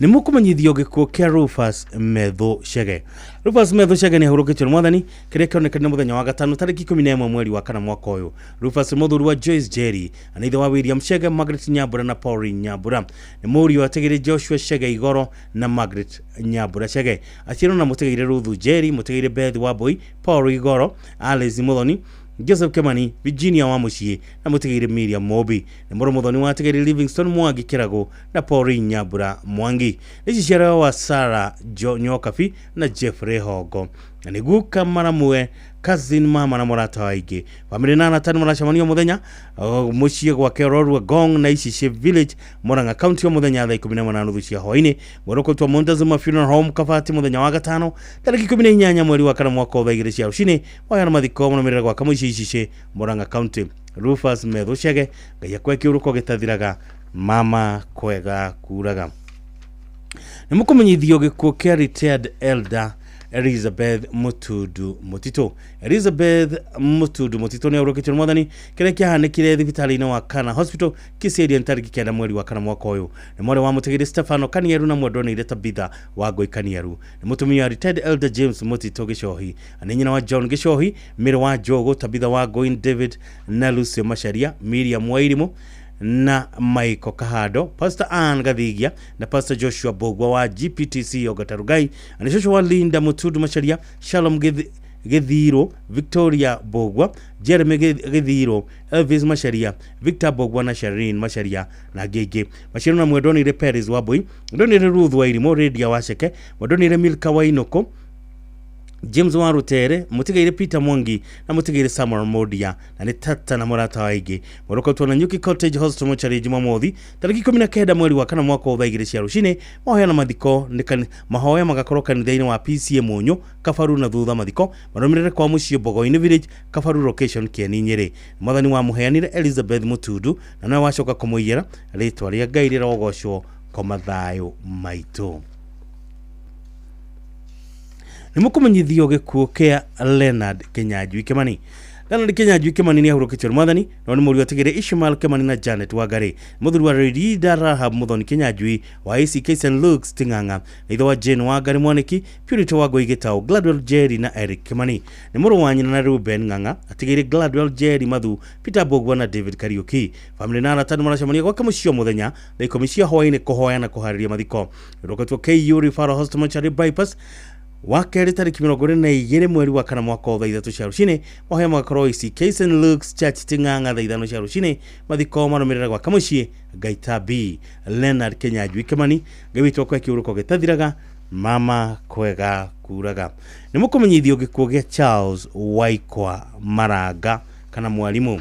Nĩ mũkũmenyithio gĩkuũ kĩa Rufus Methu Chege. Rufus Methu Chege nĩ ahurũkĩtio nĩ mwathani kĩrĩa kĩonekanire mũthenya wa gatano tarĩki 11 mweri wa kana mwaka ũyũ. Rufus nĩ mũthuri wa Joyce Jerry na ithe wa William Chege, Margaret Nyambura na Pauline Nyambura. Nĩ mũriũ atigĩrĩ Joshua Chege Igoro na Margaret Nyambura Chege. Aciarwo na mũtigĩire Ruthu Jerry, mũtigĩire Beth Wambui, Paul Igoro, Alice Muthoni, Joseph Kimani, Virginia wa Muciĩ na mũtigĩire Miriam Mobi. Nĩ mũrũ mũthoni wa atigĩrĩ Livingstone Mwangi Kĩragũ na Pauline Nyambura Mwangi. Nĩ ciciarwo wa Sarah Jo Nyokabi na Jeffrey Hongo. Na nĩ guka maramwe cousin mama na mũrata wa aingĩ. Bamĩrĩ na arata nĩ maracemania mũthenya mũciĩ gwake Ororua Ngong na Icicĩ Village Murang'a County o mũthenya thaa 11:30 cia hwaĩ-inĩ. Mwĩrĩ ũkũrutwo Montezuma Funeral Home Kabati mũthenya wa gatano tarĩki 18 mweri wa kana mwaka wa thaa 2 cia rũcinĩ. Waya na mathiko mũrũmĩrĩre gwaka mũciĩ Icicĩ Murang'a County. Rufus Methu Chege, Ngai akwe kĩũrũko gĩtathiraga, mama kwega kuraga. Nĩ mũkũmenyithio gĩkuũ kĩa retired elder Elizabeth Mutundu Mutito. Elizabeth Mutundu Mutito nĩ ahurũkĩtio nĩ mwathani kĩrĩa kĩahanĩkire thibitarĩ-inĩ wa Kana Hospital Kiserian tarĩki 9 mweri wa kana mwaka ũyũ. Nĩ mwarĩ wa mũtigĩrĩ Stefano Kanieru na mwendwa Tabitha wa Ngũi Kanieru. Nĩ mũtumia wa retired elder James Mutito Gĩcohi. Nĩ nyina wa John Gĩcohi, Mary wa Njogu, Tabitha wa Ngũi, David na Lucy Macharia, Miriam Wairimu na Michael Kahando, Pastor Ann Gathigia na Pastor Joshua Bogwa wa GPTC Ogatarugai, na cũcũ wa Linda Mutundu Macharia, Shalom Gĩthiro, Victoria Bogwa, Jeremy Gĩthiro, Elvis Macharia, Victor Bogwa na Sharin Macharia na angĩ aingĩ. Maciaro na mwendonire Peris Wambui, mwendonire Ruth Wairimu, Radia Waceke, mwendonire Milka Wainũkũ, James wa Rutere, mũtigĩire Peter Mwangi na mũtigĩire Samuel Modia na nĩ tata na mũrata wa aingĩ. Mũrokotwo na Nyuki Cottage Hostel Mochari Jumamothi tarĩki 19 mweri wa kana mwaka wa thaa 2 cia rũcinĩ. Mahoya na mathiko nĩ mahoya magakorwo kanitha-inĩ wa PCA Mũnyũ Kabaru na thutha mathiko marũmĩrĩre kwa mũciĩ Mbogo-inĩ Village Kabaru location Kieni Nyĩrĩ. Mwathani wamũheanire Elizabeth Mutundu na nowe wacoka kũmũiyĩra. Rĩtwa rĩa Ngai rĩrogocwo koma thayũ maitũ. Nĩ mũkũmenyithio gĩkuũ kĩa Leonard Kinyanjui Kimani. Leonard Kinyanjui Kimani nĩ ahurũkĩtio nĩ mwathani no nĩ mũriũ atigĩrĩ Ishmael Kimani na Janet Wangari. Mũthuri wa Rida Rahab Muthoni Kinyanjui wa ACK St Luke's Ting'ang'a, na ithe wa Jane Wangari Mwaniki, Purity Wangui Gĩtaũ, Gladwell Jerry na Eric Kimani. Nĩ mũrũ wa nyina na Reuben Ng'ang'a, atigĩrĩ Gladwell Jerry Mathu, Peter Mbugua na David Kariuki. Famĩlĩ na arata nĩ maracemania gwake mũciĩ o mũthenya thaa 10 cia hwaĩ-inĩ kũhoya na kũharĩria mathiko. Rũkatwo KU Referral Hospital Mortuary Bypass wa kerĩ tarĩki 22 mweri wa kana mwaka wa thaa 3 cia rũcinĩ. Mahoya magakorwo ACK St Luke's Church Ting'ang'a thaa 5 cia rũcinĩ. Mathiko marũmĩrĩra gwaka mũciĩ Ngaita B Leonard Kinyanjui Kimani. Ngai witũ akwe kĩũrũko gĩtathiraga, mama kwega kuraga. Nĩ mũkũmenyithio gĩkuũ gĩa Charles Waikwa Maranga kana mwarimũ.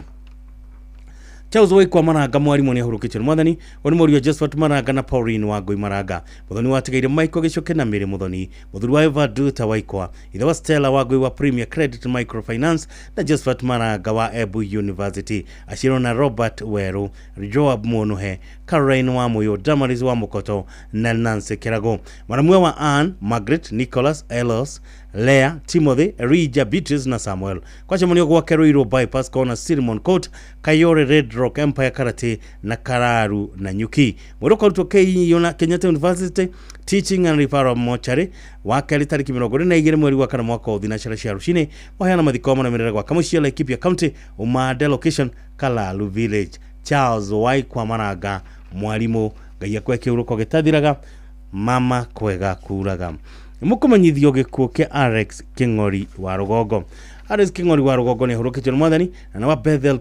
Charles Waikwa Maranga mwarimũ nĩ ahurũkĩtio nĩ mwathani. Ũyũ nĩ mũriũ wa Josephat Maranga na Pauline Wangui Maranga. Mũthoni wa atigĩire Michael Gĩcuke na Mary Mũthoni. Mũthuri wa Eva Duta Waikwa, ithe wa Stella Wangui wa Premier Credit Microfinance na Josephat Maranga wa Embu University. Aciarwo na Robert Weru, Joab Muonuhe, Caroline wa Muyu, Damaris wa Mukoto na Nancy Kirago. Mwanamwe wa Ann, Margaret, Nicholas, Elos, Lea, Timothy, Elijah, Beatrice na Samuel. Kwa cemanio gwake Ruiru Bypass kona Cinnamon Court, Kayore Red Rock Empire Karate na Kararu na Nyuki. Mwĩrĩ ũkarutwo KU Kenyatta University Teaching and Referral Mortuary wa kerĩ tarĩki 22 mweri wa kana mwaka wa thinacara cia rũcinĩ. Mahoya na mathiko marũmĩrĩra gwaka mũciĩ Laikipia County, Umande location, Kalalu Village. Charles Waikwa Maranga mwarimũ, Ngai akwe kĩũrũko gĩtathiraga, mama kwega kuraga. Nĩ mũkũmenyithio gĩkuũ kĩa Alex Kĩng'ori wa Rũgongo. Alex Kĩng'ori wa Rũgongo nĩ ahurũkĩtio nĩ mwathani na nĩ wa Bethel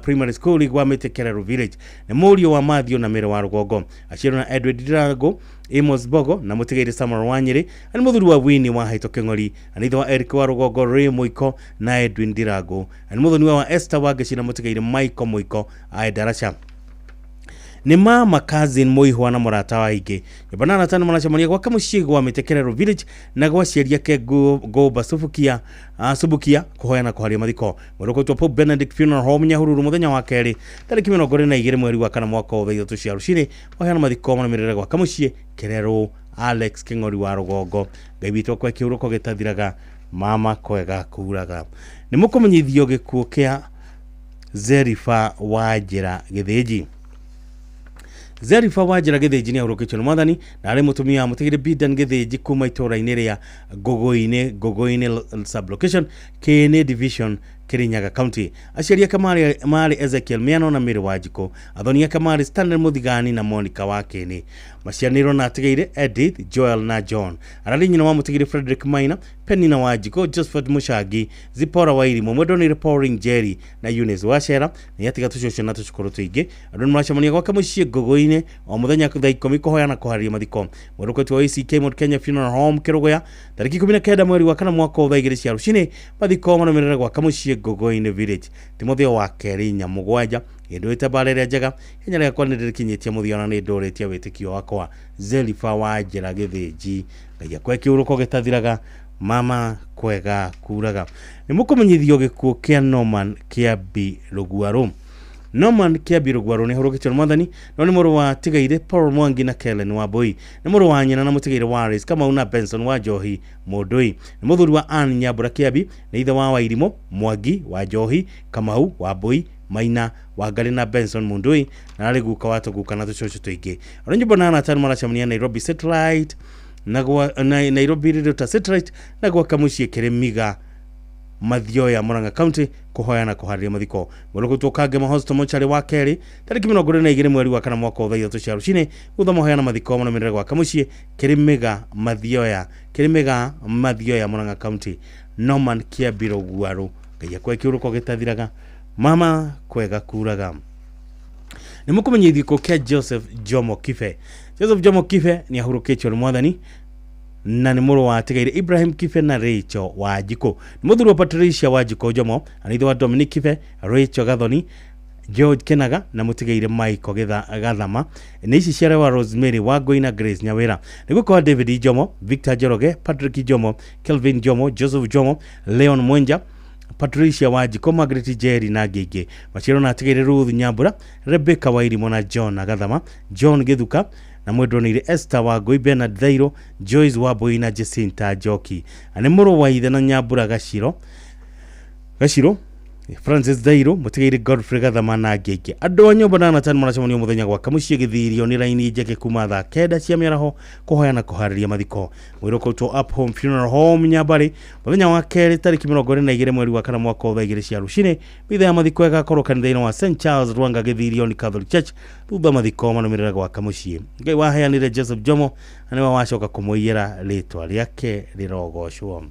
Primary School gwa Mĩtĩ Village. Nĩ mũriũ wa Matthew na Mary wa Rũgongo. Aciarwo na Edward Ndirango, Amos Bogo na mũtigĩrĩ Samuel Wanyĩrĩ. Na nĩ mũthuri wa Winnie wa Haito Kĩng'ori. Na nĩ ithe wa Eric wa Rũgongo, Ray Mũiko na Edwin Ndirango. Na nĩ mũthoni wa Esther wa Ngeci na mũtigĩrĩ Michael Mũiko ae Daraca. Nĩ mama cousin mũihwa na mũrata wa aingĩ. Nyũmba na arata nĩ maracemania gwake mũciĩ gwa Mĩtĩ Village na gwa aciari ake Ngũmba Subukia, Subukia kũhoya na kũharia mathiko. Mwĩrĩ ũkũrutwo Pope Benedict Funeral Home Nyahururu mũthenya wa kerĩ tarĩki 22 mweri wa kana mwaka wa thaa 3 cia rũcinĩ. Mahoya na mathiko marũmĩrĩre gwaka mũciĩ Kererũ. Alex Kĩng'ori wa Rũgongo, Ngai witũ akwe kĩũrũko gĩtathiraga, mama kwega kuraga. Nĩ mũkũmenyithio gĩkuũ kĩa Zerifa wa Njĩra Gĩthĩnji. Zerifa Wanjĩra Gĩthĩnji nĩ ahurũkĩtio nĩ mwathani na arĩ mũtumia wa mũtigĩrĩ Bidan Gĩthĩnji kuma itũũra-inĩ rĩa Ngũgũinĩ, Ngũgũinĩ sublocation, Kĩĩnĩ division, Kirinyaga County. Aciari ake marĩ marĩ Ezekiel Miano na Mary Wanjikũ. Athoni ake marĩ Stanley Mũthigani na Monica wa Kĩĩnĩ. Maciaranĩirwo na atigĩire Edith, Joel na John. Ararĩ nyina wa mũtigĩrĩ Frederick Maina, Penina Wanjikũ, Josephat Mũcangi, Zipporah Wairimũ, Mwendonire Pauline Njeri na Eunice Wacera. Nĩ atiga tũcũcũ na tũcũkũrũ tũingĩ. Andũ nĩ maracemania gwake mũciĩ Ngũgũinĩ o mũthenya thaa 10 kũhoya na kũharĩria mathiko. Mwerũkĩtwo wa ACK Mount Kenya Funeral Home Kĩrũgũya tarĩki 19 mweri wa kana mwaka thaa 2 cia rũcinĩ. Mathiko marũmĩrĩre gwaka mũciĩ Ngũgũinĩ Village. Timotheo wa kerĩ 4 7 ĩndũĩte mbara ĩrĩa njega, ihenya rĩakwa nĩ ndĩrĩkinyĩtie mũthia na nĩ ndũrĩtie wĩtĩkio wakwa. Zelifa Wanjĩra Gĩthĩnji, Ngai akwe kĩurũko gĩtathiraga, mama kwega kuraga. Nĩ mũkũmenyithio gĩkuũ kĩa Norman Kĩambi Rũguarũ. Norman Kĩambi Rũguarũ nĩ ahurũkĩtio nĩ mwathani, no nĩ mũrũ wa Tigaire Paul Mwangi na Kellen Wambui. Nĩ mũrũ wa nyina na mũtigaire Wallace Kamau na Benson wa Njohi Mũndũi. Nĩ mũthuri wa Ann Nyambura Kĩambi, nĩ ithe wa Wairimũ Mwangi wa Njohi, Kamau Wambui, Maina Wangarĩ na Benson Mundui, na arĩ guka wa tũguka na tũcũcũ tũingĩ. Arĩ nyũmba na atano maracemania Nairobi Satellite na gwa na, Nairobi Radio ta Satellite na gwaka mũciĩ Kĩrĩmiga Mathioya Murang'a County kũhoya na kũharĩria mathiko. Mwerũkũtwo Kangema Hospital mocarĩ wa kerĩ tarĩki 22 mweri wa kana mwaka wa thaa 3 cia rũcinĩ gutha mahoya na mathiko marũmĩrĩre gwaka mũciĩ Kĩrĩmiga Mathioya, Kĩrĩmiga Mathioya Murang'a County. Norman Kĩambi Rũguarũ, Ngai akwe kĩurũko gĩtathiraga, mama kwega kuraga. Nĩ mũkũmenyithio gĩkuũ kĩa Joseph Jomo Kibe. Joseph Jomo Kibe nĩ ahurũkĩtio nĩ mwathani na nĩ mũrũ wa atigaire Ibrahim Kibe na Rachel Wanjikũ. Nĩ mũthuri wa Patricia Wanjikũ Jomo, na nĩ ithe wa Dominic Kibe, Rachel Gathoni, George Kenaga na mũtigaire Michael Gathama. Nĩ ici ciara wa Rosemary Wangũi na Grace Nyawĩra. Nĩ guka wa David Jomo, Victor Njoroge, Patrick Jomo, Kelvin Jomo, Joseph Jomo, Leon Mwenja, Patricia Wanjikũ, Margaret Njeri na angĩ aingĩ. Maciaro na atigaire Ruth Nyambura, Rebecca Wairimũ na John Gathama, John Gĩthuka na mwendonĩire Esther Wangũi, Bernard Thairũ, Joyce Wambui na Jacinta Njoki. Na nĩ mũrũ wa ithe na Nyambura Gaciro Gaciro Francis Thairũ, mũtigaire Godfrey Gathama na angĩ aingĩ. Andũ a nyũmba na Nathan maracemania mũthenya gwaka mũciĩ Gĩthirio nĩ raini njeke kuma thaa 9 cia mĩaraho kũhoya na kũharĩria mathiko. Mwĩrĩ ũkũrutwo Up Home Funeral Home Nyambarĩ mũthenya wa kerĩ tarĩki 22 mweri wa kana mwaka wa thaa 2 cia rũcinĩ. Mitha ya mathiko ĩgakorwo kanitha-inĩ wa St Charles Rwanga Gĩthirio nĩ Catholic Church thutha mathiko marũmĩrĩra gwaka mũciĩ. Ngai waheanire Joseph Jomo na nĩwe wacoka kũmũiyĩra, rĩtwa rĩake rĩrogocwo.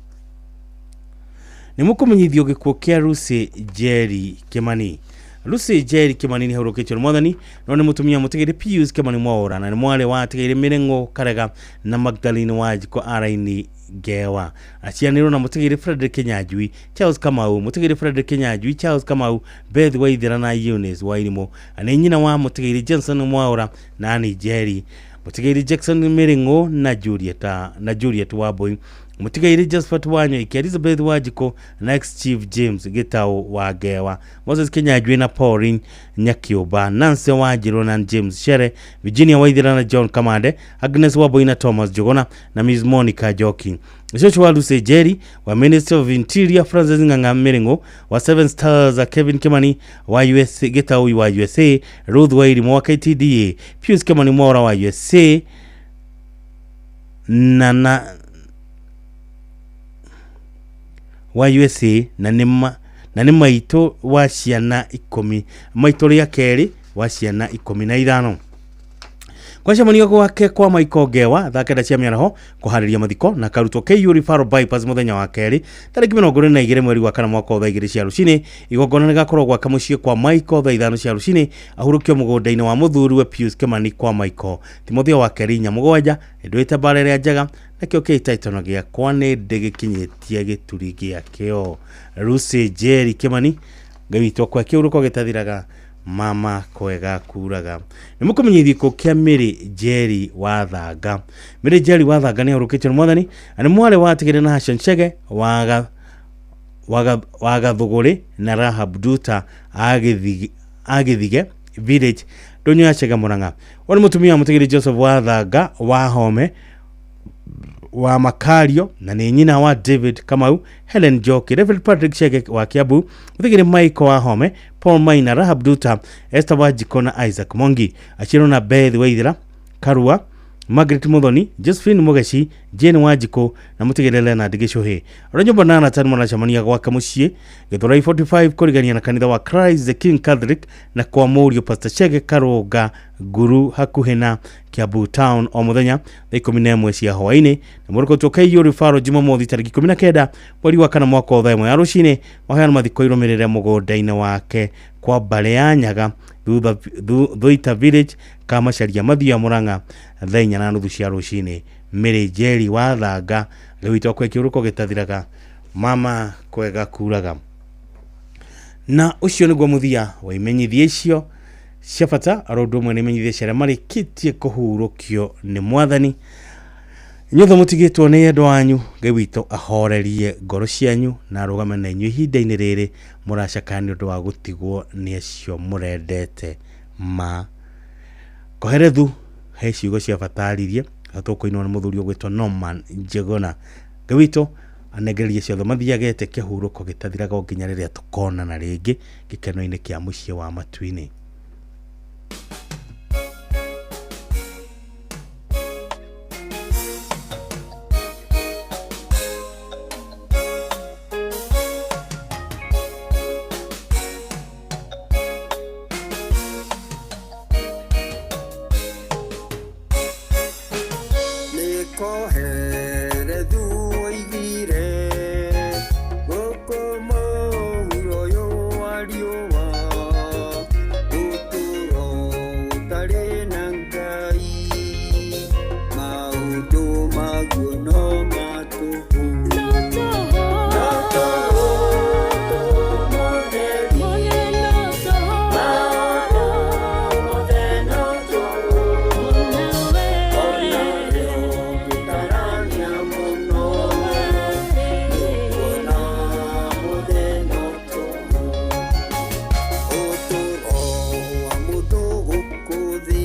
Nĩ mũkũmenyithio gĩkuũ kĩa Lucy Njeri Kĩmani. Lucy Njeri Kĩmani nĩ ahurũkĩtio nĩ mwathani, no nĩ mũtumia mũtigĩrĩ Pius Kĩmani Mwaũra na nĩ mwarĩ wa atigĩrĩ Mĩrĩng'ũ Karega na Magdalene Wanjikũ Araini Ngewa. Acianĩirwo na mũtigĩrĩ Frederick Kinyanjui, Charles Kamau, mũtigĩrĩ Frederick Kinyanjui, Charles Kamau, Beth Waithera na Eunice Wairimũ. Na nĩ nyina wa mũtigĩrĩ Johnson Mwaũra na Annie Njeri, mũtigĩrĩ Jackson Mĩrĩng'ũ na Juliet, na Juliet Wambui, mũtigairĩ Josephat Wanyoike, Elizabeth Wanjikũ na ex Chief James Gĩtaũ wa Ngewa, Moses Kinyanjui na Pauline Nyakiũmba, Nancy Wanjirũ na James Shere, Virginia Waithera na John Kamande, Agnes Wambui na Thomas Njuguna na Miss Monica Njoki. Ũcio wa Lucy Njeri wa Ministry of Interior, Francis Ng'ang'a Mĩrĩng'ũ wa Seven Stars, Kevin Kimani wa USA, Gĩtaũ wa USA, Ruth Wairimũ wa KTDA, Pius Kimani Mwaura wa USA na wa USA na nĩ ma, na nĩ maitũ wa ciana 10, maitũ rĩa kerĩ wa ciana 15. Gwacemanio gwake kwa Michael Ngewa thaa 9 cia mĩaraho kũharĩria mathiko na karutwo KU Referral Bypass mũthenya wa kerĩ tarĩki 22 mweri wa kana mwaka wa thaa 2 cia rũcinĩ. Igongona rĩgakorwo gwaka mũciĩ kwa Michael thaa 5 cia rũcinĩ, ahurũkio mũgũnda-inĩ wa mũthuriwe Pius Kimani kwa Michael. Timotheo wa kerĩ 4 7 nĩndũĩte mbara ĩrĩa njega, nakĩo kĩhĩtahĩtano gĩakwa nĩ ndĩgĩkinyĩtie gĩturi gĩakĩo. Lucy Njeri Kimani, Ngai witũ akwa kĩurũko gĩtathiraga, mama kwega kuraga. Nĩ mũkũmenyithio gĩkuũ kĩa Mary Njeri wa Thanga. Mary Njeri wa Thanga nĩ ahurũkĩtio nĩ mwathani na nĩ mwarĩ wa atigĩrĩ na Hassan Chege wa Gathũgũrĩ na Rahab Duta Agĩthige Village, Ndũnyũ ya Chege, Murang'a. Ũyũ nĩ mũtumia wa mũtigĩrĩ Joseph wa Thanga wa Home. Wa Makario na nĩ nyina wa David Kamau, Helen Njoki, Reverend Patrick Chege wa Kiambu, Muthigiri Michael wa Home, Paul Maina, Rahab Duta, Esther Wanjiko na Isaac Mongi. Achirwo na Beth Waithira Karua, Margaret Muthoni, Josephine Mugeci, Jane Wanjikũ na mũtigĩrĩre Leonard Gĩcũhĩ. Arĩa nyũmba na Nathan maracemania gwake mũciĩ Gĩthũrai 45 kũrigania na kanitha wa Christ the King Catholic na kwa mũriũ Pastor Chege Karũnga Nguru hakuhĩ na Kiambu Town o mũthenya thaa 11 cia hwaĩ-inĩ na mũrũkotwo KU Referral Jumamothi tarĩki 19 mweri wa kana mwaka wa thaa 1 ya rũcinĩ waheana mathiko irũmĩrĩre mũgũnda-inĩ wake kwa mbarĩ ya Nyaga thutha Thuita Village Kamacharia Mathia Murang'a thaa 4:30 cia rũcinĩ. Mary Njeri wa Thanga rĩu itokwe kĩũrũko gĩtathiraga mama kwega kuraga. Na ũcio nĩguo mũthia wa imenyithia icio cia bata oro ũndũ ũmwe nĩ imenyithia cia arĩa marĩkĩtie kũhurũkio nĩ mwathani. Inyuothe mũtigĩtwo nĩ endwa anyu, Ngai witũ ahorerie ngoro cianyu na arũgame na inyuĩ ihinda-inĩ rĩrĩ mũracakaya nĩ ũndũ wa gũtigwo nĩ acio mũrendete ma. Koherethu he ciugo cia bata aririe tũkũinwo nĩ mũthuri ũgwĩtwo Norman Njegona. Ngai witũ anengererie ciothe mathiagete kĩhurũko gĩtathiraga o nginya rĩrĩa tũkonana rĩngĩ gĩkeno-inĩ kĩa mũciĩ wa matu-inĩ. Nĩkoherethu oigire gũkũ mũhuro ũyũ wa riũa ũtũũro ũtarĩ na Ngai maũndũ maguo no ma tũhũ. No tũhũ, tũhũ mũtheri. Maũndũ mothe no tũhũ. Ona rĩo ũngĩtarania mũno nĩũkuona mothe no tũhũ. Ũtũũro wa mũndũ gũkũ thĩ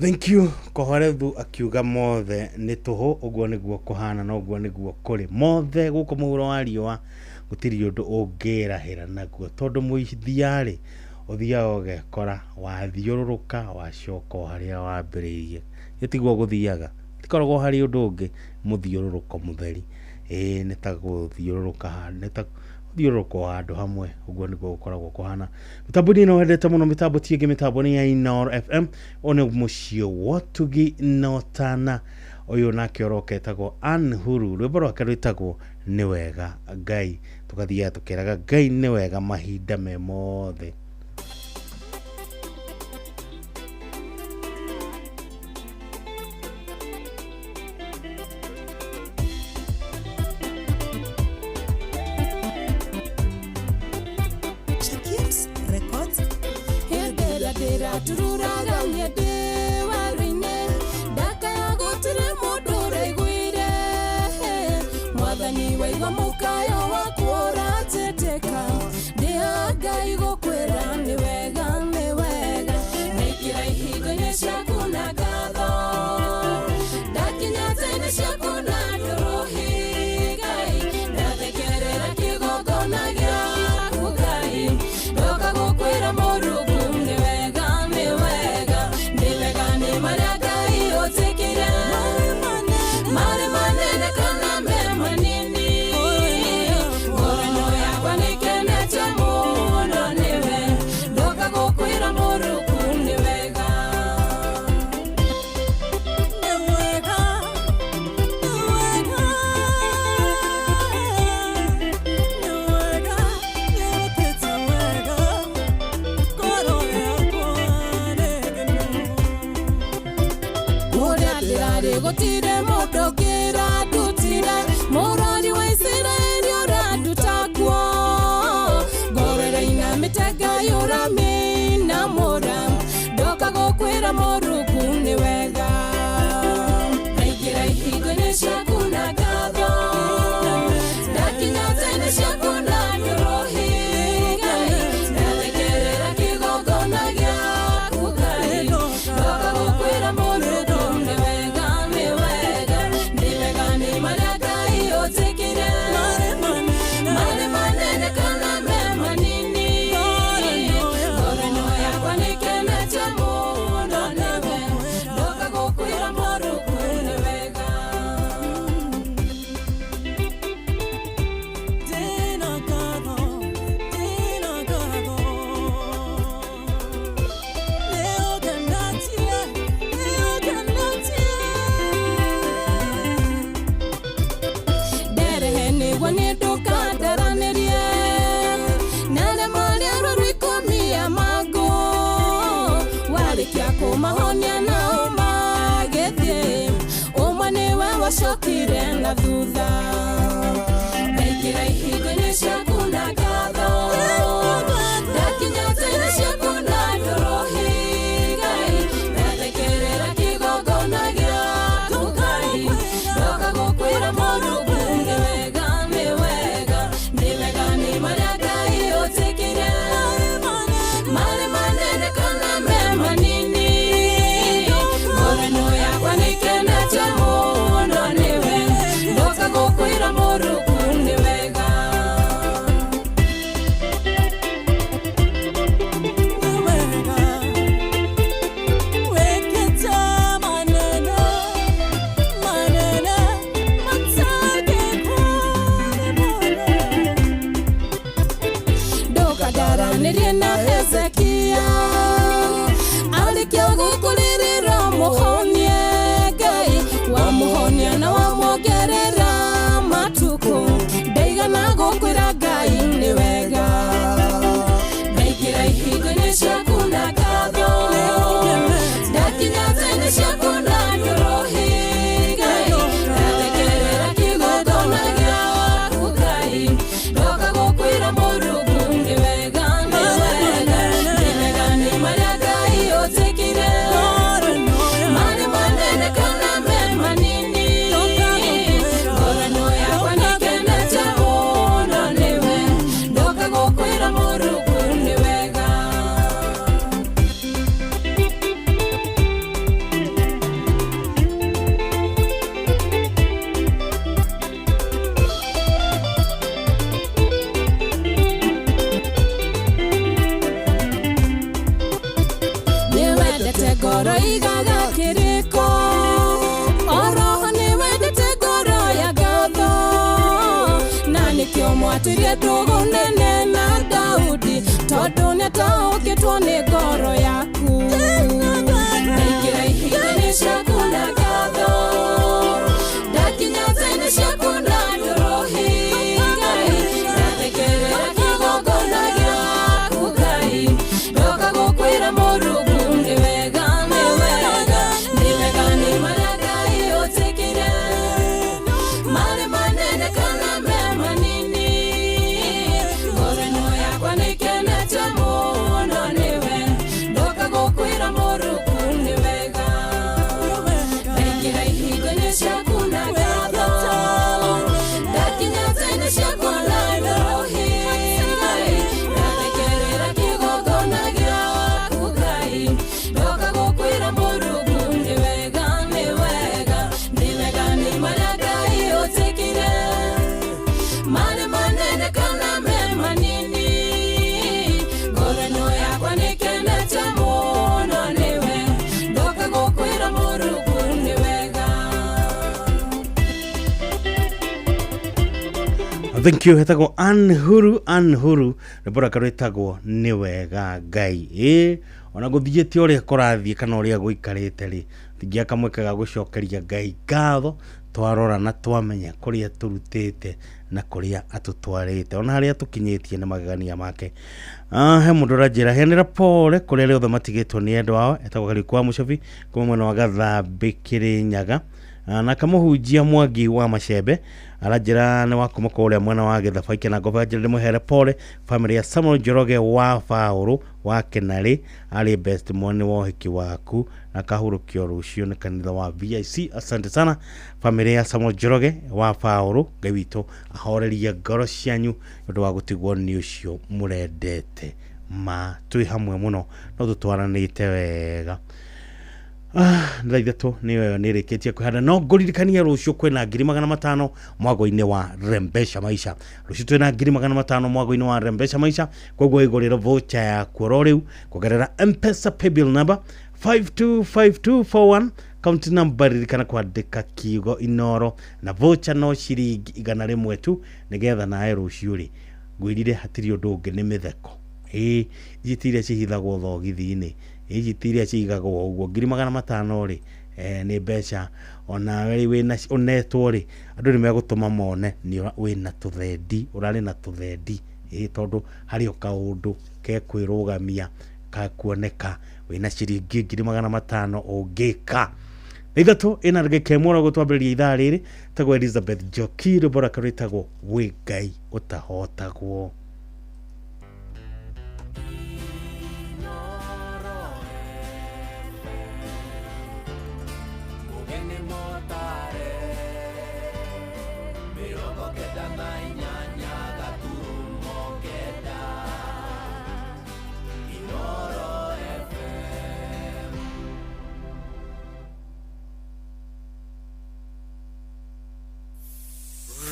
Thank you. Kohorethu akiuga mothe nĩ tũhũ, ũguo nĩguo kũhana na ũguo nĩguo kũrĩ. Mothe gũkũ mũhuro wa riũa gũtirĩ ũndũ ũngĩrahĩra naguo, tondũ mũthia-rĩ ũthiaga ũgekora wathiũrũrũka wacoka o harĩa wambĩrĩirie. Gĩtiguo gũthiaga, tikoragwo harĩ ũndũ ũngĩ, mũthiũrũrũko mũtheri. Ĩĩ nĩ ta gũthiũrũrũka, nĩ ta gũthiũrũrũka o handũ hamwe, ũguo nĩguo gũkoragwo kũhana. Mĩtambo-inĩ ĩno wendete mũno, mĩtambo ti ĩngĩ, mĩtambo nĩ ya Inooro FM. Ũyũ nĩ mũciĩ wa ũtugi na ũtana. Ũyũ nake ũroka etagwo Ann Huru, rwĩmbo rwake rwĩtagwo nĩ wega Ngai. Tũgathiaga tũkĩraga Ngai nĩ wega mahinda me mothe. Shakims Records. Hĩndĩ ĩrĩa ndĩratururaga niĩ ndĩ werũ-inĩ, ndakaya gũtirĩ mũndũ ũraiguire. Mwathani waigua mũkayo wakwa ũranjĩtĩka, ndĩha Ngai gũkwĩra nĩ wega, nĩ wega. Ndaingĩra ihingo-inĩ ciaku na ngatho, ndakinya nja-inĩ ciaku na ndũrũhi Ngai, ndathekerera kĩgongona gĩaku Ngai, ndoka gũkwĩra Mũrungu nĩ wega, nĩ wega, nĩ wega nĩ marĩa Ngai ũnjĩkĩire, marĩ manene kana me manini, ngoro ĩno yakwa nĩkenete mũno nĩwe, ndoka gũkwĩra Mũrungu nĩ wega. Nĩ wega, nĩ wega, nĩ wega, nĩũkĩte wega, ngoro yakwa nĩ ngenu. Kũrĩa ndĩrarĩ gũtirĩ mũndũ ũngĩrandutire, mũrori wa Isiraeli ũranduta kuo, ngoro ĩrainamĩte Ngai ũramĩinamũra, ndoka gũkwĩra Mũrungu nĩ wega. Ndaingĩra ihingo-inĩ ciaku na ngatho, ndakinya nja-inĩ ciaku na ndũrũhi Ngai, ndathekerera kĩgongona gĩaku Ngai, ndoka gũkwĩra Mũrungu nĩ wega, nĩ wega, nĩ wega nĩ marĩa Ngai ũnjĩkĩire, marĩ manene kana me manini, ngoro ĩno yakwa nĩkenete mũno nĩwe, ndoka gũkwĩra Mũrungu nĩ wega. Ndĩna ngatho, ndĩna ngatho. Nĩũngenetie, nĩũngenetie. Nderehe nĩguo niĩ ndũkandaranĩrie na arĩa marĩ arwaru ikũmi a mangũ, warĩkia kũmahonia nao magĩthiĩ, ũmwe nĩwe wacokire na thutha. Ndaingĩra ihingo-inĩ ciaku na ngatho, ndakinya nja-inĩ ciaku na ndũrũhi Ngai, ndathekerera kĩgongona gĩaku Ngai, ndoka gũkwĩra Mũrungu nĩ wega, nĩ wega, nĩ wega nĩ marĩa Ngai ũnjĩkĩire, marĩ manene kana me manini, ngoro ĩno yakwa nĩkenete mũno nĩwe, ndoka gũkwĩra Mũrungu nĩ wega. Nĩwendete ngoro igaga kĩrĩko, oroho nĩwendete ngoro ya ngatho, na nĩkĩo mwatĩrie ndũgũ nene na Daudi, tondũ nĩataũkĩtwo nĩ ngoro yaku. Ndaingĩra ihinda-inĩ ciaku na ngatho, ndakinya nja-inĩ ciaku na ndũrũhi, Ngai, ndathekerera kĩgongona gĩaku, Ngai, ndoka gũkwĩra Mũrungu nĩ wega, nĩ wega, nĩ wega, nĩ marĩa Ngai ũnjĩkĩire, marĩ manene kana me manini, ngoro ĩno yakwa nĩkenete mũno nĩwe, ndoka gũkwĩra Mũrungu nĩ wega. Ndaingĩra ihingo-inĩ ciaku na ngatho, ndakinya nja-inĩ ciaku na ndũrũhi, Ngai, ndathekerera kĩgongona gĩaku, Ngai, ndoka gũkwĩra Mũrungu nĩ wega, nĩ wega, nĩ wega, nĩ marĩa Ngai ũnjĩkĩire, marĩ manene kana me manini, ngoro ĩno yakwa nĩkenete mũno nĩwe, ndoka gũkwĩra Mũrungu nĩ wega. Thank you. Hetagwo Anhuru Anhuru, rwĩmbo rwake rwĩtagwo nĩ wega Ngai. Ĩ ona gũthiĩte ũrĩa kũrathiĩ kana ũrĩa gũikarĩte rĩ, tũngĩaga kamweke ga gũcokeria Ngai ngatho, twarora na twamenya kũrĩa tũrutĩte na kũrĩa atũtwarĩte, ona harĩa tũkinyĩtie nĩ magegania make. He mũndũ ũranjĩra heanĩra pole kũrĩ arĩa othe matigĩtwo nĩ endwa ao. Etagwo Kariũki wa Mũcobi kuma mwena wa Gathambĩ, Kĩrĩnyaga. Na kamũhunjia Mwangi wa Macembe aranjĩra nĩ wa kuma kũrĩa mwena wa Gĩthabaike na Ngobe, anjĩra ndĩmũhere pole family ya Samuel Njoroge wa Baũrũ wa Kenarĩ, arĩ best moni wa ũhiki waku na kahurũkio rũciũ nĩ kanitha wa VIC. Asante sana family ya Samuel Njoroge wa Baũrũ, Ngai witũ ahorerie ngoro cianyu nĩ ũndũ wa gũtigwo nĩ ũcio mũrendete. Ma twĩ hamwe mũno no tũtwaranĩte wega. Thaa 3 nĩyo nĩ ĩrĩkĩtie kwĩhanda, no ngũririkania rũciũ kwĩna 500,000 mwago-inĩ wa Rembesha Maisha. Rũciũ twĩna 500,000 mwago-inĩ wa Rembesha Maisha, koguo ĩgũrĩre voucher yaku oro rĩu kũgerera M-Pesa paybill number 525241, account number ririkana kwandĩka kiugo Inoro, na voucher no ciringi 100 tu, nĩgetha nawe rũciũ rĩ ngwĩrire hatirĩ ũndũ ũngĩ nĩ mĩtheko. Ĩĩ ici ti iria cihithagwo thogithi-inĩ, ici ti iria cigagwo ũguo. 500,000 rĩ, nĩ mbeca onawe wĩna ũnetwo rĩ, andũ nĩ megũtũma mone nĩ wĩna tũthendi, ũrarĩ na tũthendi. Ĩĩ tondũ harĩ o kaũndũ kekwĩrũgamia gakuoneka wĩna ciringi 500,000 ũngĩka. 3 ĩna ndagĩka 1 ũguo twambĩrĩria ithaa rĩrĩ. Tagwo Elizabeth Njoki, rwĩmbo rwake rwĩtagwo wĩ Ngai ũtahotagwo.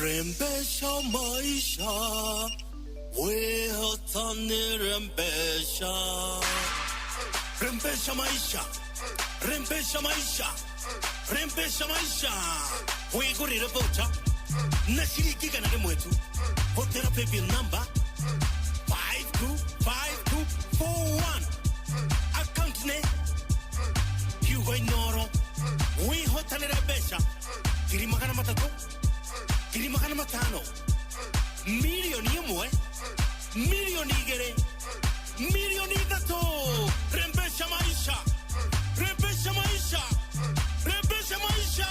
Rembesha maisha, wehotani rembesha. Rembesha maisha, rembesha maisha, rembesha maisha. Wigurire voucher na ciringi 100 tu, hũthĩra paybill number 525241, account nĩ kiugo Inoro, wĩhotanĩre mbeca 300,000, 500,000, 1,000,000, 2,000,000, 3,000,000. Rembesha maisha, rembesha maisha, rembesha maisha,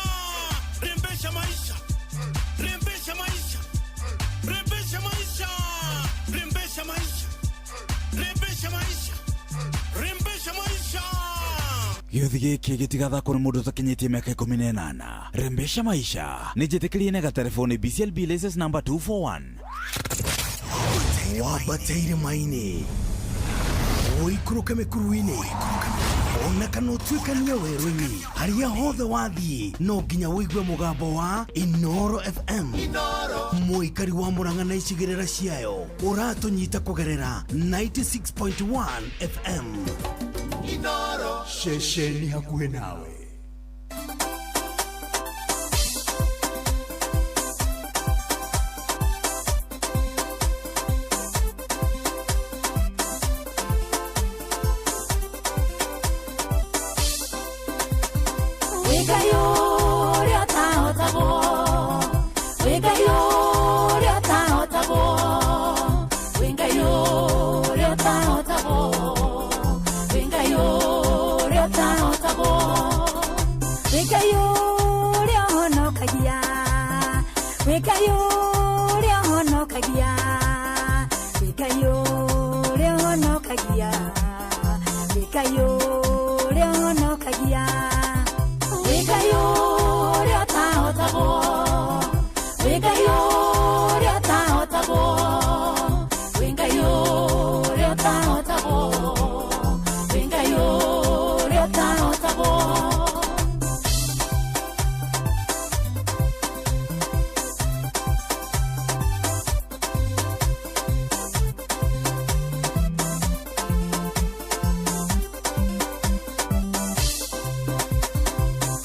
rembesha maisha, rembesha maisha, rembesha maisha, rembesha maisha, rembesha maisha, rembesha maisha. Gĩũthi gĩkĩ gĩtigathakwo nĩ mũndũ ũtakinyĩtie mĩaka 18. Rembesha maisha nĩ njĩtĩkĩrie na gatelefoni BCLB license number 241. Wambate irĩma-inĩ, ũikũrũke mĩkuru-inĩ, ona kana ũtuĩkanie werũ-inĩ, harĩa hothe wathiĩ no nginya ũigue mũgambo wa Inoro FM. Mũikari wa Mũrang'a na icigĩrĩra ciayo ũratũnyita kũgerera 96.1 FM. Ceceni hakuhĩ nawe. Wĩ Ngai ũrĩa ũtahotagwo, wĩ Ngai ũrĩa ũtahotagwo, wĩ Ngai ũrĩa ũtahotagwo, wĩ Ngai ũrĩa ũtahotagwo, wĩ Ngai ũrĩa ũhonokagia, wĩ Ngai ũrĩa ũhonokagia, wĩ Ngai ũrĩa ũhonokagia, wĩ Ngai ũrĩa ũhonokagia. Wĩ Ngai ũrĩa ũtahotagwo, wĩ Ngai ũrĩa ũtahotagwo, wĩ Ngai ũrĩa ũtahotagwo, wĩ Ngai ũrĩa ũtahotagwo.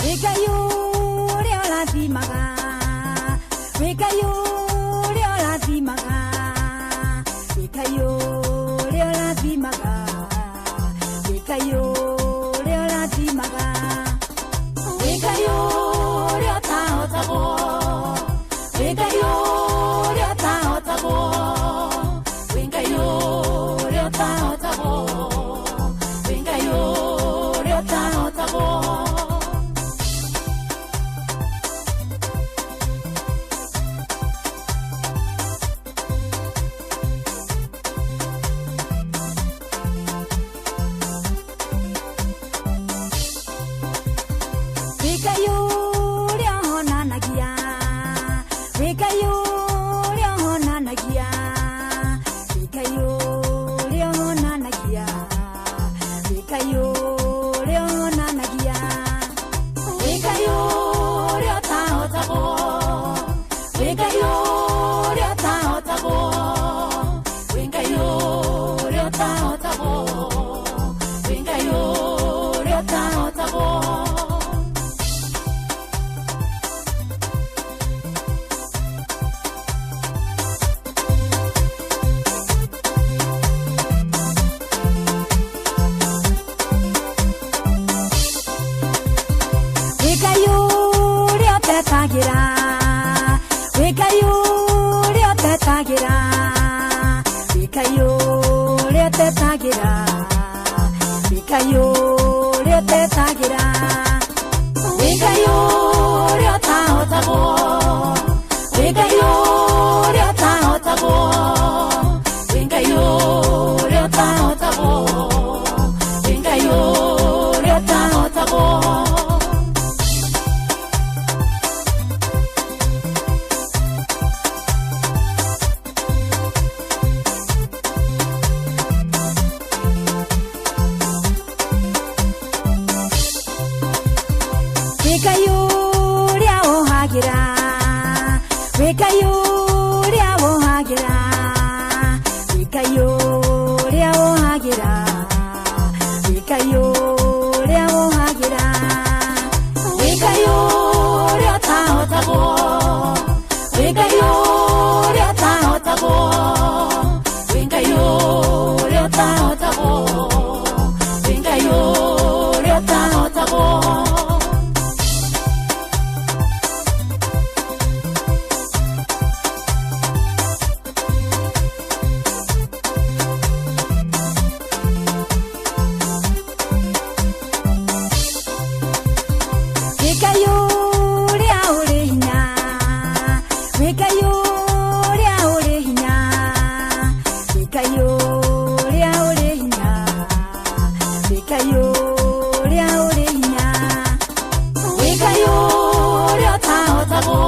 Wĩ Ngai ũrĩa ũrathimaga, wĩ Ngai ũrĩa ũrathimaga, wĩ Ngai ũrĩa ũrathimaga, wĩ Ngai ũrĩa ũrathimaga, wĩ Ngai ũrĩa ũtahotagwo, wĩ Ngai ũrĩa ũtahotagwo, wĩ Ngai ũrĩa ũtahotagwo, wĩ Ngai ũrĩa ũtahotagwo. Wĩ Ngai ũrĩa ũhonanagia, wĩ Ngai ũrĩa ũhonanagia, wĩ Ngai ũrĩa ũhonanagia, wĩ Ngai ũrĩa ũhonanagia, wĩ Ngai ũrĩa ũtahotagwo, wĩ Ngai ũrĩa ũtahotagwo, wĩ Ngai ũrĩa ũtahotagwo, wĩ Ngai ũrĩa ũtahotagwo. Wĩ Ngai ũrĩa ũtetagĩra, wĩ Ngai ũrĩa ũtetagĩra, wĩ Ngai ũrĩa ũtetagĩra, wĩ Ngai ũrĩa ũtetagĩra, wĩ Ngai ũrĩa ũtahotagwo, wĩ Ngai ũrĩa ũtahotagwo, wĩ Ngai ũrĩa ũtahotagwo, wĩ Ngai ũrĩa ũtahotagwo. Wĩ Ngai ũrĩa wohagĩra, wĩ Ngai ũrĩa wohagĩra, wĩ Ngai ũrĩa wohagĩra, wĩ Ngai ũrĩa wohagĩra, wĩ Ngai ũrĩa ũtahotagwo, wĩ Ngai ũrĩa ũtahotagwo, wĩ Ngai ũrĩa ũtahotagwo, wĩ Ngai ũrĩa ũtahotagwo. Wĩ Ngai ũrĩa ũrĩ hinya, wĩ Ngai ũrĩa ũrĩ hinya, wĩ Ngai ũrĩa ũrĩ hinya, wĩ Ngai ũrĩa ũrĩ hinya, wĩ Ngai ũrĩa ũtahotagwo,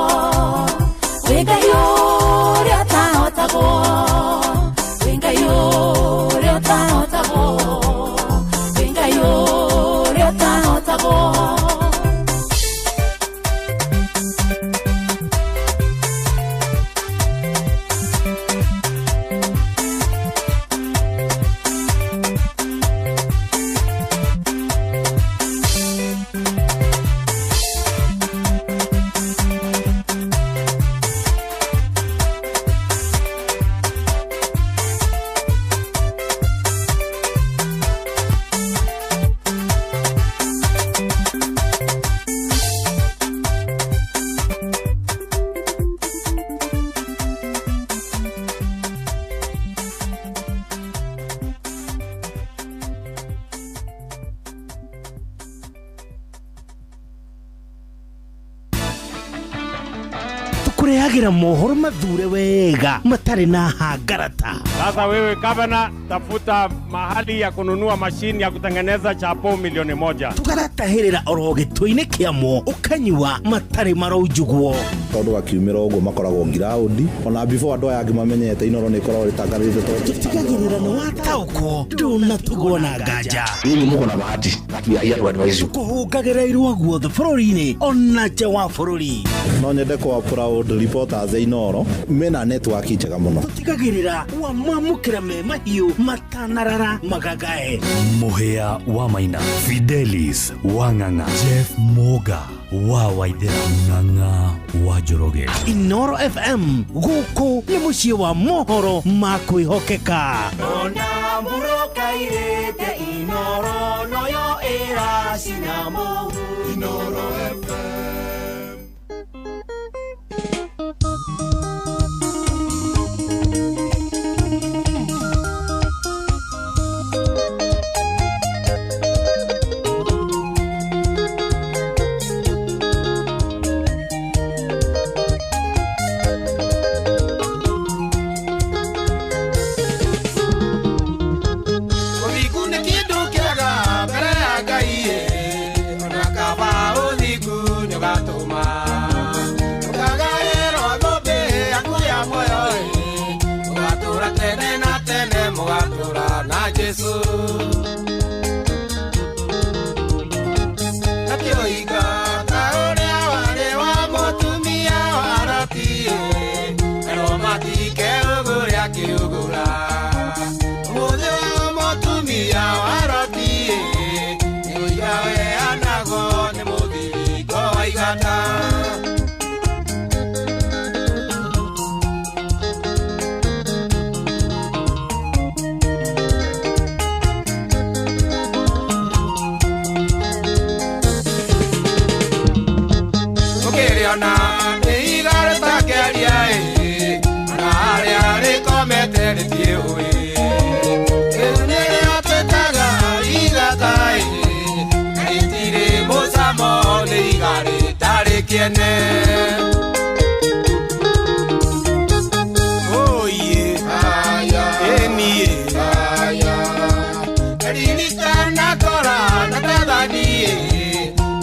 wĩ Ngai ũrĩa ũtahotagwo, wĩ Ngai ũrĩa ũtahotagwo, wĩ Ngai ũrĩa ũtahotagwo. Tũkũrehagĩra mohoro mathure wega matarĩ na hangarata. Sasa wewe gavana, tafuta mahali ya kununua mashini ya kutengeneza chapo 1,000,000. Tũgaratahĩrĩra oro gĩtũ-inĩ kĩamo ũkanyua matarĩ maraunjugwo. Tondũ akiumĩra ũguo makoragwo ngiraũndi ona before andũ aya angĩ mamenyete Inoro nĩ ĩkoragwo ĩtangathĩte tondũ tũtigagĩrĩra nĩ wataũkwo ndũnatugwo na nganja. Nyinyi muko na bahati that we are here to advise you. Kũhũngagĩra irua guothe bũrũri-inĩ ona nja wa bũrũri. No nyende kwa proud reporters a Inoro mena network njega mũno. Tũtigagĩrĩra wamamũkĩra me mahiũ matanarara magagae. Mũhĩa wa Maina, Fidelis wa Ng'ang'a, Jeff Moga wa Waithera, Ng'ang'a wa Njoroge. Inoro FM gũkũ nĩ mũciĩ wa mohoro ma kwĩhokeka. Ona murokairĩte Inoro noyo ĩracina mũhu. Inoro FM. Ũthingu nĩ kĩndũ kĩega mbere ya Ngai ĩ, ona kaba ũthingu nĩũgatũma ũkagaĩrwo thũmbĩ yaku ya muoyo ĩ, ũgatũũra tene na tene mũgatũũra na Jesũ. Nakĩo ta ũrĩa warĩ wa mũtumia wa Loti ĩ, erwo matikeũgũre akĩũgũra. Ũmũthĩ ũyũ mũtumia wa Loti ĩ, nĩ ũira weanagwo nĩ mũthiringo wa igata. Ũkĩrĩona nĩ ihiga rĩtakĩaria ĩ, ona harĩa rĩkomete rĩtiũĩ. Rĩu nĩrĩo twĩtaga igata ĩ, na rĩtirĩ mũcamo nĩ ihiga rĩtarĩ kĩene. Oiye, ĩniĩ, ririkana Kora na Dathani ĩ,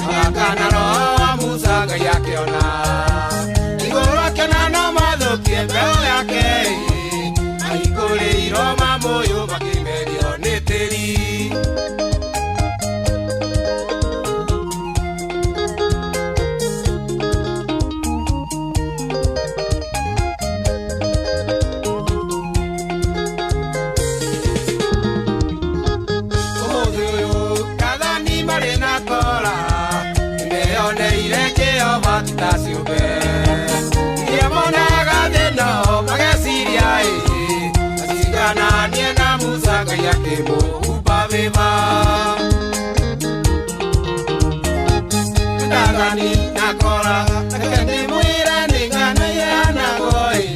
magakana roho wa Musa Ngai akĩona. Igũrũ akĩona no mathũkie mbeũ yake ĩ, ahingũrĩirwo mamũyũ makĩmerio nĩ tĩri. Ũmũthĩ ũyũ Dathani marĩ na Kora nĩmeyoneire Jehova ti ta ciũmbe. Iria monaga thĩna mageciria ĩ, acigananie na Musa Ngai akĩmũhumba wĩma. Dathani na Kora reke ndĩmwĩre nĩ ng'ano iheanagwo ĩ,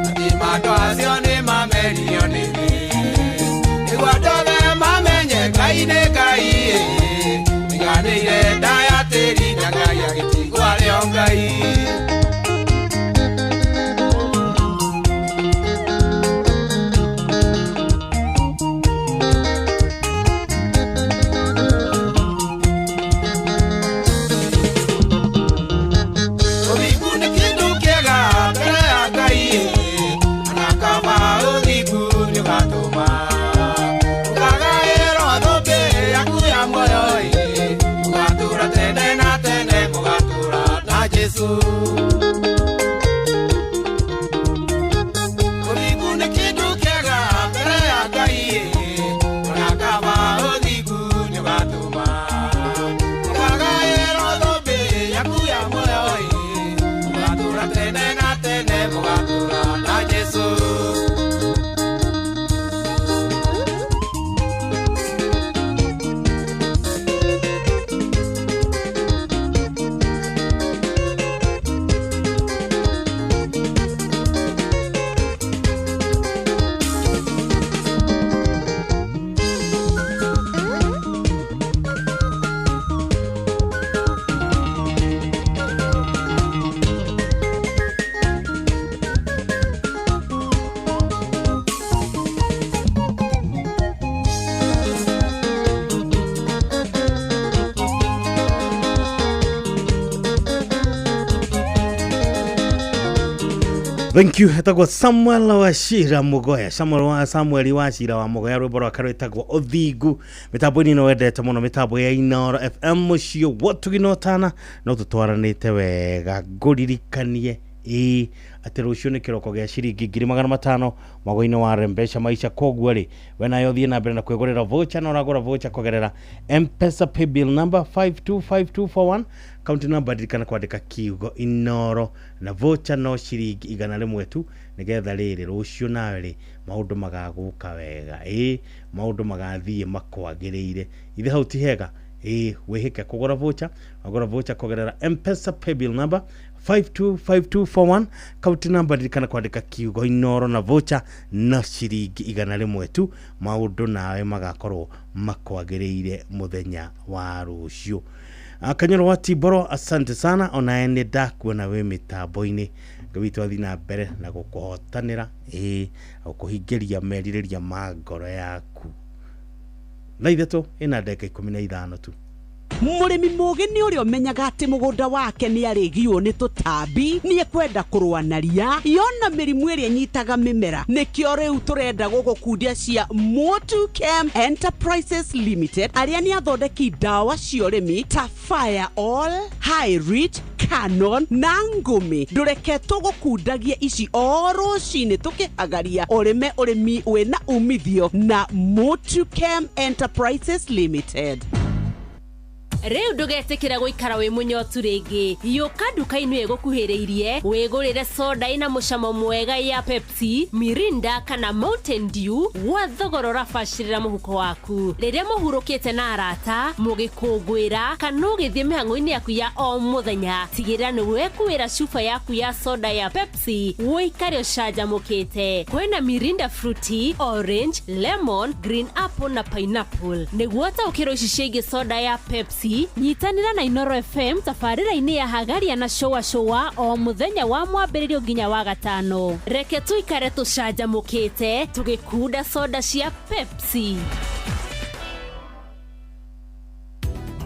atĩ mandũ acio nĩmamerio nĩ thĩ. Nĩguo andũ othe mamenye Ngai nĩ Ngai ĩ, iganĩire nda ya tĩri na Ngai agĩtigwo arĩ o Ngai. Ũthingu nĩ kĩndũ kĩega mbere ya Ngai ĩ, ona kaba ũthingu nĩũgatũma ũkagaĩrwo thũmbĩ yaku ya muoyo ĩ, ũgatũũra tene na tene mũgatũũra na Jesũ. Ũthingu nĩ kĩndũ kĩega mbere ya Ngai ĩ, ona kaba ũthingu nĩũgatũma ũkagaĩrwo thũmbĩ yaku ya muoyo ĩ, mũgatũũra tene na tene mũgatũũra na Jesũ. Thank you. Etagwo Samuel Wachira Mugoya. Samuel wa Samuel Wachira wa Mugoya, rwĩmbo rwake rwĩtagwo Ũthingu. Mĩtambo-inĩ ĩno wendete mũno, mĩtambo ya Inooro FM, mũciĩ wotugi na ũtana, no tũtwaranĩte wega. Ngũririkanie ĩĩ atĩ rũciũ nĩ kĩroko gĩa ciringi 500,000 mwago-inĩ wa Rembesha Maisha. Koguo rĩ, we nayo thiĩ na mbere na kwĩgũrĩra voucher, na ũragũra voucher kũgerera M-Pesa paybill number 525241, kaunti namba ririkana kwandĩka kiugo Inoro, na voucher no ciringi 100 tu, nĩgetha rĩrĩ rũciũ nawe rĩ maũndũ magagũka wega, ĩĩ maũndũ magathiĩ makwagĩrĩire. Ithe hau ti hega? Ĩĩ, wĩhĩke kũgũra voucher, wagũra voucher kũgerera M-Pesa paybill number 525241, kaunti namba ririkana kwandĩka kiugo Inoro, na voucher no ciringi 100 tu. Maũndũ nawe magakorwo makwagĩrĩire mũthenya wa rũciũ. Kanyoro wa Tiboro, asante sana, onawe nĩ ndakuona wĩ mĩtambo-inĩ. Ngai witũ athiĩ na mbere na gũkũhotanĩra, ĩĩ, gũkũhingĩria merirĩria ma ngoro yaku. Thaa 3 ĩna ndagĩka 15 tu. Mũrĩmi mũgĩ nĩ ũrĩa ũmenyaga atĩ mũgũnda wake nĩ arĩgiwo nĩ tũtambi, nĩ ekwenda kũrũa na ria yona mĩrimũ ĩrĩa ĩnyitaga mĩmera. Nĩkĩo rĩu tũrenda gũgũkundia cia Motu Chem Enterprises Limited, arĩa nĩ athondeki ndawa cia ũrĩmi ta Fire All, High Rich, Canon na Ngũmi. Ndũreke tũgũkundagie ici o rũcinĩ tũkĩhagaria ũrĩme ũrĩmi wĩna umithio na Motu Chem Enterprises Limited. Rĩu ndũgetĩkĩra gũikara wĩ mũnyotu rĩngĩ. Yũka nduka-inĩ ĩgũkuhĩrĩirie wĩgũrĩre soda ĩna mũcamo mwega ya Pepsi, Mirinda kana Mountain Dew gwa thogora ũrabacĩrĩra mũhuko waku. Rĩrĩa mũhurũkĩte na arata, mũgĩkũngũĩra kana ũgĩthiĩ mĩhang'o-inĩ yaku ya o mũthenya, tigĩrĩra nĩ wekuĩra cuba yaku ya soda ya Pepsi ũikare ũcanjamũkĩte. Kwĩna Mirinda fruity, orange, lemon, green apple na pineapple. Nĩguo ũtaũkĩrwo ici ciĩgiĩ soda ya Pepsi, nyitanĩra na Inoro FM tabarĩra-inĩ ya Hagaria na Shoa Shoa o mũthenya wa mwambĩrĩrio nginya wa gatano. Reke tũikare tũcanjamũkĩte tũgĩkunda soda cia Pepsi.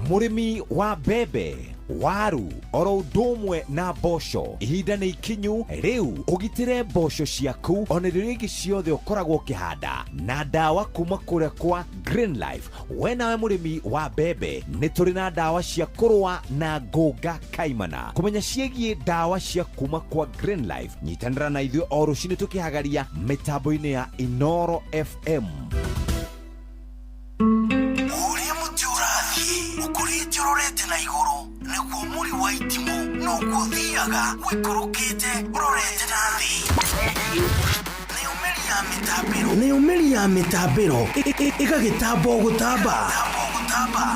Mũrĩmi wa mbembe, waru oro ũndũ ũmwe na mboco, ihinda nĩ ikinyu rĩu ũgitĩre mboco ciaku ona irio iria ingĩ ciothe ũkoragwo ũkĩhanda na ndawa kuma kũrĩa kwa Green Life. We nawe mũrĩmi wa mbembe, nĩ tũrĩ na ndawa cia kũrũa na ngũnga kaimana. Kũmenya ciĩgiĩ ndawa cia kuma kwa Green Life, nyitanĩra na ithuĩ o rũcinĩ tũkĩhagaria mĩtambo-inĩ ya Inoro FM. Ũrĩa mũtĩ ũrathiĩ ũkũrĩte ũrorete na igũrũ, nĩguo mũri wa itimũ noguo ũthiaga ũikũrũkĩte ũrorete na thĩ. Nayo mĩri ya mĩtambĩro ĩgagĩtamba o gũtamba,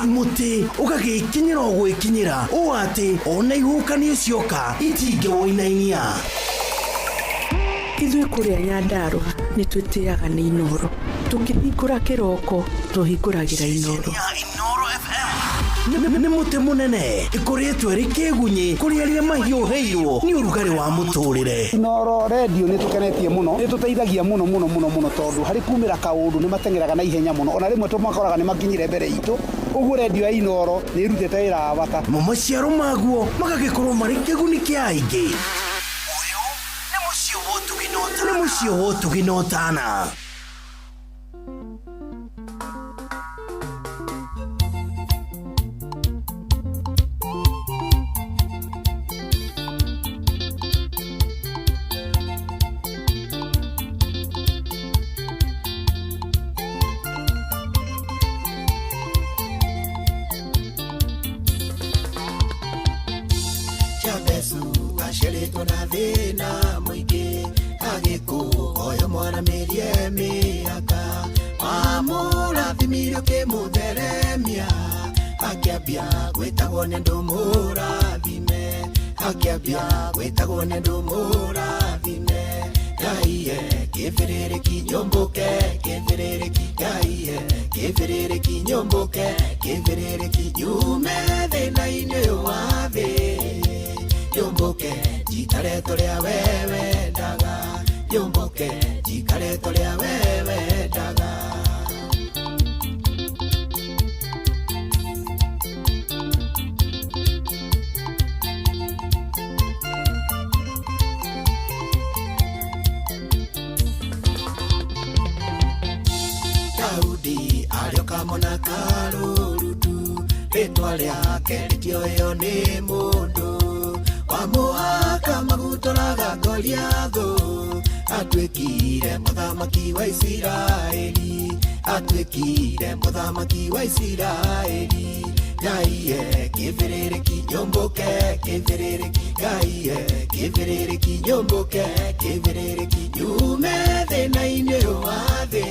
mũtĩ ũgagĩkinyĩra o gwĩkinyĩra, ũũ atĩ ona ihuhũkanio cioka itingĩwũinainia. Ithuĩ kũrĩa Nyandarũa nĩ twĩtĩaga nĩ Inoro. Tũkĩhingũra kĩroko tũhingũragĩra Inoro. Nĩ mũtĩ mũnene ĩkũrĩtwo ĩrĩ kĩgunyĩ kũrĩ arĩa mahiũhĩirwo nĩ ũrugarĩ wa mũtũrĩre. Inoro redio nĩ tũkenetie mũno, nĩ tũteithagia mũno mũno mũno mũno, tondũ harĩ kumĩra kaũndũ nĩ mateng'eraga na ihenya mũno, ona rĩmwe tũmakoraga nĩ makinyire mbere itũ. Ũguo redio ya Inoro nĩ ĩrutĩte wĩra wa bata. Mo maciaro maguo magagĩkorwo marĩ kĩguni kĩa aingĩ. Nĩ mũciĩ wa ũtugi na ũtana. Jabesu aciarĩtwo na thĩna mũingĩ, agĩkũhoya mwaramĩrie mĩaka, wamũrathimire ũkĩmũtheremia, akĩambia gwĩtagwo nĩ andũ mũrathime, akĩambia gwĩtagwo nĩ andũ mũrathime. Ngaiye kĩbĩrĩrĩki nyũmbũke, kĩbĩrĩrĩki, ngaiye kĩbĩrĩrĩki nyũmbũke, kĩbĩrĩrĩki nyume thĩna-inĩ ũyũ wa thĩ, nyũmbũke njikare tũrĩa we wendaga, nyũmbũke njikare tũrĩa we wendaga. Mũkamona karũrutu rĩtwa rĩake rĩtioĩo nĩ mũndũ wamũhaka magutoraga Goliathũ atuĩkire mũthamaki wa Isiraeli atuĩkire mũthamaki wa Isiraeli Ngaiye kĩbĩrĩrĩki nyũmbũke kĩbĩrĩrĩki Ngaiye kĩbĩrĩrĩki nyũmbũke kĩbĩrĩrĩki nyume thĩna-inĩ ũyũ wa thĩ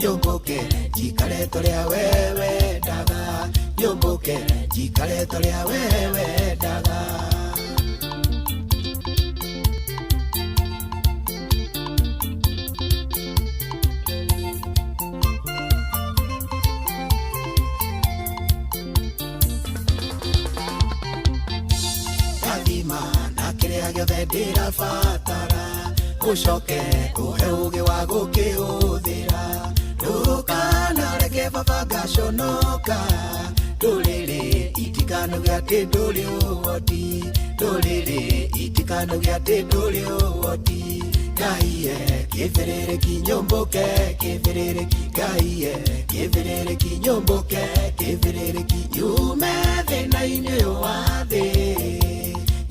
nyũmbũke njikare torĩa we wendaga nyũmbũke njikare torĩa we wendaga. Gĩothe ndĩrabatara ũcoke ũhe ũgĩ wa gũkĩhũthĩra ndũkanareke baba ngaconoka ndũrĩrĩ itikanauge atĩ ndũrĩ ũhoti ndũrĩrĩ itikanauge atĩ ndũrĩ ũhoti Ngaiye kĩbĩrĩrĩki nyũmbũke kĩbĩrĩrĩki Ngaiye kĩbĩrĩrĩki nyũmbũke kĩbĩrĩrĩki nyume thĩna-inĩ ũyũ wa thĩ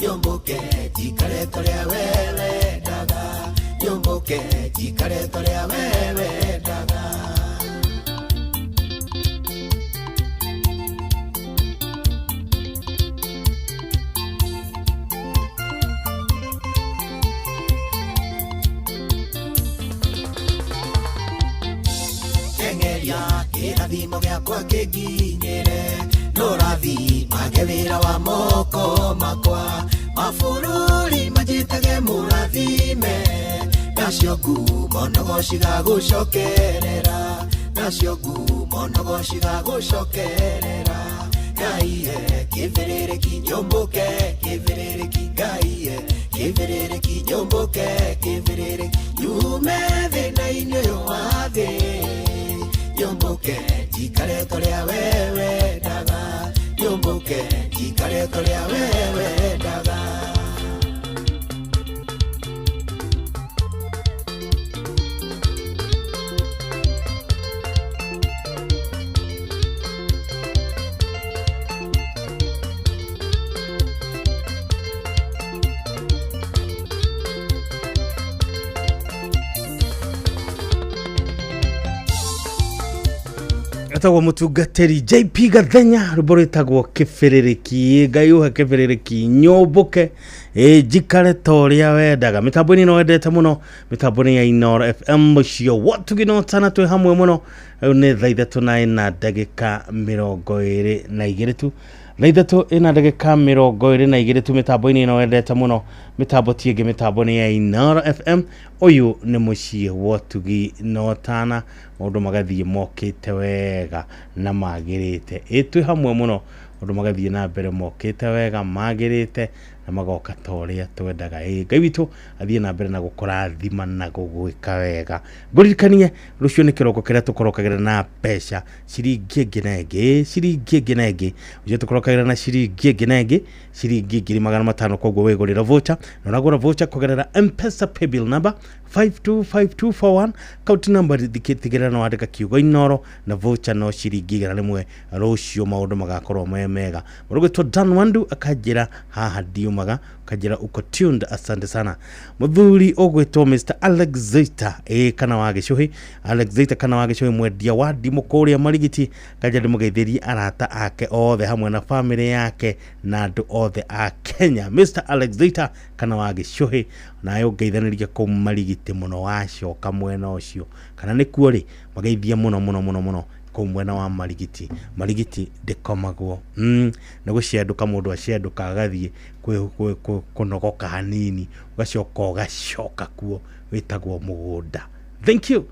nyũmbũke njikare torĩa we wendaga nyũmbũke njikare torĩa we wendaga. Teng'eria kĩrathimo gĩakwa kĩnginyĩre nũrathimage wĩra wa moko makwa mabũrũri manjĩtage mũrathime nacio ngumo nogo cigagũcokerera nacio ngumo nogo cigagũcokerera Ngaiye kĩbĩrĩrĩki nyũmbũke kĩbĩrĩrĩki Ngaiye kĩbĩrĩrĩki nyũmbũke kĩbĩrĩrĩki nyume thĩna-inĩ ũyũ wa thĩ nyũmbũke njikare torĩa we wendaga nyũmbũke njikare torĩa we wendaga. Etagwo mũtungatĩri JP Gathenya rwĩmbo rwĩtagwo kĩbĩrĩrĩki Ngai ũhe kĩbĩrĩrĩki nyũmbũke njikare ta ũrĩa wendaga mĩtambo-inĩ ĩno wendete mũno mĩtambo-inĩ ya Inooro FM mũciĩ watugi na ũtana twĩ hamwe mũno rĩu nĩ thaa 3:22 tu thaa 3:22 tu mĩtambo-inĩ ĩno wendete mũno mĩtambo ti ĩngĩ mĩtambo nĩ ya Inooro FM ũyũ nĩ mũciĩ wotugi na ũtana maũndũ magathiĩ mokĩte wega na magĩrĩte twĩ hamwe mũno maũndũ magathiĩ na mbere mokĩte wega magĩrĩte na magoka ta ũrĩa twendaga Ngai witũ athiĩ na mbere na gũkũrathima na gũgwĩka wega ngũririkanie rũciũ nĩ kĩroko kĩrĩa tũkorokagĩra na mbeca ciringi ĩngĩ na ĩngĩ ciringi ĩngĩ na ĩngĩ ũcio tũkorokagĩra na ciringi ĩngĩ na ĩngĩ ciringi 500,000 koguo wĩgũrĩra voucher na ũragũra voucher kũgerera M-Pesa paybill number 525241 account number tigĩrĩra no wandĩka kiugo Inooro na voucher no ciringi 100 rũciũ maũndũ magakorwo me mega mũrũgĩtwo Dan Wandu akanjĩra haha ndiumaga akanjĩra uko tuned asante sana mũthuri ũgwĩtwo Mr Alex Zita kana wa Gĩcũhĩ Alex Zita kana wa Gĩcũhĩ mwendia wa ndimũ kũrĩa Marigiti kanjĩra ndĩmũgeithĩrie arata ake othe hamwe na famĩlĩ yake na andũ othe a Kenya Mr Alex Zita kana wa Gĩcũhĩ nawe ũngeithanĩria kũu Marigiti mũno wacoka mwena ũcio kana nĩkuo rĩ mageithia mũno mũno mũno mũno kũu mwena wa Marigiti Marigiti ndĩkomagwo nĩ gũcendũka mũndũ acendũka agathiĩ kũnogoka hanini ũgacoka ũgacoka kuo wĩtagwo mũgũnda. Thank you.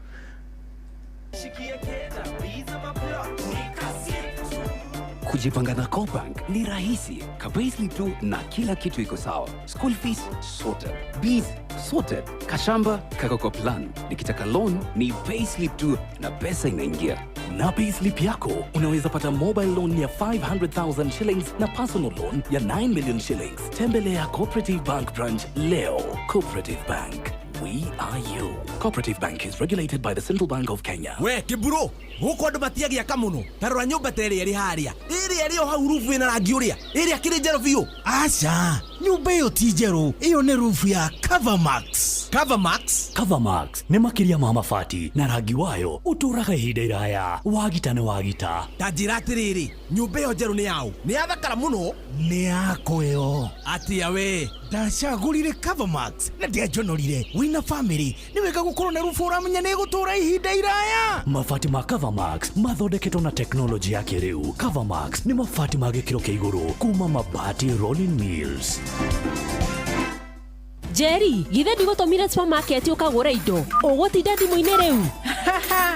Kujipanga na CoBank ni rahisi. Ka-payslip tu na kila kitu iko sawa. School fees sorted, bills sorted, kashamba kako kwa plan. Nikitaka loan ni payslip tu na pesa inaingia. Na payslip yako unaweza pata mobile loan ya 500,000 shillings na personal loan ya 9 million shillings. Tembelea Cooperative Bank branch leo. Cooperative Bank, we We are you. Cooperative Bank is regulated by the Central Bank of Kenya. We kĩmburu, gũkũ andũ matiagĩaka mũno. Ta rora nyũmba ta ĩrĩa ĩrĩ harĩa, ĩrĩa ĩrĩ o hau, rubu ĩna rangi ũrĩa, ĩrĩa kĩrĩ njerũ biũ. Aca, nyũmba ĩyo ti njerũ, ĩyo nĩ rubu ya Covermax. Covermax? Covermax nĩ makĩria ma mabati, na rangi wayo ũtũũraga ihinda iraya. Wagita nĩ wagita. Ta njĩra atĩrĩrĩ, nyũmba ĩyo njerũ nĩ yaũ? Nĩ yathakara mũno. Nĩ yakwa ĩyo. Atĩa we? Ndacagũrire Covermax na ndianjonorire. Wĩna famĩlĩ, nĩ wega gũkorwo na rubu ũramenya nĩ ĩgũtũũra ihinda iraya. Mabati ma Covermax mathondeketwo na teknolojĩ ya kĩrĩu. Covermax nĩ mabati ma gĩkĩro kĩa igũrũ kuma Mabati Rolling Mills. Njeri, githĩ ndigũtũmire supermarket ũkagũre indo? Ũgũtinda thimũ-inĩ rĩu?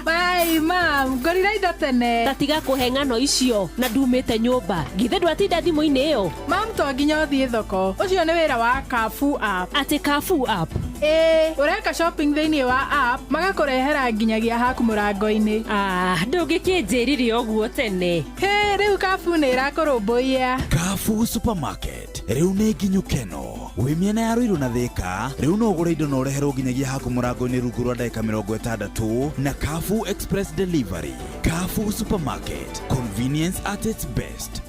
Bai mam, ngũrire indo tene. Ta tiga kũhe ng'ano icio na ndumĩte nyũmba. Githĩ ndwatinda thimũ-inĩ ĩyo? Mam, to nginya ũthiĩ thoko. Ũcio nĩ wĩra wa Carrefour app. Atĩ Carrefour app? Ĩĩ, ũreka shopping thĩinĩ wa app, magakũrehera nginyagia haku mũrango-inĩ. Ah, ndũngĩkĩnjĩrire ũguo tene. Hĩ, rĩu Carrefour nĩ ĩrakũrũmbũiya. Carrefour Supermarket rĩu nĩ nginyu keno. Wĩ mĩena ya Ruiru na Thika, rĩu no ũgũre indo na ũreherwo nginyagia haku mũrango-inĩ rungu rwa ndagĩka 60 na Carrefour Express Delivery. Carrefour Supermarket, convenience at its best.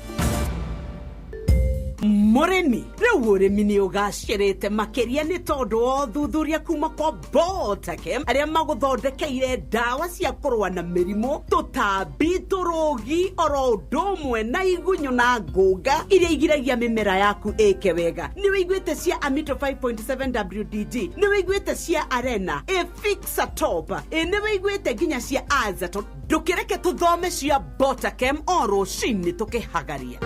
Mũrĩmi, rĩu ũrĩmi nĩ ũgacĩrĩte makĩria nĩ tondũ wa ũthuthuria kuma kwa Botakem, arĩa magũthondekeire ndawa cia kũrũa na mĩrimũ, tũtambi, tũrũgi, oro ũndũ ũmwe na igunyũ na ngũnga iria igiragia mĩmera yaku ĩke wega. Nĩ wĩiguĩte cia Amito 5.7 WDG? Nĩ wĩiguĩte cia Arena Efixa Top? Ĩ nĩ wĩiguĩte nginya cia Azaton? Ndũkĩreke tũthome cia Botakem o rũcinĩ tũkĩhagaria.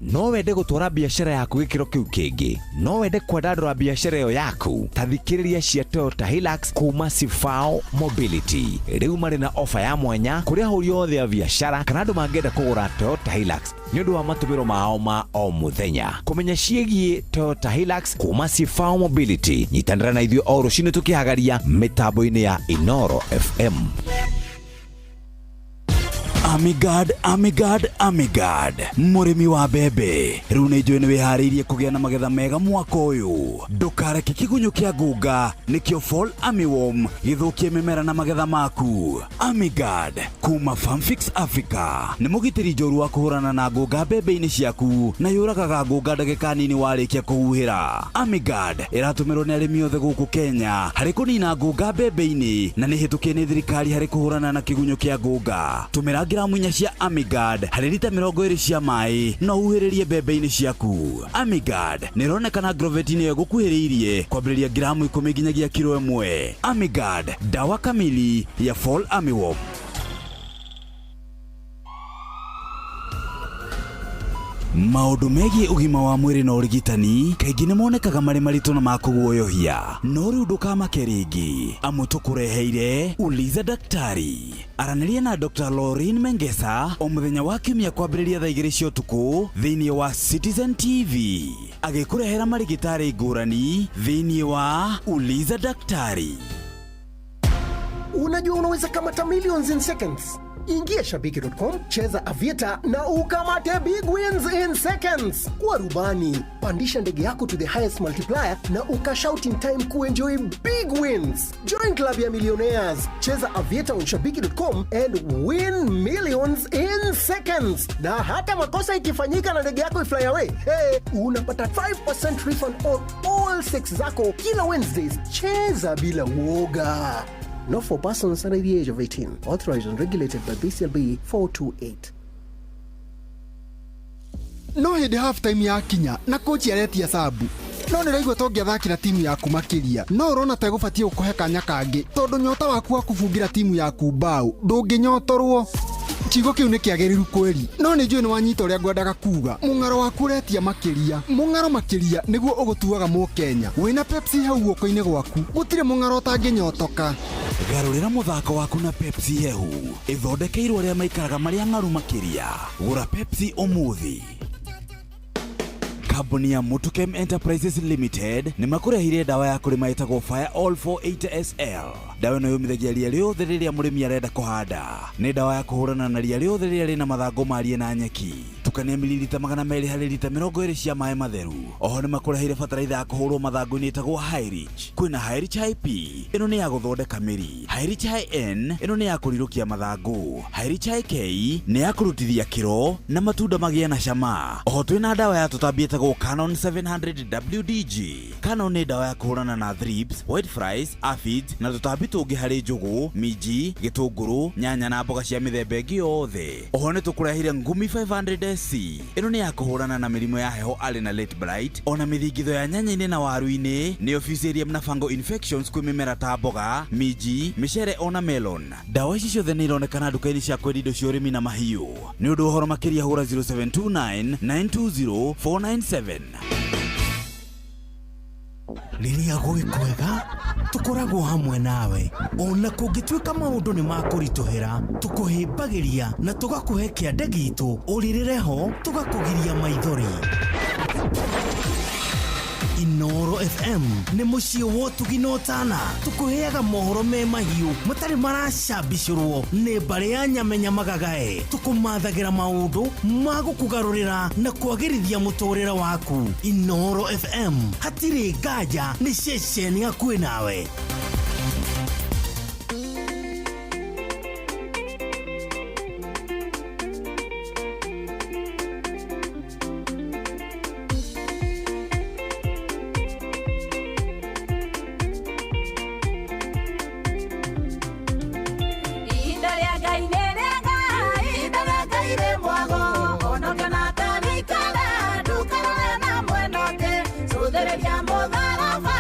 No wende gũtwara biacara yaku gĩkĩro kĩu kĩngĩ? No wende kwandandũra biacara ĩyo yaku? Ta thikĩrĩria cia Toyota Hilux kuma Sifao Mobility. Rĩu marĩ na ofa ya mwanya kũrĩ ahũri othe a biacara kana andũ mangĩenda kũgũra Toyota Hilux nĩ ũndũ wa matũmĩro mao ma o mũthenya. Kũmenya ciĩgiĩ Toyota Hilux kuma Sifao Mobility, nyitanĩra na ithuĩ o rũcinĩ tũkĩhagaria mĩtambo-inĩ ya Inoro FM. Amigad, Amigad, Amigad, mũrĩmi wa mbembe, rĩu nĩ njũĩ nĩ wĩharĩirie kũgĩa na magetha mega mwaka ũyũ. Ndũkareke kĩgunyũ kĩa ngũnga, nĩkĩo Fall Armyworm, gĩthũkie mĩmera na magetha maku. Amigad kuma Farmfix Africa nĩ mũgitĩri njoru wa kũhũrana na ngũnga mbembe-inĩ ciaku, na yũragaga ngũnga ndagĩka nini warĩkia kũhuhĩra. Amigad ĩratũmĩrwo nĩ arĩmi othe gũkũ Kenya harĩ kũnina ngũnga mbembe-inĩ, na nĩ hĩtũkie nĩ thirikari harĩ kũhũrana na kĩgunyũ kĩa ngũnga. Tũmĩra ngiramu 4 cia Amigad harĩ rita 20 cia maĩ na ũhuhĩrĩrie mbembe-inĩ ciaku. Amigad nĩ ĩronekana agrovet-inĩ ĩyo ĩgũkuhĩrĩirie, kwambĩrĩria ngiramu 10 nginyagia kiro 1. Amigad, dawa kamili ya Fall Armyworm. Maũndũ megiĩ ũgima wa mwĩrĩ na ũrigitani kaingĩ nĩ monekaga marĩ maritũ na makũguoyohia, no rĩu ndũkamake rĩngĩ, amu tũkũreheire Uliza Daktari. Aranĩria na Dr. Lorin Mengesa o mũthenya wa kiumia kwambĩrĩria thaa 2 cia ũtukũ thĩinĩ wa Citizen TV, agĩkũrehera marigĩtarĩ ngũrani thĩinĩ wa Uliza Daktari. Unajua unaweza kamata millions in seconds. Ingia shabiki.com, cheza Aviator na ukamate big wins in seconds. Kuwa rubani, pandisha ndege yako to the highest multiplier na ukashout in time kuenjoy big wins. Join club ya millionaires, cheza Aviator on shabiki.com and win millions in seconds. Na hata makosa ikifanyika na ndege yako ifly away, hey, unapata 5% refund on all 6 zako kila Wednesdays. Cheza bila uoga. Not for persons under the age of 18. Authorized and regulated by BCLB 428. No hĩndĩ half time yakinya na kochi aretia sabu, no nĩ raigua tũngĩathakĩra timu yaku makĩria, no ũrona ta ĩgũbatiĩ gũkũhe kanya kangĩ tondũ nyota waku wa kũbungĩra timu yaku mbaũ ndũngĩnyotorwo. Kiugo kĩu nĩ kĩagĩrĩru kweri, no nĩ njũĩ nĩ wanyita ũrĩa ngwendaga kuga. Mũng'aro waku ũretia makĩria, mũng'aro makĩria nĩguo ũgũtuaga Mũkenya. Wĩna Pepsi hau guoko-inĩ gwaku, gũtirĩ mũng'aro ũtangĩnyotoka. Garũrĩra mũthako waku na Pepsi hehu ĩthondekeirwo arĩa maikaraga marĩa ng'aru makĩria. Gũra Pepsi ũmũthĩ. Kambuni ya Mutukem Enterprises Limited nĩ makũrehire ndawa ya kũrĩma ĩtagwo Fire All 480 SL. Ndawa ĩno yũmithagia ria rĩothe rĩrĩa mũrĩmi arenda kũhanda. Nĩ ndawa ya kũhũrana na ria rĩothe rĩrĩa rĩna mathangũ marie na nyeki. Tukania mililita 200 harĩ lita 20 cia maĩ matheru. Oho nĩ makũreheire bataraitha ya kũhũrwo mathangũ-inĩ ĩtagwo Hyrich. Kwĩna Hyrich IP, ĩno nĩ ya gũthondeka mĩri. Hyrich IN, ĩno nĩ ya kũrirũkia mathangũ. Hyrich IK nĩ ya kũrutithia kĩro na matunda magĩe na cama. Oho twĩna ndawa ya tũtambi ĩtagwo Canon 700 WDG. Canon nĩ ndawa ya kũhũrana na thrips, white flies, aphids na tũtambi tũngĩ harĩ njũgũ, minji, gĩtũngũrũ, nyanya na mboga cia mĩthemba ĩngĩ yothe. Oho nĩ tũkũrehire Ngumi 500 SC. Ĩno nĩ ya kũhũrana na mĩrimũ ya heho arĩ na late blight, ona mĩthingitho ya nyanya-inĩ na waru-inĩ, nĩyo Fusarium na fungal infections kwĩ mĩmera ta mboga, minji, mĩcere ona melon. Ndawa ici ciothe nĩ ironekana nduka-inĩ cia kwendia indo cia ũrĩmi na mahiũ. Nĩ ũndũ wa ũhoro makĩria hũra 0729 920 497. Rĩrĩa gwĩ kwega tũkoragwo hamwe nawe ona kũngĩtuĩka maũndũ nĩ makũritũhĩra, tũkũhĩmbagĩria na tũgakũhe kĩande gitũ ũrĩrĩre ho, tũgakũgiria maithori. Inoro FM nĩ mũciĩ wa ũtugi na ũtana, tũkũheaga mohoro me mahiũ matarĩ maracambicũrwo nĩ mbarĩ ya nyamenya magagae, tũkũmathagĩra maũndũ ma gũkũgarũrĩra na kwagĩrithia mũtũrĩre waku. Inoro FM hatirĩ nganja nĩ ceceni hakuhĩ nawe. Ihinda rĩa Ngai nĩ rĩega, ihinda rĩa Ngai rĩ mwago. Honoka na tarikara, ndũkarore na mwena ũngĩ. Cũthĩrĩria mũtharaba,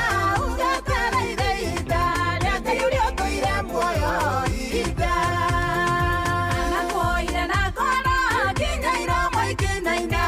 ũgetereire ihinda rĩa Ngai ũrĩa ũtũire muoyo ihinda. Anakuoire na ngoro, nginya iromo ikĩinaina.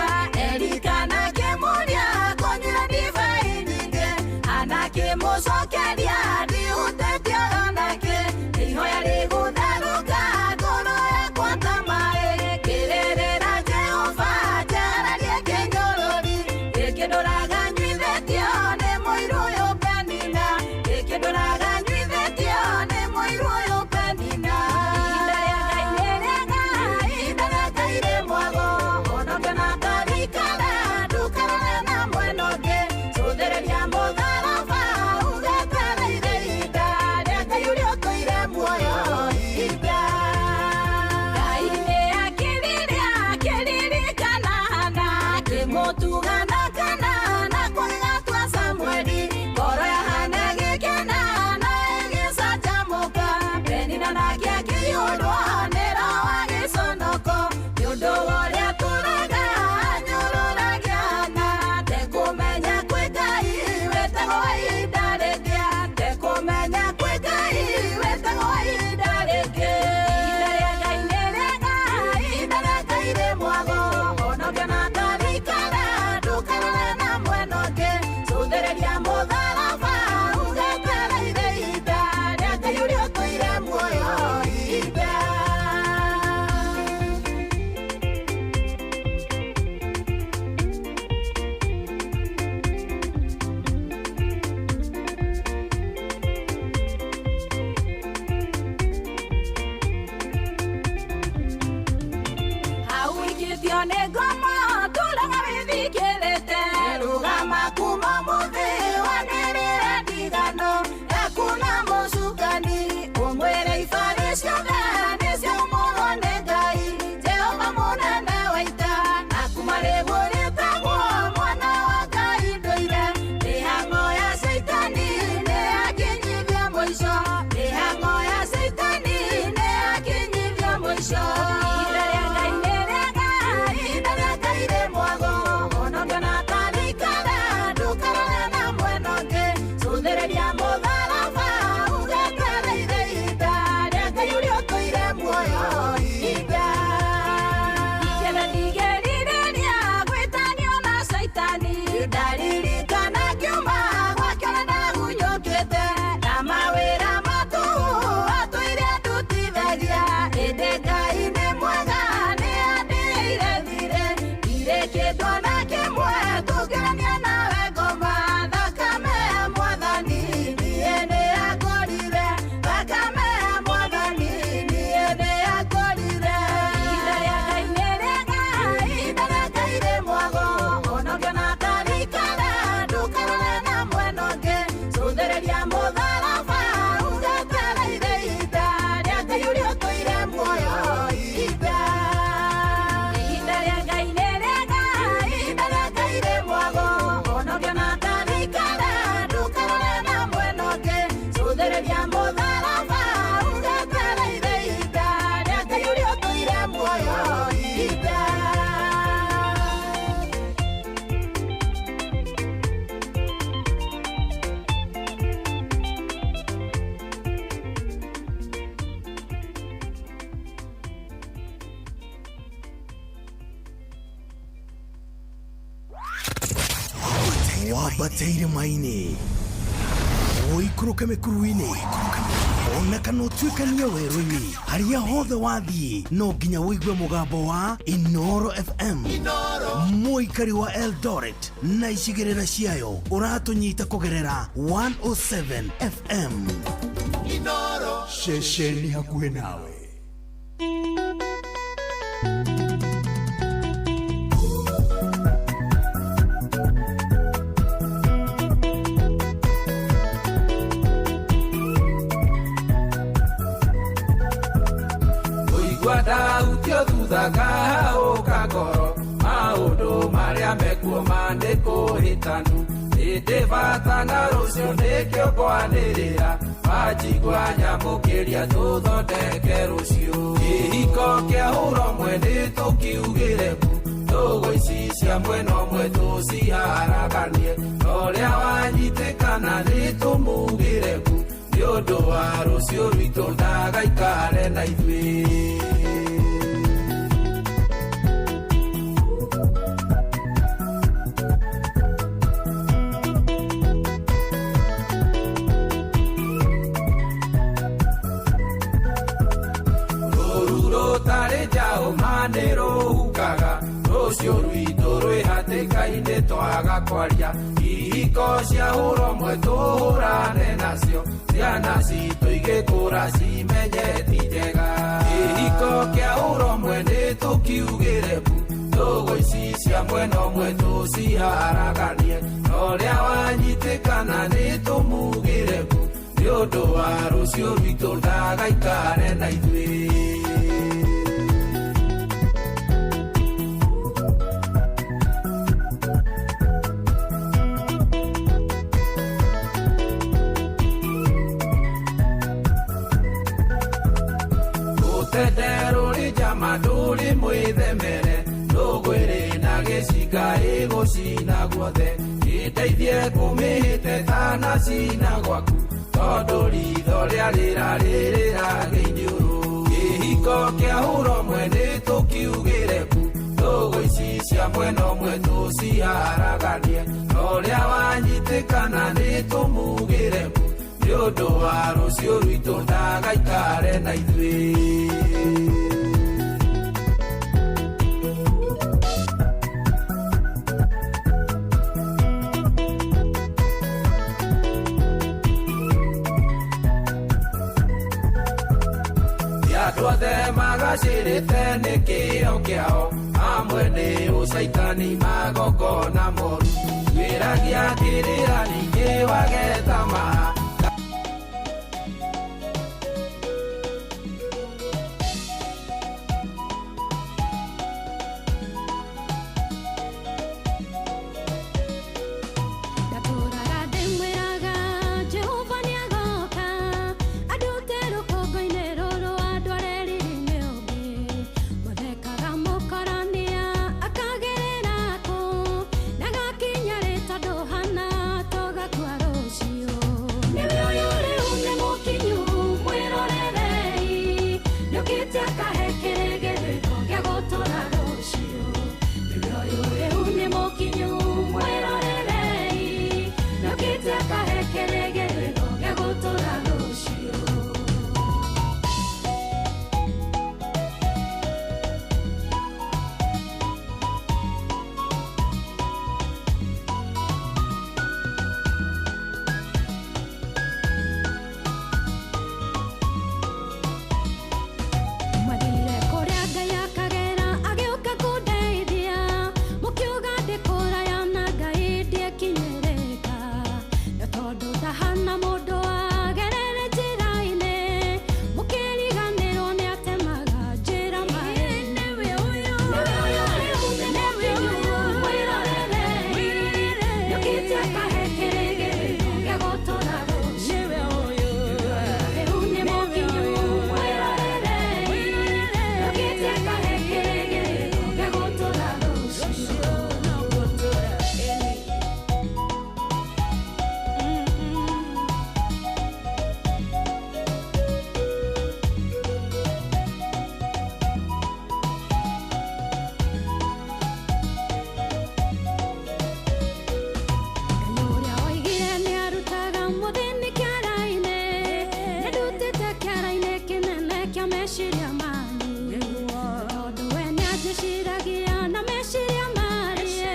Elikana akĩmũria, kũnyua ndibei nyingĩ. Anakĩmũcokeria, ndihutĩtio onakĩ. Ihoya rĩgũtherũka, ngoro yakwa ta maĩ. Ngĩrĩrĩra Jehova, njararie kĩnyũrũri. Gĩkĩ ndũraga nyuithĩtio nĩ mũiru ũyũ Penina. Gĩkĩ ndũraga nyuithĩtio nĩ mũiru ũyũ Penina. Ihinda rĩa Ngai nĩ rĩega, ihinda rĩa Ngai rĩ mwago. Honoka na tarikara, ndũkarore na mwena ũngĩ. Cũthĩrĩria mũtharaba, ũgetereire ihinda rĩa Ngai ũrĩa ũtũire muoyo ihinda. Ngai nĩ akĩrire, akĩririkana Hana, akĩmũtuga na kana, na kũgĩgatua Samueli. Ngoro ya Hana ĩgĩkena na ĩgĩcanjamũka. Penina nake akĩiyũrwo nĩ roho wa gĩconoko. Nĩ ũndũ wa ũrĩa atũũraga anyũrũragia Hana. Ndekũmenya kwĩ Ngai wĩtagwo wa ihinda rĩngĩ. Ndekũmenya kwĩ Ngai wĩtagwo wa ihinda rĩngĩ. Ihinda rĩa Ngai nĩ rĩega, ihinda rĩa Ngai rĩ mwago. Honoka na tarikara, ndũkarore na mwena ũngĩ. Cũthĩrĩria mũtharaba, ũgetereire ihinda rĩa Ngai ũrĩa ũtũire muoyo ihinda. Hau ikĩtio nĩ ngoma, tũraga wĩthikĩrĩte. Rũgama kuma mũthĩ, wanĩrĩre ndigano yaku na mũcukani. Ũmwĩre ibarĩ ciothe nĩciaumũrwo nĩ Ngai, Jehova mũnene wa ita. Na kuma rĩu ũrĩtagwo mwana wa Ngai ndũire. Mĩhang'o ya Caitani nĩyakinyithio mũico. Mĩhang'o ya Caitani nĩyakinyithio mũico. Ihinda rĩa Ngai nĩ rĩega, ihinda rĩa Ngai Wambate irĩma-inĩ, ũikũrũke mĩkuru-inĩ, ona kana ũtuĩkanie werũ-inĩ, harĩa hothe wathiĩ no nginya ũigue mũgambo wa Inoro FM. Mũikari wa Eldoret na icigĩrĩra ciayo ũratũnyita kũgerera 107 FM. Inoro ceceni hakuhĩ nawe. Kũigua ndautio thutha ngaũka ngoro maũndũ marĩa mekuo mandĩkũhĩtanu ĩndĩ bata na rũciũ nĩkĩo ngwanĩrĩra wanjigua nyamũkĩria tũthondeke rũciũ kĩhiko kĩa hũro mwe nĩ tũkiugĩre ku ndũgũ ici cia mwena ũmwe tũciharaganie na ũrĩa wanyitĩkana nĩ tũmugĩre ku nĩ ũndũ wa rũciũ rwitũ ndagaikare na ithuĩ. Rũru rũtarĩ njaũ ma nĩ rũhukaga rũciũ rwitũ rwĩ hatĩka-inĩ twaga kwaria ihiko cia hũro mwe tũhũrane nacio ciana citũ igĩkũra cimenye ti njega kĩhiko kĩa hũro mwe nĩ tũkiugĩre bu ndũgũ ici cia mwena ũmwe tũciharaganie na ũrĩa wanyitĩkana nĩ tũmugĩre bu nĩ ũndũ wa rũciũ rwitũ ndagaikare na ithuĩ. Rũtende rũrĩ njama ndũrĩ mwĩthemere ndũgwĩrĩ na gĩcinga ĩgũcina guothe ĩndeithie kũmĩhĩte tanacina gwaku tondũ ritho rĩa rĩra rĩrĩra gĩiniũrũ kĩhiko kĩa hũro mwe nĩ tũkiugĩre ku ndũgũ ici cia mwena ũmwe tũciharaganie na ũrĩa wanyitĩkana nĩ tũmugĩre ku nĩ ũndũ wa rũciũ rwitũ ndagaikare na ithuĩ. Andũ othe magacĩrĩte nĩ kĩo kĩao amwe nĩ ũcaitani magongona moru wĩragia kĩrĩra ningĩ wageta maha. Ndatũraga ndĩmwĩraga Jehova nĩagoka andute rũkũngũ-inĩ rũrũ andware riri-inĩ ũngĩ mũthekaga mũkorania akagerera kũ ndagakinya rĩ tondũ hana tũgakua rũciũ. Ndĩciragia na meciria marĩe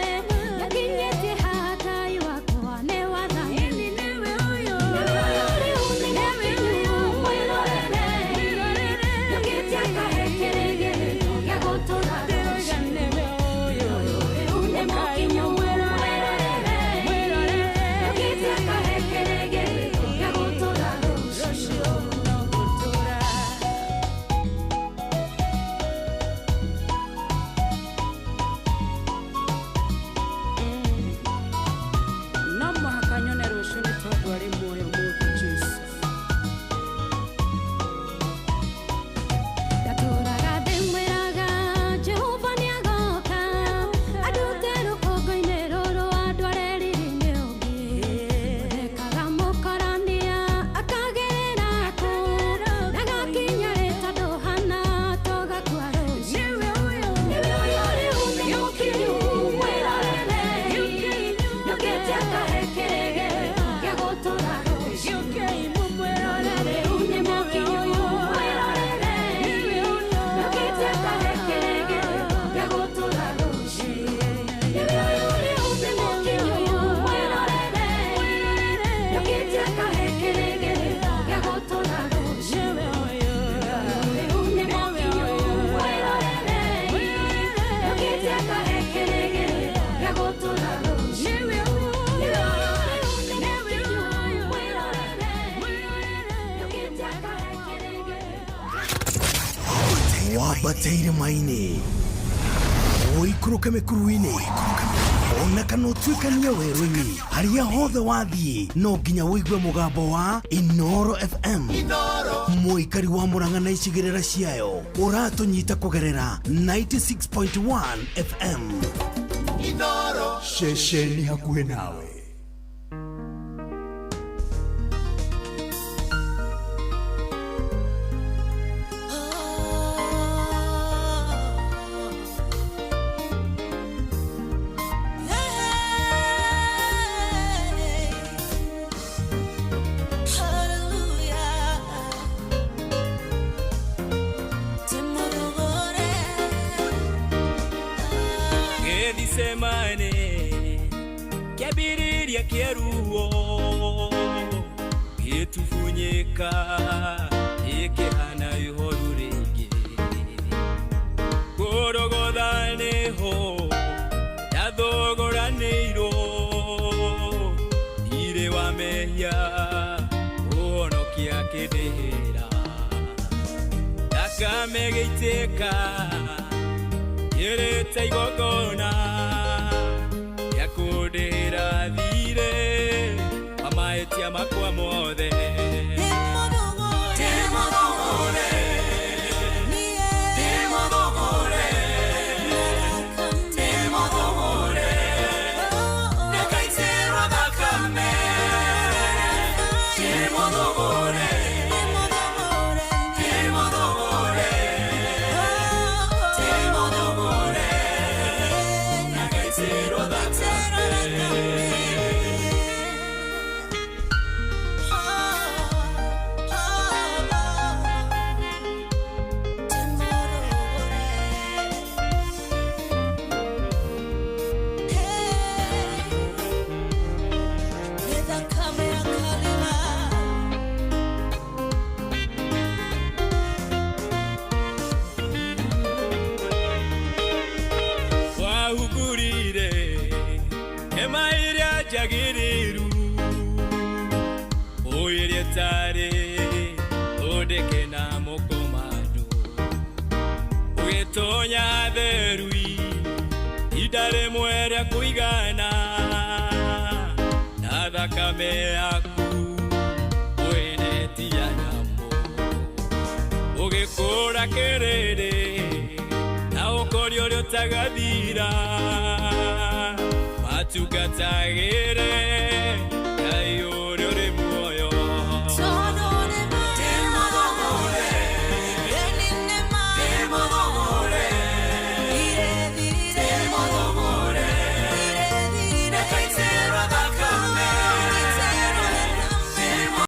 Nyakinyĩtie haha Ngai wakwa nĩ wathani Nĩwe ũyũ rĩu nĩ mũkinyu mwĩrorerei Yũkĩte akahe kĩrĩgĩrĩro gĩa gũtũũra rũciũ Rĩu nĩ mũkinyu mwĩrorerei Yũkĩte akahe kĩrĩgĩrĩro gĩa gũtũũra rũciũ. No mũhaka nyone rũciũ nĩ tondũ arĩ muoyo mũthĩ Jesu. Ndatũũraga ndĩmwĩraga Jehova nĩagoka andute rũkũngũ-inĩ rũrũ andware riri-inĩ ũngĩ Mũthekaga mũkorania akagerera kũ ndagakinya rĩ tondũ hana tũgakua rũciũ Nĩwe ũyũ rĩu nĩ mũkinyu mwĩrorerei Yũkĩte akahe kĩrĩgĩrĩro gĩa gũtũũra rũciũ Rĩu nĩ mũkinyu mwĩrorerei Yũkĩte akahe kĩrĩgĩrĩro gĩa gũtũũra rũciũ Nĩwe ũyũ rĩu nĩ mũkinyu mwĩrorerei Yũkĩte akahe kĩrĩgĩrĩro gĩa gũtũũra rũciũ Rĩu nĩ mũkinyu mwĩrorerei Yũkĩte akahe kĩrĩgĩrĩro gĩa gũtũũra rũciũ Nĩwe ũyũ rĩu nĩ mũkinyu mwĩrorerei Yũkĩte akahe kĩrĩgĩrĩro Wambate irĩma-inĩ, ũikũrũke mĩkuru-inĩ, ona kana ũtuĩkanie werũ-inĩ, harĩa hothe wathiĩ no nginya ũigue mũgambo wa Inoro FM. Mũikari wa Murang'a na icigĩrĩra ciayo ũratũnyita kũgerera 96.1 FM. Ceceni hakuhĩ nawe. Gethsemane kĩambĩrĩria kĩa ruo gĩtubunyĩka ĩkĩhana ihoru rĩngĩ kũrogotha nĩho ndathogoranĩirwo thirĩ wa mehia ũhonokia kĩndĩhĩra thakame gĩitĩka ĩrĩte igongona rĩa kũndĩhĩra thirĩ wa mahĩtia makwa mothe. Wahugurire hema ĩrĩa njagĩrĩru ĩrĩa ĩtarĩ thondeke na mũkomando ũgĩtonya therui ihinda rĩmwe rĩa kũigana na thakame yaku mwene ti ya nyamũ ũgĩkũra kĩrĩndĩ na ũkoria ũrĩa ũtagathira matungatagĩre.